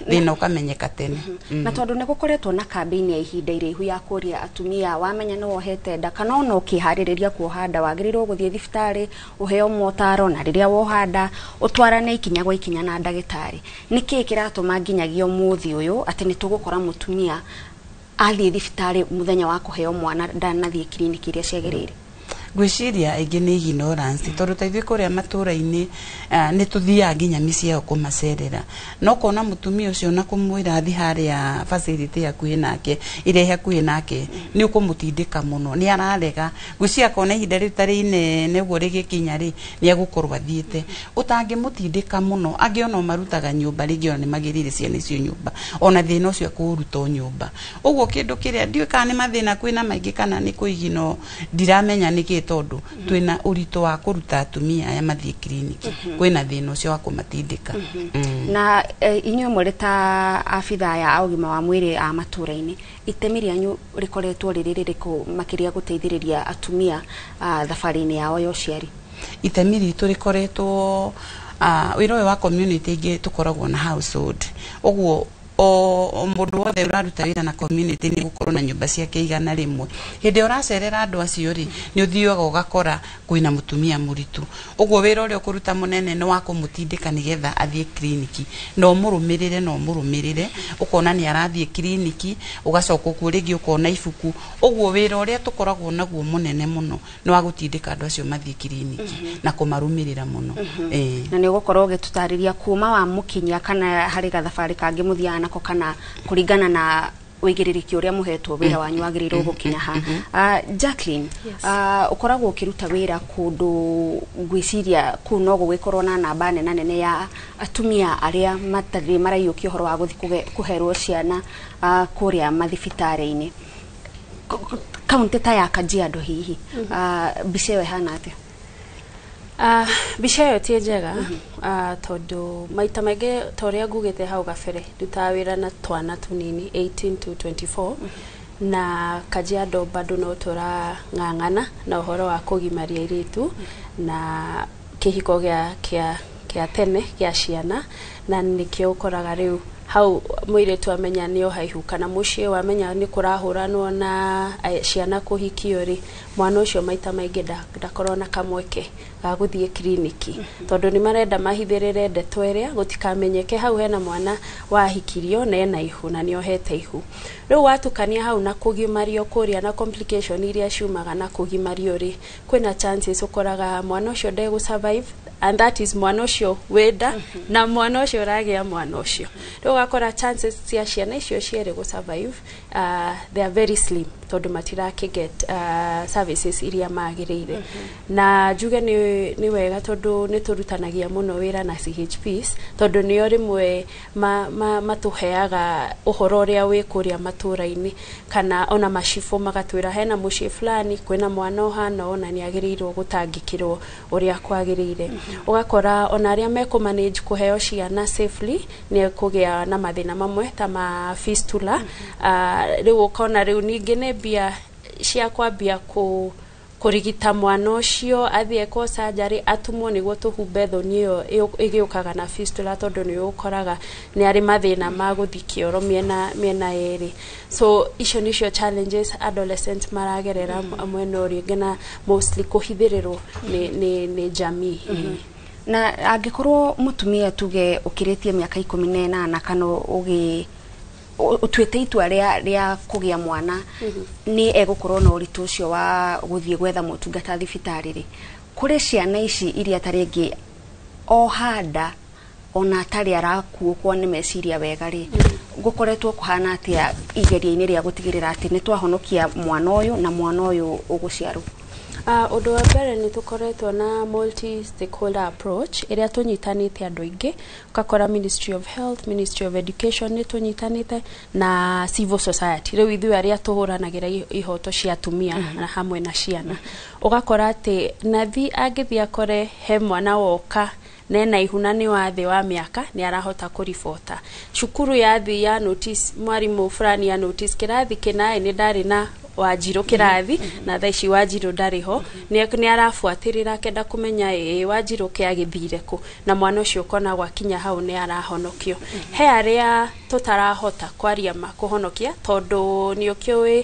Speaker 16: thĩna ũkamenyeka tene.
Speaker 29: Na tondũ nĩ gũkoretwo na kambĩini ya ihinda iraihu ya kũria atumia, wamenya nĩ wohete nda kana ona ũkĩharĩrĩria kuoha nda wagĩrĩirwo gũthiĩ thibitarĩ ũheo motaro, na rĩrĩa woha nda ũtwarane ikinya gwa ikinya na ndagĩtarĩ. Nĩkĩĩ kĩratũma nginyagia ũmũthĩ ũyũ atĩ nĩ tũgũkora mũtumia athiĩ thibitarĩ mũthenya wa kũheo mwana ndanathiĩ kiriniki iria ciagĩrĩire?
Speaker 16: Ngwĩciria aingĩ nĩ ignorance tondũ ta ithuĩ kũrĩa matũũra-inĩ nĩ tũthiaga nginya mĩciĩ yao kũmacerera, no kona mũtumia ũcio na kũmwĩra athiĩ harĩa facility hakuhĩ nake ĩrĩa ĩ hakuhĩ nake nĩ ũkũmũtindĩka mũno, nĩ ararega. Ngwĩciria akona ihinda rĩu tarĩ inene ũguo rĩgĩkinya rĩ, nĩ egũkorwo athiĩte. Ũtangĩmũtindĩka mũno, angĩ ona marutaga nyũmba rĩngĩ ona nĩ magĩrĩire ciana icio nyũmba, ona thĩna ũcio akũũruta o nyũmba. Ũguo kĩndũ kĩrĩa ndiũĩ kana nĩ mathĩna kwĩna maingĩ kana nĩ kũigino, ndiramenya nĩkĩ. Nĩkĩ? Tondũ twĩna ũritũ wa kũruta atumia aya mathiĩ kiriniki. Kwĩna thĩna ũcio wa kũmatindĩka.
Speaker 29: Na inyuĩ mũrĩ ta abithaa ya ũgima wa mwĩrĩ a matũra-inĩ, itemi rĩanyu rĩkoretwo rĩrĩ rĩrĩkũ makĩria gũteithĩrĩria atumia thabarĩ-inĩ yao ya ũciari?
Speaker 16: Itemi ritũ rĩkoretwo wĩra ũyũ wa community ingĩ tũkoragwo na household, ũguo o mũndũ wothe ũraruta wĩra na community nĩ gũkorwo na nyũmba ciake 100. Hĩndĩ ĩrĩa ũracerera andũ acio rĩ, nĩ ũthiaga ũgakora kwĩna mũtumia mũritũ. Ũguo wĩra ũrĩa ũkũruta mũnene nĩ wa kũmũtindĩka nĩgetha athiĩ kiriniki, na ũmũrũmĩrĩre na ũmũrũmĩrĩre, ũkona nĩ arathiĩ kiriniki, ũgacoka ũkuo rĩngĩ ũkona ibuku. Ũguo wĩra ũrĩa tũkoragwo naguo mũnene mũno nĩ wa gũtindĩka andũ acio mathiĩ kiriniki na kũmarũmĩrĩra mũno. Ĩĩ.
Speaker 29: Na nĩ ũgũkorwo ũgĩtũtarĩria kuma wa mũkinyia kana harĩ gathabarĩ kangĩ mũthiaga nako, kana kũringana na ũigĩrĩrĩki ũrĩa mũhetwo wĩra wanyu wagĩrĩirwo gũkinya ha. Jacqueline, ũkoragwo ũkĩruta wĩra kũndũ ngwĩciria kũu no gũgĩkorwo na namba nena nene ya atumia arĩa matarĩ maraiyũkia ũhoro wa gũthiĩ kũherwo ciana kũrĩa mathibitarĩ-inĩ. Kaunti ta ya Kajiado hihi, mbica ĩyo ĩhana atĩa?
Speaker 15: Mbica ĩyo ti njega, tondũ maita maingĩ ta ũrĩa ngugĩte hau gabere, ndutaga wĩra na twana tũnini 18 to 24, na Kajiado bado no tũrang'ang'ana na ũhoro wa kũgimaria airĩtu na kĩhiko gĩa tene gĩa ciana, na nĩkĩo ũkoraga rĩu hau mũirĩtu amenya nĩ oha ihu kana mũciĩ wamenya nĩ kũrahũranwo na ciana kũhikio rĩ, mwana ũcio maita maingĩ ndakorwo na kamweke ga gũthiĩ kiriniki, tondũ nĩ marenda mahithĩrĩre ndeto ĩrĩa gũtikamenyeke hau hena mwana wahikirio na ena ihu na nĩ ohete ihu. Rĩu watukania hau na kũgimario kũrĩa na complication iria ciumaga na kũgimario rĩ, kwĩna chances ũkoraga mwana ũcio ndegũ survive, and that is mwana ũcio wĩnda na mwana ũcio ũragĩa mwana ũcio. Rĩu ũgakora chances cia ciana icio cierĩ gũ survive, they are very slim, tondũ matirakĩ get services iria magĩrĩire. Na njuge nĩ wega tondũ nĩ tũrutanagia mũno wĩra na CHPs, tondũ nĩo rĩmwe matũheaga ũhoro ũrĩa wĩ kũrĩa matũra-inĩ, kana ona macibũ magatwĩra hena mũciĩ fulani kwĩna mwana ũhana ũũ na nĩ agĩrĩirwo gũtangĩkĩrwo ũrĩa kwagĩrĩire. Ũgakora ona arĩa mekũ manage kũheo ciana safely nĩ kũgĩa na mathĩna mamwe ta ma fistula. Rĩu ũkona rĩu ningĩ nĩ mbia cia kwambia kũrigita mwana ũcio athiĩ ekwo surgery atumwo nĩguo tũhumbe thoni ĩyo ĩgĩũkaga na fistula, tondũ nĩ ũkoraga nĩ arĩ mathĩna ma gũthiĩ kĩoro mĩena ĩrĩ. So icio nĩcio challenges adolescent maragerera mwena ũrĩa ũngĩ, na mostly kũhithĩrĩrwo nĩ jamii.
Speaker 29: Na angĩkorwo mũtumia tuge ũkĩrĩtie mĩaka 18 kana ũgĩ ũtuĩte itua rĩa kũgĩa mwana nĩ egũkorwo na ũritũ ũcio wa gũthiĩ gwetha motungata thibitarĩ rĩ, kũrĩ ciana ici iria ta rĩngĩ o handa ona atarĩ arakuũkwo nĩ meciria wega rĩ, gũkoretwo kũhana atĩa igeria-inĩ rĩa gũtigĩrĩra atĩ nĩ twahonokia mwana ũyũ na mwana ũyũ ũgũciarwo?
Speaker 15: Ũndũ wa mbere nĩ tũkoretwo na multi stakeholder approach ĩrĩa tũnyitanĩte andũ aingĩ. Ũgakora Ministry of Health, Ministry of Education nĩ tũnyitanĩte na civil society, rĩu ithuĩ arĩa tũhũranagĩra ihoto cia atumia na hamwe na ciana. Ũgakora atĩ nathi angĩthiĩ akore he mwana woka nena ihu na nĩ wa thĩ wa mĩaka, nĩ arahota kũribota cukuru. Yathi ya notice mwarimũ fulani ya notice kĩrathi kĩnaĩ nĩ ndarĩ na Wanjirũ kĩrathi na thaa ici Wanjirũ ndarĩ ho, nĩ arabuatĩrĩra akenda kũmenya ĩĩ Wanjirũ kĩagĩthire kũ, na mwana ũcio ũkona gwakinya hau nĩ arahonokio. He arĩa tũtarahota kwaria ma kũhonokia, tondũ nĩ ũkĩũĩ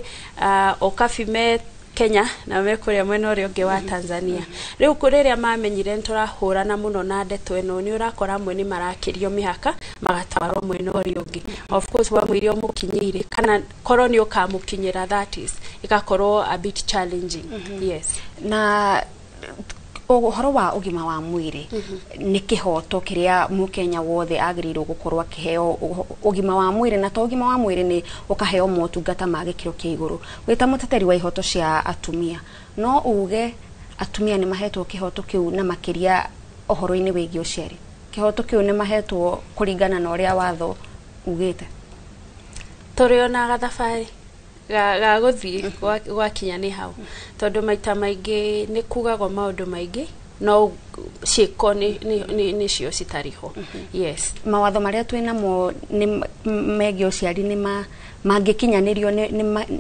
Speaker 15: okabi me Kenya na me kũrĩa mwena ũrĩa ũngĩ wa Tanzania. Rĩu rĩrĩa mamenyire nĩ tũrahũrana mũno na ndeto ĩno, nĩ ũrakora amwe nĩ marakĩrio mĩhaka magatwarwo mwena ũrĩa ũngĩ. Of course wamwĩre ũmũkinyĩire kana korwo nĩ ũkamũkinyĩra, that is ĩgakorwo a bit challenging, yes.
Speaker 29: Na ũhoro wa ũgima wa mwĩrĩ nĩ kĩhoto kĩrĩa mũkenya wothe agĩrĩirwo gũkorwo akĩheo ũgima wa mwĩrĩ, na to ũgima wa mwĩrĩ, nĩ ũkaheo motungata ma gĩkĩro kĩa igũrũ. Wĩ ta mũteteri wa ihoto cia atumia, no uge atumia nĩ mahetwo kĩhoto kĩu, na makĩria ũhoro-inĩ wĩgiĩ ũciari, kĩhoto kĩu nĩ mahetwo kũringana na ũrĩa watho ugĩte?
Speaker 15: Tũrĩ ona gathabarĩ. Ga gũthiĩ gwakinya nĩ hau, tondũ maita maingĩ nĩ kugagwo maũndũ maingĩ no ciĩko nĩcio citarĩ ho. Yes.
Speaker 29: Mawatho marĩa twĩ namo nĩ megiĩ ũciari nĩ mangĩkinyanĩrio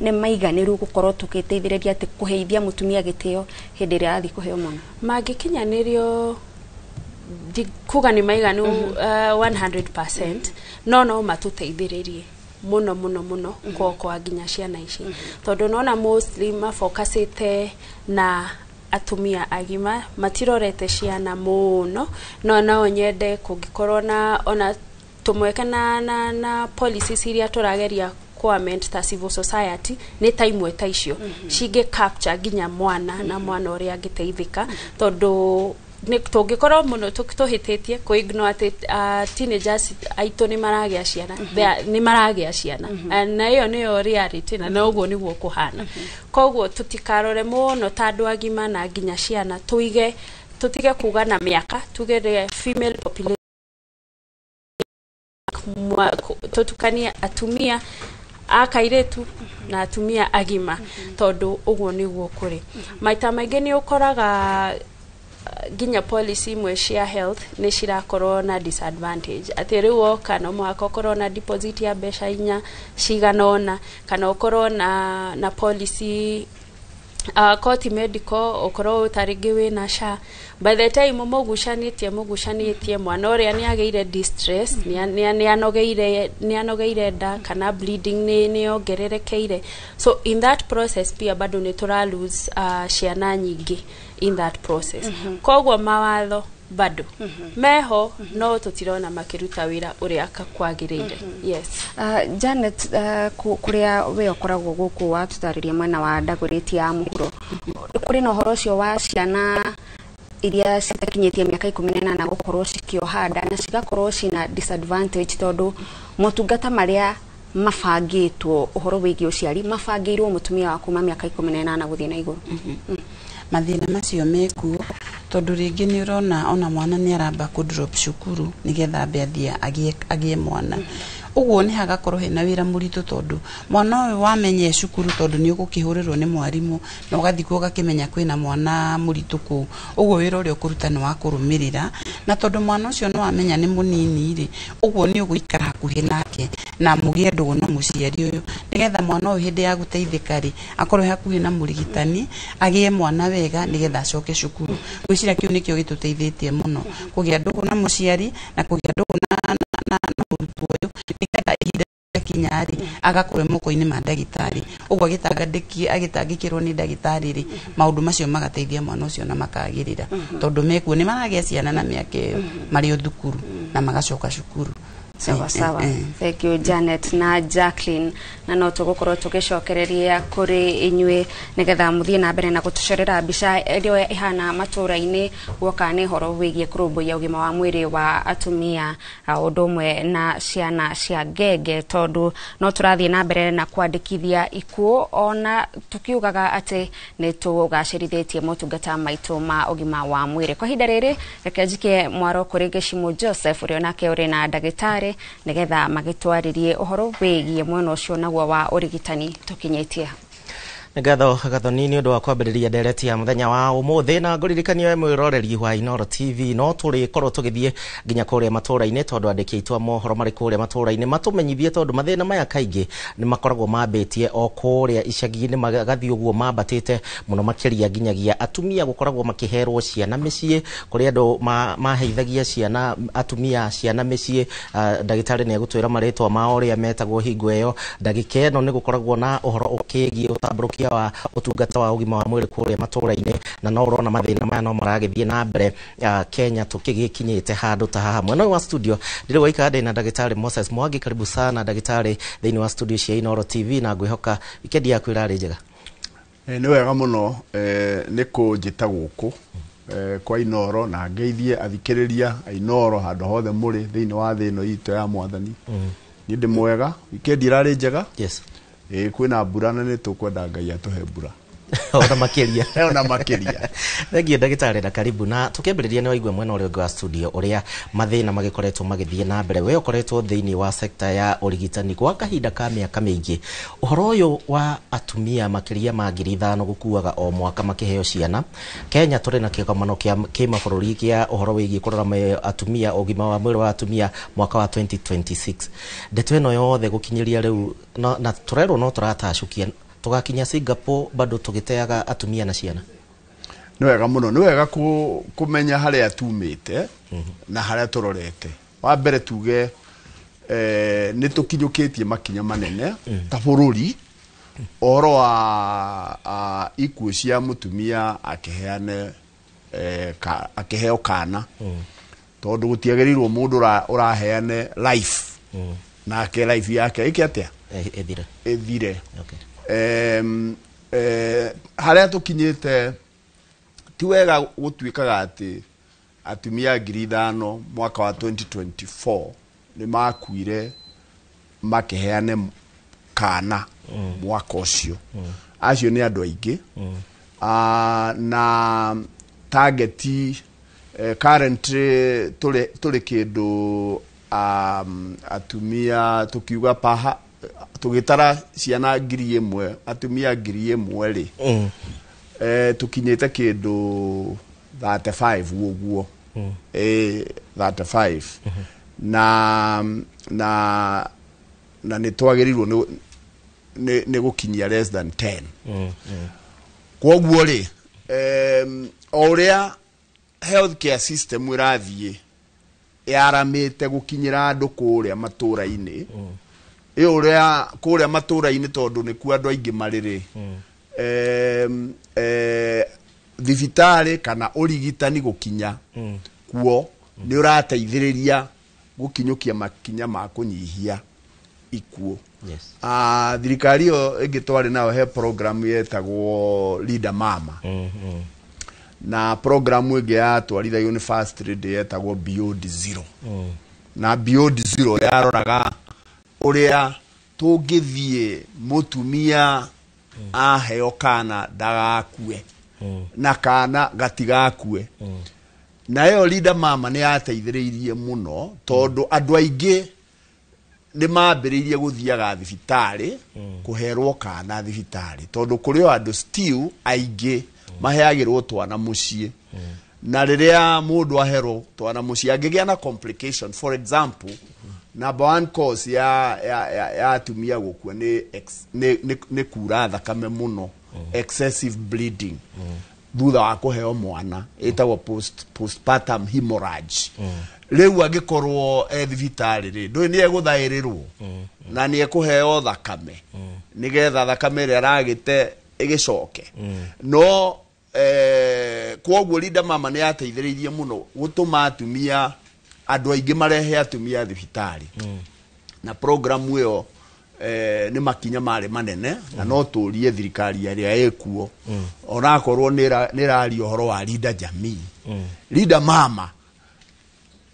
Speaker 29: nĩ maiganĩru gũkorwo tũgĩteithĩrĩria atĩ kũheithia mũtumia gĩtĩo hĩndĩ ĩrĩa arathiĩ kũheo mwana?
Speaker 15: Mangĩkinyanĩrio kuga nĩ maiganu 100%, no matũteithĩrĩrie muno muno muno kuokoa nginya ciana ici, tondũ nona mostly mafocusĩte na atumia agima, matirorete ciana mũno. No nyende kũngĩkorwo na ona tũmweke na policies iria tũrageria ku-amend ta civil society, nĩ ta imwe ta icio cingĩ capture nginya mwana na mwana ũrĩa angĩteithĩka, tondũ tũngĩkorwo mũno tũhĩtĩtie kũ ignore atĩ teenagers aitũ nĩ maragĩa ciana. Nĩ maragĩa ciana na ĩyo nĩyo reality na ũguo nĩguo kũhana. Koguo tũtikarore mũno ta andũ agima na nginya ciana, tuige tũtige kuga na mĩaka, tuge the female population, tũtukanie atumia a kairĩtu na atumia agima, tondũ ũguo nĩguo kũrĩ. Maita maingĩ nĩ ũkoraga nginya policy imwe cia health nĩ cirakorwo na disadvantage, atĩ rĩu woka no mũhaka ũkorwo na deposit ya mbeca inya cigana ũna, kana ũkorwo na policy koti medical, ũkorwo ta rĩngĩ wĩna SHA. By the time mũgucanĩtie mwana ũrĩa nĩ agĩire distress, nĩ anogeire nda kana bleeding nĩ yongererekeire. So in that process pia bado nĩ tũra lose ciana nyingĩ in that process. Koguo mawatho bado meho, no tũtirona makĩruta wĩra ũrĩa kwagĩrĩire. Yes.
Speaker 29: Janet, kũrĩa we ũkoragwo gũkũ watũtarĩria mwena wa Dagoretti ya mũhuro, kũrĩ na ũhoro ũcio wa ciana iria citakinyĩtie mĩaka 18 gũkorwo cikĩoha nda na cigakorwo cina disadvantage, tondũ motungata marĩa mabangĩtwo ũhoro wĩgiĩ ũciari mabangĩirwo mũtumia wa kuma mĩaka 18 gũthiĩ na igũrũ?
Speaker 16: Mathĩna macio mekuo, tondũ rĩngĩ nĩ ũrona ona mwana nĩ aramba kũ drop cukuru nĩgetha ambe athiĩ agĩe mwana. Ũguo nĩ hagakorwo hena wĩra mũritũ, tondũ mwana ũyũ wamenye cukuru, tondũ nĩ ũgũkĩhũrĩrwo nĩ mwarimũ na ũgathiĩ kuo ũgakĩmenya kwĩna mwana mũritũ kũu. Ũguo wĩra ũrĩa ũkũruta nĩ wa kũrũmĩrĩra, na tondũ mwana ũcio nĩ wamenya nĩ mũnini rĩ, ũguo nĩ ũgũikara hakuhĩ nake na mũgĩe ndũgũ na mũciari ũyũ, nĩgetha mwana ũyũ hĩndĩ ya gũteithĩka rĩ, akorwo e hakuhĩ na mũrigitani, agĩe mwana wega nĩgetha acoke cukuru. Ngwĩciria kĩu nĩkĩo gĩtũteithĩtie mũno, kũgĩa ndũgũ na mũciari na kũgĩa ndũgũ na mũrutwo ũyũ, nĩgetha ihinda rĩakinya rĩ, agakorwo e moko-inĩ ma ndagĩtarĩ. Ũguo agĩtangĩkĩrwo nĩ ndagĩtarĩ rĩ, maũndũ macio magateithia mwana ũcio na makagĩrĩra, tondũ mekuo nĩ maragĩa ciana na mĩaka ĩyo marĩ o thukuru na magacoka cukuru.
Speaker 29: Sawa sawa. Thank you, Janet na Jacqueline, na no tũgũkorwo tũgĩcokereria kũrĩ inyuĩ nĩgetha mũthiĩ na mbere na gũtũcorera mbica ĩrĩa ĩhana matũra-inĩ guoka nĩ ũhoro wĩgiĩ kũrũmbũiya ũgima wa mwĩrĩ wa atumia ũndũ ũmwe na ciana cia ngenge, tondũ no tũrathiĩ na mbere na kwandĩkithia ikuũ ona tukiugaga atĩ nĩ tũgacĩrithĩtie motungata maitũ ma ũgima wa mwĩrĩ. Kwa ihinda rĩrĩ, reke njikie mwaro kũrĩ Gĩcimũ Joseph ũrĩa onake ũrĩ na ndagĩtarĩ, nĩgetha magĩtwarĩrie ũhoro wĩgiĩ mwena ũcio naguo wa ũrigitani tũkinyĩtie.
Speaker 18: Ngatho Gathoni nĩ ũndũ wa kwambĩrĩria ndereti ya mũthenya wa ũmũthĩ, na ngũririkanie mwĩroreri wa Inooro TV no tũrĩkorwo tũgĩthiĩ nginya kũrĩa matũra-inĩ, tondũ andĩki aitũ a mohoro marĩ kũrĩa matũra-inĩ matũmenyithie, tondũ mathĩna maya kaingĩ nĩ makoragwo mambĩtie o kũrĩa icagi-inĩ, magathiĩ ũguo mambatĩte mũno makĩria nginyagia atumia gũkoragwo makĩherwo ciana mĩciĩ, kũrĩ andũ maheithagia ciana atumia ciana mĩciĩ. Ndagĩtarĩ nĩ egũtwĩra marĩtwa mao ũrĩa metagwo hingo ĩyo. Ndagĩka ĩno nĩ gũkoragwo na ũhoro ũkĩgiĩ ũtambũrũkia wa ũtungata wa ũgima wa mwĩrĩ kũrĩa matũra-inĩ, na no ũrona mathĩna maya no maragĩthiĩ na mbere Kenya tũkĩgĩkinyĩte handũ ta haha. Mwena ũyũ wa studio ndĩrĩ waikara ndĩ na ndagĩtarĩ Moses Mwangi. Karibu sana ndagĩtarĩ thĩinĩ wa studio cia Inooro TV, na ngwĩhoka wikendi yaku ĩrarĩ njega.
Speaker 17: Nĩ wega mũno nĩ kũnjĩta gũkũ kwa Inooro, na ngeithie athikĩrĩria a Inooro handũ hothe mũrĩ thĩinĩ wa thĩ ĩno itũ ya Mwathani. Niĩ ndĩ mwega, wikendi ĩrarĩ njega.
Speaker 18: Yes.
Speaker 17: Kwĩna mbura na nĩ tũkwenda Ngai atũhe mbura.
Speaker 18: Ona makiria.
Speaker 17: Ona makiria.
Speaker 18: Thengiũ ndagĩtarĩ na karibu. Na tũkĩambĩrĩria nĩ waigua mwena ũrĩa ũngĩ wa studio ũrĩa mathĩna magĩkoretwo magĩthiĩ na mbere. We ũkoretwo thĩinĩ wa sekta ya ũrigitani gwa kahinda ka mĩaka mĩingĩ. Ũhoro ũyũ wa atumia makĩria ma 5,000 gũkuaga o mwaka makĩheo ciana. Kenya tũrĩ na kĩgomano kĩa kĩmabũrũri kĩa ũhoro wĩgiĩ kũrora atumia, ũgima wa mwĩrĩ wa atumia mwaka wa 2026. Ndeto ĩno yothe gũkinyĩria rĩu na tũrerwo no tũratacũkia tugakinya Singapore bado tugiteaga atumia na ciana.
Speaker 17: Nĩ wega mũno, nĩ wega kũmenya harĩa tumĩte na harĩa tũrorete. Wa mbere tuge nĩ tũkinyũkĩtie makinya manene ta bũrũri ũhoro wa ikuũ cia mũtumia akĩheane akĩheo kana, tondũ gũtiagĩrĩirwo mũndũ ũraheane life nake life yake ĩke atĩa, ĩthire.
Speaker 18: Okay.
Speaker 17: Harĩa tũkinyĩte ti wega gũtuĩkaga atĩ atumia 5,000 mwaka wa 2024 nĩ makuire makĩheane kana mwaka ũcio. Acio nĩ andũ aingĩ. Na target currently tũrĩ kĩndũ atumia tũkiuga paha tũgĩtara ciana 1,000 atumia 1,000 rĩ, tũkinyĩte kĩndũ 35 ũguo, 35 na na na nĩ twagĩrĩirwo nĩ gũkinyia less than 10. Kwoguo rĩ, o ũrĩa healthcare system ĩrathiĩ yaramĩte gũkinyĩra andũ kũrĩa matũra-inĩ, ĩũrĩa kũrĩa matũra-inĩ tondũ nĩkuo andũ aingĩ marĩ rĩ, thibitarĩ kana ũrigitani gũkinya kuo nĩ ũrateithĩrĩria gũkinyũkia makinya ma kũnyihia ikuũ. Thirikari ĩyo ĩngĩ twarĩ nayo he program yetagwo Leader Mama, na program ĩngĩ yatwarithagio nĩ First Lady yetagwo Beyond Zero. Na Beyond Zero yaroraga ũrĩa tũngĩthiĩ mũtumia aheo kana ndagakue na kana gatigakue. Na ĩyo Leader Mama nĩ yateithĩrĩirie mũno tondũ andũ aingĩ nĩ mambĩrĩirie gũthiaga thibitarĩ kũherwo kana thibitarĩ, tondũ kũrĩ o andũ still aingĩ maheagĩrwo twana mũciĩ. Na rĩrĩa mũndũ aherwo twana mũciĩ angĩgĩa na complication, for example, number one cause ya atumia gũkua nĩ kura thakame mũno, excessive bleeding thutha wa kũheo mwana, ĩtagwo postpartum hemorrhage. Rĩu angĩkorwo e thibitarĩ rĩ, ndũĩ nĩ egũthaĩrĩrwo na nĩ ekũheo thakame nĩgetha thakame ĩrĩa aragĩte ĩgĩcoke. No kwoguo Linda Mama nĩ yateithĩrĩirie mũno gũtũma atumia andũ aingĩ marehe atumia thibitarĩ. Na program ĩyo nĩ makinya marĩ manene, na no tũrie thirikari ĩrĩa ĩkuo onakorwo nĩ ĩraria ũhoro wa Linda Jamii. Linda Mama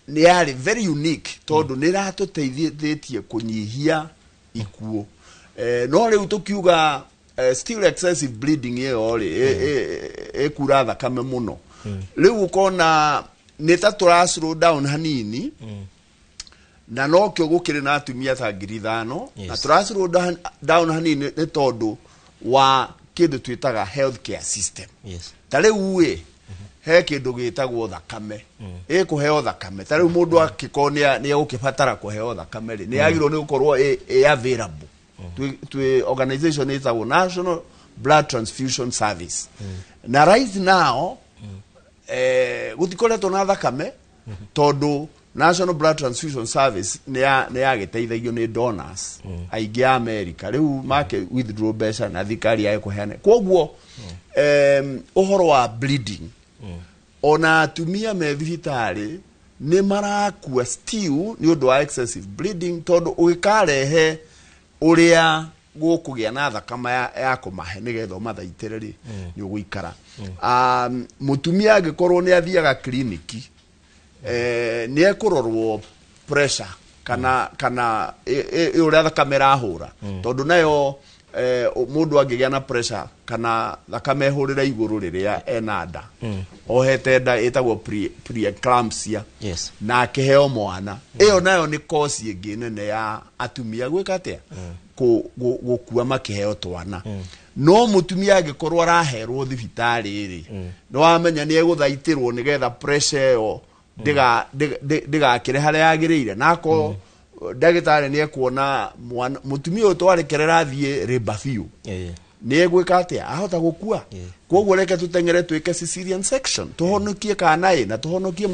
Speaker 17: nĩ yarĩ very unique tondũ nĩ ĩratũteithĩtie kũnyihia ikuũ. No rĩu tũkiuga still excessive bleeding ĩyo rĩ, ĩkura thakame mũno. Rĩu ũkona nĩ ta tũra slow down hanini, na nokĩo gũkĩrĩ na atumia ta 5,000 na tũra slow down hanini nĩ tondũ wa kĩndũ twĩtaga healthcare system. Ta rĩu ĩ, he kĩndũ gĩtagwo thakame, ĩkũheo thakame. Ta rĩu mũndũ angĩkorwo nĩ egũkĩbatara kũheo thakame rĩ, nĩ yagĩrĩirwo nĩ gũkorwo ĩ available. Twĩ organization ĩtagwo National Blood Transfusion Service. Na right now gũtikoretwo na thakame tondũ National Blood Transfusion Service nĩ yagĩteithagio nĩ donors aingĩ a America. Rĩu make withdraw mbeca na thirikari yae kũheana. Kwoguo ũhoro wa bleeding, ona atumia me thibitarĩ nĩ marakua still nĩ ũndũ wa excessive bleeding, tondũ ũgĩkarehe ũrĩa gũkũgĩa na thakame ya kũmahe nĩgetha ũmathaitĩre rĩ, nĩ ũgũikara. Mũtumia angĩkorwo nĩ athiaga kliniki, nĩ ekũrorwo pressure kana kana ũrĩa thakame ĩrahũra, tondũ nayo Mũndũ angĩgĩa na pressure kana thakame ĩhũrĩre igũrũ rĩrĩa ena nda, ohete nda ĩtagwo preeclampsia, na akĩheo mwana, ĩyo nayo nĩ kosi ĩngĩ nene ya atumia gwĩka atĩa? Gũkua makĩheo twana. No mũtumia angĩkorwo araherwo thibitarĩ rĩ, nĩ wamenya nĩ egũthaitĩrwo nĩgetha pressure ĩyo ndĩgakĩre harĩa yagĩrĩire, na akorwo ndagĩtarĩ nĩ ekuona mwana mũtumia ũyũ twarekerera athiĩ rĩmba biũ, nĩ egwĩka atĩa? Ahota gũkua. Koguo reke tũteng'ere twĩke cesarean section, tũhonokie kana ĩ na tũhonokie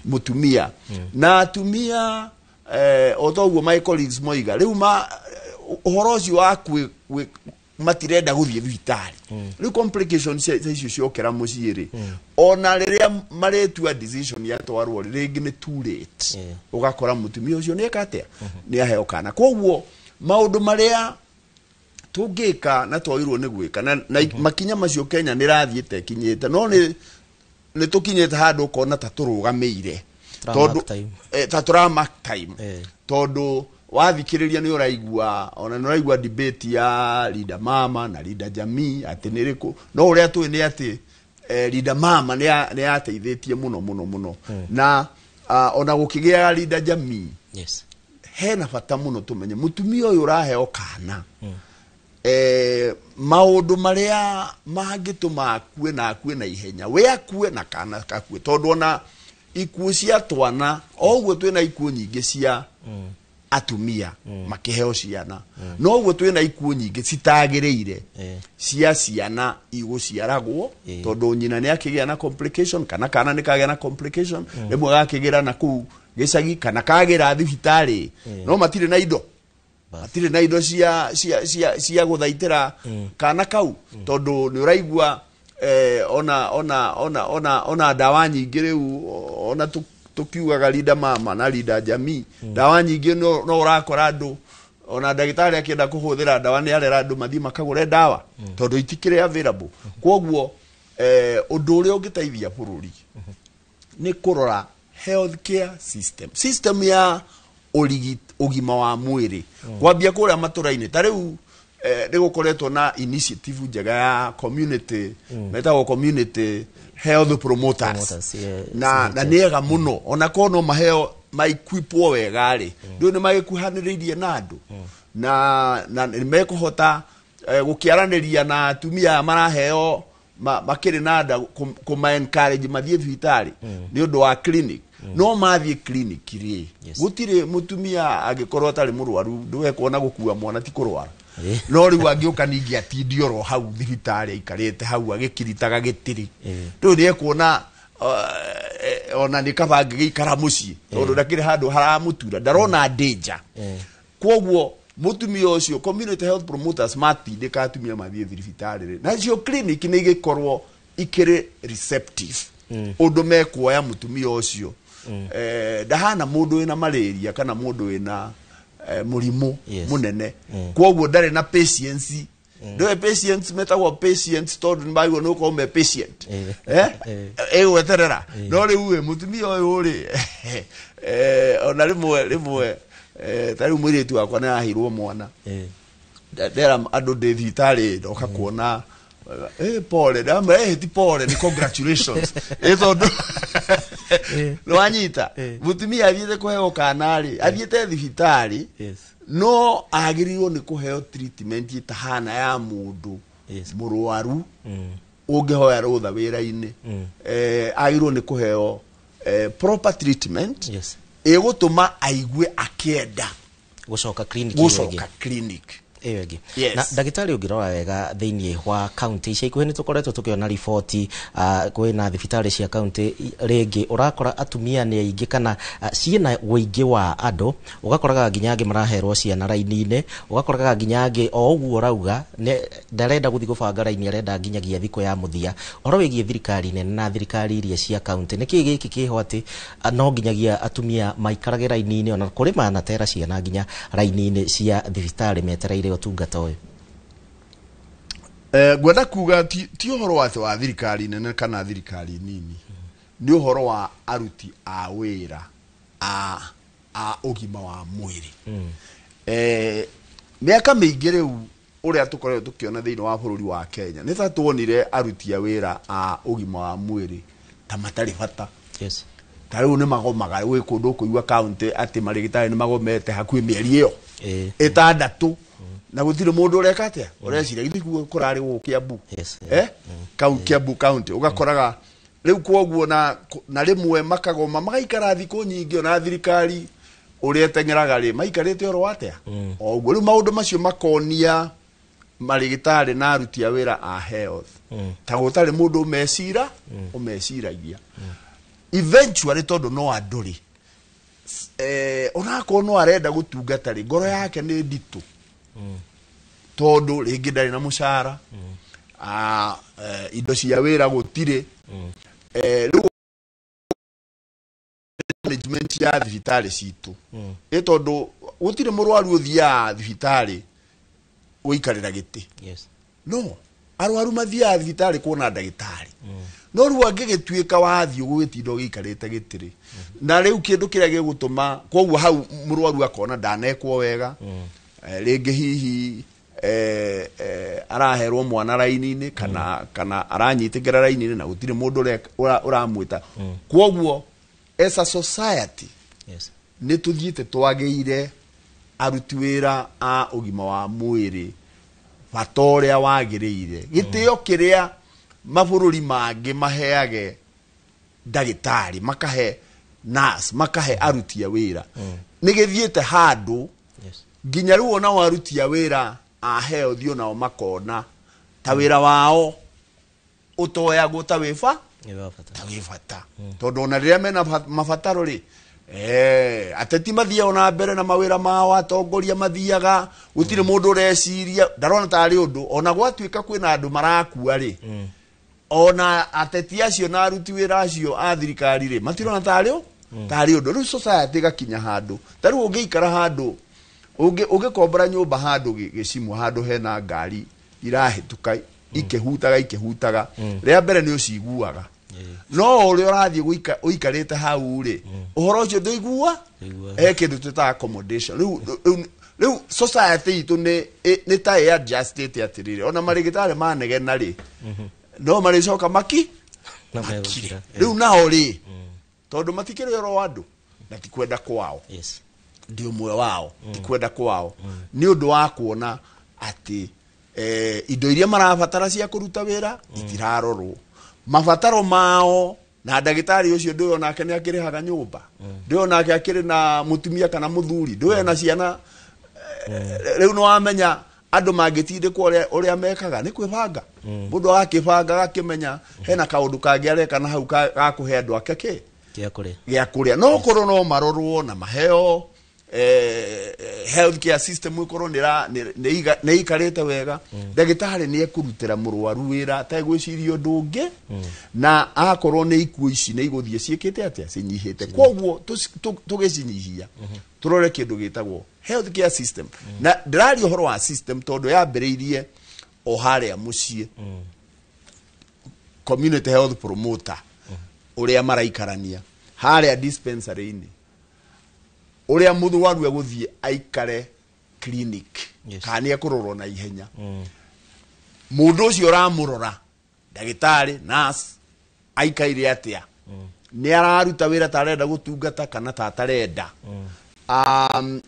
Speaker 17: mũtumia na atumia. O toguo my colleagues moiga, rĩu ma ũhoro ũcio wa matirenda gũthiĩ thibitarĩ, rĩu complications cia icio ciokera mũciĩ rĩ, ona rĩrĩa marĩtua decision yatwarwo rĩ, rĩngĩ nĩ too late, ũgakora mũtumia ũcio nĩ eka atĩa? Nĩ aheo kana. Koguo maũndũ marĩa tũngĩka na twagĩrĩirwo nĩ gwĩka na makinya macio, Kenya nĩ ĩrathiĩte ĩkinyĩte, no nĩ tũkinyĩte handũ ũkona ta tũrũgamĩire.
Speaker 18: Tũra
Speaker 17: tondũ
Speaker 18: mark time.
Speaker 17: Ta tũra mark time, tondũ wathikĩrĩria nĩ ũraigua, ona nĩ ũraigua debate ya Linda Mama na Linda Jamii atĩ nĩ rĩkũ. No ũrĩa tũĩ nĩ atĩ Linda Mama nĩ yateithĩtie mũno mũno mũno, na ona gũkĩgĩa Linda Jamii, hena bata mũno tũmenye mũtumia ũyũ ũraheo kana, maũndũ marĩa mangĩtũma akue na akue na ihenya, we akue na kana kakue, tondũ ona ikuũ cia twana, o ũguo twĩna ikuũ nyingĩ cia atumia makĩheo ciana, no ũguo twĩna ikuũ nyingĩ citagĩrĩire cia ciana igũciaragwo, tondũ nyina nĩ akĩgĩa na complication kana kana nĩ kagĩa na complication, rĩmwe gakĩgĩra na kũu gĩcagi kana kagĩra thibitarĩ, no matirĩ na indo, matirĩ na indo cia gũthaitĩra kana kau, tondũ nĩ ũraigua ona ndawa nyingĩ rĩu, ona tũkiugaga Linda Mama na Linda Jamii, ndawa nyingĩ no ũrakora andũ, ona ndagĩtarĩ akĩenda kũhũthĩra ndawa nĩ arera andũ mathiĩ makagũre ndawa tondũ itikĩrĩ available. Kwoguo ũndũ ũrĩa ũngĩteithia bũrũri nĩ kũrora health care system, system ya ũgima wa mwĩrĩ, kwambia kũrĩa matũra-inĩ. Ta rĩu nĩ gũkoretwo na initiative njega ya community, metagwo community health promoters.
Speaker 18: Promoters, yeah,
Speaker 17: na
Speaker 18: CHF.
Speaker 17: Nĩ ega mũno, ona korwo no maheo maikuipwo wega rĩ, ndũĩ nĩ magĩkuhanĩrĩirie na andũ na nĩ mekũhota gũkĩaranĩria na atumia aya maraheo makĩrĩ na nda, kũma encourage mathiĩ thibitarĩ nĩ ũndũ wa clinic. No mathiĩ clinic rĩ, gũtirĩ mũtumia angĩkorwo atarĩ mũrwaru, ndũgekuona gũkua mwana ti kũrwara. No rĩu angĩũka ningĩ atindie oro hau thibitarĩ, aikarĩte hau agĩkiritaga gĩtĩrĩ, rĩu nĩ ekuona ona nĩ kaba angĩgĩikara mũciĩ, tondũ ndakĩrĩ handũ haramũtura, ndarona danger. Kwoguo mũtumia ũcio, community health promoters matindĩka atumia mathiĩ thibitarĩ rĩ, nacio clinic nĩ igĩkorwo ikĩrĩ receptive ũndũ mekuoya mũtumia ũcio, ndahana mũndũ wĩna malaria kana mũndũ wĩna mũrimũ mũnene. Kwoguo ndarĩ na patience. Ndũĩ patients metagwo patients tondũ nĩ magĩrĩirwo nĩ gũkorwo me patient, ĩgweterera. No rĩu ĩ mũtumia ũyũ rĩ, ona rĩmwe ta rĩu mũirĩtu wakwa nĩ aheirwo mwana. Ndera andũ ndĩ thibitarĩ, ndoka kuona, pole, ndamwĩra, ti pole, ni congratulations, tondũ nĩwanyita mũtumia athiĩte kũheo kana rĩ, athiĩte thibitarĩ, no agĩrĩirwo nĩ kũheo treatment ĩtahana ya mũndũ mũrwaru ũngĩhoya rũtha wĩra-inĩ. Agĩrĩirwo nĩ kũheo proper treatment ĩgũtũma aigue akĩenda
Speaker 18: gũcoka clinic ĩyo ĩngĩ.
Speaker 17: Gũcoka clinic.
Speaker 18: Ĩyo ĩngĩ.
Speaker 17: Yes.
Speaker 18: Na ndagĩtarĩ, ũngĩrora wega thĩinĩ wa kaunti ica ikuhĩ, nĩ tũkoretwo tũkĩona riboti, kwĩna thibitarĩ cia kaunti rĩngĩ ũrakora atumia nĩ aingĩ kana ciĩna ũingĩ wa andũ, ũgakoraga nginya angĩ maraherwo ciana raini-inĩ, ũgakoraga nginya angĩ o ũguo ũrauga ndarenda gũthiĩ gũbanga raini, arenda nginyagia thikũ ya mũthia. Ũhoro wĩgiĩ thirikari nene na thirikari iria cia kaunti, nĩkĩ gĩkĩ kĩho atĩ no nginyagia atumia maikarage raini-inĩ, ona kũrĩ manatera ciana nginya raini-inĩ cia thibitarĩ metereire ũtungata ũyũ?
Speaker 17: Ngwenda kuga ti ũhoro wa atĩ wa thirikari nene kana thirikari nini, nĩ ũhoro wa aruti a wĩra a ũgima wa mwĩrĩ. Mĩaka mĩingĩ rĩu Ũrĩa tũkoretwo tũkĩona thĩinĩ wa bũrũri wa Kenya nĩ ta tuonire aruti a wĩra a ũgima wa mwĩrĩ ta matarĩ bata. Ta rĩu nĩ magomaga gwĩ kũndũ ũkũigua kaunti atĩ marĩgĩtarĩ nĩ magomete hakuhĩ mĩeri ĩyo 6 na gũtirĩ mũndũ ũreka atĩa ũreciria githĩ kuo kũrarĩ gũkũ Kiambu. Kiambu county ũgakoraga rĩu kwoguo na rĩmwe makagoma magaikara thikũ nyingĩ ona thirikari ũrĩa ĩteng'eraga rĩ maikarĩte oro atĩa o ũguo. Rĩu maũndũ macio makonia marĩgĩtarĩ na aruti a wĩra a health ta gũtarĩ mũndũ ũmecira ũmeciragia eventually tondũ no andũ rĩ onakorwo no arenda gũtungata rĩ ngoro yake nĩ nditũ tondũ rĩngĩ ndarĩ na mũcara, indo cia wĩra gũtirĩ. Rĩu management ya thibitarĩ citũ ĩ tondũ gũtirĩ mũrwaru ũthiaga thibitarĩ gũikarĩra gĩtĩ. No arwaru mathiaga thibitarĩ kuona ndagĩtarĩ no rĩu angĩgĩtuĩka wathiĩ ũgũgĩtinda ũgĩikarĩte gĩtĩ rĩ na rĩu kĩndũ kĩrĩa gĩgũtũma koguo hau mũrwaru akona ndanekwo wega, rĩngĩ hihi araherwo mwana raini-inĩ kana aranyitĩkĩra raini-inĩ na gũtirĩ mũndũ ũramwĩta. Koguo as a society nĩ tũthiĩte twagĩire aruti wĩra a ũgima wa mwĩrĩ bata ũrĩa wagĩrĩire. Gĩtĩo kĩrĩa mabũrũri mangĩ maheage ndagĩtarĩ makahe nurse makahe aruti a wĩra nĩ gĩthiĩte handũ nginya rĩu ona aruti a wĩra a health onao makona ta wĩra wao ũtoyagwo ta wĩ bata tondũ ona rĩrĩa mena mabataro rĩ ateti mathiaga na mbere na mawĩra mao atongoria mathiaga gũtirĩ mũndũ ũreciria ndarona tarĩ ũndũ ona gwatuĩka kwĩna andũ marakua rĩ ona ateti acio na aruti wĩra acio a thirikari rĩ matirona tarĩ ũndũ. Rĩu society ĩgakinya handũ ta rĩu ũngĩikara handũ ũngĩkombora nyũmba handũ gĩcimũ handũ hena ngari irahĩtũka ikĩhutaga rĩa mbere nĩ ũciguaga no ũrĩa ũrathiĩ ũikarĩte hau rĩ ũhoro ũcio ndũigua he kĩndũ twĩtaga accommodation. Rĩu society itũ nĩ ta ĩ-adjustĩte atĩrĩrĩ ona marĩgĩtarĩ manegena rĩ no marĩcoka makire rĩu nao rĩ tondũ matikĩrĩ oro andũ na ti kwenda kwao ndi ũmwe wao ti kwenda kwao nĩ ũndũ wa kuona atĩ indo iria marabatara cia kũruta wĩra itirarorwo mabataro mao na ndagĩtarĩ ũcio ndũĩ onake nĩ akĩrĩhaga nyũmba ndũĩ onake akĩrĩ na mũtumia kana mũthuri ndũĩ na ciana. Rĩu nĩ wamenya andũ mangĩtindĩkwo ũrĩa mekaga nĩ kwĩbanga mũndũ agakĩbanga agakĩmenya hena kaũndũ kangĩ areka na hau ga kũhe andũ ake kĩ gĩa kũrĩa no korwo no marorwo na maheo health care system ikorwo nĩ ikarĩte wega ndagĩtarĩ nĩ ekũrutĩra mũrwaru wĩra ategwĩciria ũndũ ũngĩ na akorwo nĩ ikuũ ici nĩ igũthiĩ ciĩkĩte atĩa cinyihĩte. Koguo tũgĩcinyihia tũrore kĩndũ gĩtagwo health care system na ndĩraria ũhoro wa system tondũ yambĩrĩirie o harĩa mũciĩ community health promoter ũrĩa maraikarania harĩa dispensary-inĩ ũrĩa mũrwaru egũthiĩ aikare clinic kana nĩ ekũrorwo na ihenya mũndũ ũcio ũramũrora ndagĩtarĩ nurse aikaire atĩa nĩ araruta wĩra ta arenda gũtungata kana ta atarenda.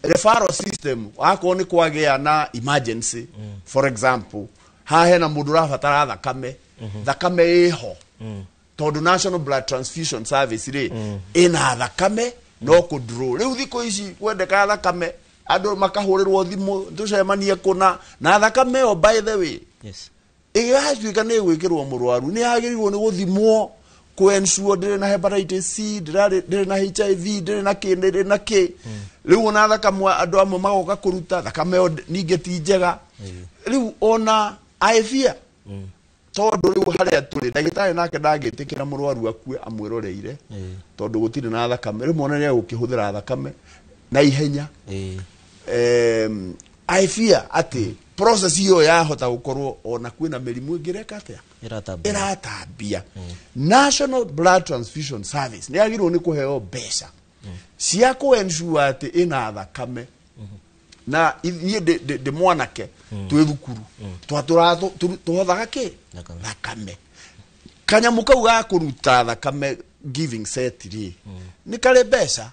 Speaker 17: Referral system akorwo nĩ kwagĩa na emergency for example haha hena mũndũ ũrabatara thakame thakame ĩho tondũ National Blood Transfusion Service rĩ ĩna thakame no kũdraw. Rĩu thikũ ici kwendeka thakame andũ makahũrĩrwo thimũ tũcemanie kũna na thakame ĩyo by the way ĩgatuĩka nĩ ĩgwĩkĩrwo mũrwaru nĩ yagĩrĩirwo nĩ gũthimwo kũ-ensure ndĩrĩ na hepatitis C ndĩrĩ na HIV ndĩrĩ na kĩ ndĩrĩ na kĩ. Rĩu ona thakame andũ amwe magoka kũruta thakame ĩyo ningĩ ti njega. Rĩu ona aĩbia tondũ rĩu harĩa tũrĩ ndagĩtarĩ nake ndangĩtĩkĩra mũrwaru akue amwĩroreire tondũ gũtirĩ na thakame rĩmwe ona nĩ egũkĩhũthĩra thakame na ihenya. I fear atĩ process ĩyo yahota gũkorwo ona kwĩna mĩrimũ ĩngĩreka atĩa ĩratambia. National Blood Transfusion Service nĩ yagĩrĩirwo nĩ kũheo mbeca cia kũ-ensure atĩ ĩna thakame Na niĩ ndĩ mwanake twĩ thukuru twatũraga tũhothaga kĩ thakame. Kanyamũ kau ga kũruta thakame, giving set rĩ, nĩ karĩ mbeca.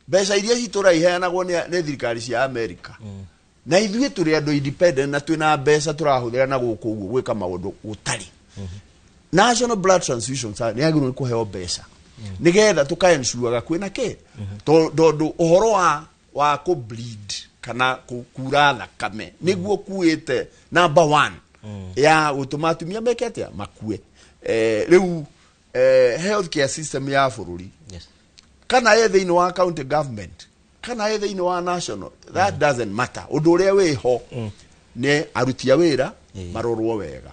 Speaker 17: Mbeca iria citũra iheanagwo nĩ thirikari cia America, na ithuĩ tũrĩ andũ independent na twĩna mbeca tũrahũthĩra na gũkũ ũguo gwĩka maũndũ gũtarĩ. National Blood Transfusion Service nĩ yagĩrĩirwo nĩ kũheo mbeca nĩgetha tũkaensuaga kwĩna kĩ, tondũ ũhoro wa kũ bleed kana kura thakame nĩguo kuĩte number one ya gũtũma atumia meke atĩa, makue. Rĩu healthcare system ya bũrũri, kana ĩ thĩinĩ wa county government kana ĩ thĩinĩ wa national, that doesn't matter. Ũndũ ũrĩa wĩho nĩ aruti a wĩra marorwo wega,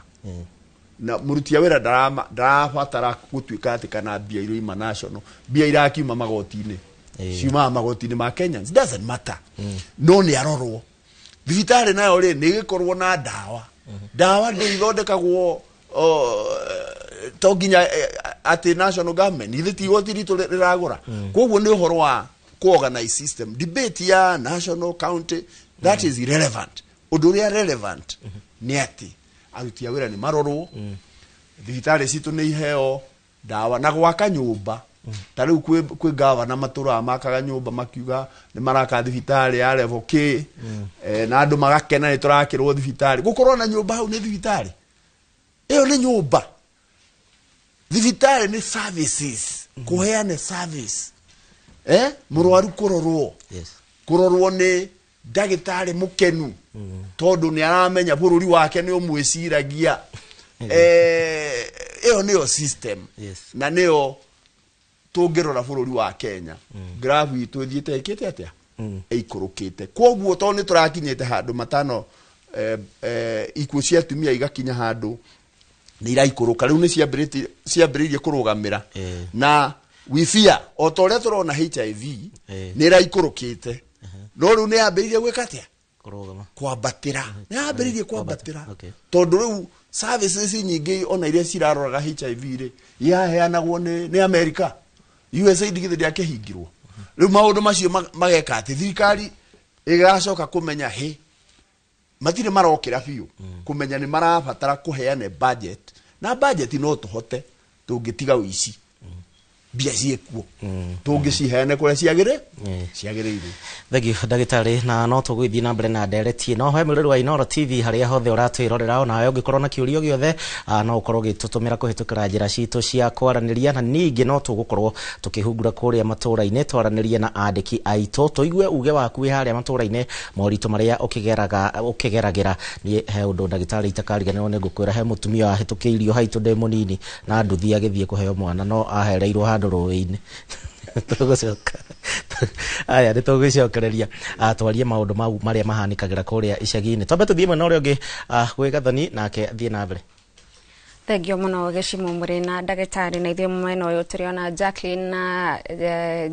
Speaker 17: na mũruti a wĩra ndarabatara gũtuĩka atĩ kana mbia iroima national, mbia irakiuma magoti-inĩ, ciumaga magoti-inĩ ma Kenyans, doesn't matter, no nĩ arorwo. Thibitarĩ nayo rĩ, nĩ ĩgĩkorwo na ndawa. Ndawa ndĩ ithondekagwo to nginya atĩ national government, ithe ti igoti ritũ rĩragũra. Koguo nĩ ũhoro wa ku-organize system. Debate ya national, county, that is irrelevant. Ũndũ ũrĩa relevant nĩ atĩ aruti a wĩra nĩ marorwo, thibitarĩ citũ nĩ iheo ndawa, na gwaka nyũmba. Ta rĩu kwĩ gavana matũraga makaga nyũmba makiuga nĩ maraka thibitarĩ ya level K, na andũ magakena nĩ tũrakĩrwo thibitarĩ. Gũkorwo na nyũmba hau nĩ thibitarĩ? Ĩyo nĩ nyũmba? Thibitarĩ nĩ services, kũheana service, mũrwaru kũrorwo, kũrorwo nĩ ndagĩtarĩ mũkenu tondũ nĩ aramenya bũrũri wake nĩ ũmwĩciragia. Ĩyo nĩyo system, na nĩyo tũngĩrora bũrũri wa Kenya, graph itũ ĩthiĩte ĩkĩte atĩa, ĩikũrũkĩte. Koguo tondũ nĩ tũrakinyĩte handũ matano, ikuũ cia atumia igakinya handũ nĩ iraikũrũka, rĩu nĩ ciambĩrĩirie kũrũgamĩra, na we fear o ta ũrĩa tũrona HIV nĩ ĩraikũrũkĩte, no rĩu nĩ yambĩrĩirie gwĩka atĩa?
Speaker 18: Kũrũgama.
Speaker 17: Kwambatĩra. Nĩ yambĩrĩirie kwambatĩra tondũ rĩu services nyingĩ ona iria ciraroraga HIV rĩ, yaheanagwo nĩ America. USAID githĩ ndĩakĩhingirwo? Rĩu maũndũ macio mageka atĩ thirikari ĩgacoka kũmenya hĩ matirĩ marokĩra biũ, kũmenya nĩ marabatara kũheane budget, na budget no tũhote tũngĩtiga ũici. Mbia ciĩkuo, tũngĩciheane kũrĩa ciagĩrĩire.
Speaker 18: Thank you, ndagĩtarĩ, na no tũgũgĩthiĩ na mbere na ndereti no he mwĩrori wa Inooro TV harĩa hothe ũratwĩrorera. Onawe ũngĩkorwo na kĩũria gĩothe, no ũkorwo ũgĩtũtũmĩra kũhĩtũkĩra njĩra citũ cia kwaranĩria, na ningĩ no tũgũkorwo tũkĩhungura kũrĩa matũũra-inĩ twaranĩrie na andĩki aitũ tũigue uge waku wĩ harĩa matũũra-inĩ, moritũ marĩa ũkĩgeragĩra. Niĩ he ũndũ, ndagĩtarĩ, itakariganĩrwo nĩ ngũkwĩra. He mũtumia wahĩtũkĩirio haitũ ndĩ mũnini na nduthi agĩthiĩ kũheo mwana, no ahereirwo handũ rũĩ-inĩ. Tũgũcoka aya nĩ tũgũcokereria twarie maũndũ mau marĩa mahanĩkagĩra kũrĩa icagi-inĩ. Twambe tũthiĩ mwena ũrĩa ũngĩ, gwĩ Gathoni, nake athiĩ na mbere.
Speaker 29: Thengio mũno, Gĩcimo mũrĩ na ndagĩtarĩ, na ithuĩ mwena ũyũ tũrĩona Jacqueline na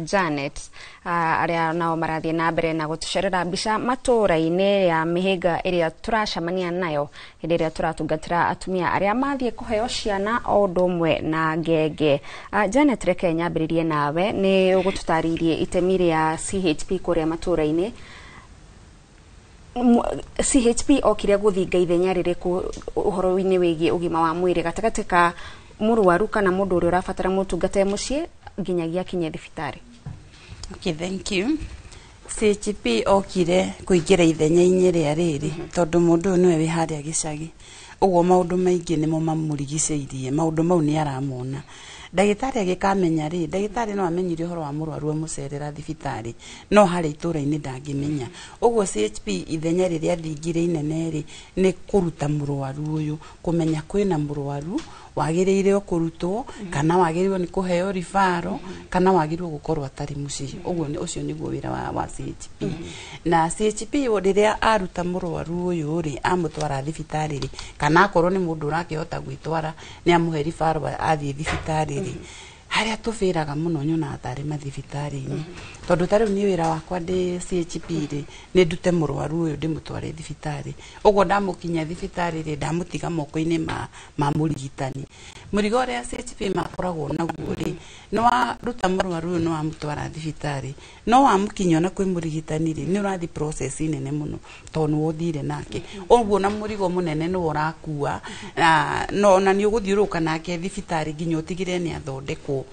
Speaker 29: Janet, arĩa nao marathiĩ na mbere na gũtũcerera mbica matũũra-inĩ ya mĩhĩnga ĩrĩa tũracemania nayo hĩndĩ ĩrĩa tũratungatĩra atumia arĩa mathiĩ kũheo ciana o ũndũ ũmwe na ngenge. Janet, reke nyambĩrĩrie nawe. Nĩ ũgũtũtarĩirie itemi rĩa CHP kũrĩa matũũra-inĩ. CHP okire gũthinga ithenya rĩrĩkũ ũhoro-inĩ wĩgiĩ ũgima wa mwĩrĩ gatagatĩ ka mũrwaru kana mũndũ ũrĩa ũrabatara motungata mũciĩ nginyagia akinye thibitarĩ?
Speaker 16: Okay, thank you. CHP okire kũingĩra ithenya-inĩ rĩa rĩrĩ tondũ mũndũ ũyũ nĩwe wĩ harĩa gĩcagi, ũguo maũndũ maingĩ nĩmo mamũrigicĩirie, maũndũ mau nĩ aramona. Ndagĩtarĩ agĩkamenya rĩ, ndagĩtarĩ no amenyire ũhoro wa mũrwaru amũcerera thibitarĩ, no harĩa itũũra-inĩ ndangĩmenya. Ũguo CHP ithenya rĩrĩa thingire inene rĩ, nĩ kũruta mũrwaru ũyũ, kũmenya kwĩna mũrwaru wagĩrĩire kũrutwo, kana wagĩrĩirwo nĩ kũheo ribaro, kana wagĩrĩirwo gũkorwo atarĩ mũciĩ. Ũguo ũcio nĩguo wĩra wa CHP. Na CHP rĩrĩa aruta mũrwaru ũyũ rĩ, amũtwara thibitarĩ rĩ, kana akorwo nĩ mũndũ ũrakĩhota gwĩtwara, nĩ amũhe ribaro athiĩ thibitarĩ rĩ, harĩa tũbĩraga mũno nyonaga tarĩ mathibitarĩ-inĩ. Tondũ ta rĩu niĩ wĩra wakwa ndĩ CHP rĩ, nĩ ndute mũrwaru ũyũ ndĩmũtware thibitarĩ. Ũguo ndamũkinyia thibitarĩ rĩ, ndamũtiga moko-inĩ ma mũrigitani. Mũrigo ũrĩa CHP makoragwo naguo rĩ, nĩ waruta mũrwaru ũyũ nĩ wamũtwara thibitarĩ, no wamũkinyia ona kwĩ mũrigitani rĩ, nĩ ũrathiĩ process nene mũno tondũ nĩwe ũthire nake. Ũguo na mũrigo mũnene nĩwe ũrakua, na ona nĩ ũgũthiũrũrũka nake thibitarĩ nginya ũtigĩrĩre nĩ athondekwo.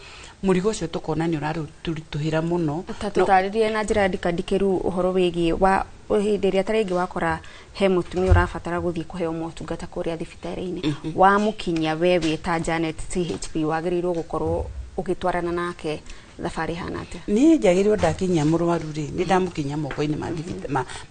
Speaker 16: Mũrigo ũcio tũkona nĩ ũratũritũhĩra mũno.
Speaker 29: Ta tũtarĩrie na njĩra ndikandikĩru ũhoro wĩgiĩ wa hĩndĩ ĩrĩa ta rĩngĩ wakora he mũtumia ũrabatara gũthiĩ kũheo motungata kũrĩa thibitarĩ-inĩ, wamũkinyia we wĩ ta Janet CHP wagĩrĩirwo gũkorwo ũgĩtwarana nake thabarĩ hana atĩa?
Speaker 16: Niĩ njagĩrĩirwo ndakinyia mũrwaru rĩ, nĩ ndamũkinyia moko-inĩ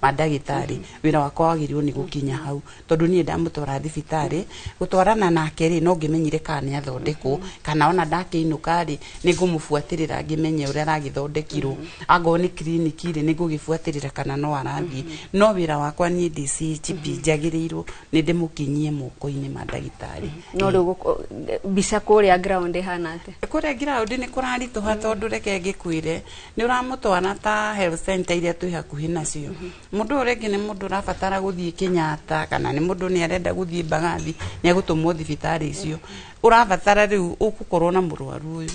Speaker 16: ma ndagĩtarĩ. Wĩra wakwa wagĩrĩirwo nĩ gũkinya hau, tondũ niĩ ndamũtwara thibitarĩ, gũtwarana nake rĩ, no ngĩmenyire kana nĩ athondekwo, kana ona ndakĩinũka rĩ, nĩ ngũmũbuatĩrĩra ngĩmenye ũrĩa aragĩthondekirwo. Angorwo nĩ kiriniki rĩ, nĩ ngũgĩbuatĩrĩra kana no arathiĩ. No wĩra wakwa niĩ ndĩ CHP njagĩrĩirwo nĩ ndĩmũkinyie moko-inĩ ma ndagĩtarĩ.
Speaker 29: No rĩu mbica kũrĩa ground ĩhana atĩa?
Speaker 16: Kũrĩa ground nĩ kũraritũha, tondũ reke ngĩkwĩre, nĩ ũramũtwara ta health center iria twĩ hakuhĩ nacio. Mũndũ ũyũ rĩngĩ nĩ mũndũ ũrabatara gũthiĩ Kenyatta, kana nĩ mũndũ nĩ arenda gũthiĩ Mbagathi, nĩ egũtũmwo thibitarĩ icio. Ũrabatara rĩu ũgũkorwo na mũrwaru ũyũ.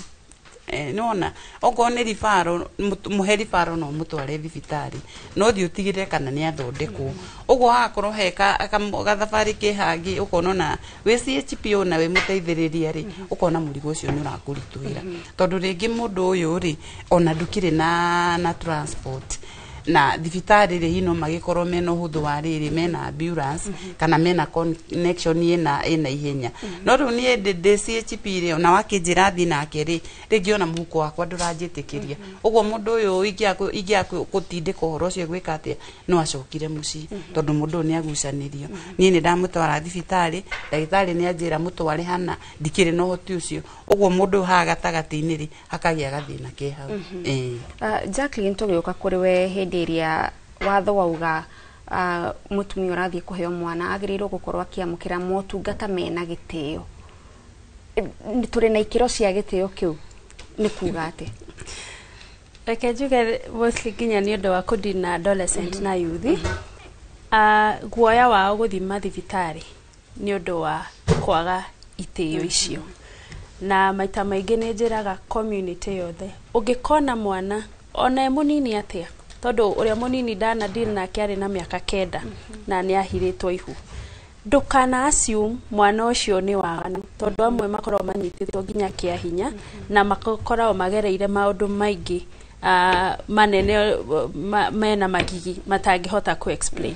Speaker 16: Nĩwona okorwo nĩ ribaro, mũhe ribaro no ũmũtware thibitarĩ, no thiĩ ũtigĩrĩre kana nĩ athondekwo. Ũguo hagakorwo he gathabarĩ ke hangĩ, ũkona ona wĩ CHP ona wĩ mũteithĩrĩria rĩ, ũkona mũrigo ũcio nĩ ũrakũritũhĩra. Tondũ rĩngĩ mũndũ ũyũ rĩ, ona ndũkĩrĩ na transport na thibitarĩ rĩ, no magĩkorwo mena ũhũthũ wa rĩrĩ, mena ambulance kana mena connection ĩna ihenya. No rĩu niĩ ndĩ CHP rĩ, ona wakĩnjĩra thiĩ nake rĩ, rĩngĩ ona mũhuko wakwa ndũranjĩtĩkĩria. Ũguo mũndũ ũyũ ingĩaga gũtindĩka ũhoro ũcio gwĩka atĩa, no acokire mũciĩ, tondũ mũndũ ũyũ nĩ agucanĩrio. Niĩ nĩ ndamũtwara thibitarĩ, ndagĩtarĩ nĩ anjĩra mũtware hana, ndikĩrĩ na ũhoti ũcio. Ũguo mũndũ ũyũ haha gatagatĩ-inĩ rĩ, hakagĩa gathĩna ke hau.
Speaker 29: Jacqueline, tũgĩũka kũrĩ we hĩndĩ ĩrĩa watho wauga mũtumia ũrathiĩ kũheo mwana agĩrĩirwo gũkorwo akĩamũkĩra motungata mena gĩtĩo, tũrĩ na ikĩro cia gĩtĩo kĩu nĩ kuga atĩa?
Speaker 15: Reke njuge mostly nginya nĩ ũndũ wa kũdeal na adolescent na youth, guoya wao gũthiĩ mathibitarĩ nĩ ũndũ wa kwaga itĩo icio. Na maita maingĩ nĩ njĩraga community yothe, ũngĩkona mwana ona e mũnini atĩa, tondũ ũrĩa mũnini ndana deal nake arĩ na mĩaka 9 na nĩ ahirĩtwo ihu, ndũkana assume mwana ũcio nĩ waganu, tondũ amwe makoragwo manyitĩtwo nginya kĩa hinya na makoragwo magereire maũndũ maingĩ manene mena magigi matangĩhota ku explain.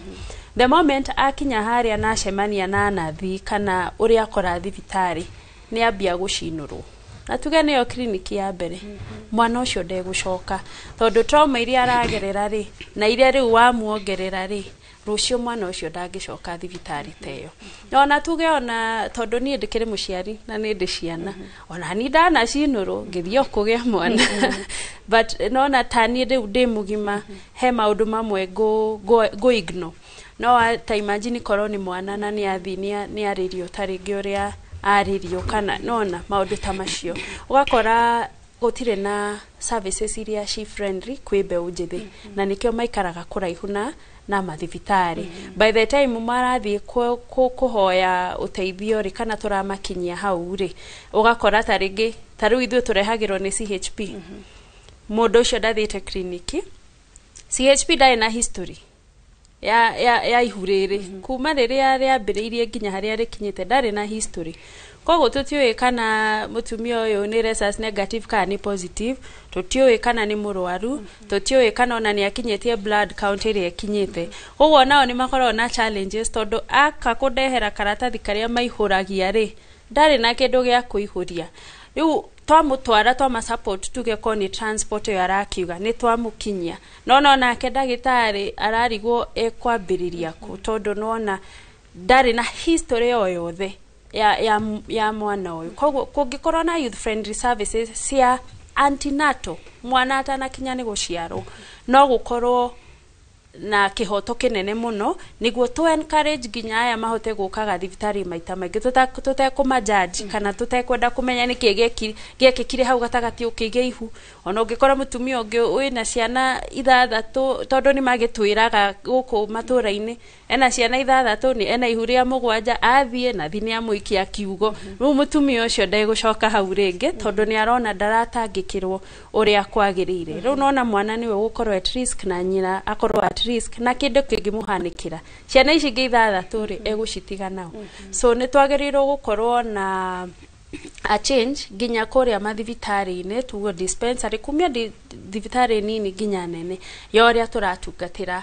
Speaker 15: The moment akinya harĩa na acemania na nathi kana ũrĩa akora thibitarĩ, nĩ ambia gũcinũrwo, na tuge nĩyo kiriniki ya mbere, mwana ũcio ndegũcoka, tondũ trauma iria aragerera rĩ, na iria rĩu wamuongerera rĩ, rũciũ mwana ũcio ndangĩcoka thibitarĩ ta ĩyo. Ona tuge ona tondũ niĩ ndĩkĩrĩ mũciari na nĩ ndĩ ciana, ona niĩ ndanacinũrwo ngĩthiĩ o kũgĩa mwana, but nona ta niĩ rĩu ndĩ mũgima, he maũndũ mamwe ngũ ignore. No ta imagine korwo nĩ mwana na nĩ athiĩ nĩ arĩrio ta rĩngĩ ũrĩa arĩrio, kana nona maũndũ ta macio, ũgakora gũtirĩ na services iria ci friendly kwĩ mbeũ njĩthĩ, na nĩkĩo maikaraga kũraihu na mathibitarĩ. By the time marathiĩ kũhoya ũteithio rĩ, kana tũramakinyia hau rĩ, ũgakora ta rĩngĩ ta rĩu ithuĩ tũrehagĩrwo nĩ CHP, mũndũ ũcio ndathiĩte kiriniki, CHP ndarĩ na history ya ihu rĩrĩ kuma rĩrĩa rĩambĩrĩirie nginya harĩa rĩkinyĩte, ndarĩ na history. Koguo tũtiũĩ kana mũtumia ũyũ nĩ rhesus negative kana nĩ positive, tũtiũĩ kana nĩ mũrwaru, tũtiũĩ kana ona nĩ akinyĩtie blood count ĩrĩa ĩkinyĩte. Koguo nao nĩ makoragwo na challenges, tondũ aka kũndehera karatathi karĩa maihũragia rĩ, ndarĩ na kĩndũ gĩa kũihũria. Rĩu twamũtwara twama support, tuge ko nĩ transport ĩyo arakiuga nĩ twamũkinyia, no nake ndagĩtarĩ ararigwo ekwambĩrĩria kũ, tondũ nona ndarĩ na history o yothe ya mwana ũyũ. Koguo kũngĩkorwo na youth friendly services cia antenatal, mwana atanakinya nĩ gũciarwo, no gũkorwo Na kihoto kinene muno niguo tu encourage nginya aya mahote gukaga thibitari maita maingi tutekuma judge kana tutekwenda kumenya niki giekikire hau gatagati ukiige ihu. Ona ungikora mutumia ungi wina ciana ithathatu, tondu ni magitwiraga guku matura-ini ena ciana ithathatu ni ena ihu ria mugwanja, athie na thi ni amuikia kiugo, riu mutumia ucio ndegũcoka hau ringi tondu ni arona ndaratangikirwo uria kwagirire. Riu nona mwana niwe gukorwo at risk na nyina akorwo at risk na kindu kingimuhanikira ciana ici ingĩ ithathatu ri egucitiga nao. So ni twagĩrĩirwo gukorwo na a change nginya kuria mathibitari-inĩ, tugo dispensary kumia thibitari nini nginya nene ya ũrĩa tũratungatĩra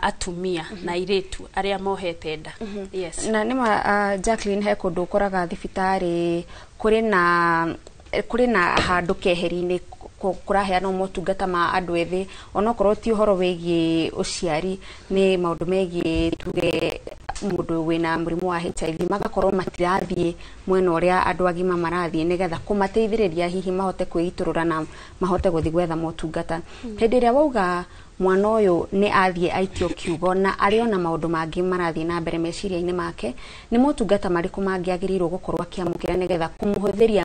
Speaker 15: atumia na airĩtu arĩa mohete nda. Yes.
Speaker 29: Na nĩma Jacqueline, he kũndũ ũkoraga thibitarĩ kũrĩ na handũ keheri-inĩ kũraheanwo motungata ma andũ ethĩ, onokorwo ti ũhoro wĩgiĩ ũciari, nĩ maũndũ megiĩ tuge mũndũ wĩna mũrimũ wa HIV, magakorwo matirathiĩ mwena ũrĩa andũ agima marathiĩ nĩgetha kũmateithĩrĩria hihi mahote kwĩitũrũra na mahote gũthiĩ gwetha motungata. Hĩndĩ ĩrĩa wauga mwana ũyũ nĩ athiĩ aikio kiugo na arĩ ona maũndũ mangĩ marathiĩ na mbere meciria-inĩ make, nĩ motungata marĩkũ mangĩagĩrĩirwo gũkorwo akĩamũkĩra nĩgetha kũmũhũthĩria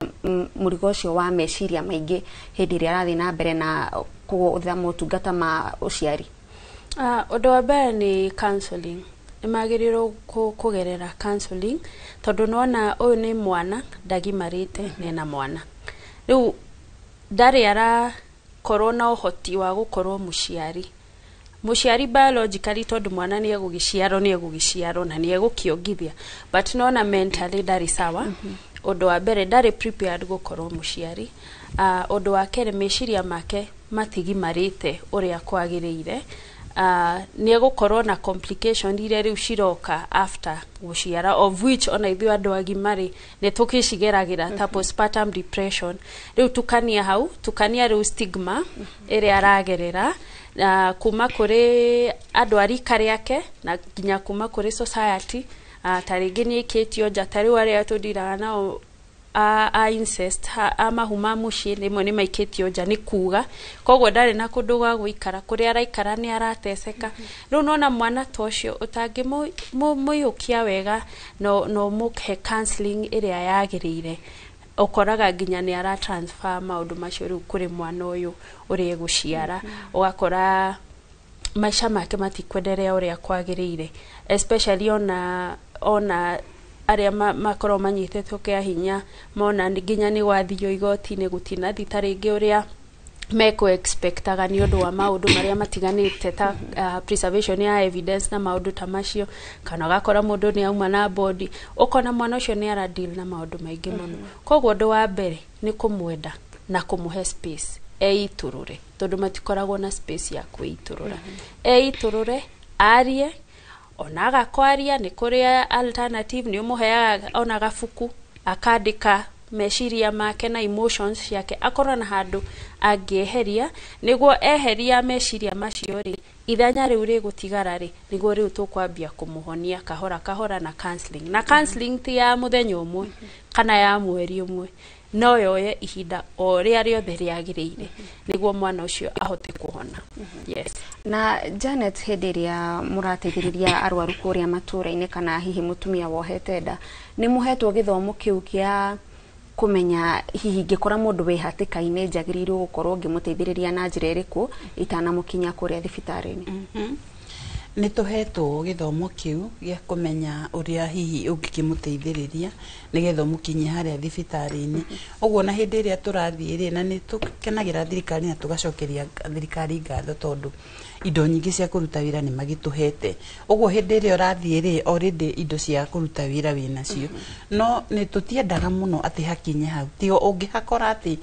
Speaker 29: mũrigo ũcio wa meciria maingĩ hĩndĩ ĩrĩa arathiĩ na mbere na kũgũtha motungata ma ũciari?
Speaker 15: Ũndũ wa mbere nĩ counseling. Nĩ magĩrĩirwo kũgerera counseling tondũ nĩwona ũyũ nĩ mwana ndagimarĩte na ena mwana, rĩu ndarĩ arakorwo na ũhoti wa gũkorwo mũciari biologically tondũ mwana nĩ egũgĩciarwo na nĩ egũkĩongithia, but nona mentally ndarĩ sawa. Ũndũ wa mbere ndarĩ prepared gũkorwo mũciari. Ũndũ wa kerĩ meciria make matigimarĩte ũrĩa kwagĩrĩire. Nĩ egũkorwo na complication iria rĩu ciroka after gũciara, of which ona ithuĩ andũ agima rĩ nĩ tũkĩcigeragĩra ta postpartum depression. Rĩu tukania hau, tukania rĩu stigma ĩrĩa aragerera kuma kũrĩ andũ a rika rĩake na nginya kuma kũrĩ society. Ta rĩngĩ nĩ aikĩtio nja, ta rĩu arĩa tũndiraga nao a incest a mahu ma mũciĩ rĩmwe nĩ maikĩtio nja nĩ kuga, koguo ndarĩ na kũndũ gwa gũikara, kũrĩa araikara nĩ arateseka. Rĩu nona mwana ta ũcio ũtangĩmũiyũkia wega no ũmũhe counseling ĩrĩa yagĩrĩire, ũkoraga nginya nĩ ara transfer maũndũ macio rĩu kũrĩ mwana ũyũ ũrĩa egũciara. Ũgakora maica make matikwenderea ũrĩa kwagĩrĩire, especially ona arĩa makorwo manyitĩtwo kĩa hinya, mona nginya nĩ gwathio igoti-inĩ gũtinathi ta rĩngĩ ũrĩa mekũ expectaga nĩ ũndũ wa maũndũ marĩa matiganĩte ta preservation ya evidence na maũndũ ta macio, kana ũgakora mũndũ nĩ auma na body, ũkona mwana ũcio nĩ ara deal na maũndũ maingĩ mũno. Koguo ũndũ wa mbere nĩ kũmwenda na kũmũhe space eitũrũre, tondũ matikoragwo na space ya kwĩitũrũra. Eitũrũre, arie, ona agakwaria nĩ kũrĩ alternative, nĩ ũmũheaga ona gabuku akandĩka meciria make na emotions ciake, akorwo na handũ angĩeheria, nĩguo eheria meciria macio rĩ, ithenya rĩu rĩgũtigara rĩ, nĩguo rĩu tũkwambia kũmũhonia kahora kahora na counseling. Na counseling ti ya mũthenya ũmwe kana ya mweri ũmwe, no yoye ihinda o rĩa rĩothe rĩagĩrĩire nĩguo mwana ũcio ahote kũhona. Yes.
Speaker 29: Na Janet, hĩndĩ ĩrĩa mũrateithĩrĩria arwaru kũrĩa matũra-inĩ kana hihi mũtumia wohete nda, nĩ mũhetwo gĩthomo kĩu kĩa kũmenya hihi ingĩkora mũndũ wĩ hatĩka-inĩ njagĩrĩirwo gũkorwo ngĩmũteithĩrĩria na njĩra ĩrĩkũ itanamũkinya kũrĩa thibitarĩ-inĩ?
Speaker 16: Nĩ tũhetwo gĩthomo kĩu gĩa kũmenya ũrĩa hihi ũngĩkĩmũteithĩrĩria nĩgetha ũmũkinyie harĩa thibitarĩ-inĩ. Ũguo na hĩndĩ ĩrĩa tũrathiĩ rĩ, na nĩ tũkenagĩra thirikari na tũgacokeria thirikari ngatho tondũ indo nyingĩ cia kũruta wĩra nĩ magĩtũhete. Ũguo hĩndĩ ĩrĩa ũrathiĩ rĩ, already indo cia kũruta wĩra wĩnacio. No nĩ tũtiendaga mũno atĩ hakinye hau, tiga ũngĩhakora atĩ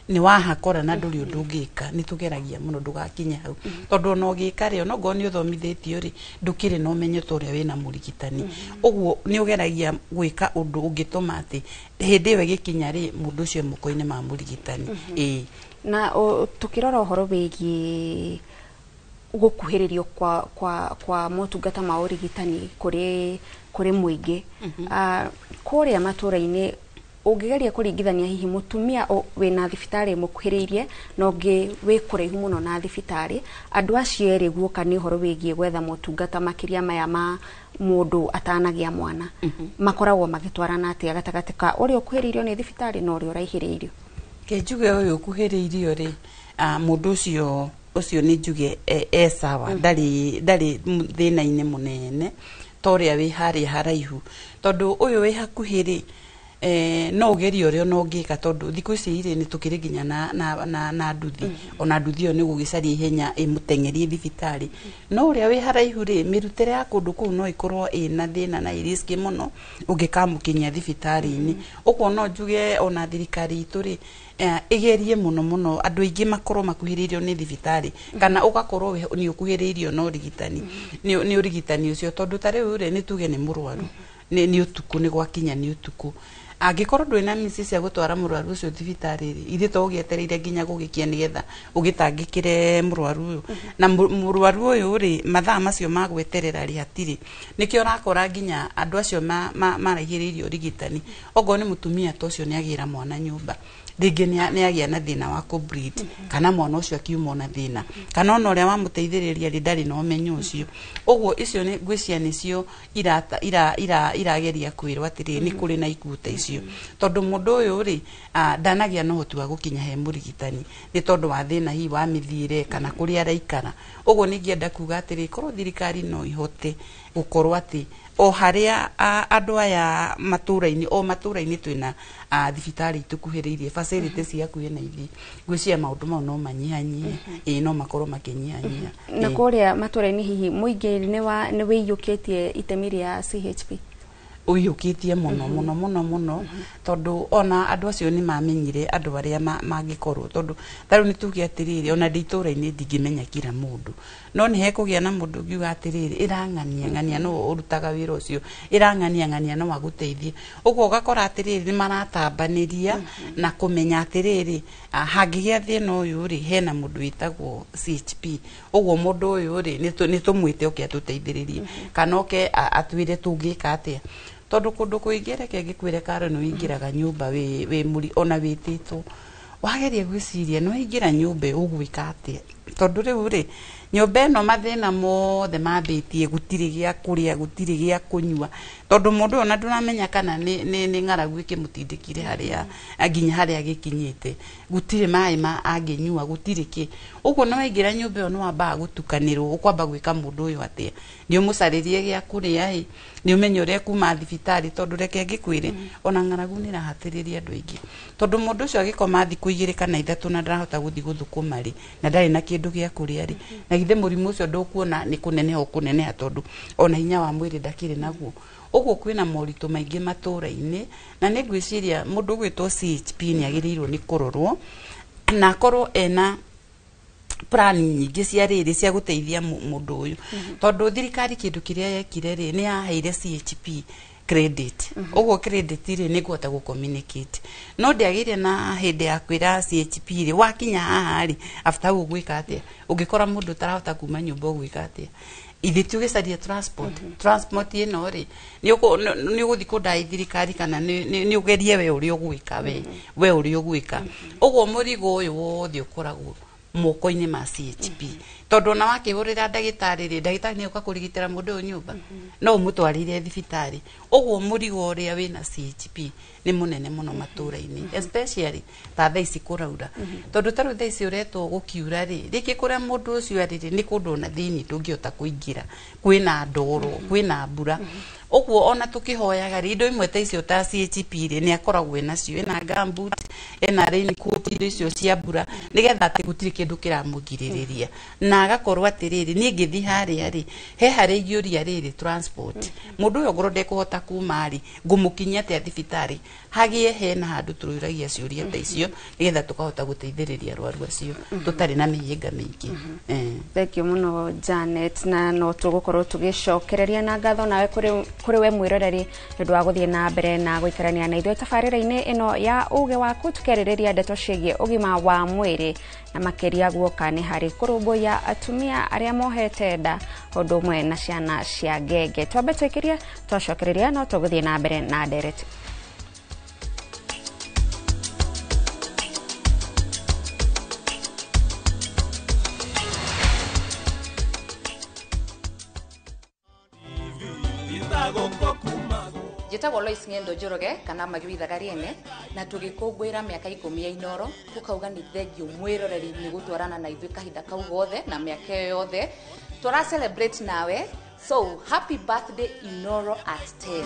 Speaker 16: nĩ wahakora na ndũrĩ ũndũ ũngĩka, nĩ tũgeragia mũno ndũgakinye hau, tondũ ona ũgĩka rĩ, ona ongorwo nĩ ũthomithĩtio rĩ, ndũkĩrĩ na ũmenyo ta ũrĩa wĩna mũrigitani. Ũguo nĩ ũgeragia gwĩka ũndũ ũngĩtũma atĩ hĩndĩ ĩyo ĩgĩkinya rĩ, mũndũ ũcio e moko-inĩ ma mũrigitani. Ĩĩ.
Speaker 29: Na tũkĩrora ũhoro wĩgiĩ gũkuhĩrĩrio kwa motungata ma ũrigitani kũrĩ mũingĩ, kũrĩa matũra-inĩ Ũngĩgeria kũringithania hihi mũtumia wĩna thibitarĩ mũkuhĩrĩirie na ũngĩ wĩ kũraihu mũno na thibitarĩ, andũ acio erĩ guoka nĩ ũhoro wĩgiĩ gwetha motungata makĩria maya ma mũndũ atanagĩa mwana, makoragwo magĩtwarana atĩa gatagatĩ ka ũrĩa ũkuhĩrĩirio nĩ thibitarĩ na ũrĩa ũraihĩrĩirio?
Speaker 16: Ke njuge ũyũ ũkuhĩrĩirio rĩ, mũndũ ũcio ũcio nĩ njuge e sawa, ndarĩ thĩna-inĩ mũnene ta ũrĩa wĩ harĩa haraihu, tondũ ũyũ wĩ hakuhĩ rĩ, no ũgerie ũrĩa ona ũngĩka, tondũ thikũ ici rĩ nĩ tũkĩrĩ nginya na nduthi, ona nduthi ĩyo nĩ gũgĩcaria ihenya ĩmũteng'erie thibitarĩ. No ũrĩa wĩ haraihu rĩ, mĩrutĩre ya kũndũ kũu no ĩkorwo ĩna thĩna na ĩ risk mũno ũngĩkamũkinyia thibitarĩ-inĩ. Ũguo no njuge ona thirikari itũ rĩ, ĩgerie mũno mũno andũ aingĩ makorwo makuhĩrĩirio nĩ thibitarĩ, kana ũgakorwo nĩ ũkuhĩrĩirio na ũrigitani, nĩ ũrigitani ũcio, tondũ ta rĩu rĩ, nĩ tuge nĩ mũrwaru, nĩ ũtukũ, nĩ gwakinya nĩ ũtukũ, angĩkorwo ndũrĩ na means cia gũtwara mũrwaru ũcio thibitarĩ rĩ, ithuĩ to ũgĩetereire nginya gũgĩkia nĩgetha ũgĩtangĩkĩre mũrwaru ũyũ, na mũrwaru ũyũ rĩ, mathaa macio ma gweterera rĩ hatirĩ. Nĩkĩo ũrakora nginya andũ acio maraihĩrĩirie ũrigitani, okorwo nĩ mũtumia ta ũcio nĩ agĩra mwana nyũmba, rĩngĩ nĩ agĩa na thĩna wa kũ bleed, kana mwana ũcio akiuma ona thĩna, kana ona ũrĩa wamũteithĩrĩria rĩ ndarĩ na ũmenyo ũcio. Ũguo icio nĩ ngwĩciria nĩcio irageria kwĩrwo atĩrĩrĩ, nĩ kũrĩ na ikuũ ta icio, tondũ mũndũ ũyũ rĩ, ndanagĩa na ũhoti wa gũkinya he mũrigitani nĩ tondũ wa thĩna hihi wa mĩthiĩre kana kũrĩa araikara. Ũguo nĩ ingĩenda kuga atĩrĩ, korwo thirikari no ihote gũkorwo atĩ o harĩa andũ aya matũra-inĩ, o matũra-inĩ twĩna thibitarĩ itũkuhĩrĩirie, facility cia hakuhĩ na ithuĩ, ngwĩciria maũndũ mau no manyihanyihe, ĩĩ, no makorwo makĩnyihanyiha.
Speaker 29: Na kũrĩa matũra-inĩ hihi mũingĩ nĩ wĩiyũkĩtie itemi rĩa CHP?
Speaker 16: Ũiyũkĩtie mũno mũno mũno mũno, tondũ ona andũ acio nĩ mamenyire andũ arĩa mangĩkorwo, tondũ ta rĩu nĩ tuge atĩrĩrĩ, ona ndĩ itũra-inĩ ndingĩmenya kila mũndũ, no nĩ hekũgĩa na mũndũ ũngiuga atĩrĩrĩ, ĩrang'ania ng'ania no ũrutaga wĩra ũcio, ĩrang'ania ng'ania no agũteithie. Ũguo ũgakora atĩrĩrĩ, nĩ maratambanĩria na kũmenya atĩrĩrĩ, hangĩgĩa thĩna ũyũ rĩ, hena mũndũ wĩtagwo CHP, ũguo mũndũ ũyũ rĩ, nĩ tũmwĩte oke atũteithĩrĩrie, kana oke atwĩre tũngĩka atĩa, tondũ kũndũ kũingĩ reke ngĩkwĩre Karen, ũingĩraga nyũmba wĩ mũri ona wĩtĩtwo, wageria gwĩciria nĩ waingĩra nyũmba ũgwĩka atĩa, tondũ rĩu rĩ nyũmba ĩno mathĩna mothe mambĩtie, gũtirĩ gĩa kũrĩa, gũtirĩ gĩa kũnyua, tondũ mũndũ ũyũ ona ndũramenya kana nĩ ng'aragu ĩkĩmũtindĩkire harĩa nginya harĩa agĩkinyĩte, gũtirĩ maĩ ma angĩnyua, gũtirĩ kĩ. Ũguo nĩ waingĩra nyũmba ĩyo nĩ wambaga gũtukanĩrwo, ũkwamba gwĩka mũndũ ũyũ atĩa, nĩ ũmũcarĩrie gĩa kũrĩa ĩ, nĩ ũmenye ũrĩa kuma thibitarĩ, tondũ reke ngĩkwĩre ona ng'aragu nĩ ĩrahatĩrĩria andũ aingĩ, tondũ mũndũ ũcio agĩkoma thikũ 2 kana 3 na ndarahota gũthiĩ gũthũkũma rĩ, na ndarĩ na kĩndũ gĩa kũrĩa rĩ, na githĩ mũrimũ ũcio ndũkuona nĩ kũneneha ũkũneneha, tondũ ona hinya wa mwĩrĩ ndakĩrĩ naguo. Ũguo kwĩna moritũ maingĩ matũra-inĩ, na nĩ ngwĩciria mũndũ ũgwĩtwo CHP nĩ agĩrĩirwo nĩ kũrorwo na akorwo ena plan nyingĩ cia rĩrĩ cia gũteithia mũndũ ũyũ, tondũ thirikari kĩndũ kĩrĩa yekire rĩ, nĩ yaheire CHP credit. Ũguo credit rĩ, nĩ kũhota gũ communicate, no ndĩagĩire na hĩndĩ ya kwĩra CHP rĩ, wakinya haha rĩ, after hau ũgwĩka atĩa? Ũngĩkora mũndũ ũtarahota kuma nyũmba ũgwĩka atĩa? Ithe ti ũgĩcaria transport, transport ĩno rĩ, nĩ ũgũthiĩ kũndai thirikari kana nĩ ũgerie we ũrĩa ũgwĩka, we ũrĩa ũgwĩka. Ũguo mũrigo ũyũ wothe ũkoragwo moko-inĩ ma CHP, tondũ ona wakĩhũrĩra ndagĩtarĩ rĩ, ndagĩtarĩ nĩ oka kũrigitĩra mũndũ ũyũ nyũmba, no ũmũtwarĩre thibitarĩ. Ũguo mũrigo ũrĩa wĩna CHP nĩ mũnene mũno matũra-inĩ, especially ta thaa ici kũraura, tondũ ta rĩu thaa ici ũretwo gũkiura rĩ, rĩngĩ kũrĩa mũndũ ũcio arĩ rĩ, nĩ kũndũ ona thĩinĩ ndũngĩhota kũingĩra, kwĩna ndoro, kwĩna mbura. Ũguo ona tũkĩhoyaga rĩ, indo imwe ta icio ta CHP rĩ, nĩ akoragwo enacio, ena gumboot, ena raincoat, indo icio cia mbura, nĩgetha atĩ gũtirĩ kĩndũ kĩramũgirĩrĩria, na agakorwo atĩrĩrĩ, niĩ ngĩthiĩ harĩa rĩ, he harĩa ingĩũria rĩrĩ transport, mũndũ ũyũ ongorwo ndekũhota kuma rĩ, ngũmũkinyia atĩa thibitarĩ, hagĩe hena handũ tũrũragia ciũria ta icio, nĩgetha tũkahota gũteithĩrĩria arwaru acio tũtarĩ na mĩhĩnga mĩingĩ.
Speaker 29: Thank you mũno Janet, na no tũgũkorwo tũgĩcokereria na ngatho nawe kũrĩ we mwĩroreri nĩ ũndũ wa gũthiĩ na mbere na gũikarania na ithuĩ tabarĩra-inĩ ĩno ya uge waku, tũkĩarĩrĩria ndeto ciĩgiĩ ũgima wa mwĩrĩ na makĩria guoka nĩ harĩ kũrũmbũiya atumia arĩa mohete nda ũndũ ũmwe na ciana cia ngenge. Twambe twĩkĩrie, twacokereria no tũgũthiĩ na mbere na ndereti.
Speaker 11: Njĩtagwo Lois Ng'endo Njoroge kana Magui Thagariene na tũgĩkũngũĩra mĩaka 10 ya Inoro tũkauga nĩ thengiũ mwĩroreri nĩ gũtwarana na ithuĩ kahinda kau gothe na mĩaka ĩyo yothe tũra celebrate nawe, so happy birthday Inoro at 10.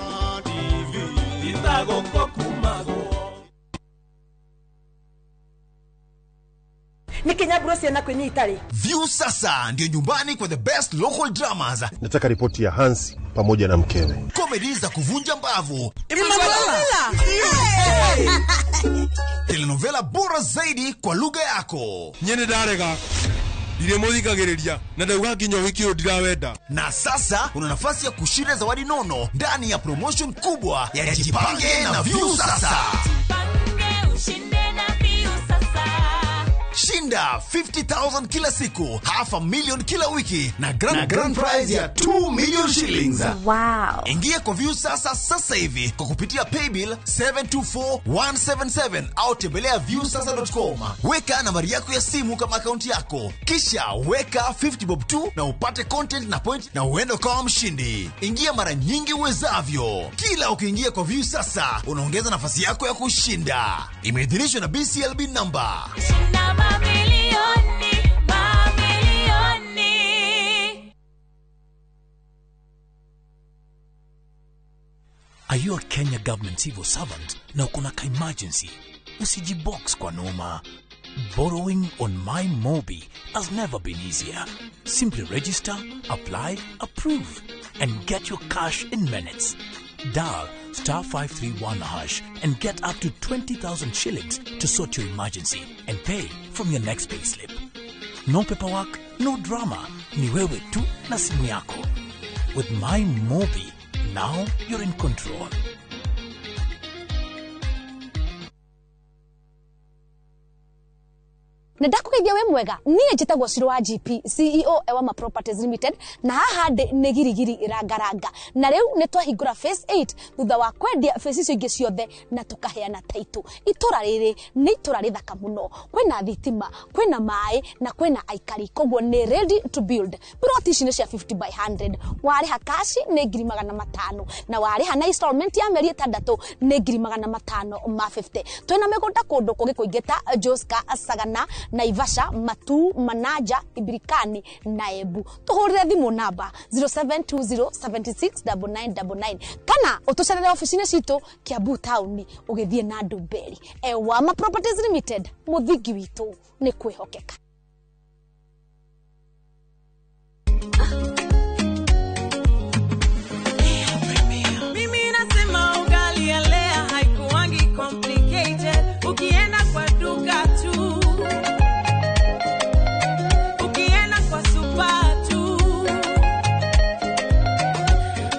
Speaker 19: Nä kä nyamburo ciana kwä itarä.
Speaker 9: View sasa ndio nyumbani kwa the best local dramas.
Speaker 10: Nataka ripoti ya Hansi pamoja na mkewe.
Speaker 9: Comedy za kuvunja mbavu.
Speaker 19: Emanuela!
Speaker 9: Telenovela bora zaidi kwa lugha yako.
Speaker 20: Nyene ndarega ndirĩmũthikagĩrĩria na ndauga nginya ũhiki ũyũ ndirawenda.
Speaker 9: Na sasa una nafasi ya kushinda zawadi nono ndani ya promotion kubwa ya Jipange na View Sasa.
Speaker 12: Ushinde na View Sasa.
Speaker 9: Shinda 50,000 kila siku, 500,000 kila wiki na grand prize ya 2 million shillings.
Speaker 29: Wow.
Speaker 9: Ingia kwa View Sasa sasa hivi kwa kupitia paybill 724177 au tembelea viewsasa.com. Weka nambari yako ya simu kama akaunti yako, kisha weka 50 bob tu na upate content na point na uende kama mshindi. Ingia mara nyingi uwezavyo. Kila ukiingia kwa View Sasa unaongeza nafasi yako ya kushinda. Imeidhinishwa na BCLB number.
Speaker 12: Shinda mamilioni, mamilioni.
Speaker 21: Are you a Kenya government civil servant na uko na ka emergency? Usijibox kwa noma. Borrowing on My Mobi has never been easier. Simply register, apply, approve, and get your cash in minutes. Dial *531# and get up to 20,000 shillings to sort your emergency and pay from your next payslip. No paperwork, no drama. Ni wewe tu na simu yako. With My Mobi, now you're in control.
Speaker 22: Na ndakugeithia we mwega, niĩ njĩtagwo Ciro wa GP, CEO Ewama Properties Limited, na haha ndĩ nĩ girigiri rangaranga, na rĩu nĩ twahingũra phase 8 thutha wa kwendia phase icio ingĩ ciothe na tũkaheana title. Itũra rĩrĩ nĩ itũra rĩthaka mũno, kwĩna thitima, kwĩna maĩ na kwĩna aikari, koguo nĩ ready to build. Plot ici nĩ cia 50 by 100, warĩha cash nĩ 500,000 na warĩha na installment ya mĩeri 6 nĩ 550,000. Twĩna mĩgũnda kũndũ kũngĩ kũingĩ ta Joska, Sagana, Naivasha, Matu, Manaja, Ibirikani na Embu. Tuhurire thimu namba 0720769999 kana utucerere ofici-inĩ citũ Kiambu town ũgĩthiĩ na Ndumberi. Ewama Properties Limited, mũthingi witũ nĩ kwĩhokeka.
Speaker 23: Mimi nasema ugali ya Lea haikuangi complicated. Ukienda kwa duka tu, ukienda kwa super tu,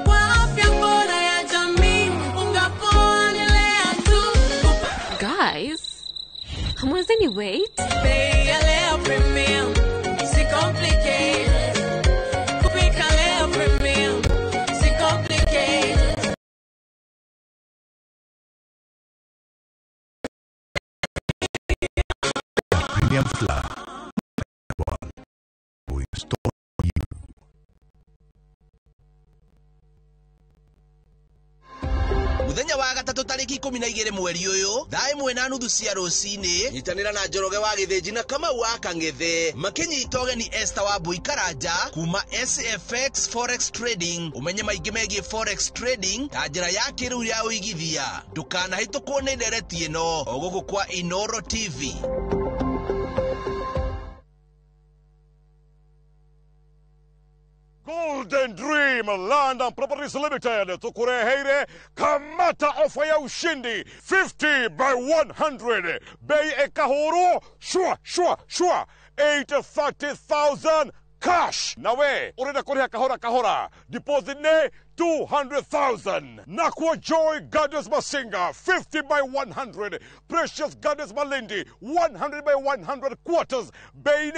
Speaker 23: kwa afya bora ya jamii, unga poa ni Lea tu.
Speaker 15: Guys, hamwezi wait?
Speaker 23: Bei ya Lea Premium, si complicated. Kupika Lea Premium, si complicated.
Speaker 24: Premium Flour. We store you.
Speaker 25: Muthenya wa gatatũ tarĩki 12 mweri ũyũ thaa 1:30 cia rũcinĩ, nyitanĩra na Njoroge wa Gĩthĩnji na Kamau wa Kang'ethe makĩnyita ũgeni Esther wa Mbui Karanja kuma SFX Forex Trading. Ũmenye maingĩ megiĩ Forex Trading ta njĩra ya kĩrĩu ya ũigithia. Ndũkanahĩtũkwo nĩ ndereti ĩno o gũkũ kwa Inoro TV.
Speaker 26: Golden Dream Land and Properties Limited tukureheire kamata ofa ya ushindi 50 by 100, bei ekahuru shwa shwa shwa 830,000 cash. Nawe urenda kuriha kahora kahora, deposit ne 200,000. Nakwa Joy Gardens Masinga 50 by 100, Precious Gardens Malindi 100 by 100 quarters, bei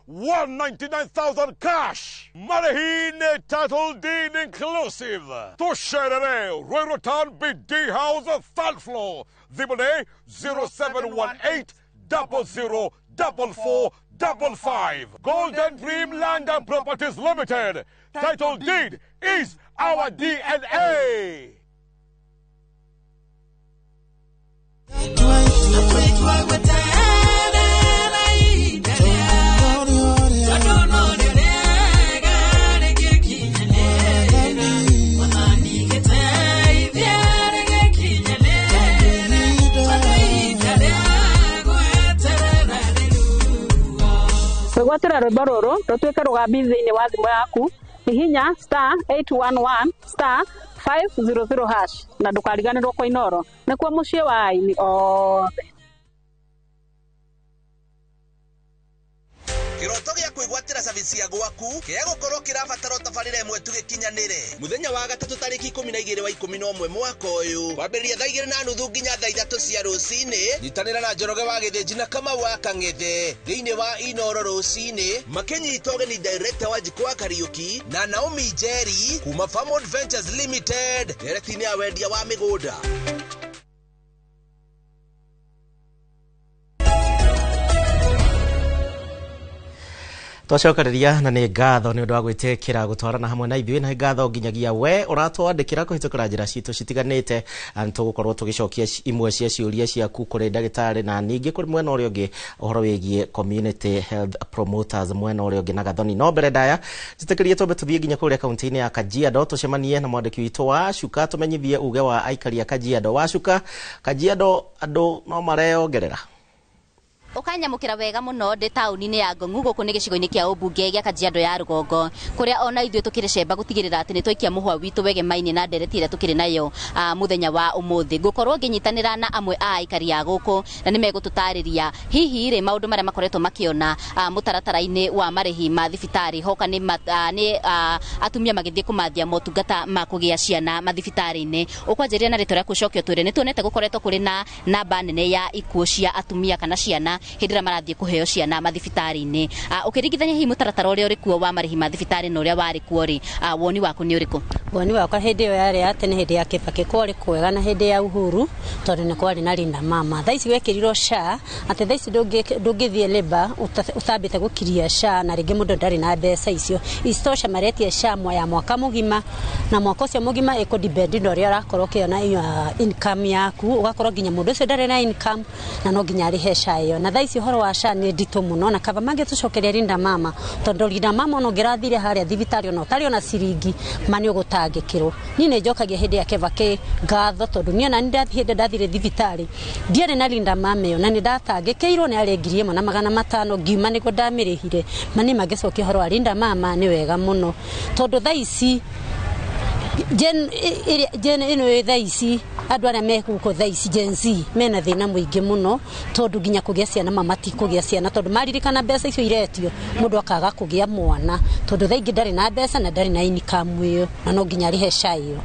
Speaker 26: 199,000 cash. Marehine title deed inclusive. Tusherere Ruiru Town BD House third floor. Thimũ 0718 00 44 55. Golden Dream Land and Properties Limited. Title deed is our DNA.
Speaker 1: Gwatĩra rwĩmbo rũrũ rũtuĩke rũgambi thĩinĩ wa thimũ yaku hihinya *811 *500# na ndũkariganĩrwo kwa Inooro nĩkuo mũciĩ wa aini othe.
Speaker 25: Kiroto gĩa kwĩgwatĩra service ya gwaku kĩa gũkorwo kĩrabatara tabarĩra ĩmwe tu gĩkinyanĩre mũthenya wa gatatũ tarĩki 12 wa 11 mwaka ũyũ kwambĩrĩria thaa 2:30 nginya thaa 3 cia rũcinĩ. Nyitanĩra na Njoroge wa Gĩthĩnji na Kamau wa Kang'ethe thĩinĩ wa Inooro rũcinĩ makĩnyita ũgeni director wa Njiko wa Kariũki na Naomi Njeri kuma Farmwood Ventures Limited ndereti-inĩ ya wendia wa mĩgũnda.
Speaker 18: Twacokereria na nĩ ngatho nĩ ũndũ wa gwĩtĩkĩra gũtwarana hamwe na ithuĩ, na nĩ ngatho nginyagia we ũratwandĩkĩra kũhĩtũkĩra njĩra citũ citiganĩte. Nĩ tũgũkorwo tũgĩcokia imwe cia ciũria ciaku kũrĩ ndagĩtarĩ na ningĩ kũrĩ mwena ũrĩa ũngĩ ũhoro wĩgiĩ community health promoters mwena ũrĩa ũngĩ na Gathoni. No mbere ndaya njĩtĩkĩrie twambe tũthiĩ nginya kũrĩa kaunti-inĩ ya Kajiado tũcemanie na mwandĩki witũ wa Shuka tũmenyithie uge wa aikari a Kajiado. Wa Shuka, Kajiado andũ no mareyongerera
Speaker 11: ukanyamukira wega muno ndi tauni-inĩ ya Ngong'u gũkũ nĩ gĩcigo-inĩ kĩa ũmbunge gĩa Kajiado ya rũgongo kũrĩa ona ithuĩ tũkĩrĩ cemba gũtigĩrĩra atĩ nĩ twaikia mũhwa witũ wegemaine na ndereti ĩrĩa tũkĩrĩ nayo mũthenya wa ũmũthĩ. Ngũkorwo ngĩnyitanĩra na amwe a aikari a gũkũ na nĩ megũtũtarĩria hihi rĩ maũndũ marĩa makoretwo makĩona mũtaratara-inĩ wa marĩhi ma thibitarĩ hoka nĩ atumia magĩthiĩ kũmathia motungata ma kũgĩa ciana mathibitarĩ-inĩ. Ũkwanjĩrĩria na rĩtwa rĩaku ũcoke ũtwĩre nĩ tuonete gũkoretwo kũrĩ na namba nene ya ikuũ cia atumia kana ciana hĩndĩ ĩrĩa marathiĩ kũheo ciana mathibitarĩ-inĩ. Ũkĩringithania hihi mũtaratara ũrĩa ũrĩ kuo wa marĩhi ma thibitarĩ na ũrĩa warĩ kuo rĩ, woni waku nĩ ũrĩkũ?
Speaker 2: Woni wakwa hĩndĩ ĩyo yarĩ ya tene, hĩndĩ ya Kibaki kwarĩ kwega na hĩndĩ ya Uhuru tondũ nĩ kwarĩ na Linda Mama. Thaa ici wekĩrirwo SHA atĩ thaa ici ndũngĩthiĩ labour ũtambĩte gũkiria SHA na rĩngĩ mũndũ ndarĩ na mbeca icio. Isitoshe maretia SHA ya mwaka mũgima na mwaka ũcio mũgima ĩkũ depend na ũrĩa ũrakorwo ũkĩona income yaku, ũgakorwo nginya mũndũ ũcio ndarĩ na income na no nginya arĩhe SHA ĩyo. Na thaa ici ũhoro wa SHA nĩ nditũ mũno na kaba mangĩtũcokeria Linda Mama tondũ Linda Mama ona ũngĩrathire harĩa thibitarĩ ona ũtarĩ ona ciringi ma nĩ ũgũtangĩkĩrwo. Niĩ nĩ njokagia hĩndĩ ya Kibaki ngatho tondũ niĩ ona nĩ ndathire thibitarĩ ndiarĩ na Linda Mama ĩyo na nĩ ndatangĩkĩirwo nĩ arĩ 1500 ngiuma nĩguo ndamĩrĩhire. Ma nĩ mangĩcokia ũhoro wa Linda Mama nĩ wega mũno tondũ thaa ici Gen ĩno thaa ici andũ arĩa me gũkũ thaa ici Gen Z mena thĩna mũingĩ mũno tondũ nginya kũgĩa ciana mamatikũgĩa ciana tondũ maririkana mbeca icio iretio mũndũ akaga kũgĩa mwana tondũ thaa ingĩ ndarĩ na mbeca na ndarĩ na income ĩyo na no nginya arĩhe SHA ĩyo.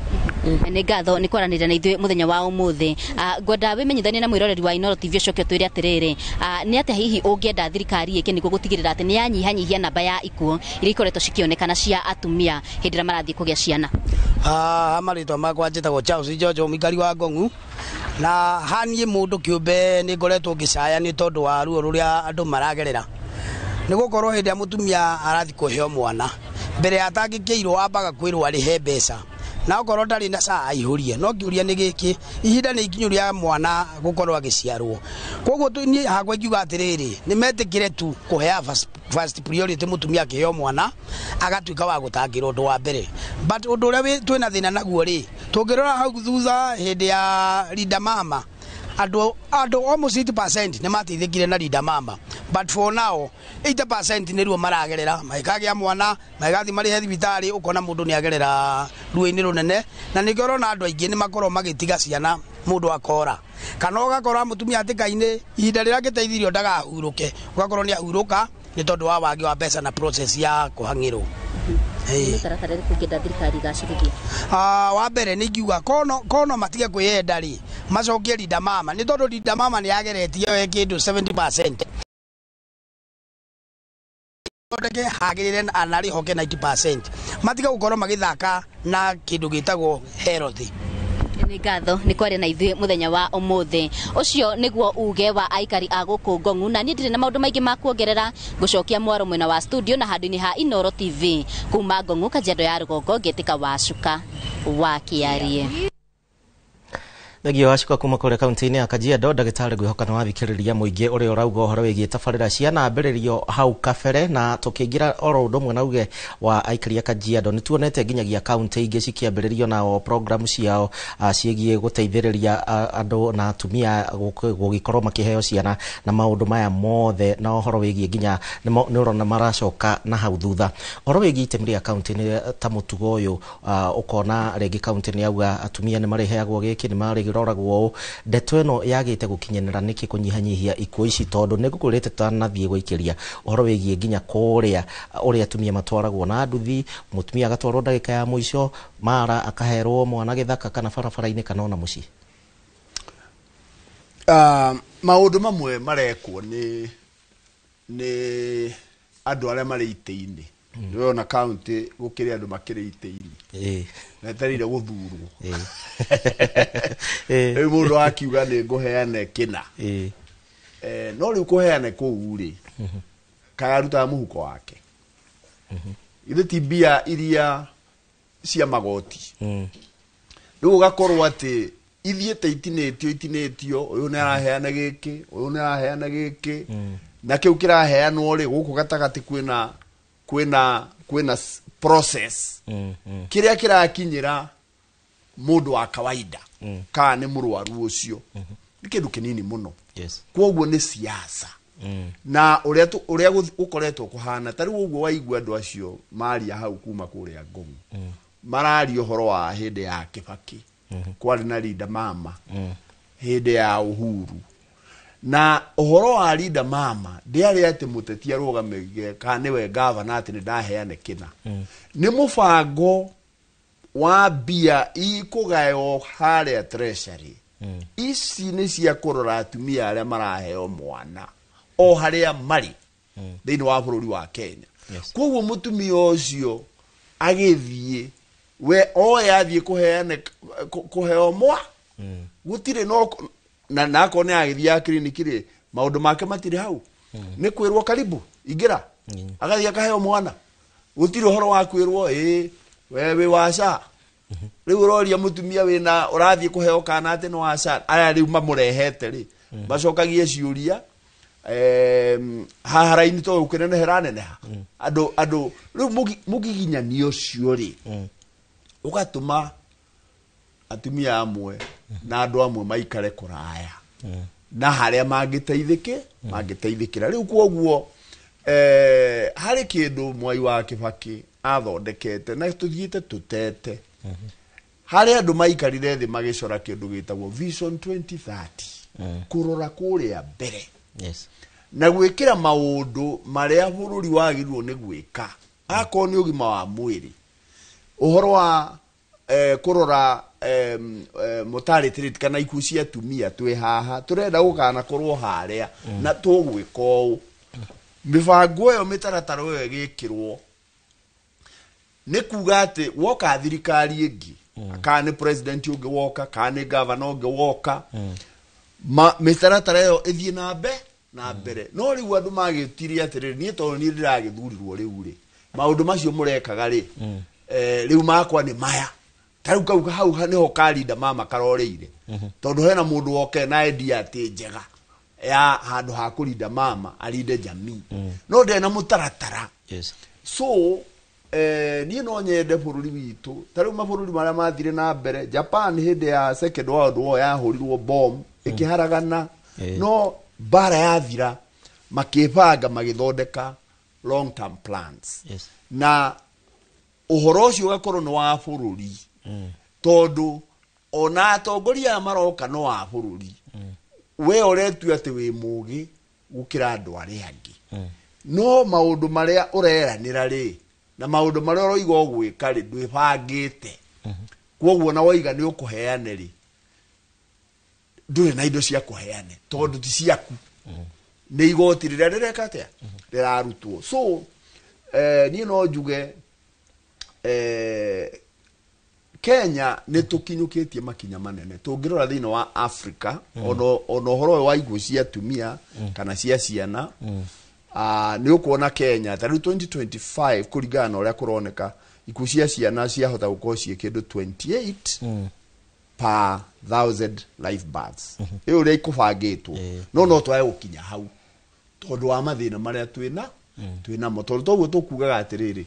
Speaker 11: Nĩ ngatho nĩ kwaranĩria na ithuĩ mũthenya wa ũmũthĩ. Ngwenda wĩmenyithanie na mwĩroreri wa Inooro TV ũcoke ũtwĩre atĩrĩrĩ, nĩ atĩa hihi ũngĩenda thirikari ĩke nĩguo gũtigĩrĩra atĩ nĩ yanyihanyihia namba ya ikuũ iria ikoretwo cikĩonekana cia atumia hĩndĩ ĩrĩa marathiĩ kũgĩa ciana?
Speaker 3: Marĩtwa makwa njĩtagwo Charles Jojo mũikari wa Ngong'u na haniĩ mũndũ kĩũmbe nĩ ngoretwo ngĩcaya nĩ tondũ wa ruo rũrĩa andũ maragerera nĩ gũkorwo hĩndĩ ĩrĩa mũtumia arathiĩ kũheo mwana mbere ya atangĩkĩirwo ambaga kwĩrwo arĩhe mbeca na okorwo ndarĩ na SHA aihũrie no kĩũria nĩ gĩkĩ ihinda nĩ ikinyu rĩa mwana gũkorwo agĩciarwo. Koguo niĩ hakwa ingiuga atĩrĩrĩ nĩ metĩkĩre tu kũhea first priority mũtumia akĩheo mwana agatuĩka wa gũtangĩrwo ũndũ wa mbere. But ũndũ ũrĩa twĩna thĩna naguo rĩ, tũngĩrora hau thutha hĩndĩ ya Linda Mama andũ almost 80% nĩ mateithĩkire na Linda Mama, but for now 80% nĩ ruo maragerera magĩkagĩa mwana magĩgathiĩ marĩhe thibitarĩ ũkona mũndũ nĩ agerera ruo-inĩ rũnene na nĩkĩo ũrona andũ aingĩ nĩ makorwo magĩtiga ciana mũndũ akora kana ũgakora mũtumia hatĩka-inĩ ihinda rĩrĩa angĩteithirio ndagahurũke ũgakorwo nĩ ahurũka nĩ tondũ wa wagi wa mbeca na process ya kũhang'ĩrwo.
Speaker 11: Mũtaratara ũrĩkũ ũngĩenda thirikari ĩgacĩrithie?
Speaker 3: Wa mbere nĩ ingiuga kono matige kwĩyenda rĩ macokie Linda Mama nĩ tondũ Linda Mama nĩ yageretie we kĩndũ 70% thondeke hagĩrĩre na rĩhoke 90% matige gũkorwo magĩthaka na kĩndũ gĩtagwo health.
Speaker 11: Nĩ ngatho nĩ kwaria na ithuĩ mũthenya wa ũmũthĩ. Ũcio nĩguo uge wa aikari a gũkũ Ngong'u, na niĩ ndirĩ na maũndũ maingĩ ma kuongerera. Ngũcokia mwaro mwena wa studio na handũ-inĩ ha Inooro TV kuma Ngong'u, Kajiado ya Rũgongo, ngĩtĩka Wacuka wa Kĩarie.
Speaker 18: Thengio Wacuka kuma kũrĩa kaunti-inĩ ya Kajiado. Ndagĩtarĩ, ngwĩhoka nĩ wathikĩrĩria mũingĩ ũrĩa ũrauga ũhoro wĩgiĩ tabarĩra cianambĩrĩrio hau kabere, na tũkĩingĩra oro ũndũ ũmwe na uge wa aikari a Kajiado, nĩ tuonete nginyagia kaunti ingĩ cikĩambĩrĩrio nao programu ciao ciĩgiĩ gũteithĩrĩria andũ na atumia gũgĩkorwo makĩheo ciana na maũndũ maya mothe, na ũhoro wĩgiĩ nginya nĩ ũrona maracoka na hau thutha. Ũhoro wĩgiĩ itemi rĩa kaunti nĩ ta mũtugo ũyũ, ũkona rĩngĩ kaunti nĩ yauga atumia nĩ marĩheagwo gĩkĩ, nĩ marĩroragwo ũũ, ndeto ĩno yagĩte gũkinyanĩra nĩkĩ kũnyihanyihia ikuũ ici? Tondũ nĩ ngũkwĩrĩte tũtanathiĩ gũikĩria ũhoro wĩgiĩ nginya kũrĩa ũrĩa atumia matwaragwo na nduthi, mũtumia agatwarwo ndagĩka ya mũico mara akaherwo mwana gĩthaka kana barabara-inĩ kana ona mũciĩ.
Speaker 17: Maũndũ mamwe marekwo nĩ andũ arĩa marĩ itĩ-inĩ. Nĩwona kaunti gũkĩrĩ andũ makĩrĩ itĩ-inĩ metereire gũthurwo. Rĩu mũndũ akiuga nĩ ngũheane kĩna, no rĩu kũheane kũu rĩ, kaĩ arutaga mũhuko wake? Ithe ti mbia iria cia magoti? Rĩu ũgakorwo atĩ ithiĩte itinĩtio itinĩtio, ũyũ nĩ araheana gĩkĩ, ũyũ nĩ araheana gĩkĩ, na kĩu kĩraheanwo rĩ, gũkũ gatagatĩ kwĩna process kĩrĩa kĩrakinyĩra mũndũ wa kawaida kana nĩ mũrwaru ũcio nĩ kĩndũ kĩnini mũno. Kwoguo nĩ siasa na ũrĩa ũrĩa gũkoretwo kũhana. Ta rĩu ũguo waigua andũ acio maria hau kuma kũrĩa Ngong'u, mararia ũhoro wa hĩndĩ ya Kibaki kwarĩ na Linda Mama, hĩndĩ ya Uhuru, na ũhoro wa Linda Mama ndĩarĩ atĩ mũteti arũgamĩrĩire kana nĩwe gavana atĩ nĩ ndaheane kĩna. Nĩ mũbango wa mbia ikũgaywo harĩa treasury. Ici nĩ cia kũrora atumia arĩa maraheo mwana o harĩa marĩ thĩinĩ wa bũrũri wa Kenya. Koguo mũtumia ũcio agĩthiĩ we oe athiĩ kũheane kũheo mwa gũtirĩ no na akorwo nĩ agĩthiaga kiriniki rĩ, maũndũ make matirĩ hau, nĩ kwĩrwo karibu ingĩra, agathiĩ akaheo mwana. Gũtirĩ ũhoro wa kwĩrwo ĩ we wĩ wa SHA. Rĩu ũroria mũtumia wĩna ũrathiĩ kũheo kana atĩ nĩ wa SHA, aya rĩu mamũrehete rĩ macokagie ciũria haha raini to ũkĩnenehera neneha andũ rĩu mũgiginyani ũcio rĩ ũgatũma atumia amwe na andũ amwe maikare kũraya na harĩa mangĩteithĩkĩra. Rĩu kwoguo harĩ kĩndũ Mwai wa Kibaki athondekete na tũthiĩte tũtete, harĩ andũ maikarire thĩ magĩcora kĩndũ gĩtagwo Vision 2030, kũrora kũrĩa mbere na gwĩkĩra maũndũ marĩa bũrũri wagĩrĩirwo nĩ gwĩka, akorwo nĩ ũgima wa mwĩrĩ, ũhoro wa kũrora mortality rate kana ikuũ cia atumia, twĩ haha tũrenda gũkanakorwo harĩa na tũgwĩka ũũ. Mĩbango ĩyo, mĩtaratara ĩyo ĩgĩkĩrwo nĩ kuga atĩ woka thirikari ĩngĩ, kana nĩ president ũngĩ woka, kana nĩ governor ũngĩ woka, mĩtaratara ĩyo ĩthiĩ na mbere. No rĩu andũ magĩtirie atĩrĩrĩ, niĩ tondũ niĩ ndĩragĩthurirwo rĩu rĩ, maũndũ macio mũrekaga rĩ, rĩu makwa nĩ maya. Ta rĩu kau hau nĩho karinda mama karoreire, tondũ hena mũndũ woke na idea atĩ njega ya handũ ha kũrinda mama arinde jamii, no ndarĩ na mũtaratara. So niĩ no nyende bũrũri witũ ta rĩu mabũrũri marĩa mathire na mbere, Japan hĩndĩ ya Second World War yahũrirwo bomb ĩkĩharagana, no mbara yathira makĩbanga magĩthondeka long term plans. Na ũhoro ũcio ũgakorwo nĩ wa bũrũri, tondũ ona atongoria aya maroka no wa bũrũri. We ũretua atĩ wĩ mũgĩ gũkĩra andũ arĩa angĩ, no maũndũ marĩa ũreranĩra rĩ na maũndũ marĩa ũroiga ũgwĩka rĩ ndwĩbangĩte. Kwoguo na waiga nĩ ũkũheane rĩ, ndũrĩ na indo cia kũheane tondũ ti ciaku, nĩ igoti rĩrĩa rĩreka atĩa rĩrarutwo. So niĩ no njuge Kenya nĩ tũkinyũkĩtie makinya manene tũngĩrora thĩinĩ wa Africa ona ũhoro ũyũ wa iguũ cia atumia kana cia ciana. Nĩ ũkuona Kenya ta rĩu 2025, kũringana na ũrĩa kũroneka, ikuũ cia ciana ciahota gũkorwo ciĩ kĩndũ 28 per thousand live births, ĩyo ũrĩa ikũbangĩtwo, no twage gũkinya hau tondũ wa mathĩna marĩa twĩnamo, tondũ toguo tũkugaga atĩrĩrĩ,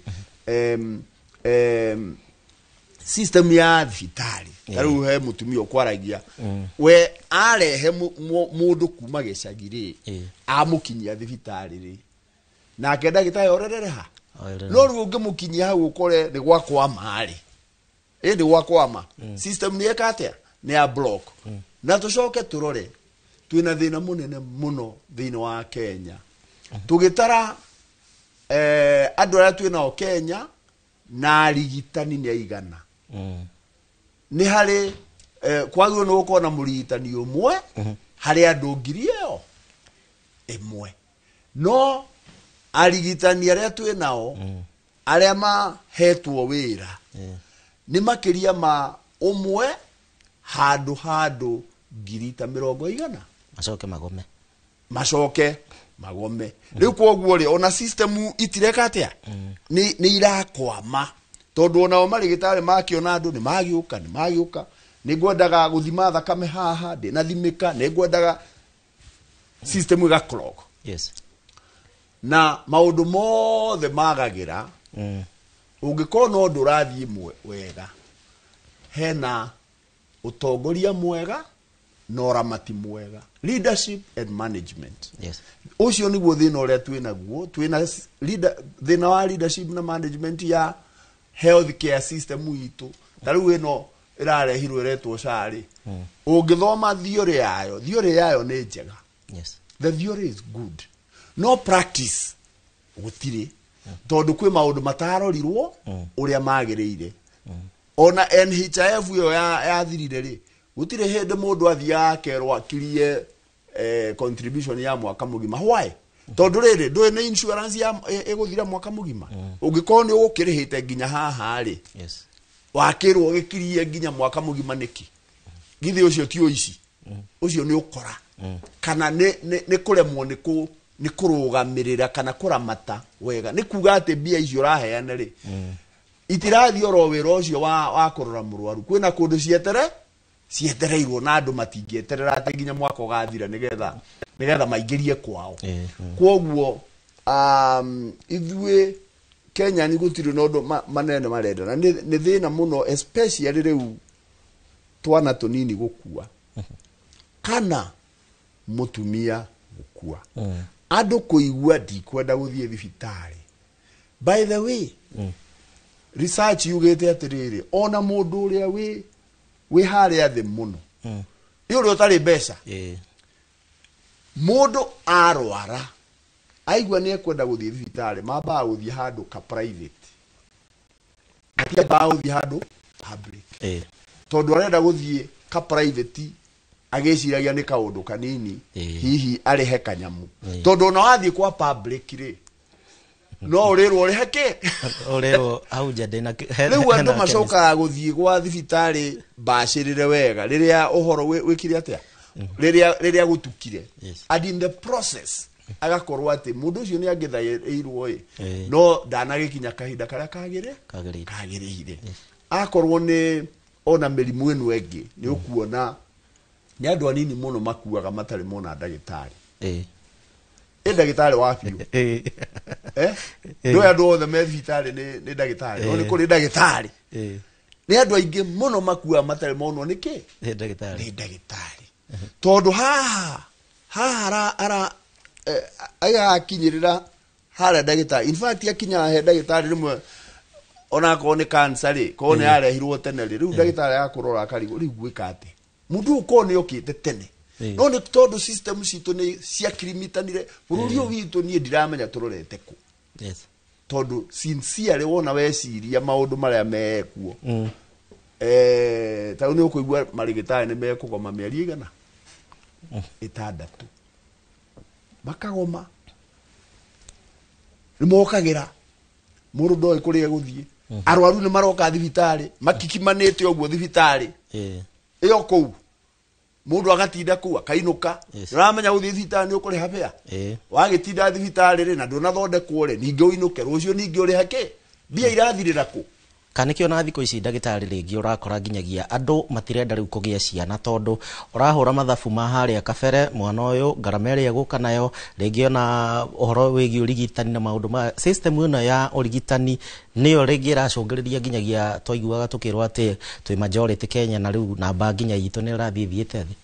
Speaker 17: system ya thibitarĩ, ta rĩu he mũtumia ũkwaragia, we arehe mũndũ kuma gĩcagi rĩ, amũkinyia thibitarĩ rĩ, nake ndagĩtarĩ orerere ha? No rĩu ũngĩmũkinyia hau ũkore nĩ gwakwama rĩ, ĩ nĩ gwakwama, system nĩ eka atĩa? Nĩ ya block. Na tũcoke tũrore twĩna thĩna mũnene mũno thĩinĩ wa Kenya. Tũgĩtara andũ arĩa twĩnao Kenya na arigitani nĩ aigana, nĩ harĩ kwagĩrĩirwo nĩ gũkorwo na mũrigitani ũmwe harĩ andũ 1,000, no arigitani arĩa twĩ nao, arĩa mahetwo wĩra, nĩ makĩria ma ũmwe handũ handũ 400,000.
Speaker 18: Macoke magome.
Speaker 17: Macoke magome. Rĩu kwoguo rĩ, ona system itireka atĩa? Nĩ irakwama, tondũ onao marĩgĩtarĩ makĩona andũ nĩ magĩũka, nĩ magĩũka, nĩ ngwendaga gũthima thakame haha ndĩnathimĩka, nĩ ngwendaga, system ĩga clog. Na maũndũ mothe magagĩra ũngĩkorwo no ũndũ ũrathiĩ wega, hena ũtongoria mwega na ũramati mwega, leadership and management. Ũcio nĩguo thĩna ũrĩa twĩnaguo. Twĩna thĩna wa leadership na management ya health care system itũ. Ta rĩu ĩno ĩrarehirwo ĩretwo SHA rĩ, ũngĩthoma theory yayo, theory yayo nĩ njega. The theory is good, no practice gũtirĩ, tondũ kwĩ maũndũ matarorirwo ũrĩa magĩrĩire. Ona NHIF ĩyo yathirire rĩ, gũtirĩ hĩndĩ mũndũ athiaga akerwo akirie contribution ya mwaka mũgima. Why? Tondũ rĩrĩ, ndũĩ nĩ insurance ya ĩgũthira mwaka mũgima, ũngĩkorwo nĩ ũgũkĩrĩhĩte nginya haha rĩ, wakĩrwo gĩkirie nginya mwaka mũgima nĩkĩ? Githĩ ũcio ti ũici? Ũcio nĩ ũkora, kana nĩ kũremwo nĩ kũrũgamĩrĩra kana kũramata wega. Nĩ kuga atĩ mbia icio ũraheana rĩ, itirathiĩ oro wĩra ũcio wa kũrora mũrwaru. Kwĩna kũndũ cietereirwo, na andũ matingĩeterera atĩ nginya mwaka ũgathira nĩgetha maingĩrie kwao. Kwoguo ithuĩ Kenya nĩ gũtirĩ na ũndũ manene marenda, na nĩ thĩna mũno, especially rĩu twana tũnini gũkua kana mũtumia gũkua, andũ kũigua ndikwenda gũthiĩ thibitarĩ. By the way, research yugĩte atĩrĩrĩ, ona mũndũ ũrĩa wĩ harĩa thĩ mũno, ĩ ũrĩa ũtarĩ mbeca, mũndũ arwara aigua nĩ ekwenda gũthiĩ thibitarĩ, mambaga gũthiĩ handũ ka private, matiambaga gũthiĩ handũ public, tondũ arenda gũthiĩ ka private agĩciragia nĩ kaũndũ kanini, hihi arĩhe kanyamu, tondũ ona wathiĩ kwa public rĩ, no ũrĩrwo ũrĩhe kĩ?
Speaker 18: Ũrĩrwo hau nja ndĩna
Speaker 17: Rĩu andũ macokaga gũthiĩ gwa thibitarĩ bacĩrĩre wega rĩrĩa ũhoro wĩkire atĩa, rĩrĩa gũtukire, and in the process agakorwo atĩ mũndũ ũcio nĩ angĩthaĩirwo ĩ, no ndanagĩkinya kahinda karĩa kagĩrĩire. Akorwo nĩ ona mĩrimũ ĩno ĩngĩ, nĩ ũkuona nĩ andũ anini mũno makuaga matarĩ mona ndagĩtarĩ. Ĩ ndagĩtarĩ wa biũ, ndũĩ andũ othe me thibitarĩ nĩ ndagĩtarĩ, no nĩ kũrĩ ndagĩtarĩ. Nĩ andũ aingĩ mũno makuaga matarĩ monwo nĩ kĩ?
Speaker 18: Nĩ ndagĩtarĩ.
Speaker 17: Nĩ ndagĩtarĩ, tondũ haha haha agakinyĩrĩra harĩa ndagĩtarĩ. In fact, akinyaga he ndagĩtarĩ rĩmwe onakorwo nĩ cancer rĩ, korwo nĩ yarehirwo tene rĩ, rĩu ndagĩtarĩ agakũrora akarigwo rĩu gwĩka atĩa mũndũ ũyũ korwo nĩ okĩte tene. No nĩ tondũ system citũ nĩ ciakirimitanire bũrũri ũyũ witũ, niĩ ndiramenya tũrorete kũ. Tondũ sincerely wona weciria maũndũ marĩa mekuo, ta rĩu nĩ ũkũigua marĩgĩtarĩ nĩ mekũgoma mĩeri igana 6, makagoma, nĩ mokagĩra mũndũ ndoĩ kũrĩa egũthiĩ. Arwaru nĩ maroka thibitarĩ makikimanĩte ũguo thibitarĩ ĩyo kũu mũndũ agatinda kũu akainũka. Ũramenya gũthiĩ thibitarĩ nĩ ũkũrĩha bĩa, wagĩtinda thibitarĩ rĩ na ndũnathondekwo rĩ, ningĩ ũinũke rũciũ ningĩ ũrĩhe kĩ, mbia irathirĩra kũ?
Speaker 18: Kana nĩkĩo na thikũ ici ndagĩtarĩ rĩngĩ ũrakora nginyagia andũ matirenda rĩu kũgĩa ciana, tondũ ũrahũra mathabu ma harĩa kabere, mwana ũyũ ngarama ĩrĩa egũka nayo, rĩngĩ ona ũhoro wĩgiĩ ũrigitani na maũndũ ma system ĩno ya ũrigitani nĩyo rĩngĩ ĩracũngĩrĩria nginyagia twaiguaga tũkĩrwo atĩ twĩ majority Kenya na rĩu namba nginya itũ nĩ ĩrathiĩ ĩthiĩte thĩ.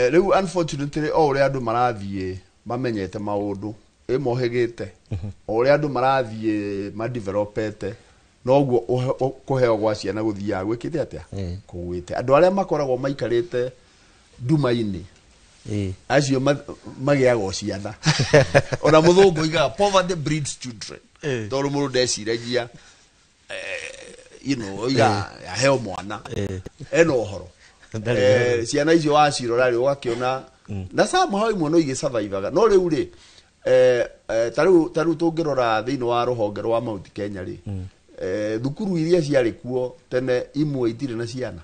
Speaker 17: Rĩu unfortunately o ũrĩa andũ marathiĩ mamenyete maũndũ ĩmohĩgĩte, o ũrĩa andũ marathiĩ madevelopete, noguo kũheo gwa ciana gũthiaga gwĩkĩte atĩa, kũgwĩte. Andũ arĩa makoragwo maikarĩte nduma-inĩ acio magĩaga o ciana. Ona mũthũngũ oigaga poverty breeds children, tondũ mũndũ ndeciragia you know, oiga aheo mwana ena ũhoro. Ciana icio wacirora rĩ ũgakĩona na somehow imwe no igĩsurvivaga, no rĩu rĩ ta rĩu tũngĩrora thĩinĩ wa rũhonge rwa Mount Kenya rĩ, thukuru iria ciarĩ kuo tene imwe itirĩ na ciana.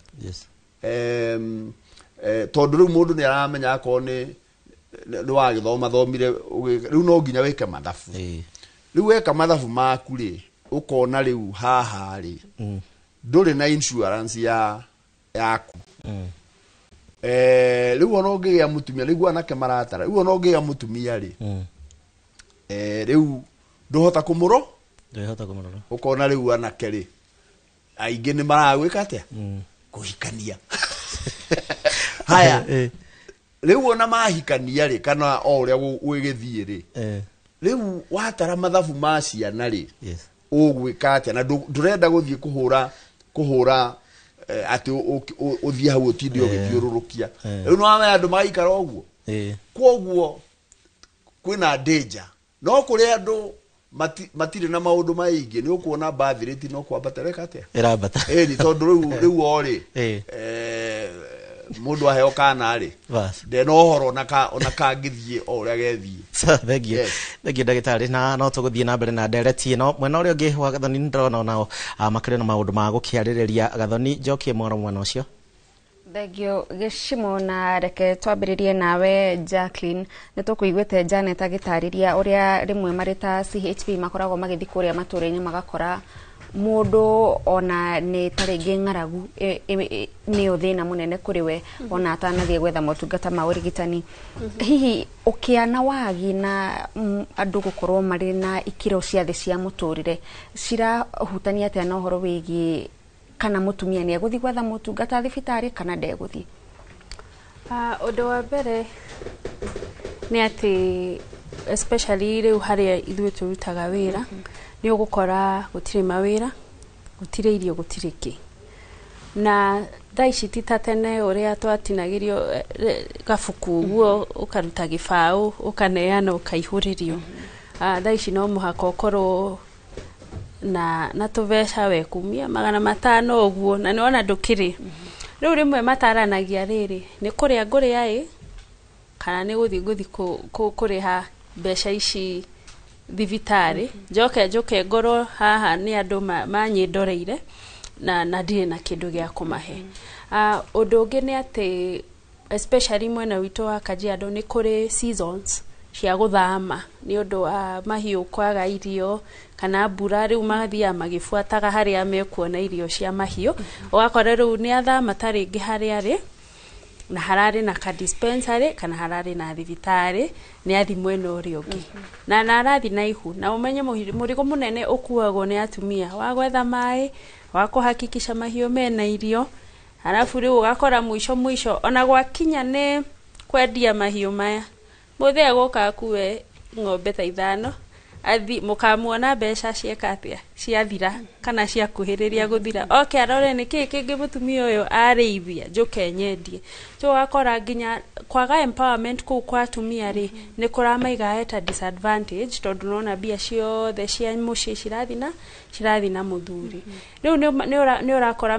Speaker 17: Tondũ rĩu mũndũ nĩ aramenya akorwo nĩ wagĩthoma thomire rĩu no nginya wĩke mathabu. Rĩu weka mathabu maku rĩ ũkona rĩu haha rĩ ndũrĩ na insurance ya yaku. Rĩu ona ũngĩgĩa mũtumia, nĩguo anake maratara, rĩu ona ũngĩgĩa mũtumia rĩ, rĩu ndũhota kũmũro,
Speaker 18: ndũhota kũmũrora,
Speaker 17: ũkona rĩu anake rĩ aingĩ nĩ maragwĩka atĩa, kũhikania. Haya rĩu ona mahikania rĩ kana o ũrĩa gwĩgĩthiĩ rĩ, rĩu watara mathabu ma ciana rĩ ũgwĩka atĩa, na ndũrenda gũthiĩ kũhũra atĩ ũthiĩ hau ũtinde ũgĩthiũrũrũkia. Rĩu nĩ wamenya andũ magaikara ũguo. Kwoguo kwĩna danger, no kũrĩ andũ matirĩ na maũndũ maingĩ nĩ ũkuona birth rate no kwambata reka atĩa,
Speaker 18: ĩrambata.
Speaker 17: Ĩni tondũ rĩu o rĩ mũndũ aheo kana rĩ ndena ũhoro ona kangĩthiĩ o ũrĩa gethiĩ.
Speaker 18: Thengiũ, thengiũ ndagĩtarĩ, na no tũgũthiĩ na mbere na ndereti ĩno. Mwena ũrĩa ũngĩ wa Gathoni nĩ ndĩrona onao makĩrĩ na maũndũ ma gũkĩarĩrĩria. Gathoni, njokie mwaro mwena ũcio.
Speaker 29: Thengio Gĩcimo, na reke twambĩrĩrie nawe Jacqueline. Nĩ tũkũiguĩte Janet agĩtarĩria ũrĩa rĩmwe marĩ ta CHP makoragwo magĩthiĩ kũrĩa matũũra-inĩ magakora mũndũ ona nĩ ta rĩngĩ ng'aragu nĩyo thĩna mũnene kũrĩ we ona atanathiĩ gwetha motungata ma ũrigitani. Hihi ũkĩa na wagi na andũ gũkorwo marĩ na ikĩro cia thĩ cia mũtũrĩre cirahutania atĩa na ũhoro wĩgiĩ kana mũtumia nĩ egũthiĩ gwetha motungata thibitarĩ kana ndegũthiĩ?
Speaker 15: Ũndũ wa mbere nĩ atĩ especially rĩu harĩa ithuĩ tũrutaga wĩra, nĩ ũgũkora gũtirĩ mawĩra, gũtirĩ irio, gũtirĩ kĩ. Na thaa ici ti ta tene ũrĩa twatinagĩrio gabuku ũguo ũkaruta gĩbaũ ũkaneana ũkaihũrĩrio. Thaa ici no mũhaka ũkorwo na tũbeca wekumia 500 ũguo, na nĩwona ndũkĩrĩ. Rĩu rĩmwe mataranagia rĩrĩ, nĩ kũrĩa ngũrĩa ĩ kana nĩ gũthiĩ ngũthiĩ kũrĩha mbeca ici thibitarĩ, njoke njũke ngorwo haha nĩ andũ manyĩndoreire na ndirĩ na kĩndũ gĩa kũmahe. Ũndũ ũngĩ nĩ atĩ especially mwena witũ wa Kajiado nĩ kũrĩ seasons cia gũthama nĩ ũndũ wa mahiũ kwaga irio kana mbura, rĩu mathiaga magĩbuataga harĩa mekuona irio cia mahiũ. Ũgakora rĩu nĩ athama ta rĩngĩ harĩa arĩ na hararĩ na ka dispensary kana hararĩ na thibitarĩ, nĩ athi mwena ũrĩa ũngĩ na arathi na ihu, na ũmenye mũrigo mũnene ũkuagwo nĩ atumia wa gwetha maĩ, wa kũhakikisha mahiũ mena irio, halafu rĩu ũgakora mũico mũico ona gwakinya nĩ kwendia mahiũ maya, mũthee egũka akue ng'ombe ta 5 athi mũkamuona mbeca cieka atĩa, ciathira kana ciakuhĩrĩria gũthira, oke arore nĩ kĩĩ kĩngĩ mũtumia ũyũ arĩithia njũke nyendie. So ũgakora nginya kwaga empowerment kũu kwa atumia rĩ nĩ kũramaiga at a disadvantage, tondũ nona mbia ciothe cia mũciĩ cirathiĩ na mũthuri. Rĩu nĩ ũrakora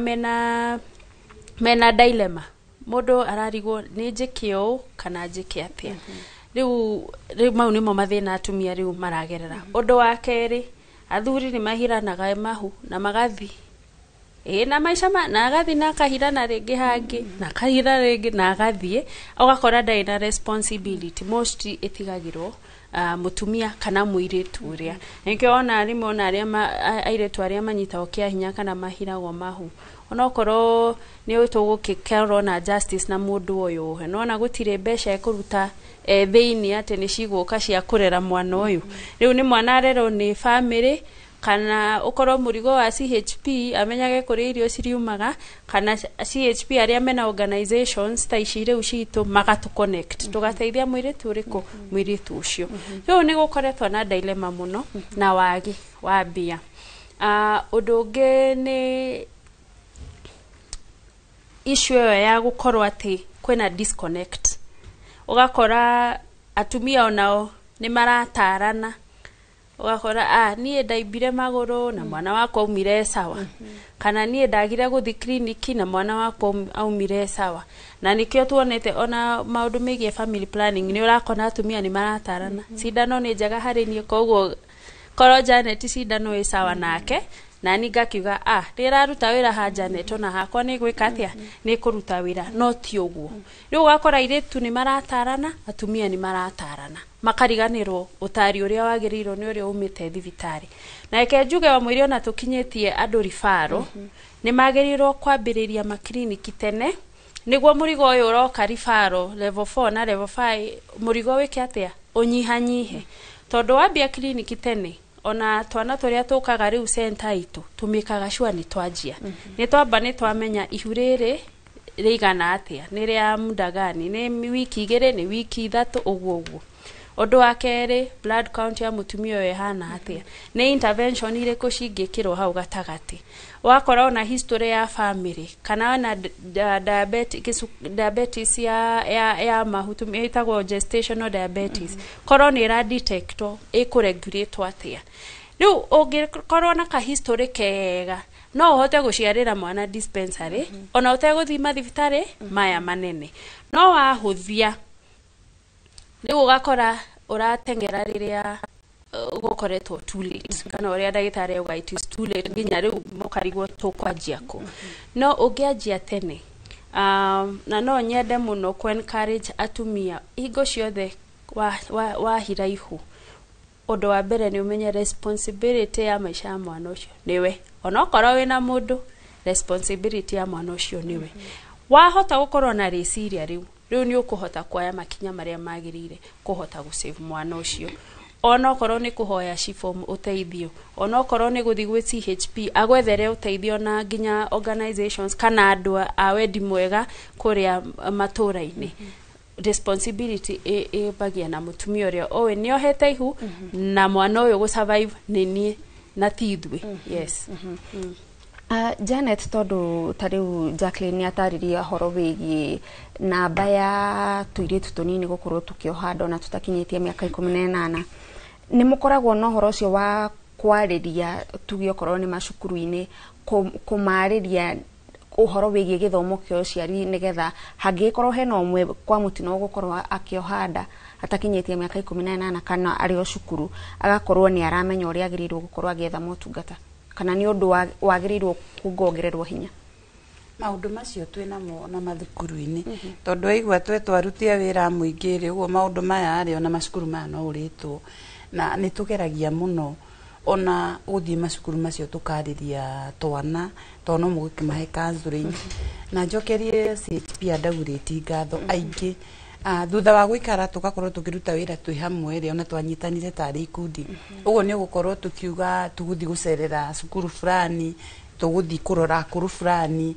Speaker 15: mena dilemma, mũndũ ararigwo nĩ njĩke ũũ kana njĩke atĩa. Rĩu mau nĩmo mathĩna atumia rĩu maragerera. Ũndũ wa kerĩ, Athuri nĩ mahiranaga mahu na magathi ĩ na maica na agathi na akahirana rĩngĩ hangĩ na akahira rĩngĩ na agathiĩ, ũgakora ndarĩ na responsibility. Mostly ĩtigagĩrwo mũtumia kana mũirĩtu ũrĩa. Nĩkĩo ona rĩmwe ona arĩa airĩtu arĩa manyitagwo kĩa hinya kana mahiragwo mahu, onokorwo nĩ tũgũgĩkorwo na justice na mũndũ ũyũ ohe, nona gũtirĩ mbeca ekũruta thĩinĩ atĩ nĩ cigũka cia kũrera mwana ũyũ. Rĩu nĩ mwana arerwo nĩ family, kana ũkorwo mũrigo wa CHP amenyage kũrĩa irio ciriumaga, kana CHP arĩa mena organizations ta ici rĩu citũ magatũ connect tũgateithia mũirĩtu ũrĩkũ, mũirĩtu ũcio. Rĩu nĩ gũkoretwo na dilemma mũno na wagi wa mbia. Ũndũ ũngĩ nĩ issue ĩyo ya gũkorwo atĩ kwĩna disconnect, ũgakora atumia onao nĩ maratarana, ũgakora niĩ ndaimbire magũrũ na mwana wakwa aumire sawa, kana niĩ ndagire gũthiĩ kiriniki na mwana wakwa aumire sawa. Na nĩkĩo tuonete ona maũndũ megiĩ family planning nĩ ũrakona atumia nĩ maratarana, cindano nĩ njega harĩ niĩ, koguo korwo Janet cindano ĩ sawa nake, na ni ngakiuga rĩraruta wĩra ha Janet ona hakwa nĩ gwĩka atĩa, nĩ kũruta wĩra, no ti ũguo. Rĩu ũgakora airĩtu nĩ maratarana, atumia nĩ maratarana, makariganĩrwo ũtari ũrĩa wagĩrĩirwo nĩ ũrĩa umĩte thibitarĩ. Na reke njuge o mwĩrĩ ona tũkinyĩtie andũ ribaro, nĩ magĩrĩirwo kwambĩrĩria makiriniki tene, nĩguo mũrigo ũyũ ũroka ribaro level 4 na level 5 mũrigo wĩke atĩa, ũnyihanyihe. Tondũ wambia kiriniki tene, ona twana tũrĩa tũkaga rĩu center itũ tũmĩkaga sure nĩ twanjia, nĩ twamba nĩ twamenya ihu rĩrĩ rĩigana atĩa, nĩ rĩa muda gani, nĩ wiki 2, nĩ wiki 3, ũguo ũguo. Ũndũ wa kerĩ, blood count ya mũtumia ũyũ ĩhana atĩa, nĩ intervention irĩkũ cingĩkĩrwo hau gatagatĩ. Wakora ona history ya family kana ona diabetes ya mahu ĩtagwo gestational diabetes, korwo nĩ ĩra detectwo ĩkũregulatwo atĩa. Rĩu ũngĩkorwo na ka history kega no ũhote gũciarĩra mwana dispensary ona ũtegũthiĩ mathibitarĩ maya manene. No wahũthia rĩu ũgakora ũrateng'era rĩrĩa gũkoretwo too late, kana ũrĩa ndagĩtarĩ auga it is too late, nginya rĩu mũkarigwo tũkwanjia kũ. No ũngĩanjia tene, na no nyende mũno kũ encourage atumia hingo ciothe wahira ihu, ũndũ wa mbere nĩ ũmenye responsibility ya maica ya mwana ũcio nĩwe, onokorwo wĩna mũndũ, responsibility ya mwana ũcio nĩwe. Wahota gũkorwo na rĩciria rĩu, rĩu nĩ ũkũhota kuoya makinya marĩa magĩrĩire kũhota gũsave mwana ũcio, onokorwo nĩ kũhoya CFOM ũteithio, onokorwo nĩ gũthiĩ gwĩ CHP agwethere ũteithio na nginya organizations kana andũ a wendi mwega kũrĩa matũra-inĩ. Responsibility ĩbagia na mũtumia ũrĩa ũĩ nĩ ohete ihu na mwana ũyũ gũ survive nĩ niĩ na ti ithuĩ. Yes.
Speaker 29: Janet, tondũ ta rĩu Jacqueline nĩ atarĩria ũhoro wĩgiĩ namba ya tũirĩtu tũnini gũkorwo tũkĩoha nda ona tũtakinyĩtie mĩaka 18, nĩ mũkoragwo na ũhoro ũcio wa kwarĩria tuge okorwo nĩ macukuru-inĩ, kũmarĩria ũhoro wĩgiĩ gĩthomo kĩa ũciari, nĩgetha hangĩgĩkorwo hena ũmwe kwa mũtino ũgũkorwo akĩoha nda atakinyĩtie mĩaka 18 kana arĩ o cukuru, agakorwo nĩ aramenya ũrĩa agĩrĩirwo gũkorwo agĩetha motungata, kana nĩ ũndũ wagĩrĩirwo kuongererwo hinya?
Speaker 16: Maũndũ macio twĩnamo na mathukuru-inĩ, tondũ waigua twarutia wĩra mũingĩ rĩ, ũguo maũndũ maya rĩ ona macukuru maya no ũrĩtwo, na nĩ tũgeragia mũno ona gũthiĩ macukuru macio tũkarĩria twana tondũ no mũgũkĩmahe counseling. Na njokerie CHP a Dagoretti ngatho aingĩ, thutha wa gũikara tũgakorwo tũkĩruta wĩra twĩ hamwe rĩ, ona twanyitanire tarĩ ikundi, ũguo nĩ ũgũkorwo tũkiuga tũgũthiĩ gũcerera cukuru fulani, tũgũthiĩ kũrora akũrũ fulani,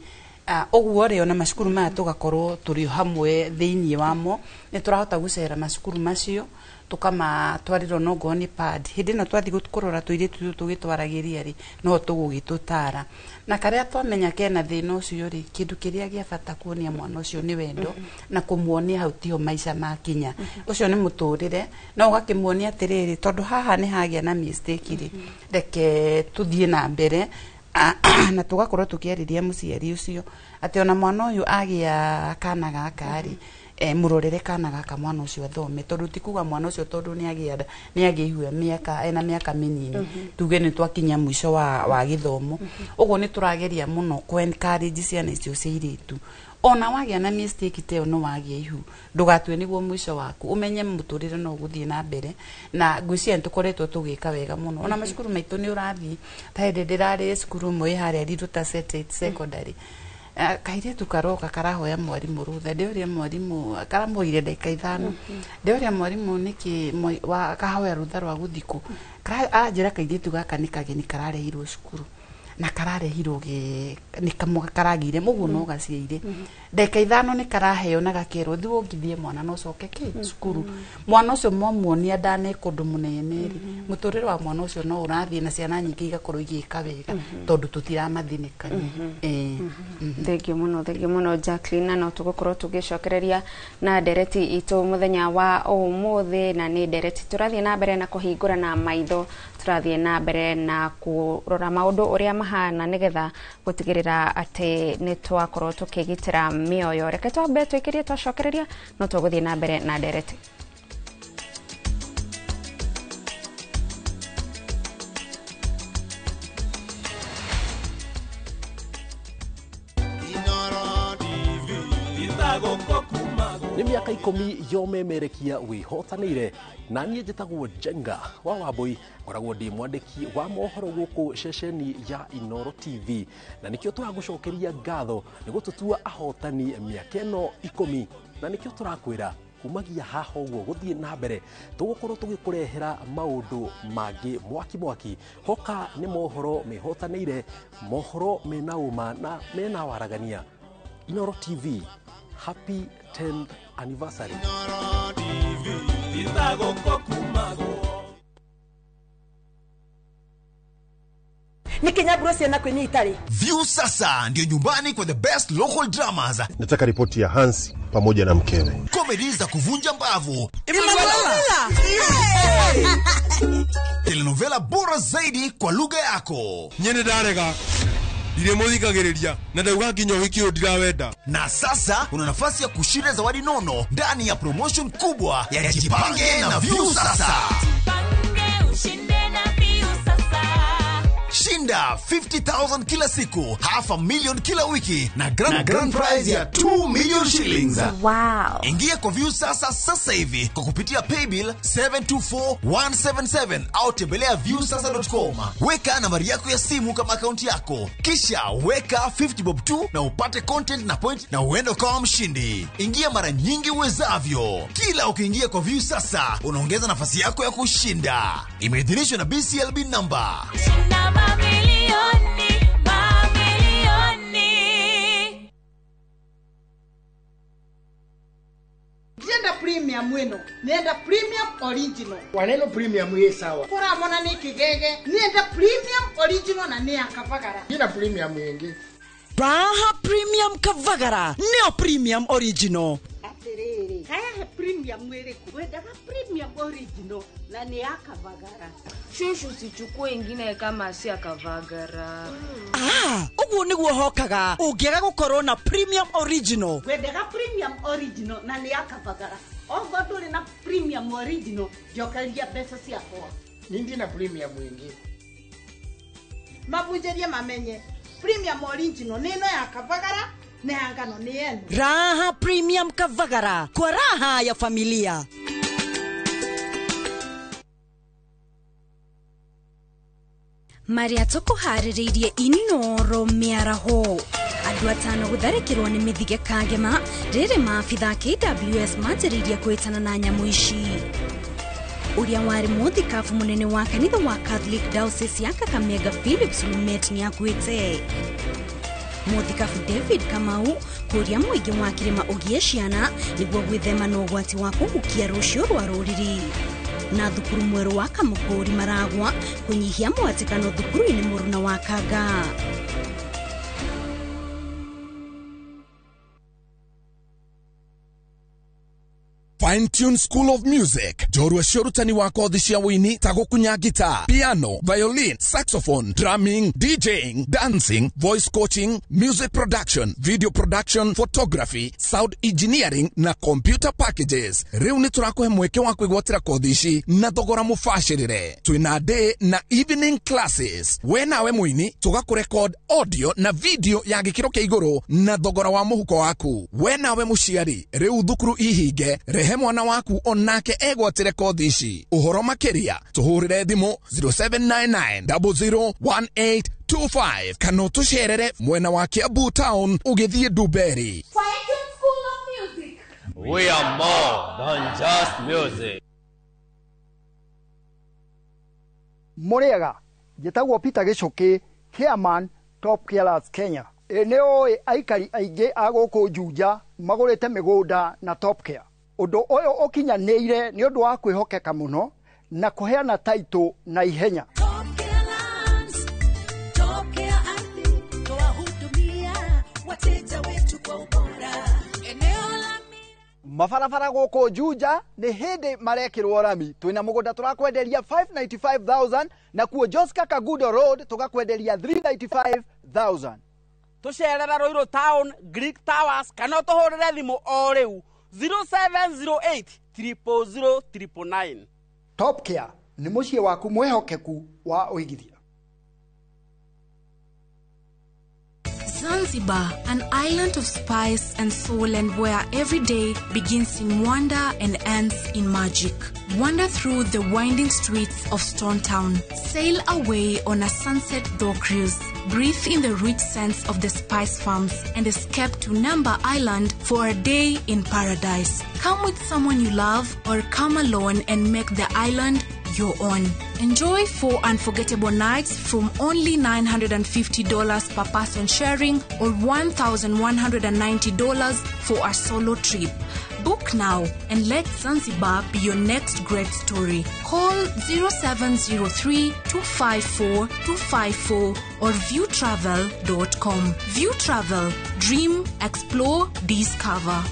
Speaker 16: ũguo rĩ ona macukuru maya tũgakorwo tũrĩ hamwe thĩinĩ wamo, nĩ tũrahota gũcera macukuru macio tũkamatwarĩra onongorwo nĩ pad. Hĩndĩ ĩno twathiĩ kũrora tũirĩtu tũtũ tũgĩtwaragĩria rĩ, no tũgũgĩtũtara, na karĩa twamenya kena thĩna ũcio rĩ, kĩndũ kĩrĩa gĩa bata kuonia mwana ũcio nĩ wendo na kũmuonia hau tiho maica makinya, ũcio nĩ mũtũrĩre, no ũgakĩmuonia atĩrĩrĩ, tondũ haha nĩ hagĩa na mistake rĩ, reke tũthiĩ na mbere na tũgakorwo tũkĩarĩria mũciari ũcio atĩ ona mwana ũyũ agĩa kana gaka rĩ, Murorere kana gaka mwana ucio athome tondu ti kuga mwana ucio tondu ni agia ihu ya miaka ena miaka minini tuge ni twakinya mwisho wa githomo. Uguo ni turageria muno ku encourage ciana icio cia iritu ona wagia na mistake te no wagia ihu ndugatue niguo mwisho waku umenye muturire no guthie na mbere na ngwiciria nitukoretwo tugika wega muno ona macukuru maitu ni urathie ta hindi ndirari cukuru mwe haria Riruta State Secondary. Kairitu karoka karahoya mwarimu rutha ndiuria mwarimu karamuire ndagika 5 ndiuria mwarimu niki kahoya rutha rwa guthiku aranjira kairitu gaka ni kageni kararehirwo cukuru na kararehirwo ni kamwe karagire muguo no gaciire ndagika 5 ni karaheo na gakerwo thi wongithie mwana no coke ki cukuru mwana ucio mwamuonia ndane kundu munene ri muturire wa mwana ucio no urathie na ciana nyingi igakorwo igika wega tondu tutiramathinikania.
Speaker 29: Thengio muno Jacqueline, na no tugukorwo tugicokereria na ndereti itu muthenya wa umuthi na ni ndereti turathie na mbere na kuhingura na maitho turathie na mbere na kurora maundu uria mahana nigetha gutigirira ati ni twakorwo tukigitira mioyo. Reke twambe twikirie twacokereria no tuguthie na mbere na ndereti.
Speaker 4: Nĩ mĩaka 10 yomemerekia wĩhotanĩire na niĩ njĩtagwo Njenga wa Wambui, ngoragwo ndĩ mwandĩki wa mohoro gũkũ ceceni ya Inoro TV na nĩkĩo tũragũcokeria ngatho nĩ gũtũtua ahotani mĩaka ĩno 10 na nĩkĩo tũrakwĩra kumagia haha ũguo gũthiĩ na mbere tũgũkorwo tũgĩkũrehera maũndũ mangĩ mwaki mwaki. Hoka nĩ mohoro mehotanĩire, mohoro mena ũma na mena waragania. Inoro TV, happy 10th anniversary.
Speaker 9: View sasa ndio nyumbani kwa the best local dramas.
Speaker 10: Nataka ripoti ya Hansi pamoja na mkewe.
Speaker 9: Comedy za kuvunja mbavu. Telenovela bora zaidi kwa lugha yako.
Speaker 20: Nyene darega. Ndiremuthikagiriria na ndauga nginya ũhiki ũyũ ndirawenda.
Speaker 9: Na sasa una nafasi ya kushinda zawadi nono ndani ya promotion kubwa ya Jipange na View Sasa.
Speaker 12: Jipange ushinde na View Sasa.
Speaker 9: Shinda 50,000 kila siku, 500,000 kila wiki na grand prize ya 2 million shillings.
Speaker 29: Wow.
Speaker 9: Ingia kwa View Sasa sasa hivi kwa kupitia paybill 724177 au tembelea viewsasa.com. Weka nambari yako ya simu kama akaunti yako, kisha weka 50 bob tu na upate content na point na uende ukawa mshindi. Ingia mara nyingi uwezavyo. Kila ukiingia kwa View Sasa unaongeza nafasi yako ya kushinda. Imeidhinishwa na BCLB number.
Speaker 12: Shinda mamilioni, mamilioni.
Speaker 5: Nenda premium wino, nenda premium original.
Speaker 6: Waneno premium ye sawa.
Speaker 5: Kora mona ni kigege, nenda premium original na ni akavagara.
Speaker 6: Nina premium yengi.
Speaker 19: Raha premium kavagara, neo premium original.
Speaker 5: Atiriri, haya premium mwiriku, wendaga premium original na ni akavagara.
Speaker 7: Shushu sichukue ingine kama si akavagara.
Speaker 19: Ah, uguo niguo hokaga ungiaga gukorwo na premium original.
Speaker 5: Wendaga premium original na ni akavagara. Ogo nduri na premium original, njokeria mbeca ciakwa.
Speaker 6: Nindi na premium ingi.
Speaker 5: Mabunjerie mamenye premium original ni ino ya kavagara na ya ngano ni yenu.
Speaker 19: Raha premium kavagara kwa raha ya familia.
Speaker 8: Maria tũkũharĩrĩirie Inoro mĩaraho andũ atano gũtharĩkĩrwo nĩ mĩthige Kangema rĩrĩ maabitha KWS manjĩrĩirie kwĩtana na nyamũ ici. Ũrĩa warĩ mũthikabu mũnene wa kanitha wa Catholic Diocese ya Kakamega Philip Lumet nĩakuĩte. Mũthikabu David Kamau kũria mũingĩ wa kĩrĩma ũgĩe ciana nĩguo gwĩthema na ũgwati wa kũhukia rũciũ rwa rũrĩrĩ. Na thukuru mwerũ wa Kamũkũri Maragwa kũnyihia mwatĩkano thukuru-inĩ mũruna wa Kanga.
Speaker 13: Find Fine Tune School of Music, njorua cia ũrutani wa kothi cia wũini ta gũkunya guitar, piano, violin, saxophone, drumming, DJing, dancing, voice coaching, music production, video production, photography, sound engineering na computer packages. Rĩu nĩ tũrakũhe mweke wa kwĩgwatĩra kothi ici na thogora mũbacĩrĩre. Twĩna day na evening classes. We nawe mũini tũgakũrekod audio na video ya gĩkĩro kĩa igũrũ na thogora wa mũhuko waku. We nawe mũciari, rĩu thukuru ihinge, rehe mwana waku onake egwatĩre kothi ici. Ũhoro makĩria tũhũrĩre thimũ 0799 001825 kana ũtũcerere mwena wa Kiambu town ũgĩthiĩ Ndumberi.
Speaker 14: We are more than just music.
Speaker 21: Mũrĩega, njĩtagwo Peter Gĩcũkĩ, chairman Top Carers Kenya. Ĩ nĩ ũĩ aikari aingĩ a gũkũ Juja magũrĩte mĩgũnda na Top Care. Ũndũ ũyũ ũkinyanĩire nĩ ũndũ wa kwĩhokeka mũno na kũheana taitũ na ihenya.
Speaker 12: Top Care Ardhi twahudumia wateja wetu kwa ubora. Eneo la
Speaker 21: Mabarabara gũkũ Juja nĩ hĩndĩ marekĩrwo rami. Twĩna mũgũnda tũrakwenderia 595,000, nakuo Joska Kagudo Road tũgakwenderia 395,000.
Speaker 25: Tũcerere Ruiru Town, Greek Towers, kana ũtũhũrĩre thimũ o rĩu 0708 000 999.
Speaker 21: Top Care nĩ mũciĩ waku mwĩhokeku wa ũigithia.
Speaker 22: Zanzibar, an island of spice and soul, and where every day begins in wonder and ends in magic. Wander through the winding streets of Stone Town. Sail away on a sunset dhow cruise. Breathe in the rich scents of the spice farms and escape to Mnemba Island for a day in paradise. Come with someone you love or come alone and make the island your own. Enjoy 4 unforgettable nights from only $950 per person sharing or $1,190 for a solo trip. Book now and let Zanzibar be your next great story. Call 0703 254 254 or viewtravel.com. View Travel. Dream, explore, discover.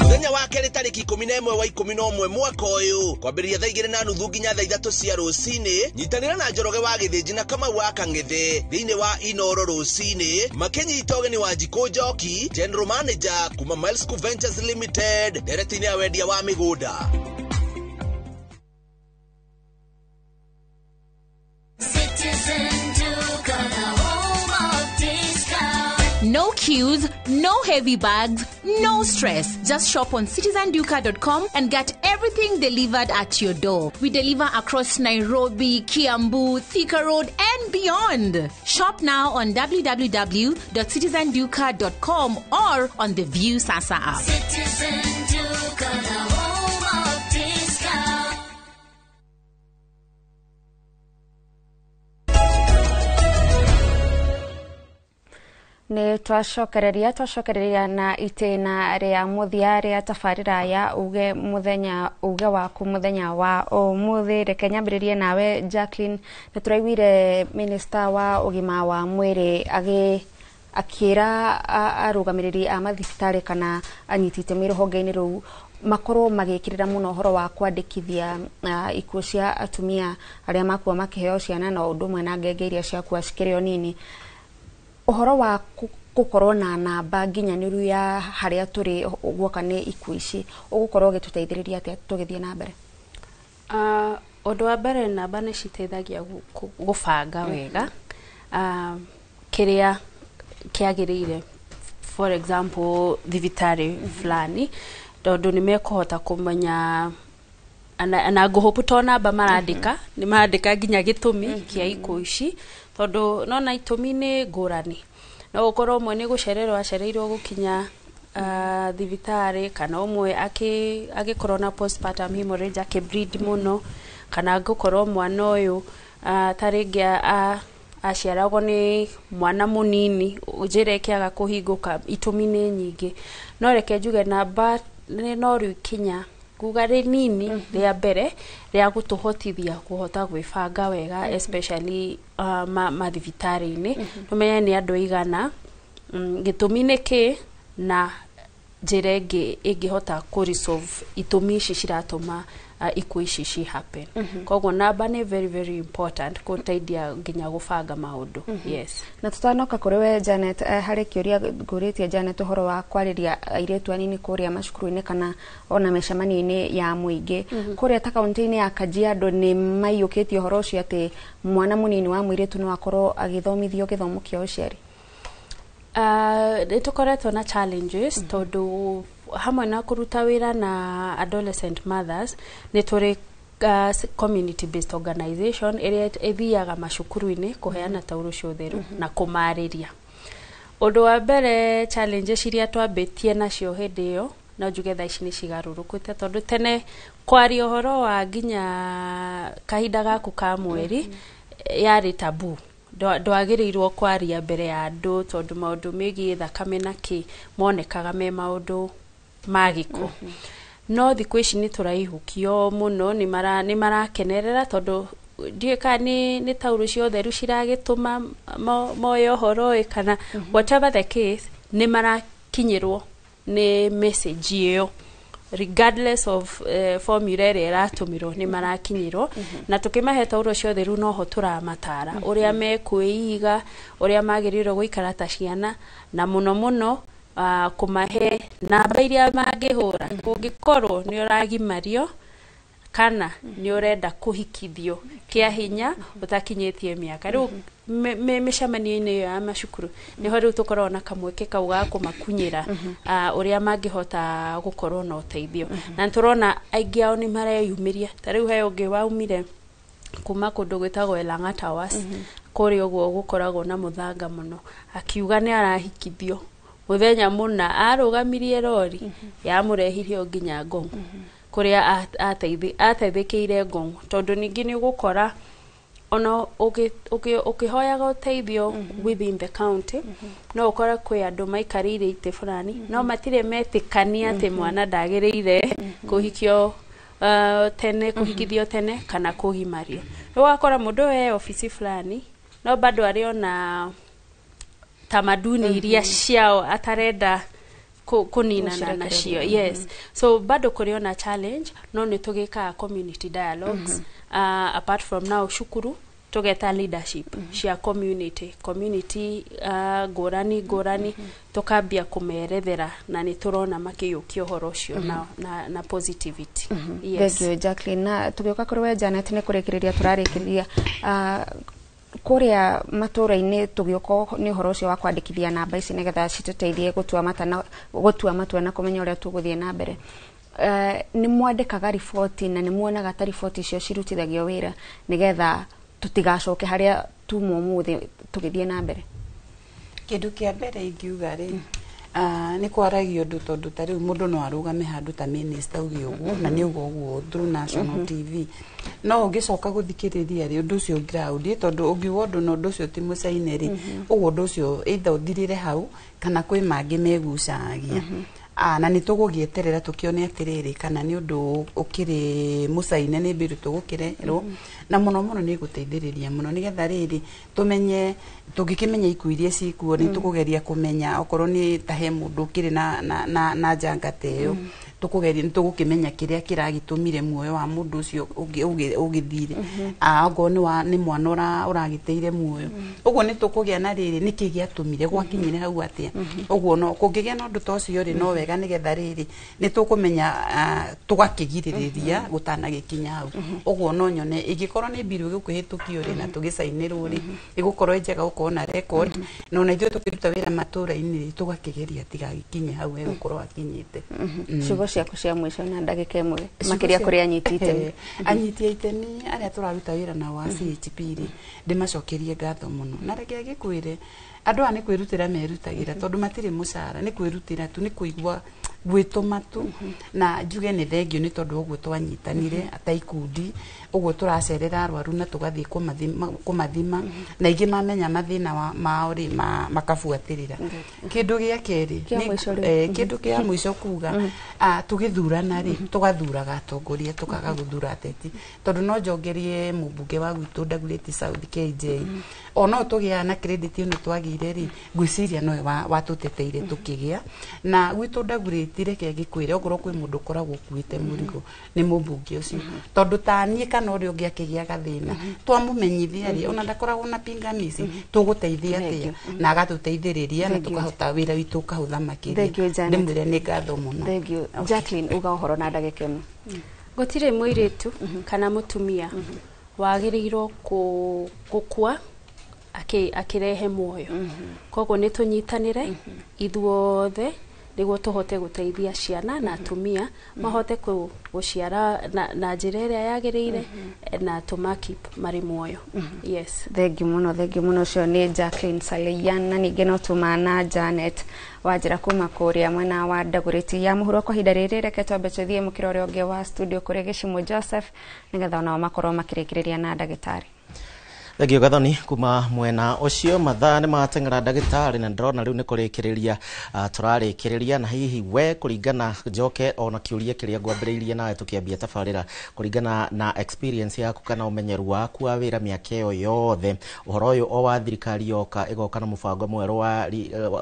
Speaker 25: Mũthenya wa kerĩ tarĩki 11 wa 11 mwaka ũyũ, kwambĩrĩria thaa 2:30 nginya thaa 3 cia rũcinĩ, nyitanĩra na Njoroge wa Gĩthĩnji na Kamau wa Kang'ethe thĩinĩ wa Inoro rũcinĩ, makĩnyita ũgeni wa Njikũ Njoki, General Manager kuma Miles School Ventures Limited, ndereti-inĩ ya wendia wa mĩgũnda.
Speaker 12: Citizen Duka, the home of discount.
Speaker 11: No queues, no heavy bags, no stress. Just shop on citizenduka.com and get everything delivered at your door. We deliver across Nairobi, Kiambu, Thika Road, and beyond. Shop now on www.citizenduka.com or on the View Sasa app.
Speaker 12: Citizen Duka, the home of discount.
Speaker 29: Nĩ twacokereria na itĩna rĩa mũthia rĩa tabarĩra ya uge mũthenya, uge waku mũthenya wa ũmũthĩ. Reke nyambĩrĩrie nawe Jacqueline. Nĩ tũraiguire minister wa ũgima wa mwĩrĩ akĩra arũgamĩrĩri a mathibitarĩ kana anyiti itemi rũhonge-inĩ rũu makorwo magĩkĩrĩra mũno ũhoro wa kwandĩkithia ikuũ cia atumia arĩa makua makĩheo ciana, na ũndũ ũmwe na ngenge iria ciakua cikĩrĩ o nini. Ũhoro wa gũkorwo na namba nginyanĩru ya harĩa tũrĩ guoka nĩ ikuũ ici ũgũkorwo ũgĩtũteithĩrĩria atĩa tũgĩthiĩ na mbere?
Speaker 15: Ũndũ wa mbere, namba nĩ citeithagia gũbanga wega kĩrĩa kĩagĩrĩire, for example thibitarĩ fulani, tondũ nĩ mekũhota kũmenya na ngũhũpu to namba marandĩka, nĩ marandĩka nginya gĩtũmi kĩa ikuũ ici, tondũ nona itũmi nĩ ngũrani. No gũkorwo ũmwe nĩ gũcererwo acereirwo gũkinya thibitarĩ, kana ũmwe agĩkorwo na postpartum hemorrhage akĩbleed mũno, kana gũkorwo mwana ũyũ ta rĩngĩ aciaragwo nĩ mwana mũnini, njĩra ĩkĩaga kũhingũka. Itũmi nĩ nyingĩ, no reke njuge namba no rĩu ikinya nguga rĩnini rĩa mbere rĩa gũtũhotithia kũhota gwĩbanga wega, especially mathibitarĩ-inĩ, tũmenye nĩ andũ aigana, gĩtũmi nĩ kĩ, na njĩra ĩngĩ ĩngĩhota kũ resolve itũmi ici ciratũma ikuũ ici ci happen. Koguo namba nĩ very very important gũteithia nginya gũbanga maũndũ. Yes.
Speaker 29: Na tutanoka kũrĩ we Janet, harĩ kĩũria ngũrĩtie Janet ũhoro wa kwarĩria airĩtu anini kũrĩa macukuru-inĩ kana ona mĩcemanio-inĩ ya mũingĩ. Kũrĩa ta kaunti-inĩ ya Kajiado nĩ maiyũkĩtie ũhoro ũcio atĩ mwana mũnini wa mũirĩtu no akorwo agĩthomithio gĩthomo kĩa ũciari.
Speaker 15: Nĩ tũkoretwo na challenges tondũ hamwe na kũruta wĩra na adolescent mothers nĩ tũrĩ community based organization ĩrĩa ĩthiaga macukuru-inĩ kũheana taurũ cia ũtheru na kũmarĩria. Ũndũ wa mbere, challenges iria twambĩtie nacio hĩndĩ ĩyo no njuge thaa ici nĩ cigarũrũkĩte, tondũ tene kwaria ũhoro wa nginya kahinda gaku ka mweri yarĩ tabu. Ndwagĩrĩirwo kwaria mbere ya andũ tondũ maũndũ megiĩ thakame na kĩ monekaga me maũndũ ma gĩko. No thikũ ici nĩ tũraihũkio mũno, nĩ marakenerera tondũ ndiũĩ kana nĩ taurũ cia ũtheru ciragĩtũma moe ũhoro ĩ kana whatever the case, nĩ marakinyĩrwo nĩ message ĩyo regardless of formula ĩrĩa ĩratũmĩrwo, nĩ marakinyĩrwo. Na tũkĩmahe taurũ cia ũtheru noho tũramatara ũrĩa mekwĩiga, ũrĩa magĩrĩirwo gũikara ta ciana, na mũno mũno kũmahe namba iria mangĩhũra kũngĩkorwo nĩ ũragimario kana nĩ ũrenda kũhikithio kĩa hinya ũtakinyĩtie mĩaka. Rĩu mĩcemanio-inĩ ĩyo ya macukuru nĩho rĩu tũkoragwo na kamweke kau ga kũmakunyĩra ũrĩa mangĩhota gũkorwo na ũteithio. Na nĩ tũrona aingĩ ao nĩ mareyumĩria. Ta rĩu he ũngĩ waumire kuma kũndũ gwĩtagwo Elang'a Towers, kũrĩa ũguo gũkoragwo na mũthanga mũno, akiuga nĩ arahikithio mũthenya mũna, arũgamirie rori yamũrehire o nginya Ngong kũrĩa ateithĩkĩire Ngong, tondũ ningĩ nĩ ũgũkora ona ũkĩhoyaga ũteithio within the county no ũkore kwĩ andũ maikarĩire itĩ fulani no matirĩ metĩkania atĩ mwana ndagĩrĩire kũhikio tene, kũhikithio tene kana kũgimario. Rĩu ũgakora mũndũ ũyũ e obici fulani no bado arĩ ona tamaduni iria ciao atarenda kũninana nacio. Yes, so bado kũrĩ ona challenge, no nĩ tũgĩkaga community dialogues. Apart from now cukuru, tũgeta leadership cia community ngũrani ngũrani, tũkambia kũmerethera na nĩ tũrona makĩiyũkia ũhoro ũcio na positivity. Yes.
Speaker 29: Thank you, Jacqueline. Na tũgĩũka kũrĩ we Janet, nĩ kũrĩkĩrĩria tũrarĩkĩrĩria kũrĩa matũra-inĩ, tũgĩũka nĩ ũhoro ũcio wa kwandĩkithia namba ici nĩgetha citũteithie gũtua matua na kũmenya ũrĩa tũgũthiĩ na mbere. Nĩ mwandĩkaga riboti na nĩ muonaga ta riboti icio cirutithagio wĩra nĩgetha tũtigacoke harĩa tuma ũmũthĩ tũgĩthiĩ na mbere?
Speaker 16: Kĩndũ kĩa mbere ingiuga rĩ, nĩ kwaragio ũndũ, tondũ ta rĩu mũndũ no arũgame handũ ta minister auge ũguo na nĩ ũguo ũguo through national TV, no ũngĩcoka gũthikĩrĩria rĩ, ũndũ ũcio ground, tondũ ũngiuga ũndũ na ũndũ ũcio ti mũcaine rĩ, ũguo ũndũ ũcio either ũthirĩre hau kana kwĩ mangĩ megucagia. Na nĩ tũgũgĩeterera tũkĩone atĩrĩrĩ kana nĩ ũndũ ũkĩrĩ mũcaine nĩ mbiru tũgũkĩrerwo, na mũno mũno nĩ gũteithĩrĩria mũno nĩgetha rĩrĩ tũmenye, tũngĩkĩmenya ikuũ iria cikuo nĩ tũkũgeria kũmenya okorwo nĩ ta he mũndũ ũkĩrĩ na njanga ta ĩyo, tũkũgeria nĩ tũgũkĩmenya kĩrĩa kĩragĩtũmire muoyo wa mũndũ ũcio ũgĩthire. Okorwo nĩ mwana ũragĩteire muoyo, ũguo nĩ tũkũgĩa na rĩrĩ nĩkĩ gĩatũmire gwakinyire hau atĩa. Ũguo no kũngĩgĩa na ũndũ ta ũcio rĩ, no wega nĩgetha rĩrĩ nĩ tũkũmenya, tũgakĩgirĩrĩria gũtanagĩkinya hau. Ũguo no nyone ĩngĩkorwo nĩ mbiru ĩgũkĩhĩtũkio rĩ na tũgĩcainĩrwo rĩ, ĩgũkorwo ĩ njega gũkorwo na record, na ona ithuĩ tũkĩruta wĩra matũra-inĩ rĩ, tũgakĩgeria tigagĩkinye hau hegũkorwo akinyĩte.
Speaker 29: Ciugo ciaku cia mũico na ndagĩka ĩmwe, makĩria kũrĩ anyiti itemi.
Speaker 16: Anyiti a itemi arĩa tũraruta wĩra nao a CHP rĩ, ndĩmacokerie ngatho mũno, na reke ngĩkwĩre andũ aya nĩ kwĩrutĩra merutagĩra tondũ matirĩ mũcara, nĩ kwĩrutĩra tu, nĩ kũigua gwĩtũma tu. Na njuge nĩ thengio nĩ tondũ ũguo twanyitanire ta ikundi, ũguo tũracerera arwaru na tũgathiĩ kũmathima na ingĩ mamenya mathĩna mao rĩ, makabuatĩrĩra. Kĩndũ gĩa kerĩ
Speaker 29: Kĩa mũico rĩu.
Speaker 16: Kĩndũ kĩa mũico kuga, Na tũgĩthurana rĩ, tũgathuraga atongoria, tũkaga gũthura ateti, tondũ no njongerie mũmbunge wa gwitũ Dagoretti South KJ, ona tũgĩaga na credit ĩno twagĩire rĩ, ngwĩciria nowe watũteteire tũkĩgĩa na gwitũ Dagoretti. Reke ngĩkwĩre, okorwo kwĩ mũndũ ũkoragwo ũkuĩte mũrigo nĩ mũmbunge ũcio, tondũ ta niĩ kana ũrĩa ũngĩ akĩgĩa gathĩna twamũmenyithia rĩ, ona ndakoragwo na pingamizi, tũgũteithia atĩa, na agatũteithĩrĩria na
Speaker 29: Thank you.
Speaker 16: tũkahota wĩra witũ ũkahũtha makĩria.
Speaker 29: Thank you, Janet.
Speaker 16: Ndĩmwĩre nĩ ngatho mũno.
Speaker 29: Thank you. Jacqueline, uga ũhoro na ndagĩka ĩmwe.
Speaker 15: Gũtirĩ mũirĩtu kana mũtumia wagĩrĩirwo gũkua akĩrehe muoyo. Koguo nĩ tũnyitanĩre ithuothe nĩguo tũhote gũteithia ciana na atumia mahote gũciara na njĩra ĩrĩa yagĩrĩire na tũmakip marĩ muoyo, yes.
Speaker 29: Thengiũ mũno, thengiũ mũno. Ũcio nĩ Jacqueline Saleyan, na ningĩ no tuma na Janet Wanjĩra kuma kũrĩa mwena wa Dagoretti ya mũhuro. Kwa ihinda rĩrĩ, reke twambe tũthiĩ mũkĩra ũrĩa ũngĩ wa studio kũrĩ Gĩcimũ Joseph, nĩgetha onao makorwo makĩrĩkĩrĩria na ndagĩtarĩ.
Speaker 18: Thengio Gathoni kuma mwena ũcio. Mathaa nĩ mateng'era, ndagĩtarĩ, na ndĩrona rĩu nĩ kũrĩkĩrĩria tũrarĩkĩrĩria, na hihi we kũringana, njoke ona kĩũria kĩrĩa ngwambĩrĩirie nawe tũkĩambia tabarĩra, kũringana na experience yaku kana ũmenyeru waku wa wĩra mĩaka ĩyo yothe, ũhoro ũyũ o wa thirikari yoka ĩgoka na mũbango mwerũ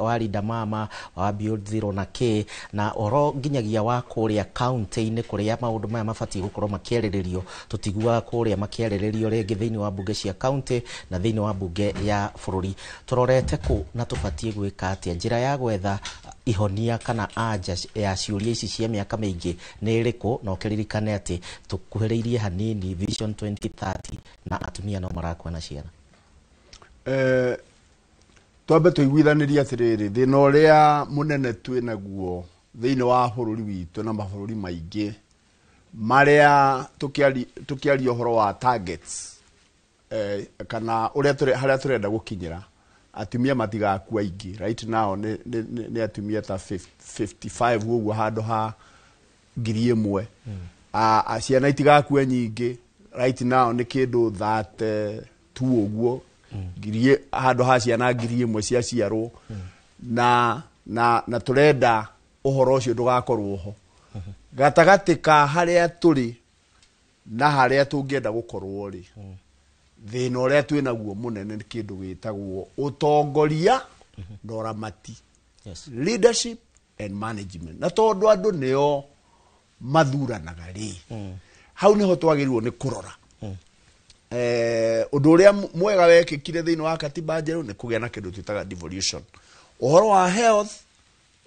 Speaker 18: wa Linda Mama, wa Beyond Zero na K, na ũhoro nginyagia wa kũrĩa kaunti-inĩ kũrĩa maũndũ maya mabatiĩ gũkorwo makĩarĩrĩrio, tũtiguaga kũrĩa makĩarĩrĩrio rĩngĩ thĩinĩ wa mbunge cia kaunti na thĩinĩ wa mbunge ya bũrũri, tũrorete kũ na tũbatiĩ gwĩka atĩa? Njĩra ya gwetha ihonia kana anja ya ciũria ici cia mĩaka mĩingĩ nĩ ĩrĩkũ? Na ũkĩririkane atĩ tũkuhĩrĩirie hanini Vision 2030 na atumia no marakua na ciana.
Speaker 1: Twambe tũiguithanĩrie atĩrĩrĩ, thĩna ũrĩa mũnene twĩ naguo thĩinĩ wa bũrũri witũ na mabũrũri maingĩ marĩa tũkĩaria ũhoro wa targets kana ũrĩa harĩa tũrenda gũkinyĩra, atumia matigakua aingĩ. Right now nĩ atumia ta 55 ũguo handũ ha 1,000. Ciana itigakue nyingĩ. Right now nĩ kĩndũ 32 ũguo ngiri handũ ha ciana 1,000 ciaciarwo, na tũrenda ũhoro ũcio ndũgakorwo ho. Gatagatĩ ka harĩa tũrĩ na harĩa tũngĩenda gũkorwo rĩ, thĩna ũrĩa twĩ naguo mũnene nĩ kĩndũ gĩtagwo ũtongoria na ũramati, leadership and management. Na tondũ andũ nĩo mathuranaga rĩ, hau nĩho twagĩrĩirwo nĩ kũrora. Ũndũ ũrĩa mwega wekĩkire thĩinĩ wa katiba njerũ nĩ kũgĩa na kĩndũ twĩtaga devolution, ũhoro wa health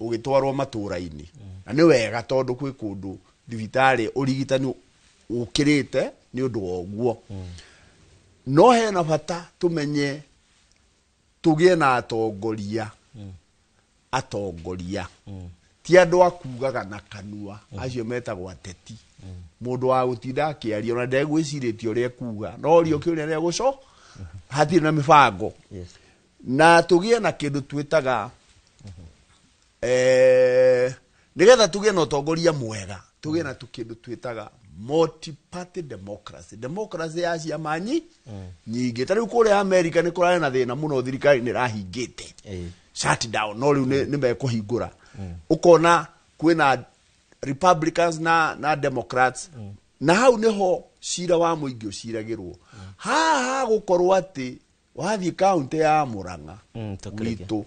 Speaker 1: ũgĩtwarwo matũra-inĩ, na nĩ wega tondũ kwĩ kũndũ thibitarĩ ũrigitani ũkĩrĩte nĩ ũndũ wa ũguo. No hena bata tũmenye tũgĩe na atongoria, ti andũ a kugaga na kanua, acio metagwo ateti, mũndũ wa gũtinda akĩaria ona ndegwĩcirĩtie ũrĩa ekuga, no ũrio kĩũria nĩ egũco hatirĩ na mĩbango. Na tũgĩe na kĩndũ twĩtaga nĩgetha tũgĩe na ũtongoria mwega, tũgĩe na kĩndũ twĩtaga multi-party democracy, democracy ya ciama nyingĩ. Ta rĩu kũrĩa America nĩ kũrarĩ na thĩna mũno, thirikari nĩ ĩrahingĩte shut down, no rĩu nĩ mekũhingũra. Ũkona kwĩna Republicans na Democrats, na hau nĩho cira wa mũingĩ ũciragĩrwo. Haha gũkorwo atĩ wathiĩ kaunti ya Murang'a gwitũ,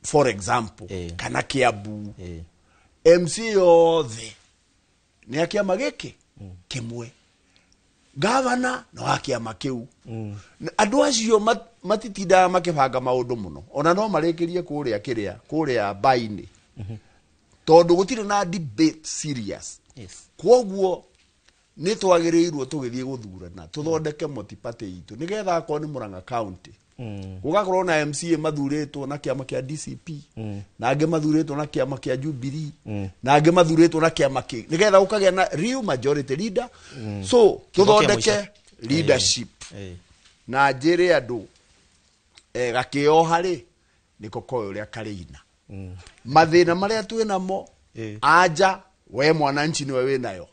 Speaker 1: for example, kana Kiambu, MC yothe nĩ a kĩama gĩkĩ kĩmwe, gavana no wa kĩama kĩu. Andũ acio matitindaga makĩbanga maũndũ mũno, ona no marĩkĩrie kũrĩa kĩrĩa kũrĩa mbainĩ, tondũ gũtirĩ na debate serious. Kwoguo nĩ twagĩrĩirwo tũgĩthiĩ gũthurana tũthondeke multi-party itũ, nĩgetha akorwo nĩ Murang'a county gũgakorwo na MCA mathurĩtwo na kĩama kĩa DCP, na angĩ mathurĩtwo na kĩama kĩa Jubilee, na angĩ mathurĩtwo na kĩama kĩ, nĩgetha gũkagĩa na real majority leader. So tũthondeke leadership na njĩre andũ gakĩoha rĩ nĩko koĩ ũrĩa karĩina mathĩna marĩa twĩ namo. Anja we mwananchi nĩwe wĩnayo,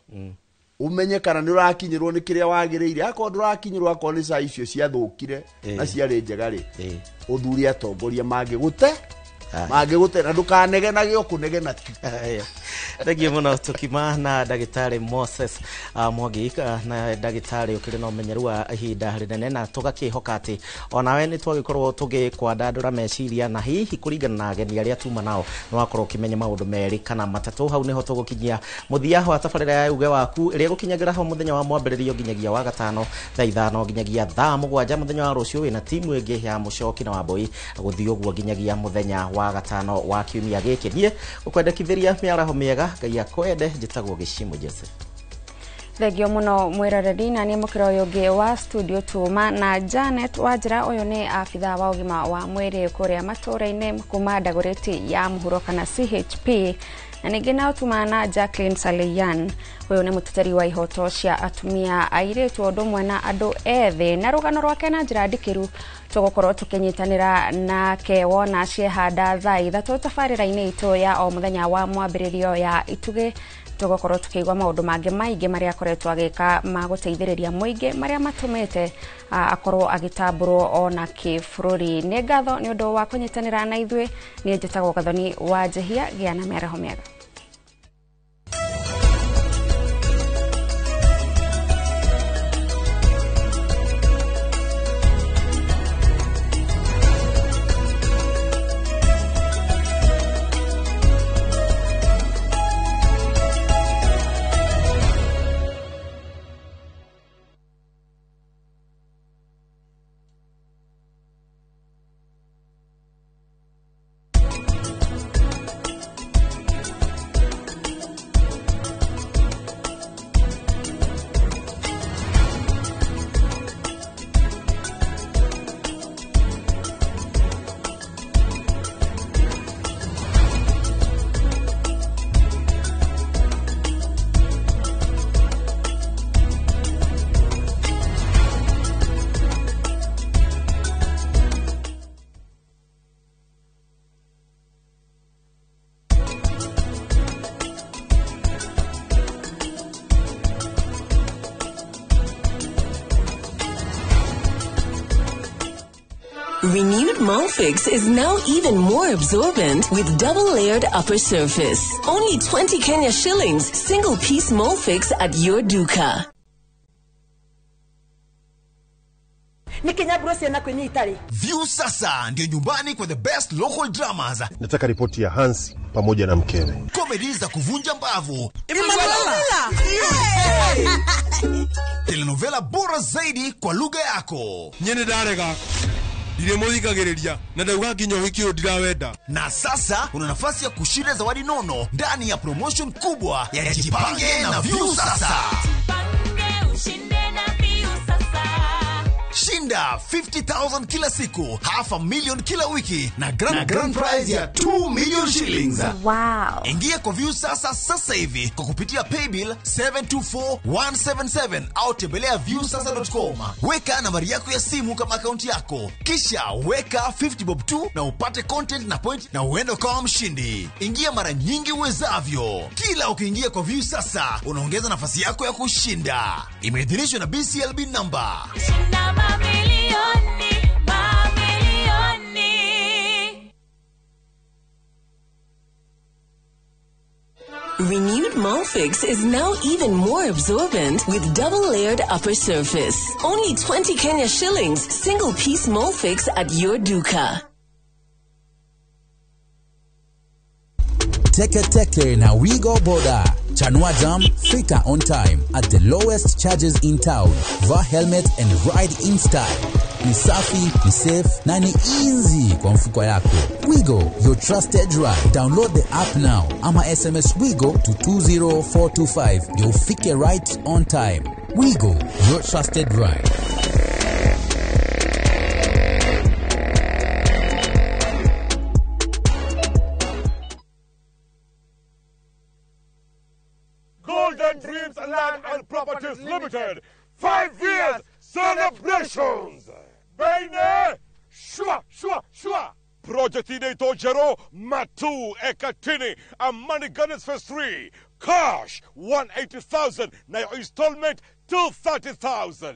Speaker 1: umenye kana nĩ ũrakinyĩrwo nĩ kĩrĩa wagĩrĩire. Akorwo ndũrakinyĩrwo, akorwo nĩ cai icio ciathũkire na ciarĩ njega rĩ, ũthure atongoria mangĩgũte. Mangĩgũte na ndũkanegenage ũkũnegena tu.
Speaker 18: Thengiũ mũno tũkima na ndagĩtarĩ Moses Mwangi, na ndagĩtarĩ ũkĩrĩ na ũmenyeru wa ihinda rĩnene, na tũgakĩhoka atĩ onawe nĩ twagĩkorwo tũgĩkwandandũra meciria, na hihi kũringana na ageni arĩa tuma nao nĩ wakorwo ũkĩmenya maũndũ merĩ kana matatũ. Hau nĩho tũgũkinyia mũthia wa tabarĩra ya uge waku ĩrĩa ĩgũkinyagĩra ho mũthenya wa mwambĩrĩrio nginyagia wa gatano thaa 5 nginyagia thaa 7. Mũthenya wa rũciũ wĩna timu ĩngĩ ya Mũcoki na Wambui gũthiĩ ũguo nginyagia mũthenya wa gatano wa kiumia gĩkĩ. Niĩ gũkwendekithĩria mĩaraho mĩega, Ngai akwende. Njĩtagwo Gĩcimo Joseph.
Speaker 29: Thengio muno mwiroreri, na nĩ mũkĩra ũyũ ũngĩ wa studio tuma na Janet Wanjira. Ũyũ nĩ abithaa wa ũgima wa mwĩrĩ kũrĩa matũũra-inĩ kuma Dagoretti ya mũhuro kana CHP, na ningĩ nao tuma na Jacqueline Saleyan. Ũyũ nĩ mũteteri wa ihoto cia atumia, airĩtu, ũndũ ũmwe na andũ ethĩ, na rũgano rwake na njĩra ndikĩru tũgũkorwo tũkĩnyitanĩra nake wona ciehanda thaa 3 tabarĩra-inĩ itũ ya o mũthenya wa mwambĩrĩrio ya Itugĩ. Tũgũkorwo tũkĩigua maũndũ mangĩ maingĩ marĩa akoretwo agĩka ma gũteithĩrĩria mũingĩ, marĩa matũmĩte akorwo agĩtambũrwo ona kĩbũrũri. Nĩ ngatho nĩ ũndũ wa kũnyitanĩra na ithuĩ. Niĩ njĩtagwo Gathoni wa Njehia. Gĩa na mĩaraho mĩega.
Speaker 2: Renewed Molfix is now even more absorbent with double-layered upper surface. Only 20 Kenya shillings, single-piece Molfix at your duka.
Speaker 9: View sasa ndio nyumbani kwa the best local dramas.
Speaker 10: Nataka ripoti ya Hansi pamoja na mkewe.
Speaker 9: Comedy za kuvunja mbavu. Telenovela bora zaidi kwa lugha yako.
Speaker 20: Nyene ndarega. Ndiremuthikagĩrĩria na ndauga nginya ũhiki ũyũ ndirawenda.
Speaker 9: Na sasa una nafasi ya kushinda zawadi nono ndani ya promotion kubwa ya Jipange na View Sasa. Shinda 50,000 kila siku, 500,000 kila wiki na grand prize ya 2 million shillings.
Speaker 29: Wow.
Speaker 9: Ingia kwa View Sasa sasa hivi kwa kupitia paybill 724177 au tembelea viewsasa.com. Weka nambari yako ya simu kama akaunti yako, kisha weka 50 bob tu na upate content na point na uende ukawa mshindi. Ingia mara nyingi uwezavyo. Kila ukiingia kwa View Sasa unaongeza nafasi yako ya kushinda. Imeidhinishwa na BCLB number.
Speaker 12: Shinda mamilioni, mamilioni.
Speaker 2: Renewed Molfix is now even more absorbent with double-layered upper surface. Only 20 Kenya shillings, single-piece Molfix at your duka.
Speaker 3: Teke Teke na Wigo Boda. Chanua Jam, fika on time at the lowest charges in town. Vaa helmet and ride in style. Ni safi, ni safe na ni easy kwa mfuko yako. Wigo, your trusted ride. Download the app now ama SMS Wigo to 20425. Ndio ufike right on time. Wigo, your trusted ride.
Speaker 4: Golden Dreams Land and Properties Limited. 5 years celebrations. Bene, shua, shua, shua.
Speaker 17: Project inaitwa Jero Matu Ekatini Amani Gardens Phase 3. Cash 180,000 na your installment 230,000.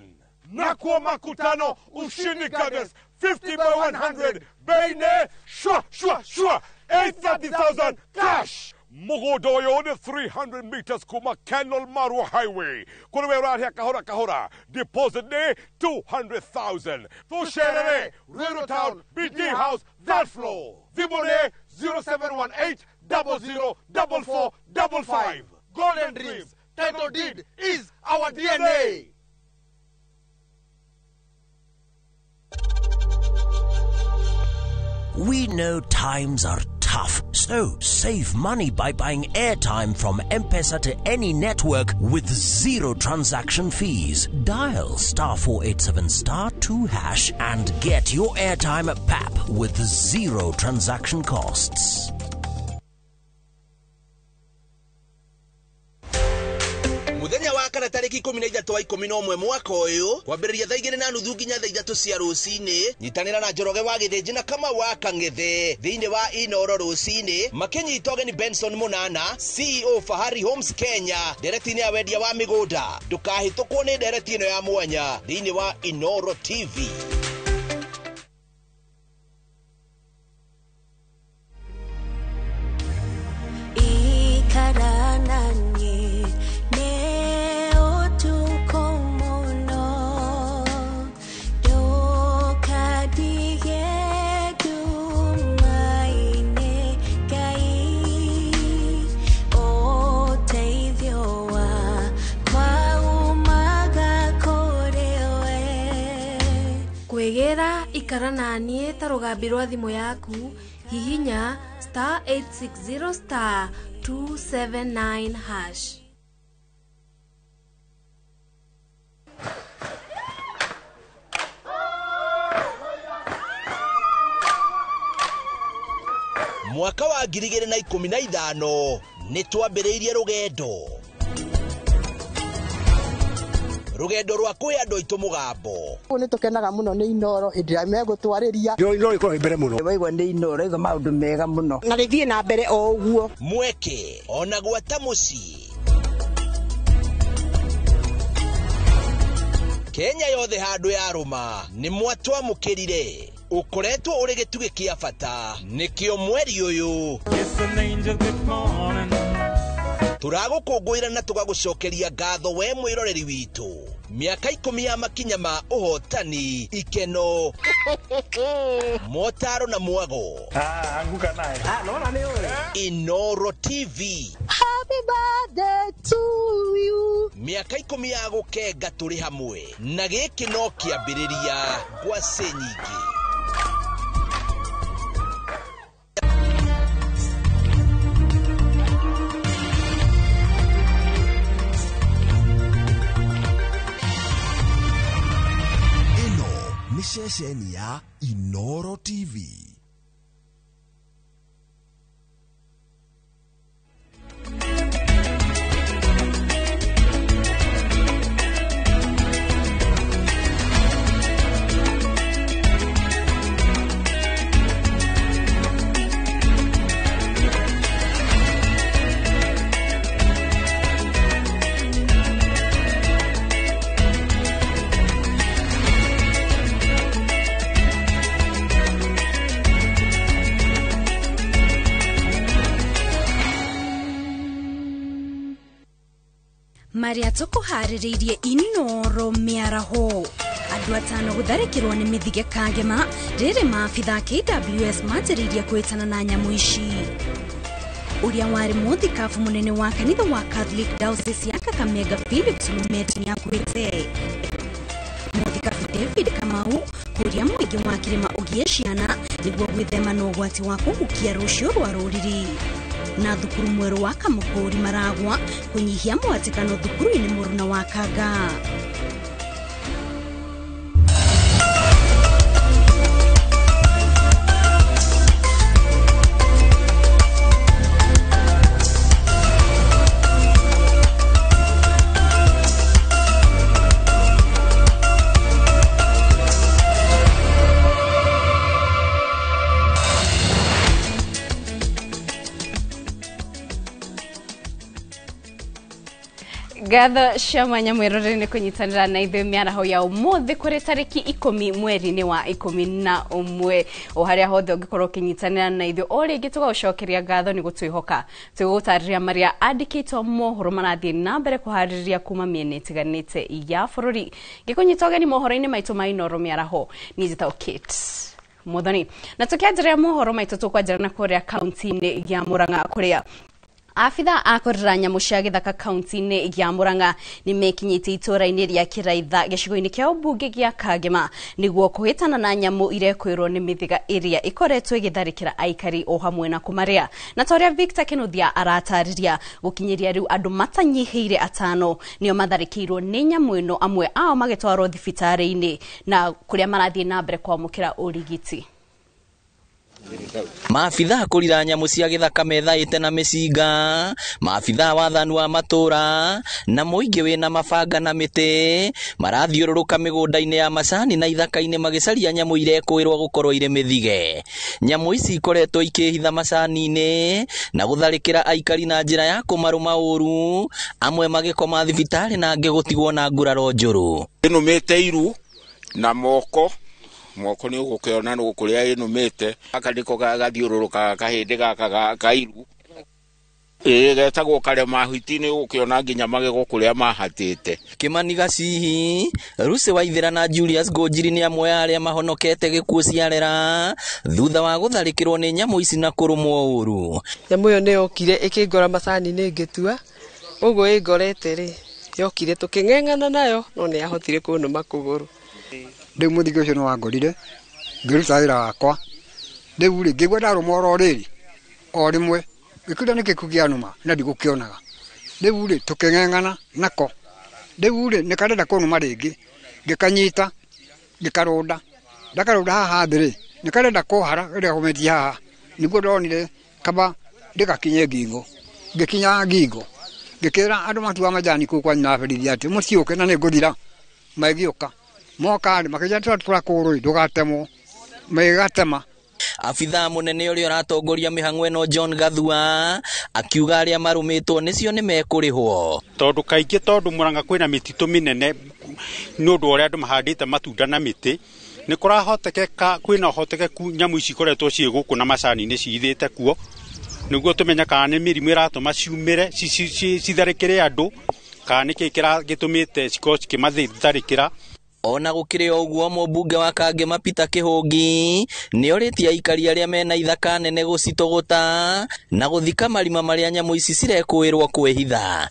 Speaker 17: Nakuwa makutano Ushindi Gardens
Speaker 4: 50 by 100 Bei nĩ shwa shwa shwa 830,000 cash. Mũgũnda ũyũ nĩ 300 meters kuma Kenol Marua Highway. Kũrĩ we ũrarĩha kahora kahora, deposit nĩ 200,000. Tũcerere Ruiru Town, BD House, third floor. Thimũ nĩ 0718 00 44 55. Golden Dreams, title deed is our DNA.
Speaker 5: We know times are tough, so save money by buying airtime from M-Pesa to any network with zero transaction fees. Dial *487 *2# and get your airtime at PAP with zero transaction costs.
Speaker 25: Muthenya wa kana tariki 13 wa 11 mwaka uyu kwambĩrĩria thaa 2:30 nginya thaa 3 cia rũcinĩ, nyitanĩra na Njoroge wa Gĩthĩnji na Kamau wa Kang'ethe thĩinĩ wa Inoro rũcinĩ makĩnyita ũgeni Benson Munana, CEO Fahari Homes Kenya, ndereti-inĩ ya wendia wa mĩgũnda. Ndũkahĩtũkwo nĩ ndereti ĩno ya mwanya thĩinĩ wa Inoro TV.
Speaker 6: Kwĩgĩra ikara na niĩ ta rũgambi rwa thimũ yaku, hihinya *860 *279#.
Speaker 25: Mwaka wa 2015 nĩ twambĩrĩirie rũgendo rwa kwĩ andũ aitũ mũgambo.
Speaker 7: Nĩ tũkenaga mũno nĩ Inoro hĩndĩ ĩrĩa megũtwarĩria.
Speaker 19: Inoro ĩkoragwo mbere mũno.
Speaker 7: Waigua nĩ Inoro ĩga maũndũ mega mũno. Na rĩthiĩ na mbere o ũguo.
Speaker 25: Mweke ona gwata mũciĩ. Kenya yothe handũ yarũma nĩ mwatwamũkĩrire. Ũkoretwo ũrĩ gĩtugĩ kĩa bata nĩkĩo mweri ũyũ. Tũragũkũngũĩra na tũgagũcokeria ngatho we mwĩroreri witũ. Mĩaka 10 ya makinya ma ũhotani, ikeno, motaro na mwago.
Speaker 19: Anguka naye. Naona nĩ ũĩ.
Speaker 25: Inoro TV.
Speaker 7: Happy birthday to you.
Speaker 25: Mĩaka 10 ya gũkenga tũrĩ hamwe na gĩkĩ no kĩambĩrĩria ngwacĩ nyingĩ.
Speaker 9: Nĩ ceceni ya Inoro TV.
Speaker 8: Maria tũkũharĩrĩirie Inoro mĩaraho. Andũ atano gũtharĩkĩrwo nĩ mĩthige Kangema rĩrĩ maabitha KWS manjĩrĩirie kwĩtana na nyamũ ici. Ũrĩa warĩ mũthikabu mũnene wa kanitha wa Catholic Diocese ya Kakamega Felix Lumet nĩakuĩte. Mũthikabu David Kamau kũria mũingĩ wa kĩrĩma ũgĩe ciana nĩguo gwĩthema na ũgwati wa kũhukia rũciũ rwa rũrĩrĩ. Na thukuru mwerũ wa Kamũkũri Maragwa kũnyihia mũhatĩkano thukuru-inĩ mũruna wa Kanga.
Speaker 29: Ngatho cia mwanya mwĩroreri nĩ kũnyitanĩra na ithuĩ mĩaraho ya ũmũthĩ kũrĩ tarĩki 10 mweri-inĩ wa 11 o harĩa hothe ũngĩkorwo ũkĩnyitanĩra na ithuĩ o rĩngĩ tũgagũcokeria ngatho nĩ gũtwĩhoka tũgũgũtarĩria marĩa andĩkĩtwo mohoro marathiĩ na mbere kũharĩrĩria kuma mĩena ĩtiganĩte ya bũrũri. Ngĩkũnyita ũgeni mohoro-inĩ maitũ ma Inooro mĩaraho, niĩ njĩtagwo Kate Muthoni, na tũkĩanjĩrĩria mohoro maitũ tũkwanjĩra na kũrĩa kaunti-inĩ ya Murang'a kũrĩa abitha a kũrera nyamũ cia gĩthaka kaunti-inĩ ya Murang'a nĩ mekinyĩtie itũũra-inĩ rĩa Kĩraitha gĩcigo-inĩ kĩa ũmbunge gĩa Kangema nĩguo kũhĩtana na nyamũ irekwĩrwo nĩ mĩthĩga ĩrĩa ĩkoretwo ĩgĩtharĩkĩra aikari o hamwe na kũmarĩa. Na ta ũrĩa Victor Kĩnuthia aratarĩria, gũkinyĩria rĩu andũ matanyihĩire 5 nĩo matharĩkĩirwo nĩ nyamũ ĩno, amwe ao magĩtwarwo thibitarĩ-inĩ na kũrĩa marathiĩ na mbere kwamũkĩra ũrigiti.
Speaker 25: Maabitha kũrira nyamũ cia gĩthaka methaĩte na mĩcinga, maabitha wathani wa matũra na mũingĩ wĩna mabanga na mĩtĩ marathiũrũrũka mĩgũnda-inĩ ya macani na ithaka-inĩ magĩcaria nyamũ irekũĩrwo gũkorwo irĩ mĩthige. Nyamũ ici ikoretwo ikĩhitha macani-inĩ na gũtharĩkĩra aikari na njĩra ya kũmarũma ũru, amwe magĩkoma thibitarĩ na angĩ gũtigwo na nguraro njũru.
Speaker 13: Ĩnũmĩte iru na moko moko nĩ ũgũkĩona nĩ kũrĩa ĩnũmĩte gaka nĩko gathiũrũrũkaga kahĩndĩ gaka ka iru ĩĩ getagwo karema hiti nĩ ũgũkĩona nginya magego kũrĩa mahatĩte.
Speaker 25: Kĩmani Gacihi, Lucy Waithera na Julius Ngũnjiri nĩ amwe a arĩa mahonokete gĩkuũ ciarera thutha wa gũtharĩkĩrwo nĩ nyamũ ici na kũrũmwo ũru.
Speaker 14: Nyamũ ĩyo nĩ yokire ĩkĩngora macani-inĩ ngĩtua, ũguo ĩngorete rĩ yokire tũkĩng'eng'ana nayo no nĩ yahotire kũnũma kũgũrũ.
Speaker 21: Rĩu mũthigĩ ũcio nĩ wangorire ngĩruta wĩra wakwa, rĩu rĩ ngĩigua ndarũmwo oro rĩrĩ o rĩmwe gĩkĩũria nĩkĩ kĩu kĩanũma na ndigũkĩonaga. Rĩu rĩ tũkĩng'eng'ana nako, rĩu rĩ nĩkarenda kũnũma rĩngĩ, ngĩkanyita ngĩkarũnda, ndakarũnda haha thĩ rĩ nĩkarenda kũhara rĩrĩa hometie haha, nĩguo ndonire kaba ndĩgakinye ngingo, ngĩkinya ngingo ngĩkĩra andũ matua majani kũu kwa nyina berithi atĩ mũciũke na nĩngũthira, magĩũka moka rĩ makĩnjĩra tũratũra kũgũrũ rĩ ndũgatemwo, magĩgatema.
Speaker 25: Abitha mũnene ũrĩa ũratongoria mĩhang'o ĩno John Gathua akiuga arĩa marũmĩtwo nĩcio nĩ mekũrĩhwo.
Speaker 22: Tondũ kaingĩ tondũ Murang'a kwĩna mĩtitũ mĩnene nĩ ũndũ wa ũrĩa andũ mahandĩte matunda na mĩtĩ, nĩ kũrahotekeka kwĩna ũhotekeku nyamũ ici ikoretwo ciĩ gũkũ na macani-inĩ cihithĩte kuo, nĩguo tũmenye kana nĩ mĩrimũ ĩratũma ciumĩre citharĩkĩre andũ kana nĩkĩ gĩtũmĩte cikorwo cikĩmatharĩkĩra.
Speaker 25: Ona gũkĩrĩ o ũguo, mũmbunge wa Kangema Peter Kĩhũngi nĩorĩtie aikari arĩa mena ithaka nene gũcitũgũta na gũthika marima marĩa nyamũ ici cirekũĩrwo kwĩhitha.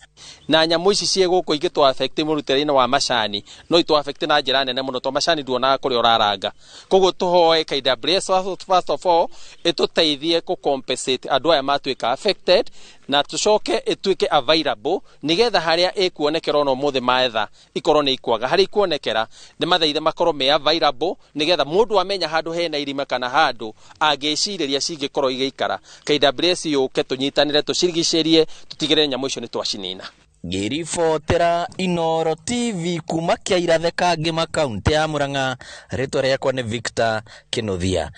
Speaker 23: Na nyamũ ici ciĩ gũkũ ingĩtũ affect mũrutĩre-inĩ wa macani no itũ affect na njĩra nene mũno to macani nduonaga kũrĩa ũraranga. Koguo tũhoe KWS first of all ĩtũteithie kũ compensate andũ aya matuĩka affected na tũcoke ĩtuĩke available nĩgetha harĩa ĩkuonekera ona ũmũthĩ maetha ikorwo nĩ ikwaga, harĩa ikuonekera nĩ mathaithe makorwo me available nĩgetha mũndũ amenya handũ hena irima kana handũ angĩcirĩria cingĩkorwo igĩikara. KWS yũke tũnyitanĩre tũcirigicĩrie tũtigĩrĩre nyamũ icio nĩ twacinina.
Speaker 25: Ngĩribotera Inooro TV kuma Kĩairathe Kangema kaunti ya Murang'a, rĩtwa rĩakwa nĩ Victor Kĩnuthia.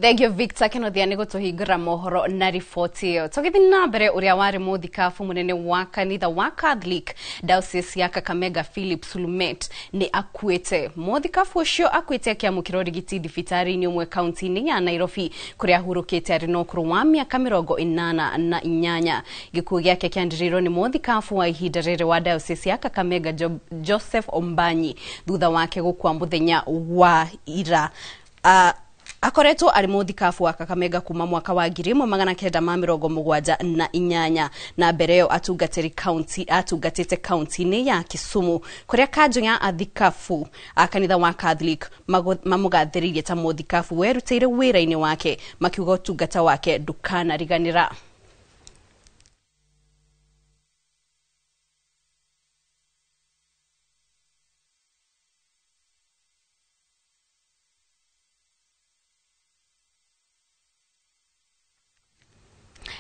Speaker 29: Thank you Victor Kĩnuthia nĩ gũtũhingũra mohoro na riboti ĩyo. Tũgĩthiĩ na mbere, ũrĩa warĩ mũthikabu mũnene wa kanitha wa Catholic Diocese ya Kakamega Philip Sulumet nĩ akuĩte. Mũthikabu ũcio akuĩte akĩamũkĩra ũrigiti thibitarĩ-inĩ ũmwe kaunti-inĩ ya Nairobi kũrĩa ahurũkĩte arĩ na ũkũrũ wa mĩaka 88. Gĩkuũ gĩake kĩanĩrĩirwo nĩ mũthikabu wa ihinda rĩrĩ wa Diocese ya Kakamega Joseph Ombanyi thutha wake gũkua mũthenya wa ira. Akoretwo arĩ mũthikabu wa Kakamega kuma mwaka wa 1978 na mbere ĩyo atungatĩte kaunti-inĩ ya Kisumu kũrĩa kanjũ ya athikabu a kanitha wa Catholic mamũgathĩrĩirie ta mũthikabu werutĩire wĩra-inĩ wake makiuga ũtungata wake ndũkanariganĩra.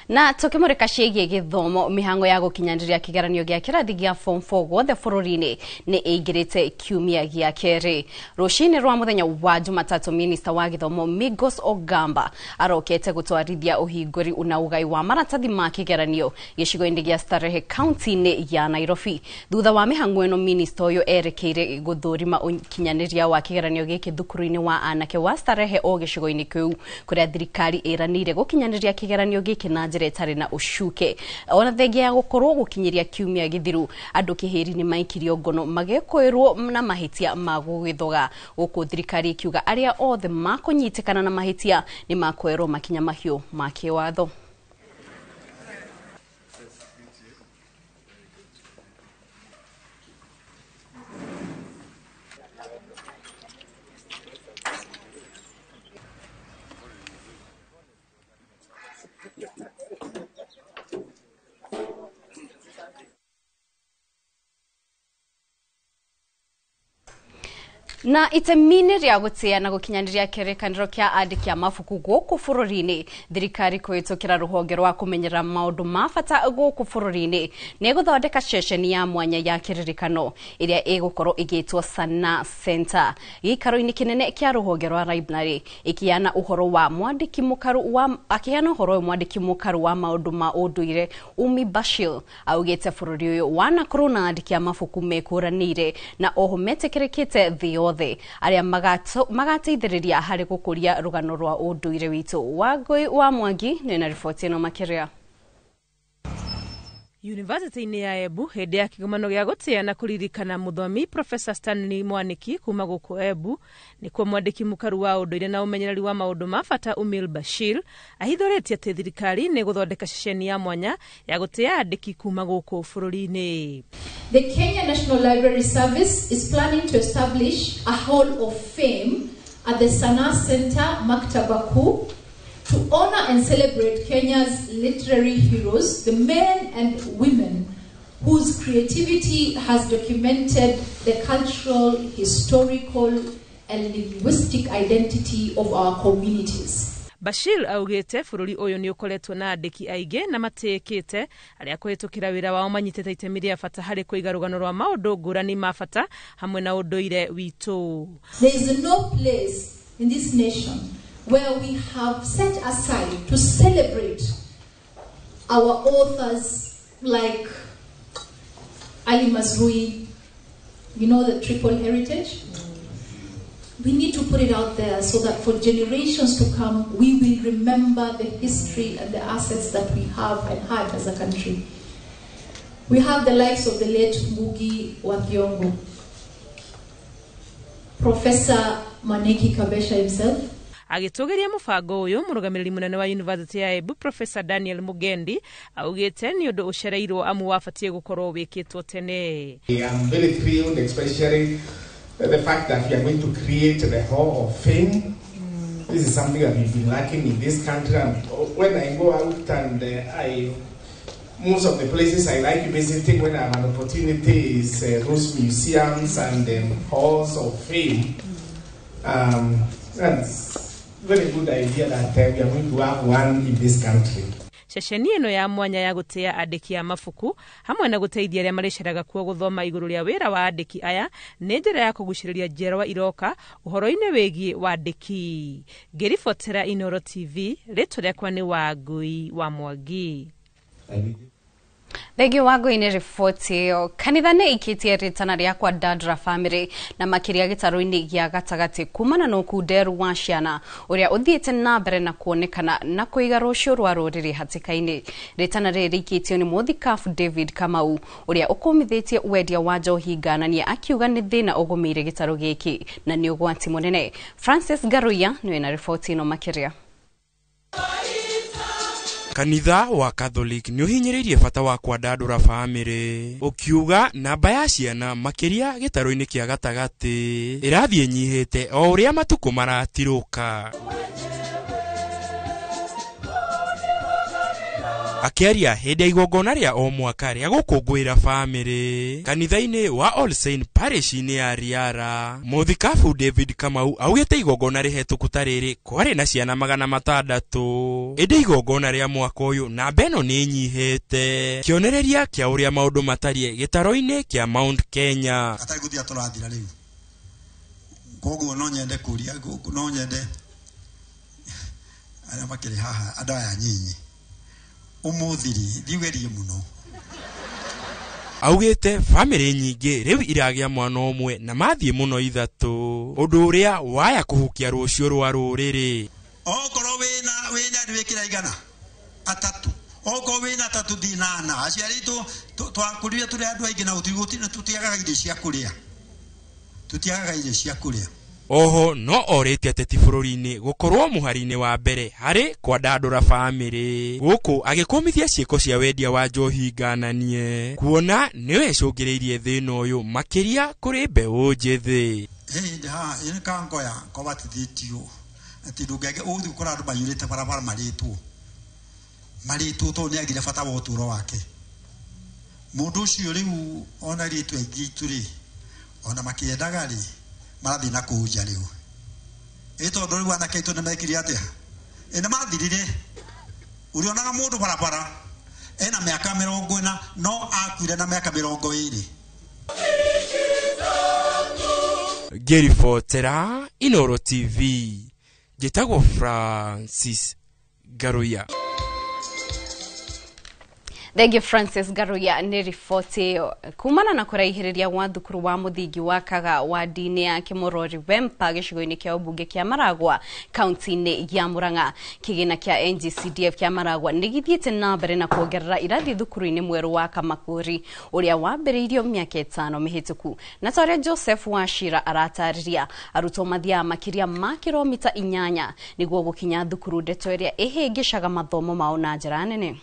Speaker 29: Na tukimurika ciĩgiĩ gĩthomo, mĩhango ya gũkinyanĩria kĩgeranio gĩa kĩrathi gĩa form 4 guothe bũrũri-inĩ nĩ ĩingĩrĩte kiumia gĩa kerĩ. Rũcinĩ rwa mũthenya wa Jumatatũ, minista wa gĩthomo Migos Ogamba arokete gũtwarithia ũhingũri na ũgai wa maratathi ma kĩgeranio gĩcigo-inĩ gĩa Starehe kaunti-inĩ ya Nairobi. Thutha wa mĩhango ĩno, minista ũyũ erekeire gũthũrima ũkinyanĩria wa kĩgeranio gĩkĩ thukuru-inĩ wa anake wa Starehe o gĩcigo-inĩ kĩu, kũrĩa thirikari ĩranĩire gũkinyanĩria kĩgeranio gĩkĩ na njĩra ĩtarĩ na ũcuke. Ona thengia ya gũkorwo gũkinyĩria kiumia gĩthiru, andũ kĩhĩri nĩ maikirio ngono magĩkũĩrwo na mahĩtia ma gũgĩthoga, gũkũ thirikari ĩkiuga arĩa othe makũnyitĩkana na mahĩtia nĩ makuoerwo makinya mahiũ ma kĩwatho. Na itemi-inĩ rĩa gũtĩa na gũkinyanĩria kĩrĩkanĩro kĩa andĩki a mabuku gũkũ bũrũri-inĩ, thirikari kũhĩtũkĩra rũhonge rwa kũmenyerera maũndũ ma bata gũkũ bũrũri-inĩ nĩ ĩgũthondeka ceceni ya mwanya ya kĩririkano ĩrĩa ĩgũkorwo ĩgĩtwo Sanaa Center gĩikaro-inĩ kĩnene kĩa rũhonge rwa library, ĩkĩheana ũhoro wa mwandĩki mũkaru wa akĩheana ũhoro ũyũ mwandĩki mũkaru wa maũndũ ma ũndũire Umi Bashir augĩte bũrũri ũyũ wanakorwo na andĩki a mabuku mekũranĩire na oho metĩkĩrĩkĩte thĩ yothe arĩa magateithĩrĩria harĩ gũkũria rũgano rwa ũndũire witũ. Wangũi wa Mwangi nĩ na riboti ĩno makĩria.
Speaker 1: Yunivasĩtĩ-inĩ ya Embu hĩndĩ ya kĩgomano gĩa gũtĩa na kũririkana mũthomi Professor Stanley Mwaniki kuma gũkũ Embu, nĩkuo mwandĩki mũkaru wa ũndũire na ũmenyereri wa maũndũ ma bata Umil Bashir ahithũrĩtie atĩ thirikari nĩ gũthondeka ceceni ya mwanya ya gũtĩa andĩki kuma gũkũ bũrũri-inĩ.
Speaker 11: The Kenya National Library Service is planning to establish a hall of fame at the Sanaa Center, Maktaba Kuu, to honor and celebrate Kenya's literary heroes, the men and women whose creativity has documented the cultural, historical, and linguistic identity of our communities.
Speaker 1: Bashir augĩte bũrũri ũyũ nĩ ũkoretwo na andĩki aingĩ na matĩĩkĩte arĩa kũhĩtũkĩra wĩra wao manyitĩte itemi rĩa bata harĩ kũiga rũgano rwa maũndũ ngũrani ma bata hamwe na ũndũire witũ.
Speaker 11: There is no place in this nation where we have set aside to celebrate our authors like Ali Mazrui, you know, the triple heritage. We need to put it out there so that for generations to come, we will remember the history and the assets that we have and had as a country. We have the likes of the late Ngugi wa Thiong'o, Professor Maneki Kabesha himself.
Speaker 1: Agĩtũgĩria mũbango ũyũ, mũrũgamĩrĩri mũnene wa University ya Embu Professor Daniel Mugendi augĩte nĩ ũndũ ũcereirwo amu wabatiĩ gũkorwo wĩkĩtwo tene.
Speaker 15: I am very thrilled, especially the fact that we are going to create the Hall of Fame. This is something that we've been lacking in this country, and when I go out and most of the places I like visiting when I have an opportunity is those museums and halls of fame. That's very good idea that we are going to have one in this country.
Speaker 1: Ceceni ĩno ya mwanya ya gũtĩa andĩki a mabuku hamwe na gũteithia arĩa marĩceraga kuo gũthoma igũrũ rĩa wĩra wa andĩki aya nĩ njĩra ya kũgucĩrĩria njiarwa iroka ũhoro-inĩ wĩgiĩ wandĩki. Ngĩribotera Inooro TV, rĩtwa rĩakwa nĩ Wangũi wa Mwangi.
Speaker 29: Thengio Wangũi nĩ riboti ĩyo. Kanitha nĩ ĩkĩtie rĩtana rĩa kwandandũra bamĩrĩ na makĩria gĩtarũ-inĩ gĩa gatagatĩ kumana na ũkunderu wa ciana ũrĩa ũthiĩte na mbere na kuonekana na kũiga rũciũ rwa rũrĩrĩ hatĩka-inĩ. Rĩtana rĩrĩ rĩikĩtio nĩ mũthikabu David Kamau ũrĩa ũkũmithĩtie wendia wa njohi ngananie akiuga nĩ thĩna ũgũmĩire gĩtarũ gĩkĩ na nĩ ũgwati mũnene. Francis Ngaruiya nĩwe na riboti ĩno makĩria.
Speaker 16: Kanitha wa Catholic nĩ ũhinyĩrĩirie bata wa kwandandũra bamĩrĩ ũkiuga namba ya ciana makĩria gĩtarũ-inĩ kĩa gatagatĩ ĩrathiĩ ĩnyihĩte o ũrĩa matukũ maratirũka. Akĩaria hĩndĩ ya igongona rĩa o mwaka rĩa gũkũngũĩra bamĩrĩ kanitha-inĩ wa All Saints parish-inĩ ya Riara, Mũthikabu David Kamau augĩte igongona rĩhetũku ta rĩrĩ kwarĩ na ciana 600, ĩndĩ igongona rĩa mwaka ũyũ namba ĩno nĩ ĩnyihĩte, kĩonereria kĩa ũrĩa maũndũ matariĩ gĩtaro-inĩ kĩa Mount Kenya.
Speaker 2: Atarĩ gũthira tũrathira rĩu, koguo no nyende kũria, no nyende arĩa makĩrĩ haha andũ aya nyinyi ũmũthĩ rĩ thiũgerie mũno.
Speaker 16: Augĩte bamĩrĩ nyingĩ rĩu iragĩa mwana ũmwe na mathiĩ mũno 3, ũndũ ũrĩa waya kũhukia rũciũ rwa rũrĩrĩ.
Speaker 2: Okorwo wĩna andũ wĩkĩra 100 3, okorwo wĩna 3 thiĩ na 4. Aciari aitũ twakũrire tũrĩ andũ aingĩ na tũtiagaga irio cia kũrĩa, tũtiagaga irio cia kũrĩa.
Speaker 16: Oho no orĩtie ateti bũrũri-inĩ gũkorwo mũhari-inĩ wa mbere harĩ kwandandũra bamĩrĩ, gũkũ agĩkũmithia ciĩko cia wendia wa njohi ngananie, kuona nĩwe ĩcũngĩrĩirie thĩna ũyũ makĩria kũrĩ mbeũ njĩthĩ.
Speaker 2: Hĩndĩ haha ĩnĩ kangoya kobatithĩtio atĩ ndũngĩage ũgũthiĩ gũkora andũ maiyũrĩte barabara marĩtwo tondũ nĩagire bata wa ũtũũro wake. Mũndũ ũcio rĩu ona rĩtwa aingĩ aitũ rĩ ona makĩendaga rĩ marathiĩ na kũu nja rĩu, ĩ tondũ rĩu anake aitũ nĩmekire atĩa? Ĩ nĩmathirire. Ũrĩonaga mũndũ barabara ena mĩaka 40 no akuire na mĩaka 20.
Speaker 16: Ngĩribotera Inooro TV, njĩtagwo Francis Ngaruiya.
Speaker 29: Thengiũ Francis Ngaruiya nĩ riboti ĩyo. Kumana na kũraihĩrĩria gwa thukuru wa mũthingi wa Kaga wadi-inĩ ya Kĩmorori Wempa gĩcigo-inĩ kĩa ũmbunge kĩa Maragwa kaunti-inĩ ya Murang'a, kĩgĩna kĩa NGCDF kĩa Maragwa nĩ gĩthiĩte na mbere na kuongerera irathi thukuru-inĩ mwerũ wa Kamakũri ũrĩa wambĩrĩirio mĩaka 5 mĩhĩtũku. Na ta ũrĩa Joseph Wachira aratarĩria, arutwo mathiaga makĩria ma kiromita 8 nĩguo gũkinya thukuru, ndeto ĩrĩa ĩhĩngĩcaga mathomo mao na njĩra nene.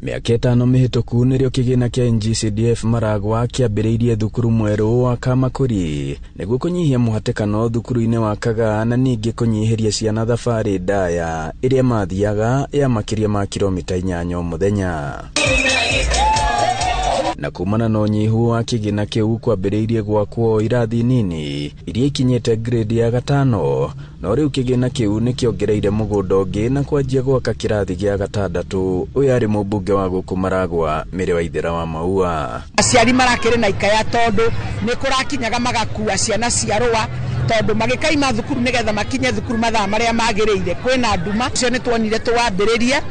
Speaker 10: Mĩaka 5 mĩhĩtũku nĩrĩo kĩgĩna kĩa NGCDF Maragwa kĩambĩrĩirie thukuru mwerũ wa Kamakũri nĩguo kũnyihia mũhatĩkano thukuru-inĩ wa Kaga na ningĩ kũnyihĩria ciana thabarĩ ndaya ĩrĩa mathiaga ya makĩria ma kiromita 8 o mũthenya. Na kumana na ũnyihu wa kĩgĩna kĩu kwambĩrĩirie gwakwo irathi nini iria ikinyĩte grade ya 5, no rĩu kĩgĩna kĩu nĩkĩongereire mũgũnda ũngĩ na kwanjia gwaka kĩrathi gĩa 6. Ũyũ arĩ mũmbunge wa gũkũ Maragwa, Mary Waithera wa Maua.
Speaker 12: Aciari marakĩrĩ na ikaya tondũ nĩ kũrakinyaga magakua ciana cia rũa tondũ magĩkaima thukuru nĩgetha makinye thukuru mathaa marĩa magĩrĩire. Kwĩna nduma ũcio nĩ tuonire tũwambĩrĩrie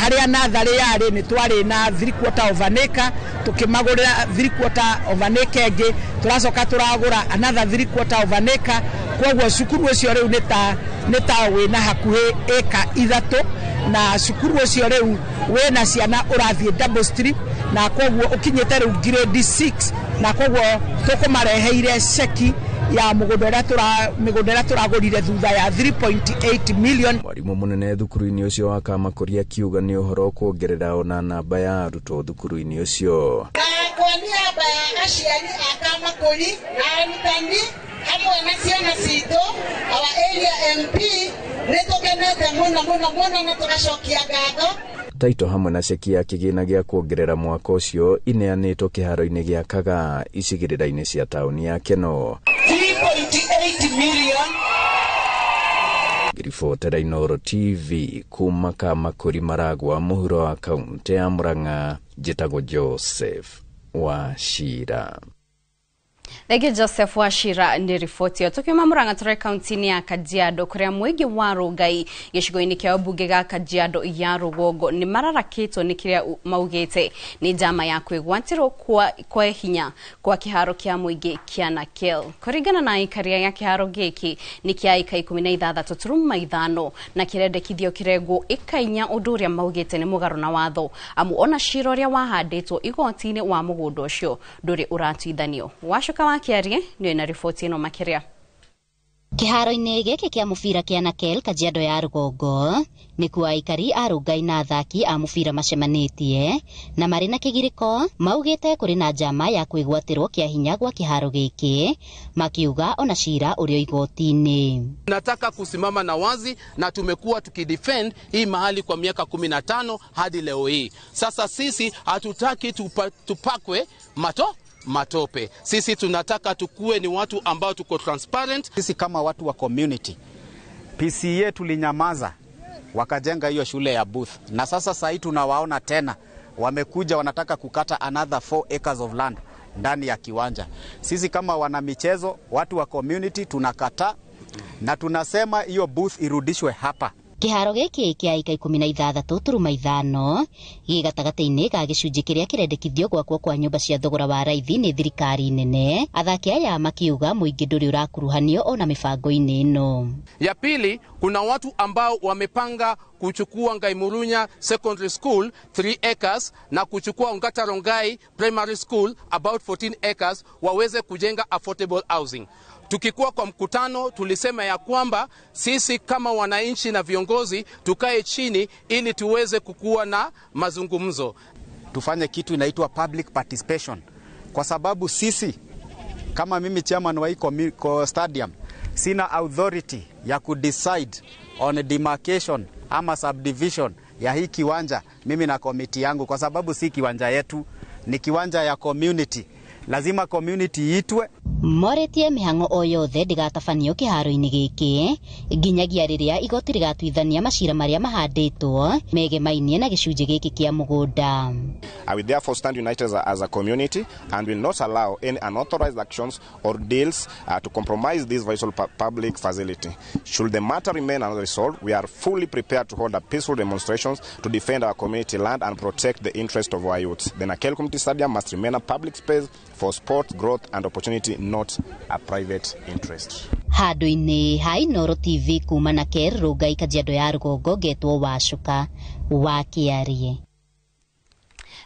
Speaker 12: harĩa natharĩ yarĩ nĩ twarĩ na 3/4 of an acre, tũkĩmagũrĩra 3/4 of an acre ĩngĩ, tũracoka tũragũra another 3/4 of an acre. Koguo cukuru ũcio rĩu nĩ ta wĩna hakuhĩ ĩka 3, na cukuru ũcio rĩu wĩna ciana ũrathiĩ double stream, na koguo ũkinyĩte rĩu grade 6, na koguo tũkũmareheire ceki ya mũgũnda ũrĩa tũragũrire thutha ya 3.8 million.
Speaker 10: Mwarimũ mũnene thukuru-inĩ ũcio wa Kamakũri akiuga nĩ ũhoro kuongerera ona namba ya arutwo thukuru-inĩ ũcio.
Speaker 18: Kwa niaba ya aciari a Kamakũri na arutani hamwe na ciana citũ, our area MP, nĩ tũkenete mũno mũno mũno na tũgacokia ngatho.
Speaker 10: Taito hamwe na ceki ya kĩgĩna gĩa kuongerera mwaka ũcio ineanĩtwo kĩharo-inĩ gĩa Kaga icigĩrĩra-inĩ cia taũni ya Keno.
Speaker 18: 3.8 million.
Speaker 10: Ngĩribotera Inooro TV kuma Kamakũri Maragwa mũhuro wa kaũntĩ ya Murang'a, njĩtagwo Joseph Wachira.
Speaker 29: Thengiũ Joseph Wachira nĩ riboti ĩyo. Tũkiuma Murang'a tũrĩ kaunti-inĩ ya Kajiado kũrĩa mũingĩ wa Rongai gĩcigo-inĩ kĩa ũmbunge gĩa Kajiado ya rũgongo nĩ mararakĩtwo nĩ kĩrĩa maugĩte nĩ njama ya kwĩgwatĩrwo kwa hinya kwa kĩharo kĩa mũingĩ kĩa Nakel. Kũringana na aikaria ya kĩharo gĩkĩ nĩ kĩa ĩka 16.5 na kĩrendekithio kĩrengwo ĩka 4, ũndũ ũrĩa maugĩte nĩ mũgarũ na watho, amu ona cira ũrĩa wahandĩtwo igoti-inĩ wa mũgũnda ũcio ndũrĩ ũratuithanio. Wacuka wa Kĩarie nĩwe na riboti ĩno makĩria.
Speaker 3: Kĩharo-inĩ gĩkĩ kĩa mũbira kĩa Nakel Kajiado ya rũgongo nĩkuo aikari a Rongai na athaki a mũbira macemanĩtie na marĩ na kĩgirĩko maugĩte kũrĩ na njama ya kwĩgwatĩrwo kĩa hinya gwa kĩharo gĩkĩ makiuga ona cira ũrĩ igoti-inĩ.
Speaker 4: Nataka kusimama na wazi na tumekuwa tukidefend hii mahali kwa miaka 15 hadi leo hii. Sasa sisi hatutaki tupakwe matope. Sisi tunataka tukue ni watu ambao tuko transparent.
Speaker 5: Sisi kama watu wa community, PCA tulinyamaza, wakajenga hiyo shule ya Booth. Na sasa sahi tunawaona tena, wamekuja wanataka kukata another 4 acres of land ndani ya kiwanja. Sisi kama wanamichezo, watu wa community tunakataa na tunasema hiyo Booth irudishwe hapa.
Speaker 3: Kĩharo gĩkĩ kĩa ĩka 16.5 gĩ gatagatĩ-inĩ ga gĩcunjĩ kĩrĩa kĩrendekithio gwakwo kwa nyũmba cia thogora wa raithi nĩ thirikari nene. Athaki aya makiuga mũingĩ ndũrĩ ũrakuruhanio ona mĩbango-inĩ ĩno.
Speaker 4: Ya pili, kuna watu ambao wamepanga kuchukua Ngaimurunya Secondary School 3 acres na kuchukua Ongata Rongai Primary School about 14 acres waweze kujenga affordable housing. Tukikuwa kwa mkutano tulisema ya kwamba sisi kama wananchi na viongozi tukae chini ili tuweze kukua na mazungumzo.
Speaker 5: Tufanye kitu inaitwa public participation, kwa sababu sisi kama mimi chairman wa hii stadium sina authority ya kudecide on demarcation ama subdivision ya hii kiwanja mimi na committee yangu, kwa sababu si kiwanja yetu, ni kiwanja ya community. Lazima community itwe.
Speaker 3: Moretie mihango o yothe ndigatabanio kĩharo-inĩ gĩkĩ nginyagia rĩrĩa igoti rĩgatuithania macira marĩa mahandĩtwo megemainie na gĩcunjĩ gĩkĩ kĩa mũgũnda.
Speaker 17: I will therefore stand united as a community and will not allow any unauthorized actions or deals to compromise this vital public facility. Should the matter remain unresolved, we are fully prepared to hold a peaceful demonstrations to defend our community land and protect the interest of our youth. The Nakel Community Stadium must remain a public space for sport, growth and opportunity, not a private interest.
Speaker 3: Handũ-inĩ ha Inooro TV kuma Nakel, Rongai, Kajiado ya rũgongo, ngetwo Wacuka wa Kĩarie.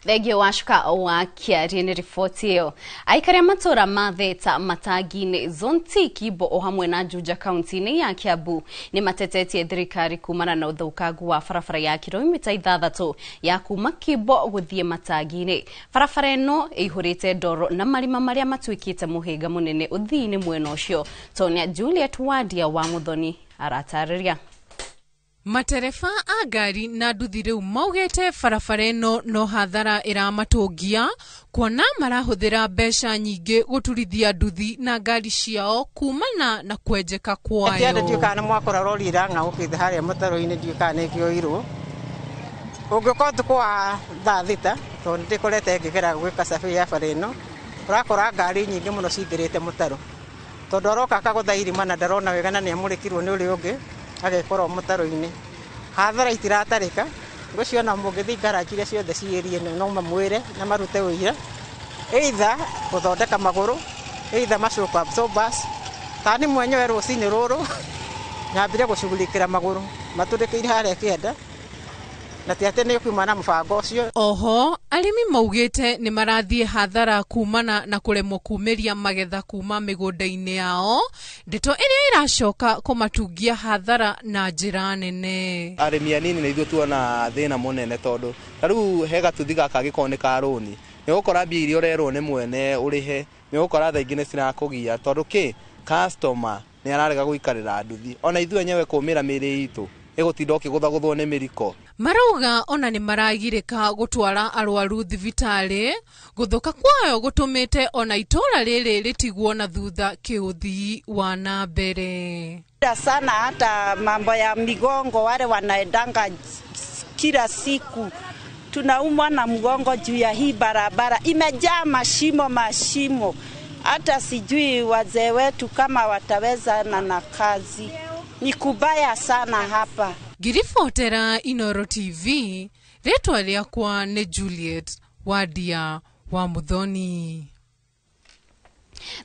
Speaker 29: Thengio Wacuka wa Kĩarie nĩ riboti ĩyo. Aikari a matũra ma Theta, Matangi-inĩ, Zonti, Kimbo o hamwe na Juja kaunti-inĩ ya Kiambu nĩ matetetie thirikari kumana na ũthũkangu wa barabara ya kilomita 6 ya kuma Kimbo gũthiĩ Matangi-inĩ. Barabara ĩno ĩihũrĩte ndoro na marima marĩa matuĩkĩte mũhĩnga mũnene ũthii-inĩ mwena ũcio. Tonia Juliet Wadia wa Muthoni aratarĩria.
Speaker 20: Matereba a ngari na nduthi rĩu maugĩte barabara ĩno no hathara ĩramatũngia kuona marahũthĩra mbeca nyingĩ gũturithia nduthi na ngari ciao kumana na kwenjeka kwayo.
Speaker 24: Ndiũĩ kana nĩ mwakora rori ĩrang'aũkĩte harĩa mũtaro-inĩ, ndiũĩ kana nĩkĩoirwo. Ũngĩũka ũtukũ wa thaa 6 tondũ nĩndĩkorete ngĩgera gwĩka survey ya bara ĩno, ũrakora ngari nyingĩ mũno cingĩrĩte mũtaro, tondũ aroka akagũtha irima na ndarona wega na nĩamũrĩkirwo nĩ ũrĩa ũngĩ agekora mũtaro-inĩ. Hathara itiratarĩka, ngũciona mũngĩthiĩ ngaraji iria ciothe ciĩ ĩno no mamwĩre na marute ũira, either gũthondeka magũrũ, either macoka absorbers. Ta niĩ mwenyewe rũcinĩ rũrũ nyambire gũcugurikĩra magũrũ matũrĩkĩire harĩa kĩanda, na ti atĩ nĩ kuma na mũbango ũcio.
Speaker 20: Oho arĩmi maugĩte nĩ marathiĩ hathara kumana na kũremwo kumĩria magetha kuma mĩgũnda-inĩ yao, ndeto ĩrĩa ĩracoka kũmatungia hathara na njĩra nene.
Speaker 26: Arĩmi anini na ithuĩ tuona thĩna mũnene, tondũ ta rĩu he gatuthi gaka gĩkoragwo nĩ ka rũni, nĩ ũgũkora mbia iria ũrerwo nĩ mwene ũrĩhe, nĩ ũgũkora thaa ingĩ nĩ cirakũgia, tondũ kĩ customer nĩ ararega gũikarĩra nduthi, ona ithuĩ enyewe kũmĩra mĩĩrĩ itũ ĩgũtinda ũkĩgũthagũthwo nĩ mĩriko.
Speaker 20: Marauga ona nĩ maragirĩka gũtwara arwaru thibitarĩ, gũthũka kwayo gũtũmĩte ona itũra rĩrĩ rĩtigwo na thutha kĩũthii wa na mbere.
Speaker 27: Sana hata mambo ya migongo, wale wanaendanga kila siku tunaumwa na mgongo juu ya hii barabara imejaa mashimo mashimo, hata sijui wazee wetu kama wataweza na kazi. Ni kubaya sana hapa.
Speaker 20: Ngiribotera Inooro TV, rĩtwa rĩakwa nĩ Juliet Wadia wa Muthoni.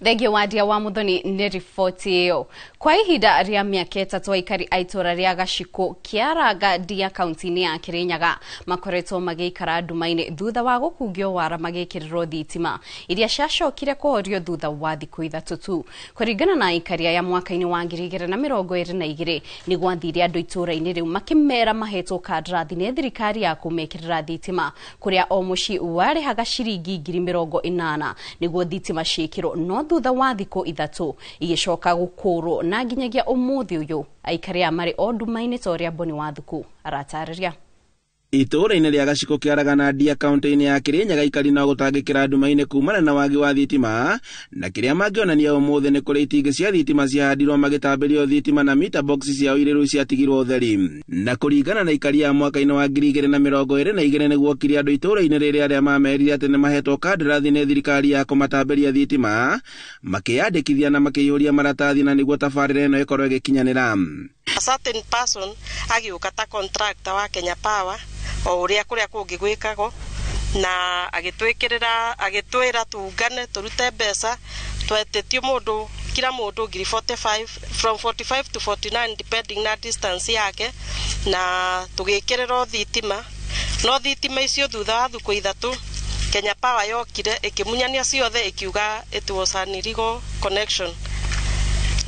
Speaker 29: Thengio Wandia wa Muthoni nĩ riboti ĩyo. Kwa ihinda rĩa mĩaka 3 aikari a itũra rĩa Gacikũ Kĩaranga Ndia kaunti-inĩ ya Kĩrĩnyaga makoretwo magĩikara nduma-inĩ thutha wa gũkungio wara magĩkĩrĩrwo thitima iria ciacokire kũhorio thutha wa thikũ 3 tu. Kũringana na aikari aya mwaka-inĩ wa 2022 nĩ gwathire andũ itũra-inĩ rĩu makĩmera mahetwo kandarathi nĩ thirikari ya kũmekĩrĩra thitima kũrĩa o mũciĩ warĩhaga ciringi 80,000 nĩguo thitima ciĩkĩrwo, no thutha wa thikũ 3 igĩcoka gũkũrwo na nginyagia ũmũthĩ ũyũ aikari aya marĩ o nduma-inĩ ta ũrĩa Boni Wathuku aratarĩria.
Speaker 6: Itũũra-inĩ rĩa Gacikũ Kĩaraga na Ndia kaunti-inĩ ya Kĩrĩnyaga aikari no gũtangĩkĩra nduma-inĩ kumana na wagi wa thitima, na kĩrĩa mangĩonania ũmũthĩ nĩ kũrĩ itingĩ cia thitima ciahandirwo magĩtambĩrio thitima na mita box ciao irĩ rĩu ciatigirwo ũtheri. Na kũringana na aikari a mwaka-inĩ wa 2022 nĩguokire andũ itũũra-inĩ rĩrĩ arĩa mamerire atĩ nĩmahetwo kandarathi nĩ thirikari ya kũmatambĩria thitima, makĩyandĩkithia na makĩihũria maratathi na nĩguo tabarĩra ĩno ĩkorwo ĩgĩkinyanĩra.
Speaker 7: A certain person agĩũka ta contractor wa Kenya Power o ũrĩa kũrĩa kũngĩ gwĩkagwo, na agĩtwĩkĩrĩra agĩtwĩra tungane tũrute mbeca twetĩtio mũndũ kila mũndũ 45,000 from 45 to 49 depending na distance yake, na tũgĩkĩrĩrwo thitima. No thitima icio thutha wa thikũ 3 Kenya Power yokire ĩkĩmunyania ciothe ĩkiuga it was an illegal connection,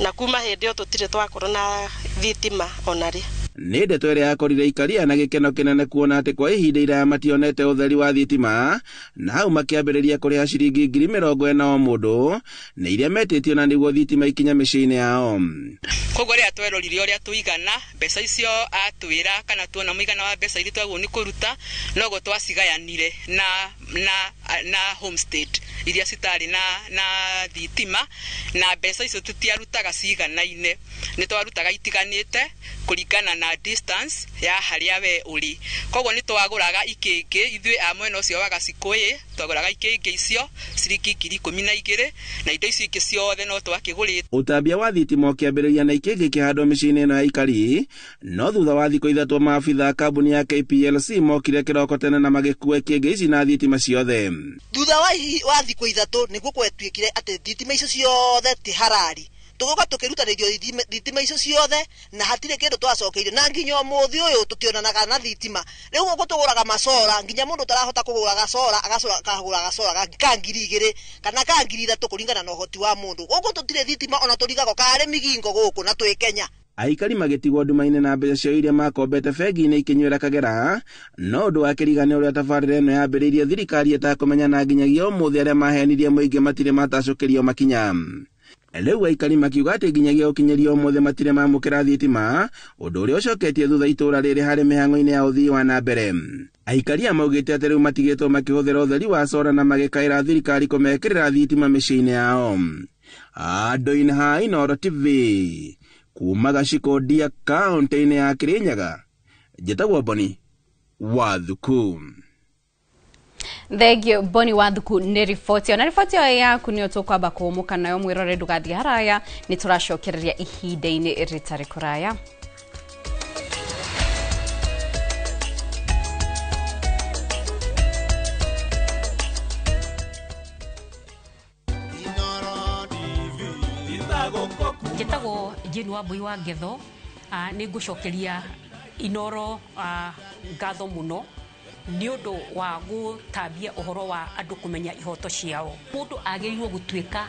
Speaker 7: na kuma hĩndĩ ĩyo tũtirĩ twakorwo na thitima ona rĩ.
Speaker 6: Nĩ ndeto ĩrĩa yakorire ikaria na gĩkeno kĩnene kuona atĩ kwa ihinda iraya mationete ũtheri wa thitima, na hau makĩambĩrĩria kũrĩha ciringi 40,000 o mũndũ nĩ iria metĩtio na nĩguo thitima ikinya mĩciĩ-inĩ yao.
Speaker 8: Koguo rĩrĩa twerorire ũrĩa tũigana mbeca icio atwĩra kana tuona mũigana wa mbeca iria twagwo nĩ kũruta noguo twacigayanire na homestead iria citarĩ na thitima, na mbeca icio tũtiarutaga ciganaine, nĩ twarutaga itiganĩte kũringana na distance ya harĩa we ũrĩ. Koguo nĩ twagũraga ikĩngĩ ithuĩ a mwena ũcio wa Gacikũ twagũraga ikĩngĩ icio ciringi 12,000 na indo icio ingĩ ciothe no twakĩgũrĩte.
Speaker 6: Ũtambia wa thitima ũkĩambĩrĩria na ikĩngĩ kĩhandwo mĩciĩ-inĩ ĩno ya aikari, no thutha wa thikũ 3 maabitha a kambuni ya KPLC mokire kĩroko tene na magĩkua ikĩngĩ ici na thitima ciothe.
Speaker 9: Thutha wa thikũ 3 nĩguo gwatuĩkire atĩ thitima icio ciothe ti harari, tũgũka tũkĩrutanĩrio thitima icio ciothe na hatirĩ kĩndũ twacokeire, na nginya ũmũthĩ ũyũ tũtionanaga na thitima. Rĩu gũkũ tũgũraga macora nginya mũndũ ũtarahota kũgũra gacora akagũra gacora ka 2,000 kana ka 3,000 kũringana na ũhoti wa mũndũ. Gũkũ tũtirĩ thitima ona tũrigagwo karĩ migingo gũkũ na twĩ Kenya.
Speaker 6: Aikari magĩtigwo nduma-inĩ na mbeca ciao iria makombete bengi-inĩ ikĩnyuĩra kagera, no ũndũ wa kĩrigania ũrĩa tabarĩra ĩno yambĩrĩirie thirikari ĩtakũmenya na nginyagia ũmũthĩ arĩa mahenirie mũingĩ matirĩ matacũkĩrio makinya. Rĩu aikari makiuga atĩ nginyagia ũkinyĩrio ũmũthĩ matirĩ mamũkĩra thitima, ũndũ ũrĩa ũcoketie thutha itũũra rĩrĩ harĩ mĩhang'o-inĩ ya ũthii wa na mbere. Aikari aya maugĩte atĩ rĩu matigĩtwo makĩhũthĩra ũtheri wa cora na magĩkaĩra thirikari kũmekĩrĩra thitima mĩciĩ-inĩ yao. Andũ-inĩ ha Inooro TV kuma Gacikũ Ndia kaunti-inĩ ya Kĩrĩnyaga, njĩtagwo Boni Wathuku.
Speaker 29: Thengio Boni Wathuku nĩ riboti. Ona riboti ĩyo yaku nĩyo tũkwamba kũũmũka nayo mwĩrore ndũgathiĩ haraya, nĩ tũracokereria ihinda-inĩ rĩtarĩ kũraya.
Speaker 13: Njĩtagwo Jane Wambui wa Ngetho, nĩ ngũcokeria Inooro ngatho mũno nĩ ũndũ wa gũtambia ũhoro wa andũ kũmenya ihoto ciao. Mũndũ agĩrĩirwo gũtuĩka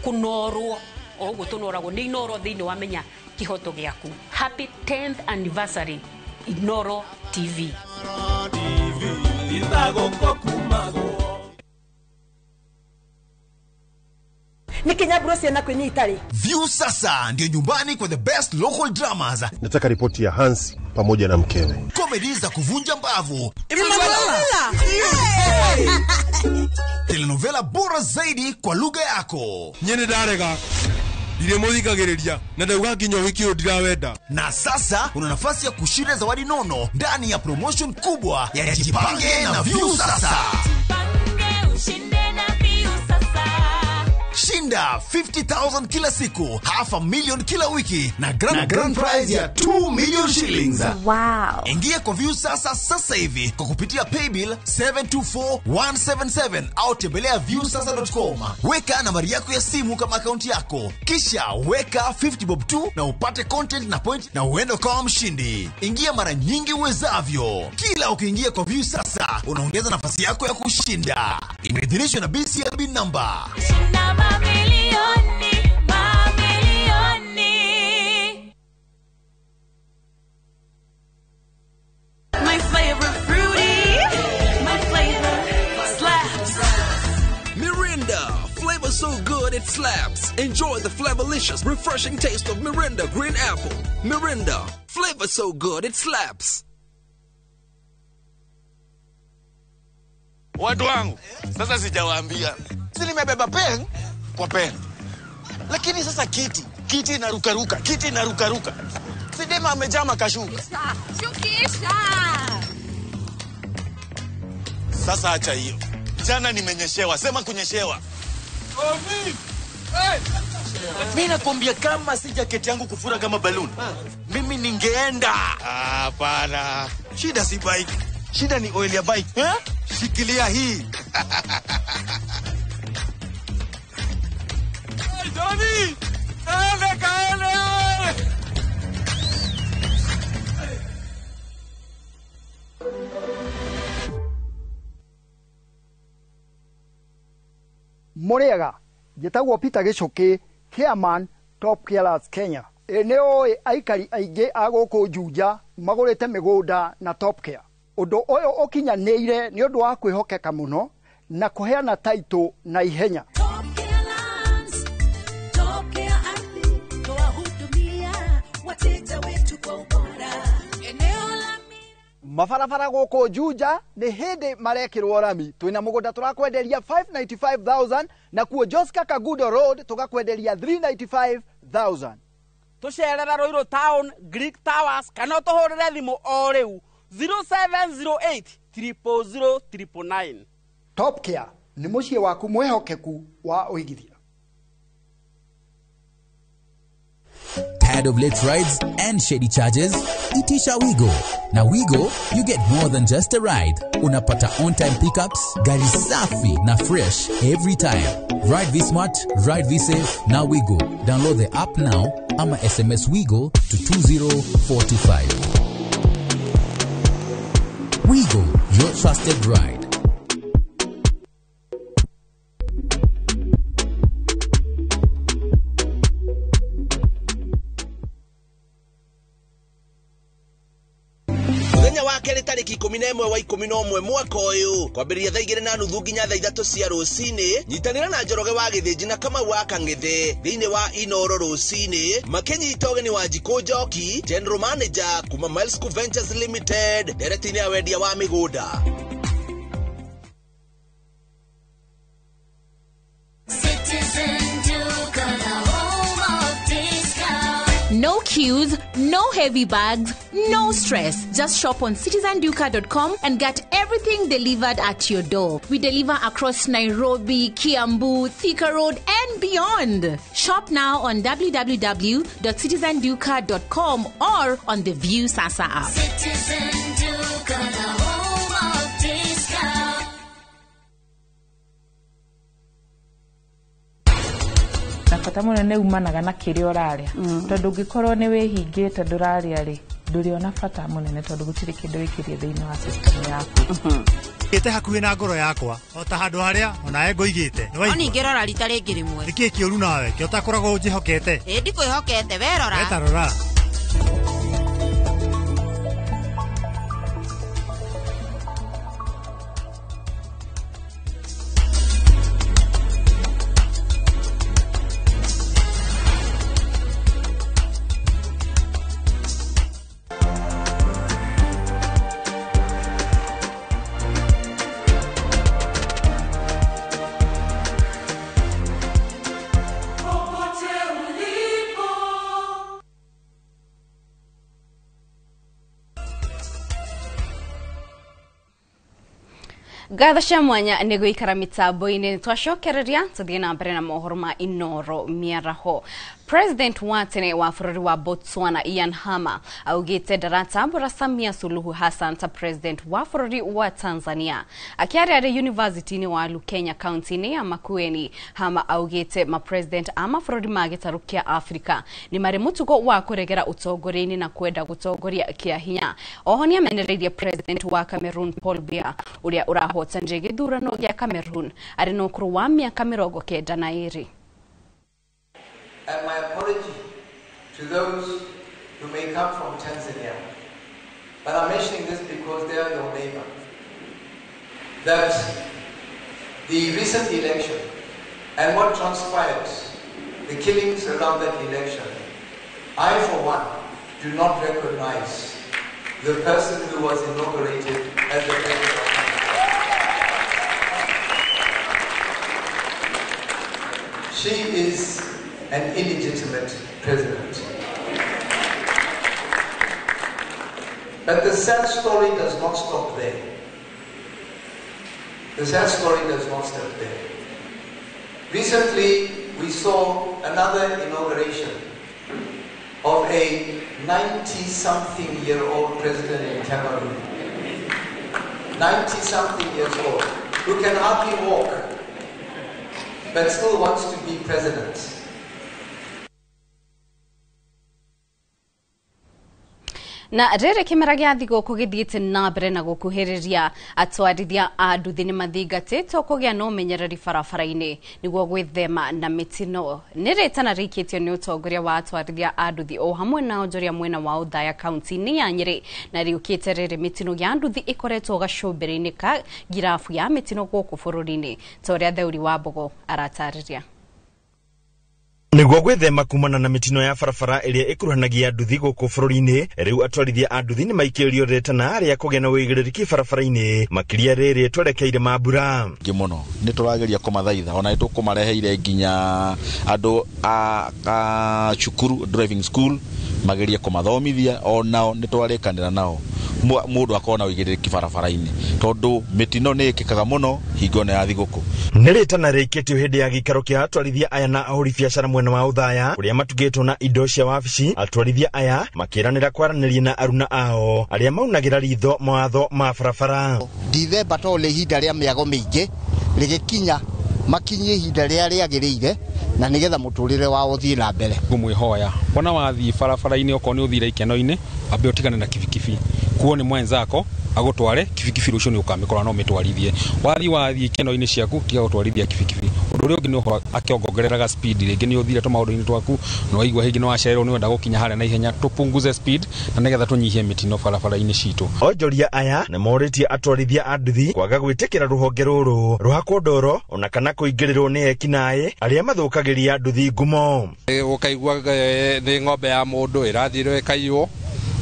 Speaker 13: kũnorwo o ũguo tũnoragwo nĩ Inooro thĩinĩ wa menya kĩhoto gĩaku. Happy 10th anniversary Inooro TV.
Speaker 14: View sasa ndio nyumbani kwa the best local dramas.
Speaker 19: Nataka ripoti ya Hans pamoja na mkewe.
Speaker 14: Comedy za kuvunja mbavu. Telenovela bora zaidi kwa lugha yako.
Speaker 16: Nyene darega. Ndiremuthikagiriria na ndauga nginya wiki ũyũ ndirawenda.
Speaker 14: Na sasa una nafasi ya kushinda zawadi nono ndani ya promotion kubwa ya Jipange na View sasa. Jipange ushinde na View sasa. Shinda Shinda 50,000 kila siku, 500,000 kila wiki na grand prize ya 2 million shillings.
Speaker 29: Wow.
Speaker 14: Ingia kwa Viusasa sasa hivi kwa kupitia paybill 724177 au tembelea viusasa.com. Weka nambari yako ya simu kama akaunti yako, kisha weka 50 bob tu na upate content na point na uende ukawa mshindi. Ingia mara nyingi uwezavyo. Kila ukiingia kwa Viusasa unaongeza nafasi yako ya kushinda. Imeidhinishwa na BCLB number.
Speaker 1: Shinda mamilioni, mamilioni. My favorite fruity, my flavor slaps.
Speaker 2: Mirinda, flavor so good it slaps. Enjoy the flavorlicious, refreshing taste of Mirinda Green Apple. Mirinda, flavor so good it slaps.
Speaker 11: Watu wangu, sasa sijawaambia. Si nimebeba pen kwa pen. Lakini sasa kiti inarukaruka, kiti inarukaruka. Sidema amejama kashuka.
Speaker 1: Shukisha.
Speaker 11: Sasa acha hiyo. Jana nimenyeshewa, sema kunyeshewa. Hey! Mimi nakwambia kama si jaketi yangu kufura kama balloon, mimi ningeenda. Hapana. Shida si bike. Shida ni oil ya bike. Eh? Shikilia hii. Hey, Johnny! Kaende, kaende!
Speaker 15: Muriega, njĩtagwo Peter Gĩcũkĩ, chairman Top Carers Kenya. Ĩ nĩ ũĩ aikari aingĩ a gũkũ Juja magũrĩte mĩgũnda na Top Care. Ũndũ ũyũ ũkinyanĩire nĩ ũndũ wa kwĩhokeka mũno na kũheana taitũ na ihenya. Mabarabara gũkũ Juja nĩ hĩndĩ marekĩrwo rami. Twĩna mũgũnda tũrakwenderia 595,000 na kuo Joska Kagudo Road tũgakwenderia 395,000.
Speaker 4: Tũcerera Ruiru Town, Greek Towers kana ũtũhũrĩre thimũ o rĩu 0708 000 999.
Speaker 15: Top Care nĩ mũciĩ waku mwĩhokeku wa ũigithia.
Speaker 21: Tired of late rides and shady charges? Itisha Wigo. Na Wigo, you get more than just a ride. Unapata on-time pickups, gari safi na fresh every time. Ride V-Smart, ride V-Safe, na Wigo. Download the app now ama SMS Wigo to 20425. Wigo, your trusted ride.
Speaker 22: Tarĩki 11 wa 11 mwaka ũyũ kwambĩrĩria thaa 2:30 nginya thaa 3 cia rũcinĩ. Nyitanĩra na Njoroge wa Gĩthĩnji na Kamau wa Kang'ethe thĩinĩ wa Inoro rũcinĩ makĩnyita ũgeni wa Njikũ Njoki, General Manager kuma Milesco Ventures Limited, ndereti-inĩ ya wendia wa mĩgũnda.
Speaker 23: No queues, no heavy bags, no stress. Just shop on citizenduka.com and get everything delivered at your door. We deliver across Nairobi, Kiambu, Thika Road, and beyond. Shop now on www.citizenduka.com or on the View Sasa app.
Speaker 1: Citizen Duka, the home of discount.
Speaker 25: Na bata mũnene umanaga na kĩrĩa ũrarĩa, tondũ ũngĩkorwo nĩ wĩhingĩte ndũrarĩa rĩ, ndũrĩona bata mũnene tondũ gũtirĩ kĩndũ wĩkĩrie thĩinĩ wa system yaku.
Speaker 28: Ĩte hakuhĩ na ngoro yakwa o ta handũ harĩa onawe ngũigĩte.
Speaker 30: No ningĩ rora rita rĩngĩ rĩmwe.
Speaker 28: Nĩkĩĩ kĩũru nawe kĩo ũtakoragwo ũnjĩhokete?
Speaker 30: Ĩ ndikwĩhokete, we rora.
Speaker 28: Eta rora.
Speaker 3: Ngatho cia mwanya nĩ gũikara mĩtambo-inĩ twacokereria tũthiĩ na mbere na mohoro ma Inoro mĩaraho. President wa tene wa bũrũri wa Botswana Ian Khama augĩte ndaratambũra Samia Suluhu Hassan ta president wa bũrũri wa Tanzania. Akĩaria arĩ University-inĩ wa Lukenya kaunti-inĩ ya Makueni, Khama augĩte ma-president a mabũrũri ma gĩtarũ kĩa Afrika nĩ marĩ mũtugo wa kũregera ũtongoria-inĩ na kwenda gũtongoria kĩa hinya. Oho nĩamenereirie president wa Cameroon Paul Biya ũrĩa ũrahotanire gĩthurano gĩa Cameroon arĩ na ũkũrũ wa mĩaka 92.
Speaker 5: And my apology to those who may come from Tanzania, but I'm mentioning this because they are your neighbor, that the recent election and what transpired, the killings around that election, I for one do not recognize the person who was inaugurated as the president of Tanzania. She is an illegitimate president. But the sad story does not stop there. The sad story does not stop there. Recently, we saw another inauguration of a 90-something-year-old president in Cameroon. 90-something years old, who can hardly walk, but still wants to be president.
Speaker 3: Na rĩrĩ kĩmera gĩa thigũkũ gĩthiĩte na mbere na gũkuhĩrĩria, atwarithia a nduthi nĩ mathingatĩtwo kũgĩa na ũmenyereri barabara-inĩ nĩguo gwĩthema na mĩtino. Nĩ rĩtana rĩikĩtio nĩ ũtongoria wa atwarithia a nduthi o hamwe na onjoria mwena wa Othaya kaunti-inĩ ya Nyĩrĩ, na rĩũkĩte rĩrĩ mĩtino ya nduthi ĩkoretwo gacũmbĩrĩ-inĩ ka ngirabu ya mĩtino gũkũ bũrũri-inĩ, ta ũrĩa Theuri wa Mbogo aratarĩria.
Speaker 10: Nĩguo gwĩthema kumana na mĩtino ya barabara ĩrĩa ĩkuruhanagia nduthi gũkũ bũrũri-inĩ, rĩu atwarithia a nduthi nĩ maikĩrĩrio rĩtana rĩa kũgĩa na ũigĩrĩrĩki barabara-inĩ, makĩria rĩrĩ twerekeire mambura.
Speaker 12: Ngĩ mũno nĩ tũrageria kũmathaitha, ona nĩ tũkũmareheire nginya andũ a cukuru driving school magerie kũmathomithia, onao nĩ twarĩkanĩra nao mũndũ akorwo na ũigĩrĩrĩki barabara-inĩ tondũ mĩtino nĩ ĩkĩkaga mũno hingo ĩno ya thigũkũ.
Speaker 10: Nĩ rĩtana rĩikĩtio hĩndĩ ya gĩikaro kĩa atwarithia aya na ahũri biacara mwena wa Othaya kũrĩa matugĩtwo na indo cia wabici. Atwarithia aya makĩranĩra kwaranĩria na aruna ao arĩa maunagĩra ritho mawatho ma barabara.
Speaker 17: Dithemba tondũ nĩ ihinda rĩa mĩago mĩingĩ rĩgĩkinya makinyie ihinda rĩrĩa rĩagĩrĩire na nĩgetha mũtũrĩre wao ũthiĩ na mbere.
Speaker 18: Ngũmwĩhoya wona wathiĩ barabara-inĩ okorwo nĩ ũthire ikeno-inĩ ambe ũtigane na kibikibi, kuo nĩ mwenzako agũtware kibikibi rũciũ nĩ ũkamĩkora no ũmĩtwarithie. Wathiĩ ikeno-inĩ ciaku tiga gũtwarithia kibikibi. Ũndũ ũrĩa ũngĩ nĩ ũhoro akĩongongereraga speed, rĩngĩ nĩ ũthire tũmaũndũ-inĩ twaku na waigua hĩngĩ nĩ wacererwo nĩ wenda gũkinya harĩa na ihenya, tũpunguze speed na nĩgetha tũnyihie mĩtino barabara-inĩ citũ.
Speaker 10: Onjoria aya nĩ morĩtie atwarithia a nduthi kwaga gwĩtĩkĩra rũhonge rũrũ rũhakwo ndoro ona kana kũingĩrĩrwo nĩ ekinaĩ arĩa mathũkagĩria nduthi ngumo.
Speaker 20: Ũkaigua nĩ ng'ombe ya mũndũ ĩrathirwo ĩkaiywo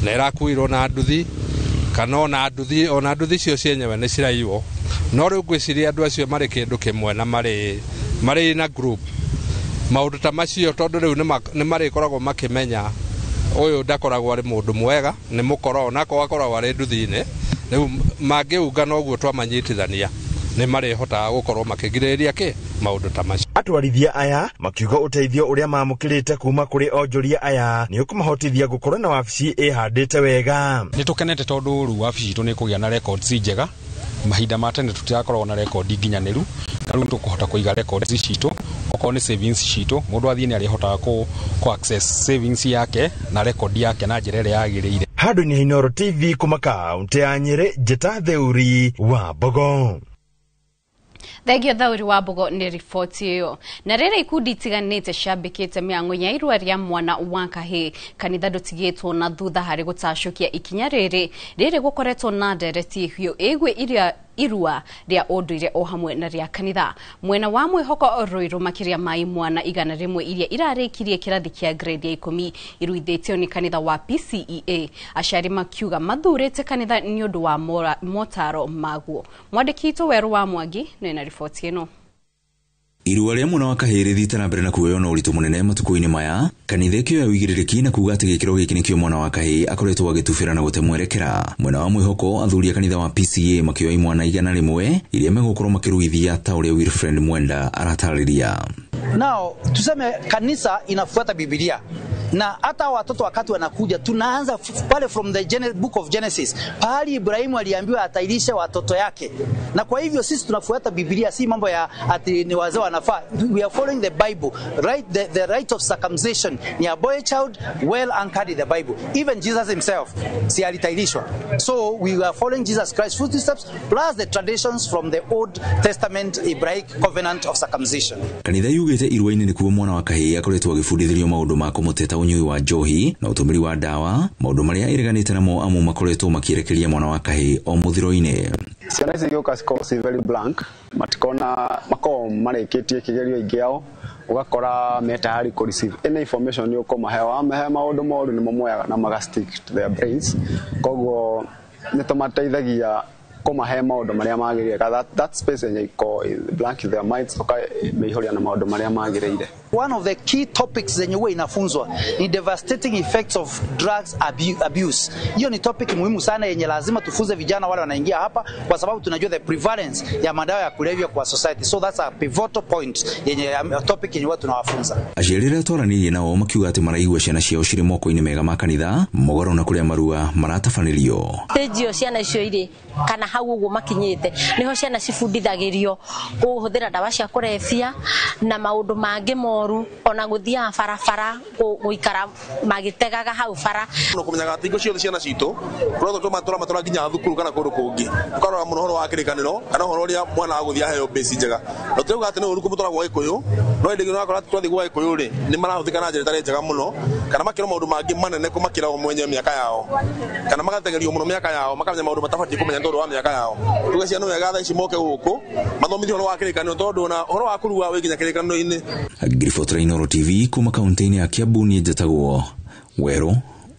Speaker 20: na ĩrakuirwo na nduthi kana ona nduthi icio cienyewe nĩ ciraiywo. No rĩu ngwĩciria andũ acio marĩ kĩndũ kĩmwe na marĩ na group maũndũ ta macio, tondũ rĩu nĩ marĩkoragwo makĩmenya ũyũ ndakoragwo arĩ mũndũ mwega, nĩ mũkora onako akoragwo arĩ nduthi-inĩ. Rĩu mangĩungana ũguo twamanyitithania nĩ marĩhotaga gũkorwo makĩgirĩrĩria kĩ maũndũ ta macio.
Speaker 10: Atwarithia aya makiuga ũteithio ũrĩa mamũkĩrĩte kuma kũrĩ onjoria aya nĩ ũkũmahotithia gũkorwo na wabici ĩhandĩte wega.
Speaker 18: Nĩ tũkenete tondũ rĩu wabici itũ nĩ ĩkũgĩa na records njega. Mahinda ma tene tũtirakoragwo na rekondi nginyanĩru, na rĩu tũkũhota kũiga records citũ, okorwo nĩ savings citũ, mũndũ athiĩ nĩ arĩhotaga kũ access savings yake na rekondi yake na njĩra ĩrĩa yagĩrĩire.
Speaker 10: Handũ-inĩ ha Inooro TV kuma kaũntĩ ya Nyĩrĩ, Njĩta Theuri wa Mbogo.
Speaker 3: Thengio Thauri wa Mbogo nĩ riboti ĩyo. Na rĩrĩa ikundi itiganĩte ciambĩkĩte mĩang'o ya irua rĩa mwana wa kahĩĩ, kanitha ndũtigĩtwo na thutha harĩ gũtacũkia ikinya rĩrĩ gũkoretwo na ndereti hiũ ĩgwe iria irua rĩa ũndũire o hamwe na rĩa kanitha. Mwena wa mwĩhoko Ruiru makĩria ma imwana 100 iria irarĩkirie kĩrathi kĩa grade ya 10 iruithĩtio nĩ kanitha wa PCEA, aciari makiuga mathurĩte kanitha nĩ ũndũ wa motaro maguo. Mwandĩki witũ Werũ wa Mwangi nĩ na riboti ĩno.
Speaker 6: Irua rĩa mwana wa kahĩĩ rĩthiĩte na mbere na kuoywo na ũritũ mũnene matukũ-inĩ maya, kanitha ĩkĩoya ũigĩrĩrĩki na kuga atĩ gĩkĩro gĩkĩ nĩkĩo mwana wa kahĩĩ akoretwo agĩtubĩra na gũte mwerekera. Mwena wa mwĩhoko, athuri a kanitha wa PCA makĩoya imwana 100 iria megũkorwo makĩruithia ta ũrĩa Wilfred Mwenda aratarĩria.
Speaker 7: Nao tuseme kanisa inafuata Biblia, na hata watoto wakati wanakuja tunaanza pale from the book of Genesis, pahali Ibrahimu aliambiwa atailishe watoto yake. Na kwa hivyo sisi tunafuata Biblia, si mambo ya ati ni wazee wanafaa. We are following the Bible, right? The right of circumcision ni a boy child well anchored in the Bible. Even Jesus himself si alitailishwa. So we are following Jesus Christ's footsteps plus the traditions from the Old Testament Abrahamic covenant of circumcision.
Speaker 6: Kanitha yugĩte irua-inĩ nĩkuo mwana wa kahĩĩ akoretwo agĩbundithĩrio maũndũ ma kũmũteta ũnyui wa njohi na ũtũmĩri wa ndawa, maũndũ marĩa ĩreganĩte namo amu makoretwo makĩerekeria mwana wa kahĩĩ o mũthiro-inĩ.
Speaker 8: Ciana ici igĩũka cikoragwo ci very blank, matikona makoragwo marĩkĩtie kĩgerio aingĩ ao, ũgakora me tayari kũ receive any information ũkũmahe, wamahe maũndũ moru nĩmo moyaga na maga stick to their brains, koguo nĩ tũmateithagia kũmahe maũndũ marĩa magĩrĩire, that space yenye iko blank in their minds ũkamĩihũria na maũndũ marĩa magĩrĩire.
Speaker 7: One of the key topics zenye huwa inafunzwa ni devastating effects of drugs abuse. Hiyo ni topic muhimu sana yenye lazima tufunze vijana wale wanaingia hapa, kwa sababu tunajua the prevalence ya madawa ya kulevya kwa society. So that's a pivotal point yenye topic yenye watu tunawafunza.
Speaker 6: Aciari arĩa twaranĩirie nao makiuga atĩ maraigua ciana ciao cirĩ moko-inĩ mega ma kanitha mũgarũ na kũrĩa marua maratabanĩrio.
Speaker 9: Stage ĩyo ciana icio irĩ kana hau ũguo makinyĩte niho ciana cibundithagĩrio kũhũthĩra ndawa cia kũrebia na maũndũ mangĩ moru, ona gũthiaga barabara gũikara magĩtegaga hau bara.
Speaker 13: No kũmenyaga atĩ hingo ciothe ciana citũ tũratũra matũra nginya thukuru kana kũndũ kũngĩ, ũkarora mũno ũhoro wa kĩrĩkanĩro kana ũhoro ũrĩa mwana agũthiĩ aheo base njega. Na tũrauga atĩ nĩ ũru kũmũtwara gwa Gĩkũyũ, no hĩndĩ ĩngĩ ũrakora twathiĩ gwa Gĩkũyũ rĩ nĩ marahũthĩka na njĩra ĩtarĩ njega mũno, kana makĩrwo maũndũ mangĩ manene kũmakĩra o mwenyewe mĩaka yao, kana magategerio mũno mĩaka yao, makamenya maũndũ matabatiĩ kũmenya tondũ wa mĩaka yao. Tuge ciana wega thaa ici moke gũkũ mathomithio ũhoro wa kĩrĩkanĩro, tondũ ona ũhoro wa kũrua wĩ nginya kĩrĩkanĩro-inĩ.
Speaker 6: Ngiribotera Inooro TV kuma kaunti-inĩ ya Kiambu, niĩ njĩtagwo Werũ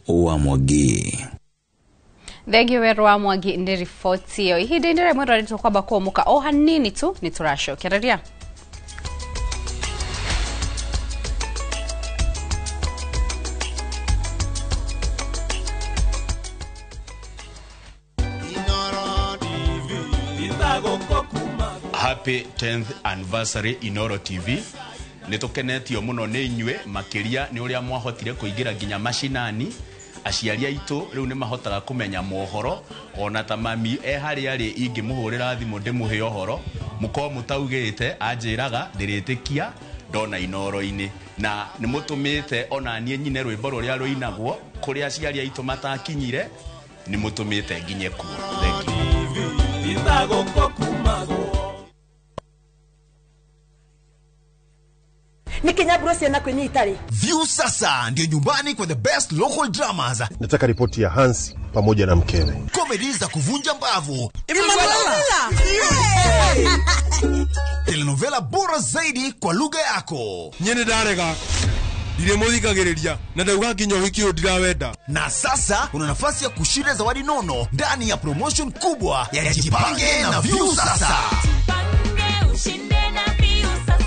Speaker 6: wa Mwangi.
Speaker 3: Thengiũ Werũ wa Mwangi nĩ riboti ĩyo. Ihinda-inĩ rĩmwe rĩrĩa tũkwamba kũũmũka o hanini tu nĩ tũracokereria.
Speaker 16: Happy 10th anniversary Inooro TV. Nĩtũkenetio mũno nĩ inyuĩ makĩria nĩ ũrĩa mwahotire kũingĩra nginya macinani. Aciari aitũ rĩu nĩ mahotaga kũmenya mohoro, ona ta mami e harĩa arĩ ingĩmũhũrĩra thimũ ndĩmũhe ũhoro mũkorwo mũtaugĩte anjĩraga ndĩrĩtĩkia ndona Inooro-inĩ, na nĩ mũtũmĩte ona niĩ nyine rwĩmbo rũrĩa rũinagwo kũrĩa aciari aitũ matakinyire, nĩ mũtũmĩte nginye kuo. Thank you.
Speaker 14: View sasa ndio nyumbani kwa the best local dramas.
Speaker 19: Nataka ripoti ya Hans pamoja na mkewe.
Speaker 14: Comedy za kuvunja mbavu. Telenovela bora zaidi kwa lugha yako.
Speaker 24: Nyene ndarega. Ndiremuthikagiriria na ndauga nginya ũhiki ũyũ ndirawenda.
Speaker 14: Na sasa una nafasi ya kushinda zawadi nono ndani ya promotion kubwa ya Jipange na View Sasa.
Speaker 1: Jipange ushinde na View Sasa.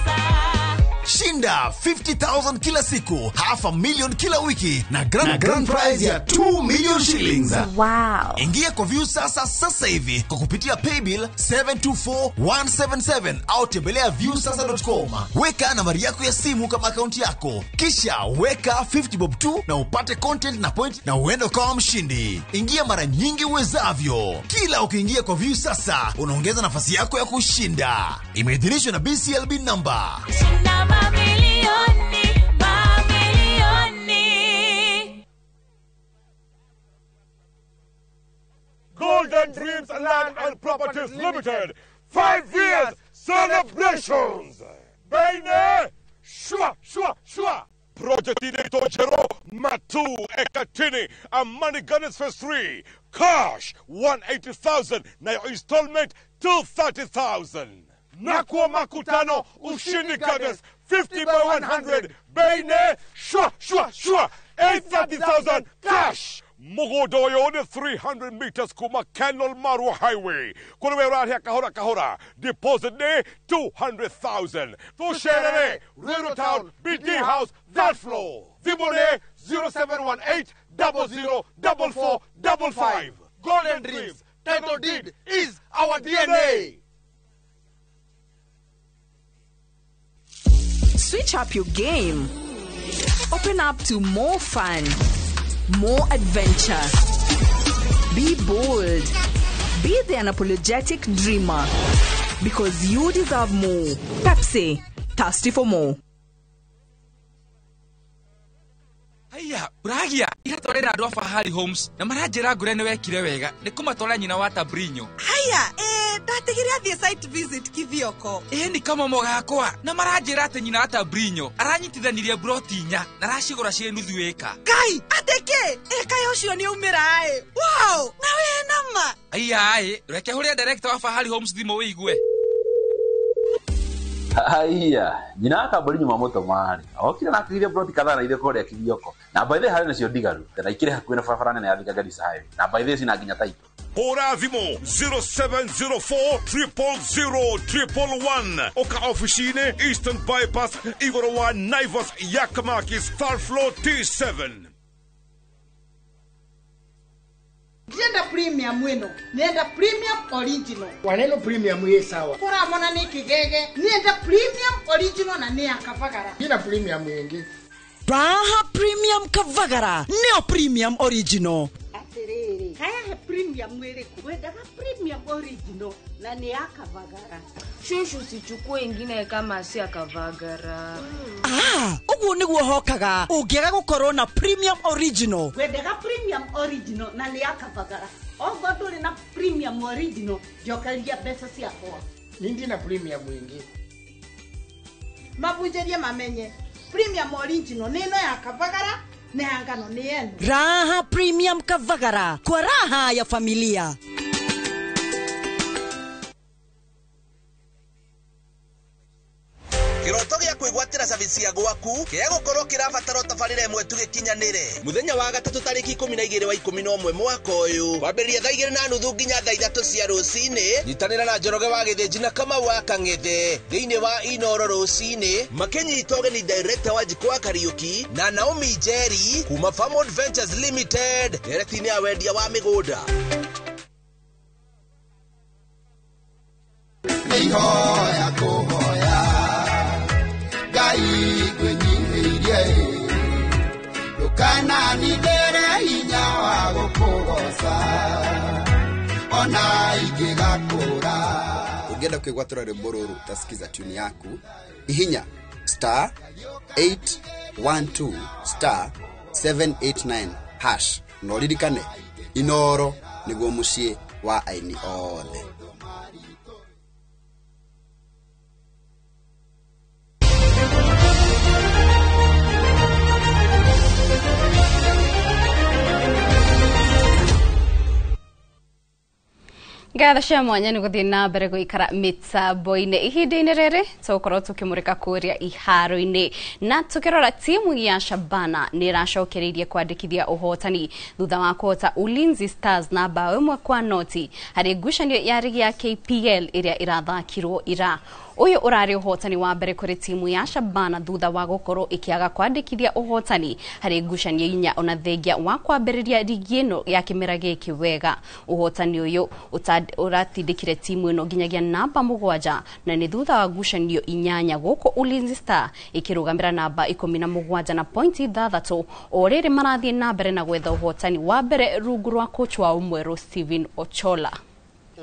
Speaker 14: Shinda 50,000 kila siku, 500,000 kila wiki na grand prize ya 2 million shillings.
Speaker 29: Wow.
Speaker 14: Ingia kwa View Sasa sasa hivi kwa kupitia paybill 724177 au tembelea viewsasa.com. Weka nambari yako ya simu kama akaunti yako, kisha weka 50 bob tu na upate content na point na uende ukawa mshindi. Ingia mara nyingi uwezavyo. Kila ukiingia kwa View Sasa unaongeza nafasi yako ya kushinda. Imeidhinishwa na BCLB number.
Speaker 1: Shinda mamilioni, mamilioni.
Speaker 24: Golden Dreams Land and Properties Limited, 5 years celebrations. Baine, shwa, shwa, shwa. Project Itochero, Matu, Ekatini, Amani Gardens Phase 3. Cash, 180,000. Na installment, 230,000. Nakwa Makutano, Ushindi Gardens, 50 by 100. Baine, shwa, shwa, shwa. 830,000 cash.
Speaker 2: Mũgũnda ũyũ nĩ 300 meters kuma Kenol Marua Highway. Kũrĩ we ũrarĩha kahora kahora, deposit nĩ 200,000. Tũcerere Ruiru Town, BD House, third floor. Thimũ nĩ 0718 00 44 55. Golden Dreams, title deed is our DNA.
Speaker 4: Switch up your game. Open up to more fun, more adventure. Be bold. Be the unapologetic dreamer. Because you deserve more. Pepsi, thirsty for more.
Speaker 11: Haiya, uragia iratwarĩra andũ a Fahari Homes na maranjĩra ngũre nĩ wekire wega nĩ kũmatwara nyina wa Tabrinyo.
Speaker 15: Haya, ndatigire athiĩ site visit Kithioko.
Speaker 11: Ĩ nĩ kamomo gakwa na maranjĩra atĩ nyina wa Tabrinyo aranyitithanirie broti 4 na aracigũra ciĩ nuthu ĩka.
Speaker 15: Ngai, atĩ kĩ? Ĩ kaĩ ũcio nĩ aumĩra ĩ. Wow, na wĩ nama.
Speaker 11: Haiya ĩ, reke hũrĩre director wa Fahari Homes thimũ wĩigue.
Speaker 21: Haiya, nyina wa Tabrinyo mamũtũma-rĩ, okire na akĩgithia broti kadhaa na ithuĩ kũrĩa Kithioko. Na by the way harĩ nacio ndigaru, na ikĩrĩ hakuhĩ na barabara nene ya Thika Garissa Highway. Na by the way cina nginya title.
Speaker 2: Hũra thimũ 0704 000 111. Ũka ofici-inĩ Eastern Bypass igũrũ wa Naivas Yakamakis third floor T7.
Speaker 22: Ndienda premium ĩno, nenda premium original.
Speaker 23: Waneno premium ĩ sawa.
Speaker 22: Kũramona nĩ kĩgege, nenda premium original na nĩ ya Kavagara.
Speaker 23: Ina premium ĩngĩ.
Speaker 25: Raha Premium Kavagara, neo premium original.
Speaker 22: Atĩrĩrĩ, haya he premium ĩrĩkũ? Wendaga premium original na nĩ ya Kavagara.
Speaker 26: Shushu sichukue ingine kama si ya Kavagara.
Speaker 25: Ah, ũguo nĩguo hokaga ũngĩaga gũkorwo na premium original.
Speaker 22: Wendaga premium original na nĩ ya Kavagara. Ogo ndũrĩ na premium original, njokeria mbeca ciakwa.
Speaker 23: Nindi na premium ĩngĩ.
Speaker 22: Mabunjĩrie mamenye premium original nĩ ĩno ya Kavagara na ya ngano nĩ ĩno.
Speaker 25: Raha Premium Kavagara, kwa raha ya familia.
Speaker 27: Kĩroto gĩa kwĩgwatĩra service ya gwaku kĩa gũkorwo kĩrabatara tabarĩra ĩmwe tu gĩkinyanĩre. Mũthenya wa gatatũ tarĩki 12 wa 11 mwaka ũyũ kwambĩrĩria thaa 2:30 nginya thaa 3 cia rũcinĩ. Nyitanĩra na Njoroge wa Gĩthĩnji na Kamau wa Kang'ethe thĩinĩ wa Inoro rũcinĩ makĩnyita ũgeni director wa Njiko wa Kariũki na Naomi Njeri kuma Farmwood Ventures Limited ndereti-inĩ ya wendia wa mĩgũnda.
Speaker 31: Nĩihoya kũhoya Ngai ngwĩnyihĩirie, ndũkananindĩre hinya wa gũkũgoca ona ingĩgakũra.
Speaker 32: Ũngĩenda kwĩgwatĩra rwĩmbo rũrũ utasikiza tune yaku, hihinya star 812 star 789 hash na ũririkane Inoro nĩguo mũciĩ wa aini othe.
Speaker 3: Ngatho cia mwanya nĩ gũthiĩ na mbere gũikara mĩtambo-inĩ ihinda-inĩ rĩrĩ tũgũkorwo tũkĩmũrĩka kũrĩa iharo-inĩ na tũkĩrora timu ya Shabana nĩ ĩracokereirie kwandĩkithia ũhotani thutha wa kũhota Ulinzi Stars na bao 1-0 harĩ ngucanio ya rigi ya KPL ĩrĩa ĩrathakirwo ira. Ũyũ ũrarĩ ũhotani wa mbere kũrĩ timu ya Shabana thutha wa gũkorwo ĩkĩaga kwandĩkithia ũhotani harĩ ngucanio 4 ona thengia wa kwambĩrĩria rigi ĩno ya kĩmera gĩkĩ wega. Ũhotani ũyũ ũratindĩkire timu ĩno nginyagia namba 7 na nĩ thutha wa ngucanio 8 gũkũ Ulinzi Star ĩkĩrũgamĩra namba 17 na pointi 6 o rĩrĩ marathiĩ na mbere na gwetha ũhotani wa mbere rungu rwa coach wao mwerũ Steven Ochola.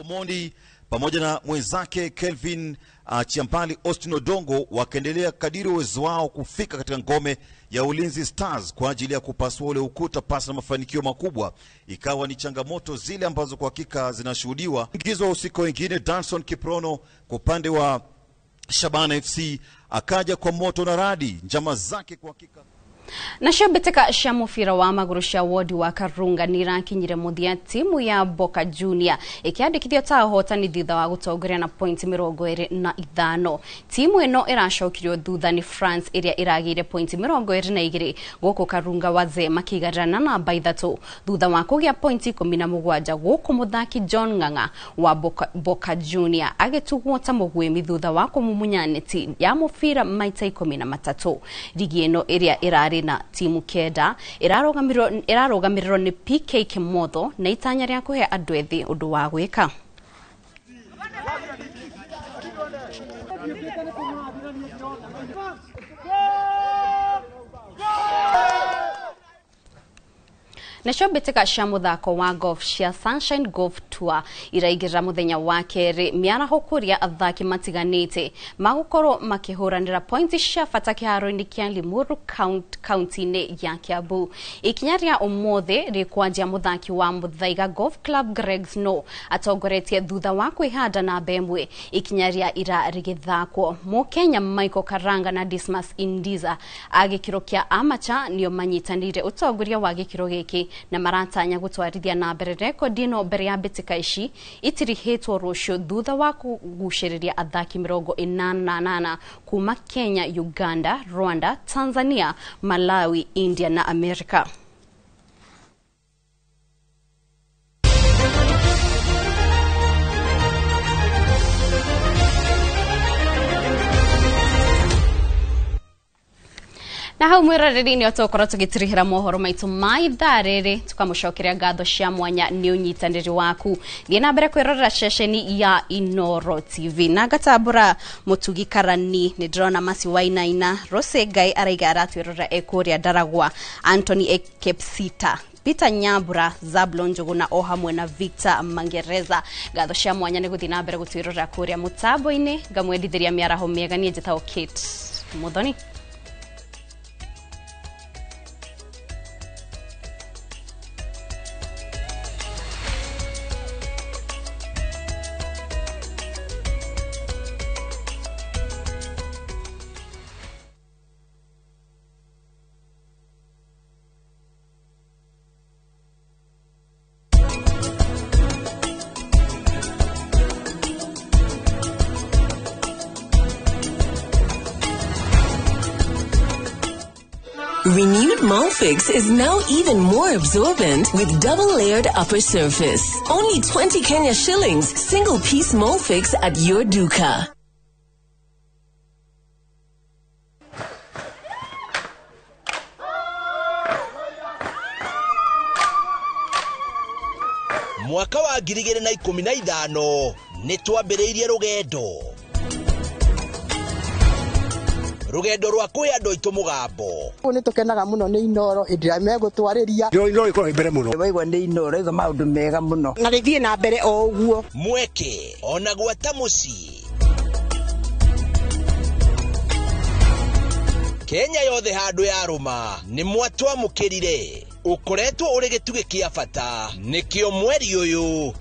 Speaker 14: Omondi pamoja na mwenzake Kelvin Chiampali Austin Odongo wakaendelea kadiri uwezo wao kufika katika ngome ya Ulinzi Stars kwa ajili ya kupasua ule ukuta pasi na mafanikio makubwa. Ikawa ni changamoto zile ambazo kwa hakika zinashuhudiwa. Ingizo wa usiku wengine Danson Kiprono kwa upande wa Shabana FC akaja kwa moto na radi njama zake kwa hakika.
Speaker 3: Nacio mbĩtĩka cia mũbira wa magũrũ cia wodi wa Karunga nĩirakinyire mũthia timu ya Boca Junior ĩkĩandĩkithio ta ahotani thutha wa gũtongoria na pointi 25. Timu ĩno ĩracokirio thutha nĩ France ĩrĩa ĩragĩire pointi 22 gũkũ Karunga wazee makĩigarĩra na namba 3 thutha wa kũgĩa pointi 17 gũkũ mũthaki John Ng'ang'a wa Boca Junior agĩtugwo ta mũgwĩmi thutha wa kũmumunya neti ya mũbira maita 13. Rigi ĩno ĩrĩa ĩrarĩ na timu 9 ĩrarũgamĩrĩrwo nĩ PK Kimotho na itanya rĩa kũhe andũ ethĩ ũndũ wa gwĩka. Nacio mbĩtĩka cia mũthako wa golf cia Sunshine Golf Tour iraingĩrĩra mũthenya wa kerĩ mĩaraho kũrĩa athaki matiganĩte magũkorwo makĩhũranĩra pointi cia bata kĩharo-inĩ kĩa Limuru kaunti-inĩ ya Kiambu. Ikinya rĩa ũmũthĩ rĩkwanjia mũthaki wa Muthaiga Golf Club Greg Snow atongoretie thutha wa kwĩhanda namba 1 ikinya rĩa ira rĩgĩthakwo. Mũkenya Michael Karanga na Dismas Indiza a gĩkĩro kĩa amateur nĩo manyitanĩire ũtongoria wa gĩkĩro gĩkĩ na maratanya gũtwarithia na mbere rekondi ĩno mbere ya mbĩtĩka ici itirihĩtwo rũciũ thutha wa kũgucĩrĩria athaki 88 kuma Kenya, Uganda, Rwanda, Tanzania, Malawi, India na Amerika. Na hau mwĩroreri nĩ tũgũkorwo tũgĩtirihĩra mohoro maitũ ma ithaa rĩrĩ tũkamũcokeria ngatho cia mwanya nĩ ũnyitanĩri waku. Thiĩ na mbere kwĩrorera ceceni ya Inooro TV. Na ngatambũra Mũtugi Karani, nĩ ndĩrona Masi Wainaina, Rose Ngai araiga aratwĩrorera e kũrĩa Ndaragwa, Anthony Ekepsita, Peter Nyambura, Zablon Njuguna o hamwe na Victor Mangereza. Ngatho cia mwanya nĩ gũthiĩ na mbere gũtwĩrorera kũrĩa mũtambo-inĩ. Ngamwendithĩria mĩaraho mĩega. Niĩ njĩtagwo Kate Muthoni.
Speaker 5: Renewed Molfix is now even more absorbent with double-layered upper surface. Only 20 Kenya shillings, single-piece Molfix at your duka.
Speaker 27: Mwaka wa 2015 nĩ twambĩrĩirie rũgendo rwa kwĩ andũ aitũ mũgambo.
Speaker 23: Nĩ tũkenaga mũno nĩ Inooro hĩndĩ ĩrĩa megũtwarĩria.
Speaker 19: Inooro ĩkoragwo mbere mũno.
Speaker 23: Waigua nĩ Inooro ĩga maũndũ mega mũno. Na rĩthiĩ na mbere o ũguo.
Speaker 27: Mweke ona gwata mũciĩ. Kenya yothe handũ yarũma nĩ mwatwamũkĩrire. Ũkoretwo ũrĩ gĩtugĩ kĩa bata nĩkĩo mweri ũyũ.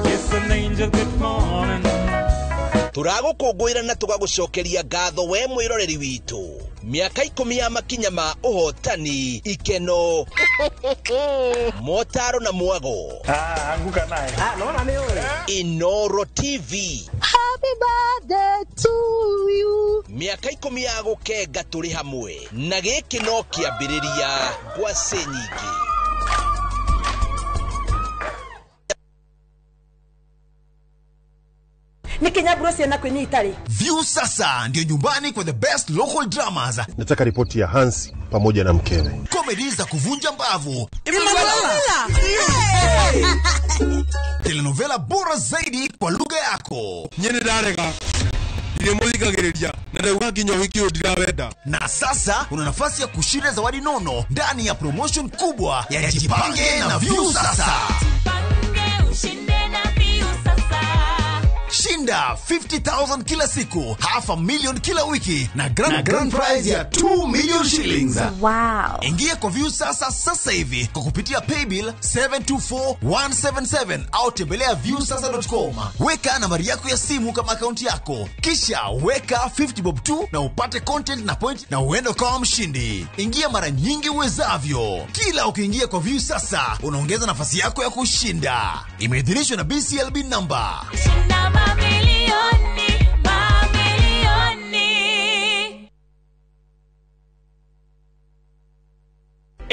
Speaker 27: Tũragũkũngũĩra na tũgagũcokeria ngatho we mwĩroreri witũ. Mĩaka 10 ya makinya ma ũhotani, ikeno, motaro na mwago.
Speaker 7: Anguka naye.
Speaker 23: Naona nĩ ũĩ.
Speaker 27: Inooro TV.
Speaker 23: Happy birthday to you.
Speaker 27: Mĩaka 10 ya gũkenga tũrĩ hamwe na gĩkĩ no kĩambĩrĩria ngwacĩ nyingĩ.
Speaker 14: View sasa ndio nyumbani kwa the best local dramas.
Speaker 19: Nataka ripoti ya Hansi pamoja na mkewe.
Speaker 14: Comedy za kuvunja mbavu. Telenovela bora zaidi kwa lugha yako.
Speaker 24: Nyene ndarega. Ndiremuthikagĩrĩria na ndauga nginya ũhiki ũyũ ndirawenda.
Speaker 14: Na sasa una nafasi ya kushinda zawadi nono ndani ya promotion kubwa ya Jipange na View Sasa.
Speaker 1: Jipange ushinde na View Sasa.
Speaker 14: Shinda Shinda 50,000 kila siku, 500,000 kila wiki na grand prize ya 2 million shillings.
Speaker 29: Wow.
Speaker 14: Ingia kwa Viusasa sasa hivi kwa kupitia paybill 724177 au tembelea viusasa.com. Weka nambari yako ya simu kama akaunti yako, kisha weka 50 bob tu na upate content na point na uende ukawa mshindi. Ingia mara nyingi uwezavyo. Kila ukiingia kwa Viusasa unaongeza nafasi yako ya kushinda. Imeidhinishwa na BCLB number.
Speaker 1: Shinda mamilioni, mamilioni.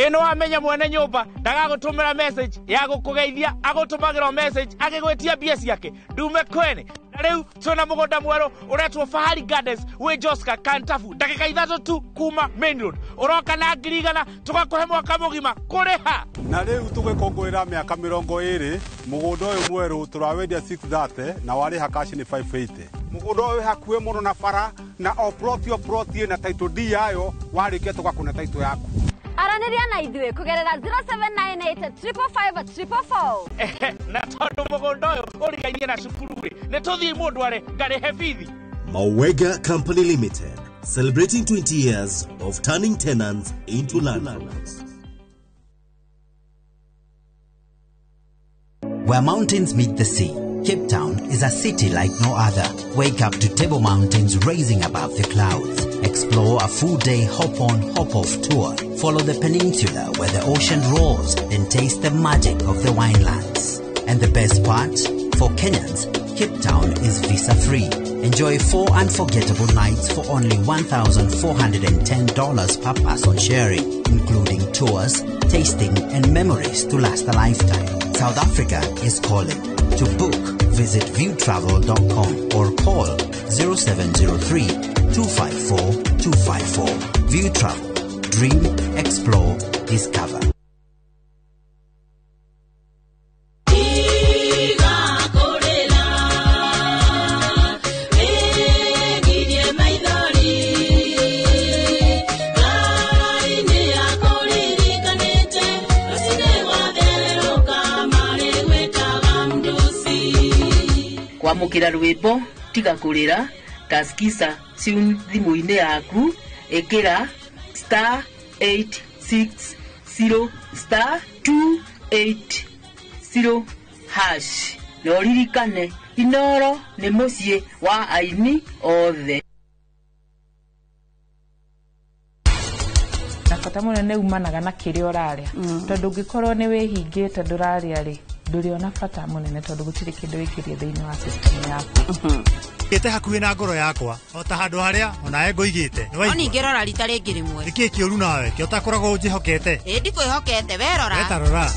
Speaker 6: Ino amenya mwene nyumba ndagagũtũmĩra message ya gũkũgeithia, agũtũmagĩra message agĩgwĩtia mbia ciake ndume kwene. Na rĩu twĩna mũgũnda mwerũ ũretwo Fahari Gardens wĩ Joska Kantafu, ndagĩka 3 tu kuma main road. Ũroka na 100,000 tũgakũhe mwaka mũgima kũrĩha.
Speaker 7: Na rĩu tũgĩkũngũĩra mĩaka 20 mũgũnda ũyũ mwerũ tũrawendia 630 na warĩha cash nĩ 580.
Speaker 8: Mũgũnda ũyũ wĩ hakuhĩ mũno na bara na o plot o plot ĩna title deed yayo, warĩkia tũgakũne title yaku.
Speaker 9: Aranĩria na ithuĩ kũgerera 0798 555 444.
Speaker 6: Na tondũ mũgũnda ũyũ ũrigainie na cukuru rĩ, nĩ tũthiĩ mũndũ arĩ ngarĩhe bithi.
Speaker 10: Mawega Company Limited, celebrating 20 years of turning tenants into landlords.
Speaker 12: Where mountains meet the sea, Cape Town is a city like no other. Wake up to Table Mountains rising above the clouds. Explore a full-day hop-on, hop-off tour. Follow the peninsula where the ocean roars and taste the magic of the winelands. And the best part? For Kenyans, Cape Town is visa-free. Enjoy 4 unforgettable nights for only $1,410 per person sharing, including tours, tasting, and memories to last a lifetime. South Africa is calling. To book, visit viewtravel.com or call 0703 254 254. View Travel. Dream, explore, discover.
Speaker 13: Kwamũkĩra rwĩmbo tiga kũrĩra taskisa tune thimũ-inĩ yaku, ĩkĩra star 860 star 280 hash na ũririkane Inoro nĩ mũciĩ wa aini othe.
Speaker 17: Na bata mũnene umanaga na kĩrĩa ũrarĩa, tondũ ũngĩkorwo nĩ wĩhingĩte ndũrarĩa rĩ, ndũrĩona bata mũnene tondũ gũtirĩ kĩndũ wĩkĩrie thĩinĩ wa system yaku.
Speaker 18: Gĩte hakuhĩ na ngoro yakwa o ta handũ harĩa onawe ngũigĩte.
Speaker 20: No ningĩrora rita rĩngĩ rĩmwe.
Speaker 18: Nĩkĩĩ kĩũru nawe kĩo ũtakoragwo ũnjĩhokete?
Speaker 20: Ĩ ndikwĩhokete, we rora.
Speaker 18: We ta rora.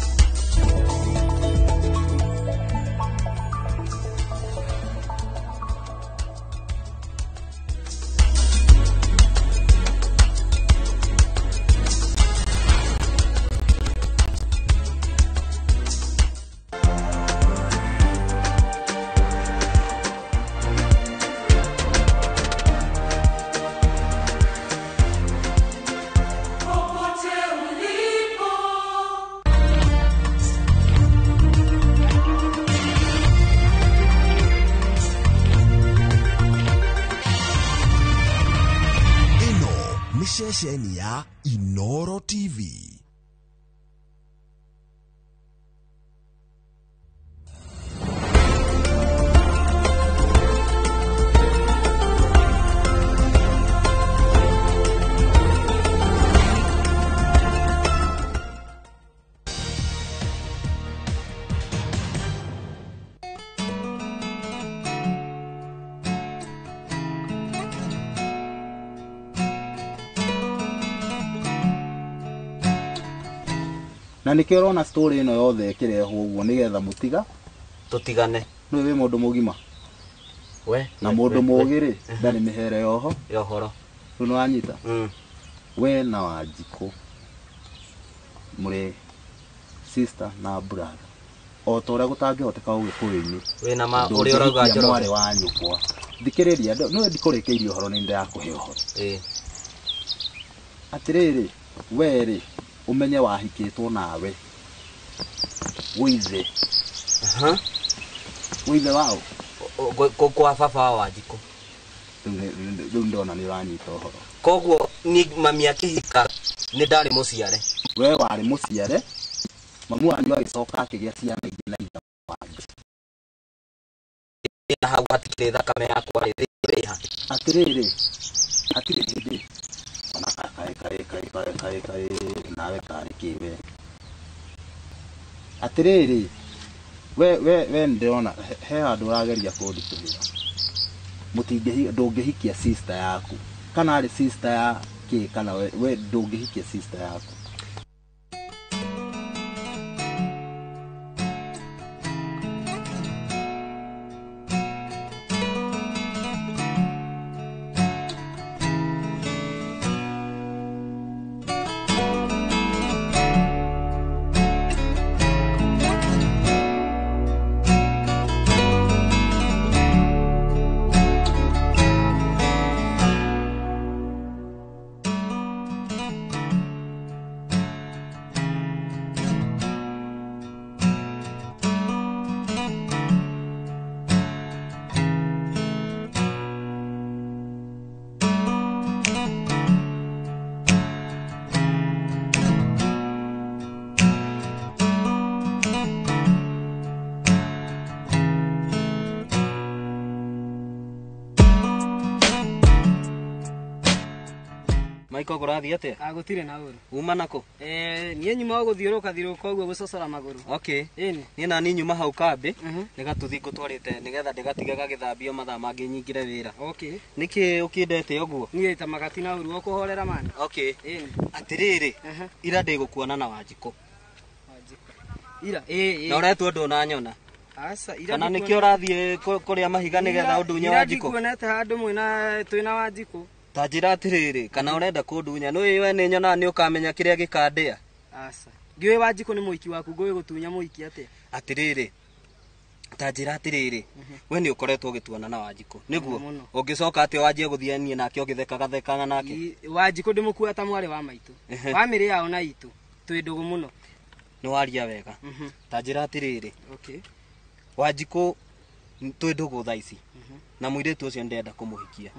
Speaker 28: Ceceni ya Inoro TV.
Speaker 30: Na nikio urona story ino yothe ikirehwo uguo nigetha mutiga
Speaker 33: tutigane.
Speaker 30: Nĩ wĩ mũndũ mũgima
Speaker 33: we
Speaker 30: na mũndũ mũgĩ rĩ ndarĩ mĩhere yoho
Speaker 33: yohoro.
Speaker 30: Rĩu nĩwanyita we na Wanjikũ mũrĩ sister na brother o ta ũrĩa gũtangĩhoteka ũgĩkũyũ-inĩ
Speaker 33: wĩna ma ũrĩa ũrauga Njoroge
Speaker 30: mwarĩ wa nyũkwa. Thikĩrĩria, nĩwe ndikũrĩkĩirie ũhoro, nĩ ndĩrakũhe ũhoro. Atĩrĩrĩ, we rĩ umenye wahikĩtwo nawe wĩithe wĩithe wao
Speaker 33: Kwa baba wa Wanjikũ.
Speaker 30: Rĩu ndona nĩ ũranyita ũhoro.
Speaker 33: Koguo ni mami akĩhika nĩ ndarĩ mũciare.
Speaker 30: We warĩ mũciare, mamu wanyu agĩcoka akĩgĩa ciana ingĩ na ithe wanyu.
Speaker 33: Na hau hatikĩrĩ thakame yakwa rĩ ha.
Speaker 30: Atĩrĩrĩ, hatirĩ hĩndĩ ona kaĩ kaĩ kaĩ kaĩ kaĩ kaĩ nawe karĩ kĩ we. Atĩrĩrĩ, we ndĩrona he handũ ũrageria kũnditũhĩra. Mũtingĩhi ndũngĩhikia sister yaku. Kana arĩ sister ya kĩ kana we ndũngĩhikia sister yaku.
Speaker 33: Michael kũrathiĩ atĩa?
Speaker 2: Gũtirĩ na ũru.
Speaker 33: Uma nakũ?
Speaker 2: Niĩ nyuma o gũthiũrũka thiũrũka ũguo gũcocora magũrũ.
Speaker 33: Okay.
Speaker 2: Ĩni.
Speaker 33: Niĩ nani nyuma hau kambĩ nĩgatũthiĩ ngũtwarĩte nĩgetha ndĩgatige gagĩthambio mathaa mangĩ nyingĩre wĩra.
Speaker 2: Okay.
Speaker 33: Nĩkĩ ũkĩndete ũguo?
Speaker 2: Niĩ ta magati na ũru ũkũhorera mani.
Speaker 33: Okay.
Speaker 2: Ĩni.
Speaker 33: Atĩrĩrĩ, ira ndĩgũkuona na Wanjikũ.
Speaker 2: Wanjikũ. Ira, ĩ.
Speaker 33: Na ũretwo ndũnanyona.
Speaker 2: Aca, ira
Speaker 33: kana nĩkĩo ũrathiĩ kũrĩa mahiga nĩgetha ũndunye
Speaker 2: Ira
Speaker 33: Wanjikũ?
Speaker 2: ndikuonete handũ mwĩna twĩna Wanjikũ.
Speaker 33: Ta njĩra atĩrĩrĩ, kana ũrenda kũndunya nĩ we nĩ nyonaga nĩ ũkamenya kĩrĩa gĩkandĩa.
Speaker 2: Aca. Ngĩũĩ Wanjikũ nĩ mũhiki waku ngũĩ gũtunya mũhiki atĩa?
Speaker 33: Atĩrĩrĩ, ta njĩra atĩrĩrĩ, we nĩ ũkoretwo ũgĩtuona na Wanjikũ nĩguo ũngĩcoka atĩa wanjie gũthiania nake ũgĩthekaga thekaga nake?
Speaker 2: Wanjikũ ndĩmũkua ta mwarĩ wa maitũ. Bamĩrĩ yao na itũ twĩ ndũgũ mũno.
Speaker 33: Nĩ waria wega. Ta njĩra atĩrĩrĩ,
Speaker 2: Okay.
Speaker 33: Wanjikũ twĩ ndũgũ thaa ici na mũirĩtu ũcio ndĩrenda kũmũhikia.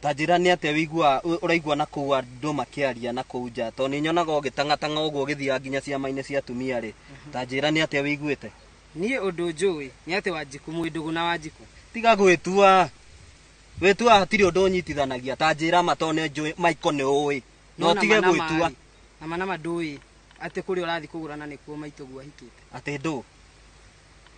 Speaker 33: Ta njĩra nĩ atĩa wĩigua ũraigua na kũu andũ makĩaria na kũu nja tondũ nĩ nyonaga ũgĩtang'atang'a ũguo ũgĩthiaga nginya ciama-inĩ cia atumia rĩ. Ta njĩra nĩ atĩa wĩiguĩte?
Speaker 2: Niĩ ũndũ njũĩ nĩ atĩ Wanjikũ mwĩ ndũgũ na Wanjikũ.
Speaker 33: Tiga gwĩtua. Gwĩtua hatirĩ ũndũ ũnyitithanagia. Ta njĩra ma tondũ nĩ njũĩ Michael nĩ ũĩ. No
Speaker 2: No
Speaker 33: tige
Speaker 2: nama
Speaker 33: gwĩtua.
Speaker 2: nama-rĩ, nama nama ndũĩ atĩ kũrĩa ũrathiĩ kũgũrana nĩkuo maitũguo ahikĩte.
Speaker 33: Atĩ ndũ?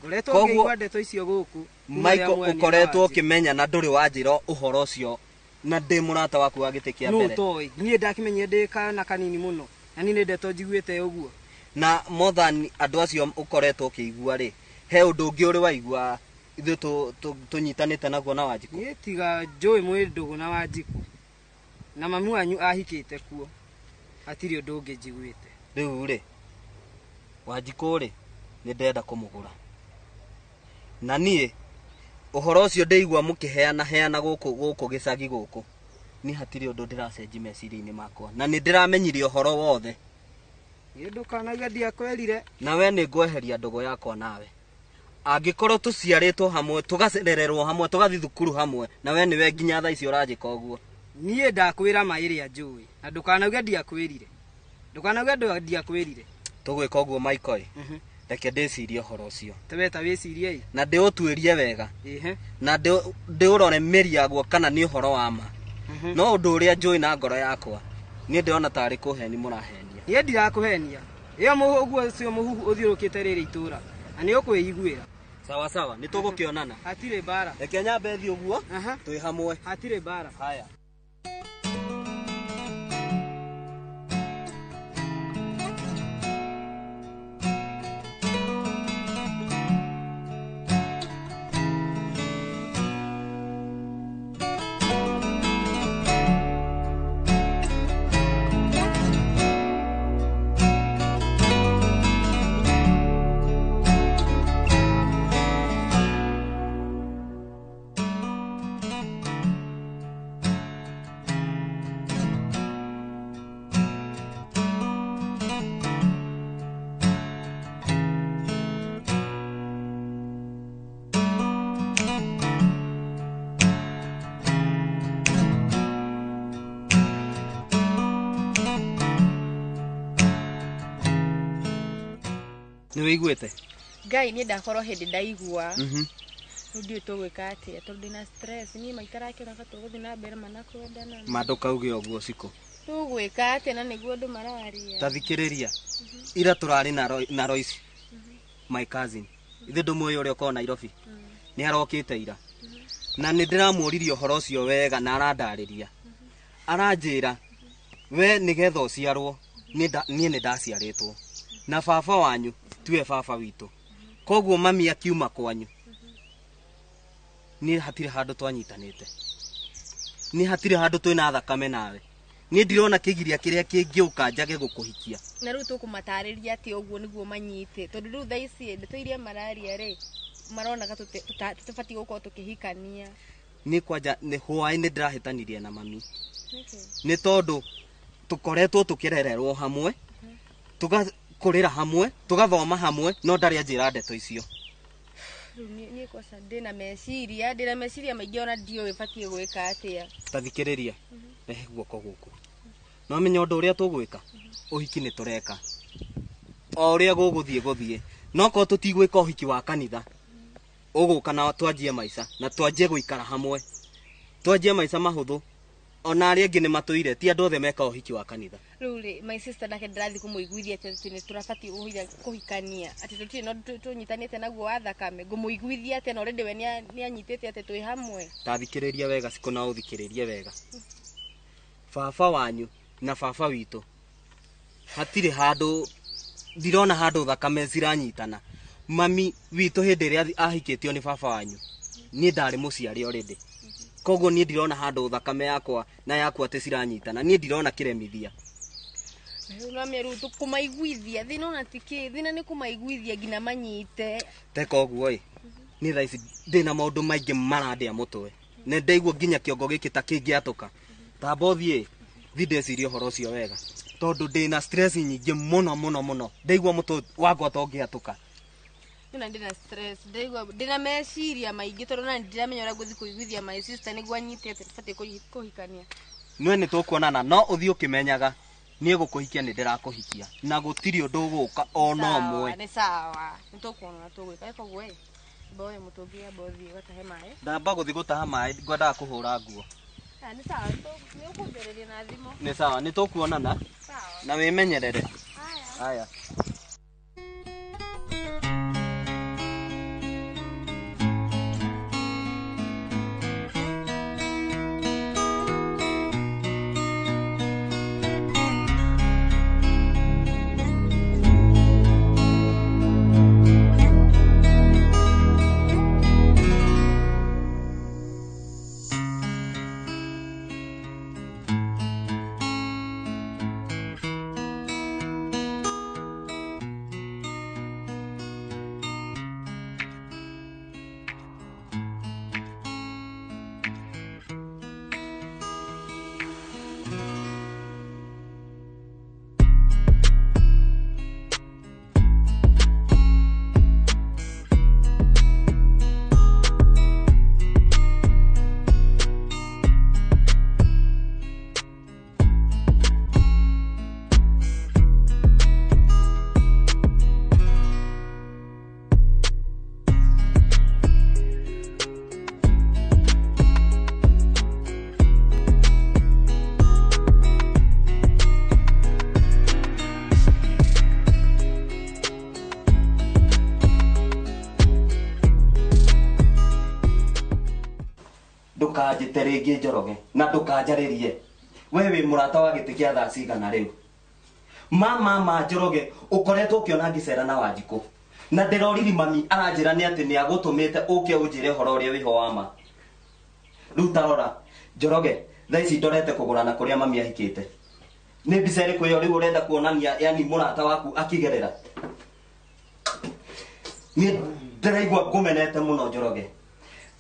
Speaker 2: Ngoretwo
Speaker 33: Koguo
Speaker 2: ngĩigua ndeto icio gũkũ. Kuma rĩrĩa
Speaker 33: Michael
Speaker 2: mwanire
Speaker 33: ũkoretwo
Speaker 2: Wanjikũ.
Speaker 33: ũkĩmenya na ndũrĩ wanjĩra ũhoro ũcio na ndĩ mũrata waku wa gĩtĩ kĩa
Speaker 2: Nũ
Speaker 33: mbere.
Speaker 2: ũtoĩ? Niĩ ndakĩmenyire ndĩ kana kanini mũno na niĩ nĩ ndeto njiguĩte ũguo.
Speaker 33: Na Mothan andũ acio ũkoretwo ũkĩigua rĩ, he ũndũ ũngĩ ũrĩ waigua ithuĩ tũnyitanĩte naguo na Wanjikũ?
Speaker 2: Niĩ tiga njũĩ mwĩ ndũgũ na Wanjikũ na mami wanyu ahikĩte kuo, hatirĩ ũndũ ũngĩ njiguĩte.
Speaker 33: Rĩu rĩ, Wanjikũ rĩ, nĩ ndĩrenda kũmũgũra. Na niĩ ũhoro ũcio ndĩigua mũkĩheana heana gũkũ gĩcagi gũkũ, niĩ hatirĩ ũndũ ndĩracenji meciria-inĩ makwa na nĩ ndĩramenyire ũhoro wothe.
Speaker 2: Niĩ ndũkanauge ndiakwĩrire.
Speaker 33: Na we nĩ ngweheria ndũgũ yakwa nawe. Angĩkorwo tũciarĩtwo hamwe, tũgacerererwo hamwe, tũgathiĩ thukuru hamwe, na we nĩwe nginya thaa ici ũranjĩka ũguo.
Speaker 2: Niĩ ndakwĩra ma ĩrĩa njũĩ na ndũkanauge ndiakwĩrire. Ndũkanauge ndiakwĩrire.
Speaker 33: Tũgwĩka ũguo Michael, reke ndĩcirie ũhoro ũcio.
Speaker 2: Tewe ta wĩcirie ĩ.
Speaker 33: Na ndĩũtuĩrie wega.
Speaker 2: Ĩhĩ.
Speaker 33: Na ndĩũrore mĩri yaguo kana nĩ ũhoro wa ma. No ũndũ ũrĩa njũĩ na ngoro yakwa, niĩ ndĩrona tarĩ kũheni mũrahenia.
Speaker 2: Niĩ ndirakũhenia. Ĩyo ũguo ũcio mũhuhu ũthiũrũkĩte rĩrĩ itũũra na nĩ ũkwĩiguĩra.
Speaker 33: Sawa sawa, nĩ tũgũkĩonana.
Speaker 2: Hatirĩ mbara.
Speaker 33: Reke nyambe thiĩ ũguo, twĩ hamwe.
Speaker 2: Hatirĩ mbara.
Speaker 33: Haya. Nĩ wĩiguĩte?
Speaker 3: Ngai niĩ ndakorwo hĩndĩ ndaigua. Rĩu ndiũĩ tũgwĩka atĩa tondũ ndĩna stress niĩ maitarakĩona tũgũthiĩ na mbere mana kwendana.
Speaker 33: Ma ndũkauge ũguo Cikũ.
Speaker 3: Tũgwĩka atĩa na nĩguo andũ mararia.
Speaker 33: Ta thikĩrĩria. Ira tũrarĩ na Royce. My cousin. Ithe ndũmũĩ ũrĩa ũkoragwo Nairobi. Nĩ arokĩte ira. Na nĩ ndĩramũririe ũhoro ũcio wega na arandarĩria. Aranjĩra we nĩgetha ũciarwo niĩ nĩ ndaciarĩtwo. Na baba wanyu tiwe baba witũ. Koguo mami akiuma kwanyu. Niĩ hatirĩ handũ twanyitanĩte. Niĩ hatirĩ handũ twĩna thakame nawe. Niĩ ndirona kĩgiria kĩrĩa kĩngĩũka njage gũkũhikia.
Speaker 3: Na rĩu tũkũmatarĩria atĩ ũguo nĩguo manyite tondũ rĩu thaa ici ndeto iria mararia rĩ maronaga tũtibatiĩ gũkorwo tũkĩhikania.
Speaker 33: Niĩ kwanja nĩ hwaĩ nĩ ndĩrahĩtanirie na mami. Nĩ tondũ tũkoretwo tũkĩrererwo hamwe, tũgakũrĩra hamwe, tũgathoma hamwe, no ndarĩ anjĩra ndeto icio.
Speaker 3: Rĩu niĩ kwaca ndĩna meciria maingĩ ona ndiũĩ batiĩ gwĩka atĩa.
Speaker 33: Ta thikĩrĩria, rehe guoko gũkũ. No menya ũndũ ũrĩa tũgwĩka, ũhiki nĩ tũreka. O ũrĩa gũgũthiĩ gũthiĩ, no korwo tũtigwĩka ũhiki wa kanitha, ũgũka na twanjie maica na twanjie gũikara hamwe. Twanjie maica mahũthũ. Ona arĩa angĩ nĩ matũire, ti andũ othe mekaga ũhiki wa kanitha.
Speaker 3: Rĩu rĩ, my sister nake ndĩrathiĩ kũmũiguithia atĩ nĩ tũrabatiĩ kũhikania, atĩ tũtirĩ na ũndũ tũnyitanĩte naguo wa thakame. Ngũmũiguithia atĩ na already we nĩanyitĩte atĩ twĩ hamwe.
Speaker 33: Ta thikĩrĩria wega Cikũ na ũthikĩrĩrie wega. Baba wanyu na baba witũ hatirĩ handũ ndirona handũ thakame ciranyitana. Mami witũ hĩndĩ ĩrĩa ahikĩtio nĩ baba wanyu niĩ ndarĩ mũciari already. Koguo niĩ ndirona handũ thakame yakwa na yaku atĩ ciranyitana. Niĩ ndirona kĩremithia.
Speaker 3: Rĩu no mĩrũ tũkũmaiguithia thĩna ona ti kĩ thĩna nĩ kũmaiguithia nginya manyite.
Speaker 33: Teka ũguo ĩ niĩ thaa ici ndĩna maũndũ maingĩ marandĩa mũtwe. Nĩ ndaigua nginya kĩongo gĩkĩ ta kĩngĩatũka. Tamba ũthiĩ thiĩ ndecirie ũhoro ũcio wega tondũ ndĩna stress nyingĩ mũno mũno mũno. Ndaigua mũtwe wakwa ta ũngĩatũka.
Speaker 3: Nĩ ndĩna stress, ndaigua ndĩna meciria maingĩ tondũ na ndiramenya ũrĩa ngũthiĩ kũiguithia my sister nĩguo anyite atĩ tũbatiĩ kũhikania.
Speaker 33: Nĩwe nĩ tũkuonana no ũthiĩ ũkĩmenyaga niĩ gũkũhikia nĩ ndĩrakũhikia na gũtirĩ ũndũ ũgũka ona ũmwe.
Speaker 3: Nĩ sawa, nĩ tũkuonana tũgwĩka. Koguo ĩ mboe mũtũngi amba ũthiĩ ũgatahe maĩ.
Speaker 33: Ndamba gũthiĩ gũtaha maĩ ngwendaga kũhũra nguo.
Speaker 3: Nĩ sawa, nĩ ũkũnjarĩria na thimũ.
Speaker 33: Nĩ sawa, nĩ tũkuonana na wĩmenyerere. Haya. Ndũkanjĩte rĩngĩ Njoroge na ndũkanjarĩrie. We wĩ mũrata wa gĩtĩ kĩa thaa cigana rĩu? Ma Njoroge ũkoretwo ũkĩona ngĩcera na Wanjikũ na ndĩroriri mami aranjĩra nĩ atĩ nĩ agũtũmĩte ũke ũnjĩre ũhoro ũrĩa wĩho wa ma. Rĩu tarora Njoroge thaa ici ndorete kũgũrana kũrĩa mami ahikĩte. Nĩ mbica ĩrĩkũ ĩyo rĩu ũrenda kuonania yani mũrata waku akĩgerera? Niĩ ndĩraigua ngũmenete mũno Njoroge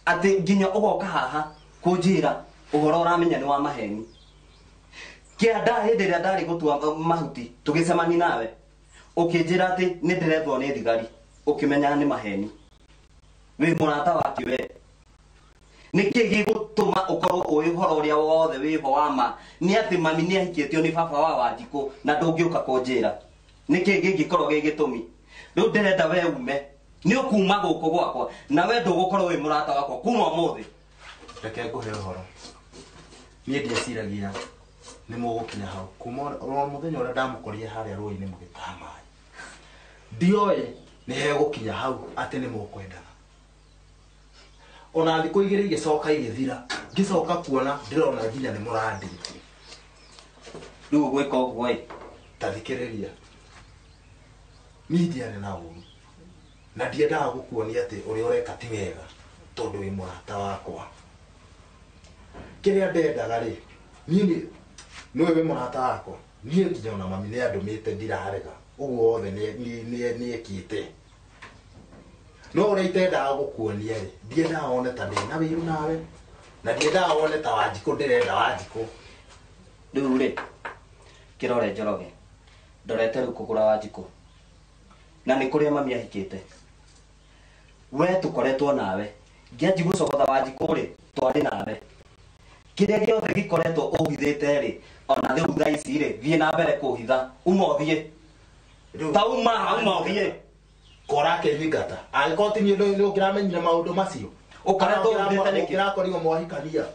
Speaker 33: atĩ nginya ũgoka haha kũnjĩra ũhoro ũramenya nĩ wa maheni. Kĩanda hĩndĩ ĩrĩa ndarĩ gũtua mahuti tũgĩcemania nawe ũkĩnjĩra atĩ nĩ ndĩrethwo nĩ thigari ũkĩmenya nĩ maheni. Wĩ mũrata wake we. Nĩ kĩĩ gĩgũtũma ũkorwo ũĩ ũhoro ũrĩa wothe wĩho wa ma nĩ atĩ mami nĩ ahikĩtio nĩ baba wa Wanjikũ na ndũngĩũka kũnjĩra? Nĩ kĩĩ kĩngĩkorwo gĩ gĩtũmi? Rĩu ndĩrenda we ume. Nĩ ũkuma gũkũ gwakwa na we ndũgũkorwo wĩ mũrata wakwa kuma ũmũthĩ.
Speaker 30: Reke ngũhe ũhoro. Niĩ ndieciragia nĩ mũgũkinya hau. Kuma o mũthenya ũrĩa ndamũkorire harĩa rũĩ-inĩ mũgĩtaha maĩ. Ndioĩ nĩ hegũkinya hau atĩ nĩ mũkwendana. Ona thikũ igĩrĩ igĩcoka igĩthira, ngĩcoka kuona ndĩrona nginya nĩ mũrandĩte.
Speaker 33: Rĩu ũgwĩka ũguo ĩ?
Speaker 30: Ta thikĩrĩria. Niĩ ndiarĩ na ũru. Na ndiendaga gũkuonia atĩ ũrĩa ũreka ti wega tondũ wĩ mũrata wakwa. Kĩrĩa ndendaga rĩ, niĩ nĩwe wĩ mũrata wakwa. Niĩ nginya ona mami nĩ andũmĩte ndirarega. Ũguo wothe nĩ ekĩte. No ũrĩa itendaga gũkuonia rĩ, ndiendaga wone ta ndĩna wĩiru nawe, na ndiendaga wone ta Wanjikũ ndĩrenda Wanjikũ.
Speaker 33: Rĩu rĩ, kĩrore Njoroge, ndorete rĩu kũgũra Wanjikũ. Na nĩ kũrĩa mami ahikĩte. We tũkoretwo nawe. Ngĩanji gũcogotha Wanjikũ rĩ, twarĩ nawe. Kĩrĩa gĩothe gĩkoretwo ũhithĩte rĩ, ona rĩu thaa ici rĩ, thiĩ na mbere kũhitha. Uma ũthiĩ. Ta uma, uma ũthiĩ.
Speaker 30: Kora akĩnyingata. Angĩkorwo ti niĩ nĩ ũngĩramenyire maũndũ macio.
Speaker 33: Ũkoretwo ũhithĩte nĩkĩ?
Speaker 30: Ũngĩrakorirwo mwahikania.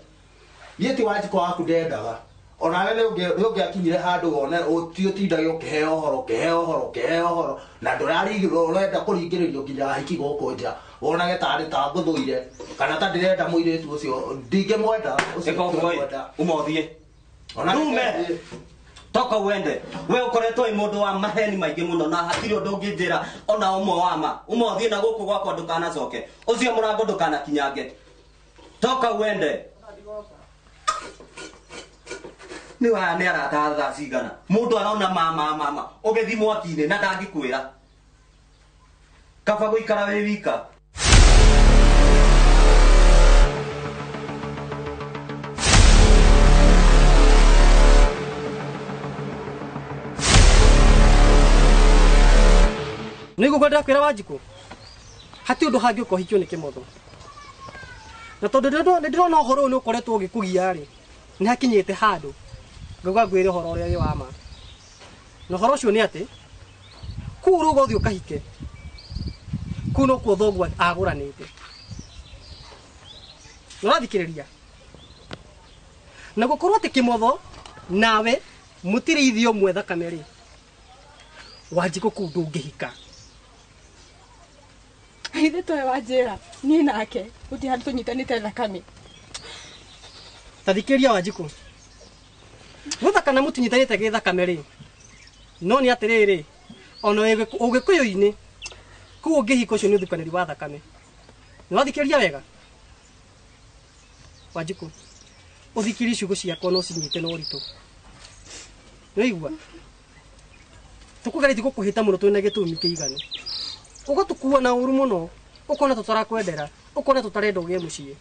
Speaker 30: Niĩ ti Wanjikũ waku ndendaga. Onawe nĩ ũngĩakinyire handũ wone ti ũtindage ũkĩheo ũhoro, ũkĩheo ũhoro, ũkĩheo ũhoro, na ndũrarigĩrwo ũrenda kũringĩrĩrio nginya ahiki gũkũ nja wonage tarĩ ta ngũthũire kana ta ndĩrenda mũirĩtu ũcio ndingĩmwenda ũcio.
Speaker 33: Ĩka ũguo ĩ, uma ũthiĩ.
Speaker 30: Ona
Speaker 33: Nume. Toka uende. We ũkoretwo wĩ mũndũ wa maheni maingĩ mũno na hatirĩ ũndũ ũngĩnjĩra ona ũmwe wa ma. Uma ũthiĩ na gũkũ gwakwa ndũkanacoke. Ũcio mũrango ndũkanakinyange. Toka uende. Nĩ waya nĩ arata thaa cigana. Mũndũ arona mama mama ũgĩthiĩ mwaki-inĩ na ndangĩkwĩra. Kaba gũikara wĩ wika.
Speaker 2: Nĩ ngũkwenda kwĩra Wanjikũ hati ũndũ hangĩ ũka ũhikio nĩ kĩmotho na tondũ nĩ ndĩrona ũhoro ũyũ nĩ ũkoretwo ũgĩkũgia rĩ, nĩ hakinyĩte handũ ngauga ngwĩre ũhoro ũrĩa wĩ wa ma, na ũhoro ũcio nĩ atĩ kũu ũrauga ũthiĩ ũkahike kũu nokuo thoguo agũranĩte. Na ũrathikĩrĩria na gũkorwo atĩ kĩmotho nawe mũtirĩ ithiĩ ũmwe thakame rĩ, Wanjikũ kũu ndũngĩhika.
Speaker 3: Ithe towe wanjĩra niĩ nake gũtirĩ handũ tũnyitanĩte thakame.
Speaker 2: Ta thikĩrĩria Wanjikũ, gũthakana mũtinyitanĩte gĩthakame rĩ, no nĩ atĩrĩrĩ, ona ũgĩkũyũ-inĩ kũu ũngĩhika ũcio nĩ ũthukanĩri wa thakame. Nĩ wathikĩrĩria wega Wanjikũ, ũthikĩrie ciugo ciakwa na ũcinyite na ũritũ. Nĩwaigua? Tũkũgeretie gũkũhĩta mũno twĩna gĩtũmi kĩiganu, ũgatũkua na ũru mũno, ũkona tũtarakwendera, ũkona tũtarenda ũgĩe mũciĩ.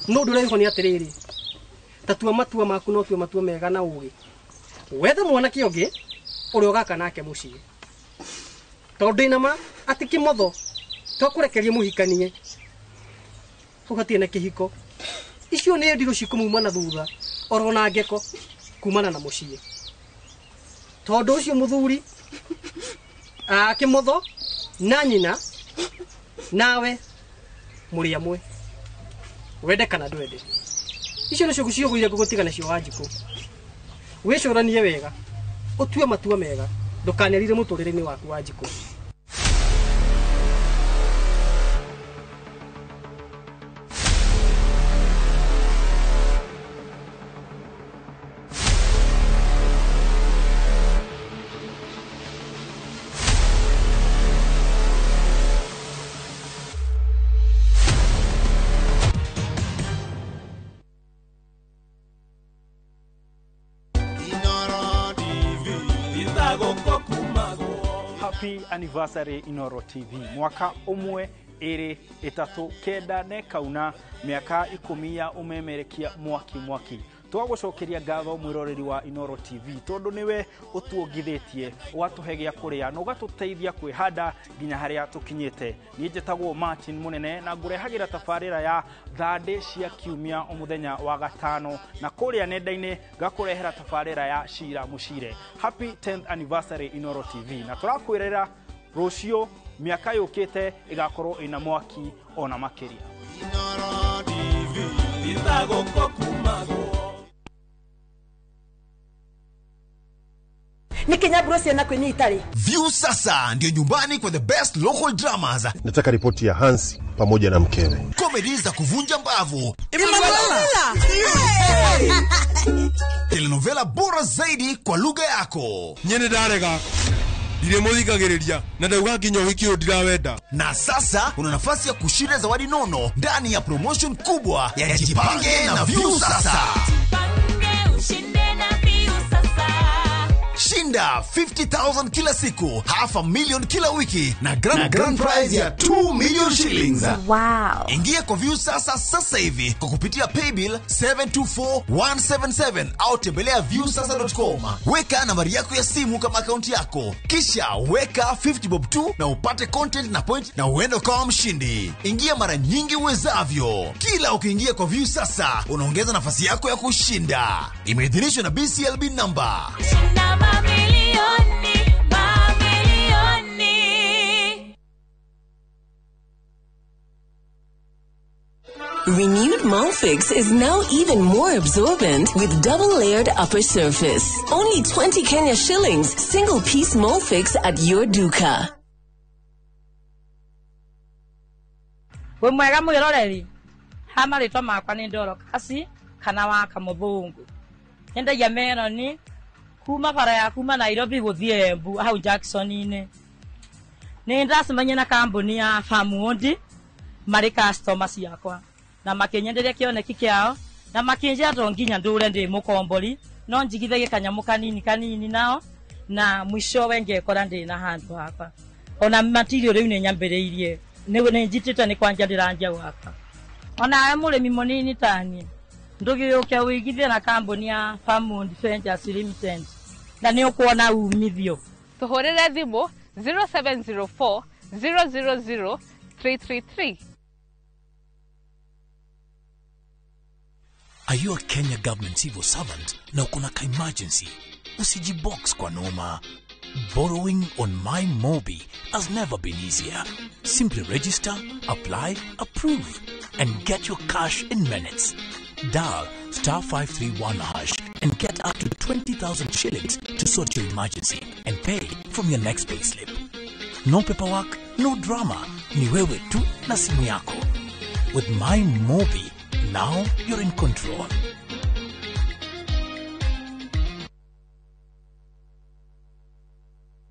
Speaker 2: No ũndũ ũrĩa wĩho nĩ atĩrĩrĩ, ta tua matua maku na ũtue matua mega na ũgĩ, wethe mwanake ũngĩ ũrĩa ũgaka nake mũciĩ, tondũ ndĩna ma atĩ kĩmotho twakũrekeria mũhikanie hau hatirĩ na kĩhiko. Icio nĩ ndirũ cikũmuma na thutha oro na ngeko kumana na mũciĩ, tondũ ũcio mũthuri kĩmotho na nyina nawe mũrĩ amwe, wende kana ndwende. Icio nĩcio ciugo iria ngũgũtiga nacio Wanjikũ. Wĩcũranie wega, ũtue matua mega, ndũkanerire mũtũrĩre-inĩ waku Wanjikũ.
Speaker 6: Happy anniversary Inoro TV. Mwaka ũmwe, ĩrĩ, ĩtatũ, kenda na ĩkauna mĩaka 10 ya ũmemerekia mwaki mwaki. Twagũcokeria ngatho mwĩroreri wa Inoro TV tondũ nĩwe ũtuongithĩtie, ũgatũhe gĩa kũrĩa na ũgatũteithia kwĩhanda nginya harĩa tũkinyĩte. Niĩ njĩtagwo Martin Mũnene na ngũrehagĩra tabarĩra ya thandĩ cia kiumia o mũthenya wa gatano, na kũrĩa nenda-inĩ ngakũrehera tabarĩra ya Cira Mũcire. Happy 10th anniversary Inoro TV, na tũrakwĩrĩra rũciũ Mĩaka yũkĩte ĩgakorwo ĩna mwaki ona makĩria.
Speaker 4: Nä ciana kwä nä itarä.
Speaker 14: View sasa ndio nyumbani kwa the best local dramas.
Speaker 19: Nataka ripoti ya Hansi pamoja na mkewe.
Speaker 14: Comedy za kuvunja mbavu.
Speaker 4: Emanuela.
Speaker 14: Telenovela bora zaidi kwa lugha yako.
Speaker 24: Nyene ndarega. Ndirĩmũthikagĩrĩria na ndauga nginya ũhiki ũyũ ndirawenda.
Speaker 14: Na sasa una nafasi ya kushinda zawadi nono ndani ya promotion kubwa ya Jipange na View Sasa.
Speaker 1: Jipange ushinde na View Sasa.
Speaker 14: Shinda 50,000 kila siku, 500,000 kila wiki na grand prize ya 2 million shillings.
Speaker 29: Wow.
Speaker 14: Ingia kwa View Sasa sasa hivi kwa kupitia paybill 724177 au tembelea viewsasa.com. Weka nambari yako ya simu kama akaunti yako, kisha weka 50 bob tu na upate content na point na uende ukawa mshindi. Ingia mara nyingi uwezavyo. Kila ukiingia kwa View Sasa unaongeza nafasi yako ya kushinda. Imeidhinishwa na BCLB number.
Speaker 1: Shinda mamilioni, mamilioni.
Speaker 5: Renewed Molfix is now even more absorbent with double-layered upper surface. Only 20 Kenya shillings, single-piece Molfix at your duka.
Speaker 11: We mwega mwiroreri, ha marĩtwa makwa nĩ Dorokasi kana wa Kamũthũngũ. Nyendagia meroni kuma bara ya kuma Nairobi gũthiĩ Embu hau Jackson-inĩ. Nĩ ndacemania na kambuni ya Famundi marĩ customer ciakwa na makĩnyenderia kĩoneki kĩao na makĩnjĩra to nginya ndũre ndĩ mũkombori no njigithagie kanyamũ kanini kanini nao na mwishowe ngekora ndĩ na handũ hakwa. Ona material rĩu nĩ nyambĩrĩirie nĩ njitĩte nĩ kwanja ndĩranjia gwaka. Ona mũrĩmi mũnini tani ndũgĩũke ũigithie na kambuni ya Famundi Ventures Limited na nĩ ũkuona umithio.
Speaker 15: Tũhũrĩre thimũ 0704 000 333.
Speaker 16: Are you a Kenya government civil servant na uko na ka-emergency? Usijibox kwa noma. Borrowing on MyMobi has never been easier. Simply register, apply, approve, and get your cash in minutes. Dial *531# and get up to 20,000 shillings to sort your emergency and pay from your next payslip. No paperwork, no drama. Ni wewe tu na simu yako. With MyMobi, now you're in control.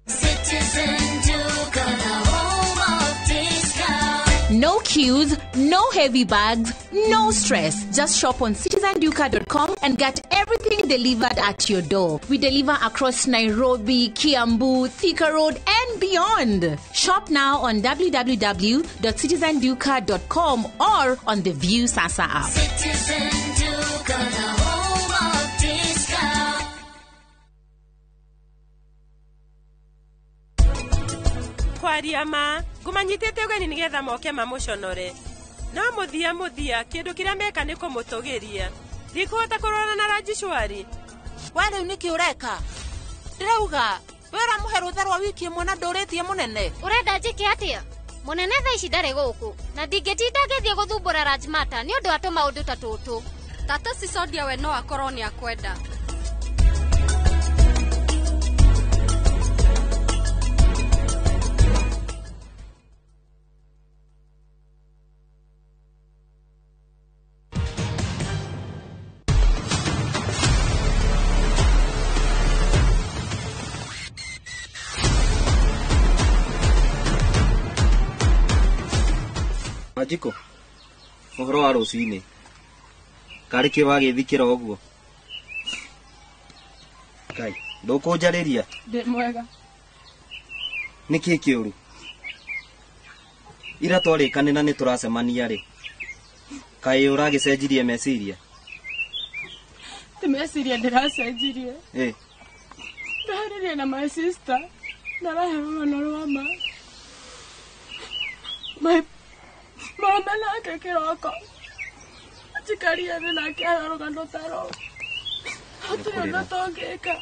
Speaker 1: Citizen Duka, the home of discount.
Speaker 21: No queues, no heavy bags, no stress. Just shop on citizenduka.com and get everything delivered at your door. We deliver across Nairobi, Kiambu, Thika Road, and beyond. Shop now on www.citizenduka.com or on the View Sasa app.
Speaker 1: Citizen Duka, the home of discount.
Speaker 22: Kwaria ma ngũmanyitĩte ũgeni nĩgetha moke mamũconore no mũthia mũthia kĩndũ kĩrĩa meka nĩ kũmũtũgĩria. Ndikũhota kũrora na Rajishwari.
Speaker 20: We rĩu nĩkĩ ũreka? Ndĩrauga we ũramũhe rũtha rwa wiki ĩmwe na ndũrĩtie mũnene.
Speaker 23: Ũrenda njĩke atĩa? Mũnene thaa ici ndarĩ gũkũ na ndingĩtinda ngĩthiĩ gũthumbũra Rajmata nĩ ũndũ wa tũmaũndũ ta tũtũ.
Speaker 25: Tata Sisodia we no akorwo nĩ akwenda.
Speaker 33: Wanjikũ, ũhoro wa rũcinĩ karĩ kĩ wagĩthikĩra ũguo? Ngai, ndũkũnjarĩria?
Speaker 26: Ndĩ mwega.
Speaker 33: Nĩ kĩ kĩũru? Ira twarĩkanĩra nĩ tũracemania rĩ, kaĩ ũragĩcenjirie meciria?
Speaker 26: Ti meciria ndĩracenjirie.
Speaker 33: Ĩ.
Speaker 26: Ndaririe na my sister na arahe rũgano rwa ma. My mama nake kĩroko anjikaria thĩ nake ahe rũgano ta rũu. Hatirĩ ũndũ tũngĩka.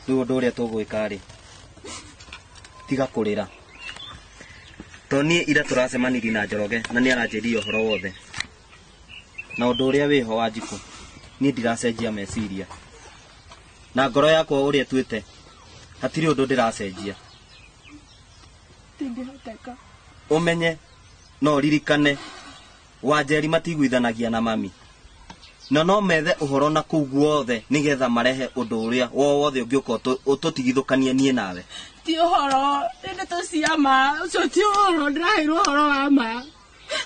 Speaker 33: Rĩu ũndũ ũrĩa tũgwĩka rĩ, Tiga kũrĩra. To niĩ ira tũracemanirie na Njoroge na nĩ aranjĩrire ũhoro wothe. Na ũndũ ũrĩa wĩho Wanjikũ, niĩ ndiracenjia meciria. Na ngoro yakwa ũrĩa ĩtuĩte, hatirĩ ũndũ ndĩracenjia.
Speaker 26: Ndingĩhoteka.
Speaker 33: Ũmenye no ũririkane Wanjeri matiguithanagia na mami. Na no methe ũhoro na kũu guothe nĩgetha marehe ũndũ ũrĩa wothe ũngĩũka ũtũtigithũkanie niĩ nawe.
Speaker 26: Ti ũhoro, nĩ ndeto cia ma, ũcio ti ũhoro, ndĩraheirwo ũhoro wa ma.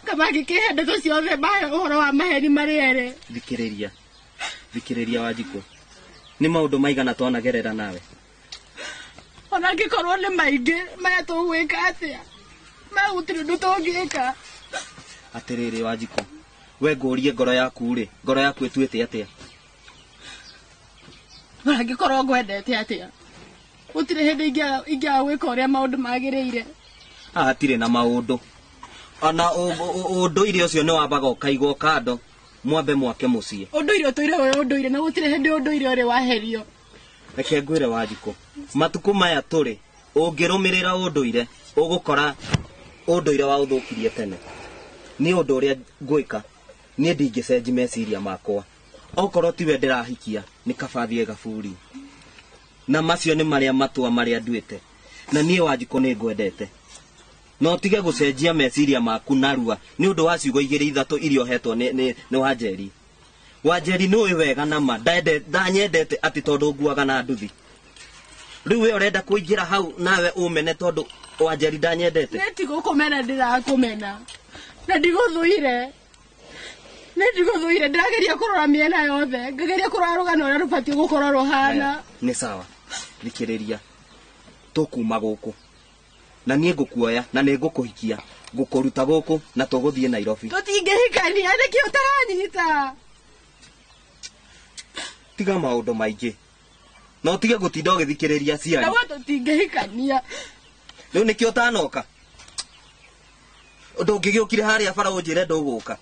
Speaker 26: Kaba ngĩkĩhe ndeto ciothe mahe ũhoro wa maheni marĩ erĩ.
Speaker 33: Thikĩrĩria. Thikĩrĩria Wanjikũ. Nĩ maũndũ maigana twanagerera nawe.
Speaker 26: Ona angĩkorwo nĩ maingĩ, maya tũgwĩka atĩa? Maya gũtirĩ ũndũ tũngĩka.
Speaker 33: Atĩrĩrĩ Wanjikũ, we ngũrie ngoro yaku rĩ, ngoro yaku ĩtuĩte atĩa?
Speaker 26: Ona angĩkorwo ngwendete atĩa? Gũtirĩ hĩndĩ ingĩaga gwĩka ũrĩa maũndũ magĩrĩire.
Speaker 33: Haha hatirĩ na maũndũ. Ona ũndũire ũcio nĩ wambaga ũkaigwo kando, mwambe mwake mũciĩ.
Speaker 26: Ũndũire ũtũire wĩ ũndũire na gũtirĩ hĩndĩ ũndũire ũrĩ waherio.
Speaker 33: Reke ngwĩre Wanjikũ, matukũ maya tũrĩ, ũngĩrũmĩrĩra ũndũire, ũgũkora ũndũire wa ũthũkirie tene. Niĩ ũndũ ũrĩa ngwĩka, niĩ ndingĩcenji meciria makwa. Okorwo tiwe ndĩrahikia, nĩ kaba thiĩ gaburi. Na macio nĩ marĩa matua marĩa nduĩte. Na niĩ Wanjikũ nĩ ngwendete. No tige gũcenjia meciria maku narua nĩ ũndũ wa ciugo igĩrĩ ithatũ iria ũhetwo nĩ Wanjeri. Wanjeri nĩ ũĩ wega na ma, ndanyendete atĩ tondũ nguaga na nduthi. Rĩu we ũrenda kũingĩra hau nawe ũmene tondũ Wanjeri ndanyendete.
Speaker 26: Nĩ tigũkũmena ndĩrakũmena. Na ndigũthũire. Nĩ ndigũthũire, ndĩrageria kũrora mĩena yothe, ngageria kũrora rũgano ũrĩa rũbatiĩ gũkorwo rũhana.
Speaker 33: Nĩ sawa, thikĩrĩria. Tũkuma gũkũ. Na niĩ ngũkuoya na nĩ ngũkũhikia, ngũkũruta gũkũ na tũgũthiĩ Nairobi.
Speaker 26: Tũtingĩhikania, nĩkĩ ũtaranyita?
Speaker 33: Tiga maũndũ maingĩ. Na ũtige gũtinda ũgĩthikĩrĩria aciari.
Speaker 26: Ndauga tũtingĩhikania.
Speaker 33: Rĩu nĩkĩo ũtanoka? Ũndũ ũngĩgĩũkire harĩa bara ũnjĩre ndũgũka.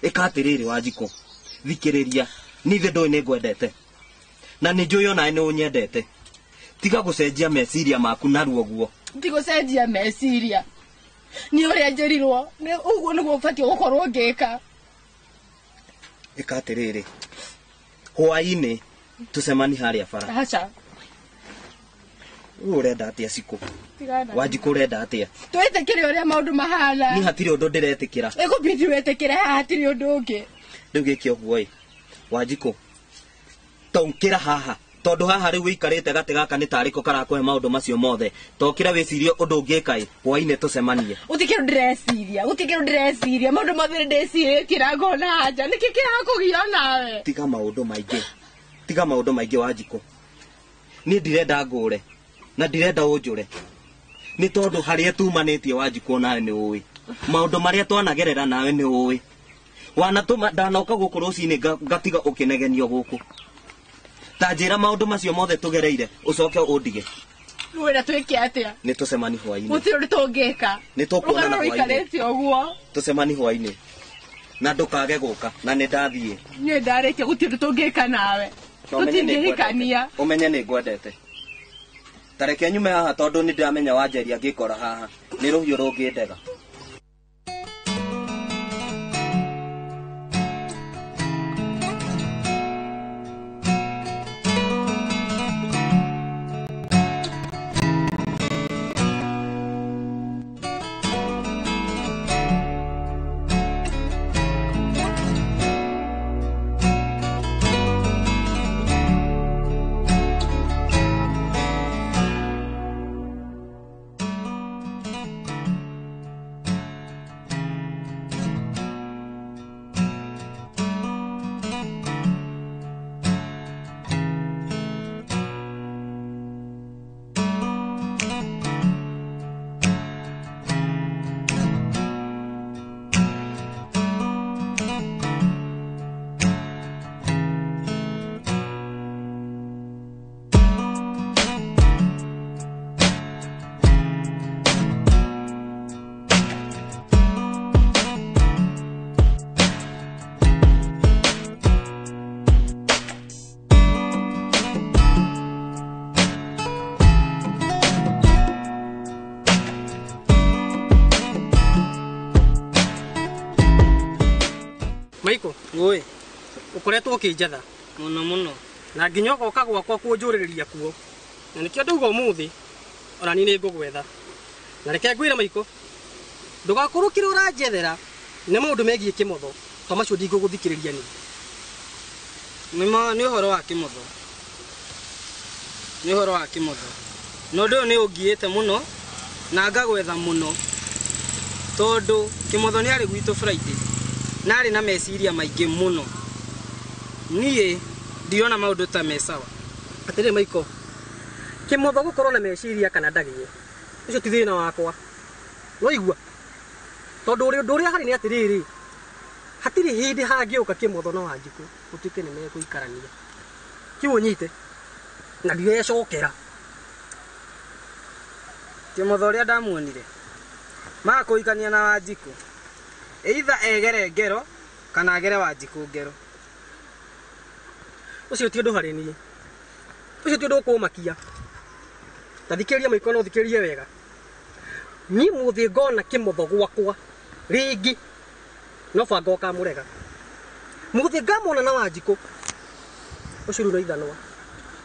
Speaker 33: Ĩka atĩrĩrĩ Wanjikũ, thikĩrĩria, niĩ thĩ ndũĩ nĩ ngwendete. Na nĩ njũĩ onawe nĩ ũnyendete. Tiga gũcenjia meciria maku narua ũguo.
Speaker 26: Ndigũcenjia meciria. Nĩ ũrĩa njĩrirwo, nĩ ũguo nĩguo ũbatiĩ gũkorwo ngĩka.
Speaker 33: Ĩka atĩrĩrĩ, hwaĩ-inĩ tũcemanie harĩa bara.
Speaker 26: Aca.
Speaker 33: Ũũ ũrenda atĩa Cikũ? Wanjikũ ũrenda atĩa?
Speaker 26: Twĩtĩkĩre ũrĩa maũndũ mahana.
Speaker 33: Niĩ hatirĩ ũndũ ndĩretĩkĩra.
Speaker 26: Ĩkũbidi wĩtĩkĩre haha hatirĩ ũndũ ũngĩ.
Speaker 33: Rĩu gĩke ũguo ĩ, Wanjikũ, tongĩra haha. Tondũ haha rĩu wĩikarĩte gatĩ gaka nĩ tarĩ ko karakũhe maũndũ macio mothe. Tokĩra wĩcirie ũndũ ũngĩka ĩ, hwaĩ-inĩ tũcemanie.
Speaker 26: Gũtirĩ kĩndũ ndĩreciria, gũtirĩ kĩndũ ndĩreciria. Maũndũ mothe nĩ ndĩcirĩtie na ngona anja. Nĩkĩ kĩrakũgia nawe?
Speaker 33: Tiga maũndũ maingĩ. Tiga maũndũ maingĩ Wanjikũ. Niĩ ndirenda ngũre na ndirenda ũnjũre. Nĩ tondũ harĩa tumanĩtie Wanjikũ nawe nĩ ũĩ. Maũndũ marĩa twanagerera nawe nĩ ũĩ. Wanatũma ndanoka gũkũ rũcinĩ ngatiga ũkĩnegenio gũkũ. Ta njĩra maũndũ macio mothe tũgereire ũcoke ũndige.
Speaker 26: Wĩra twĩke atĩa?
Speaker 33: Nĩ tũcemanie hwaĩ-inĩ.
Speaker 26: Gũtirĩ ũndũ tũngĩka.
Speaker 33: Nĩ tũkuonana
Speaker 26: Rũgano
Speaker 33: hwaĩ-inĩ.
Speaker 26: rũikarĩte ũguo.
Speaker 33: Tũcemanie hwaĩ-inĩ. Na ndũkage gũka na nĩ ndathiĩ.
Speaker 26: Niĩ ndarĩkia gũtirĩ ũndũ tũngĩka nawe.
Speaker 33: Na ũmenye nĩ
Speaker 26: Tũtingĩhikania.
Speaker 33: ngwendete. Ũmenye nĩ ngwendete. Ta reke nyume haha tondũ nĩ ndĩramenya Wanjeri angĩkora haha nĩ rũhiũ rũngĩndega.
Speaker 2: Oi, ukoretwo ũkĩnjetha
Speaker 7: mũno mũno
Speaker 2: na nginya ũgoka gwakwa kũnjũrĩrĩria kuo na nĩkĩo ndauga ũmũthĩ ona niĩ nĩngũgwetha na reke ngwĩre Maiko ndũgakorwo kĩrĩa ũranjethera nĩ maũndũ megiĩ kĩmotho to macio ndingũgũthikĩrĩria niĩ.
Speaker 7: Nĩ ũhoro wa kĩmotho, nĩ ũhoro wa kĩmotho na ũndũ ũyũ nĩ ũngiĩte mũno na ngagwetha mũno tondũ kĩmotho nĩ arĩ gwitũ Friday na arĩ na meciria maingĩ mũno. Niĩ ndirona maũndũ ta me sawa.
Speaker 2: Atĩrĩ Maiko, kĩmotho gũkorwo na meciria kana ndagĩe ũcio ti thĩna wakwa, waigua? Tondũ ũndũ ũrĩa harĩ nĩ atĩrĩrĩ, hatirĩ hĩndĩ hangĩũka kĩmotho na Wanjikũ gũtuĩke nĩ megũikarania. Kĩu ũnyite na ndirecokera.
Speaker 7: Kĩmotho ũrĩa ndamuonire makũhikania na Wanjikũ, either egere ngero kana agere Wanjikũ ngero.
Speaker 2: Ũcio ti ũndũ harĩ niĩ, ũcio ti ũndũ ũkũmakia. Ta thikĩrĩria Maiko, no ũthikĩrĩrie wega. Niĩ mũthĩ ngona kĩmotho gwakwa rĩngĩ no banga ũkamũrega. Mũthĩ ngamwona na Wanjikũ ũcio rĩu no ithanwa.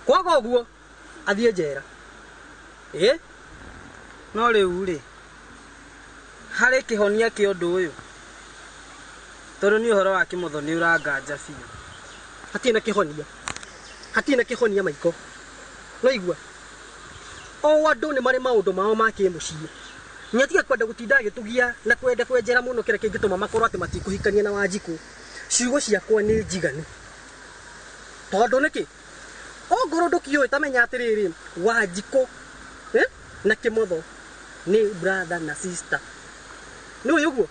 Speaker 2: Kwaga ũguo athiĩ njera. Ĩ?
Speaker 7: No rĩu rĩ, harĩ kĩhonia kĩa ũndũ ũyũ? Tondũ nĩ ũhoro wa kĩmotho nĩ ũranganja biũ.
Speaker 2: Hatirĩ na kĩhonia, hatirĩ na kĩhonia Maiko. Waigua? O andũ nĩ marĩ maũndũ mao ma kĩmũciĩ. Nyatige kwenda gũtinda agĩtũgia na kwenda kwenjera mũno kĩrĩa kĩngĩtũma makorwo atĩ matikũhikania na Wanjikũ. Ciugo ciakwa nĩ njiganu. Tondũ nĩkĩ? Ongorwo ndũkĩũĩ ta menya atĩrĩrĩ, Wanjikũ na kĩmotho nĩ brother na sister. Nĩ ũĩ ũguo?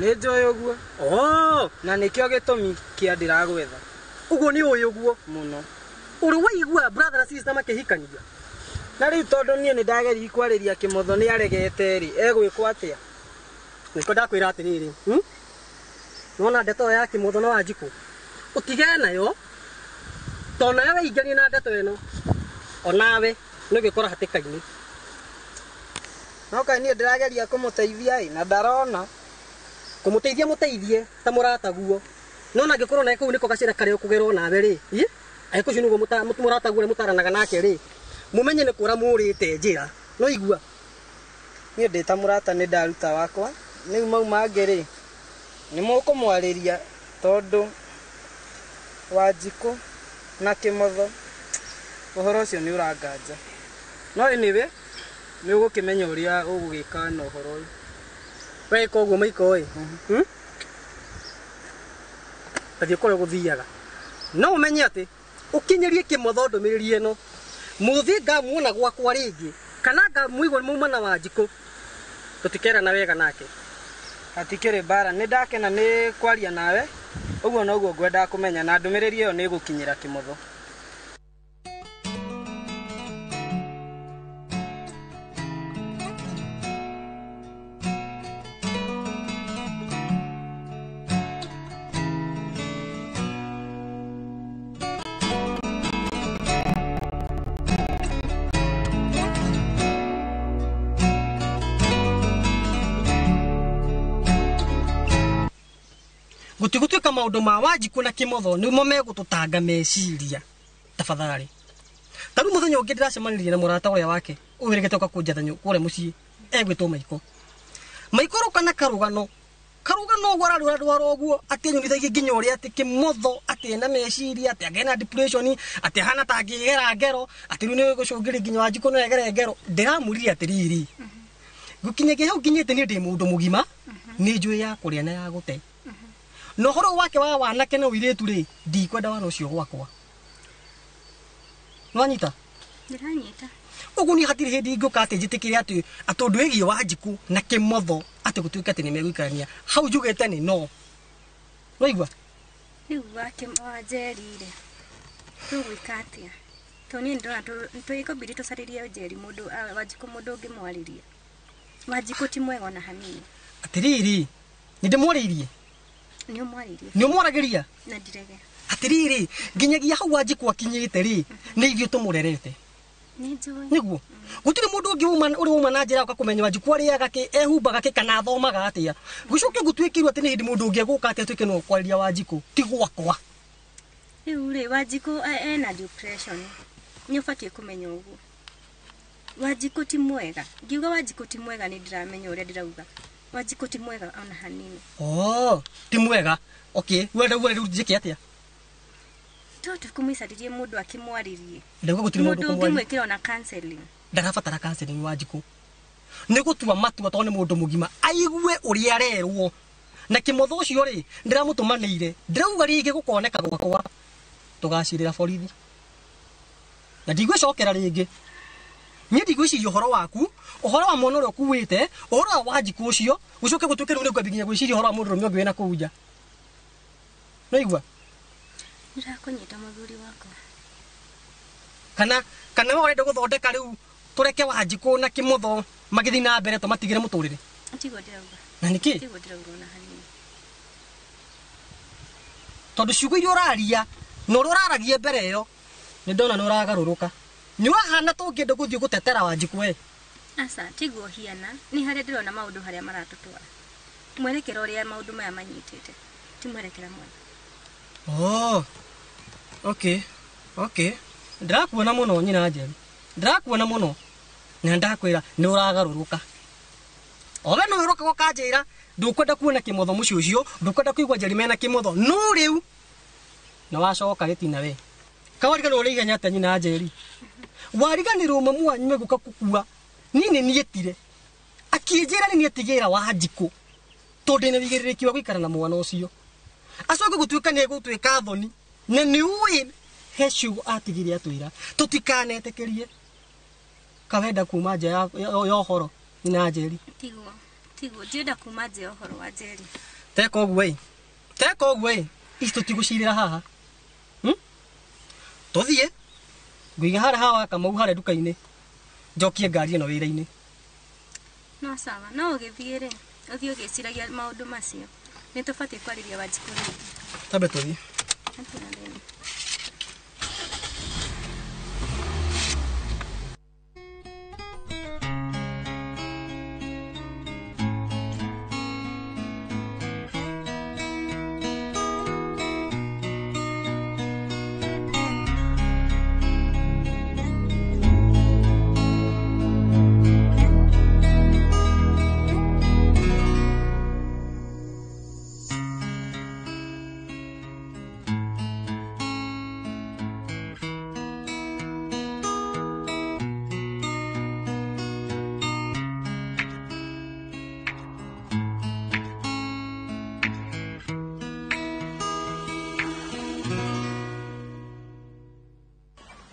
Speaker 7: Nĩ njũĩ ũguo.
Speaker 2: Oh,
Speaker 7: na nĩkĩo gĩtũmi kĩa ndĩragwetha.
Speaker 2: Ũguo nĩ ũĩ ũguo
Speaker 7: mũno.
Speaker 2: Ũrĩ waigua brother na sister makĩhikania?
Speaker 7: Na rĩu tondũ niĩ nĩ ndageririe kwarĩria kĩmotho nĩ aregete rĩ, egwĩkwo atĩa?
Speaker 2: Nĩkĩo ndakwĩra atĩrĩrĩ, nĩwona ndeto ĩyo ya kĩmotho na Wanjikũ ũtigane nayo, tondũ nawe weingĩrania na ndeto ĩno onawe nĩ ũgĩkora hatĩka-inĩ.
Speaker 7: No kaĩ niĩ ndĩrageria kũmũteithia ĩ na ndarona.
Speaker 2: Kũmũteithia mũteithie ta mũrataguo. No na angĩkorwo nawe kũu nĩko gacĩra karĩa ũkũgerwo nawe rĩ, angĩkorwo ũcio nĩguo mũrataguo ũrĩa mũtaranaga nake rĩ, mũmenye nĩ kũra mũrĩte njĩra. No igua?
Speaker 7: Niĩ ndĩ ta mũrata nĩ ndaruta wakwa, rĩu mau mangĩ rĩ, nĩ mũkũmwarĩria tondũ Wanjikũ na kĩmotho ũhoro ũcio nĩ ũranganja. No anyway, nĩ ũgũkĩmenya ũrĩa ũgũgĩka na ũhoro ũyũ.
Speaker 2: Weka ũguo Maiko ĩ, tathiĩ kũrĩa ũgũthiaga. No ũmenye atĩ ũkinyĩrie kĩmotho ndũmĩrĩri ĩno, mũthĩ ngamuona gwakwa rĩngĩ kana ngamũigua mauma na Wanjikũ, tũtikerana wega nake.
Speaker 7: Hatikĩrĩ mbara, nĩ ndakena nĩ kwaria nawe, ũguo noguo ngwendaga kũmenya na ndũmĩrĩri ĩyo nĩ ĩgũkinyĩra kĩmotho.
Speaker 2: Gũtigũtuĩka maũndũ ma Wanjikũ na kĩmotho nĩmo megũtũtanga meciria tafadhali. Ta rĩu mũthenya ũngĩ ndĩracemanirie na mũrata ũrĩa wake ũwĩrĩgĩte ũka kũnjetha kũrĩa mũciĩ egwĩtwo Maiko. Maiko roka na karũgano karũgano ũguo ararwara rwara ũguo atĩ anyonithagie nginya ũrĩa atĩ kĩmotho atĩ ena meciria atĩ angĩena depression atĩ ahana ta angĩgera ngero atĩ rĩu nĩ gũcũngĩrĩria nginya Wanjikũ no egere ngero. Ndĩramũririe atĩrĩrĩ, gũkinyagia hau nginyĩte niĩ ndĩ mũndũ mũgima nĩ njũĩ ya kũrĩa na ya gũte. Na ũhoro wake wa wanake na ũirĩtu rĩ, ndikwenda wana ũcio gwakwa. Nĩwanyita?
Speaker 8: Ndĩranyita.
Speaker 2: Ũguo niĩ hatirĩ hĩndĩ ingĩũka atĩ njĩtĩkĩre atĩ ũndũ wĩgiĩ Wanjikũ na kĩmotho atĩ gũtuĩke atĩ nĩmegũikarania. Hau njugĩte nĩ no. Waigua?
Speaker 8: Rĩu wa Njeri rĩ, tũgwĩka atĩa? Tondũ niĩ nĩndĩrona tũgĩkũbidi tũcarĩrie Njeri mũndũ, Wanjikũ mũndũ ũngĩmwarĩria. Wanjikũ ti mwega ona hanini.
Speaker 2: Atĩrĩrĩ, nĩndĩmwarĩirie?
Speaker 8: Nĩ ũmwarĩirie.
Speaker 2: Nĩ ũmwaragĩria?
Speaker 8: Na ndirege.
Speaker 2: Atĩrĩrĩ, nginyagia hau Wanjikũ akinyĩte rĩ, nĩ ithuĩ tũmũrerete.
Speaker 8: Nĩ njũĩ.
Speaker 2: Nĩguo? Gũtirĩ mũndũ ũngĩ uma ũrĩ uma na njĩra ũka kũmenya Wanjikũ arĩaga kĩ, ehumbaga kĩ kana athomaga atĩa. Gũcoke gũtuĩkĩrwo atĩ nĩ hĩndĩ mũndũ ũngĩ egũka atĩ atuĩke no kwarĩria Wanjikũ ti gwakwa.
Speaker 8: Rĩu rĩ Wanjikũ ena depression. Nĩ ũbatiĩ kũmenya ũguo. Wanjikũ ti mwega. Ngiuga Wanjikũ ti mwega nĩ ndĩramenya ũrĩa ndĩrauga. Wanjikũ ti mwega ona hanini.
Speaker 2: Oh, ti mwega. Okay, wenda uga rĩu njĩke atĩa?
Speaker 8: Tondũ kũmũcarĩrie mũndũ akĩmwarĩrie.
Speaker 2: Ndauga gũtirĩ mũndũ
Speaker 8: Mũndũ
Speaker 2: ũkũmwarĩria.
Speaker 8: ũngĩmwĩkĩra ona counseling.
Speaker 2: Ndarabatara counseling Wanjikũ. Nĩ gũtua matua tondũ nĩ mũndũ mũgima aigue ũrĩa arerwo. Na kĩmotho ũcio rĩ ndĩramũtũmanĩire. Ndĩrauga rĩngĩ gũkoneka gwakwa. Tũgacirĩra borithi. Na ndigwĩcokera rĩngĩ. Niĩ ndigwĩciria ũhoro waku, ũhoro wa mwana ũrĩa ũkuĩte, ũhoro wa Wanjikũ ũcio, gũcoke gũtuĩke rĩu nĩngwambia nginya gwĩciria ũhoro wa mũndũrũme ũngĩ wĩna kũu nja. Nĩwaigua?
Speaker 8: Ndĩrakũnyita mũthuri wakwa.
Speaker 2: Kana we ũrenda gũthondeka rĩu tũreke Wanjikũ na kĩmotho magĩthiĩ na mbere tũmatigĩre mũtũrĩre?
Speaker 8: Tiguo ndĩrauga.
Speaker 2: Na nĩkĩ?
Speaker 8: Tiguo ndĩrauga ona hanini.
Speaker 2: Tondũ ciugo iria ũraria na ũrĩa ũraragia mbere ĩyo nĩ ndona nĩ ũragarũrũka. Nĩ ũrahana ta ũngĩenda gũthiĩ gũtetera Wanjikũ we.
Speaker 8: Aca, tiguo hiana, nĩ harĩa ndĩrona maũndũ harĩa maratũtwara. Mwerekera ũrĩa maũndũ maya manyitĩte ti mwerekera mwega.
Speaker 2: Oh, okay, okay. Ndĩrakuona mũno nyina Njeri. Ndĩrakuona mũno. Na ndakwĩra nĩ ũragarũrũka. Owe nĩ ũroka ũkanjĩra ndũkwenda kuona kĩmotho mũciĩ ũcio, ndũkwenda kũigua Njeri mena kĩmotho. No rĩu nĩ wacoka gĩtina we. Kawariganĩrwo ũrĩa ihenya atĩa nyina Njeri? Wariganĩrwo mamu wanyu megũka kũkua. Niĩ nĩ niĩtire. Akĩnjĩra nĩ niĩtigĩra Wanjikũ. Tondũ ndĩna wĩigĩrĩrĩki wa gũikara na mwana ũcio. Acoke gũtuĩka nĩ egũtuĩka thoni. Na nĩ ũĩ he ciugo atigire atwĩra tũtikanetĩkĩrie. Kawenda kuma nja ya ũhoro nyina Njeri.
Speaker 8: Tiguo, tiguo ndienda kuma nja ya ũhoro wa Njeri.
Speaker 2: Teka ũguo ĩ. Teka ũguo ĩ. Ici tũtigũcirĩra haha. Tũthiĩ. Ngũiga harĩa hawa Kamau harĩa nduka-inĩ. Njokie ngari ĩno wĩra-inĩ.
Speaker 8: No sawa, no ũgĩthiĩ rĩ, ũthiĩ ũgĩciragia maũndũ macio. Nĩ tũbatiĩ kwarĩria Wanjikũ rĩngĩ.
Speaker 2: Tambe tũthiĩ.
Speaker 8: Hatirĩ thĩna.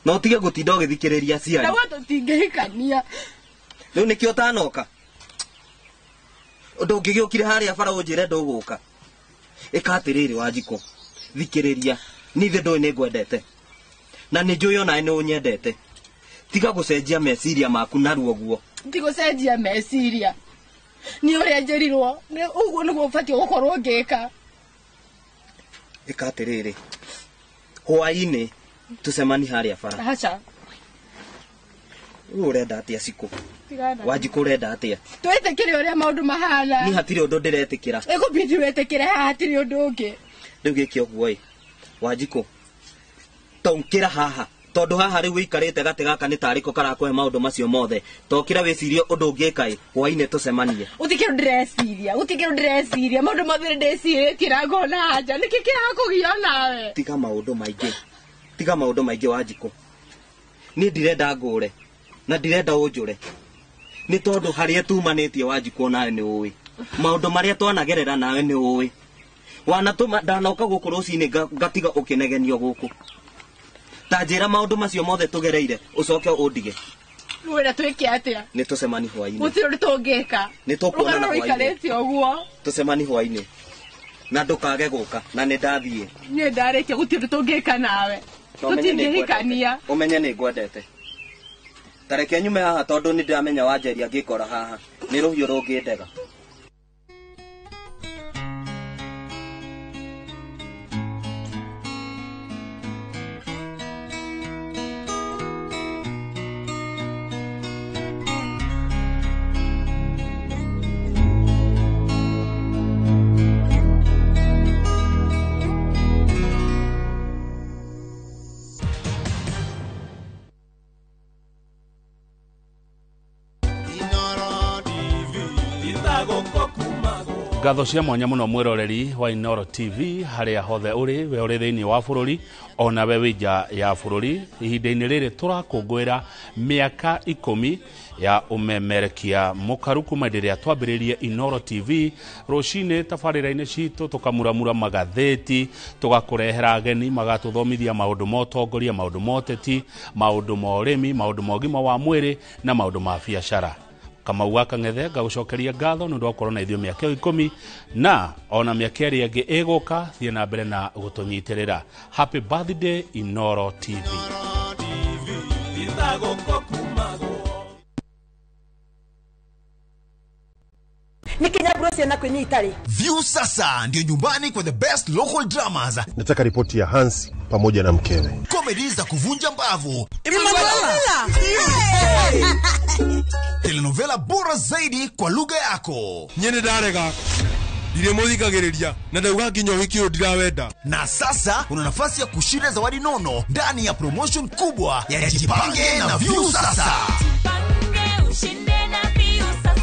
Speaker 33: Na ũtige gũtinda ũgĩthikĩrĩria aciari.
Speaker 26: Na tũtingĩhikania.
Speaker 33: Rĩu nĩkĩo ũtanoka. Ũndũ ũngĩgĩũkire harĩa bara ũnjĩre ndũgũka. Ĩka atĩrĩrĩ Wanjikũ, thikĩrĩria. Niĩ ithe ndũĩ nĩngwendete. Na nĩ njũĩ onawe nĩ ũnyendete. Tiga gũcenjia meciria maku narua ũguo.
Speaker 26: Ndigũcenjia meciria. Nĩ ũrĩa njĩrirwo, ũguo nĩguo ũbatiĩ gũkorwo ngĩka.
Speaker 33: Ĩka atĩrĩrĩ, hwaĩ-inĩ tucemani harĩa bara.
Speaker 26: Aca.
Speaker 33: Rĩu ũrenda atĩa Cikũ? Wanjikũ ũrenda atĩa?
Speaker 26: Twĩtĩkĩre ũrĩa maũndũ mahana.
Speaker 33: Niĩ hatirĩ ũndũ ndĩretĩkĩra.
Speaker 26: Ĩkũbidi wĩtĩkĩre haha hatirĩ ũndũ ũngĩ.
Speaker 33: Rĩu gĩke ũguo ĩ. Wanjikũ, tongĩra haha. Tondũ haha rĩu wĩikarĩte gatĩ gaka nĩ tarĩ ko karakũhe maũndũ macio mothe. Tokĩra wĩcirie ũndũ ũngĩka ĩ, hwaĩ-inĩ tũcemanie.
Speaker 26: Gũtirĩ kĩndũ ndĩreciria, gũtirĩ kĩndũ ndĩreciria. Maũndũ mothe ndĩcirĩtie na ngona anja. Nĩkĩ kĩrakũgia nawe?
Speaker 33: Tiga maũndũ maingĩ. Tiga maũndũ maingĩ Wanjikũ. Niĩ ndirenda ngũre na ndirenda ũnjũre. Nĩ tondũ harĩa tumanĩtie Wanjikũ nawe nĩ ũĩ. Maũndũ marĩa twanagerera nawe nĩ ũĩ. Wanatũma ndanoka gũkũ rũcinĩ ngatiga ũkĩnegenio gũkũ. Ta njĩra maũndũ macio mothe tũgereire ũcoke ũndige.
Speaker 26: Rĩu twĩke atĩa?
Speaker 33: Nĩ tũcemani hwaĩ-inĩ.
Speaker 26: Gũtirĩ ũndũ tũngĩka.
Speaker 33: Nĩ tũkuonana hwaĩ-inĩ.
Speaker 26: Rũikarĩte ũguo.
Speaker 33: Tũcemani hwaĩ-inĩ. Na ndũkage gũka na nĩ ndathiĩ.
Speaker 26: Niĩ ndarĩkia gũtirĩ ũndũ tũngĩka nawe. Tũtingĩhikania.
Speaker 33: Ũmenye nĩ ngwendete. Ta reke nyume haha tondũ nĩ ndĩramenya Wanjeri angĩkora haha nĩ rũhiũ rũngĩndega.
Speaker 3: Ngatho cia mwanya muno mwiroreri wa Inooro TV haria hothe uri, we uri thiini wa bururi ona we wi nja ya bururi. Ihinda-inĩ rĩrĩ tũrakũngũĩra mĩaka 10 ya ũmemerekia mũkaru kuma hĩndĩ ĩrĩa twambĩrĩirie Inooro TV. Rũcinĩ tabarĩra-inĩ citũ tũkamuramura magathĩti, tũgakũrehera ageni magatũthomithia maũndũ ma ũtongoria, maũndũ ma ũteti, maũndũ ma ũrĩmi, maũndũ ma ũgima wa mwĩrĩ na maũndũ ma biacara. Kamau wa Kang'ethe ngagũcokeria ngatho nĩ ũndũ wa gũkorwo na ithuĩ mĩaka ĩyo 10 na ona mĩaka ĩrĩa ĩngĩ ĩgũka. Thiĩ na mbere na gũtũnyitĩrĩra. Happy birthday Inooro TV.
Speaker 4: Nä ciana kwä itarä.
Speaker 14: View sasa ndio nyumbani kwa the best local dramas.
Speaker 19: Nataka ripoti ya Hansi pamoja na mkewe.
Speaker 14: Comedy za kuvunja mbavu. Telenovela bora zaidi kwa lugha yako.
Speaker 24: Nyene ndarega. Ndirĩmũthikagĩrĩria na ndauga nginya ũhiki ũyũ ndirawenda.
Speaker 14: Na sasa una nafasi ya kushinda zawadi nono ndani ya promotion kubwa ya Jipange na View Sasa.
Speaker 1: Jipange ushinde na View Sasa.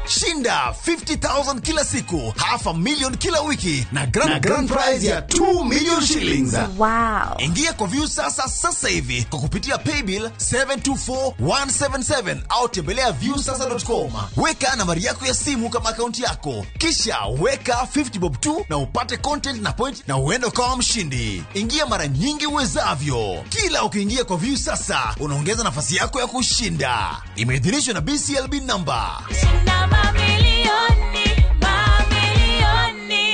Speaker 14: Shinda 50,000 kila siku, 500,000 kila wiki na grand prize ya 2 million shillings.
Speaker 29: Wow.
Speaker 14: Ingia kwa View Sasa sasa hivi kwa kupitia paybill 724177 au tembelea viewsasa.com. Weka nambari yako ya simu kama akaunti yako, kisha weka 50 bob tu na upate content na point na uende ukawa mshindi. Ingia mara nyingi uwezavyo. Kila ukiingia kwa View Sasa unaongeza nafasi yako ya kushinda. Imeidhinishwa na BCLB number.
Speaker 1: Shinda mamilioni, mamilioni.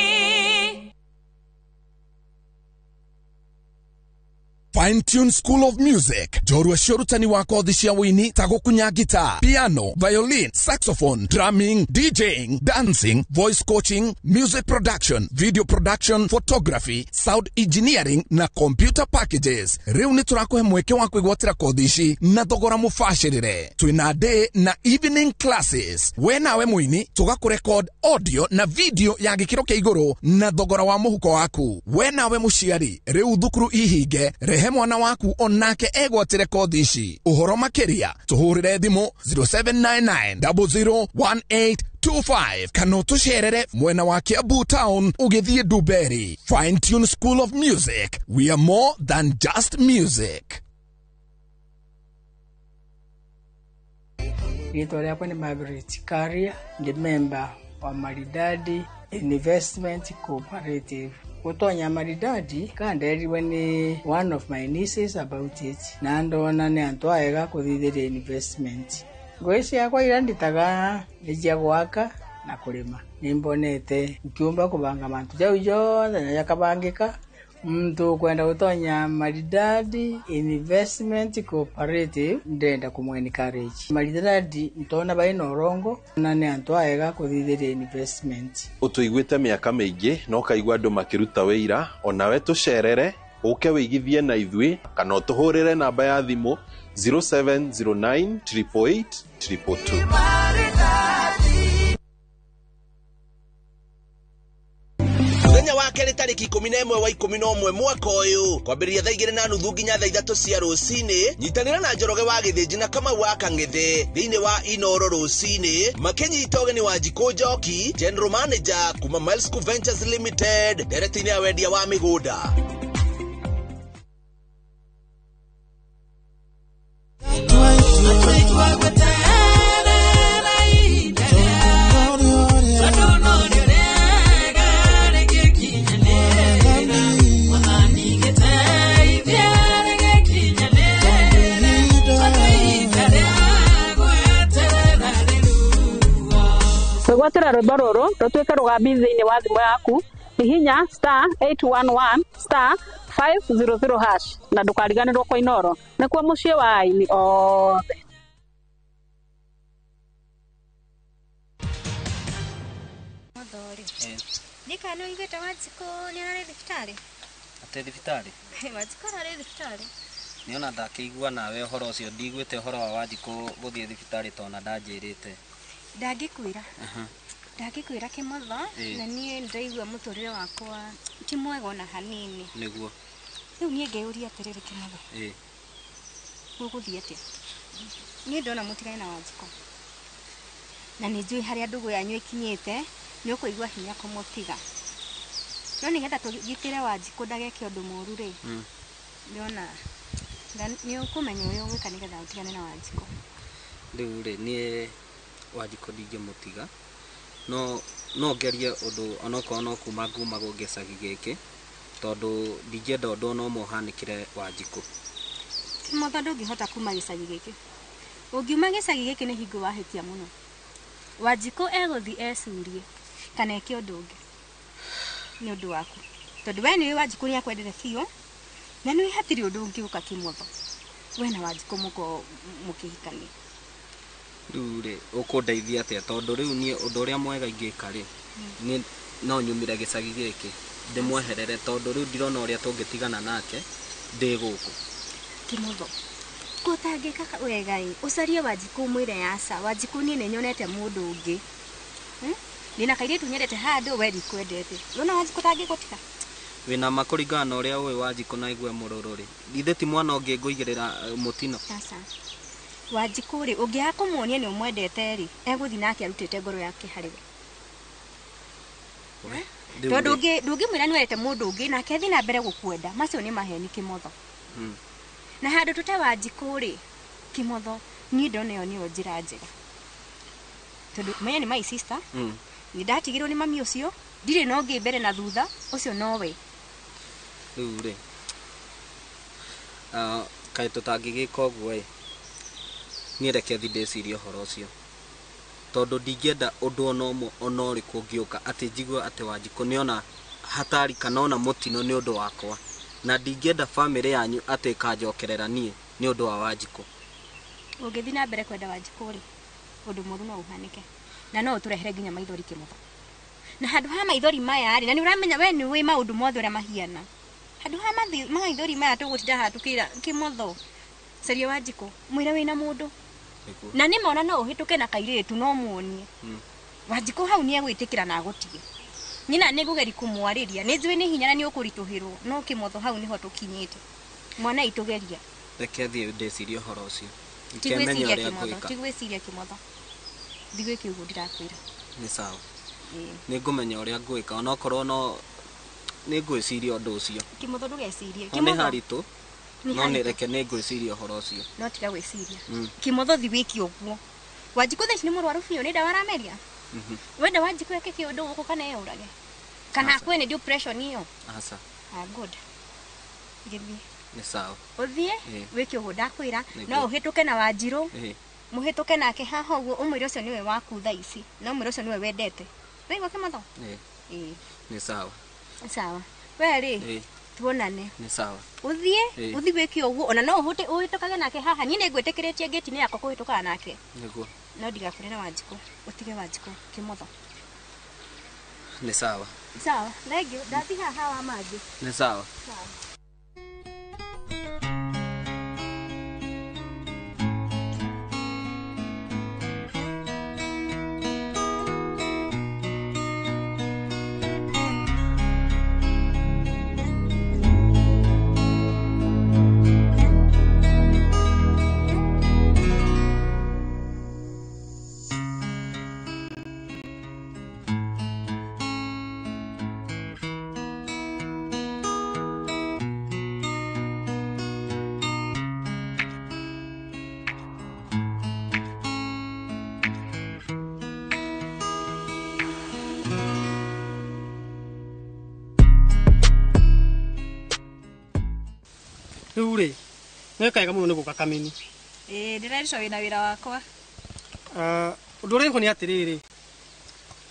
Speaker 6: Fine Tune School of Music, njorua cia ũrutani wa kothi cia wũini ta gũkunya guitar, piano, violin, saxophone, drumming, DJing, dancing, voice coaching, music production, video production, photography, sound engineering na computer packages. Rĩu nĩ tũrakũhe mweke wa kwĩgwatĩra kothi ici na thogora mũbacĩrĩre. Twĩna day na evening classes. We nawe mũini tũgakũrecord audio na video ya gĩkĩro kĩa igũrũ na thogora wa mũhuko waku. We nawe mũciari, rĩu thukuru ihinge, rehe mwana waku onake egwatĩre kothi ici. Ũhoro makĩria tũhũrĩre thimũ 0799 001825 kana ũtũcerere mwena wa Kiambu Town ũgĩthiĩ Dumberi. Fine Tune School of Music, we are more than just music.
Speaker 9: Rĩtwa rĩakwa nĩ Margaret Karia, ndĩ member wa Maridadi Investment Cooperative. Gũtonya Maridadi kanderirwe nĩ one of my nieces about it, na ndona nĩ antũ aega kũthithĩria investment. Ngũĩ ciakwa iria nditaga nĩ cia gwaka na kũrĩma. Nĩ mbonete nkiumba kũbanga mantu jau jonthe na jakabangĩka. Mtu kwenda gutonya Maridadi Investment Cooperative ndenda kumwe encourage. Maridadi ntona bai na urongo na nĩ antu aega kũthithiria investment.
Speaker 10: Ũtũiguĩte mĩaka mĩingĩ na ũkaigua andũ makĩruta wĩira, onawe tũcerere ũke wĩigithie na ithuĩ kana ũtũhũrĩre namba ya thimũ 0709 888 222.
Speaker 29: Mũthenya wa kerĩ tarĩki 11 wa 11 mwaka ũyũ kwambĩrĩria thaa 2:30 nginya thaa 3 cia rũcinĩ, nyitanĩra na Njoroge wa Gĩthĩnji na Kamau wa Kang'ethe thĩinĩ wa Inooro rũcinĩ makĩnyita ũgeni wa Njikũ Njoki, General Manager kuma Miles School Ventures Limited, ndereti-inĩ ya wendia wa mĩgũnda.
Speaker 12: Kwĩgwatĩra rwĩmbo rũrũ rũtuĩke rũgambi thĩinĩ wa thimũ yaku, hihinya *811 *500# na ndũkariganĩrwo kwa Inooro nĩkuo mũciĩ wa aini othe.
Speaker 8: Nĩka nĩ ũiguĩte Wanjikũ nĩ ararĩ thibitarĩ?
Speaker 7: Atĩ thibitarĩ?
Speaker 8: Wanjikũ ararĩ thibitarĩ.
Speaker 7: Nĩona ndakĩigua nawe ũhoro ũcio, ndiguĩte ũhoro wa Wanjikũ gũthiĩ thibitarĩ tona ndanjĩrĩte.
Speaker 8: Ndangĩkwĩra. Ndangĩkwĩra kĩmotho na niĩ ndaigua mũtũrĩre wakwa ti mwega ona hanini.
Speaker 7: Nĩguo.
Speaker 8: Rĩu niĩ ngeyũria atĩrĩrĩ kĩmotho. Gũgũthiĩ atĩa? Niĩ ndona mũtigane na Wanjikũ. Na nĩ njũĩ harĩa ndũgũ yanyu ĩkinyĩte Nĩ ũkũigua hinya kũmũtiga. No nĩgetha tũgitĩre Wanjikũ ndageke ũndũ mũru rĩ, ndĩrona nĩ ũkũmenya ũrĩa ũgwĩka nĩgetha ũtigane na Wanjikũ.
Speaker 33: Rĩu rĩ niĩ Wanjikũ ndingĩmũtiga no ngerie ũndũ onokorwo no kuma nguma gĩcagi gĩkĩ tondũ ndingĩenda ũndũ ona ũmwe ũhanĩkĩre Wanjikũ.
Speaker 8: Kĩmotho ndũngĩhota kuma gĩcagi gĩkĩ. Ũngiuma gĩcagi gĩkĩ nĩ hingo wahĩtia mũno. Wanjikũ egũthiĩ ecurie kana eke ũndũ ũngĩ nĩ ũndũ waku. Tondũ we nĩũĩ Wanjikũ nĩakwendete biũ na nĩũĩ hatirĩ ũndũ ũngĩũka Kĩmotho. We na Wanjikũ mũkorwo mũkĩhikania.
Speaker 33: Rĩu rĩ ũkũndeithia atĩa tondũ rĩu niĩ ũndũ ũrĩa mwega ingĩka rĩ niĩ no nyumire gĩcagi gĩkĩ ndĩmweherere tondũ rĩu ndirona ũrĩa tũngĩtigana nake ndĩ gũkũ.
Speaker 8: Kĩmotho gũtangĩka wega ĩ ũcarie Wanjikũ ũmwĩre aca Wanjikũ niĩ nĩnyonete mũndũ ũngĩ. Ndĩna kairĩtu nyendete handũ we ndikwendete. Ũrona Wanjikũ tangĩgũtiga?
Speaker 33: Wĩna ma kũringana na ũrĩa ũĩ Wanjikũ na aigue mũrũrũ rĩ githĩ ti mwana ũngĩ ngũigĩrĩra mũtino?
Speaker 8: Aca. Wanjikũ rĩ ũngĩaga kũmuonia nĩ ũmwendete rĩ egũthiĩ nake arutĩte ngoro yake harĩ we. Tondũ ndũngĩmwĩra nĩwendete mũndũ ũngĩ nake athiĩ na mbere gũkwenda macio nĩ maheni Kĩmotho. Na handũ tũte Wanjikũ rĩ Kĩmotho niĩ ndona ĩyo nĩyo njĩra njega. Tondũ menya nĩ my sister nĩ ndatigirwo nĩ mami ũcio ndirĩ na ũngĩ mbere na thutha ũcio nowe.
Speaker 33: Rĩu rĩ kaĩ tũtangĩgĩka ũguo ĩ niĩ reke thiĩ ndĩcirie ũhoro ũcio tondũ ndingĩenda ũndũ ona ũmwe ona ũrĩkũ ũngĩũka atĩ njigue atĩ Wanjikũ nĩona hatari kana ona mũtino nĩ ũndũ wakwa na ndingĩenda bamĩrĩ yanyu atĩ ĩkanjokerera niĩ nĩ ũndũ wa Wanjikũ.
Speaker 8: Ũngĩthiĩ na mbere kwenda Wanjikũ rĩ ũndũ mũru no ũhanĩke na no ũtũrehere nginya maithori Kĩmotho. Na handũ ha maithori maya rĩ na nĩ ũramenya we nĩũĩ maũndũ mothe ũrĩa mahiana. Handũ ha maithori maya tũgũtinda haha tũkĩra Kĩmotho caria Wanjikũ mwĩre wĩna mũndũ. Na nĩ mona no ũhĩtũke na kairĩtu no muonie. Wanjikũ hau nĩ egwĩtĩkĩra na agũtige. Nyina nĩ ngũgeria kũmwarĩria nĩ njũĩ nĩ hinya na nĩ ũkũritũhĩrwo no Kĩmotho hau nĩho tũkinyĩte. Mwana aitũ geria.
Speaker 33: Reke thiĩ ndĩcirie ũhoro ũcio.
Speaker 8: Ti gwĩciria Kĩmotho, ti gwĩciria Kĩmotho. Thiĩ wĩke ũguo ndĩrakwĩra.
Speaker 33: Nĩ sawa. Nĩ ngũmenya ũrĩa ngwĩka onokorwo no nĩ ngwĩciria ũndũ ũcio.
Speaker 8: Kĩmotho ndũgecirie.
Speaker 33: Nĩ haritũ. No nĩ reke nĩ ngwĩciria ũhoro ũcio.
Speaker 8: No tiga gwĩciria. Kĩmotho thiĩ wĩke ũguo. Wanjikũ thaa ici nĩ mũrwaru biũ nĩ ndawa arameria. Wenda Wanjikũ eke kĩũndũ gũkũ kana eyũrage. Kana akue nĩ depression ĩyo.
Speaker 33: Aca.
Speaker 8: Ah good. Gĩthiĩ.
Speaker 33: Nĩ sawa.
Speaker 8: Ũthiĩ wĩke ũguo ndakwĩra no ũhĩtũke na Wanjirũ. Mũhĩtũke nake haha ũguo ũmwĩre ũcio nĩwe waku thaa ici na ũmwĩre ũcio nĩwe wendete. Waigua Kĩmotho?
Speaker 33: Ĩĩ. Nĩ sawa.
Speaker 8: Sawa. We rĩ tuonane.
Speaker 33: Nĩ sawa.
Speaker 8: Ũthiĩ ũthiĩ wĩke ũguo ona no ũhote ũhĩtũkage nake haha niĩ nĩ ngwĩtĩkĩrĩtie ngĩti-inĩ yakwa kũhĩtũkaga nake.
Speaker 33: Nĩguo.
Speaker 8: No ndigakũre na Wanjikũ ũtige Wanjikũ Kĩmotho.
Speaker 33: Nĩ sawa.
Speaker 8: Sawa. Thank you. Ndathiĩ haha wa mangĩ.
Speaker 33: Nĩ sawa.
Speaker 8: Sawa.
Speaker 2: Rĩu rĩ nĩ wega mũno nĩ gũka Kameni.
Speaker 5: Ĩĩ ndĩrerirwo wĩna wĩra wakwa.
Speaker 2: Ũndũ ũrĩa wĩho nĩ atĩrĩrĩ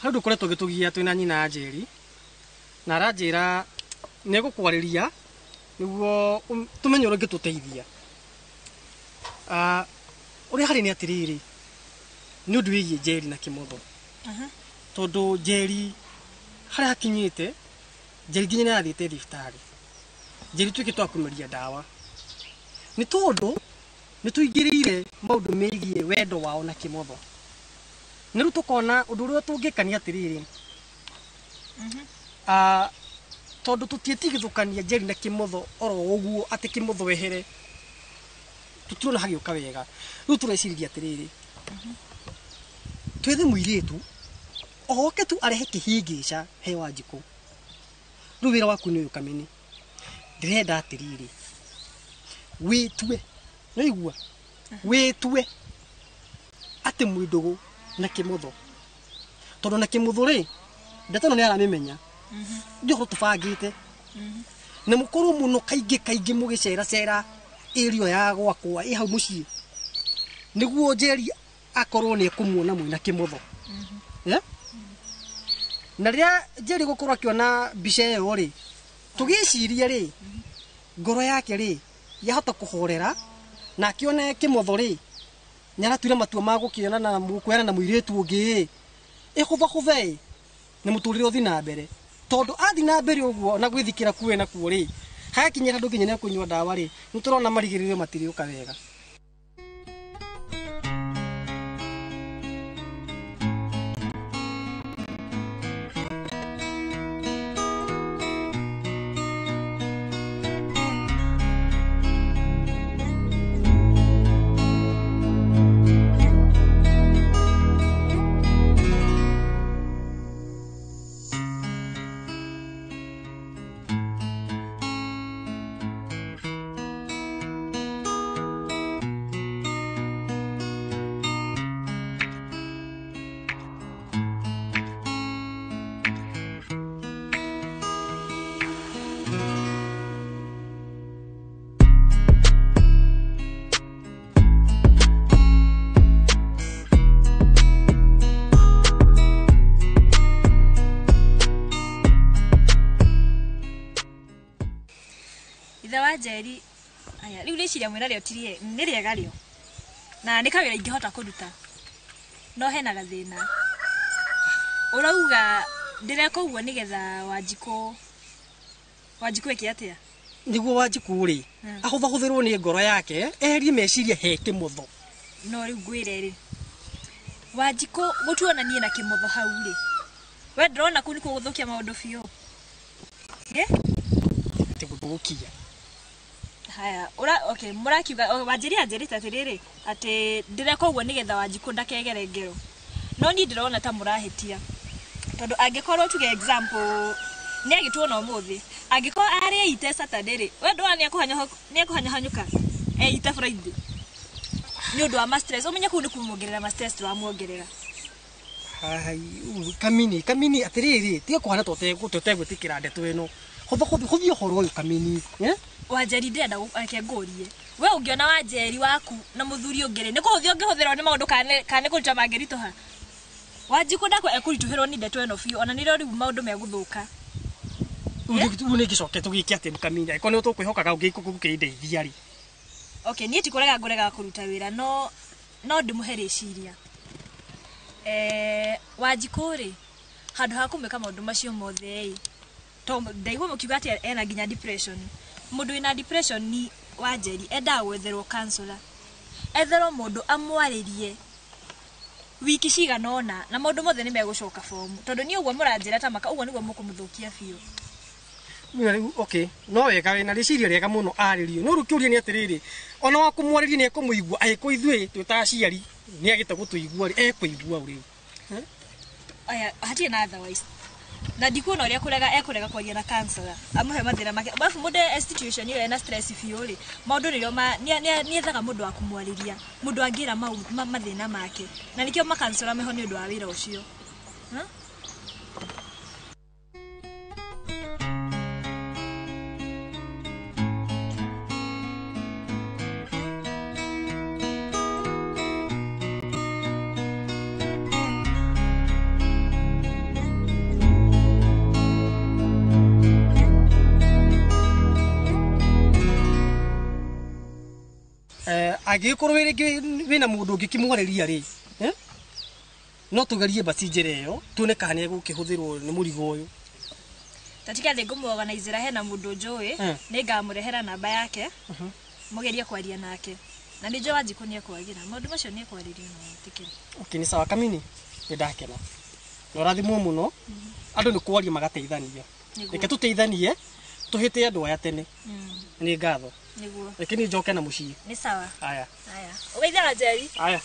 Speaker 2: harĩ ũndũ ũkoretwo ũgĩtũgia twĩna nyina Njeri na aranjĩra nĩ egũkwarĩria nĩguo tũmenye ũrĩa ũngĩtũteithia. Ũrĩa harĩ nĩ atĩrĩrĩ nĩ ũndũ wĩgiĩ Njeri na Kĩmotho. Tondũ Njeri harĩa hakinyĩte Njeri nginya nĩ arathiĩte thibitarĩ. Njeri tuĩkĩte wa kũmeria ndawa. Nĩ tondũ nĩ tũingĩrĩire maũndũ megiĩ wendo wao na Kĩmotho. Nĩ rĩu tũkona ũndũ ũrĩa tũngĩka nĩ atĩrĩrĩ tondũ tũtiĩtigithũkania Njeri na Kĩmotho oro ũguo atĩ Kĩmotho wehere tũtirona hagĩũka wega. Rĩu tũreciririe atĩrĩrĩ twethe mũirĩtu Oke tu arehe kĩhĩngĩca he Wanjikũ. Rĩu wĩra waku nĩ ũyũ Kamini. Ndĩrenda atĩrĩrĩ, wĩtue, nĩwaigua? Wĩtue atĩ mwĩ ndũgũ na Kĩmotho. Tondũ na Kĩmotho rĩ, ndeto ĩno nĩaramĩmenya. Nĩ ũhoro tũbangĩte. Na mũkorwo mũno kaingĩ kaingĩ mũgĩceracera area ya gwakwa ĩ hau mũciĩ. Nĩguo Njeri akorwo nĩ ekũmuona mwĩna Kĩmotho. Yeah? Na rĩrĩa Njeri gũkorwo akĩona mbica ĩyo rĩ, tũgĩciria rĩ, ngoro yake rĩ, yahota kũhorera na akĩone Kĩmotho rĩ, nĩaratuire matua ma gũkĩona na kuoyana na mũirĩtu ũngĩ ĩ, ĩhũthahũthe ĩ, na mũtũrĩre ũthiĩ na mbere. Tondũ athiĩ na mbere ũguo na gwĩthikĩra kuo na kuo rĩ, hagakinya handũ nginya nĩekũnyua ndawa rĩ, nĩtũrona marigĩrĩrio matirĩũka wega.
Speaker 5: Njeri aya riu rĩciria mwĩna rĩo ti nĩ rĩega rĩo na nĩ kawĩra ingĩhota kũruta no hena gathĩna ũrauga ndĩreka ũguo nĩgetha Wanjikũ ĩke atĩa?
Speaker 2: Nĩguo Wanjikũ rĩ ahũthahũthĩrwo nĩ ngoro yake eherie meciria he Kĩmotho.
Speaker 5: No rĩu ngwĩre rĩ, Wanjikũ gũtuona niĩ na Kĩmotho hau rĩ, we ndĩrona kũu nĩkuo gũthũkia maũndũ biũ.
Speaker 2: Atĩ gũthũkia.
Speaker 5: Haya, ura okay, mũrakiuga Wanjeri anjĩrĩte atĩrĩrĩ atĩ ndĩreka ũguo nĩgetha Wanjikũ ndakegere ngero. No niĩ ndĩrona ta mũrahĩtia. Tondũ angĩkorwo tuge example nĩ agĩtuona ũmũthĩ, angĩkorwo arĩ eite Saturday rĩ, we ndũrona nĩekũhanyũhanyũka eite Friday. Nĩ ũndũ wa ma stress, ũmenye kũu nĩ kũmuongerera ma stress tũramuongerera.
Speaker 2: Hai, Kamini, Kamini atĩrĩrĩ, tiga kũhana tũtegwĩtĩkĩra ndeto ĩno. Hũthia ũhoro ũyũ Kamini, eh?
Speaker 5: Wanjeri ndĩrenda reke ngũrie. We ũngĩona Wanjeri waku na mũthuri ũngĩ rĩ, nĩ kũhũthia ũngĩhũthĩrwo nĩ maũndũ kana nĩ kũruta mangĩritũha? Wanjikũ ndakwa ekũritũhĩrwo nĩ ndeto ĩno biũ, ona nĩrĩo rĩu maũndũ megũthũka.
Speaker 2: Rĩu nĩ ngĩcoke tũgĩke atĩa Kamini, angĩkorwo nĩ tũkwĩhokaga ũngĩkĩndeithia rĩ.
Speaker 5: Okay, niĩ ti kũrega ngũrega kũruta wĩra no ndĩmũhe rĩciria. Wanjikũ rĩ, handũ ha kũmwĩka maũndũ macio mothe ĩ, to ndaigua mũkiuga atĩ ena nginya depression. Mũndũ wĩna depression ni Wanjeri endaga gwetherwo counselor. Etherwo mũndũ amwarĩrie wiki cigana ũna na maũndũ mothe nĩ megũcoka fomu. Tondũ niĩ ũguo mũranjĩra ta maka ũguo nĩguo mũkũmũthũkia biũ.
Speaker 2: Rĩu okay, no wega wĩna rĩciria rĩega mũno arĩrio. No rĩu kĩũria nĩ atĩrĩrĩ, ona wa kũmwarĩria nĩ ekũmũigua, angĩkorwo ithuĩ twĩ ta aciari nĩ agĩte gũtũigua rĩ, ekũigua rĩu.
Speaker 5: Aya, hatirĩ na otherwise. Na ndikuona ũrĩa ekũrega kwaria na counselor amũhe mathĩna make. Arabu mũndũ e situation ĩyo ena stress biũ rĩ, maũndũ nĩrĩo nĩethaga mũndũ wa kũmwarĩria, mũndũ angĩra mathĩna make. Na nĩkĩo ma-counselor meho nĩ ũndũ wa wĩra ũcio.
Speaker 2: Angĩgĩkorwo rĩngĩ wĩna mũndũ ũngĩkĩmwarĩria rĩ, no tũgerie basi njĩra ĩyo tuone kana nĩegũkĩhũthĩrwo nĩ mũrigo ũyũ.
Speaker 5: Ta tiga thĩ ngũmũorganizĩra hena mũndũ njũĩ, nĩngamũrehera namba yake, mũgerie kwaria nake. Na nĩ njũĩ Wanjikũ nĩekwagĩra, maũndũ macio nĩekwarĩrio na etĩkĩre.
Speaker 2: Okay, nĩ sawa Kamini, nĩndakena. Na ũrathimwo mũno, andũ nĩ kwaria magateithania. Reke tũteithanie, tũhĩte andũ aya tene. Nĩ ngatho.
Speaker 5: Nĩguo.
Speaker 2: Reke niĩ njoke na mũciĩ.
Speaker 5: Nĩ sawa.
Speaker 2: Aya.
Speaker 5: Aya. Ũgeithia Wanjeri.
Speaker 2: Aya.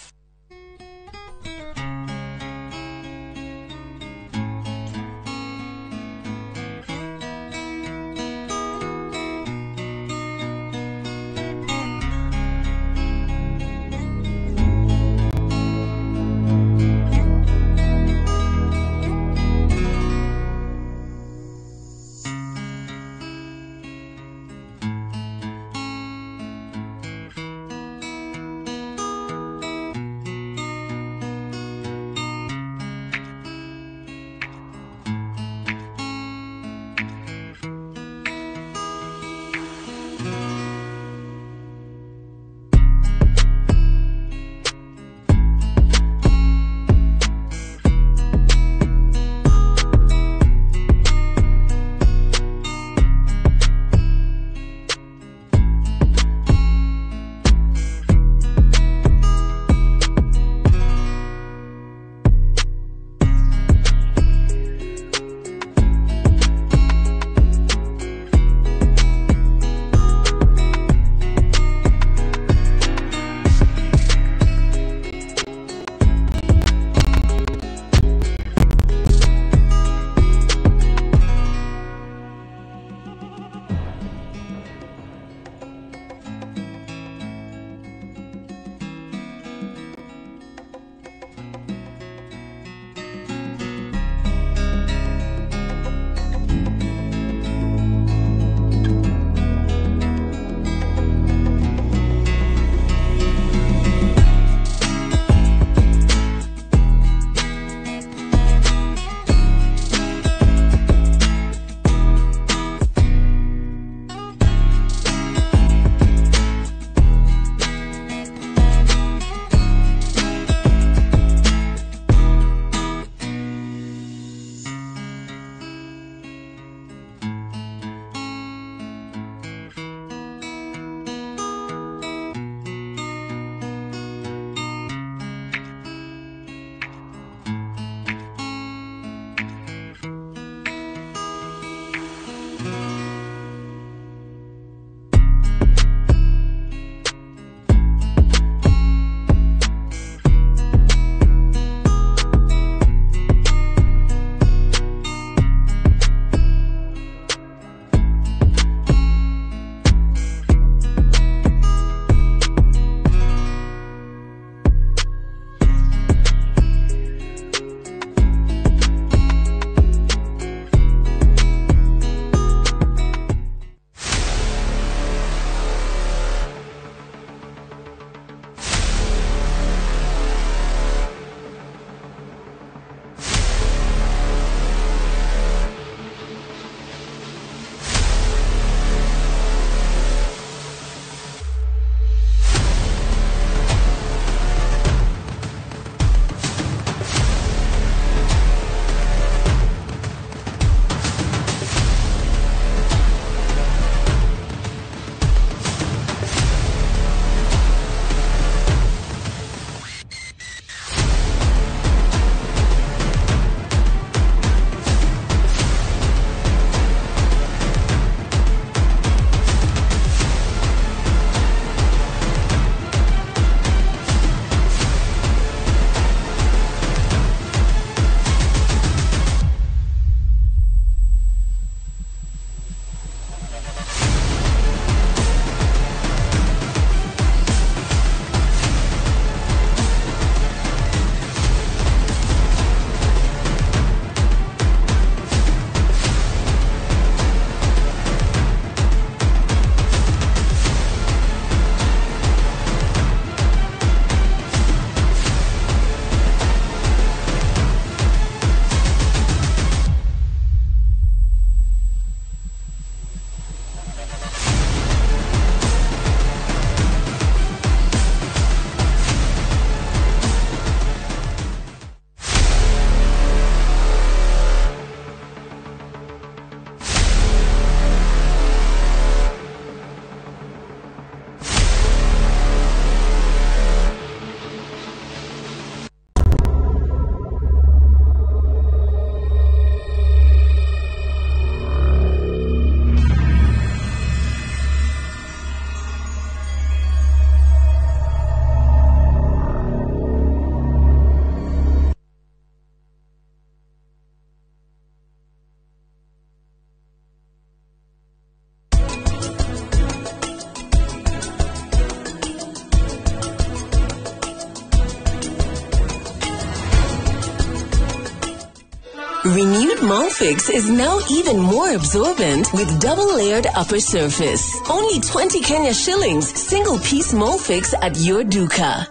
Speaker 11: Renewed Molfix is now even more absorbent with double-layered upper surface. Only 20 Kenya shillings, single piece Molfix at your duka.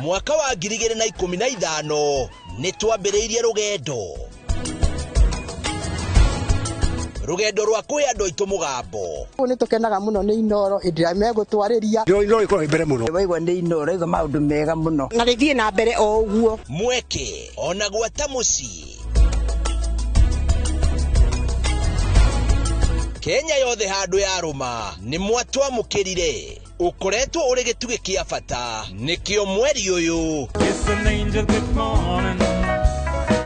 Speaker 13: Mwaka wa 2015 nĩ twambĩrĩirie rũgendo rwa kũhe andũ aitũ mũgambo.
Speaker 15: Nĩ tũkenaga mũno nĩ Inooro hĩndĩ ĩrĩa megũtwarĩria.
Speaker 16: Inooro ĩkoragwo ĩ mbere mũno.
Speaker 15: Waigua nĩ Inooro igua maũndũ mega mũno. Na rĩthiĩ na mbere o ũguo.
Speaker 13: Mweke ona gwata mũciĩ. Kenya yothe handũ yarũma nĩ mwatwamũkĩrire. Ũkoretwo ũrĩ gĩtugĩ kĩa bata nĩkĩo mweri ũyũ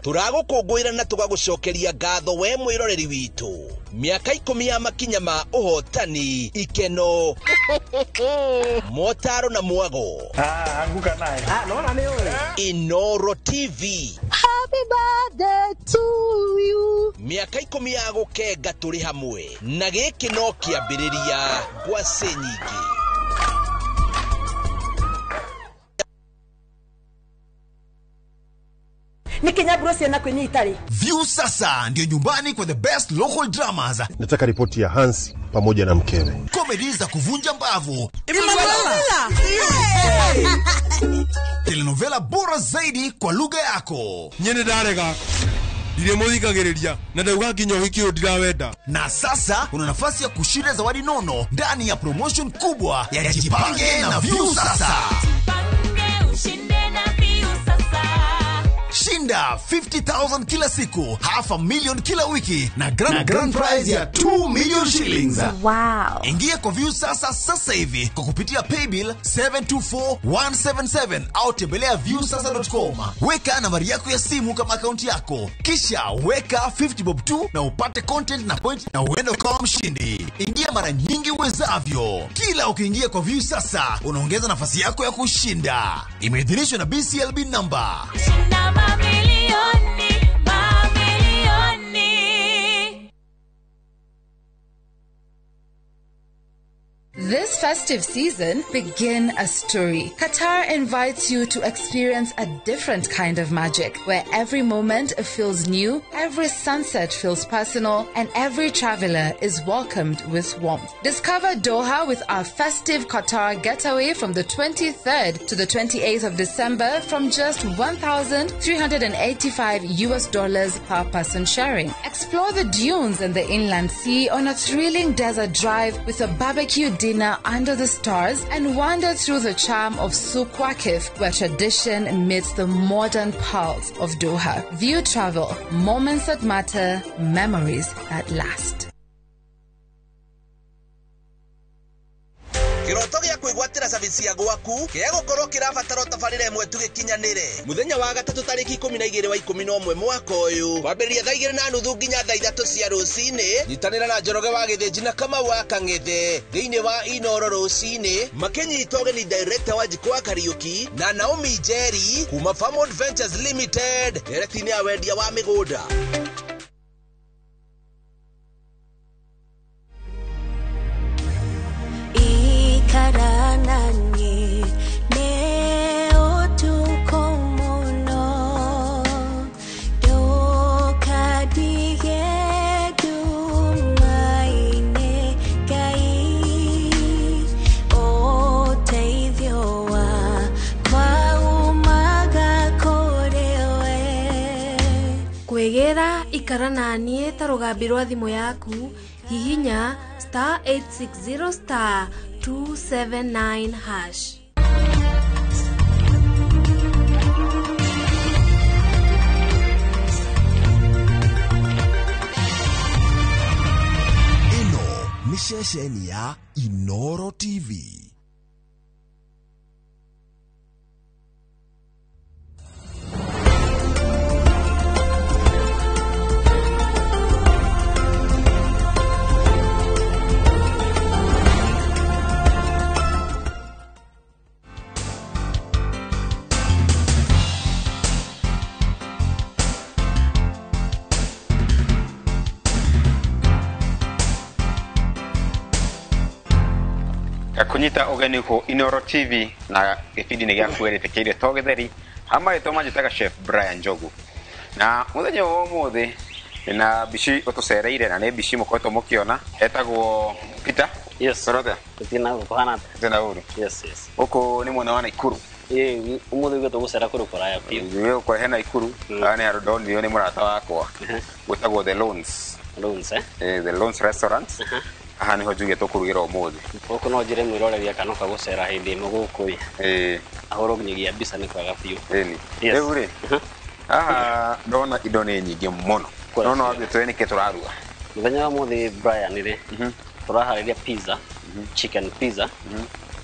Speaker 13: tũragũkũngũĩra na tũgagũcokeria ngatho we mwĩroreri witũ. Mĩaka 10 ya makinya ma ũhotani, ikeno, motaro na mwago.
Speaker 16: Anguka naye.
Speaker 15: Nona nĩ ũĩ.
Speaker 13: Inooro TV.
Speaker 15: Happy birthday to you.
Speaker 13: Mĩaka 10 ya gũkenga tũrĩ hamwe na gĩkĩ no kĩambĩrĩria ngwacĩ nyingĩ.
Speaker 4: Nĩ ciana kwĩnyita rĩ.
Speaker 14: View sasa ndio nyumbani kwa the best local dramas.
Speaker 19: Nataka ripoti ya Hansi pamoja na mkewe.
Speaker 14: Comedy za kuvunja mbavu.
Speaker 4: Emanuela.
Speaker 14: Telenovela bora zaidi kwa lugha yako.
Speaker 24: Nyene ndarega. Ndirĩ mũthikagĩrĩria na ndauga nginya ũhiki ũyũ ndirawenda.
Speaker 14: Na sasa una nafasi ya kushinda zawadi nono ndani ya promotion kubwa ya Jipange na View Sasa.
Speaker 1: Jipange ushinde na View Sasa.
Speaker 14: Shinda 50,000 kila siku, 500,000 kila wiki na grand prize ya 2 million shillings.
Speaker 8: Wow.
Speaker 14: Ingia kwa View Sasa sasa hivi kwa kupitia paybill 724177 au tembelea viewsasa.com. Weka nambari yako ya simu kama akaunti yako, kisha weka 50 bob tu na upate content na point na uende ukawa mshindi. Ingia mara nyingi uwezavyo. Kila ukiingia kwa View Sasa unaongeza nafasi yako ya kushinda. Imeidhinishwa na BCLB number.
Speaker 1: Shinda mamilioni, mamilioni.
Speaker 17: This festive season, begin a story. Qatar invites you to experience a different kind of magic, where every moment feels new, every sunset feels personal, and every traveler is welcomed with warmth. Discover Doha with our festive Qatar getaway from the 23rd to the 28th of December from just $1,385 per person sharing. Explore the dunes and the inland sea on a thrilling desert drive with a barbecue dinner under the stars, and wander through the charm of Souq Waqif, where tradition meets the modern pulse of Doha. View Travel, moments that matter, memories that last.
Speaker 13: Kĩroto gĩa kwĩgwatĩra service ya gwaku gĩgũkorwo kĩrabatara tabarĩra ĩmwe tu gĩkinyanĩre. Mũthenya wa gatatũ tarĩki 12 wa 11 mwaka ũyũ kwambĩrĩria thaa 2:30 nginya thaa 3 cia rũcinĩ. Nyitanĩra na Njoroge wa Gĩthĩnji na Kamau wa Kang'ethe thĩinĩ wa Inooro rũcinĩ makĩnyita ũgeni director wa Wanjikũ wa Kariũki na Naomi Njeri kuma Farmwood Ventures Limited ndereti-inĩ ya wendia wa mĩgũnda.
Speaker 1: Karanani ne otuko muno dokadige dumaine kai oteithio wakwa umaga kũrĩ we.
Speaker 18: Kwĩgĩra ikara naniĩ ta rũgambi rwa thimũ yaku, hihinya *860 *279#.
Speaker 6: Ĩno nĩ ceceni ya Inooro TV.
Speaker 3: Ngakunyita ũgeni gũkũ Inooro TV na gĩbindi-inĩ gĩa kwĩrĩtĩkĩire to gĩtheri hamarĩtwa manjĩtaga Chef Brian Njogu. Na mũthenya wa ũmũthĩ na mbici ũtũcereire na nĩ mbici mũkoretwo mũkĩona etagwo Peter.
Speaker 9: Yes.
Speaker 3: Korote?
Speaker 9: Gũtirĩ na kũhana atĩa?
Speaker 3: Gũtirĩ na ũru.
Speaker 9: Yes, yes.
Speaker 3: Gũkũ nĩ mwena wa Naikuru.
Speaker 9: Ĩĩ, ũmũthĩ ugĩte gũcera kũndũ kũraya biũ.
Speaker 3: Njuge gũkũrehe Naikuru. Haha nĩ handũ ndonirio nĩ mũrata wakwa gwĩtagwo The Loans.
Speaker 9: Loans, eh?
Speaker 3: Eh, The Loans Restaurant. Haha nĩho njuge tũkũrugĩra ũmũthĩ.
Speaker 9: Gũkũ no njĩre mwĩroreri akanoka gũcera hĩndĩ ĩmwe gũkũ ĩ.
Speaker 3: Ĩĩ.
Speaker 9: Ahũrwo nginyagia mbica nĩ kwega biũ.
Speaker 3: Ĩni.
Speaker 9: Yes.
Speaker 3: Rĩu rĩ, haha ndona indo nĩ nyingĩ mũno. No no wambe twĩre nĩkĩ tũraruga.
Speaker 9: Mũthenya wa ũmũthĩ Brian rĩ, tũraharĩria pizza, chicken pizza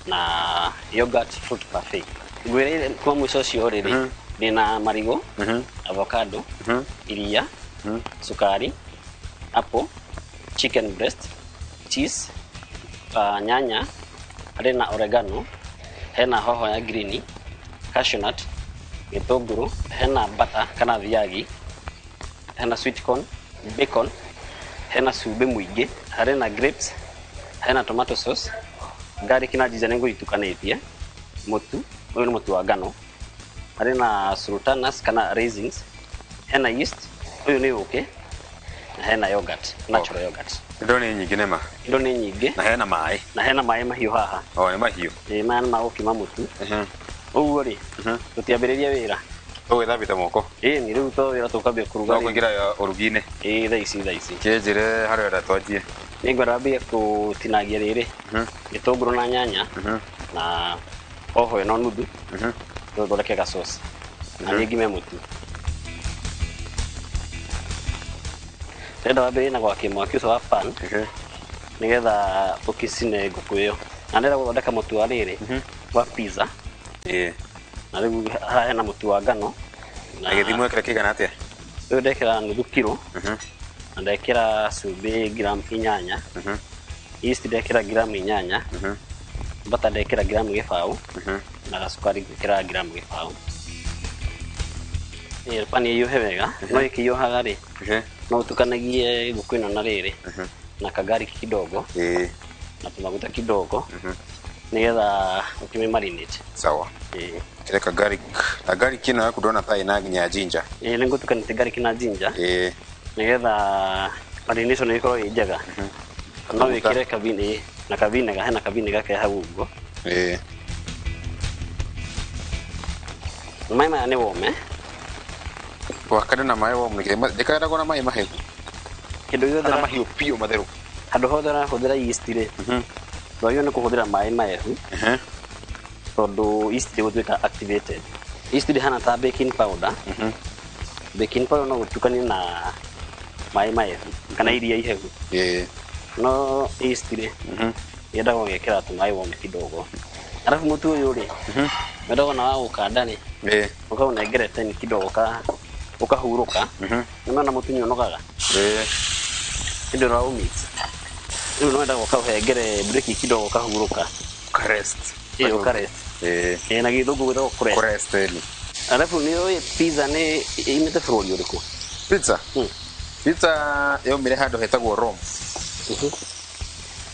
Speaker 9: na yogurt fruit parfait. Ngwĩrĩire kuma mũico ũcio rĩ rĩ, ndĩna marigũ, avocado, iria, sukari, apple, chicken breast, cheese, nyanya, harĩ na oregano, hena hoho ya green, cashew nut, gĩtũngũrũ, hena butter kana thiagi, hena sweet corn, bacon, hena cumbĩ mũingĩ, harĩ na grapes, hena tomato sauce, garlic na ginger nĩngũitukanĩtie, mũtu, ũyũ nĩ mũtu wa ngano, harĩ na sultanas kana raisins, hena yeast, ũyũ nĩ ũkĩ, na hena yogurt, natural yogurt.
Speaker 3: Indo nĩ nyingĩ nĩma.
Speaker 9: Indo nĩ nyingĩ.
Speaker 3: Na hena maĩ.
Speaker 9: Na hena maĩ mahiũ haha.
Speaker 3: O nĩ mahiũ.
Speaker 9: Ĩĩ, maya nĩ ma gũkima mũtu. Ũguo rĩ, tũtiambĩrĩria wĩra.
Speaker 3: Tũgwĩthambĩte moko.
Speaker 9: Ĩĩ, nĩ rĩu to wĩra tũkambia kũruga.
Speaker 3: No kũingĩra ũrugi-inĩ.
Speaker 9: Ĩĩ, thaa ici thaa ici.
Speaker 3: Kĩnjĩre harĩa ũrenda twanjie.
Speaker 9: Nĩngwenda wambie kũtinangia rĩrĩ, gĩtũngũrũ na nyanya, na hoho ĩno nuthu, tũthondeke ga sauce. Na niĩ ngime mũtu. Ndĩrenda wambĩrĩrie na gwakia mwaki ũcio wa pan, nĩgetha ũkĩcine ngũkũ ĩyo. Na ndĩrenda gũthondeka mũtu wa rĩrĩ, wa pizza.
Speaker 3: Ĩĩ.
Speaker 9: Na rĩu haha hena mũtu wa ngano.
Speaker 3: Na gĩthimo wekĩra kĩigana atĩa?
Speaker 9: Rĩu ndekĩra nuthu kiro, na ndekĩra cumbĩ gramu 8, yeast ndekĩra gramu 8, butter ndekĩra gramu 0.5, na gacukari ngĩkĩra gramu 0.5. Ĩĩ, pani ĩhiũhe wega, no ĩkĩhiũhaga rĩ, no ũtukanagie ngũkũ ĩno na rĩrĩ, na kagarlic kidogo, na tũmaguta kidogo, nĩgetha ũkĩmĩ marinate.
Speaker 3: Sawa.
Speaker 9: Ĩĩ.
Speaker 3: Kĩreka garlic. Na garlic ĩno yaku ndona ta ĩna nginya ginger.
Speaker 9: Ĩĩ, nĩngũtukanĩtie garlic na ginger.
Speaker 3: Ĩĩ.
Speaker 9: Nĩgetha marination ĩkorwo ĩ njega. No wĩkĩre kabini na kavinega, hena kavinega ke hau ũguo.
Speaker 3: Ĩĩ.
Speaker 9: Maĩ maya nĩ wome.
Speaker 3: Wakande na maĩ wome nĩkĩ? Ndĩkandagwo na maĩ mahehu.
Speaker 9: Kĩndũ gĩothe
Speaker 3: Kana mahiũ biũ matheru.
Speaker 9: Handũ hothe ũrahũthĩra yeast rĩ, ndwagĩrĩirwo nĩ kũhũthĩra maĩ mahehu, tondũ yeast ndĩgũtuĩka activated. Yeast ndĩhana ta baking powder. Baking powder no ũtukanie na maĩ mahehu kana iria ihehu.
Speaker 3: Ĩĩ.
Speaker 9: No yeast rĩ, yendaga ũgekĩra tũmaĩ wome kidogo. Arabu mũtu ũyũ rĩ, wendaga ona waũkanda rĩ,
Speaker 3: Ĩĩ.
Speaker 9: ũkaũnengere time kidogo ũkahurũka. Nĩwona mũtu nĩũnogaga.
Speaker 3: Ĩĩ.
Speaker 9: Hĩndĩ ĩrĩa ũraũ-mix. Rĩu nĩwendaga ũkaũhengere break kidogo ũkahurũka.
Speaker 3: Ũka-rest.
Speaker 9: Ĩĩ, ũka-rest.
Speaker 3: Ĩĩ.
Speaker 9: Ĩĩ, na gĩthũngũ gwĩtagwo kũrest.
Speaker 3: Kũrest, ĩni.
Speaker 9: Arabu nĩũĩ pizza nĩ imĩte bũrũri ũrĩkũ?
Speaker 3: Pizza? Pizza yaumire handũ hetagwo Rome.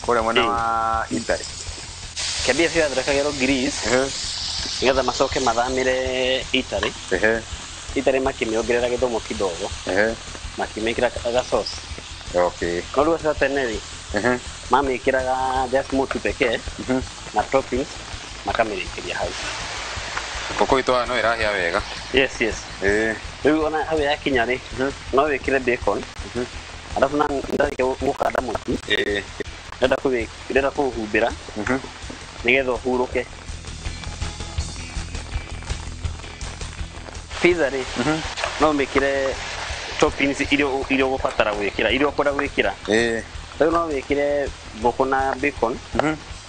Speaker 3: Kũrĩa mwena wa Italy.
Speaker 9: Kĩambia biũ yathondekagĩrwo Greece, nĩgetha macoke mathamĩre Italy. Italy makĩmĩongerera gĩthomo kidogo, makĩmĩkĩra ga sauce.
Speaker 3: Okay.
Speaker 9: No rĩu acio a tene rĩ, mamĩkĩraga just mũtu pekee na toppings makamĩrĩkĩria hau.
Speaker 3: Ngũkũ itũ haha no ĩrahĩa wega.
Speaker 9: Yes, yes.
Speaker 3: Ĩĩ.
Speaker 9: Rĩu ona hau yakinya rĩ, no wĩkĩre bacon. Arabu na ndarĩkia gũkanda mũtu,
Speaker 3: Ĩĩ.
Speaker 9: ndĩrenda kũũhumbĩra nĩgetha ũhurũke. Pizza rĩ, no ũmĩkĩre toppings iria ũgũbatara gwĩkĩra, iria ũkwenda gwĩkĩra.
Speaker 3: Ĩĩ.
Speaker 9: Rĩu no wĩkĩre ngũkũ na bacon,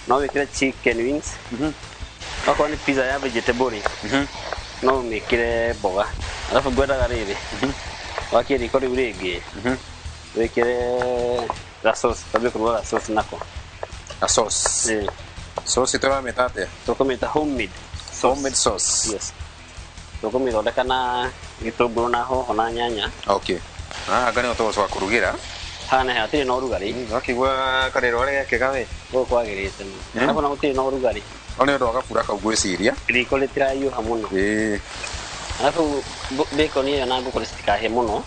Speaker 9: no wĩkĩre chicken wings. Okorwo nĩ pizza ya vegetable rĩ, no ũmĩkĩre mboga. Arabu ngwendaga rĩrĩ, wakie riko rĩu rĩngĩ, wĩkĩre ga sauce, twambie kũruga ga sauce nako.
Speaker 3: Ga sauce.
Speaker 9: Ĩĩ.
Speaker 3: Sauce tũramĩta atĩa?
Speaker 9: Tũkũmĩta homemade sauce.
Speaker 3: Homemade sauce.
Speaker 9: Yes. Tũkũmĩthondeka na gĩtũngũrũ na hoho na nyanya.
Speaker 3: Okay. Haha anga nĩho tũgũcoka kũrugĩra.
Speaker 9: Hana hatirĩ na ũrugarĩ.
Speaker 3: Wakĩigua karĩro ũrĩa gekĩga we.
Speaker 9: Gũkũ kwagĩrĩte mũno. Arabu na gũtirĩ na ũrugarĩ.
Speaker 3: No nĩ ũndũ wa gabura kau ngwĩciria.
Speaker 9: Riko rĩtirahiũha mũno.
Speaker 3: Ĩĩ.
Speaker 9: Arabu bacon ĩyo na ngũkũ citikahĩe mũno.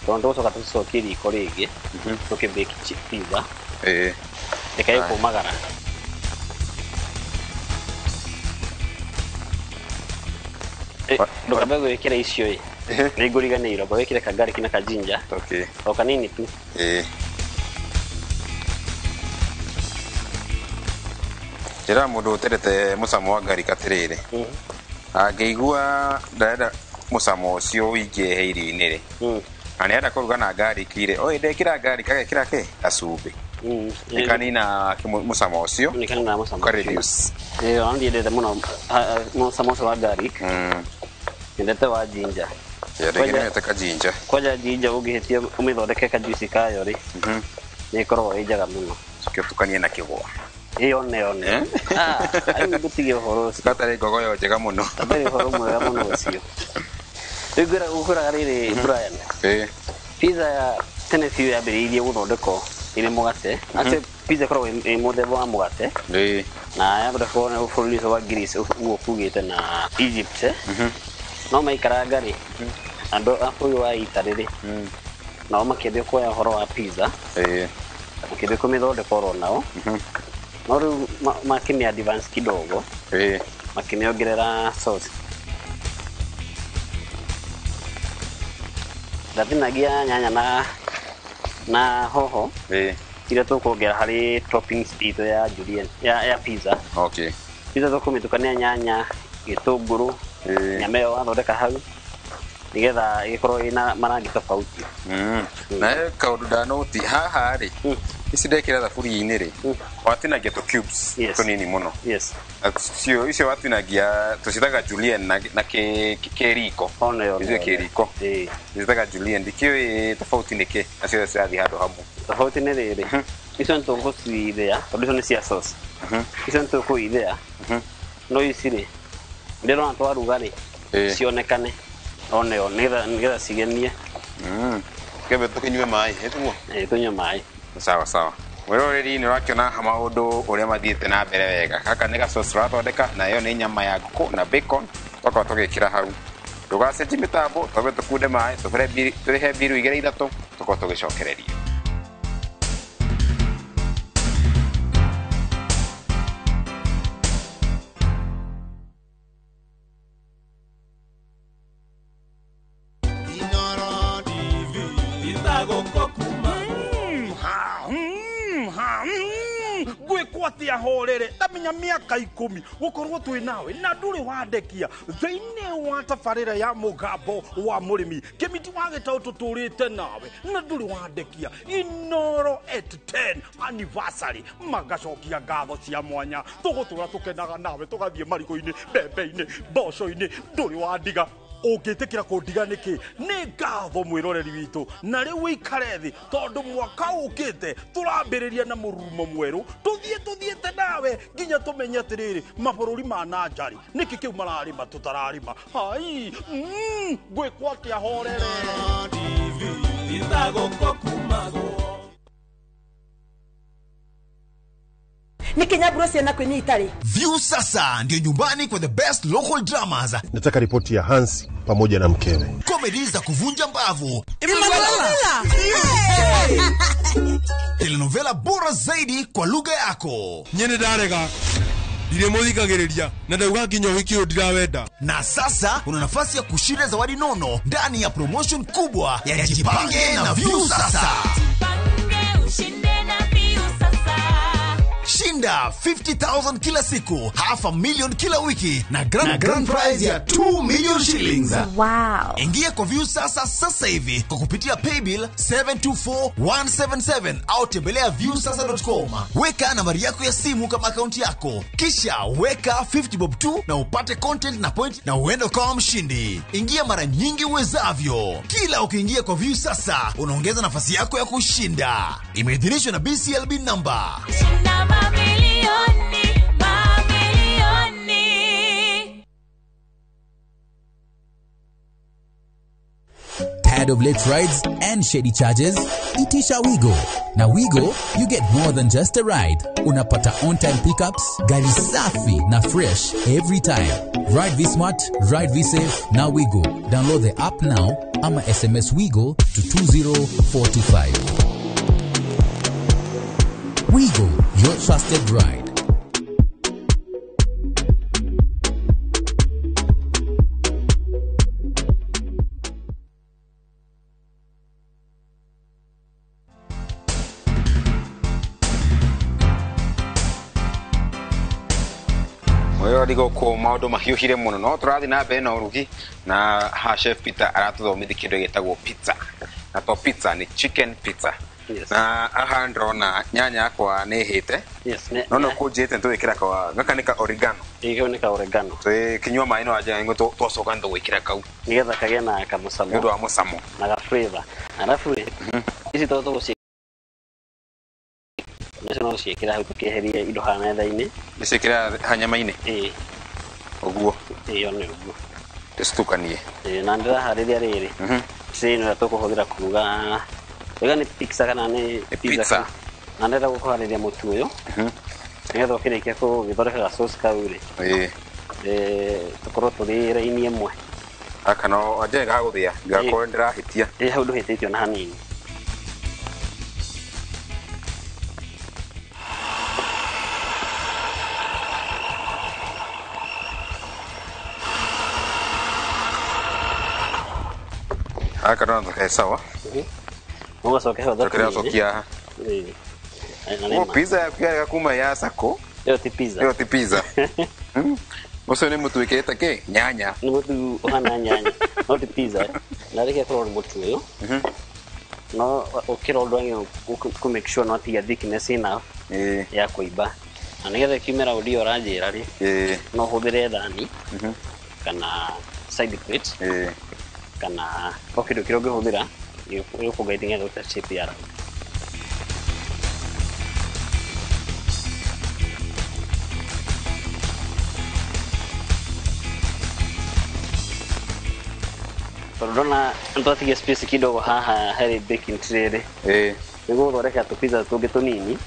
Speaker 9: Tondũ tũgũcoka tũcicokie riko rĩngĩ. Tũkĩ bake pizza.
Speaker 3: Ĩĩ.
Speaker 9: Reke ĩkũmagara. Ndũkambe gwĩkĩra icio ĩ. Nĩ ngũriganĩirwo amba wĩkĩre kagarlic na kajinja.
Speaker 3: Okay.
Speaker 9: O kanini tu.
Speaker 3: Ĩĩ. Njĩra mũndũ ũterete mũcamo wa garlic atĩrĩrĩ. Angĩigua ndarenda mũcamo ũcio ũingĩhe irio-inĩ rĩ. Na nĩarenda kũruga na garlic rĩ, oi ndekĩra garlic agekĩra kĩ? Gacumbĩ. Nĩkanina mũcamo ũcio.
Speaker 9: Nĩkanina mũcamo
Speaker 3: ũcio. Ũka-reduce.
Speaker 9: Ĩĩ ona ndiendete mũno mũcamo ũcio wa garlic. Nyendete wa ginger.
Speaker 3: Ndĩkĩnyendete ka ginger.
Speaker 9: Kwanja ginger ũngĩhĩtia ũmĩthondeke kajuici kayo rĩ, nĩ ĩkoragwo ĩ njega mũno.
Speaker 3: Ũcoke ũtukanie na kĩgwa.
Speaker 9: Ĩĩ one one. Rĩu ngũtige ũhoro ũcio.
Speaker 3: Gatarĩ ngogoyo njega mũno.
Speaker 9: Gatarĩ ũhoro mwega mũno ũcio. Rĩu ngwĩraga rĩrĩ Brian.
Speaker 3: Ĩĩ.
Speaker 9: Pizza ya tene biũ yambĩrĩirie gũthondekwo ĩrĩ mũgate. Actually pizza ĩkoragwo ĩ mũthemba wa mũgate.
Speaker 3: Ĩĩ.
Speaker 9: Na yathondekwo nĩ bũrũri ũcio wa Greece ũguo kugĩte na Egypt. No maikaranga rĩ, andũ a bũrũri wa Italy rĩ, nao makĩambia kuoya ũhoro wa pizza.
Speaker 3: Ĩĩ.
Speaker 9: Makĩambia kũmĩthondeka oro nao. No rĩu makĩmĩ advance kidogo.
Speaker 3: Ĩĩ.
Speaker 9: Makĩmĩongerera sauce. Ndatinagia nyanya na hoho.
Speaker 3: Ĩĩ.
Speaker 9: Iria tũkuongerera harĩ toppings itũ ya julienne ya pizza.
Speaker 3: Okay.
Speaker 9: Pizza tũkũmĩtukania nyanya, gĩtũngũrũ, nyama ĩyo wathondeka hau nĩgetha ĩgĩkorwo ĩna marangi tofauti.
Speaker 3: Na he kaũndũ ndanoti haha rĩ, ici ndekĩra thaburia-inĩ rĩ, watinagia tũ cubes tũnini mũno.
Speaker 9: Yes.
Speaker 3: Cio icio watinagia tũcitaga julienne na kĩriko. Ithuĩ kĩriko. Tũcitaga julienne ndikĩũĩ tofauti nĩ kĩ na ciothe cirathiĩ handũ hamwe.
Speaker 9: Tofauti nĩ rĩrĩ, icio nĩ tũgũcithĩa tondũ icio nĩ cia sauce. Icio nĩ tũkũithĩa. No ici rĩ, ndĩrona twaruga rĩ, cionekane one o nĩgetha cigemie.
Speaker 3: Kebe tũkĩnyue maĩ, ĩtiguo?
Speaker 9: Ĩĩ tũnyue maĩ.
Speaker 3: Sawa sawa. Mwĩroreri nĩ ũrakĩona maũndũ ũrĩa mathiĩte na mbere wega. Gaka nĩ gacoci tũrathondeka na ĩyo nĩ nyama ya ngũkũ na bacon twakorwo tũgĩkĩra hau. Ndũgacenjie mĩtambo, twambe tũkunde maĩ, tũrĩhe mbiru igĩrĩ ithatũ, tũkorwo tũgĩcokereria.
Speaker 16: Ngwĩkwatia horere ndamenya mĩaka 10 gũkorwo twĩ nawe na ndũrĩ wandekia thĩinĩ wa tabarĩra ya mũgambo wa mũrĩmi kĩmiti wa gĩtaũ tũtũrĩte nawe na ndũrĩ wandekia Inoro at 10 anniversary magacokia ngatho cia mwanya tũgũtũra tũkenaga nawe tũgathiĩ marigũ-inĩ mbembe-inĩ mboco-inĩ ndũrĩ wandiga ũngĩtĩkĩra kũndiga nĩkĩ nĩ ngatho mwĩroreri witũ na rĩu wĩikare thĩ tondũ mwaka ũkĩte tũrambĩrĩria na mũrurumo mwerũ tũthiĩ tũthiĩte nawe nginya tũmenye atĩrĩrĩ mabũrũri ma na nja rĩ nĩkĩ kĩu mararĩma tũtararĩma hai ngwĩkwo atĩa horere.
Speaker 4: Nĩkĩ nyamburo ciana kwĩnyita rĩ?
Speaker 14: View sasa ndio nyumbani kwa the best local dramas.
Speaker 19: Nataka ripoti ya Hansi pamoja na mkewe.
Speaker 14: Comedy za kuvunja mbavu.
Speaker 4: Emanuela.
Speaker 14: Telenovela bora zaidi kwa lugha yako.
Speaker 24: Nyene ndarega. Ndirimũthikagĩrĩria na ndauga nginya ũhiki ũyũ ndirawenda.
Speaker 14: Na sasa una nafasi ya kushinda zawadi nono ndani ya promotion kubwa ya Jipange na View Sasa.
Speaker 1: Jipange ushinde na View Sasa.
Speaker 14: Shinda 50,000 kila siku, 500,000 kila wiki na grand prize ya 2 million shillings.
Speaker 8: Wow.
Speaker 14: Ingia kwa View Sasa sasa hivi kwa kupitia paybill 724177 au tembelea viewsasa.com. Weka nambari yako ya simu kama akaunti yako, kisha weka 50 bob 2 na upate content na point na uende kama mshindi. Ingia mara nyingi uwezavyo. Kila ukiingia kwa View Sasa unaongeza nafasi yako ya kushinda. Imeidhinishwa na BCLB number.
Speaker 1: Shinda mamilioni, mamilioni.
Speaker 10: Tired of late rides and shady charges? Itisha Wigo. Na Wigo, you get more than just a ride. Unapata on-time pickups, gari safi na fresh every time. Ride V-Smart, ride V-Safe, na Wigo. Download the app now ama SMS Wigo to 20425. Wigo, your trusted ride.
Speaker 3: Mwĩrori gũkũ maũndũ mahiũhire mũno no tũrathiĩ na mbere na ũrugi na ha Chef Peter aratũthomithia kĩndũ gĩtagwo pizza na to pizza nĩ chicken pizza.
Speaker 9: Yes.
Speaker 3: Na haha ndĩrona nyanya yakwa nĩ ĩhĩte.
Speaker 9: Yes,
Speaker 3: no no kũnjĩte nĩtũgwĩkĩra ka gaka nĩ ka oregano.
Speaker 9: Ĩĩ kau nĩ ka oregano.
Speaker 3: Twĩkĩnyua maĩ no wanja nĩguo twacoka nĩtũgwĩkĩra kau
Speaker 9: nĩgetha kagĩe na kamũcamo
Speaker 3: nĩ ũndũ wa mũcamo
Speaker 9: na ga flavor. Arabu rĩ ici to tũgũciĩ nacio no ũciĩkĩra hau tũkĩeherie indo haha metha-inĩ.
Speaker 3: Ndĩciĩkĩra haha nyama-inĩ?
Speaker 9: Ĩĩ.
Speaker 3: Ũguo?
Speaker 9: Ĩĩ, nĩ ũguo.
Speaker 3: Ndĩcitukanie?
Speaker 9: Ĩĩ, na ndĩraharĩria rĩrĩ tray ĩno ĩrĩa tũkũhũthĩra kũruga wega nĩ pizza kana nĩ
Speaker 3: pizza.
Speaker 9: Na ndĩrenda gũkũharĩria mũtu ũyũ nĩgetha ũkĩrĩkia kũgĩthondeka ga sauce kau rĩ tũkorwo tũrĩ raini ĩmwe.
Speaker 3: Gaka no wanjĩre gagũthĩa ndigakorwo ndĩrahĩtia.
Speaker 9: Ĩĩ, hau ndũhĩtĩtie ona hanini.
Speaker 3: Gaka ndona ta ke sawa.
Speaker 9: Ũgacoka hau
Speaker 3: Njoke ndĩracokia haha.
Speaker 9: Ĩĩ.
Speaker 3: Pizza yaku yarega kuma ya sako.
Speaker 9: Ĩyo ti pizza.
Speaker 3: Ĩyo ti pizza. Ũcio nĩ mũtu wĩkĩrĩte kĩ? Nyanya.
Speaker 9: Nĩ mũtu ũhana nyanya. No ti pizza. Ndarĩkia kũrora mũtu ũyũ. No ũkĩra ũndũ wagĩrĩirwo kũ make sure no atigia thickness enough ya kũimba. Na nĩgetha ĩkiume round ĩyo ũranjĩra rĩ, no ũhũthĩre thani kana side plate kana o kĩndũ kĩrĩa ũngĩhũthĩra gĩgũkũ-guide nĩgetha ũrute shape ya round. Tondũ ndona nĩtwatigia space kidogo haha harĩ baking tray rĩ, nĩguo gũthondeka tũ pizza tũngĩ tũnini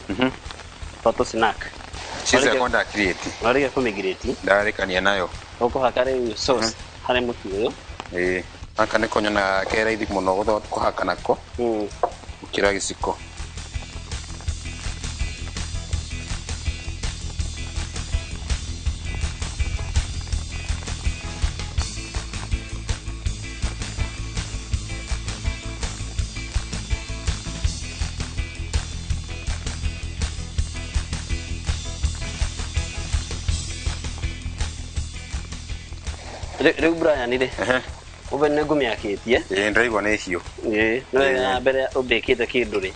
Speaker 9: twa tũ snack.
Speaker 3: Cheese yakwa ndakirĩti.
Speaker 9: Warĩkia kũmĩgrate.
Speaker 3: Ndarĩkania nayo.
Speaker 9: Ũkũhaka rĩu sauce harĩ mũtu ũyũ.
Speaker 3: Ĩĩ. Gaka nĩko nyonaga ke raithi mũno kũhaka nako gũkĩra gĩciko.
Speaker 9: Rĩu Brian rĩ, oven nĩ ngũmĩakĩtie.
Speaker 3: Ĩĩ, ndĩraigua nĩ hiũ.
Speaker 9: Ĩĩ, no wega mbere ũmbĩkĩte kĩndũ rĩ,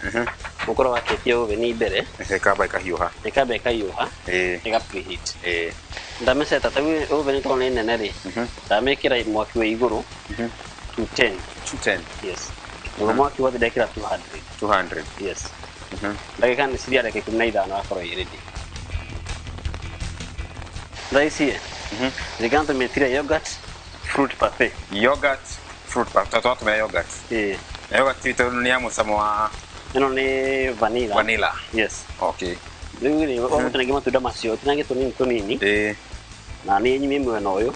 Speaker 9: ũkorwo wakĩtie oven mbere.
Speaker 3: Ĩkamba ĩkahiũha.
Speaker 9: Ĩkamba ĩkahiũha. Ĩga preheat. Ndamĩceta ta rĩu oven tondũ nĩ nene rĩ, ndamĩkĩra mwaki wĩ igũrũ 210.
Speaker 3: 210.
Speaker 9: Yes. Naguo mwaki wothe ndekĩra 200.
Speaker 3: 200.
Speaker 9: Yes. Ndagĩka nĩ ciria ndagĩka 15 yakorwo ĩ ready. Thaa ici ririkana tũmĩtire yogurt fruit parfait.
Speaker 3: Yogurt fruit parfait. Twatũmĩra yogurt.
Speaker 9: Ĩĩ.
Speaker 3: Na yogurt itũ nĩ ya mũcamo wa
Speaker 9: ĩno nĩ vanilla.
Speaker 3: Vanilla.
Speaker 9: Yes.
Speaker 3: Okay.
Speaker 9: Rĩu rĩ wagũtinangia matunda macio ũtinangie tũnini tũnini.
Speaker 3: Ĩĩ.
Speaker 9: Na niĩ nyumie mwena ũyũ.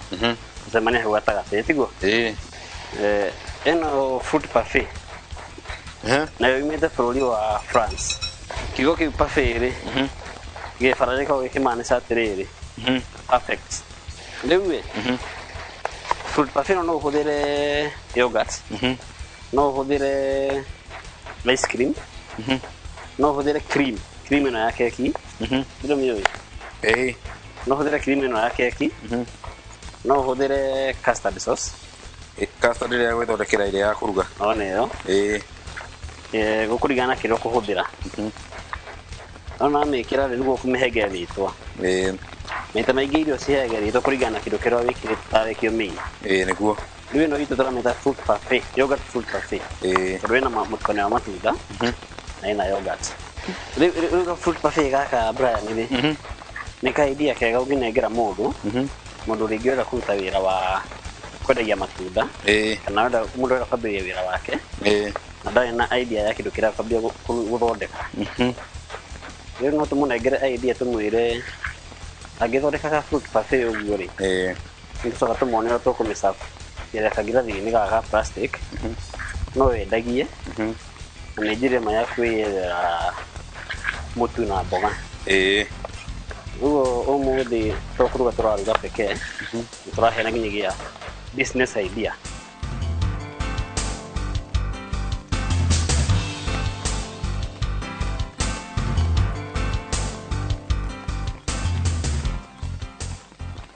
Speaker 9: Tũcemanie hau gatagatĩ tiguo?
Speaker 3: Ĩĩ.
Speaker 9: Ĩno fruit parfait. Nayo yumĩte bũrũri wa France. Kiugo kĩu parfait rĩ, gĩbara gĩkoragwo gĩkĩmaanica atĩrĩrĩ, perfect. Rĩu ĩ, fruit parfait no ũhũthĩre yogurt, no ũhũthĩre ice cream, no ũhũthĩre cream, cream ĩno ya keki, ndĩrũmĩũĩ?
Speaker 3: Ĩĩ.
Speaker 9: No ũhũthĩre cream ĩno ya keki, no ũhũthĩre custard sauce.
Speaker 3: Custard ĩrĩa ya gwĩthondekera ĩrĩa ya kũruga.
Speaker 9: O nĩyo.
Speaker 3: Ĩĩ.
Speaker 9: Gũkũringana na kĩrĩa ũkũhũthĩra. No namĩkĩra rĩ nĩguo kũmĩhengere rĩtwa.
Speaker 3: Ĩĩ.
Speaker 9: Maita maingĩ irio ciheage rĩtwa kũringana na kĩndũ kĩrĩa wĩkĩrĩte tarĩ kĩo main.
Speaker 3: Ĩĩ nĩguo.
Speaker 9: Rĩu ĩno itũ tũramĩta fruit parfait, yogurt fruit parfait.
Speaker 3: Ĩĩ.
Speaker 9: Tondũ ĩna mũtukanio wa matunda na ĩna yogurt. Rĩu ka fruit parfait gaka Brian rĩ, nĩ ka idea kega ũngĩnengera mũndũ, mũndũ rĩngĩ ũrenda kũruta wĩra wa Kwendagia matunda kana mũndũ ũrenda kwambĩrĩria wĩra wake na ndarĩ na idea ya kĩndũ kĩrĩa akwambia gũthondeka. Rĩu no tũmũnengere idea tũmwĩre angĩthondeka ka fruit parfait ũguo rĩ, nĩtũcoka tũmuone ũrĩa tũkũmĩserve ĩrĩa kangirathi-inĩ gaka ga plastic no wendagie na nĩ njĩra ĩmwe ya kwĩyethera mũtu na mboga. Ũguo ũmũthĩ tũkũruga tũraruga pekee nĩ tũraheana nginyagia business idea.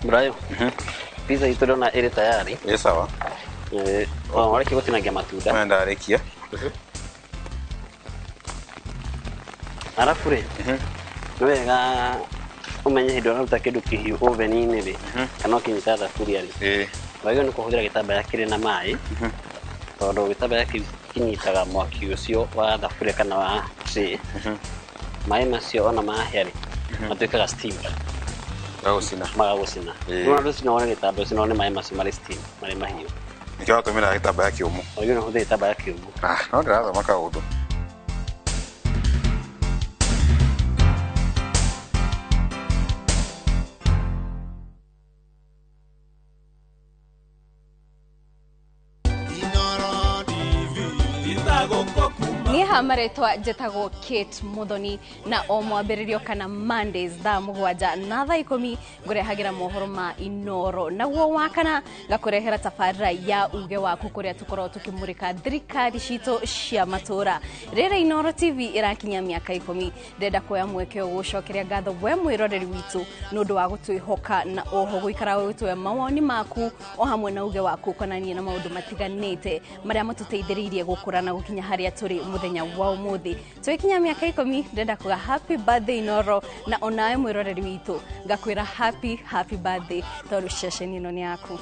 Speaker 9: Brayo, pizza itũ ndĩrona ĩrĩ tayari.
Speaker 3: Ĩ sawa.
Speaker 9: Warĩkia gũtinangia matunda.
Speaker 3: Na ndarĩkia.
Speaker 9: Arabu rĩ, nĩ wega ũmenye hĩndĩ ũraruta kĩndũ kĩhiũ oven-inĩ rĩ, kana ũkĩnyita thaburia rĩ, wagĩrĩirwo nĩ kũhũthĩra gĩtambaya kĩrĩ na maĩ, tondũ gĩtambaya kĩu kĩnyitaga mwaki ũcio wa thaburia kana wa tray. Maĩ macio ona mahĩa rĩ, matuĩkaga steam.
Speaker 3: Magagũcina.
Speaker 9: Magagũcina. Rĩu ona wone gĩtambaya ũcinwo nĩ maĩ macio marĩ steam, marĩ mahiũ.
Speaker 3: Nĩkĩo watũmĩra gĩtambaya kĩũmũ.
Speaker 9: Wagĩrĩirwo nĩ kũhũthĩra gĩtambaya kĩũmũ.
Speaker 3: No ndĩrathoma kaũndũ.
Speaker 12: Niĩ marĩtwa njĩtagwo Kate Muthoni na o mwambĩrĩrio kana Mondays thaa 7 na thaa 10 ngũrehagĩra mohoro ma Inoro naguo wakana ngakũrehera tabarĩra ya uge waku kũrĩa tũkoragwo tũkĩmũrĩka thirikari citũ cia matũra. Rĩrĩ Inoro TV ĩrakinya mĩaka 10 ndĩrenda kuoya mweke ũyũ gũcokeria ngatho we mwĩroreri witũ nĩ ũndũ wa gũtwĩhoka na oho gũikara ũgĩtũhe mawoni maku o hamwe na uge waku ũkonainie na maũndũ matiganĩte marĩa matũteithĩrĩirie gũkũra na gũkinya harĩa tũrĩ mũthenya wa ũmũthĩ. Twĩkinya mĩaka 10 ndĩrenda kuga happy birthday Inoro na onawe mwĩroreri witũ ngakwĩra happy happy birthday tondũ ceceni ĩno nĩ yaku.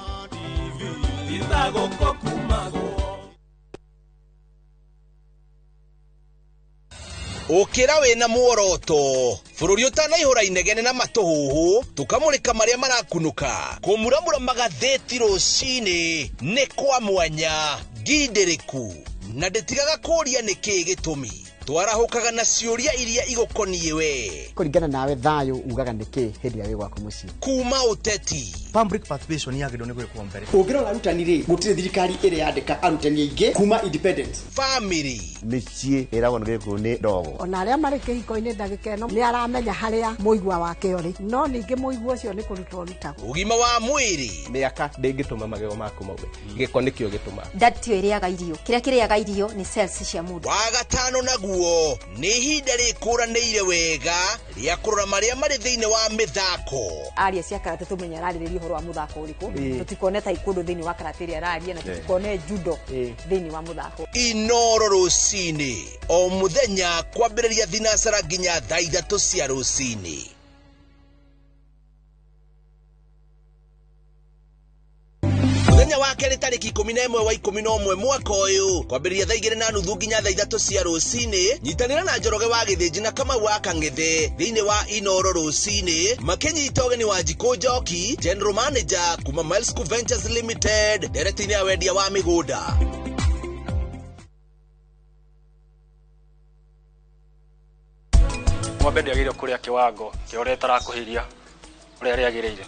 Speaker 13: Ũkĩra wĩna muoroto bũrũri ũtanaihũra inegene na matũhũhũ tũkamũrĩka marĩa marakunũka kũmuramura magathĩti rũcinĩ nĩ kwa mwanya ngindĩrĩku na ndĩtigaga kũũria nĩkĩĩ gĩtũmi twarahũkaga na ciũria iria igũkoniĩ we
Speaker 20: kũringana nawe thayũ ugaga nĩkĩ hĩndĩ ĩrĩa wĩ gwaku mũciĩ
Speaker 13: kuma ũteti
Speaker 21: public participation yagĩrĩirwo nĩ gwĩkwo mbere
Speaker 20: ũngĩrora arutani rĩ gũtirĩ thirikari ĩrĩa yandĩka arutani aingĩ kuma independence
Speaker 13: family
Speaker 22: mĩciĩ ĩragwo nĩ gĩkũyũ nĩ ndogo
Speaker 23: ona arĩa marĩ kĩhiko-inĩ ndagĩka ĩno nĩ aramenya harĩa mũigua wake ũrĩ no ningĩ mũigua ũcio nĩ kũrutwo ũrutagwo
Speaker 13: ũgima wa mwĩrĩ
Speaker 25: mĩaka ndĩngĩtũma magego maku maume gĩko nĩkĩo gĩtũmaga
Speaker 26: ndatio ĩrĩaga irio kĩrĩa kĩrĩaga irio nĩ cells cia mũndũ
Speaker 13: wa gatano naguo nĩ ihinda rĩkũranĩire wega rĩa kũrora marĩa marĩ thĩinĩ wa mĩthako
Speaker 4: aria cia karate tũmenye ararĩrĩria ũhoro wa mũthako ũrĩkũ tũtikone taekwondo thĩinĩ wa karate ĩrĩa araria na tũtikone judo thĩinĩ wa mũthako.
Speaker 13: Inoro rũcinĩ o mũthenya kwambĩrĩria thinacara nginya thaa 3 cia rũcinĩ. Mũthenya wa kerĩ tarĩki 11 wa 11 mwaka ũyũ kwambĩrĩria thaa 2:30 nginya thaa 3 cia rũcinĩ nyitanĩra na Njoroge wa Gĩthĩnji na Kamau wa Kang'ethe thĩinĩ wa Inoro rũcinĩ makĩnyita ũgeni wa Njikũ Njoki General Manager kuma Miles School Ventures Limited ndereti-inĩ ya wendia wa mĩgũnda.
Speaker 27: Ng'ombe ndĩagĩrĩirwo kũrĩa kĩwango kĩa ũrĩa ĩtarakũhĩria ũrĩa rĩagĩrĩire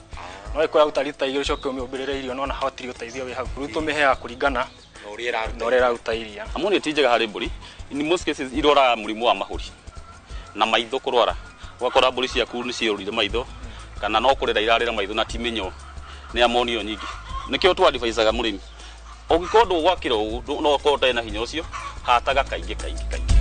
Speaker 27: no ĩkũrĩa ruta rita 2 ũcoke ũmĩũmbĩrĩre irio no na hatirĩ ũteithio wĩ hau rĩu tũmĩheaga kũringana na ũrĩa ĩraruta iria.
Speaker 28: Ammonia ti njega harĩ mbũri in most cases irwaraga mũrimũ wa mahũri na maitho kũrwara ũgakora mbũri ciaku nĩ ciũrire maitho kana no kũrĩra irarĩra maitho na ti mĩnyoo nĩ ammonia nyingĩ nĩkĩo tũ-advisaga mũrĩmi ũngĩkorwo ndũgwakĩra ũguo no ũkorwo ũtarĩ na hinya ũcio hataga kaingĩ kaingĩ kaingĩ.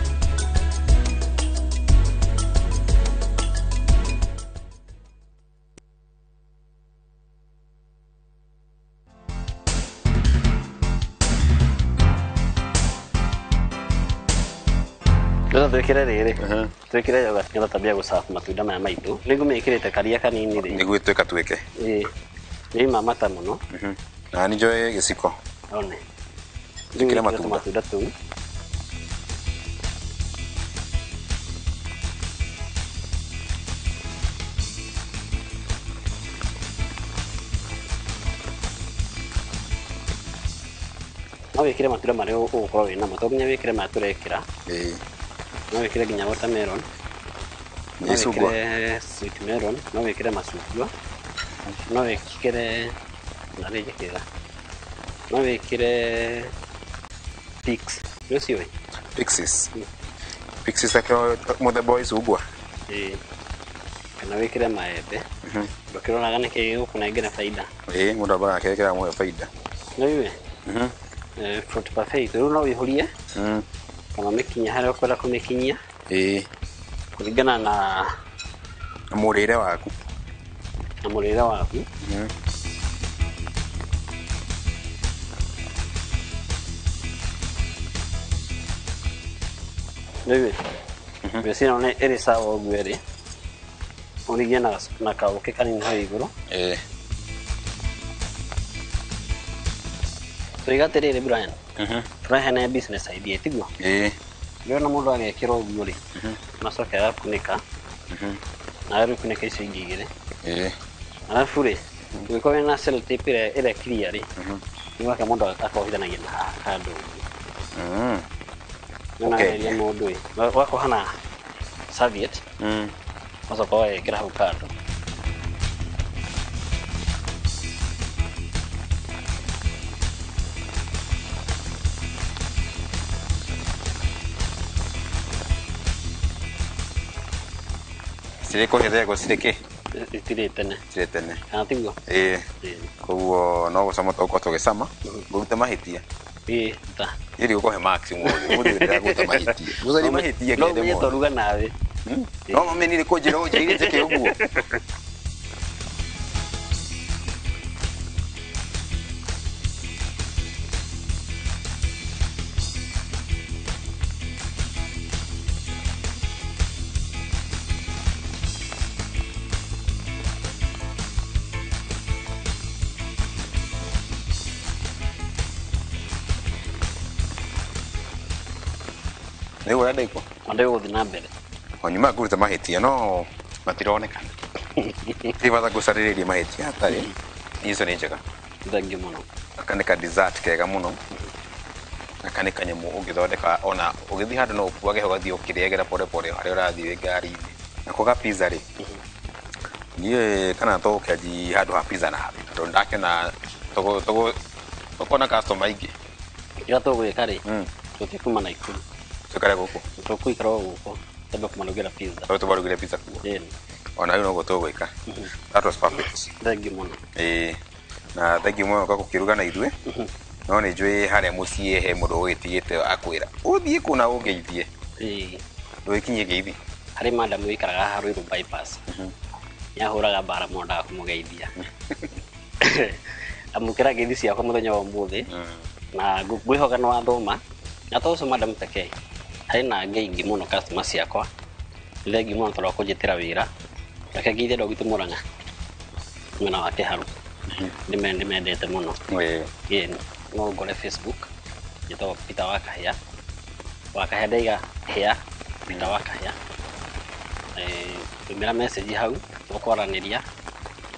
Speaker 9: Rĩu twĩkĩre rĩrĩ twĩkĩre yogurt nĩgetha twambie gũcabu matunda maya maitũ nĩ ngũmĩkĩrĩte karia kanini rĩ
Speaker 3: nĩguo ĩtuĩka tuĩke
Speaker 9: ĩ nĩ mata mũno
Speaker 3: na nĩ njoe gĩciko
Speaker 9: one
Speaker 3: njĩkĩre matunda
Speaker 9: matunda tũu No wĩkĩre matunda marĩa ũgũkorwo wĩnamo, to nginya wĩkĩre maya tũrekĩra. No wĩkĩre nginya watermelon. No
Speaker 3: Icungwa.
Speaker 9: wĩkĩre sweet melon, no wĩkĩre macungwa. No wĩkĩre na rĩnjĩkĩra. No wĩkĩre pigs. Nĩ ũciũĩ?
Speaker 3: Pixies. Pixies akĩo mũthemba wa icungwa.
Speaker 9: Ĩĩ. Kana wĩkĩre maembe. Ndũkĩroraga nĩkĩ gĩgũkũnengera baida.
Speaker 3: Ĩĩ mũndũ ambaga akekĩra mũhe baida.
Speaker 9: Nĩ ũĩ? Fruit parfait rĩu no wĩihũrie kana ũmĩkinyie harĩa ũkwenda kũmĩkinyia.
Speaker 3: Ĩĩ.
Speaker 9: Kũringana na
Speaker 3: mũrĩre waku.
Speaker 9: Na mũrĩre waku. Nĩ ũĩ? Ngwĩciria nĩ ĩrĩ sawa ũguo ĩrĩ. Ũrigie na kaũkĩ kanini hau igũrũ.
Speaker 3: Ĩĩ.
Speaker 9: Tũiga atĩrĩrĩ Brian. Tũraheana business idea tiguo?
Speaker 3: Ĩĩ.
Speaker 9: Ndĩrona mũndũ agekĩra ũguo rĩ, macoke agakunĩka, nawe rĩu kunĩka icio ingĩ igĩrĩ.
Speaker 3: Ĩĩ.
Speaker 9: Arabu rĩ, ũngĩkorwo wĩna sellotape ĩrĩa ĩrĩa clear rĩ, nĩ gwake mũndũ akohithanagia na haha kando ũguo. Nĩonageria mũndũ ĩ, ũgakoha na serviette, ũgacoka ũgagekĩra hau kando.
Speaker 3: Cirĩ kũhĩthegwo cirĩ kĩ?
Speaker 9: Itirĩ tene.
Speaker 3: Cirĩ tene.
Speaker 9: Kana tiguo?
Speaker 3: Ĩĩ. Koguo no gũcama tũgũkorwo tũgĩcama, ngũrute mahĩtia.
Speaker 9: Ĩĩ, ta.
Speaker 3: Niĩ ndigũkũhe marks ũmũthĩ, ũmũthĩ ndĩrakũruta mahĩtia. Ngũcarie mahĩtia
Speaker 9: No
Speaker 3: ngende
Speaker 9: ũmenye
Speaker 3: mothe.
Speaker 9: twaruga nawe.
Speaker 3: No mamenire kũnjĩra ũnjĩrire njĩke ũguo. Nĩ ũrĩa ndaigua?
Speaker 9: Andũ gũthiĩ na mbere.
Speaker 3: O nyuma ngũruta mahĩtia no matironekana. Ti bata ngũcarĩrĩrie mahĩtia hatarĩ. Icio nĩ njega.
Speaker 9: Thengiũ mũno.
Speaker 3: Gaka nĩ ka dessert kega mũno. Gaka nĩ kanyamũ ũngĩthondeka ona ũgĩthiĩ handũ no ũkuage ũgathiĩ ũkĩrĩagĩra pore pore harĩa ũrathiĩ wĩ ngari-inĩ. Nako ga pizza rĩ, niĩ kana tũgũkĩanji handũ ha pizza nawe tondũ ndakĩona tũkona customer aingĩ.
Speaker 9: Kĩrĩa tũgwĩka rĩ, tũtikuma Naikuru.
Speaker 3: Tũikare gũkũ?
Speaker 9: Tũkũikara o gũkũ, twambe kũmarugĩra pizza.
Speaker 3: Tondũ tũmarugĩre pizza kuo.
Speaker 9: Ĩĩ.
Speaker 3: Ona rĩu noguo tũgwĩka. That was perfect.
Speaker 9: Thengiũ mũno.
Speaker 3: Ĩĩ. Na thengiũ mũno kwa gũkĩruga na ithuĩ. No nĩ njũĩ harĩa mũciĩ he mũndũ ũgĩtigĩte akwĩra ũthiĩ kũ na ũngeithie.
Speaker 9: Ĩĩ.
Speaker 3: Ndũgĩkinyie ngeithi.
Speaker 9: Harĩ madam ũikaraga haha Ruiru bypass. Nĩahũraga mbara mũno ndaga kũmũgeithia. Amũkĩra ngeithi ciakwa mũthenya wa ũmũthĩ. Na ngwĩhoka nĩ wathoma. Na to ũcio madam pekee. Harĩ na angĩ aingĩ mũno customer ciakwa. Nĩ thengiũ mũno tondũ wa kũnjĩtĩra wĩra. Reke ngeithie andũ a gwitũ Mũrang'a. Mwena wa Kĩharũ. Ndĩmendete mũno. Ĩĩ. No ngore Facebook. Njĩtagwo Peter wa Kahĩa. Wa Kahĩa ndaiga hĩa. Peter wa Kahĩa. Tũmĩra message hau, tũkwaranĩria,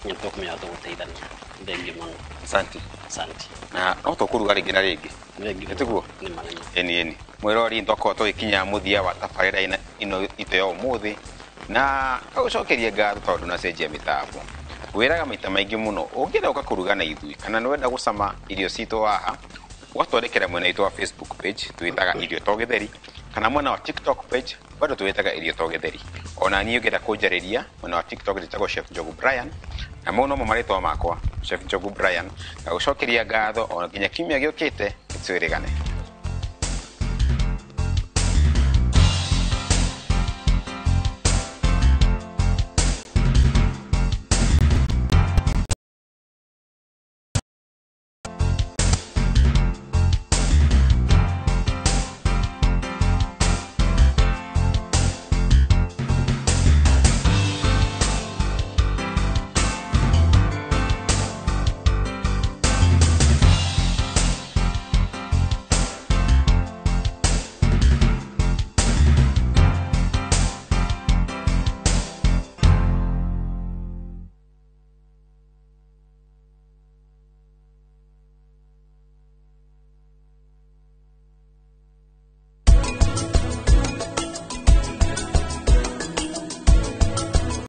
Speaker 9: nĩ tũkũmenya tũgũteithania. Thengiũ mũno.
Speaker 3: Asante.
Speaker 9: Asante.
Speaker 3: Na no tũkũruga rĩngĩ na rĩngĩ.
Speaker 9: Thengiũ.
Speaker 3: Nĩtiguo?
Speaker 9: Nĩ ma, nĩ ma.
Speaker 3: Ĩni ĩni. Mwĩrori nĩtwakorwo tũgĩkinya mũthia wa tabarĩra ĩno itũ ya ũmũthĩ na ngagũcokeria ngatho tondũ ndũnacenjia mĩtambo. Wĩraga maita maingĩ mũno ũngĩenda ũka kũruga na ithuĩ kana nĩwenda gũcama irio citũ haha ũgatwandĩkĩra mwena witũ wa Facebook page twĩtaga Irio to Gĩtheri kana mwena wa TikTok page bado twĩtaga Irio to Gĩtheri. Ona niĩ ũngĩenda kũnjarĩria mwena wa TikTok njĩtagwo Chef Njogu Brian na mau nomo marĩtwa makwa Chef Njogu Brian. Ngagũcokeria ngatho ona nginya kiumia gĩũkĩte twĩrĩgane.